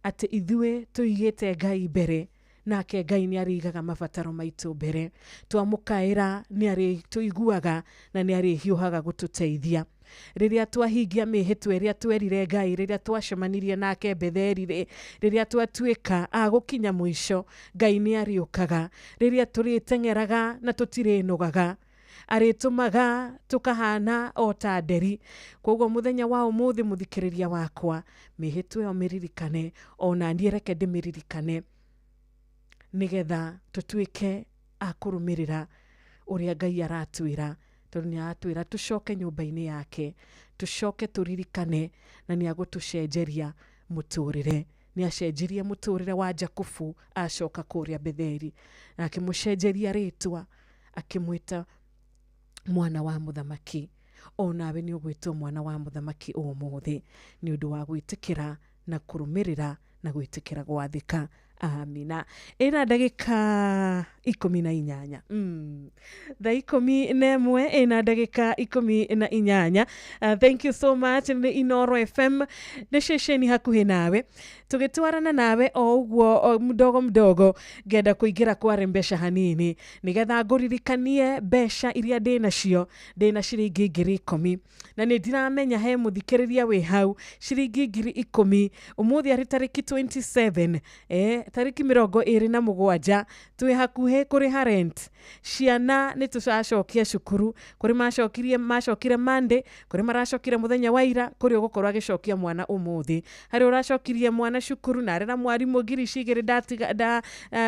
atĩ ithuĩ tũigĩte Ngai mbere, nake Ngai nĩ arĩigaga mabataro maitũ mbere. Twamũkaĩra nĩ arĩtũiguaga na nĩ arĩhiũhaga gũtũteithia. Rĩrĩa twahingia mĩhĩtwa ĩrĩa twerire Ngai rĩrĩa twacemanirie nake Betheli rĩ, rĩrĩa twatuĩka a gũkinya mũico, Ngai nĩ arĩũkaga. Rĩrĩa tũrĩteng'eraga na tũtirĩnogaga, Arĩtũmaga tũkahana o ta nderi. Koguo mũthenya wa ũmũthĩ, mũthikĩrĩria wakwa, mĩhĩtwa ĩyo mĩririkane, ona niĩ reke ndĩmĩririkane, nĩgetha tũtuĩke a kũrũmĩrĩra ũrĩa Ngai aratwĩra, tondũ nĩ aratwĩra tũcoke nyũmba-inĩ yake, tũcoke tũririkane, na nĩ agũtũcenjeria mũtũrĩre. Nĩ acenjirie mũtũrĩre wa Jakubu acoka kũrĩa Betheli, na akĩmũcenjeria rĩtwa, akĩmwĩta mwana wa mũthamaki. Onawe nĩ ũgwĩtwo mwana wa mũthamaki ũmũthĩ nĩ ũndũ wa gwĩtĩkĩra na kũrũmĩrĩra na gwĩtĩkĩra gwathĩka. Amina. Ĩna ndagĩka 18. Thaa 11 ĩna ndagĩka 18. Thank you so much. Nĩ Inoro FM, nĩ ceceni hakuhĩ nawe, tũgĩtwarana nawe o ũguo o mdogo mdogo. Ngenda kũingĩra kware mbeca hanini nĩgetha ngũririkanie mbeca iria ndĩ nacio. Ndĩ na ciringi 10,000, na nĩ ndiramenya he mũthikĩrĩria wĩ hau. Ciringi 10,000 ũmũthĩ arĩ tarĩki 27, tarĩki 27, twĩ hakuhĩ kũrĩha rent. Ciana nĩ tũracokia cukuru, kũrĩ macokirie, macokire Monday, kũrĩ maracokire mũthenya wa ira, kũrĩ ũgũkorwo agĩcokia mwana ũmũthĩ, harĩ ũracokirie mwana cukuru na arera mwarimũ ngiri cigĩrĩ ndatiga nda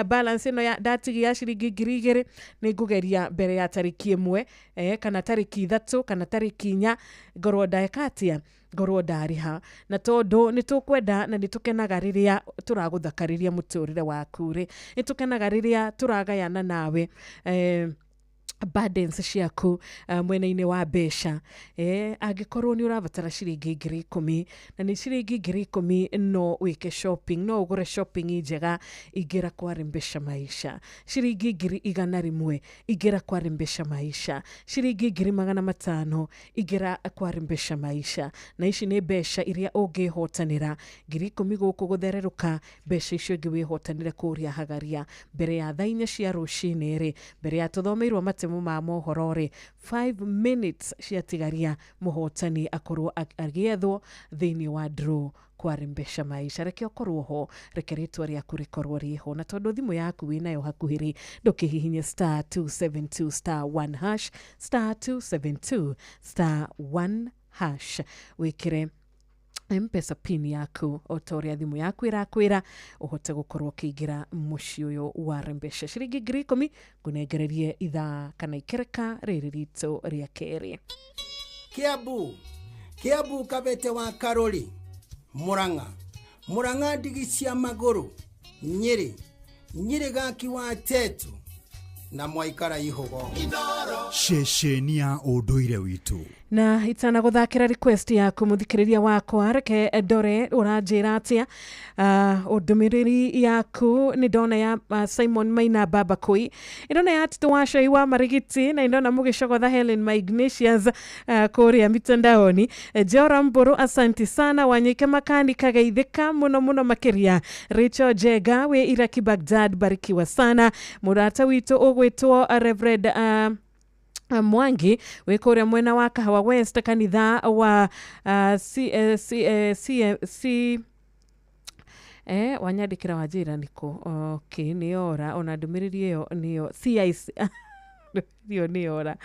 balance ĩno ya ndatigia ciringi 2,000. Nĩ ngũgeria mbere ya tarĩki 1, kana tarĩki 3 kana tarĩki 4, ngorwo ndeka atĩa, ngorwo ndarĩha. Na tondũ nĩ tũkwenda na nĩ tũkenaga rĩrĩa tũragũthakarĩria mũtũrĩre waku rĩ, nĩ tũkenaga rĩrĩa tũragayana nawe burdens ciaku mwena-inĩ wa mbeca. Angĩkorwo nĩ ũrabatara ciringi 10,000, na nĩ ciringi 10,000 no wĩke shopping, no ũgũre shopping njega, ingĩra kware mbeca maisha. Ciringi 100,000, ingĩra kware mbeca maisha. Ciringi 500,000, ingĩra kware mbeca maisha. Na ici nĩ mbeca iria ũngĩhotanĩra. 10,000 gũkũ gũthererũka, mbeca icio ingĩ wĩhotanĩre kũrĩa hagaria mbere ya thaa 4 cia rũcinĩ rĩ, mbere ya tũthomeirwo matemo ma mohoro rĩ, 5 minutes ciatigaria mũhotani akorwo agĩethwo thĩinĩ wa draw kware mbeca maisha. Reke ũkorwo ho, reke rĩtwa rĩaku rĩkorwo rĩho, na tondũ thimũ yaku wĩnayo hakuhĩ rĩ, ndũkĩhihinye star 272 star 1 hash, star 272 star 1 hash, wĩkĩre Mpesa pin yaku o ta ũrĩa thimũ yaku ĩrakwĩra, ũhote gũkorwo ũkĩingĩra mũciĩ ũyũ wa mbeca. Ciringi 10,000 ngũnengererie ithaa kana ikereka rĩrĩ ritũ rĩa kerĩ. Kiambu, Kiambu, Kabete wa Karori, Murang'a, Murang'a, ndigi cia magũrũ, Nyĩrĩ, Nyĩrĩ, gaki wa Tetu na mwaikara ihugo. Ceceni ya ũndũire witũ. Na itana gũthakĩra request yaku, mũthikĩrĩria wakwa, reke ndore ũranjĩra atĩa. Ndũmĩrĩri yaku nĩ ndona ya Simon Maina Baba Koi, ndona ya Tito wa Cai wa Marigiti, na ndona mũgĩcogotha Helen my Ignatius kũrĩa mitandaoni. Jora Mburu, asanti sana. Wanyike Makani kageithĩka mũno mũno makĩria. Rachel Jega wĩ Iraki Baghdad, barikiwa sana. Mũrata witũ ũgwĩtwo Reverend Mwangi wĩ kũrĩa mwena wa Kahawa West, kanitha wa C, C, C, C wanyandĩkĩra wanjĩra nĩkũ. Okay, nĩyora ona ndũmĩrĩri ĩyo nĩyo CIC ĩyo nĩyora.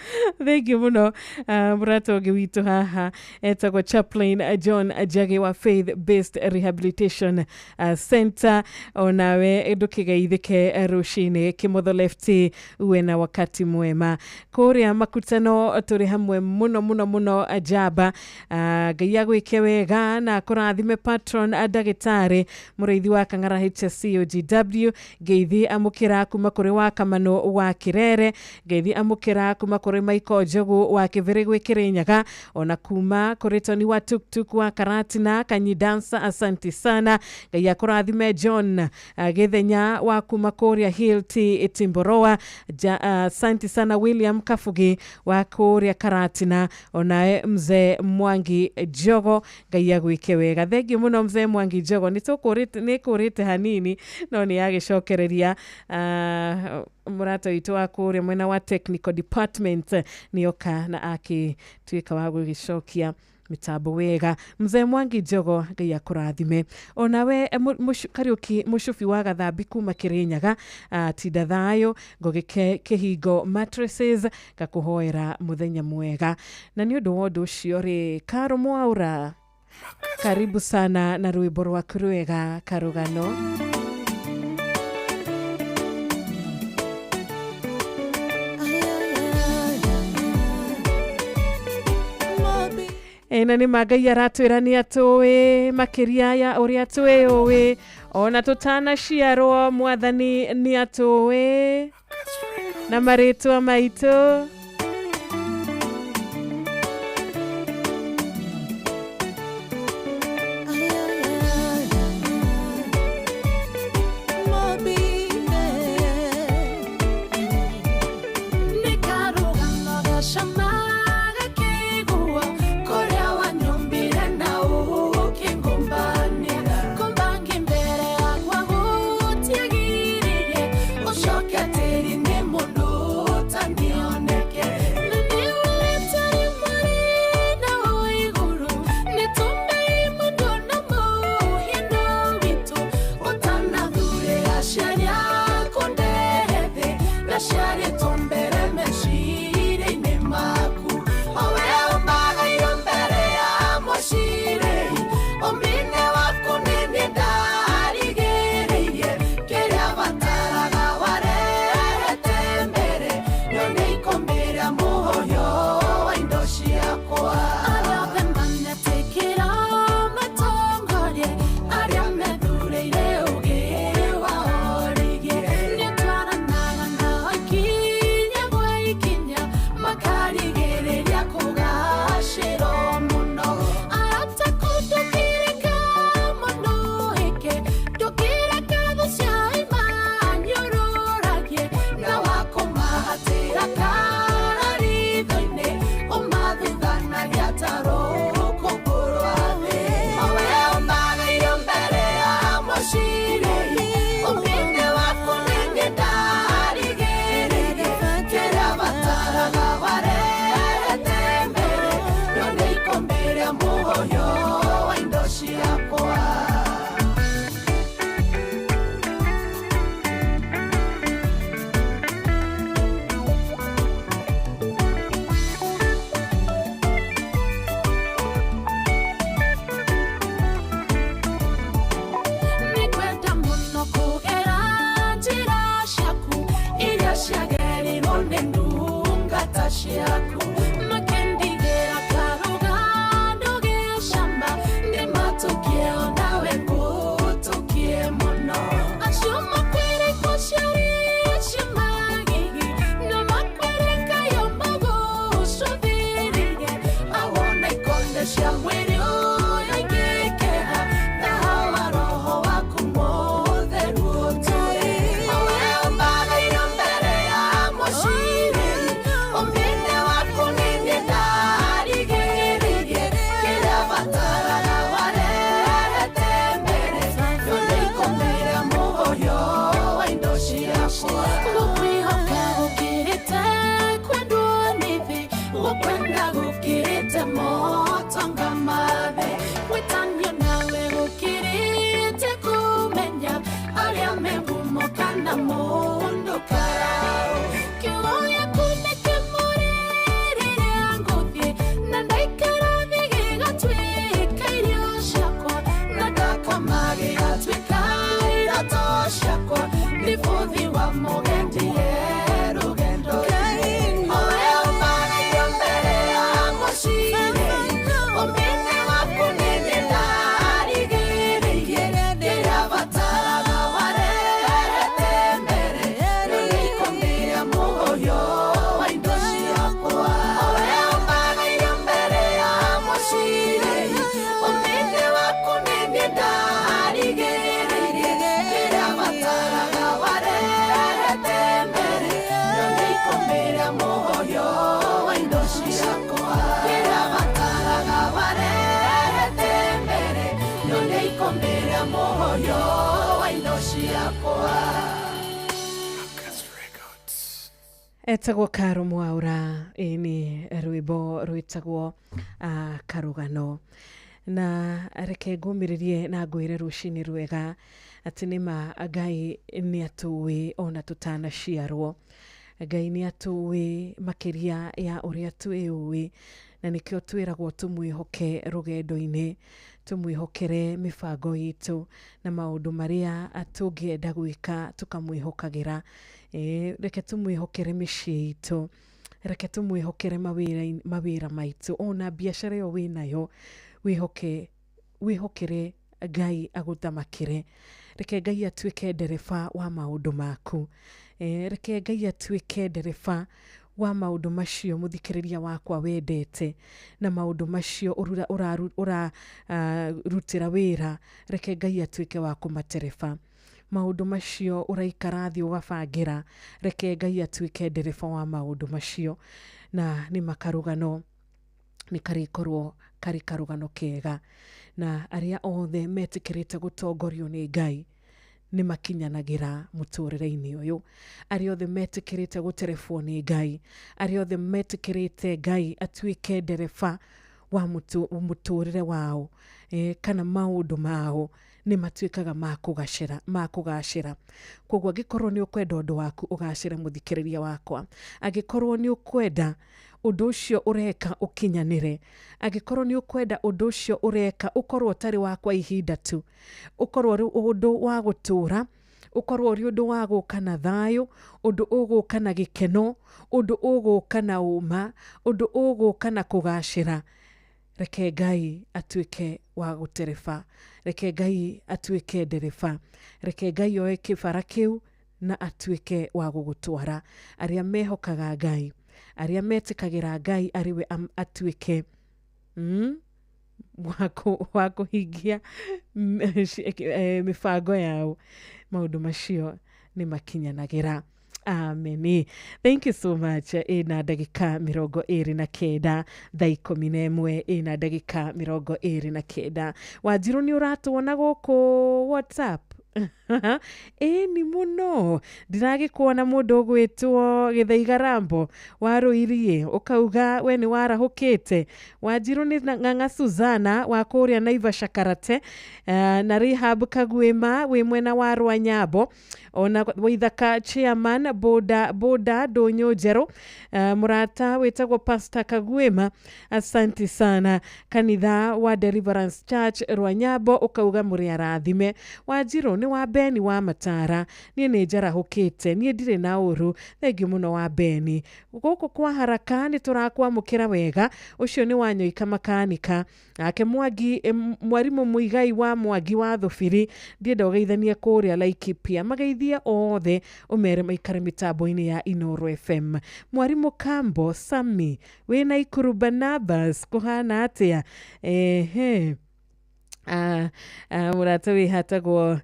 Thank you mũno. Mũrata ũngĩ witũ haha etagwo Chaplain John Njagi wa Faith Based Rehabilitation Center, onawe ndũkĩgeithĩke rũcinĩ. Kĩmotho Lefty, uwe na wakati mwema kũrĩa makutano, tũrĩ hamwe mũno mũno mũno. Njamba Ngai agwĩke wega na kũrathime. Patron ndagĩtarĩ mũrĩithi wa Kang'ara HSCOGW, ngeithi amũkĩra kuma kũrĩ wa Kamano wa Kĩrere, ngeithi amũkĩra kuma kũrĩ Michael Njogu wa Kĩbĩrĩ gwĩ Kĩrĩnyaga, ona kuma kũrĩ Tony wa Tuktuk wa Karatina Kanyi Dancer, asanti sana. Ngai akũrathime. John Gĩthenya wa kuma kũrĩa Hill T Timboroa, asanti sana. William Kabugi wa kũrĩa Karatina, onawe mzee Mwangi Njogo, Ngai agwĩke wega. Thengiũ mũno, mzee Mwangi Njogo. Nĩ tũkũrĩte, nĩ kũrĩte hanini no nĩ yagĩcokereria. Mũrata witũ wa kũrĩa mwena wa technical department nĩoka na akĩtuĩka wa gũgĩcokia. Mitambo wega. Mzee Mwangi Njogo, Ngai akũrathime. Onawe Kariũki Mũcubi wa Gathambi kuma Kĩrĩnyaga, tinda thayũ. Ngũgĩ Kĩhingo Mattresses ngakũhoera mũthenya mwega. Na nĩ ũndũ wa ũndũ ũcio rĩ, Karo Mwaura, karibu sana na rwĩmbo rwaku rwega karũgano. Na nĩ ma Ngai aratwĩra nĩ atũĩ makĩria ya ũrĩa twĩũĩ, ona tũtanaciarwo Mwathani nĩ atũĩ na marĩtwa maitũ. Etagwo Karo Mwaura, ĩ nĩ rwĩmbo rwĩtagwo Karũgano. Na reke ngũmĩrĩrie na ngwĩre rũcinĩ rwega atĩ nĩma Ngai nĩ atũĩ ona tũtanaciarwo. Ngai nĩ atũĩ makĩria ya ũrĩa twĩũĩ, na nĩkĩo twĩragwo tũmwĩhoke rũgendo-inĩ, tũmwĩhokere mĩbango itũ na maũndũ marĩa tũngĩenda gwĩka tũkamwĩhokagĩra. Ĩĩ, reke tũmwĩhokere mĩciĩ itũ, reke tũmwĩhokere mawĩra maitũ, ona biacara ĩyo wĩnayo wĩhoke, wĩhokere Ngai agũthamakĩre. Reke Ngai atuĩke ndereba wa maũndũ maku. Reke Ngai atuĩke ndereba wa maũndũ macio mũthikĩrĩria wakwa wendete, na maũndũ macio ũrarutĩra wĩra, reke Ngai atuĩke wa kũmatereba. Maũndũ macio ũraikara thĩ ũgabangĩra, reke Ngai atuĩke ndereba wa maũndũ macio. Na nĩ makarũgano, nĩ karĩkorwo karĩ karũgano kega, na arĩa othe metĩkĩrĩte gũtongorio nĩ Ngai nĩ makinyanagĩra mũtũrĩre-inĩ ũyũ. Arĩa othe metĩkĩrĩte gũterebwo nĩ Ngai, arĩa othe metĩkĩrĩte Ngai atuĩke ndereba wa mũtũrĩre wao, kana maũndũ mao, nĩ matuĩkaga ma kũgacĩra. Koguo angĩkorwo nĩ ũkwenda ũndũ waku ũgacĩre, mũthikĩrĩria wakwa, angĩkorwo nĩ ũkwenda ũndũ ũcio ũreka ũkinyanĩre, angĩkorwo nĩ ũkwenda ũndũ ũcio ũreka ũkorwo ũtarĩ wa kwa ihinda tu, ũkorwo ũrĩ ũndũ wa gũtũra, ũkorwo ũrĩ ũndũ wa gũka na thayũ, ũndũ ũgũka na gĩkeno, ũndũ ũgũka na ũma, ũndũ ũgũka na kũgacĩra, reke Ngai atuĩke wa gũtereba, reke Ngai atuĩke ndereba, reke Ngai oe kĩbara kĩu na atuĩke wa gũgũtwara. Arĩa mehokaga Ngai, arĩa metĩkagĩra Ngai arĩ we atuĩke wa kũhingia mĩbango yao, maũndũ macio nĩ makinyanagĩra. Ameni. Thank you so much. Ĩna ndagĩka 29, thaa 11 ĩna ndagĩka 29. Wanjirũ nĩ ũratuona gũkũ WhatsApp? Ĩni mũno, ndiragĩkuona mũndũ ũgwĩtwo Gĩthaiga Rambo wa Rũiriĩ, ũkauga we nĩ warahũkĩte. Wanjirũ nĩ Ng'ang'a Suzana wa kũrĩa Naivasha Karate, na Rehab Kaguĩma wĩ mwena wa Rwanyambo, ona Waithaka chairman boda boda Ndũnyũ Njerũ, mũrata wĩtagwo Pastor Kaguĩma, asante sana. Kanitha wa Deliverance Church Rwanyambo ũkauga mũrĩ arathime. Wanjirũ nĩ wa Beni wa Matara, niĩ nĩ njarahũkĩte, niĩ ndirĩ na ũru, thengiũ mũno wa Beni. Gũkũ kwa haraka nĩ tũrakwamũkĩra wega, ũcio nĩ Wanyoika makanika. Nake Mwangi, mwarimũ Muigai wa Mwangi wa Thubiri, ndienda ũgeithanie kũrĩa Laikipia, mageithie othe ũmere maikare mĩtambo-inĩ ya Inooro FM. Mwarimũ Kambo Sami wĩna Ikuru Barnabas, kũhana atĩa? Ehe. Mũrata wĩhatagwo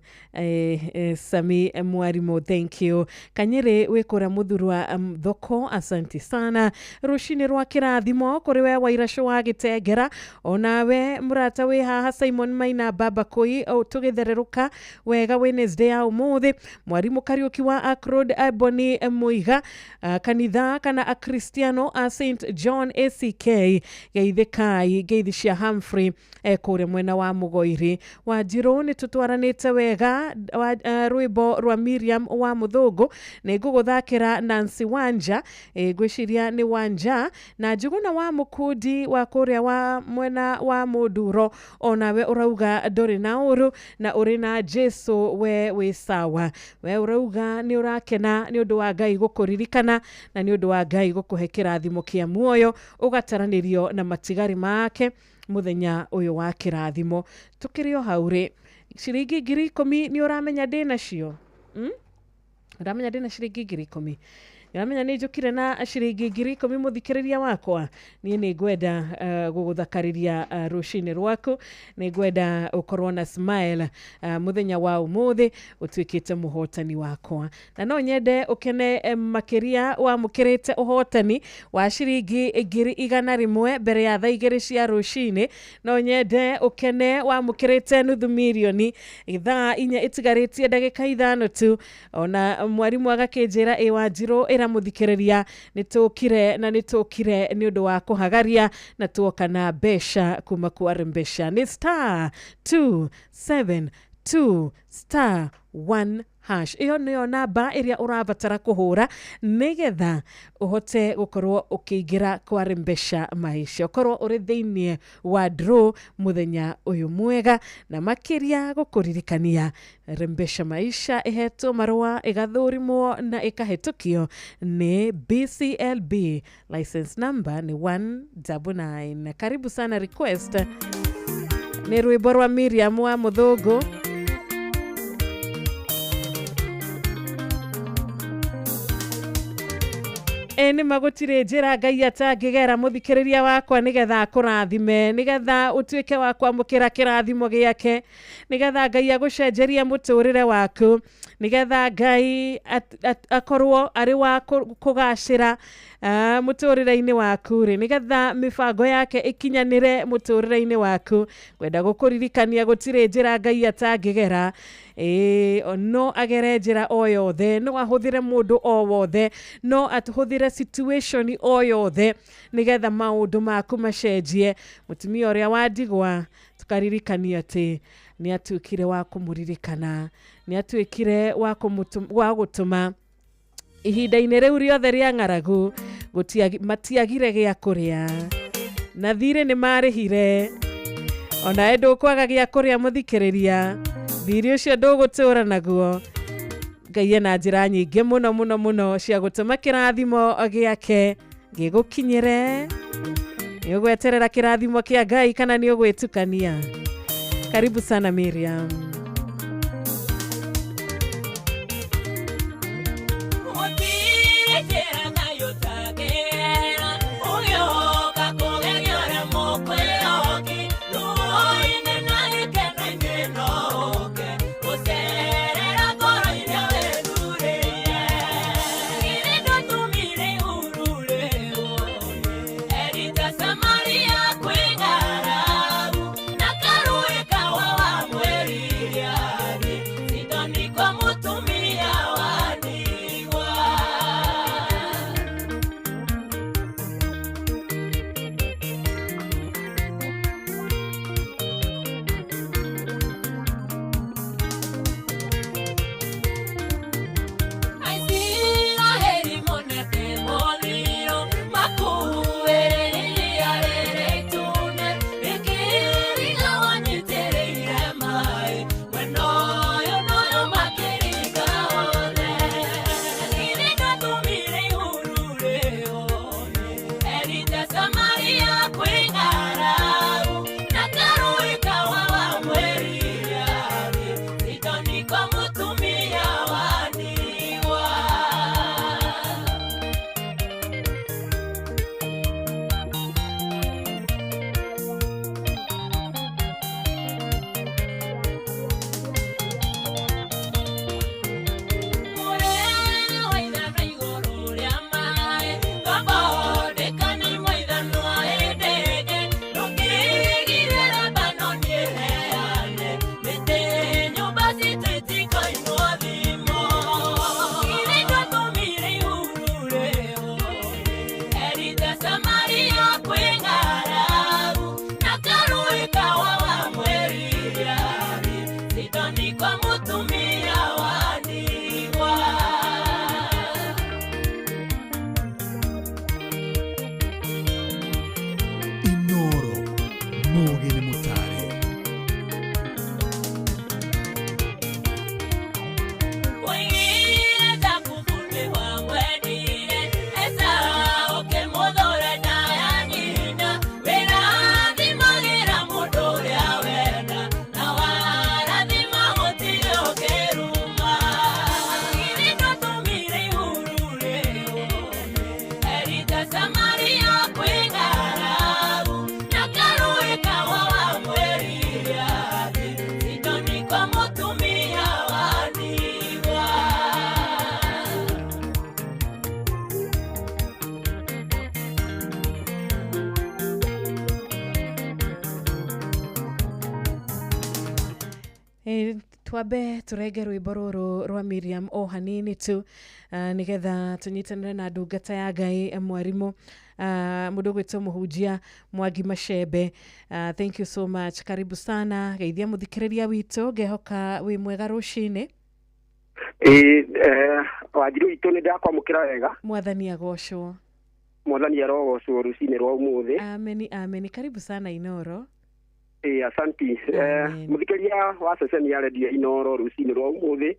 Sami mwarimũ, thank you. Kanyĩrĩ wĩ kũrĩa Mũthurwa thoko, asante sana. Rũcinĩ rwa kĩrathimo kũrĩ we Wairacũ wa Gĩtengera, onawe mũrata wĩ haha Simon Maina Baba Koi, tũgĩthererũka wega Wednesday ya ũmũthĩ. Mwarimũ Kariũki wa Akrod Ebony Muiga, kanitha kana akristiano a St John ACK, geithĩkai ngeithi cia Humphrey kũrĩa mwena wa Mũgoiri. Wanjirũ nĩ tũtwaranĩte wega rwĩmbo rwa Miriam wa Mũthũngũ nĩ ngũgũthakĩra Nancy Wanja, ngwĩciria nĩ Wanja, na Njuguna wa Mũkundi wa kũrĩa wa mwena wa Mũnduro, onawe ũrauga ndũrĩ na ũru na ũrĩ na Jesu, we wĩ sawa. We ũrauga nĩ ũrakena nĩ ũndũ wa Ngai gũkũririkana na nĩ ũndũ wa Ngai gũkũhe kĩrathimo kĩa muoyo, ũgataranĩrio na matigari make mũthenya ũyũ wa kĩrathimo. Tũkĩrĩ o hau rĩ, ciringi 10,000 nĩ ũramenya ndĩnacio? Ũramenya ndĩna ciringi 10,000? Ũramenya nĩ njũkire na ciringi 10,000 mũthikĩrĩria wakwa? Niĩ nĩ ngwenda gũgũthakarĩria rũcinĩ rwaku, nĩ ngwenda ũkorwo na smile mũthenya wa ũmũthĩ, ũtuĩkĩte mũhotani wakwa. Na no nyende ũkene makĩria wamũkĩrĩte ũhotani wa ciringi 100,000 mbere ya thaa 2 cia rũcinĩ. No nyende ũkene wamũkĩrĩte nuthu mirioni thaa 4 ĩtigarĩtie ndagĩka 5 tu. Ona mwarimũ agakĩnjĩra ĩ Wanjirũ Ngũkwĩra mũthikĩrĩria, nĩ tũkire na nĩ tũkire nĩ ũndũ wa kũhagaria na tuoka na mbeca kuma kwa Rembesha. Nĩ star 272 star 1 hash. Ĩyo nĩyo namba ĩrĩa ũrabatara kũhũra nĩgetha ũhote gũkorwo ũkĩingĩra kwa Rembesha Maisha, ũkorwo ũrĩ thĩiniĩ wa draw mũthenya ũyũ mwega. Na makĩria gũkũririkania, Rembesha Maisha ĩhetwo marũa, ĩgathũrimwo na ĩkahĩtũkio nĩ BCLB, license number nĩ 199. Karibu sana. Request nĩ rwĩmbo rwa Miriam wa Mũthũngũ. Ĩ nĩ magũtirĩ njĩra Ngai atangĩgera, mũthikĩrĩria wakwa, nĩgetha akũrathime, nĩgetha ũtuĩke wa kwamũkĩra kĩrathimo gĩake, nĩgetha Ngai agũcenjerie mũtũrĩre waku, nĩgetha Ngai akorwo arĩ wa kũgacĩra mũtũrĩre-inĩ waku rĩ, nĩgetha mĩbango yake ĩkinyanĩre mũtũrĩre-inĩ waku. Ngwenda gũkũririkania gũtirĩ njĩra Ngai atangĩgera. Ĩĩ, no agere njĩra o yothe, no ahũthĩre mũndũ o wothe, no ahũthĩre situation o yothe nĩgetha maũndũ maku macenjie. Mũtumia ũrĩa wa ndigwa, tũkaririkania atĩ nĩ atuĩkire wa kũmũririkana, nĩ atuĩkire wa gũtũma ihinda-inĩ rĩu rĩothe rĩa ng'aragu matiagire gĩa kũrĩa, na thirĩ nĩ marĩhire. Onawe ndũkwaga gĩa kũrĩa, mũthikĩrĩria, thirĩ ũcio ndũgũtũra naguo. Ngai ena njĩra nyingĩ mũno mũno mũno cia gũtũma kĩrathimo gĩake gĩgũkinyĩre. Nĩ ũgweterera kĩrathimo kĩa Ngai kana nĩ ũgwĩtukania? Karibu sana, Miriam. Gũtirĩ njĩra Ngai ũtangĩgera, ũgĩũka kũgeria ũrĩa mũkwĩhoki, ruo-inĩ na gĩkeno-inĩ no ũke, gũcerera ngoro iria wĩthurĩire. Githĩ ndwatũmire ihuru rĩu, Erita Samaria kwĩ ng'aragu, na karũĩ kawa wa mweri. Twambe tũrenge rwĩmbo rũrũ rwa Miriam o hanini tu, nĩgetha tũnyitanĩre na ndungata ya Ngai, mwarimũ, mũndũ ũgwĩtwo mũhunjia Mwangi Macembe. Thank you so much, karibu sana. Geithia mũthikĩrĩria witũ, ngehoka wĩ mwega rũcinĩ. Ĩĩ, Wanjiru witũ, nĩ ndakwamũkĩra wega. Mwathani agocwo. Mwathani arogocwo rũcinĩ rwa ũmũthĩ. Ameni, ameni. Karibu sana Inoro. Ĩĩ, asanti. Mũthikĩria wa ceceni ya redio Inoro rũcinĩ rwa ũmũthĩ,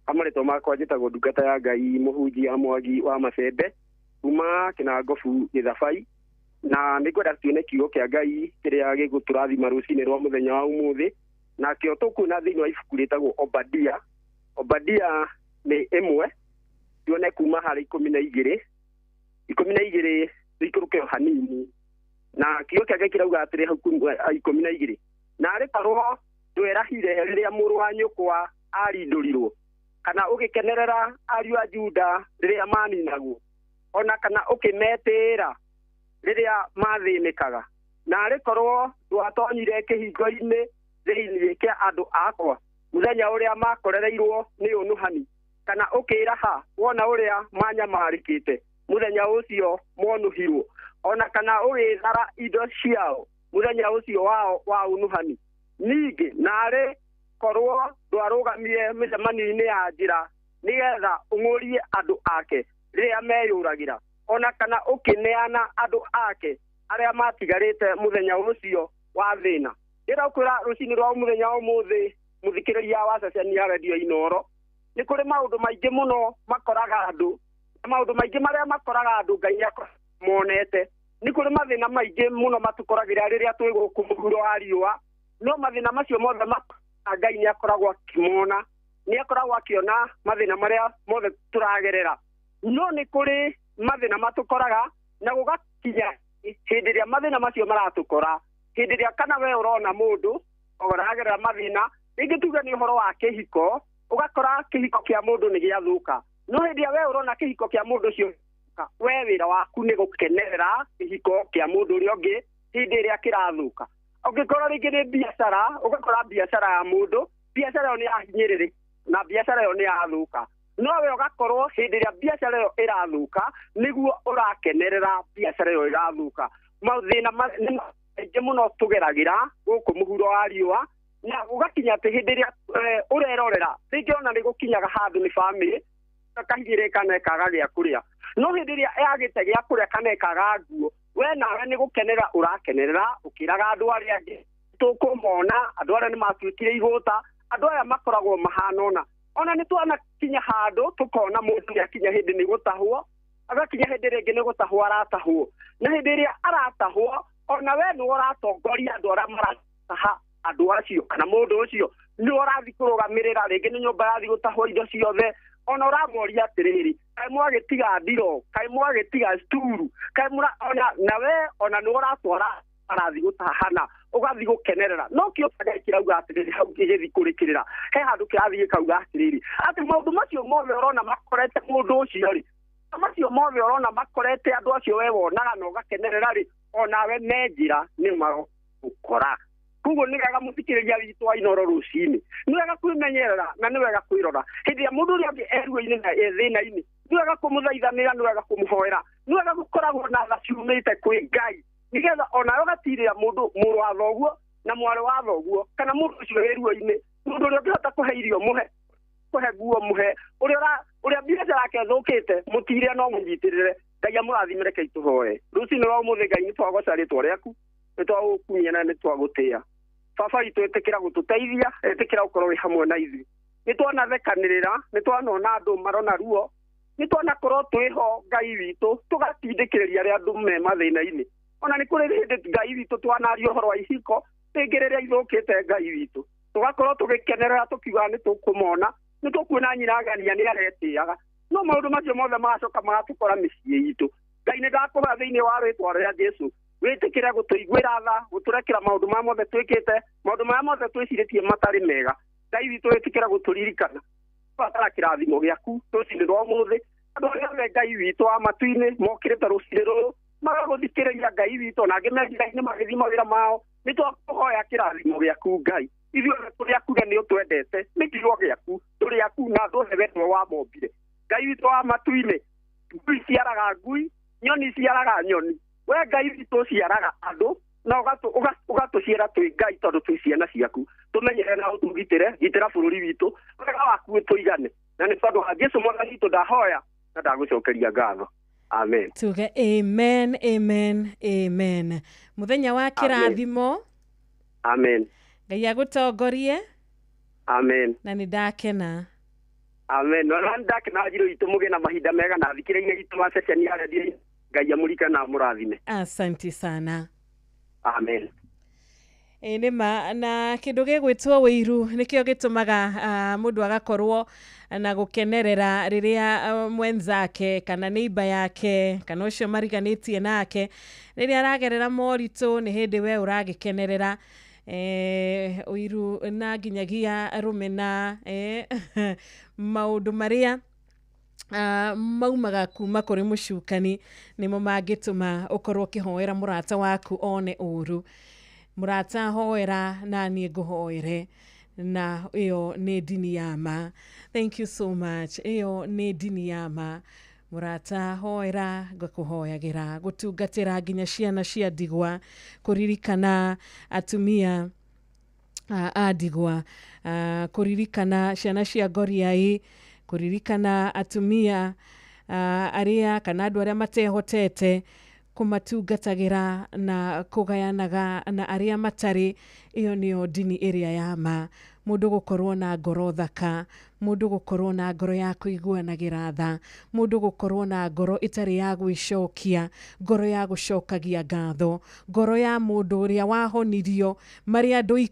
amarĩtwa makwa njĩtagwo ndungata ya Ngai mũhunjia Mwangi wa Macembe kuma Kĩnangobu Gĩthabai, na nĩ ngwenda tuone kiugo kĩa Ngai kĩrĩa gĩgũtũrathima rũcinĩ rwa mũthenya wa ũmũthĩ. Nakĩo tũkuona thĩinĩ wa ibuku rĩtagwo Obadia. Obadia nĩ 1, tuone kuma harĩ 12, 12 tũikũrũke o hanini. Na kiugo kĩa Ngai kĩrauga atĩrĩ hau 12: "Na arĩ korwo ndwerahire rĩrĩa mũrũ wa nyũkwa arindũrirwo, kana ũgĩkenerera ariũ a Juda rĩrĩa maninagwo, ona kana ũkĩmetĩĩra rĩrĩa mathĩnĩkaga, na arĩ korwo ndwatonyire kĩhingo-inĩ thĩinĩ kĩa andũ akwa mũthenya ũrĩa makorereirwo nĩ ũnũhani, kana ũkĩĩraha wona ũrĩa manyamarĩkĩte mũthenya ũcio monũhirwo, ona kana ũgĩthara indo ciao mũthenya ũcio wao wa ũnũhani. Ningĩ narĩ korwo ndwarũgamire mĩcemanio-inĩ ya njĩra nĩgetha ũng'ũrie andũ ake rĩrĩa meyũragĩra, ona kana ũkĩneana andũ ake arĩa matigarĩte mũthenya ũcio wa thĩna." Ndĩrakwĩra rũcinĩ rwa mũthenya wa ũmũthĩ, mũthikĩrĩria wa ceceni ya redio Inoro, nĩ kũrĩ maũndũ maingĩ mũno makoraga andũ, na maũndũ maingĩ marĩa makoraga andũ Ngai nĩamonete. Nĩ kũrĩ mathĩna maingĩ mũno matũkoragĩra rĩrĩa twĩ gũkũ mũhuro wa riũa, no mathĩna macio mothe Ngai nĩakoragwo akĩmona, nĩakoragwo akĩona mathĩna marĩa mothe tũragerera. No nĩ kũrĩ mathĩna matũkoraga, na gũgakinya hĩndĩ ĩrĩa mathĩna macio maratũkora, hĩndĩ ĩrĩa kana we ũrona mũndũ ũragerera mathĩna, rĩngĩ tuge nĩ ũhoro wa kĩhiko, ũgakora kĩhiko kĩa mũndũ nĩ gĩathũka. No hĩndĩ ĩrĩa we ũrona kĩhiko kĩa mũndũ ũcio, we wĩra waku nĩ gũkenerera kĩhiko kĩa mũndũ ũrĩa ũngĩ hĩndĩ ĩrĩa kĩrathũka. Ũngĩkorwo rĩngĩ nĩ biacara, ũgakora biacara ya mũndũ, biacara ĩyo nĩ yahinyĩrĩrĩka na biacara ĩyo nĩ yathũka. No we ũgakorwo hĩndĩ ĩrĩa biacara ĩyo ĩrathũka nĩguo ũrakenerera biacara ĩyo ĩrathũka. Mathĩna nĩ maingĩ mũno tũgeragĩra gũkũ mũhuro wa riũa, na ũgakinya atĩ hĩndĩ ĩrĩa ũrerorera rĩngĩ ona nĩ gũkinyaga handũ nĩ bamĩrĩ kahinyĩrĩka na ĩkaga gĩa kũrĩa, no hĩndĩ ĩrĩa yagĩte gĩa kũrĩa kana ĩkaga nguo, we nawe nĩ gũkenera ũrakenerera ũkĩraga andũ arĩa angĩ tũkũmona, andũ arĩa nĩ matuĩkire igũta, andũ aya makoragwo mahana ũna. Ona nĩ twanakinya handũ tũkona mũndũ nĩakinya hĩndĩ nĩ gũtahwo, agakinya hĩndĩ rĩngĩ nĩ gũtahwo aratahwo, na hĩndĩ ĩrĩa aratahwo ona we nĩwe ũratongoria andũ arĩa marataha andũ acio, kana mũndũ ũcio nĩwe ũrathiĩ kũrũgamĩrĩra, rĩngĩ nĩ nyũmba yathiĩ gũtahwo indo ciothe. Ona ũramoria atĩrĩrĩ, kaĩ mwagĩtiga ndiro, kaĩ mwagĩtiga sturu, kaĩ mũra, ona nawe ona nĩwe ũratwara arathiĩ gũtahana, ũgathiĩ gũkenerera. No kĩo Ngai kĩrauga atĩrĩrĩ hau gĩgĩthiĩ kũrĩkĩrĩra, he handũ kĩrathiĩ gĩkauga atĩrĩrĩ, atĩ maũndũ macio mothe ũrona makorete mũndũ ũcio rĩ, macio mothe ũrona makorete andũ acio we wonaga na ũgakenerera rĩ, onawe me njĩra nĩ magũkora. Koguo nĩ wega mũthikĩrĩria witũ wa Inoro rũcinĩ, nĩ wega kwĩmenyerera na nĩ wega kwĩrora hĩndĩ ĩrĩa mũndũ ũrĩa ũngĩ e ruo-inĩ na e thĩna-inĩ. Nĩ wega kũmũthaithanĩra, nĩ wega kũmũhoera, nĩ wega gũkoragwo na tha ciumĩte kwĩ Ngai, nĩgetha onawe ũgatirĩra mũndũ mũrũ wa thoguo na mwarĩ wa thoguo, kana mũndũ ũcio wĩ ruo-inĩ, mũndũ ũrĩa ũngĩhota kũhe irio mũhe, kũhe nguo mũhe, ũrĩa biacara yake ĩthũkĩte mũtire no mũnyitĩrĩre. Ngai amũrathime. Reke tũhoe rũcinĩ rwa ũmũthĩ. Ngai, nĩ twagoca rĩtwa rĩaku, nĩ twagũkumia na nĩ twagũtĩĩa. Baba witũ, ĩtĩkĩra gũtũteithia, ĩtĩkĩra gũkorwo wĩ hamwe na ithuĩ. Nĩ twanathekanĩrĩra, nĩ twanona andũ marona ruo, nĩ twanakorwo twĩho Ngai witũ tũgatindĩkĩrĩria arĩa andũ me mathĩna-inĩ. Ona nĩ kũrĩ hĩndĩ Ngai witũ twanaria ũhoro wa ihiko rĩngĩ rĩrĩa ithũkĩte, Ngai witũ, tũgakorwo tũgĩkenerera tũkiuga nĩ tũkũmona, nĩ tũkuona nyina ngania nĩ aretĩaga, no maũndũ macio mothe magacoka magatũkora mĩciĩ itũ. Ngai, nĩ ndakũhoya thĩinĩ wa rĩtwa rĩa Jesũ, wĩtĩkĩre gũtũiguĩra tha, gũtũrekera maũndũ marĩa mothe twĩkĩte, maũndũ marĩa mothe twĩcirĩtie matarĩ mega. Ngai witũ, wĩtĩkĩre gũtũririkana, batara kĩrathimo gĩaku rũcinĩ rwa ũmũthĩ. Andũ arĩa othe, Ngai witũ wa matu-inĩ, mokĩrĩte rũcinĩ rũrũ magagũthikĩrĩria, Ngai witũ, na angĩ me njĩra-inĩ magĩthiĩ mawĩra mao, nĩ twakũhoya kĩrathimo gĩaku Ngai. Ithuothe tũrĩ aku na nĩ ũtwendete, nĩ kiugo gĩaku, tũrĩ aku na andũ othe we nĩwe wamombire. Ngai witũ wa matu-inĩ, ngui ciaraga ngui, nyoni ciaraga nyoni. We Ngai witũ ũciaraga andũ na ũgatũciara twĩ Ngai tondũ twĩ ciana ciaku. Tũmenyere na ũtũgitĩre, gitĩra bũrũri witũ, wega waku ũtũigane. Na nĩ tondũ wa Jesũ Mwathani witũ ndahoya na ndagũcokeria ngatho. Amen. Tuge amen, amen, amen. Muthenya wa kĩrathimo. Amen. Ngai agũtongorie. Amen. Na nĩ ndakena. Amen. Na ndakena njiro itũ mũgĩe na mahinda mega na thikĩrĩria itũ wa ceceni ya redio. Ngai amũrike na amũrathime. Asante sana. Amen. Ĩ nĩ ma na kĩndũ gĩgwĩtwo wĩiru nĩkĩo gĩtũmaga mũndũ agakorwo na gũkenerera rĩrĩa mwenzake kana neighbor yake kana ũcio mariganĩtie nake rĩrĩa aragerera moritũ nĩ hĩndĩ we ũragĩkenerera ũiru na nginyagia rũmena maũndũ marĩa maumaga kuma kũrĩ mũcukani nĩmo mangĩtũma ũkorwo ũkĩhoera mũrata waku one ũru. Mũrata hoera na niĩ ngũhoere, na ĩyo nĩ ndini ya ma. Thank you so much. Ĩyo nĩ ndini ya ma. Mũrata hoera ngakũhoyagĩra, gũtungatĩra nginya ciana cia ndigwa, kũririkana atumia a ndigwa, kũririkana ciana cia ngoriai, kũririkana atumia arĩa kana andũ arĩa matehotete, kũmatungatagĩra na kũgayanaga na arĩa matarĩ. Ĩyo nĩyo ndini ĩrĩa ya ma. Mũndũ gũkorwo na ngoro thaka, mũndũ gũkorwo na ngoro ya kũiguanagĩra tha, mũndũ gũkorwo na ngoro ĩtarĩ ya gwĩcokia, ngoro ya gũcokagia ngatho, ngoro ya mũndũ ũrĩa wahonirio marĩ andũ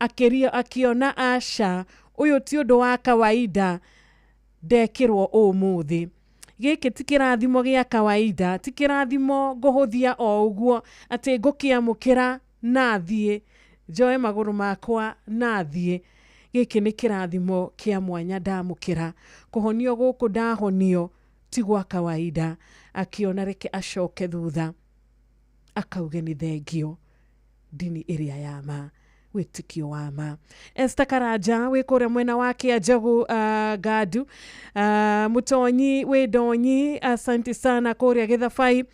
10 akĩona aca ũyũ ti ũndũ wa kawaida ndekĩrwo ũmũthĩ. Gĩkĩ ti kĩrathimo gĩa kawaida, ti kĩrathimo ngũhũthia o ũguo atĩ ngũkĩamũkĩra na thiĩ njoe magũrũ makwa na thiĩ. Gĩkĩ nĩ kĩrathimo kĩa mwanya ndamũkĩra. Kũhonio gũkũ ndahonio ti gwa kawaida. Akĩona reke acoke thutha akauge nĩ thengio. Ndini ĩrĩa ya ma, wĩtĩkio wa ma. Esther Karanja wĩ kũrĩa mwena wa Kĩanjagu Ngadu, Mũtonyi wĩ Ndonyi, asante sana kũrĩa Gĩthabai.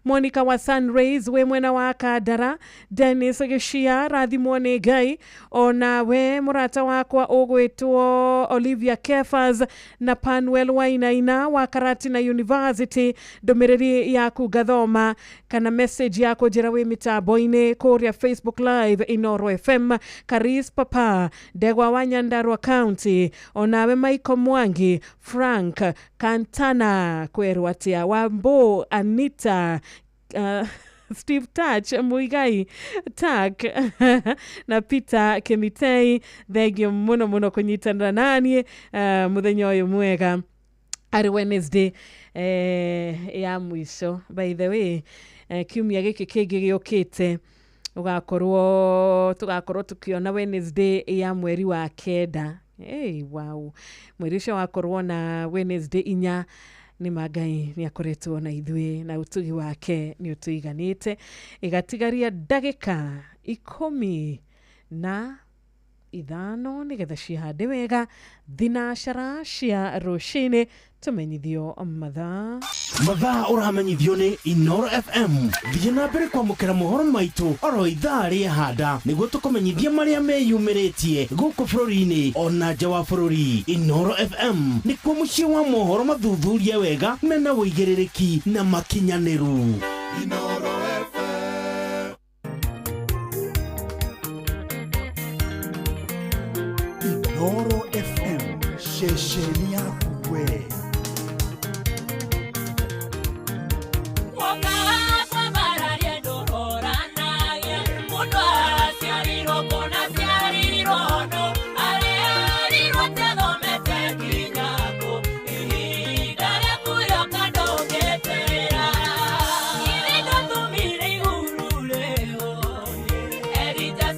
Monica wa Sunrays wĩ mwena wa Kandara, Dennis Gĩcia rathimwo nĩ Ngai, onawe mũrata wakwa ũgwĩtwo Olivia Kefas na Panuel Wainaina wa Karatina University, ndũmĩrĩri yaku ngathoma kana message yaku njĩra wĩ mĩtambo-inĩ kũrĩa Facebook Live Inoro FM. Karis Papa Ndegwa wa Nyandarua County, onawe Michael Mwangi, Frank Kantana kwerwo atĩa, Wambo Anita, Steve Touch Muigai Tak na Peter Kemitei, thengio muno muno kunyitanĩra naniĩ muthenya ũyũ mwega arĩ Wednesday ya mũico. By the way, kiumia gĩkĩ kĩngĩ gĩũkĩte tũgakorwo tũkĩona Wednesday ya mweri wa 9. Hey, wow. Mweri ũcio wakorwo na Wednesday 4. Nĩ ma Ngai nĩ akoretwo na ithuĩ na ũtugi wake nĩ ũtũiganĩte. Ĩgatigaria ndagĩka 15 nĩgetha cihande wega thinacara cia rũcinĩ tũmenyithio mathaa. Mathaa ũramenyithio nĩ Inoro FM. Thiĩ na mbere kwamũkĩra mohoro maitũ oro ithaa rĩahanda nĩguo tũkũmenyithia marĩa meyumĩrĩtie gũkũ bũrũri-inĩ ona nja wa bũrũri. Inoro FM nĩkuo mũciĩ wa mohoro mathuthurie wega mena ũigĩrĩrĩki na makinyanĩru. Inoro FM. Inoro FM, ceceni yaku we.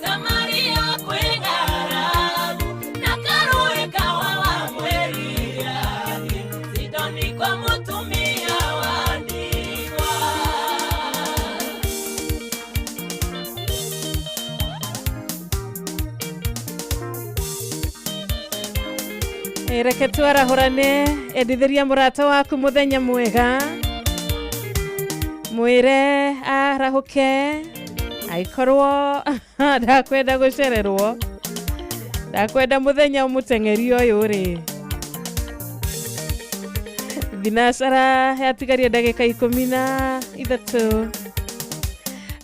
Samaria kwengara na karuwe kawa wa mweria. Reke twarahũrane, endithĩria mũrata waku mũthenya mwega, mwĩre arahũke angĩkorwo ndakwenda gũcererwo, ndakwenda mũthenya mũteng'eri ũyũ rĩ. Thinacara yatigaria ndagĩka 13.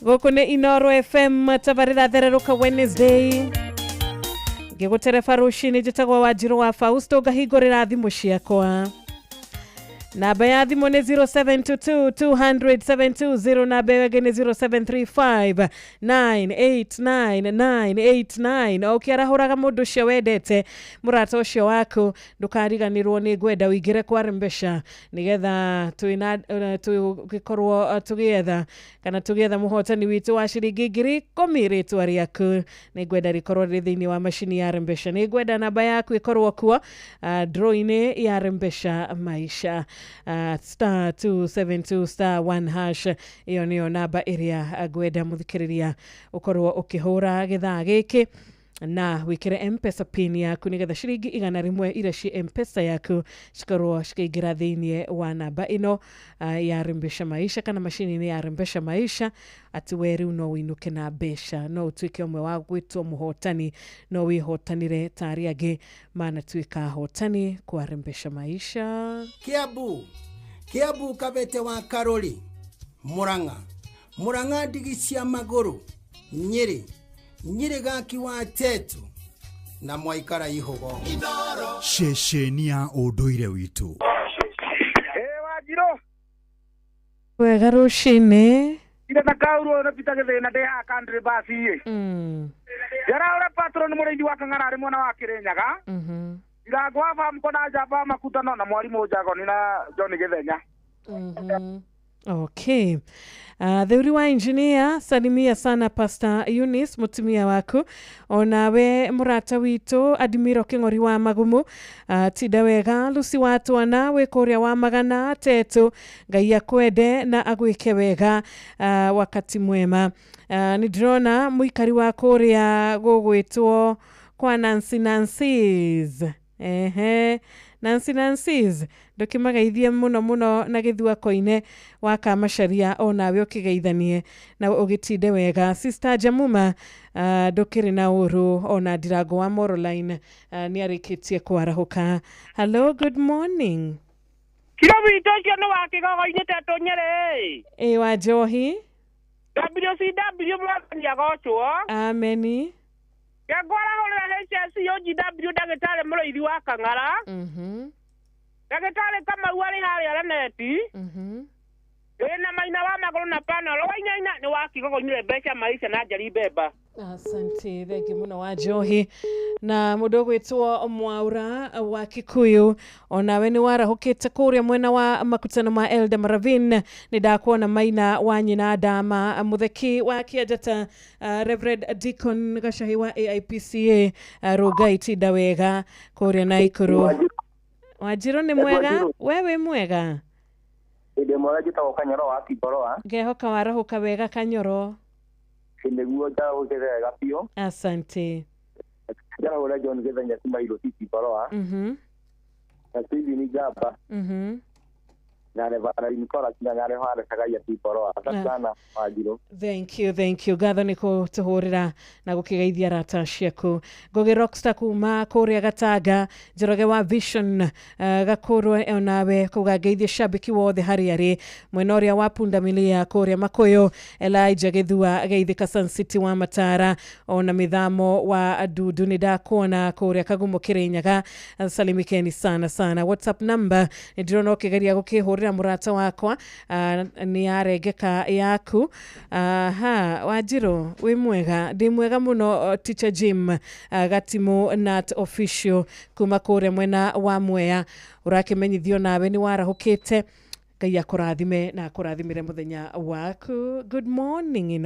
Gũkũ nĩ Inoro FM, tabarĩra thererũka Wednesday. Ngĩgũtereba rũcinĩ, njĩtagwo Wanjirũ wa Fausto, ngahingũrĩra thimũ ciakwa. Namba ya thimũ nĩ 0722 200 720, namba ĩyo ĩngĩ nĩ 0735 989 989. O ũkĩarahũraga mũndũ ũcio wendete, mũrata ũcio waku, ndũkariganĩrwo nĩ ngwenda ũingĩre kwa mbeca nĩgetha twĩna tũgĩkorwo tũgĩetha kana tũgĩetha mũhotani witũ wa ciringi 10,000. Rĩtwa rĩaku nĩ ngwenda rĩkorwo rĩ thĩinĩ wa macini ya mbeca, nĩ ngwenda namba yaku ĩkorwo kuo draw-inĩ ya mbeca maisha. Star 272 star 1 hash, ĩyo nĩyo namba ĩrĩa ngwenda mũthikĩrĩria ũkorwo ũkĩhũra gĩthaa gĩkĩ na wĩkĩre Mpesa pin yaku nĩgetha ciringi 100 iria ci Mpesa yaku cikorwo cikĩingĩra thĩinĩ wa namba ĩno ya Rembesha Maisha kana macini-inĩ ya Rembesha Maisha, atĩ we rĩu no ũinũke na mbeca, no ũtuĩke ũmwe wa gwĩtwo mũhotani, no wĩhotanĩre ta arĩa angĩ manatuĩka ahotani kwa Rembesha Maisha. Kiambu, Kiambu Kabete wa Karori, Murang'a, Murang'a ndigi cia magũrũ, Nyĩrĩ, Nyĩrĩ gaki wa Tetu na mwaikara ihugo. Ceceni ya ũndũire witũ. Wanjirũ. Wega rũcinĩ. Ire na kaurwo na pita gĩthĩna ndĩ haha country bus ĩ. Njaraũra patron mũrĩithi wa Kang'ara arĩ mwena wa Kĩrĩnyaga. Irango wa Famco na Njamba Makutano na mwarimũ Njagoni na John Gĩthenya. Okay. Theuri wa engineer, salimia sana Pastor Eunice mutumia waku, onawe murata witũ Admiro Kĩng'ori wa Magumu, tinda wega Lucy wa Twana wĩ kũrĩa wa Magana Tetu, Ngai akwende na agwĩke wega, wakati mwema. Nĩ ndĩrona mũikari wa kũrĩa gũgwĩtwo kwa Nancy Nancy's. Ehe, Nancy Nancy's ndũkĩmageithie mũno mũno na gĩthua koine wa Kamacaria, onawe ũkĩgeithanie na ũgĩtinde wega. Sister Jamuma, ndũkĩrĩ na ũru, ona Ndirango wa Moroline nĩ arĩkĩtie kwarahũka. Hello, good morning. Kiro witũ ũcio nĩ wa kĩgogo-inĩ Tetũ Nyĩrĩ. Ĩ wa Njohi. WCW mwathani agocwo. Ameni. Ngwarahũrĩra HSC OGW ndagĩtarĩ mũrĩithi wa Kang'ara. Ndagĩtarĩ Kamau arĩ harĩa Raneti. Wĩna Maina wa magũrũ na panel wainaina nĩ wa kĩgogo-inĩ mbeca maisha na Njeri Mbemba. Asante, thengi mũno wa Njohi. Na mũndũ ũgwĩtwo Mwaura wa Kikuyu, onawe nĩ warahũkĩte kũrĩa mwena wa makutano ma Elder Maravin. Nĩ ndakuona Maina wa nyina Ndama, Mũtheki wa Kĩanjata, Reverend Deacon Gacahi wa AIPCA, Rũngai, tinda wega kũrĩa Naikuru. Wanjirũ nĩ mwega, we wĩ mwega? Ndĩ mwega, njĩtagwo Kanyoro wa Timboroa. Ngehoka warahũka wega Kanyoro. Nĩguo njarahũkĩte wega biũ. Asante. Njarahũra John Gĩthenya kuma Irobi Timboroa. Na Steven Njamba. Na Reverend Nicola Kinyanya arĩa haracagaia Timboroa. Asante sana Wanjirũ. Thank you, thank you. Ngatho nĩ kũtũhũrĩra na gũkĩgeithia arata ciaku. Ngũgĩ Rockstar kuma kũrĩa Gatanga, Njoroge wa Vision, Gakũrwe onawe kuga ngeithie shabiki wothe harĩa arĩ, mwena ũrĩa wa Pundamilia kũrĩa Makũyũ, Elijah Gĩthua geithĩka Sun City wa Matara, ona mĩthamo wa Ndundu nĩ ndakuona kũrĩa Kagumo Kĩrĩnyaga, salimikeni sana sana. WhatsApp number nĩ ndĩrona ũkĩgeria gũkĩhũrĩra mũrata wakwa, nĩ yarengeka yaku. Aha, Wanjirũ wĩ mwega? Ndĩ mwega mũno. Teacher Jim, Gatimu Nat Official kuma kũrĩa mwena wa Mwea, ũrakĩmenyithio nawe nĩ warahũkĩte. Ngai akũrathime na akũrathimĩre mũthenya waku. Good morning ino.